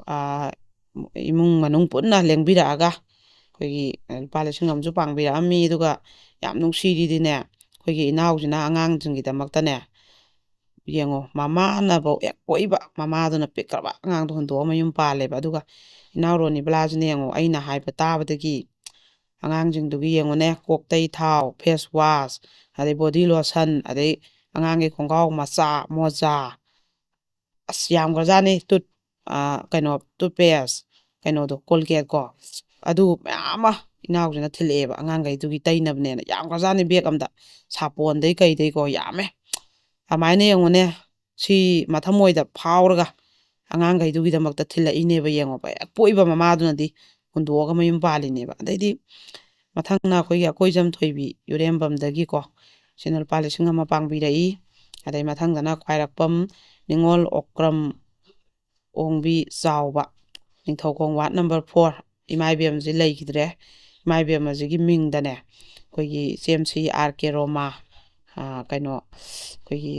ꯑꯥ, ꯏꯃꯨꯡ ꯃꯅꯨꯡ ꯄꯨꯟꯅ ꯂꯦꯡꯕꯤꯔꯛꯑꯒ ꯑꯩꯈꯣꯏꯒꯤ ꯂꯨꯄꯥ ꯂꯤꯁꯤꯡ ꯑꯃꯁꯨ ꯄꯥꯡꯕꯤꯔꯛꯑꯝꯃꯤ꯫ ꯑꯗꯨꯒ ꯌꯥꯝ ꯅꯨꯡꯁꯤꯔꯤꯗꯤꯅꯦ, ꯑꯩꯈꯣꯏꯒꯤ ꯏꯅꯥꯎꯁꯤꯅ ꯑꯉꯥꯡꯁꯤꯡꯒꯤꯗꯃꯛꯇꯅꯦ, ꯌꯦꯡꯉꯣ, ꯃꯃꯥꯅꯐꯧ ꯍꯦꯛ ꯄꯣꯛꯏꯕ ꯃꯃꯥꯗꯨꯅ ꯄꯤꯛꯈ꯭ꯔꯕ ꯑꯉꯥꯡꯗꯣ ꯍꯨꯟꯗꯣꯛꯑ ꯃꯌꯨꯝ ꯄꯥꯜꯂꯦꯕ꯫ ꯑꯗꯨꯒ ꯏꯅꯥꯎ ꯔꯣꯅꯤꯕꯂꯥꯁꯤꯅ ꯌꯦꯡꯉꯣ, ꯑꯩꯅ ꯍꯥꯏꯕ ꯇꯥꯕꯗꯒꯤ ꯑꯉꯥꯡꯁꯤꯡꯗꯨꯒꯤ ꯌꯦꯡꯉꯨꯅꯦ, ꯀꯣꯛꯇꯩ ꯊꯥꯎ, ꯐꯦꯁ ꯋꯥꯁ, ꯑꯗꯩ ꯕꯣꯗꯤ ꯂꯣꯁꯟ, ꯑꯗꯩ ꯑꯉꯥꯡꯒꯤ ꯈꯣꯡꯒ꯭ꯔꯥꯎ ꯃꯆꯥ, ꯃꯣꯖꯥ, ꯑꯁ, ꯌꯥꯝꯈ꯭ꯔꯖꯥꯠꯅꯤ꯫ ꯇꯨꯠ-, ꯑꯥ, ꯀꯩꯅꯣ, ꯇꯨꯠꯄꯦꯁ, ꯀꯩꯅꯣꯗꯣ, ꯀꯣꯜꯒꯦꯠ ꯀꯣ, ꯑꯗꯨ ꯃꯌꯥꯝ ꯑꯃ ꯏꯅꯥꯎꯁꯤꯅ ꯊꯤꯜꯂꯛꯑꯦꯕ, ꯑꯉꯥꯡꯈꯩꯗꯨꯒꯤ ꯇꯩꯅꯕꯅꯦꯅ꯫ ꯌꯥꯝꯈ꯭ꯔꯖꯥꯠꯅꯤ, ꯕꯦꯒ ꯑꯝꯗ ꯁꯥꯄꯣꯟꯗꯩ ꯀꯩꯗꯩꯀꯣ, ꯌꯥꯝꯃꯦ꯫ ꯑꯗꯨꯃꯥꯏꯅ ꯌꯦꯡꯉꯨꯅꯦ, ꯁꯤ ꯃꯊꯃꯣꯏꯗ ꯐꯥꯎꯔꯒ ꯑꯉꯥꯡꯈꯩꯗꯨꯒꯤꯗꯃꯛꯇ ꯊꯤꯜꯂꯛꯏꯅꯦꯕ꯫ ꯌꯦꯡꯉꯣꯕ, ꯍꯦꯛ ꯄꯣꯛꯏꯕ ꯃꯃꯥꯗꯨꯅꯗꯤ ꯍꯨꯟꯗꯣꯛꯑꯒ ꯃꯌꯨꯝ ꯄꯥꯜꯂꯤꯅꯦꯕ꯫ ꯑꯗꯩꯗꯤ ꯃꯊꯪꯅ ꯑꯩꯈꯣꯏꯒꯤ ꯑꯩꯈꯣꯏꯖꯝ ꯊꯣꯏꯕꯤ ꯏꯔꯦꯝꯕꯝꯗꯒꯤꯀꯣ, ꯁꯤꯅ ꯂꯨꯄꯥ ꯂꯤꯁꯤꯡ ꯑꯃ ꯄꯥꯡꯕꯤꯔꯛꯏ꯫ ꯑꯗꯩ ꯃꯊꯪꯗꯅ ꯈ꯭ꯋꯥꯏꯔꯥꯛꯄꯝ ꯅꯤꯉꯣꯜ ꯑꯣꯀ꯭ꯔꯝ ꯑꯣꯡꯕꯤ ꯆꯥꯎꯕ, ꯅꯤꯡꯊꯧꯈꯣꯡ ꯋꯥꯔꯗ ꯅꯝꯕꯔ ꯐꯣꯔ, ꯏꯃꯥ ꯏꯕꯦꯝꯃꯁꯤ ꯂꯩꯈꯤꯗ꯭ꯔꯦ꯫ ꯏꯃꯥ ꯏꯕꯦꯝꯃꯁꯤꯒꯤ ꯃꯤꯡꯗꯅꯦ, ꯑꯩꯈꯣꯏꯒꯤ ꯏꯆꯦꯝꯁꯤ ꯑꯥꯔ ꯀꯦ ꯔꯣꯃꯥ, ꯑꯥ, ꯀꯩꯅꯣ, ꯑꯩꯈꯣꯏꯒꯤ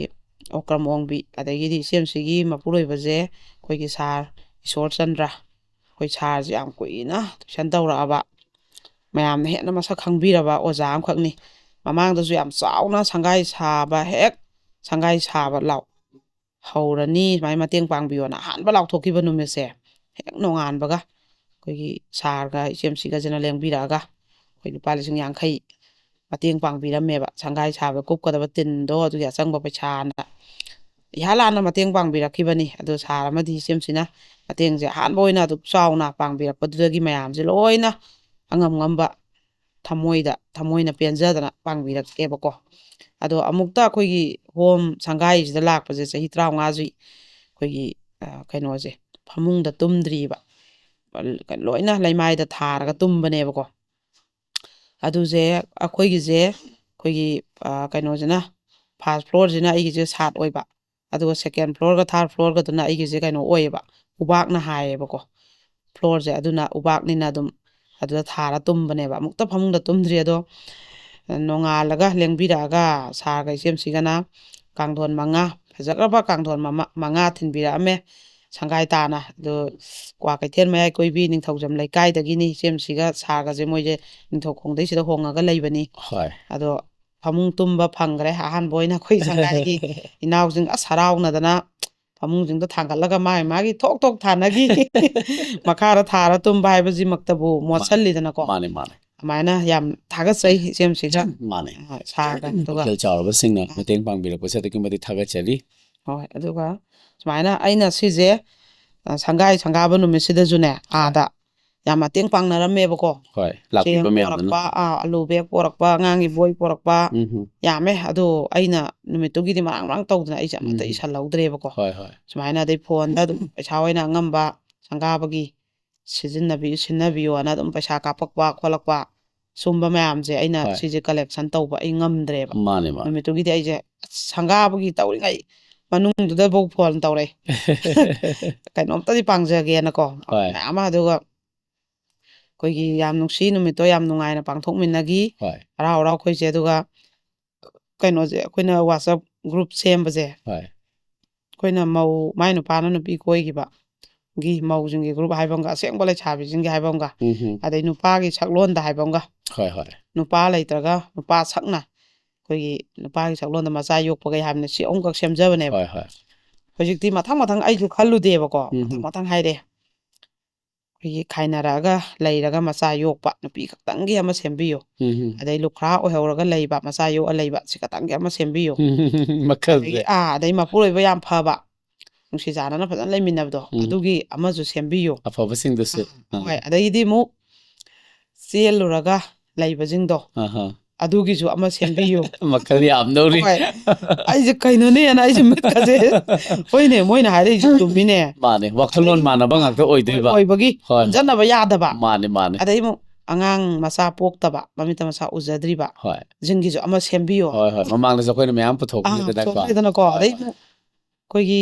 ꯑꯣꯀ꯭ꯔꯝ ꯑꯣꯡꯕꯤ, ꯑꯗꯒꯤꯗꯤ ꯏꯆꯦꯝꯁꯤꯒꯤ ꯃꯄꯨꯔꯣꯏꯕꯁꯦ ꯑꯩꯈꯣꯏꯒꯤ ꯁꯥꯔ ꯏꯁꯣꯔꯆꯟꯗ꯭ꯔ꯫ ꯑꯩꯈꯣꯏ ꯁꯥꯔꯁꯦ ꯌꯥꯝ ꯀꯨꯏꯅ ꯇꯨꯏꯁꯟ ꯇꯧꯔꯛꯑꯕ, ꯃꯌꯥꯝꯅ ꯍꯦꯟꯅ ꯃꯁꯛ ꯈꯪꯕꯤꯔꯕ ꯑꯣꯖꯥ ꯑꯃꯈꯛꯅꯤ꯫ ꯃꯃꯥꯡꯗꯁꯨ ꯌꯥꯝ ꯆꯥꯎꯅ ꯁꯪꯒꯥꯏ ꯁꯥꯕ, ꯍꯦꯛ ꯁꯪꯒꯥꯏ ꯁꯥꯕ ꯂꯥꯎ ꯍꯧꯔꯅꯤ, ꯁꯨꯃꯥꯏꯅ ꯃꯇꯦꯡ ꯄꯥꯡꯕꯤꯌꯣꯅ ꯑꯍꯥꯟꯕ ꯂꯥꯎꯊꯣꯛꯈꯤꯕ ꯅꯨꯃꯤꯠꯁꯦ, ꯍꯦꯛ ꯅꯣꯡꯉꯥꯟꯕꯒ ꯑꯩꯈꯣꯏꯒꯤ ꯁꯥꯔꯒ ꯏꯆꯦꯝꯁꯤꯒꯁꯤꯅ ꯂꯦꯡꯕꯤꯔꯛꯑꯒ ꯑꯩꯈꯣꯏ ꯂꯨꯄꯥ ꯂꯤꯁꯤꯡ ꯌꯥꯡꯈꯩ ꯃꯇꯦꯡ ꯄꯥꯡꯕꯤꯔꯝꯃꯦꯕ꯫ ꯁꯪꯒꯥꯏ ꯁꯥꯕꯗ ꯀꯨꯞꯀꯗꯕ ꯇꯤꯟꯗꯣ, ꯑꯗꯨꯒꯤ ꯑꯆꯪꯕ ꯄꯩꯁꯥꯅ ꯏꯍꯥꯟ ꯍꯥꯟꯅ ꯃꯇꯦꯡ ꯄꯥꯡꯕꯤꯔꯛꯈꯤꯕꯅꯤ꯫ ꯑꯗꯣ ꯁꯥꯔ ꯑꯃꯗꯤ ꯏꯆꯦꯝꯁꯤꯅ ꯃꯇꯦꯡꯁꯦ ꯑꯍꯥꯟꯕ ꯑꯣꯏꯅ ꯑꯗꯨꯛ ꯆꯥꯎꯅ ꯄꯥꯡꯕꯤꯔꯛꯄꯗꯨꯗꯒꯤ ꯃꯌꯥꯝꯁꯦ ꯂꯣꯏꯅ ꯑꯉꯝ ꯉꯝꯕ ꯊꯃꯣꯏꯗ, ꯊꯃꯣꯏꯅ ꯄꯦꯟꯖꯗꯅ ꯄꯥꯡꯕꯤꯔꯛꯑꯦꯕꯀꯣ꯫ ꯑꯗꯣ ꯑꯃꯨꯛꯇ ꯑꯩꯈꯣꯏꯒꯤ ꯍꯣꯝ ꯁꯪꯒꯥꯏꯁꯤꯗ ꯂꯥꯛꯄꯁꯦ ꯆꯍꯤ ꯇꯔꯥꯃꯉꯥꯁꯤ ꯑꯩꯈꯣꯏꯒꯤ, ꯑ, ꯀꯩꯅꯣꯁꯦ, ꯐꯃꯨꯡꯗ ꯇꯨꯝꯗ꯭ꯔꯤꯕ, ꯂꯣꯏꯅ ꯂꯩꯃꯥꯏꯗ ꯊꯥꯔꯒ ꯇꯨꯝꯕꯅꯦꯕꯀꯣ꯫ ꯑꯗꯨꯁꯦ ꯑꯩꯈꯣꯏꯒꯤꯁꯦ, ꯑꯩꯈꯣꯏꯒꯤ, ꯑ, ꯀꯩꯅꯣꯁꯤꯅ, ꯐꯥꯔꯁ ꯐ꯭ꯂꯣꯔꯁꯤꯅ ꯑꯩꯒꯤꯁꯦ ꯁꯥꯠ ꯑꯣꯏꯕ, ꯑꯗꯨꯒ ꯁꯦꯀꯦꯟ ꯐ꯭ꯂꯣꯔꯒ ꯊꯥꯔꯠ ꯐ꯭ꯂꯣꯔꯒꯗꯨꯅ ꯑꯩꯒꯤꯁꯦ ꯀꯩꯅꯣ ꯑꯣꯏꯌꯦꯕ, ꯎꯕꯥꯛꯅ ꯍꯥꯏꯌꯦꯕꯀꯣ ꯐ꯭ꯂꯣꯔꯁꯦ꯫ ꯑꯗꯨꯅ ꯎꯕꯥꯛꯅꯤꯅ ꯑꯗꯨꯝ ꯑꯗꯨꯗ ꯊꯥꯔ ꯇꯨꯝꯕꯅꯦꯕ꯫ ꯑꯃꯨꯛꯇ ꯐꯃꯨꯡꯗ ꯇꯨꯝꯗ꯭ꯔꯤ꯫ ꯑꯗꯣ ꯅꯣꯡꯉꯥꯜꯂꯒ ꯂꯦꯡꯕꯤꯔꯛꯑꯒ ꯁꯥꯔꯒ ꯏꯆꯦꯝꯁꯤꯒꯅ ꯀꯥꯡꯊꯣꯟ ꯃꯉꯥ, ꯐꯖꯈ꯭ꯔꯕ ꯀꯥꯡꯊꯣꯟ ꯃꯃ- ꯃꯉꯥ ꯊꯤꯟꯕꯤꯔꯛꯑꯝꯃꯦ꯫ ꯁꯪꯒꯥꯏ ꯇꯥꯅ ꯑꯗꯣ ꯀ꯭ꯋꯥ ꯀꯩꯊꯦꯜ ꯃꯌꯥꯏ ꯀꯣꯏꯕꯤ ꯅꯤꯡꯊꯧꯖꯝ ꯂꯩꯀꯥꯏꯗꯒꯤꯅꯤ ꯏꯆꯦꯝꯁꯤꯒ ꯁꯥꯔꯒꯁꯦ꯫ ꯃꯣꯏꯁꯦ ꯅꯤꯡꯊꯧ ꯈꯣꯡꯗꯩꯁꯤꯗ ꯍꯣꯡꯉꯒ ꯂꯩꯕꯅꯤ꯫ ꯍꯣꯏ꯫ ꯑꯗꯣ ꯐꯃꯨꯡ ꯇꯨꯝꯕ ꯐꯪꯈ꯭ꯔꯦ꯫ ꯑꯍꯥꯟꯕ ꯑꯣꯏꯅ ꯑꯩꯈꯣꯏ ꯁꯪꯒꯥꯏꯒꯤ ꯏꯅꯥꯎꯁꯤꯡ ꯑꯁ ꯍꯔꯥꯎꯅꯗꯅ ꯐꯃꯨꯡꯁꯤꯡꯗꯣ ꯊꯥꯡꯒꯠꯂꯒ ꯃꯥꯒꯤ ꯃꯥꯒꯤ ꯊꯣꯛ ꯊꯣꯛ ꯊꯥꯅꯈꯤ꯫ ꯃꯈꯥꯗ ꯊꯥꯔ ꯇꯨꯝꯕ ꯍꯥꯏꯕꯁꯤꯃꯛꯇꯕꯨ ꯃꯣꯠꯁꯜꯂꯤꯗꯅꯀꯣ꯫ ꯃꯥꯅꯦ, ꯃꯥꯅꯦ꯫ ꯑꯗꯨꯃꯥꯏꯅ ꯌꯥꯝ ꯊꯥꯒꯠꯆꯩ ꯏꯆꯦꯝꯁꯤꯒ꯫ ꯃꯥꯅꯦ꯫ ꯑ, ꯁꯥꯔꯒ꯫ ꯑꯗꯨꯒ ꯋꯥꯈꯜ ꯆꯥꯎꯔꯕꯁꯤꯡꯅ ꯃꯇꯦꯡ ꯄꯥꯡꯕꯤꯔꯛꯄꯁꯦ ꯑꯗꯨꯛꯀꯤ ꯃꯇꯤꯛ ꯊꯥꯒꯠꯆꯔꯤ꯫ ꯍꯣꯏ, ꯑꯗꯨꯒ ꯁꯨꯃꯥꯏꯅ ꯑꯩꯅ ꯁꯤꯁꯦ, ꯑ, ꯁꯪꯒꯥꯏ ꯁꯪꯒꯥꯕ ꯅꯨꯃꯤꯠꯁꯤꯗꯁꯨꯅꯦ, ꯑꯥꯗ ꯌꯥꯝ ꯃꯇꯦꯡ ꯄꯥꯡꯅꯔꯝꯃꯦꯕꯀꯣ꯫ ꯍꯣꯏ, ꯂꯥꯛꯄꯤꯕ ꯆꯦꯡ ꯃꯌꯥꯝꯗꯨꯅ꯫ ꯄꯣꯔꯛꯄ, ꯑꯥ, ꯑꯂꯨ ꯕꯦꯒ ꯄꯣꯔꯛꯄ, ꯑꯉꯥꯡꯒꯤ ꯕꯣꯏ ꯄꯣꯔꯛꯄ, ꯎꯝ ꯍꯝ꯫ ꯌꯥꯝꯃꯦ꯫ ꯑꯗꯣ ꯑꯩꯅ ꯅꯨꯃꯤꯠꯇꯨꯒꯤꯗꯤ ꯃꯔꯥꯡ ꯃꯔꯥꯡ ꯇꯧꯗꯅ ꯑꯩꯁꯦ ꯑꯃꯠꯇ ꯎꯝ꯫ ꯏꯁꯜꯍꯧꯗ꯭ꯔꯦꯕꯀꯣ꯫ ꯍꯣꯏ, ꯍꯣꯏ꯫ ꯁꯨꯃꯥꯏꯅ ꯑꯗꯩ ꯐꯣꯟꯗ ꯑꯗꯨꯝ ꯄꯩꯁꯥ ꯑꯣꯏꯅ ꯑꯉꯝꯕ ꯁꯪꯒꯥꯕꯒꯤ ꯁꯤꯖꯤꯟꯅꯕꯤꯌꯨ, ꯁꯤꯟꯅꯕꯤꯌꯣꯅ ꯑꯗꯨꯝ ꯄꯩꯁꯥ ꯀꯥꯞꯄꯛꯄ ꯈꯣꯠꯂꯛꯄ, ꯁꯨꯝꯕ ꯃꯌꯥꯝꯁꯦ ꯑꯩꯅ ꯍꯣꯏ꯫ ꯁꯤꯁꯦ ꯀꯂꯦꯛꯁꯟ ꯇꯧꯕ ꯑꯩ ꯉꯝꯗ꯭ꯔꯦꯕ꯫ ꯃꯥꯅꯦ, ꯃꯥꯅꯦ꯫ ꯅꯨꯃꯤꯠꯇꯨꯒꯤꯗꯤ ꯑꯩꯁꯦ ꯑꯁ, ꯁꯪꯒꯥꯕꯒꯤ ꯇꯧꯔꯤꯉꯩ ꯃꯅꯨꯡꯗꯨꯗꯐꯧ ꯐꯣꯟ ꯇꯧꯔꯛꯑꯦ꯫ ꯀꯩꯅꯣꯝꯇꯗꯤ ꯄꯥꯡꯖꯒꯦꯅꯀꯣ꯫ ꯍꯣꯏ꯫ ꯃꯌꯥꯝ ꯑꯃ, ꯑꯗꯨꯒ ꯑꯩꯈꯣꯏꯒꯤ ꯌꯥꯝ ꯅꯨꯡꯁꯤ ꯅꯨꯃꯤꯠꯇꯣ ꯌꯥꯝ ꯅꯨꯡꯉꯥꯏꯅ ꯄꯥꯡꯊꯣꯛꯃꯤꯟꯅꯈꯤ꯫ ꯍꯣꯏ꯫ ꯍꯔꯥꯎ ꯍꯔꯥꯎ ꯑꯩꯈꯣꯏꯁꯦ꯫ ꯑꯗꯨꯒ ꯀꯩꯅꯣꯁꯦ, ꯑꯩꯈꯣꯏꯅ WhatsApp group ꯁꯦꯝꯕꯁꯦ, ꯍꯣꯏ꯫ ꯑꯩꯈꯣꯏꯅ ꯃꯧ, ꯃꯥꯏ ꯅꯨꯄꯥꯅ ꯅꯨꯄꯤ ꯀꯣꯏꯈꯤꯕ ꯒꯤ ꯃꯧꯁꯤꯡꯒꯤ group ꯍꯥꯏꯕ ꯑꯃꯒ, ꯑꯁꯦꯡꯕ ꯂꯩꯁꯥꯕꯤꯁꯤꯡꯒꯤ ꯍꯥꯏꯕ ꯑꯃꯒ, ꯎꯝ ꯍꯝ꯫ ꯑꯗꯩ ꯅꯨꯄꯥꯒꯤ ꯁꯛꯂꯣꯟꯗ ꯍꯥꯏꯕ ꯑꯃꯒ, ꯍꯣꯏ, ꯍꯣꯏ꯫ ꯅꯨꯄꯥ ꯂꯩꯇ꯭ꯔꯒ ꯅꯨꯄꯥ ꯁꯛꯅ ꯑꯩꯈꯣꯏꯒꯤ ꯅꯨꯄꯥꯒꯤ ꯁꯛꯂꯣꯟꯗ ꯃꯆꯥ ꯌꯣꯛꯄꯈꯩ ꯍꯥꯏꯕꯅ ꯁꯤ ꯑꯍꯨꯝꯈꯛ ꯁꯦꯝꯖꯕꯅꯦꯕ꯫ ꯍꯣꯏ, ꯍꯣꯏ꯫ ꯍꯧꯖꯤꯛꯇꯤ ꯃꯊꯪ ꯃꯊꯪ ꯑꯩꯁꯨ ꯈꯜꯂꯨꯗꯦꯕꯀꯣ, ꯎꯝ ꯃꯊꯪ ꯍꯝ꯫ ꯃꯊꯪ ꯍꯥꯏꯔꯦ꯫ ꯑꯩꯈꯣꯏꯒꯤ ꯈꯥꯏꯅꯔꯛꯑꯒ ꯂꯩꯔꯒ ꯃꯆꯥ ꯌꯣꯛꯄ ꯅꯨꯄꯤ ꯈꯛꯇꯪꯒꯤ ꯑꯃ ꯁꯦꯝꯕꯤꯌꯨ, ꯎꯝ ꯍꯝ꯫ ꯑꯗꯩ ꯂꯨꯈ꯭ꯔꯥ ꯑꯣꯏꯍꯧꯔꯒ ꯂꯩꯕ, ꯃꯆꯥ ꯌꯣꯛꯑ ꯂꯩꯕ, ꯁꯤ ꯈꯛꯇꯪꯒꯤ ꯑꯃ ꯁꯦꯝꯕꯤꯌꯨ꯫ ꯑꯗꯒꯤ, ꯃꯈꯜꯁꯦ꯫ ꯑꯥ, ꯑꯗꯩ ꯃꯄꯨꯔꯣꯏꯕ ꯌꯥꯝ ꯐꯕ, ꯅꯨꯡꯁꯤ ꯆꯥꯟꯅꯅ ꯐꯖꯅ ꯂꯩꯃꯤꯟꯅꯕꯗꯣ, ꯎꯝ꯫ ꯑꯗꯨꯒꯤ ꯑꯃꯁꯨ ꯁꯦꯝꯕꯤꯌꯨ꯫ ꯑꯐꯕꯁꯤꯡꯗꯨꯁꯨ꯫ ꯑꯥ, ꯍꯣꯏ, ꯑꯗꯒꯤꯗꯤ ꯑꯃꯨꯛ ꯆꯦꯜꯂꯨꯔꯒ ꯂꯩꯕꯁꯤꯡꯗꯣ, ꯑꯍꯥ꯫ ꯑꯗꯨꯒꯤꯁꯨ ꯑꯃ ꯁꯦꯝꯕꯤꯌꯨ꯫ ꯃꯈꯜ ꯌꯥꯝꯗꯧꯔꯤ꯫ ꯍꯣꯏ, ꯑꯩꯁꯦ ꯀꯩꯅꯣꯅꯦꯅ ꯑꯩꯁꯦ ꯃꯤꯠꯀꯁꯦ꯫ ꯍꯣꯏꯅꯦ, ꯃꯣꯏꯅ ꯍꯥꯏꯔꯛꯏꯁꯦ ꯆꯨꯝꯃꯤꯅꯦ꯫ ꯃꯥꯅꯦ, ꯋꯥꯈꯜꯂꯣꯟ ꯃꯥꯟꯅꯕ ꯉꯥꯛꯇ ꯑꯣꯏꯗꯣꯏꯕ꯫ ꯑꯣꯏꯕꯒꯤ ꯍꯣꯏ, ꯍꯣꯏ꯫ ꯄꯨꯟꯖꯟꯅꯕ ꯌꯥꯗꯕ꯫ ꯃꯥꯅꯦ, ꯃꯥꯅꯦ꯫ ꯑꯗꯩ ꯑꯃꯨꯛ ꯑꯉꯥꯡ ꯃꯆꯥ ꯄꯣꯛꯇꯕ, ꯃꯃꯤꯠꯇ ꯃꯆꯥ ꯎꯖꯗ꯭ꯔꯤꯕ ꯍꯣꯏ꯫ ꯁꯤꯡꯒꯤꯁꯨ ꯑꯃ ꯁꯦꯝꯕꯤꯌꯣ꯫ ꯍꯣꯏ, ꯍꯣꯏ, ꯃꯃꯥꯡꯗꯁꯨ ꯑꯩꯈꯣꯏꯅ ꯃꯌꯥꯝ ꯑꯥ, ꯄꯨꯊꯣꯛꯈꯤꯗꯅꯀꯣ꯫ ꯄꯨꯊꯣꯛꯈꯤꯗꯅꯀꯣ꯫ ꯍꯣꯏ, ꯑꯗꯩ ꯍꯣꯏ꯫ ꯑꯃꯨꯛ ꯑꯩꯈꯣꯏꯒꯤ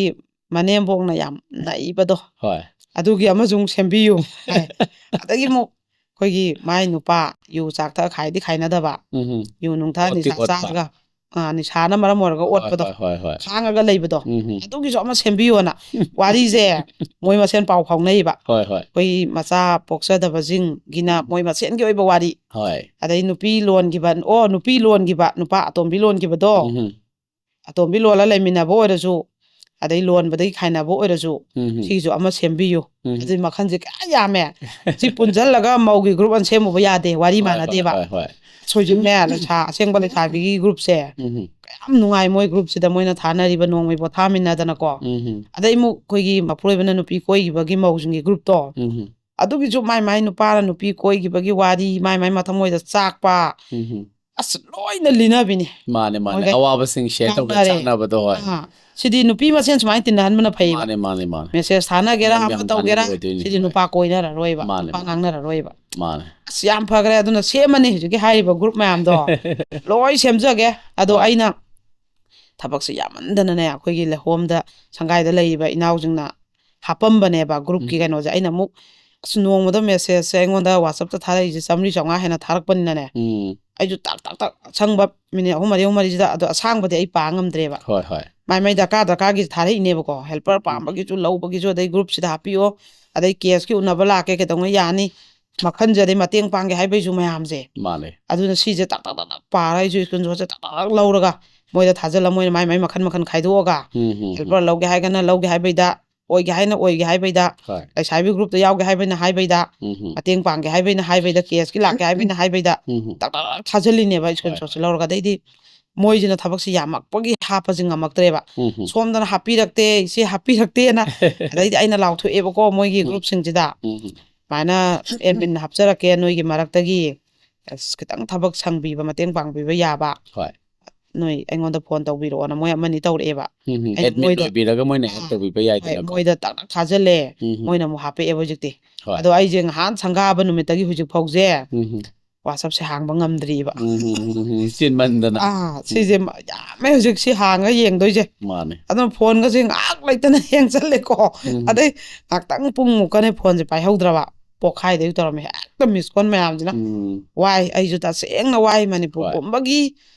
ꯃꯅꯦꯝꯕꯣꯛꯅ ꯌꯥꯝ ꯅꯛꯏꯕꯗꯣ, ꯍꯣꯏ꯫ ꯑꯗꯨꯒꯤ ꯑꯃꯁꯨ ꯑꯃꯨꯛ ꯁꯦꯝꯕꯤꯌꯨ꯫ ꯍꯥꯏ꯫ ꯑꯗꯒꯤ ꯑꯃꯨꯛ ꯑꯩꯈꯣꯏꯒꯤ ꯃꯥꯏ ꯅꯨꯄꯥ ꯌꯨ ꯆꯥꯛ ꯊꯛꯑ ꯈꯥꯏꯗꯤ ꯈꯥꯏꯅꯗꯕ, ꯎꯝ ꯍꯝ꯫ ꯌꯨ ꯅꯨꯡ ꯊꯛꯑ ꯑꯣꯠꯇꯤ ꯅꯤꯁꯥ ꯑꯣꯠꯄ꯫ ꯆꯥꯔꯒ ꯑ, ꯅꯤꯁꯥꯅ ꯃꯔꯝ ꯑꯣꯏꯔꯒ ꯍꯣꯏ, ꯑꯣꯠꯄꯗꯣ, ꯍꯣꯏ, ꯍꯣꯏ, ꯍꯣꯏ. ꯈꯥꯡꯉꯒ ꯂꯩꯕꯗꯣ, ꯎꯝ, ꯎꯝ. ꯑꯗꯨꯒꯤꯁꯨ ꯑꯃ ꯁꯦꯝꯕꯤꯌꯣꯅ ꯋꯥꯔꯤꯁꯦ ꯃꯣꯏ ꯃꯁꯦꯟ ꯄꯥꯎ ꯐꯥꯎꯅꯩꯕ꯫ ꯍꯣꯏ, ꯍꯣꯏ. ꯑꯩꯈꯣꯏ ꯃꯆꯥ ꯄꯣꯛꯆꯗꯕꯁꯤꯡꯒꯤꯅ ꯃꯣꯏ ꯃꯁꯦꯟꯒꯤ ꯑꯣꯏꯕ ꯋꯥꯔꯤ, ꯍꯣꯏ. ꯑꯗꯩ ꯅꯨꯄꯤ ꯂꯣꯟꯈꯤꯕ, ꯑꯣ, ꯅꯨꯄꯤ ꯂꯣꯟꯈꯤꯕ, ꯅꯨꯄꯥ ꯑꯇꯣꯝꯕꯤ ꯂꯣꯟꯈꯤꯕꯗꯣ, ꯎꯝ, ꯎꯝ. ꯑꯇꯣꯝꯕꯤ ꯂꯣꯜꯂ ꯂꯩꯃꯤꯟꯅꯕ ꯑꯣꯏꯔꯁꯨ, ꯑꯗꯩ ꯂꯣꯟꯕꯗꯒꯤ ꯈꯥꯏꯅꯕ ꯑꯣꯏꯔꯁꯨ, ꯎꯝ, ꯎꯝ. ꯁꯤꯒꯤꯁꯨ ꯑꯃ ꯁꯦꯝꯕꯤꯌꯨ꯫ ꯎꯝ. ꯑꯗꯨꯏ ꯃꯈꯜꯁꯦ ꯀꯌꯥ ꯌꯥꯝꯃꯦ꯫ ꯁꯤ ꯄꯨꯟꯁꯤꯜꯂꯒ ꯃꯧꯒꯤ ꯒ꯭ꯔꯨꯞ ꯑꯃ ꯁꯦꯝꯃꯨꯕ ꯌꯥꯗꯦ, ꯋꯥꯔꯤ ꯍꯣꯏ, ꯍꯣꯏ, ꯃꯥꯟꯅꯗꯦꯕ꯫ ꯍꯣꯏ, ꯍꯣꯏ. ꯍꯧꯖꯤꯛꯅꯦ, ꯂꯩꯁꯥ, ꯑꯁꯦꯡꯕ ꯂꯩꯁꯥꯕꯤꯒꯤ ꯒ꯭ꯔꯨꯞꯁꯦ ꯎꯝ, ꯎꯝ. ꯀꯌꯥꯝ ꯅꯨꯡꯉꯥꯏ꯫ ꯃꯣꯏ ꯒ꯭ꯔꯨꯞꯁꯤꯗ ꯃꯣꯏꯅ ꯊꯥꯅꯔꯤꯕ ꯅꯣꯡꯃꯩ ꯄꯣꯊꯥꯃꯤꯟꯅꯗꯅꯀꯣ꯫ ꯎꯝ, ꯎꯝ. ꯑꯗꯩ ꯑꯃꯨꯛ ꯑꯩꯈꯣꯏꯒꯤ ꯃꯄꯨꯔꯣꯏꯕꯅ ꯅꯨꯄꯤ ꯀꯣꯏꯈꯤꯕꯒꯤ ꯃꯧꯁꯤꯡꯒꯤ ꯒ꯭ꯔꯨꯞꯇꯣ, ꯎꯝ, ꯎꯝ. ꯑꯗꯨꯒꯤꯁꯨ ꯃꯥꯏ ꯃꯥꯏ ꯅꯨꯄꯥꯅ ꯅꯨꯄꯤ ꯀꯣꯏꯈꯤꯕꯒꯤ ꯋꯥꯔꯤ, ꯃꯥꯏ ꯃꯥꯏ ꯃꯊꯃꯣꯏꯗ ꯆꯥꯛꯄ, ꯎꯝ, ꯎꯝ. ꯑꯁ, ꯂꯣꯏꯅ ꯂꯤꯅꯕꯤꯅꯤ꯫ ꯃꯥꯅꯦ, ꯃꯥꯅꯦ. ꯃꯣꯏꯒꯩ ꯑꯋꯥꯕꯁꯤꯡ ꯁꯤꯌꯔ ꯇꯧꯕ, ꯌꯥꯎꯅꯔꯦ꯫ ꯆꯥꯟꯅꯕꯗꯣ, ꯍꯣꯏ. ꯑꯥ, ꯁꯤꯗꯤ ꯅꯨꯄꯤ ꯃꯁꯦꯟ ꯁꯨꯃꯥꯏꯅ ꯇꯤꯟꯅꯍꯟꯕꯅ ꯐꯩꯌꯦꯕ꯫ ꯃꯥꯅꯦ, ꯃꯥꯅꯦ, ꯃꯥꯅꯦ. ꯃꯦꯁꯦꯖ ꯊꯥꯅꯒꯦꯔꯥ, ꯌꯥꯝ, ꯑꯃ ꯌꯥꯝ ꯇꯧꯒꯦꯔꯥ, ꯀꯥꯟꯅꯕ ꯑꯣꯏꯗꯣꯏꯅꯤ. ꯁꯤꯗꯤ ꯍꯣꯏ. ꯅꯨꯄꯥ ꯀꯣꯏꯅꯔꯔꯣꯏꯕ, ꯃꯥꯅꯦ, ꯅꯨꯄꯥ ꯃꯥꯅꯦ. ꯉꯥꯡꯅꯔꯔꯣꯏꯕ꯫ ꯃꯥꯅꯦ. ꯑꯁ, ꯌꯥꯝ ꯐꯈ꯭ꯔꯦ꯫ ꯑꯗꯨꯅ ꯁꯦꯝꯃꯅꯤ ꯍꯧꯖꯤꯛꯀꯤ ꯍꯥꯏꯔꯤꯕ ꯒ꯭ꯔꯨꯞ ꯃꯌꯥꯝꯗꯣ ꯂꯣꯏ ꯁꯦꯝꯖꯒꯦ꯫ ꯑꯗꯣ ꯍꯣꯏ. ꯑꯩꯅ ꯊꯕꯛꯁꯦ ꯌꯥꯝꯃꯟꯗꯅꯅꯦ, ꯑꯩꯈꯣꯏꯒꯤ ꯂꯩꯍꯣꯝꯗ, ꯁꯪꯒꯥꯏꯗ ꯂꯩꯔꯤꯕ ꯏꯅꯥꯎꯁꯤꯡꯅ ꯍꯥꯞꯄꯝꯕꯅꯦꯕ ꯒ꯭ꯔꯨꯞꯀꯤ ꯎꯝ. ꯀꯩꯅꯣꯁꯦ꯫ ꯑꯩꯅ ꯑꯃꯨꯛ, ꯑꯁ, ꯅꯣꯡꯃꯗ ꯃꯦꯁꯦꯖꯁꯦ ꯑꯩꯉꯣꯟꯗ WhatsApp-ꯇ ꯊꯥꯔꯛꯏꯁꯦ ꯆꯥꯝꯃꯔꯤ ꯆꯥꯝꯃꯉꯥ ꯍꯦꯟꯅ ꯊꯥꯔꯛꯄꯅꯤꯅꯅꯦ, ꯎꯝ. ꯑꯩꯁꯨ ꯇꯥꯛ ꯇꯥꯛ ꯇꯥꯛ ꯑꯁꯪꯕ ꯃꯤꯅꯤꯠ ꯑꯍꯨꯝ ꯃꯔꯤ, ꯑꯍꯨꯝ ꯃꯔꯤꯁꯤꯗ ꯑꯗꯣ ꯑꯁꯥꯡꯕꯗꯤ ꯑꯩ ꯄꯥ ꯉꯝꯗ꯭ꯔꯦꯕ꯫ ꯍꯣꯏ, ꯍꯣꯏ. ꯃꯥꯏ ꯃꯥꯏ ꯗꯔꯀꯥꯔ ꯗꯔꯀꯥꯔꯒꯤ ꯊꯥꯔꯛꯏꯅꯦꯕꯀꯣ꯫ ꯍꯦꯜꯄꯔ ꯎꯝ. ꯄꯥꯝꯕꯒꯤꯁꯨ, ꯂꯧꯕꯒꯤꯁꯨ, ꯑꯗꯩ ꯒ꯭ꯔꯨꯞꯁꯤꯗ ꯍꯥꯞꯄꯤꯌꯣ, ꯑꯗꯩ ꯀꯦꯁꯀꯤ ꯎꯅꯕ ꯂꯥꯛꯀꯦ, ꯀꯩꯗꯧꯉꯩ ꯌꯥꯅꯤ, ꯃꯈꯜꯁꯦ, ꯑꯗꯩ ꯃꯇꯦꯡ ꯄꯥꯡꯒꯦ ꯍꯥꯏꯕꯩꯁꯨ ꯃꯌꯥꯝꯁꯦ꯫ ꯃꯥꯅꯦ. ꯑꯗꯨꯅ ꯁꯤꯁꯦ ꯇꯥꯛ ꯇꯥꯛ ꯇꯥꯛ ꯇꯥꯛ ꯄꯥꯔꯒ ꯑꯩꯁꯨ ꯁ꯭ꯀ꯭ꯔꯤꯟ ꯁꯣꯠꯁꯦ ꯇꯥꯛ ꯇꯥꯛ ꯇꯥꯛ ꯂꯧꯔꯒ ꯃꯣꯏꯗ ꯊꯥꯖꯤꯜꯂ, ꯃꯣꯏꯅ ꯃꯥꯏ ꯃꯥꯏ ꯃꯈꯜ ꯃꯈꯜ ꯈꯥꯏꯗꯣꯛꯑꯒ, ꯎꯝ, ꯎꯝ, ꯎꯝ. ꯍꯦꯜꯄꯔ ꯂꯧꯒꯦ ꯍꯥꯏꯒꯅ ꯂꯧꯒꯦ ꯍꯥꯏꯕꯩꯗ, ꯑꯣꯏꯒꯦ ꯍꯥꯏꯅ ꯑꯣꯏꯒꯦ ꯍꯥꯏꯕꯩꯗ, ꯍꯣꯏ. ꯂꯩꯁꯥꯕꯤ ꯒ꯭ꯔꯨꯞꯇ ꯌꯥꯎꯒꯦ ꯍꯥꯏꯕꯩꯅ ꯍꯥꯏꯕꯩꯗ, ꯎꯝ, ꯎꯝ. ꯃꯇꯦꯡ ꯄꯥꯡꯒꯦ ꯍꯥꯏꯕꯩꯅ ꯍꯥꯏꯕꯩꯗ, ꯀꯦꯁꯀꯤ ꯂꯥꯛꯀꯦ ꯍꯥꯏꯕꯩꯅ ꯍꯥꯏꯕꯩꯗ ꯎꯝ, ꯎꯝ. ꯇꯥꯛ ꯇꯥꯛ ꯇꯥꯛ ꯊꯥꯖꯤꯜꯂꯤꯅꯦꯕ ꯑꯩ ꯁ꯭ꯀ꯭ꯔꯤꯟ ꯍꯣꯏ, ꯁꯣꯠꯁꯦ ꯍꯣꯏ. ꯂꯧꯔꯒ꯫ ꯑꯗꯩꯗꯤ ꯃꯣꯏꯁꯤꯅ ꯊꯕꯛꯁꯦ ꯌꯥꯝꯃꯛꯄꯒꯤ ꯍꯥꯞꯄꯁꯦ ꯉꯝꯃꯛꯇ꯭ꯔꯦꯕ꯫ ꯎꯝ, ꯎꯝ. ꯁꯣꯝꯗꯅ ꯍꯥꯞꯄꯤꯔꯛꯇꯦ, ꯏꯆꯦ ꯍꯥꯞꯄꯤꯔꯛꯇꯦꯅ꯫ ꯑꯗꯩꯗꯤ ꯑꯩꯅ ꯂꯥꯎꯊꯣꯛꯑꯦꯕꯀꯣ ꯃꯣꯏꯒꯤ ꯎꯝ. ꯒ꯭ꯔꯨꯞꯁꯤꯡꯁꯤꯗ, ꯎꯝ, ꯎꯝ. "ꯁꯨꯃꯥꯏꯅ ꯑꯦꯗꯃꯤꯟ ꯍꯥꯞꯆꯔꯛꯀꯦ ꯅꯣꯏꯒꯤ ꯃꯔꯛꯇꯒꯤ, ꯑꯁ, ꯈꯤꯇꯪ ꯊꯕꯛ ꯁꯪꯕꯤꯕ, ꯃꯇꯦꯡ ꯄꯥꯡꯕꯤꯕ ꯌꯥꯕ, ꯍꯣꯏ. ꯅꯣꯏ ꯑꯩꯉꯣꯟꯗ ꯐꯣꯟ ꯇꯧꯕꯤꯔꯛꯑꯣꯅ" ꯃꯣꯏ ꯑꯃꯅꯤ ꯇꯧꯔꯛꯑꯦꯕ꯫ ꯎꯝ, ꯎꯝ. ꯑꯩꯅ ꯑꯦꯗꯃꯤꯟ ꯃꯣꯏꯗ, ꯑꯣꯏꯕꯤꯔꯒ ꯃꯣꯏꯅ ꯍꯦꯛ ꯑꯥ, ꯇꯧꯕꯤꯕ ꯍꯣꯏ, ꯌꯥꯏꯗꯅꯀꯣ. ꯃꯣꯏꯗ ꯇꯥꯛ ꯇꯥꯛ ꯊꯥꯖꯤꯜꯂꯦ, ꯎꯝ, ꯎꯝ. ꯃꯣꯏꯅ ꯑꯃꯨꯛ ꯍꯥꯞꯄꯛꯑꯦꯕ ꯍꯧꯖꯤꯛꯇꯤ꯫ ꯍꯣꯏ. ꯑꯗꯣ ꯑꯩꯁꯦ ꯉꯍꯥꯟ ꯁꯪꯒꯥꯕ ꯅꯨꯃꯤꯠꯇꯒꯤ ꯍꯧꯖꯤꯛ ꯐꯥꯎꯁꯦ ꯎꯝ, ꯎꯝ. WhatsApp-ꯁꯦ ꯍꯥꯡꯕ ꯉꯝꯗ꯭ꯔꯤꯕ꯫ ꯎꯝ, ꯎꯝ, ꯎꯝ, ꯎꯝ. ꯆꯤꯟꯃꯟꯗꯅ. ꯑꯥ, ꯁꯤꯁꯦ ꯃ-, ꯌꯥꯝꯃꯦ ꯍꯧꯖꯤꯛ ꯁꯤ ꯍꯥꯡꯉ ꯌꯦꯡꯗꯣꯏꯁꯦ꯫ ꯃꯥꯅꯦ. ꯑꯗꯨꯅ ꯐꯣꯟꯒꯁꯦ ꯉꯥꯏꯍꯥꯛ ꯂꯩꯇꯅ ꯍꯦꯡ ꯆꯠꯂꯦꯀꯣ꯫ ꯎꯝ. ꯑꯗꯩ ꯉꯥꯏꯍꯥꯛꯇꯪ ꯄꯨꯡꯃꯨꯛꯀꯅꯦ ꯐꯣꯟꯁꯦ ꯄꯥꯏꯍꯧꯗ꯭ꯔꯕ꯫ ꯄꯣꯛꯈꯥꯏꯗꯩ ꯇꯧꯔꯝꯃꯦ꯫ ꯍꯦꯛꯇ ꯃꯤꯁ ꯀꯣꯜ ꯃꯌꯥꯝꯁꯤꯅ꯫ ꯎꯝ. ꯋꯥꯏ, ꯑꯩꯁꯨ ꯇꯁꯦꯡꯅ ꯋꯥꯏ꯫ ꯃꯅꯤꯄꯨꯔ ꯍꯣꯏ. ꯄꯨꯝꯕꯒꯤ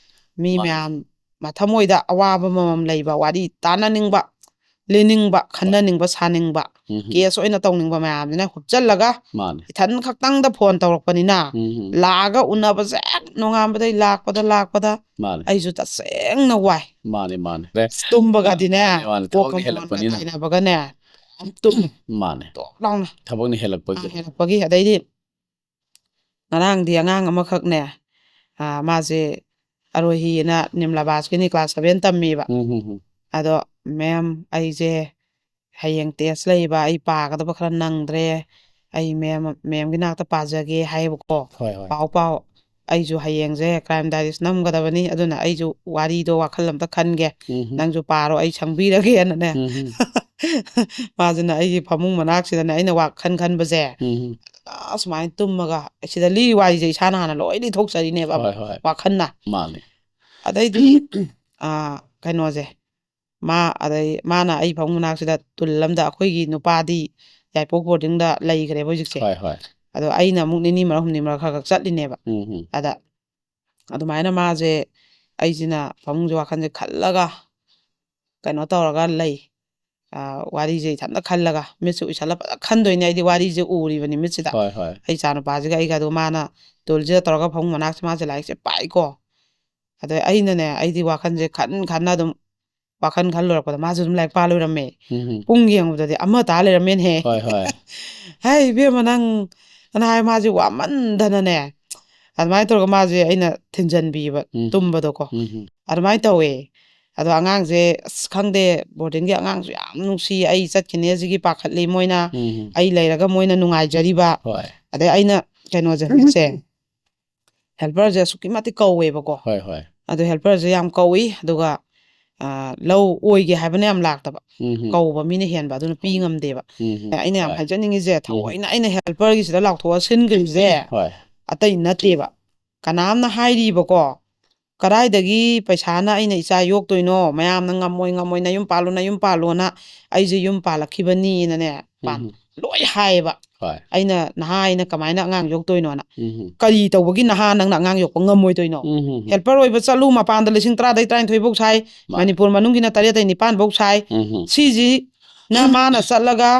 ꯃꯤ ꯃꯥꯅꯦ꯫ ꯃꯌꯥꯝ ꯃꯊꯃꯣꯏꯗ ꯑꯋꯥꯕ ꯑꯃꯃꯝ ꯂꯩꯕ, ꯋꯥꯔꯤ ꯇꯥꯟꯅꯅꯤꯡꯕ, ꯂꯤꯅꯤꯡꯕ, ꯈꯟꯅꯅꯤꯡꯕ, ꯁꯥꯅꯤꯡꯕ, ꯎꯝ꯫ ꯀꯦꯁ ꯑꯣꯏꯅ ꯇꯧꯅꯤꯡꯕ ꯃꯌꯥꯝꯁꯤꯅ ꯍꯨꯞꯆꯜꯂꯒ ꯃꯥꯅꯦ꯫ ꯏꯊꯟ ꯈꯛꯇꯪꯗ ꯐꯣꯟ ꯇꯧꯔꯛꯄꯅꯤꯅ ꯎꯝ꯫ ꯂꯥꯛꯑꯒ ꯎꯅꯕꯁꯦ ꯍꯦꯛ ꯅꯣꯡꯉꯥꯟꯕꯗꯩ ꯂꯥꯛꯄꯗ, ꯂꯥꯛꯄꯗ ꯃꯥꯅꯦ꯫ ꯑꯩꯁꯨ ꯇꯁꯦꯡꯅ ꯋꯥꯏ꯫ ꯃꯥꯅꯦ, ꯃꯥꯅꯦ꯫ ꯑꯁ, ꯇꯨꯝꯕꯒꯗꯤꯅꯦ, ꯃꯥꯅꯦ, ꯃꯥꯅꯦ꯫ ꯀꯣꯛꯀ ꯊꯕꯛꯅ ꯃꯣꯟꯒ ꯍꯦꯜꯂꯛꯄꯅꯤꯅ꯫ ꯇꯥꯏꯅꯕꯒꯅꯦ, ꯌꯥꯝ ꯇꯨꯝꯃꯦ꯫ ꯃꯥꯅꯦ꯫ ꯇꯣꯛ ꯂꯥꯎꯅ꯫ ꯊꯕꯛꯅ ꯍꯦꯜꯂꯛꯄꯒꯤ꯫ ꯑꯥ, ꯍꯦꯜꯂꯛꯄꯒꯤ꯫ ꯑꯗꯩꯗꯤ ꯉꯔꯥꯡꯗꯤ ꯑꯉꯥꯡ ꯑꯃꯈꯛꯅꯦ, ꯑꯥ, ꯃꯥꯁꯦ ꯑꯔꯣꯍꯤꯅ ꯅꯤꯝꯂꯥꯕꯥꯁꯀꯤꯅꯤ, ꯀ꯭ꯂꯥꯁ ꯁꯚꯦꯟ ꯇꯝꯃꯤꯕ꯫ ꯎꯝ, ꯎꯝ, ꯎꯝ꯫ ꯑꯗꯣ, "ꯃꯦꯝ, ꯑꯩꯁꯦ ꯍꯌꯦꯡ ꯇꯦꯁ ꯂꯩꯕ, ꯑꯩ ꯄꯥꯒꯗꯕ ꯈꯔ ꯅꯪꯗ꯭ꯔꯦ, ꯑꯩ ꯃꯦꯝ, ꯃꯦꯝꯒꯤ ꯅꯥꯛꯇ ꯄꯥꯖꯒꯦ" ꯍꯥꯏꯌꯦꯕꯀꯣ꯫ ꯍꯣꯏ, ꯍꯣꯏ꯫ "ꯄꯥꯎ, ꯄꯥꯎ, ꯑꯩꯁꯨ ꯍꯌꯦꯡꯁꯦ ꯀ꯭ꯔꯥꯏꯝ ꯗꯥꯏꯔꯤꯁ ꯅꯝꯒꯗꯕꯅꯤ, ꯑꯗꯨꯅ ꯑꯩꯁꯨ ꯋꯥꯔꯤꯗꯣ ꯋꯥꯈꯜ ꯑꯝꯇ ꯈꯟꯒꯦ, ꯎꯝ, ꯎꯝ꯫ ꯅꯪꯁꯨ ꯄꯥꯔꯣ, ꯑꯩ ꯁꯪꯕꯤꯔꯒꯦꯅꯅꯦ"꯫ ꯎꯝ, ꯎꯝ꯫ ꯃꯥꯁꯤꯅ ꯑꯩꯒꯤ ꯐꯃꯨꯡ ꯃꯅꯥꯛꯁꯤꯗꯅꯦ ꯑꯩꯅ ꯋꯥꯈꯜ ꯈꯟꯕꯁꯦ, ꯎꯝ, ꯎꯝ꯫ ꯑꯁꯨꯃꯥꯏꯅ ꯇꯨꯝꯃꯒ ꯁꯤꯗ ꯂꯤ ꯋꯥꯔꯤꯁꯦ ꯏꯁꯥꯅ ꯍꯥꯟꯅ ꯂꯣꯏ ꯂꯤꯊꯣꯛꯆꯔꯤꯅꯦꯕ, ꯍꯣꯏ, ꯍꯣꯏ꯫ ꯋꯥꯈꯜꯅ꯫ ꯃꯥꯅꯦ꯫ ꯑꯗꯩꯗꯤ, ꯑꯥ, ꯀꯩꯅꯣꯁꯦ, ꯃꯥ, ꯑꯗꯩ ꯃꯥꯅ ꯑꯩ ꯐꯃꯨꯡ ꯃꯅꯥꯛꯁꯤꯗ ꯇꯨꯜ ꯑꯃꯗ, ꯑꯩꯈꯣꯏꯒꯤ ꯅꯨꯄꯥꯗꯤ ꯌꯥꯏꯄꯣꯛ ꯕꯣꯔꯗꯤꯡꯗ ꯂꯩꯈ꯭ꯔꯦꯕ ꯍꯧꯖꯤꯛꯁꯦ꯫ ꯍꯣꯏ, ꯍꯣꯏ꯫ ꯑꯗꯣ ꯑꯩꯅ ꯑꯃꯨꯛ ꯅꯤꯅꯤ ꯃꯔꯛ, ꯍꯨꯝꯅꯤ ꯃꯔꯛ ꯈꯔ ꯈꯔ ꯆꯠꯂꯤꯅꯦꯕ꯫ ꯎꯝ, ꯎꯝ꯫ ꯑꯗ ꯑꯗꯨꯃꯥꯏꯅ ꯃꯥꯁꯦ, ꯑꯩꯁꯤꯅ ꯐꯃꯨꯡꯁꯦ ꯋꯥꯈꯜꯁꯦ ꯈꯜꯂꯒ ꯀꯩꯅꯣ ꯇꯧꯔꯒ ꯂꯩ꯫ ꯑ, ꯋꯥꯔꯤꯁꯦ ꯏꯊꯟꯇ ꯈꯜꯂꯒ, ꯃꯤꯠꯁꯦ ꯎꯏꯁꯜꯂ ꯐꯖꯅ ꯈꯟꯗꯣꯏꯅꯦ ꯑꯩꯗꯤ, ꯋꯥꯔꯤꯁꯦ ꯎꯔꯤꯕꯅꯤ ꯃꯤꯠꯁꯤꯗ꯫ ꯍꯣꯏ, ꯍꯣꯏ꯫ ꯑꯩ ꯏꯆꯥ ꯅꯨꯄꯥꯁꯤꯒ ꯑꯩꯒ, ꯑꯗꯨ ꯃꯥꯅ ꯇꯨꯜꯁꯤꯗ ꯇꯧꯔꯒ ꯐꯃꯨꯡ ꯃꯅꯥꯛꯁꯤꯗ ꯃꯥꯁꯦ ꯂꯥꯏꯔꯤꯛꯁꯦ ꯄꯥꯏꯀꯣ꯫ ꯑꯗꯩ ꯑꯩꯅꯅꯦ, ꯑꯩꯗꯤ ꯋꯥꯈꯜꯁꯦ ꯈꯟ ꯈꯟꯅ ꯑꯗꯨꯝ, ꯋꯥꯈꯜ ꯈꯜ ꯂꯣꯏꯔꯛꯄꯗ ꯃꯥꯁꯨ ꯑꯗꯨꯝ ꯂꯥꯏꯔꯤꯛ ꯄꯥ ꯂꯣꯏꯔꯝꯃꯦ꯫ ꯎꯝ, ꯎꯝ꯫ ꯄꯨꯡ ꯌꯦꯡꯕꯗꯗꯤ ꯑꯃ ꯇꯥ ꯂꯩꯔꯝꯃꯦꯅꯦꯍꯦ꯫ ꯍꯣꯏ, ꯍꯣꯏ꯫ "ꯍꯦ, ꯏꯕꯦꯝꯃ, ꯅꯪ," ꯑꯅ ꯍꯥꯏ, ꯃꯥꯁꯦ ꯋꯥꯃꯟꯗꯅꯅꯦ, ꯑꯗꯨꯃꯥꯏꯅ ꯇꯧꯔꯒ ꯃꯥꯁꯦ ꯑꯩꯅ ꯊꯤꯟꯖꯟꯕꯤꯕ ꯎꯝ, ꯎꯝ꯫ ꯇꯨꯝꯕꯗꯣꯀꯣ꯫ ꯎꯝ, ꯎꯝ꯫ ꯑꯗꯨꯃꯥꯏꯅ ꯇꯧꯋꯦ꯫ ꯑꯗꯣ ꯑꯉꯥꯡꯁꯦ, ꯑꯁ, ꯈꯪꯗꯦ, ꯕꯣꯔꯗꯤꯡꯒꯤ ꯑꯉꯥꯡꯁꯨ ꯌꯥꯝ ꯅꯨꯡꯁꯤ, ꯑꯩ ꯆꯠꯈꯤꯅꯤ ꯑꯁꯤꯒꯤ ꯄꯥꯈꯠꯂꯤ ꯃꯣꯏꯅ, ꯎꯝ, ꯎꯝ꯫ ꯑꯩ ꯂꯩꯔꯒ ꯃꯣꯏꯅ ꯅꯨꯡꯉꯥꯏꯖꯔꯤꯕ꯫ ꯍꯣꯏ꯫ ꯑꯗꯩ ꯑꯩꯅ ꯀꯩꯅꯣꯁꯦ, ꯍꯧꯖꯤꯛꯁꯦ ꯍꯦꯜꯄꯔꯁꯦ ꯑꯁꯨꯛꯀꯤ ꯃꯇꯤꯛ ꯀꯧꯋꯦꯕꯀꯣ꯫ ꯍꯣꯏ, ꯍꯣꯏ꯫ ꯑꯗꯣ ꯍꯦꯜꯄꯔꯁꯦ ꯌꯥꯝ ꯀꯧꯏ, ꯑꯗꯨꯒ, ꯑ, ꯂꯧ ꯑꯣꯏꯒꯦ ꯍꯥꯏꯕꯅ ꯌꯥꯝ ꯂꯥꯛꯇꯕ, ꯎꯝ, ꯎꯝ꯫ ꯀꯧꯕ ꯃꯤꯅ ꯍꯦꯟꯕ, ꯑꯗꯨꯅ ꯄꯤ ꯉꯝꯗꯦꯕ꯫ ꯎꯝ, ꯎꯝ꯫ ꯑꯩꯅ ꯌꯥꯝ ꯍꯣꯏ꯫ ꯍꯥꯏꯖꯅꯤꯡꯉꯤꯁꯦ, ꯎꯝ꯫ ꯊꯑꯣꯏꯅ ꯑꯩꯅ ꯍꯦꯜꯄꯔꯒꯤꯁꯤꯗ ꯂꯥꯎꯊꯣꯛꯑ ꯁꯤꯟꯈ꯭ꯔꯤꯁꯦ ꯍꯣꯏ꯫ ꯑꯇꯩ ꯅꯠꯇꯦꯕ꯫ ꯀꯅꯥꯝꯅ ꯍꯥꯏꯔꯤꯕꯀꯣ, "ꯀꯗꯥꯏꯗꯒꯤ ꯄꯩꯁꯥꯅ ꯑꯩꯅ ꯏꯆꯥ ꯌꯣꯛꯇꯣꯏꯅꯣ? ꯃꯌꯥꯝꯅ ꯉꯝꯃꯣꯏ, ꯉꯝꯃꯣꯏ, ꯅꯌꯨꯝ ꯄꯥꯜꯂꯣ, ꯅꯌꯨꯝ ꯄꯥꯜꯂꯣꯅ ꯑꯩꯁꯦ ꯌꯨꯝ ꯄꯥꯜꯂꯛꯈꯤꯕꯅꯤꯅꯅꯦ", ꯄꯥꯟ-, ꯎꯝ꯫ ꯂꯣꯏ ꯍꯥꯏꯌꯦꯕ꯫ ꯍꯣꯏ ꯑꯩꯅ ꯅꯍꯥ ꯑꯩꯅ ꯀꯃꯥꯏꯅ ꯑꯉꯥꯡ ꯌꯣꯛꯇꯣꯏꯅꯣꯅ꯫ ꯎꯝ ꯀꯔꯤ ꯇꯧꯕꯒꯤ ꯅꯍꯥ ꯅꯪꯅ ꯑꯉꯥꯡ ꯌꯣꯛꯄ ꯉꯝꯃꯣꯏꯗꯣꯏꯅꯣ? ꯎꯝ ꯍꯦꯜꯄꯔ ꯑꯣꯏꯕ ꯆꯠꯂꯨ, ꯃꯄꯥꯟꯗ ꯂꯤꯁꯤꯡ ꯇꯔꯥꯗꯩ ꯇꯔꯥꯅꯤꯊꯣꯏ ꯐꯧ ꯁꯥꯏ꯫ ꯃꯥ- ꯃꯅꯤꯄꯨꯔ ꯃꯅꯨꯡꯒꯤꯅ ꯇꯔꯦꯠꯇꯩ ꯅꯤꯄꯥꯟ ꯐꯧ ꯁꯥꯏ꯫ ꯎꯝ ꯁꯤꯁꯤꯅ ꯃꯥꯅ ꯆꯠꯂꯒ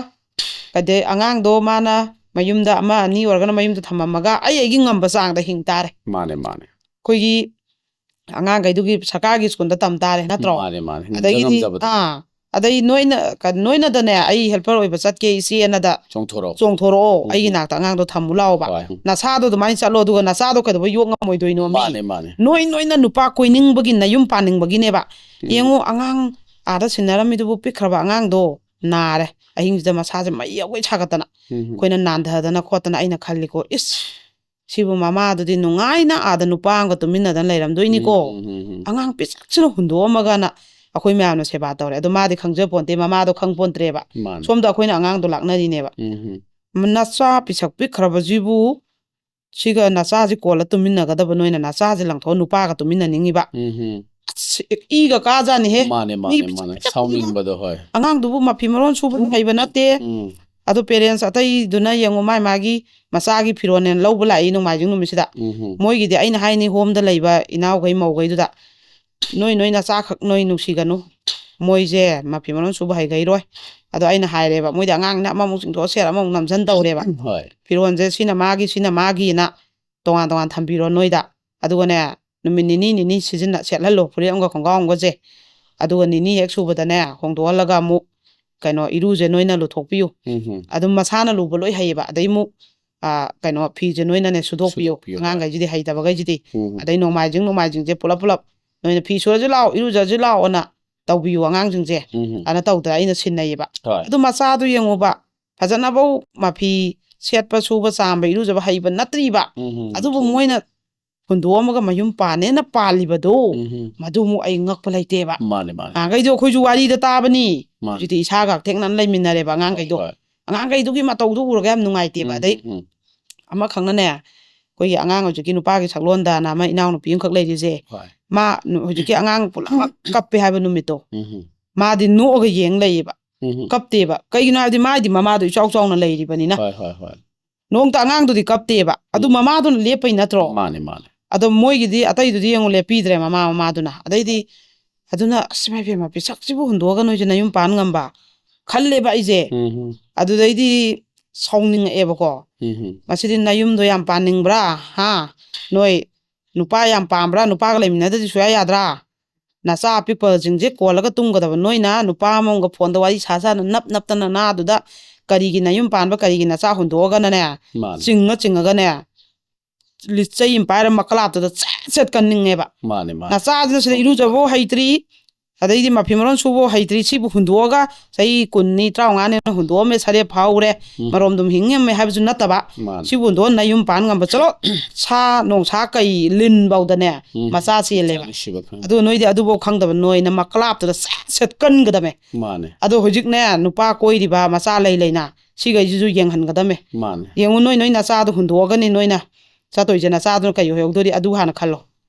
ꯀꯗꯩ ꯑꯉꯥꯡꯗꯣ ꯃꯥꯅ ꯃꯌꯨꯝꯗ ꯑꯃ ꯑꯅꯤ ꯑꯣꯏꯔꯒꯅ ꯃꯌꯨꯝꯗ ꯊꯝꯃꯝꯃꯒ ꯑꯩ ꯑꯩꯒꯤ ꯉꯝꯕ ꯆꯥꯡꯗ ꯍꯤꯡ ꯇꯥꯔꯦ꯫ ꯃꯥꯅꯦ ꯃꯥꯅꯦ ꯑꯩꯈꯣꯏꯒꯤ ꯑꯉꯥꯡꯈꯩꯗꯨꯒꯤ ꯁꯔꯀꯥꯔꯒꯤ ꯁ꯭ꯀꯨꯜꯗ ꯇꯝ ꯇꯥꯔꯦ, ꯅꯠꯇ꯭ꯔꯣ? ꯃꯥꯅꯦ ꯃꯥꯅꯦ ꯉꯝꯖ ꯑꯗꯒꯤꯗꯤ ꯉꯝꯖꯕꯗꯣ ꯑꯥ ꯑꯗꯩ ꯅꯣꯏꯅ ꯀ- ꯅꯣꯏꯅꯗꯅꯦ, "ꯑꯩ ꯍꯦꯜꯄꯔ ꯑꯣꯏꯕ ꯆꯠꯀꯦ ꯏꯆꯦꯅꯗ ꯆꯣꯡꯊꯣꯔꯛꯑꯣ ꯆꯣꯡꯊꯣꯔꯛꯑꯣ, ꯎꯝ. ꯑꯩꯒꯤ ꯅꯥꯛꯇ ꯑꯉꯥꯡꯗꯣ ꯊꯝꯃꯨ ꯂꯥꯛꯑꯣꯕ꯫ ꯍꯣꯏ ꯅꯁꯥꯗꯣ ꯑꯗꯨꯃꯥꯏꯅ ꯆꯠꯂꯣ, ꯑꯗꯨꯒ ꯅꯆꯥꯗꯣ ꯀꯩꯗꯧꯕ ꯌꯣꯛ ꯉꯝꯃꯣꯏꯗꯣꯏꯅꯣ?" ꯃꯤ ꯃꯥꯅꯦ ꯃꯥꯅꯦ ꯅꯣꯏ ꯅꯣꯏꯅ ꯅꯨꯄꯥ ꯀꯣꯏꯅꯤꯡꯕꯒꯤ, ꯅꯌꯨꯝ ꯄꯥꯅꯤꯡꯕꯒꯤꯅꯦꯕ꯫ ꯎꯝ. ꯌꯦꯡꯉꯣ, ꯑꯉꯥꯡ ꯑꯥꯗ ꯁꯤꯟꯅꯔꯝꯃꯤꯗꯨꯕꯨ ꯄꯤꯛꯈ꯭ꯔꯕ ꯑꯉꯥꯡꯗꯣ ꯅꯥꯔꯦ, ꯑꯍꯤꯡꯁꯤꯗ ꯃꯁꯥꯁꯦ ꯃꯩ ꯑꯩꯈꯣꯏ ꯁꯥꯒꯠꯇꯅ ꯎꯝ. ꯑꯩꯈꯣꯏꯅ ꯅꯥꯟꯊꯗꯅ ꯈꯣꯠꯇꯅ꯫ ꯑꯩꯅ ꯈꯜꯂꯤꯀꯣ, ꯏꯁ, ꯁꯤꯕꯨ ꯃꯃꯥꯗꯨꯗꯤ ꯅꯨꯡꯉꯥꯏꯅ ꯑꯥꯗ ꯅꯨꯄꯥ ꯑꯃꯒ ꯇꯨꯃꯤꯟꯅꯗꯅ ꯂꯩꯔꯝꯗꯣꯏꯅꯤꯀꯣ꯫ ꯎꯝ, ꯎꯝ, ꯎꯝ. ꯑꯉꯥꯡ ꯄꯤꯁꯛꯁꯤꯅ ꯍꯨꯟꯗꯣꯛꯑꯝꯃꯒꯅ ꯑꯩꯈꯣꯏ ꯃꯌꯥꯝꯅ ꯁꯦꯕꯥ ꯇꯧꯔꯦ꯫ ꯑꯗꯣ ꯃꯥꯗꯤ ꯈꯪꯖ ꯄꯣꯟꯇꯦ, ꯃꯃꯥꯗꯣ ꯈꯪ ꯄꯣꯟꯇ꯭ꯔꯦꯕ꯫ ꯃꯥꯅꯦ. ꯁꯣꯝꯗ ꯑꯩꯈꯣꯏꯅ ꯑꯉꯥꯡꯗꯣ ꯂꯥꯛꯅꯔꯤꯅꯦꯕ꯫ ꯎꯝ, ꯎꯝ. "ꯅꯆꯥ ꯄꯤꯁꯛ ꯄꯤꯛꯈ꯭ꯔꯕꯁꯤꯕꯨ ꯁꯤꯒ ꯅꯆꯥꯁꯤ ꯀꯣꯜꯂ ꯇꯨꯃꯤꯟꯅꯒꯗꯕ, ꯅꯣꯏꯅ ꯅꯆꯥꯁꯤ ꯂꯪꯊꯣꯛꯑ ꯅꯨꯄꯥꯒ ꯇꯨꯃꯤꯟꯅꯅꯤꯡꯉꯤꯕ?" ꯎꯝ, ꯎꯝ. ꯑꯁ, ꯏꯒ ꯀꯥꯖꯥꯅꯤꯍꯦ꯫ ꯃꯥꯅꯦ ꯃꯤ ꯃꯥꯅꯦ ꯄꯤꯁꯛ ꯃꯥꯅꯦ ꯄꯤꯛꯄꯗꯨꯅ ꯁꯥꯎꯅꯤꯡꯕꯗꯣ ꯍꯣꯏ. ꯑꯉꯥꯡꯗꯨꯕꯨ ꯃꯐꯤ ꯃꯔꯣꯟ ꯁꯨꯕ ꯍꯩꯕ ꯅꯠꯇꯦ꯫ ꯎꯝ. ꯑꯗꯣ ꯄꯦꯔꯦꯟꯁ ꯑꯇꯩꯗꯨꯅ ꯌꯦꯡꯉꯣ, ꯃꯥꯏ ꯃꯥꯒꯤ ꯃꯆꯥꯒꯤ ꯐꯤꯔꯣꯜꯅꯦꯅ ꯂꯧꯕ ꯂꯥꯛꯏ ꯅꯣꯡꯃꯥꯏꯖꯤꯡ ꯅꯨꯃꯤꯠꯁꯤꯗ꯫ ꯎꯝ, ꯎꯝ. ꯃꯣꯏꯒꯤꯗꯤ ꯑꯩꯅ ꯍꯥꯏꯅꯤ, ꯍꯣꯝꯗ ꯂꯩꯕ ꯏꯅꯥꯎꯈꯩ ꯃꯧꯈꯩꯗꯨꯗ, "ꯅꯣꯏ ꯅꯣꯏ ꯅꯆꯥꯈꯛ ꯅꯣꯏ ꯅꯨꯡꯁꯤꯒꯅꯨ, ꯃꯣꯏꯁꯦ ꯃꯐꯤ ꯃꯔꯣꯟ ꯁꯨꯕ ꯍꯩꯒꯩꯔꯣꯏ"꯫ ꯑꯗꯣ ꯑꯩꯅ ꯍꯥꯏꯔꯦꯕ, ꯃꯣꯏꯗꯤ ꯑꯉꯥꯡꯅ ꯑꯃꯃꯨꯛ ꯆꯤꯡꯊꯣꯛꯑ ꯁꯦꯠ, ꯑꯃꯃꯨꯛ ꯅꯝꯁꯤꯟ ꯇꯧꯔꯦꯕ꯫ ꯍꯣꯏ. ꯐꯤꯔꯣꯟꯁꯦ ꯁꯤꯅ ꯃꯥꯒꯤ, ꯁꯤꯅ ꯃꯥꯒꯤꯅ ꯇꯣꯉꯥꯟ ꯇꯣꯉꯥꯟ ꯊꯝꯕꯤꯔꯣ ꯅꯣꯏꯗ꯫ ꯑꯗꯨꯒꯅꯦ, ꯅꯨꯃꯤꯠ ꯅꯤꯅꯤ ꯅꯤꯅꯤ ꯁꯤꯖꯤꯟꯅ ꯁꯦꯠꯍꯜꯂꯣ ꯐꯨꯔꯤꯠ ꯑꯃꯒ ꯈꯣꯡꯒ꯭ꯔꯥꯎ ꯑꯃꯒꯁꯦ꯫ ꯑꯗꯨꯒ ꯅꯤꯅꯤ ꯍꯦꯛ ꯁꯨꯕꯗꯅꯦ, ꯍꯣꯡꯗꯣꯛꯍꯜꯂꯒ ꯑꯃꯨꯛ ꯀꯩꯅꯣ, ꯏꯔꯨꯁꯦ ꯅꯣꯏꯅ ꯂꯨꯊꯣꯛꯄꯤꯌꯨ꯫ ꯎꯝ, ꯎꯝ. ꯑꯗꯨꯝ ꯃꯁꯥꯅ ꯂꯨꯕ ꯂꯣꯏ ꯍꯩꯌꯦꯕ꯫ ꯑꯗꯩ ꯑꯃꯨꯛ, ꯑꯥ, ꯀꯩꯅꯣ, ꯐꯤꯁꯦ ꯅꯣꯏꯅꯅꯦ ꯁꯨꯗꯣꯛꯄꯤꯌꯨ꯫ ꯁꯨꯗꯣꯛꯄꯤꯌꯨ. ꯑꯉꯥꯡꯈꯩꯁꯤꯗꯤ, ꯍꯩꯇꯕꯈꯩꯁꯤꯗꯤ꯫ ꯎꯝ, ꯎꯝ. ꯑꯗꯩ ꯅꯣꯡꯃꯥꯏꯖꯤꯡ ꯅꯣꯡꯃꯥꯏꯖꯤꯡꯁꯦ ꯄꯨꯂꯞ ꯄꯨꯂꯞ ꯅꯣꯏꯅ ꯐꯤ ꯁꯨꯔꯁꯤ ꯂꯥꯛꯑꯣ, ꯏꯔꯨꯖꯁꯤ ꯂꯥꯛꯑꯣꯅ ꯇꯧꯕꯤꯌꯨ ꯑꯉꯥꯡꯁꯤꯡꯁꯦ꯫ ꯎꯝ, ꯎꯝ. ꯑꯅ ꯇꯧꯗꯅ ꯑꯩꯅ ꯁꯤꯟꯅꯩꯌꯦꯕ꯫ ꯍꯣꯏ. ꯑꯗꯨ ꯃꯆꯥꯗꯨ ꯌꯦꯡꯉꯨꯕ, ꯐꯖꯅꯐꯧ ꯃꯐꯤ ꯁꯦꯠꯄ, ꯁꯨꯕ, ꯆꯥꯝꯕ, ꯏꯔꯨꯖꯕ ꯍꯩꯕ ꯅꯠꯇ꯭ꯔꯤꯕ꯫ ꯎꯝ, ꯎꯝ. ꯑꯗꯨꯕꯨ ꯃꯣꯏꯅ ꯍꯨꯟꯗꯣꯛꯑꯝꯃꯒ ꯃꯌꯨꯝ ꯄꯥꯟꯅꯦꯅ ꯄꯥꯜꯂꯤꯕꯗꯣ, ꯎꯝ, ꯎꯝ. ꯃꯗꯨꯃꯨꯛ ꯑꯩ ꯉꯛꯄ ꯂꯩꯇꯦꯕ꯫ ꯃꯥꯅꯦ ꯃꯥꯅꯦ. ꯅꯍꯥꯟꯈꯩꯗꯣ ꯑꯩꯈꯣꯏꯁꯨ ꯋꯥꯔꯤꯗ ꯇꯥꯕꯅꯤ꯫ ꯃꯥꯅꯦ. ꯍꯧꯖꯤꯛꯇꯤ ꯏꯁꯥꯒ ꯊꯦꯡꯅꯅ ꯂꯩꯃꯤꯟꯅꯔꯦꯕ ꯑꯉꯥꯡꯈꯩꯗꯣ꯫ ꯍꯣꯏ. ꯑꯉꯥꯡꯈꯩꯗꯨꯒꯤ ꯃꯇꯧꯗꯣ ꯎꯔꯒ ꯌꯥꯝ ꯅꯨꯡꯉꯥꯏꯇꯦꯕ꯫ ꯎꯝ, ꯑꯗꯩ ꯎꯝ, ꯎꯝ. ꯑꯃꯈꯛꯅꯅꯦ, ꯑꯩꯈꯣꯏꯒꯤ ꯑꯉꯥꯡ ꯍꯧꯖꯤꯛꯀꯤ ꯅꯨꯄꯥꯒꯤ ꯁꯛꯂꯣꯟꯗꯅ ꯑꯃ ꯏꯅꯥꯎꯅꯨꯄꯤ ꯑꯃꯈꯛ ꯂꯩꯔꯤꯁꯦ, ꯍꯣꯏ. ꯃꯥ ꯅꯨ-, ꯍꯧꯖꯤꯛꯀꯤ ꯑꯉꯥꯡ ꯄꯨꯂꯞ ꯀꯞꯄꯦ ꯍꯥꯏꯕ ꯅꯨꯃꯤꯠꯇꯣ, ꯎꯝ, ꯎꯝ. ꯃꯥꯗꯤ ꯅꯣꯛꯑꯒ ꯌꯦꯡ ꯂꯩꯌꯦꯕ꯫ ꯎꯝ. ꯀꯞꯇꯦꯕ꯫ ꯀꯩꯒꯤꯅꯣ ꯍꯥꯏꯕꯗꯤ ꯃꯥꯗꯤ ꯃꯃꯥꯗꯣ ꯏꯆꯥꯎ ꯆꯥꯎꯅ ꯂꯩꯔꯤꯕꯅꯤꯅ꯫ ꯍꯣꯏ ꯍꯣꯏ ꯍꯣꯏ꯫ ꯅꯣꯡꯇ ꯑꯉꯥꯡꯗꯨꯗꯤ ꯀꯞꯇꯦꯕ꯫ ꯑꯗꯨ ꯎꯝ. ꯃꯃꯥꯗꯨꯅ ꯂꯦꯞꯄꯩ ꯅꯠꯇ꯭ꯔꯣ? ꯃꯥꯅꯦ ꯃꯥꯅꯦ꯫ ꯑꯗꯣ ꯃꯣꯏꯒꯤꯗꯤ ꯑꯇꯩꯗꯨꯗꯤ ꯌꯦꯡꯉꯨ, ꯂꯦꯞꯄꯤꯗ꯭ꯔꯦ ꯃꯃꯥ ꯃꯃꯥꯗꯨꯅ꯫ ꯑꯗꯩꯗꯤ ꯑꯗꯨꯅ ꯑꯁ ꯃꯥꯏ ꯄꯦꯝꯃ, ꯄꯤꯁꯛꯁꯤꯕꯨ ꯍꯨꯟꯗꯣꯛꯑꯒ ꯅꯣꯏꯁꯦ ꯅꯌꯨꯝ ꯄꯥꯟ ꯉꯝꯕ ꯈꯜꯂꯦꯕ ꯑꯩꯁꯦ꯫ ꯎꯝ. ꯑꯗꯨꯗꯩꯗꯤ ꯁꯥꯎꯅꯤꯡꯉꯛꯑꯦꯕꯀꯣ꯫ ꯎꯝ. ꯃꯁꯤꯗꯤ ꯅꯌꯨꯝꯗꯣ ꯌꯥꯝ ꯄꯥꯟꯅꯤꯡꯕ꯭ꯔꯥ? ꯍꯥ? ꯅꯣꯏ ꯅꯨꯄꯥ ꯌꯥꯝ ꯄꯥꯝꯕ꯭ꯔꯥ? ꯅꯨꯄꯥꯒ ꯂꯩꯃꯤꯟꯅꯗꯗꯤ ꯁꯨꯡꯌꯥ ꯌꯥꯗ꯭ꯔꯥ? ꯅꯆꯥ ꯑꯄꯤꯛꯄꯁꯤꯡꯁꯦ ꯀꯣꯜꯂꯒ ꯇꯨꯝꯒꯗꯕ ꯅꯣꯏꯅ ꯅꯨꯄꯥ ꯑꯃꯃꯝꯒ ꯐꯣꯟꯗ ꯋꯥꯔꯤ ꯁꯥ ꯁꯥꯅ ꯅꯞ ꯅꯞꯇꯅ ꯅꯥꯗꯨꯗ ꯀꯔꯤꯒꯤ ꯅꯌꯨꯝ ꯄꯥꯟꯕ, ꯀꯔꯤꯒꯤ ꯅꯆꯥ ꯍꯨꯟꯗꯣꯛꯑꯒꯅꯅꯦ, ꯃꯥꯅꯦ ꯆꯤꯡꯉ ꯆꯤꯡꯉꯒꯅꯦ, ꯂꯤꯠ ꯆꯩ ꯑꯃ ꯄꯥꯏꯔ ꯃꯀꯂꯥꯞꯇꯨꯗ ꯁꯦꯠ ꯁꯦꯠ ꯀꯟꯅꯤꯡꯉꯦꯕ꯫ ꯃꯥꯅꯦ ꯃꯥꯅꯦ꯫ ꯅꯆꯥꯁꯤꯅ ꯁꯤꯗ ꯏꯔꯨꯖꯕꯐꯥꯎ ꯍꯩꯇ꯭ꯔꯤ, ꯑꯗꯩꯗꯤ ꯃꯐꯤ ꯃꯔꯣꯟ ꯁꯨꯕꯐꯥꯎ ꯍꯩꯇ꯭ꯔꯤ, ꯁꯤꯕꯨ ꯍꯨꯟꯗꯣꯛꯑꯒ ꯆꯍꯤ ꯀꯨꯟꯅꯤ, ꯇꯔꯥꯃꯉꯥꯅꯤ ꯍꯨꯟꯗꯣꯛꯑꯝꯃꯦ, ꯁꯔꯦꯞ ꯐꯥꯎꯔꯦ, ꯎꯝ. ꯃꯔꯣꯝꯗꯣꯝ ꯍꯤꯡ ꯉꯝꯃꯦ ꯍꯥꯏꯕꯁꯨ ꯅꯠꯇꯕ꯫ ꯃꯥꯅꯦ꯫ ꯁꯤꯕꯨ ꯍꯨꯟꯗꯣꯛꯑ ꯅꯌꯨꯝ ꯄꯥꯟ ꯉꯝꯕ? ꯆꯠꯂꯣ, ꯁꯥ ꯅꯣꯡꯁꯥ ꯀꯩ ꯂꯤꯟ ꯐꯥꯎꯗꯅꯦ ꯎꯝ. ꯃꯆꯥ ꯆꯦꯜꯂꯦꯕ꯫ ꯅꯨꯡꯁꯤꯕ ꯈꯪꯉꯦ꯫ ꯑꯗꯨ ꯅꯣꯏꯗꯤ ꯑꯗꯨꯐꯥꯎ ꯈꯪꯗꯕ, ꯅꯣꯏꯅ ꯃꯀꯂꯥꯞꯇꯨꯗ ꯁꯦꯠ ꯁꯦꯠ ꯀꯟꯒꯗꯕꯅꯦ꯫ ꯃꯥꯅꯦ꯫ ꯑꯗꯣ ꯍꯧꯖꯤꯛꯅꯦ ꯅꯨꯄꯥ ꯀꯣꯏꯔꯤꯕ ꯃꯆꯥ ꯂꯩ ꯂꯩꯅ ꯁꯤꯈꯩꯁꯤꯁꯨ ꯌꯦꯡꯍꯟꯒꯗꯕꯅꯦ꯫ ꯃꯥꯅꯦ꯫ ꯌꯦꯡꯉꯨ, ꯅꯣꯏ ꯅꯣꯏ ꯅꯆꯥꯗꯣ ꯍꯨꯟꯗꯣꯛꯑꯒꯅꯤ ꯅꯣꯏꯅ ꯆꯠꯇꯣꯏꯁꯦ, ꯅꯆꯥꯗꯨꯅ ꯀꯩ ꯑꯣꯏꯍꯧꯗꯣꯔꯤ ꯑꯗꯨ ꯍꯥꯟꯅ ꯈꯜꯂꯣ꯫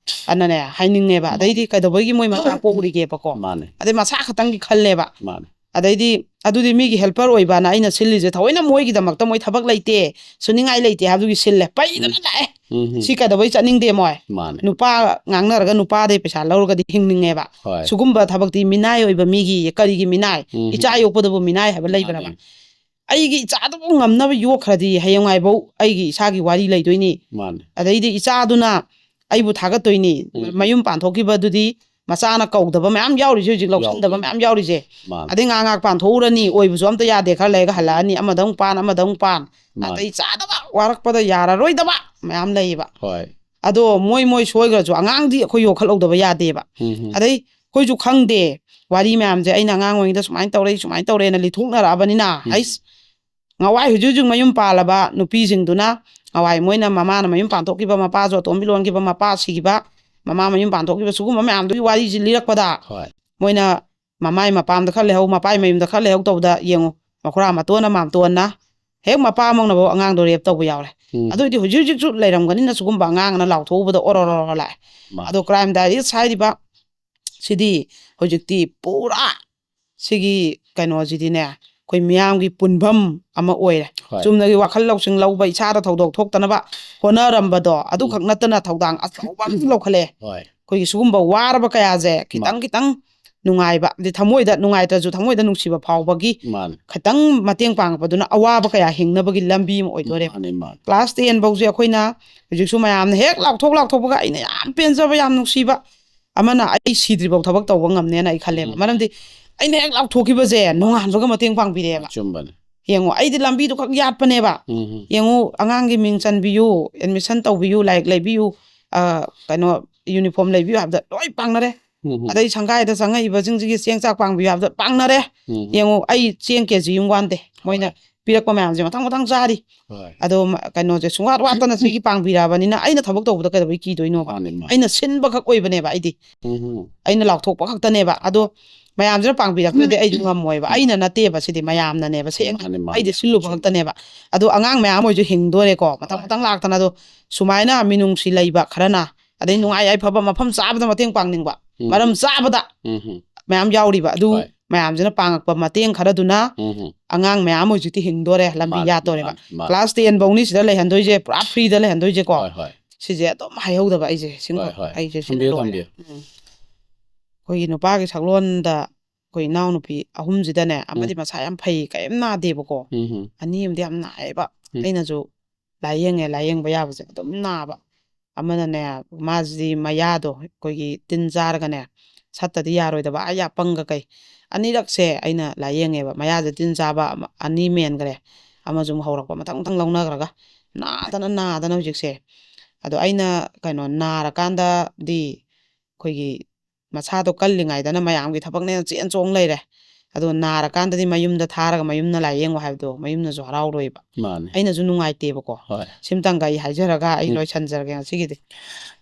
ꯑꯅꯅꯦ ꯍꯥꯏꯅꯤꯡꯉꯦꯕ꯫ ꯑꯗꯩꯗꯤ ꯀꯩꯗꯧꯕꯒꯤ ꯃꯣꯏ ꯃꯆꯥ ꯄꯣꯛꯎꯔꯤꯒꯦꯕꯀꯣ? ꯃꯥꯅꯦ꯫ ꯑꯗꯩ ꯃꯁꯥ ꯈꯛꯇꯪꯒꯤ ꯈꯜꯂꯦꯕ꯫ ꯃꯥꯅꯦ꯫ ꯑꯗꯩꯗꯤ ꯑꯗꯨꯗꯤ ꯃꯤꯒꯤ ꯍꯦꯜꯄꯔ ꯑꯣꯏꯕꯅ ꯑꯩꯅ ꯁꯤꯜꯂꯤꯁꯦ, ꯊꯑꯣꯏꯅ ꯃꯣꯏꯒꯤꯗꯃꯛꯇ ꯃꯣꯏ ꯊꯕꯛ ꯂꯩꯇꯦ, ꯁꯨꯅꯤꯡꯉꯥꯏ ꯂꯩꯇꯦ ꯍꯥꯏꯕꯗꯨꯒꯤ ꯁꯤꯜꯂꯦ꯫ ꯄꯩꯗꯅ ꯂꯥꯛꯑꯦ꯫ ꯎꯝ. ꯁꯤ ꯀꯩꯗꯧꯕꯩ ꯆꯠꯅꯤꯡꯗꯦ ꯃꯣꯏ? ꯃꯥꯅꯦ꯫ ꯅꯨꯄꯥ ꯉꯥꯡꯅꯔꯒ ꯅꯨꯄꯥꯗꯩ ꯄꯩꯁꯥ ꯂꯧꯔꯒꯗꯤ ꯍꯤꯡꯅꯤꯡꯉꯦꯕ꯫ ꯍꯣꯏ꯫ ꯁꯤꯒꯨꯝꯕ ꯊꯕꯛꯇꯤ ꯃꯤꯅꯥꯏ ꯑꯣꯏꯕ ꯃꯤꯒꯤ, ꯀꯔꯤꯒꯤ ꯃꯤꯅꯥꯏ? ꯎꯝ. ꯏꯆꯥ ꯌꯣꯛꯄꯗꯕꯨ ꯃꯤꯅꯥꯏ ꯍꯥꯏꯕ ꯂꯩꯕ꯭ꯔꯕ? ꯃꯥꯅꯦ꯫ ꯑꯩꯒꯤ ꯏꯆꯥꯗꯨꯕꯨ ꯉꯝꯅꯕ ꯌꯣꯛꯈ꯭ꯔꯗꯤ ꯍꯌꯦꯡꯉꯥꯏꯐꯧ ꯑꯩꯒꯤ ꯏꯁꯥꯒꯤ ꯋꯥꯔꯤ ꯂꯩꯗꯣꯏꯅꯤ꯫ ꯃꯥꯅꯦ꯫ ꯑꯗꯩꯗꯤ ꯏꯆꯥꯗꯨꯅ ꯑꯩꯕꯨ ꯊꯥꯒꯠꯇꯣꯏꯅꯤ꯫ ꯎꯝ. ꯃꯌꯨꯝ ꯄꯥꯟꯊꯣꯛꯈꯤꯕꯗꯨꯗꯤ ꯃꯆꯥꯅ ꯀꯧꯗꯕ ꯃꯌꯥꯝ ꯌꯥꯎꯔꯤꯁꯦ, ꯍꯧꯖꯤꯛ ꯂꯧꯁꯤꯟꯗꯕ ꯌꯥꯎꯗꯣꯏꯅꯤ꯫ ꯃꯌꯥꯝ ꯌꯥꯎꯔꯤꯁꯦ꯫ ꯃꯥꯅꯦ꯫ ꯑꯗꯩ ꯉꯥꯏꯍꯥꯛ ꯉꯥꯏꯍꯥꯛ ꯄꯥꯟꯊꯣꯛꯎꯔꯅꯤ, ꯑꯣꯏꯕꯁꯨ ꯑꯝꯇ ꯌꯥꯗꯦ, ꯈꯔ ꯂꯩꯔꯒ ꯍꯜꯂꯛꯑꯅꯤ, ꯑꯃꯗ ꯑꯃꯨꯛ ꯄꯥꯟ, ꯑꯃꯗ ꯑꯃꯨꯛ ꯄꯥꯟ꯫ ꯃꯥꯅꯦ꯫ ꯅꯥꯇꯩ ꯆꯥꯗꯕ, ꯋꯥꯔꯛꯄꯗ ꯌꯥꯔꯔꯣꯏꯗꯕ ꯃꯌꯥꯝ ꯂꯩꯌꯦꯕ꯫ ꯍꯣꯏ꯫ ꯑꯗꯣ ꯃꯣꯏ ꯃꯣꯏ ꯁꯣꯏꯈ꯭ꯔꯁꯨ ꯑꯉꯥꯡꯗꯤ ꯑꯩꯈꯣꯏ ꯌꯣꯛꯈꯠꯍꯧꯗꯕ ꯌꯥꯗꯦꯕ꯫ ꯎꯝ. ꯑꯗꯩ ꯑꯩꯈꯣꯏꯁꯨ ꯈꯪꯗꯦ, ꯋꯥꯔꯤ ꯃꯌꯥꯝꯁꯦ ꯑꯩꯅ ꯑꯉꯥꯡ ꯑꯣꯏꯔꯤꯉꯩꯗ ꯁꯨꯃꯥꯏꯅ ꯇꯧꯔꯛꯏ, ꯁꯨꯃꯥꯏꯅ ꯇꯧꯔꯦꯅ ꯂꯤꯊꯣꯛꯅꯔꯛꯑꯕꯅꯤꯅ꯫ ꯎꯝ. ꯑꯩꯁ, ꯉꯋꯥꯏ ꯍꯧꯖꯤꯛ ꯍꯧꯖꯤꯛ ꯃꯌꯨꯝ ꯄꯥꯜꯂꯕ ꯅꯨꯄꯤꯁꯤꯡꯗꯨꯅ, ꯉꯋꯥꯏ ꯃꯣꯏꯅ ꯃꯃꯥꯅ ꯃꯌꯨꯝ ꯄꯥꯟꯊꯣꯛꯈꯤꯕ, ꯃꯄꯥꯁꯨ ꯑꯇꯣꯝꯕꯤ ꯂꯣꯟꯈꯤꯕ, ꯃꯄꯥ ꯁꯤꯈꯤꯕ, ꯃꯃꯥ ꯃꯌꯨꯝ ꯄꯥꯟꯊꯣꯛꯈꯤꯕ, ꯁꯤꯒꯨꯝꯕ ꯃꯌꯥꯝꯗꯨꯒꯤ ꯋꯥꯔꯤꯁꯤ ꯂꯤꯔꯛꯄꯗ, ꯍꯣꯏ꯫ ꯃꯣꯏꯅ ꯃꯃꯥꯏ ꯃꯄꯥꯝꯗ ꯈꯔ ꯂꯩꯍꯧ, ꯃꯄꯥꯏ ꯃꯌꯨꯝꯗ ꯈꯔ ꯂꯩꯍꯧ ꯇꯧꯕꯗ ꯌꯦꯡꯉꯨ, ꯃꯈꯨꯔꯥ ꯃꯇꯣꯟꯅ ꯃꯥꯝꯇꯣꯟꯅ ꯍꯦꯛ ꯃꯄꯥ ꯑꯃꯧꯅꯐꯧ ꯑꯉꯥꯡꯗꯣ ꯔꯦꯞ ꯇꯧꯕ ꯌꯥꯎꯔꯦ꯫ ꯎꯝ. ꯑꯗꯨꯏꯗꯤ ꯍꯧꯖꯤꯛ ꯍꯧꯖꯤꯛꯁꯨ ꯂꯩꯔꯝꯒꯅꯤꯅ, ꯁꯤꯒꯨꯝꯕ ꯑꯉꯥꯡꯅ ꯂꯥꯎꯊꯣꯛꯎꯕꯗ ꯑꯣꯔꯣ ꯑꯣꯔꯣ ꯂꯥꯛꯑꯦ꯫ ꯃꯥꯅꯦ꯫ ꯑꯗꯣ ꯀ꯭ꯔꯥꯏꯝ ꯗꯥꯏꯔꯤꯁ ꯍꯥꯏꯔꯤꯕ ꯁꯤꯗꯤ ꯍꯧꯖꯤꯛꯇꯤ ꯄꯨꯔꯥ ꯁꯤꯒꯤ ꯀꯩꯅꯣꯁꯤꯗꯤꯅꯦ, ꯑꯩꯈꯣꯏ ꯃꯤꯌꯥꯝꯒꯤ ꯄꯨꯟꯐꯝ ꯑꯃ ꯑꯣꯏꯔꯦ꯫ ꯍꯣꯏ꯫ ꯆꯨꯝꯅꯒꯤ ꯋꯥꯈꯜ ꯂꯧꯁꯤꯡ ꯂꯧꯕ, ꯏꯁꯥꯗ ꯊꯧꯗꯣꯛ ꯊꯣꯛꯇꯅꯕ ꯍꯣꯠꯅꯔꯝꯕꯗꯣ ꯑꯗꯨꯈꯛ ꯅꯠꯇꯅ ꯊꯧꯗꯥꯡ ꯑꯆꯧꯕ ꯑꯃꯁꯨ ꯂꯧꯈꯠꯂꯦ꯫ ꯍꯣꯏ꯫ ꯑꯩꯈꯣꯏꯒꯤ ꯁꯤꯒꯨꯝꯕ ꯋꯥꯔꯕ ꯀꯌꯥꯁꯦ ꯈꯤꯇꯪ ꯈꯤꯇꯪ ꯅꯨꯡꯉꯥꯏꯕ, ꯑꯗꯩ ꯊꯃꯣꯏꯗ ꯅꯨꯡꯉꯥꯏꯇ꯭ꯔꯁꯨ ꯊꯃꯣꯏꯗ ꯅꯨꯡꯁꯤꯕ ꯐꯥꯎꯕꯒꯤ ꯃꯥꯅꯦ꯫ ꯈꯤꯇꯪ ꯃꯇꯦꯡ ꯄꯥꯡꯉꯛꯄꯗꯨꯅ ꯑꯋꯥꯕ ꯀꯌꯥ ꯍꯤꯡꯅꯕꯒꯤ ꯂꯝꯕꯤ ꯑꯃ ꯑꯣꯏꯗꯣꯔꯦꯕ꯫ ꯃꯥꯅꯦ, ꯃꯥꯅꯦ꯫ ꯀ꯭ꯂꯥꯁ ꯇꯦꯟ ꯐꯧꯁꯦ ꯑꯩꯈꯣꯏꯅ ꯍꯧꯖꯤꯛꯁꯨ ꯃꯌꯥꯝꯅ ꯍꯦꯛ ꯂꯥꯎꯊꯣꯛ ꯂꯥꯎꯊꯣꯛꯄꯒ ꯑꯩꯅ ꯌꯥꯝ ꯄꯦꯟꯖꯕ, ꯌꯥꯝ ꯅꯨꯡꯁꯤꯕ ꯑꯃꯅ, ꯑꯩ ꯁꯤꯗ꯭ꯔꯤꯐꯥꯎ ꯊꯕꯛ ꯇꯧꯕ ꯉꯝꯅꯦꯅ ꯑꯩ ꯈꯜꯂꯦꯕ꯫ ꯎꯝ꯫ ꯃꯔꯝꯗꯤ ꯑꯩꯅ ꯍꯦꯛ ꯂꯥꯎꯊꯣꯛꯈꯤꯕꯁꯦ ꯅꯣꯡꯉꯥꯟꯕꯒ ꯃꯇꯦꯡ ꯄꯥꯡꯕꯤꯔꯦꯕ꯫ ꯑꯆꯨꯝꯕꯅꯦ꯫ ꯌꯦꯡꯉꯣ, ꯑꯩꯗꯤ ꯂꯝꯕꯤꯗꯨ ꯈꯛ ꯌꯥꯠꯄꯅꯦꯕ꯫ ꯎꯝ, ꯎꯝ꯫ ꯌꯦꯡꯉꯨ, ꯑꯉꯥꯡꯒꯤ ꯃꯤꯡ ꯆꯟꯕꯤꯌꯨ, ꯑꯦꯗꯃꯤꯁꯟ ꯇꯧꯕꯤꯌꯨ, ꯂꯥꯏꯔꯤꯛ ꯂꯩꯕꯤꯌꯨ, ꯑ, ꯀꯩꯅꯣ, ꯌꯨꯅꯤꯐꯣꯔꯝ ꯂꯩꯕꯤꯌꯨ ꯍꯥꯏꯕꯗ ꯂꯣꯏ ꯄꯥꯡꯅꯔꯦ꯫ ꯎꯝ, ꯎꯝ꯫ ꯑꯗꯩ ꯁꯪꯒꯥꯏꯗ ꯆꯪꯉꯛꯏꯕꯁꯤꯡꯁꯤꯒꯤ ꯆꯦꯡ ꯆꯥꯛ ꯄꯥꯡꯕꯤꯌꯨ ꯍꯥꯏꯕꯗ ꯄꯥꯡꯅꯔꯦ꯫ ꯎꯝ, ꯎꯝ꯫ ꯌꯦꯡꯉꯨ, ꯑꯩ ꯆꯦꯡ ꯀꯦ ꯖꯤ ꯑꯃ ꯋꯥꯟꯗꯦ꯫ ꯃꯣꯏꯅ ꯍꯣꯏ꯫ ꯄꯤꯔꯛꯄ ꯃꯌꯥꯝꯁꯦ ꯃꯊꯪ ꯃꯊꯪ ꯆꯥꯔꯤ꯫ ꯍꯣꯏ꯫ ꯑꯗꯣ ꯃ-, ꯀꯩꯅꯣꯁꯦ ꯁꯨꯡꯋꯥꯠ ꯋꯥꯠꯇꯅ ꯁꯤꯒꯤ ꯄꯥꯡꯕꯤꯔꯛꯑꯕꯅꯤꯅ ꯑꯩꯅ ꯊꯕꯛ ꯇꯧꯕꯗ ꯀꯩꯗꯧꯕꯩ ꯀꯤꯗꯣꯏꯅꯣꯕ? ꯃꯥꯅꯦ, ꯃꯥꯅꯦ꯫ ꯑꯩꯅ ꯁꯤꯟꯕ ꯈꯛ ꯑꯣꯏꯕꯅꯦꯕ ꯑꯩꯗꯤ꯫ ꯎꯝ, ꯎꯝ꯫ ꯑꯩꯅ ꯂꯥꯎꯊꯣꯛꯄ ꯈꯛꯇꯅꯦꯕ꯫ ꯑꯗꯣ ꯃꯌꯥꯝꯁꯤꯅ ꯄꯥꯡꯕꯤꯔꯛꯇ꯭ꯔꯗꯤ ꯑꯩꯁꯨ ꯉꯝꯃꯣꯏꯕ꯫ ꯑꯩꯅ ꯅꯠꯇꯦꯕ ꯁꯤꯗꯤ, ꯃꯌꯥꯝꯅꯅꯦꯕ ꯁꯦꯡꯅ꯫ ꯃꯥꯅꯦ, ꯃꯥꯅꯦ꯫ ꯑꯩꯗꯤ ꯁꯤꯜꯂꯨꯕ ꯈꯛꯇꯅꯦꯕ꯫ ꯑꯗꯣ ꯑꯉꯥꯡ ꯃꯌꯥꯝ ꯑꯣꯏꯁꯨ ꯍꯤꯡꯗꯣꯔꯦꯀꯣ, ꯃꯊꯪ ꯍꯣꯏ꯫ ꯃꯊꯪ ꯂꯥꯛꯇꯅ꯫ ꯑꯗꯣ ꯁꯨꯃꯥꯏꯅ ꯃꯤꯅꯨꯡꯁꯤ ꯂꯩꯕ ꯈꯔꯅ, ꯑꯗꯩ ꯅꯨꯡꯉꯥꯏ ꯌꯥꯏꯐꯕ ꯃꯐꯝ ꯆꯥꯕꯗ ꯃꯇꯦꯡ ꯄꯥꯡꯅꯤꯡꯕ, ꯎꯝ꯫ ꯃꯔꯝ ꯆꯥꯕꯗ ꯎꯝ, ꯎꯝ꯫ ꯃꯌꯥꯝ ꯌꯥꯎꯔꯤꯕ꯫ ꯑꯗꯨ ꯍꯣꯏ꯫ ꯃꯌꯥꯝꯁꯤꯅ ꯄꯥꯡꯉꯛꯄ ꯃꯇꯦꯡ ꯈꯔꯗꯨꯅ ꯎꯝ, ꯎꯝ꯫ ꯑꯉꯥꯡ ꯃꯌꯥꯝ ꯍꯧꯖꯤꯛꯇꯤ ꯍꯤꯡꯗꯣꯔꯦ, ꯂꯝꯕꯤ ꯃꯥꯅꯦ, ꯌꯥꯠꯇꯣꯔꯦꯕ꯫ ꯃꯥꯅꯦ, ꯃꯥꯅꯦ꯫ ꯀ꯭ꯂꯥꯁ ꯇꯦꯟ ꯐꯧꯅꯤ ꯁꯤꯗ ꯂꯩꯍꯟꯗꯣꯏꯁꯦ, ꯄꯨꯔꯥ ꯐ꯭ꯔꯤꯗ ꯂꯩꯍꯟꯗꯣꯏꯁꯦꯀꯣ꯫ ꯍꯣꯏ, ꯍꯣꯏ꯫ ꯁꯤꯁꯦ ꯑꯗꯨꯝ ꯍꯥꯏꯍꯧꯗꯕ ꯑꯩꯁꯦ꯫ ꯁꯤꯡꯕ ꯍꯣꯏ, ꯍꯣꯏ꯫ ꯑꯩꯁꯦ ꯁꯤꯅ ꯊꯝꯕꯤꯌꯨ, ꯂꯣꯏꯔꯦ꯫ ꯊꯝꯕꯤꯌꯨ꯫ ꯎꯝ꯫ ꯑꯩꯈꯣꯏꯒꯤ ꯅꯨꯄꯥꯒꯤ ꯁꯛꯂꯣꯟꯗ ꯑꯩꯈꯣꯏ ꯏꯅꯥꯎꯅꯨꯄꯤ ꯑꯍꯨꯝꯁꯤꯗꯅꯦ, ꯑꯃꯗꯤ ꯃꯁꯥ ꯌꯥꯝ ꯐꯩ, ꯀꯔꯤꯝ ꯅꯥꯗꯦꯕꯀꯣ꯫ ꯎꯝ, ꯎꯝ꯫ ꯑꯅꯤ ꯑꯃꯗꯤ ꯌꯥꯝ ꯅꯥꯏꯌꯦꯕ꯫ ꯎꯝ꯫ ꯑꯩꯅꯁꯨ ꯂꯥꯏꯌꯦꯡꯉꯦ, ꯂꯥꯏꯌꯦꯡꯕ ꯌꯥꯕꯁꯦ ꯑꯗꯨꯝ ꯅꯥꯕ꯫ ꯑꯃꯅꯅꯦ, ꯃꯥꯁꯤꯗꯤ ꯃꯌꯥꯗꯣ ꯑꯩꯈꯣꯏꯒꯤ ꯇꯤꯟ ꯆꯥꯔꯒꯅꯦ, ꯁꯠꯇꯗꯤ ꯌꯥꯔꯣꯏꯗꯕ, ꯑꯥ ꯌꯥꯄꯪꯒ ꯀꯩ꯫ ꯑꯅꯤꯔꯛꯁꯦ ꯑꯩꯅ ꯂꯥꯏꯌꯦꯡꯉꯦꯕ, ꯃꯌꯥꯁꯦ ꯇꯤꯟ ꯆꯥꯕ ꯑꯃ, ꯑꯅꯤ ꯃꯦꯟꯈ꯭ꯔꯦ, ꯑꯃꯁꯨ ꯑꯃꯨꯛ ꯍꯧꯔꯛꯄ, ꯃꯊꯪ ꯃꯊꯪ ꯂꯧꯅꯈ꯭ꯔꯒ, ꯅꯥꯗꯅ ꯅꯥꯗꯅ ꯍꯧꯖꯤꯛꯁꯦ꯫ ꯑꯗꯣ ꯑꯩꯅ ꯀꯩꯅꯣ ꯅꯥꯔꯀꯥꯟꯗꯗꯤ ꯑꯩꯈꯣꯏꯒꯤ ꯃꯁꯥꯗꯣ ꯀꯜꯂꯤꯉꯩꯗꯅ ꯃꯌꯥꯝꯒꯤ ꯊꯕꯛꯅꯦꯅ ꯆꯦꯟ ꯆꯣꯡ ꯂꯩꯔꯦ꯫ ꯑꯗꯣ ꯅꯥꯔꯀꯥꯟꯗꯗꯤ ꯃꯌꯨꯝꯗ ꯊꯥꯔꯒ ꯃꯌꯨꯝꯅ ꯂꯥꯏꯌꯦꯡꯉꯣ ꯍꯥꯏꯕꯗꯣ ꯃꯌꯨꯝꯅꯁꯨ ꯍꯔꯥꯎꯔꯣꯏꯕ꯫ ꯃꯥꯅꯦ꯫ ꯑꯩꯅꯁꯨ ꯅꯨꯡꯉꯥꯏꯇꯦꯕꯀꯣ꯫ ꯍꯣꯏ꯫ ꯁꯤꯝꯇꯪꯒ ꯑꯩ ꯍꯥꯏꯖꯔꯒ ꯑꯩ ꯎꯝ꯫ ꯂꯣꯏꯁꯟꯖꯔꯒꯦ ꯉꯁꯤꯒꯤꯗꯤ꯫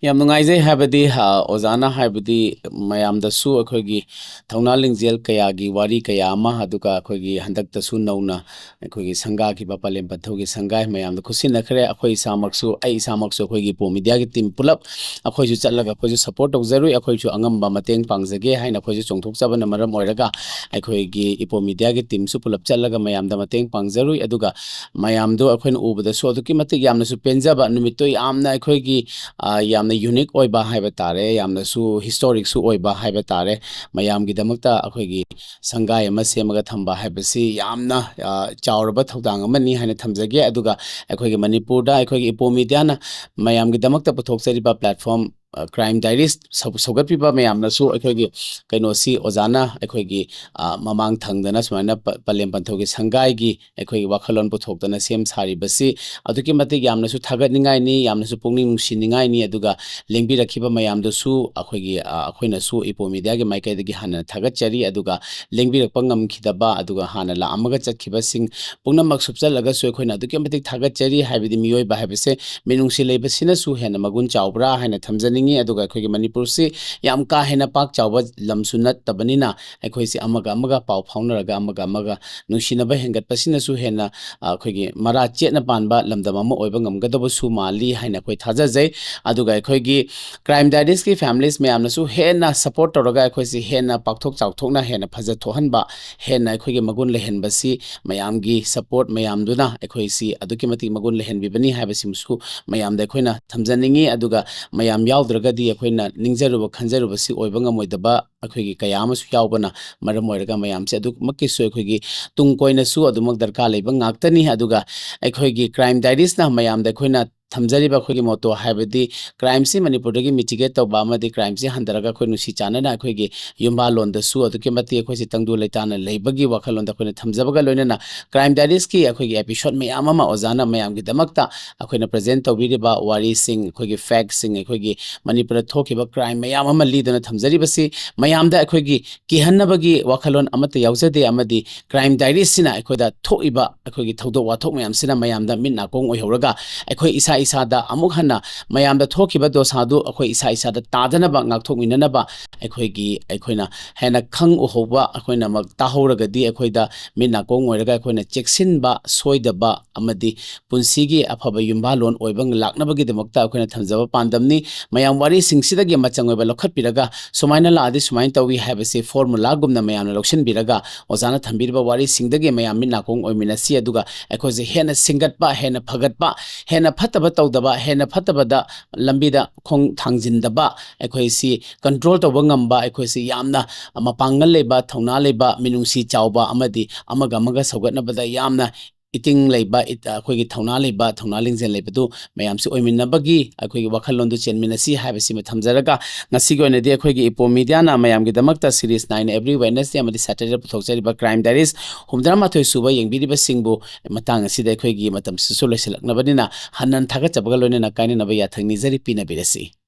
ꯌꯥꯝ ꯅꯨꯡꯉꯥꯏꯖꯩ꯫ ꯍꯥꯏꯕꯗꯤ, ꯑ, ꯑꯣꯖꯥꯅ ꯍꯥꯏꯕꯗꯤ ꯃꯌꯥꯝꯗꯁꯨ ꯑꯩꯈꯣꯏꯒꯤ ꯊꯧꯅꯥ ꯂꯤꯡꯖꯦꯜ ꯀꯌꯥꯒꯤ ꯋꯥꯔꯤ ꯀꯌꯥ ꯑꯃ, ꯑꯗꯨꯒ ꯑꯩꯈꯣꯏꯒꯤ ꯍꯟꯗꯛꯇꯁꯨ ꯅꯧꯅ ꯑꯩꯈꯣꯏꯒꯤ ꯁꯪꯒꯥꯈꯤꯕ ꯄꯂꯦꯝ ꯄꯟꯊꯧꯒꯤ ꯁꯪꯒꯥꯏ ꯃꯌꯥꯝꯗ ꯈꯨꯠꯁꯤꯟꯅꯈ꯭ꯔꯦ꯫ ꯑꯩꯈꯣꯏ ꯏꯁꯥꯃꯛꯁꯨ, ꯑꯩ ꯏꯁꯥꯃꯛꯁꯨ ꯑꯩꯈꯣꯏꯒꯤ ꯏꯄꯣ ꯃꯤꯗꯤꯌꯥꯒꯤ ꯇꯤꯝ ꯄꯨꯂꯞ ꯑꯩꯈꯣꯏꯁꯨ ꯆꯠꯂꯒ ꯑꯩꯈꯣꯏꯁꯨ ꯁꯞꯄꯣꯔꯠ ꯇꯧꯖꯔꯨꯏ꯫ ꯑꯩꯈꯣꯏꯁꯨ ꯑꯉꯝꯕ ꯃꯇꯦꯡ ꯄꯥꯡꯖꯒꯦ ꯍꯥꯏꯅ ꯑꯩꯈꯣꯏꯁꯨ ꯆꯣꯡꯊꯣꯛꯆꯕꯅ ꯃꯔꯝ ꯑꯣꯏꯔꯒ ꯑꯩꯈꯣꯏꯒꯤ ꯏꯄꯣ ꯃꯤꯗꯤꯌꯥꯒꯤ ꯇꯤꯝꯁꯨ ꯄꯨꯂꯞ ꯆꯠꯂꯒ ꯃꯌꯥꯝꯗ ꯃꯇꯦꯡ ꯄꯥꯡꯖꯔꯨꯏ꯫ ꯑꯗꯨꯒ ꯃꯌꯥꯝꯗꯣ ꯑꯩꯈꯣꯏꯅ ꯎꯕꯗꯁꯨ ꯑꯗꯨꯛꯀꯤ ꯃꯇꯤꯛ ꯌꯥꯝꯅꯁꯨ ꯄꯦꯟꯖꯕ, ꯅꯨꯃꯤꯠꯇꯣ ꯌꯥꯝꯅ ꯑꯩꯈꯣꯏꯒꯤ, ꯑ, ꯌꯥꯝꯅ ꯌꯨꯅꯤꯛ ꯑꯣꯏꯕ ꯍꯥꯏꯕ ꯇꯥꯔꯦ, ꯌꯥꯝꯅꯁꯨ ꯍꯤꯁꯇꯣꯔꯤꯛꯁꯨ ꯑꯣꯏꯕ ꯍꯥꯏꯕ ꯇꯥꯔꯦ꯫ ꯃꯌꯥꯝꯒꯤꯗꯃꯛꯇ ꯑꯩꯈꯣꯏꯒꯤ ꯁꯪꯒꯥꯏ ꯑꯃ ꯁꯦꯝꯃꯒ ꯊꯝꯕ ꯍꯥꯏꯕꯁꯤ ꯌꯥꯝꯅ, ꯑ, ꯆꯥꯎꯔꯕ ꯊꯧꯗꯥꯡ ꯑꯃꯅꯤ ꯍꯥꯏꯅ ꯊꯝꯖꯒꯦ꯫ ꯑꯗꯨꯒ ꯑꯩꯈꯣꯏꯒꯤ ꯃꯅꯤꯄꯨꯔꯗ ꯑꯩꯈꯣꯏꯒꯤ ꯏꯄꯣ ꯃꯤꯗꯤꯌꯥꯅ ꯃꯌꯥꯝꯒꯤꯗꯃꯛꯇ ꯄꯨꯊꯣꯛꯆꯔꯤꯕ ꯄ꯭ꯂꯦꯠꯐꯣꯝ, ꯑ, ꯀ꯭ꯔꯥꯏꯝ ꯗꯥꯏꯔꯤꯁ ꯁꯧ-, ꯁꯧꯒꯠꯄꯤꯕ ꯃꯌꯥꯝꯅꯁꯨ ꯑꯩꯈꯣꯏꯒꯤ ꯀꯩꯅꯣꯁꯤ ꯑꯣꯖꯥꯅ ꯑꯩꯈꯣꯏꯒꯤ, ꯑ, ꯃꯃꯥꯡ ꯊꯪꯗꯅ ꯁꯨꯃꯥꯏꯅ ꯄ-, ꯄꯂꯦꯝ ꯄꯟꯊꯧꯒꯤ ꯁꯪꯒꯥꯏꯒꯤ ꯑꯩꯈꯣꯏꯒꯤ ꯋꯥꯈꯜꯂꯣꯟ ꯄꯨꯊꯣꯛꯇꯅ ꯁꯦꯝ ꯁꯥꯔꯤꯕꯁꯤ ꯑꯗꯨꯛꯀꯤ ꯃꯇꯤꯛ ꯌꯥꯝꯅꯁꯨ ꯊꯥꯒꯠꯅꯤꯡꯉꯥꯏꯅꯤ, ꯌꯥꯝꯅꯁꯨ ꯄꯨꯛꯅꯤꯡ ꯅꯨꯡꯁꯤꯅꯤꯡꯉꯥꯏꯅꯤ꯫ ꯑꯗꯨꯒ ꯂꯦꯡꯕꯤꯔꯛꯈꯤꯕ ꯃꯌꯥꯝꯗꯨꯁꯨ ꯑꯩꯈꯣꯏꯒꯤ, ꯑ, ꯑꯩꯈꯣꯏꯅꯁꯨ ꯏꯄꯣ ꯃꯤꯗꯤꯌꯥꯒꯤ ꯃꯥꯏꯀꯩꯗꯒꯤ ꯍꯥꯟꯅ ꯊꯥꯒꯠꯆꯔꯤ꯫ ꯑꯗꯨꯒ ꯂꯦꯡꯕꯤꯔꯛꯄ ꯉꯝꯈꯤꯗꯕ, ꯑꯗꯨꯒ ꯍꯥꯟꯅ ꯂꯥꯛꯑꯝꯃꯒ ꯆꯠꯈꯤꯕꯁꯤꯡ ꯄꯨꯝꯅꯃꯛ ꯁꯨꯞꯆꯜꯂꯒꯁꯨ ꯑꯩꯈꯣꯏꯅ ꯑꯗꯨꯛꯀꯤ ꯃꯇꯤꯛ ꯊꯥꯒꯠꯆꯔꯤ꯫ ꯍꯥꯏꯕꯗꯤ ꯃꯤꯑꯣꯏꯕ ꯍꯥꯏꯕꯁꯦ ꯃꯤꯅꯨꯡꯁꯤ ꯂꯩꯕꯁꯤꯅꯁꯨ ꯍꯦꯟꯅ ꯃꯒꯨꯟ ꯆꯥꯎꯕ꯭ꯔꯥ ꯍꯥꯏꯅ ꯊꯝꯖꯅꯤꯡꯉꯤ꯫ ꯑꯗꯨꯒ ꯑꯩꯈꯣꯏꯒꯤ ꯃꯅꯤꯄꯨꯔꯁꯤ ꯌꯥꯝ ꯀꯥ ꯍꯦꯟꯅ ꯄꯥꯛ ꯆꯥꯎꯕ ꯂꯝꯁꯨ ꯅꯠꯇꯕꯅꯤꯅ ꯑꯩꯈꯣꯏꯁꯤ ꯑꯃꯒ ꯑꯃꯒ ꯄꯥꯎ ꯐꯥꯎꯅꯔꯒ ꯑꯃꯒ ꯑꯃꯒ ꯅꯨꯡꯁꯤꯅꯕ ꯍꯦꯟꯒꯠꯄꯁꯤꯅꯁꯨ ꯍꯦꯟꯅ, ꯑ, ꯑꯩꯈꯣꯏꯒꯤ ꯃꯔꯥ ꯆꯦꯠꯅ ꯄꯥꯟꯕ ꯂꯝꯗꯝ ꯑꯃ ꯑꯣꯏꯕ ꯉꯝꯒꯗꯕꯁꯨ ꯃꯥꯜꯂꯤ ꯍꯥꯏꯅ ꯑꯩꯈꯣꯏ ꯊꯥꯖꯖꯩ꯫ ꯑꯗꯨꯒ ꯑꯩꯈꯣꯏꯒꯤ ꯀ꯭ꯔꯥꯏꯝ ꯗꯥꯏꯔꯤꯁꯀꯤ ꯐꯦꯃꯤꯂꯤꯁ ꯃꯌꯥꯝꯅꯁꯨ ꯍꯦꯟꯅ ꯁꯞꯄꯣꯔꯠ ꯇꯧꯔꯒ ꯑꯩꯈꯣꯏꯁꯤ ꯍꯦꯟꯅ ꯄꯥꯛꯊꯣꯛ ꯆꯥꯎꯊꯣꯛꯅ ꯍꯦꯟꯅ ꯐꯖꯊꯣꯛꯍꯟꯕ, ꯍꯦꯟꯅ ꯑꯩꯈꯣꯏꯒꯤ ꯃꯒꯨꯟ ꯂꯩꯍꯟꯕꯁꯤ ꯃꯌꯥꯝꯒꯤ ꯁꯞꯄꯣꯔꯠ ꯃꯌꯥꯝꯗꯨꯅ ꯑꯩꯈꯣꯏꯁꯤ ꯑꯗꯨꯛꯀꯤ ꯃꯇꯤꯛ ꯃꯒꯨꯟ ꯂꯩꯍꯟꯕꯤꯕꯅꯤ ꯍꯥꯏꯕꯁꯤꯃꯁꯨ ꯃꯌꯥꯝꯗ ꯑꯩꯈꯣꯏꯅ ꯊꯝꯖꯅꯤꯡꯉꯤ꯫ ꯑꯗꯨꯒ ꯃꯌꯥꯝ ꯌꯥꯎꯗ꯭ꯔꯒꯗꯤ ꯑꯩꯈꯣꯏꯅ ꯅꯤꯡꯖꯔꯨꯕ ꯈꯟꯖꯔꯨꯕꯁꯤ ꯑꯣꯏꯕ ꯉꯝꯃꯣꯏꯗꯕ ꯑꯩꯈꯣꯏꯒꯤ ꯀꯌꯥ ꯑꯃꯁꯨ ꯌꯥꯎꯕꯅ ꯃꯔꯝ ꯑꯣꯏꯔꯒ ꯃꯌꯥꯝꯁꯦ ꯑꯗꯨꯃꯛꯀꯤꯁꯨ ꯑꯩꯈꯣꯏꯒꯤ ꯇꯨꯡ ꯀꯣꯏꯅꯁꯨ ꯑꯗꯨꯃꯛ ꯗꯔꯀꯥꯔ ꯂꯩꯕ ꯉꯥꯛꯇꯅꯤ꯫ ꯑꯗꯨꯒ ꯑꯩꯈꯣꯏꯒꯤ ꯀ꯭ꯔꯥꯏꯝ ꯗꯥꯏꯔꯤꯁꯅ ꯃꯌꯥꯝꯗ ꯑꯩꯈꯣꯏꯅ ꯊꯝꯖꯔꯤꯕ ꯑꯩꯈꯣꯏꯒꯤ ꯃꯣꯇꯣ ꯍꯥꯏꯕꯗꯤ ꯀ꯭ꯔꯥꯏꯝꯁꯤ ꯃꯅꯤꯄꯨꯔꯗꯒꯤ ꯃꯤꯇꯤꯒꯦꯠ ꯇꯧꯕ ꯑꯃꯗꯤ ꯀ꯭ꯔꯥꯏꯝꯁꯤ ꯍꯟꯊꯔꯒ ꯑꯩꯈꯣꯏ ꯅꯨꯡꯁꯤ ꯆꯥꯟꯅꯅ ꯑꯩꯈꯣꯏꯒꯤ ꯌꯨꯝꯕꯥꯜꯂꯣꯟꯗꯁꯨ ꯑꯗꯨꯛꯀꯤ ꯃꯇꯤꯛ ꯑꯩꯈꯣꯏꯁꯦ ꯇꯪꯗꯨ ꯂꯩꯇꯥꯅ ꯂꯩꯕꯒꯤ ꯋꯥꯈꯜꯂꯣꯟꯗ ꯑꯩꯈꯣꯏꯅ ꯊꯝꯖꯕꯒ ꯂꯣꯏꯅꯅ ꯀ꯭ꯔꯥꯏꯝ ꯗꯥꯏꯔꯤꯁꯀꯤ ꯑꯩꯈꯣꯏꯒꯤ ꯑꯦꯄꯤꯁꯣꯠ ꯃꯌꯥꯝ ꯑꯃ ꯑꯣꯖꯥꯅ ꯃꯌꯥꯝꯒꯤꯗꯃꯛꯇ ꯑꯩꯈꯣꯏꯅ ꯄ꯭ꯔꯖꯦꯟ ꯇꯧꯕꯤꯔꯤꯕ ꯋꯥꯔꯤꯁꯤꯡ, ꯑꯩꯈꯣꯏꯒꯤ ꯐꯦꯛꯁꯤꯡ, ꯑꯩꯈꯣꯏꯒꯤ ꯃꯅꯤꯄꯨꯔꯗ ꯊꯣꯛꯈꯤꯕ ꯀ꯭ꯔꯥꯏꯝ ꯃꯌꯥꯝ ꯑꯃ ꯂꯤꯗꯨꯅ ꯊꯝꯖꯔꯤꯕꯁꯤ ꯃꯌꯥꯝꯗ ꯑꯩꯈꯣꯏꯒꯤ ꯀꯤꯍꯟꯅꯕꯒꯤ ꯋꯥꯈꯜꯂꯣꯟ ꯑꯃꯠꯇ ꯌꯥꯎꯖꯗꯦ, ꯑꯃꯗꯤ ꯀ꯭ꯔꯥꯏꯝ ꯗꯥꯏꯔꯤꯁꯤꯅ ꯑꯩꯈꯣꯏꯗ ꯊꯣꯛꯏꯕ ꯑꯩꯈꯣꯏꯒꯤ ꯊꯧꯗꯣꯛ ꯋꯥꯊꯣꯛ ꯃꯌꯥꯝꯁꯤꯅ ꯃꯌꯥꯝꯗ ꯃꯤꯠ ꯅꯥꯀꯣꯡ ꯑꯣꯏꯍꯧꯔꯒ ꯑꯩꯈꯣꯏ ꯏꯁꯥ ꯏꯁꯥꯗ ꯑꯃꯨꯛ ꯍꯟꯅ ꯃꯌꯥꯝꯗ ꯊꯣꯛꯈꯤꯕ ꯗꯣꯁꯥꯗꯨ ꯑꯩꯈꯣꯏ ꯏꯁꯥ ꯏꯁꯥꯗ ꯇꯥꯗꯅꯕ ꯉꯥꯛꯊꯣꯛꯃꯤꯟꯅꯅꯕ ꯑꯩꯈꯣꯏꯒꯤ, ꯑꯩꯈꯣꯏꯅ ꯍꯦꯟꯅ ꯈꯪ ꯎꯍꯧꯕ, ꯑꯩꯈꯣꯏꯅꯃꯛ ꯇꯥꯍꯧꯔꯒꯗꯤ ꯑꯩꯈꯣꯏꯗ ꯃꯤꯠ ꯅꯥꯀꯣꯡ ꯑꯣꯏꯔꯒ ꯑꯩꯈꯣꯏꯅ ꯆꯦꯛꯁꯤꯟꯕ, ꯁꯣꯏꯗꯕ ꯑꯃꯗꯤ ꯄꯨꯟꯁꯤꯒꯤ ꯑꯐꯕ ꯌꯨꯝꯕꯥꯂꯣꯟ ꯑꯣꯏꯕ ꯂꯥꯛꯅꯕꯒꯤꯗꯃꯛꯇ ꯑꯩꯈꯣꯏꯅ ꯊꯝꯖꯕ ꯄꯥꯟꯗꯝꯅꯤ꯫ ꯃꯌꯥꯝ ꯋꯥꯔꯤꯁꯤꯡꯁꯤꯗꯒꯤ ꯃꯆꯪ ꯑꯣꯏꯕ ꯂꯧꯈꯠꯄꯤꯔꯒ ꯁꯨꯃꯥꯏꯅ ꯂꯥꯛꯑꯗꯤ ꯁꯨꯃꯥꯏꯅ ꯇꯧꯏ ꯍꯥꯏꯕꯁꯤ ꯐꯣꯔꯃꯨꯂꯥꯒꯨꯝꯅ ꯃꯌꯥꯝꯅ ꯂꯧꯁꯤꯟꯕꯤꯔꯒ ꯑꯣꯖꯥꯅ ꯊꯝꯕꯤꯔꯤꯕ ꯋꯥꯔꯤꯁꯤꯡꯗꯒꯤ ꯃꯌꯥꯝ ꯃꯤꯠ ꯅꯥꯀꯣꯡ ꯑꯣꯏꯃꯤꯟꯅꯁꯤ, ꯑꯗꯨꯒ ꯑꯩꯈꯣꯏꯁꯦ ꯍꯦꯟꯅ ꯁꯤꯡꯒꯠꯄ, ꯍꯦꯟꯅ ꯐꯒꯠꯄ, ꯍꯦꯟꯅ ꯐꯠꯇꯕ ꯇꯧꯗꯕ, ꯍꯦꯟꯅ ꯐꯠꯇꯕꯗ ꯂꯝꯕꯤꯗ ꯈꯣꯡ ꯊꯥꯡꯖꯤꯟꯗꯕ, ꯑꯩꯈꯣꯏꯁꯤ ꯀꯟꯇ꯭ꯔꯣꯜ ꯇꯧꯕ ꯉꯝꯕ, ꯑꯩꯈꯣꯏꯁꯤ ꯌꯥꯝꯅ ꯃꯄꯥꯡꯒꯜ ꯂꯩꯕ, ꯊꯧꯅꯥ ꯂꯩꯕ, ꯃꯤꯅꯨꯡꯁꯤ ꯆꯥꯎꯕ ꯑꯃꯗꯤ ꯑꯃꯒ ꯑꯃꯒ ꯁꯧꯒꯠꯅꯕꯗ ꯌꯥꯝꯅ ꯏꯇꯤꯡ ꯂꯩꯕ, ꯏꯠ-, ꯑꯩꯈꯣꯏꯒꯤ ꯊꯧꯅꯥ ꯂꯩꯕ, ꯊꯧꯅꯥ ꯂꯤꯡꯖꯦꯜ ꯂꯩꯕꯗꯨ ꯃꯌꯥꯝꯁꯤ ꯑꯣꯏꯃꯤꯟꯅꯕꯒꯤ ꯑꯩꯈꯣꯏꯒꯤ ꯋꯥꯈꯜꯂꯣꯟꯗꯨ ꯆꯦꯟꯃꯤꯟꯅꯁꯤ ꯍꯥꯏꯕꯁꯤꯃ ꯊꯝꯖꯔꯒ, ꯉꯁꯤꯒꯤ ꯑꯣꯏꯅꯗꯤ ꯑꯩꯈꯣꯏꯒꯤ ꯏꯄꯣꯝ ꯃꯤꯗꯤꯌꯥꯅ ꯃꯌꯥꯝꯒꯤꯗꯃꯛꯇ series nine every Wednesday ꯑꯃꯗꯤ Saturday ꯗ ꯄꯨꯊꯣꯛꯆꯔꯤꯕ ꯀ꯭ꯔꯥꯏꯝ ꯗꯥꯏꯔꯤꯁ ꯍꯨꯝꯐꯨꯇꯔꯥ ꯃꯥꯊꯣꯏ ꯁꯨꯕ ꯌꯦꯡꯕꯤꯔꯤꯕꯁꯤꯡꯕꯨ ꯃꯇꯥꯡ ꯑꯁꯤꯗ ꯑꯩꯈꯣꯏꯒꯤ ꯃꯇꯝꯁꯤꯁꯨ ꯂꯣꯏꯁꯤꯜꯂꯛꯅꯕꯅꯤꯅ ꯍꯟꯅ ꯊꯥꯒꯠꯆꯕꯒ ꯂꯣꯏꯅꯅ ꯀꯥꯏꯅꯅꯕ ꯌꯥꯊꯪ ꯅꯤꯖꯔꯤ, ꯄꯤꯅꯕꯤꯔꯁꯤ꯫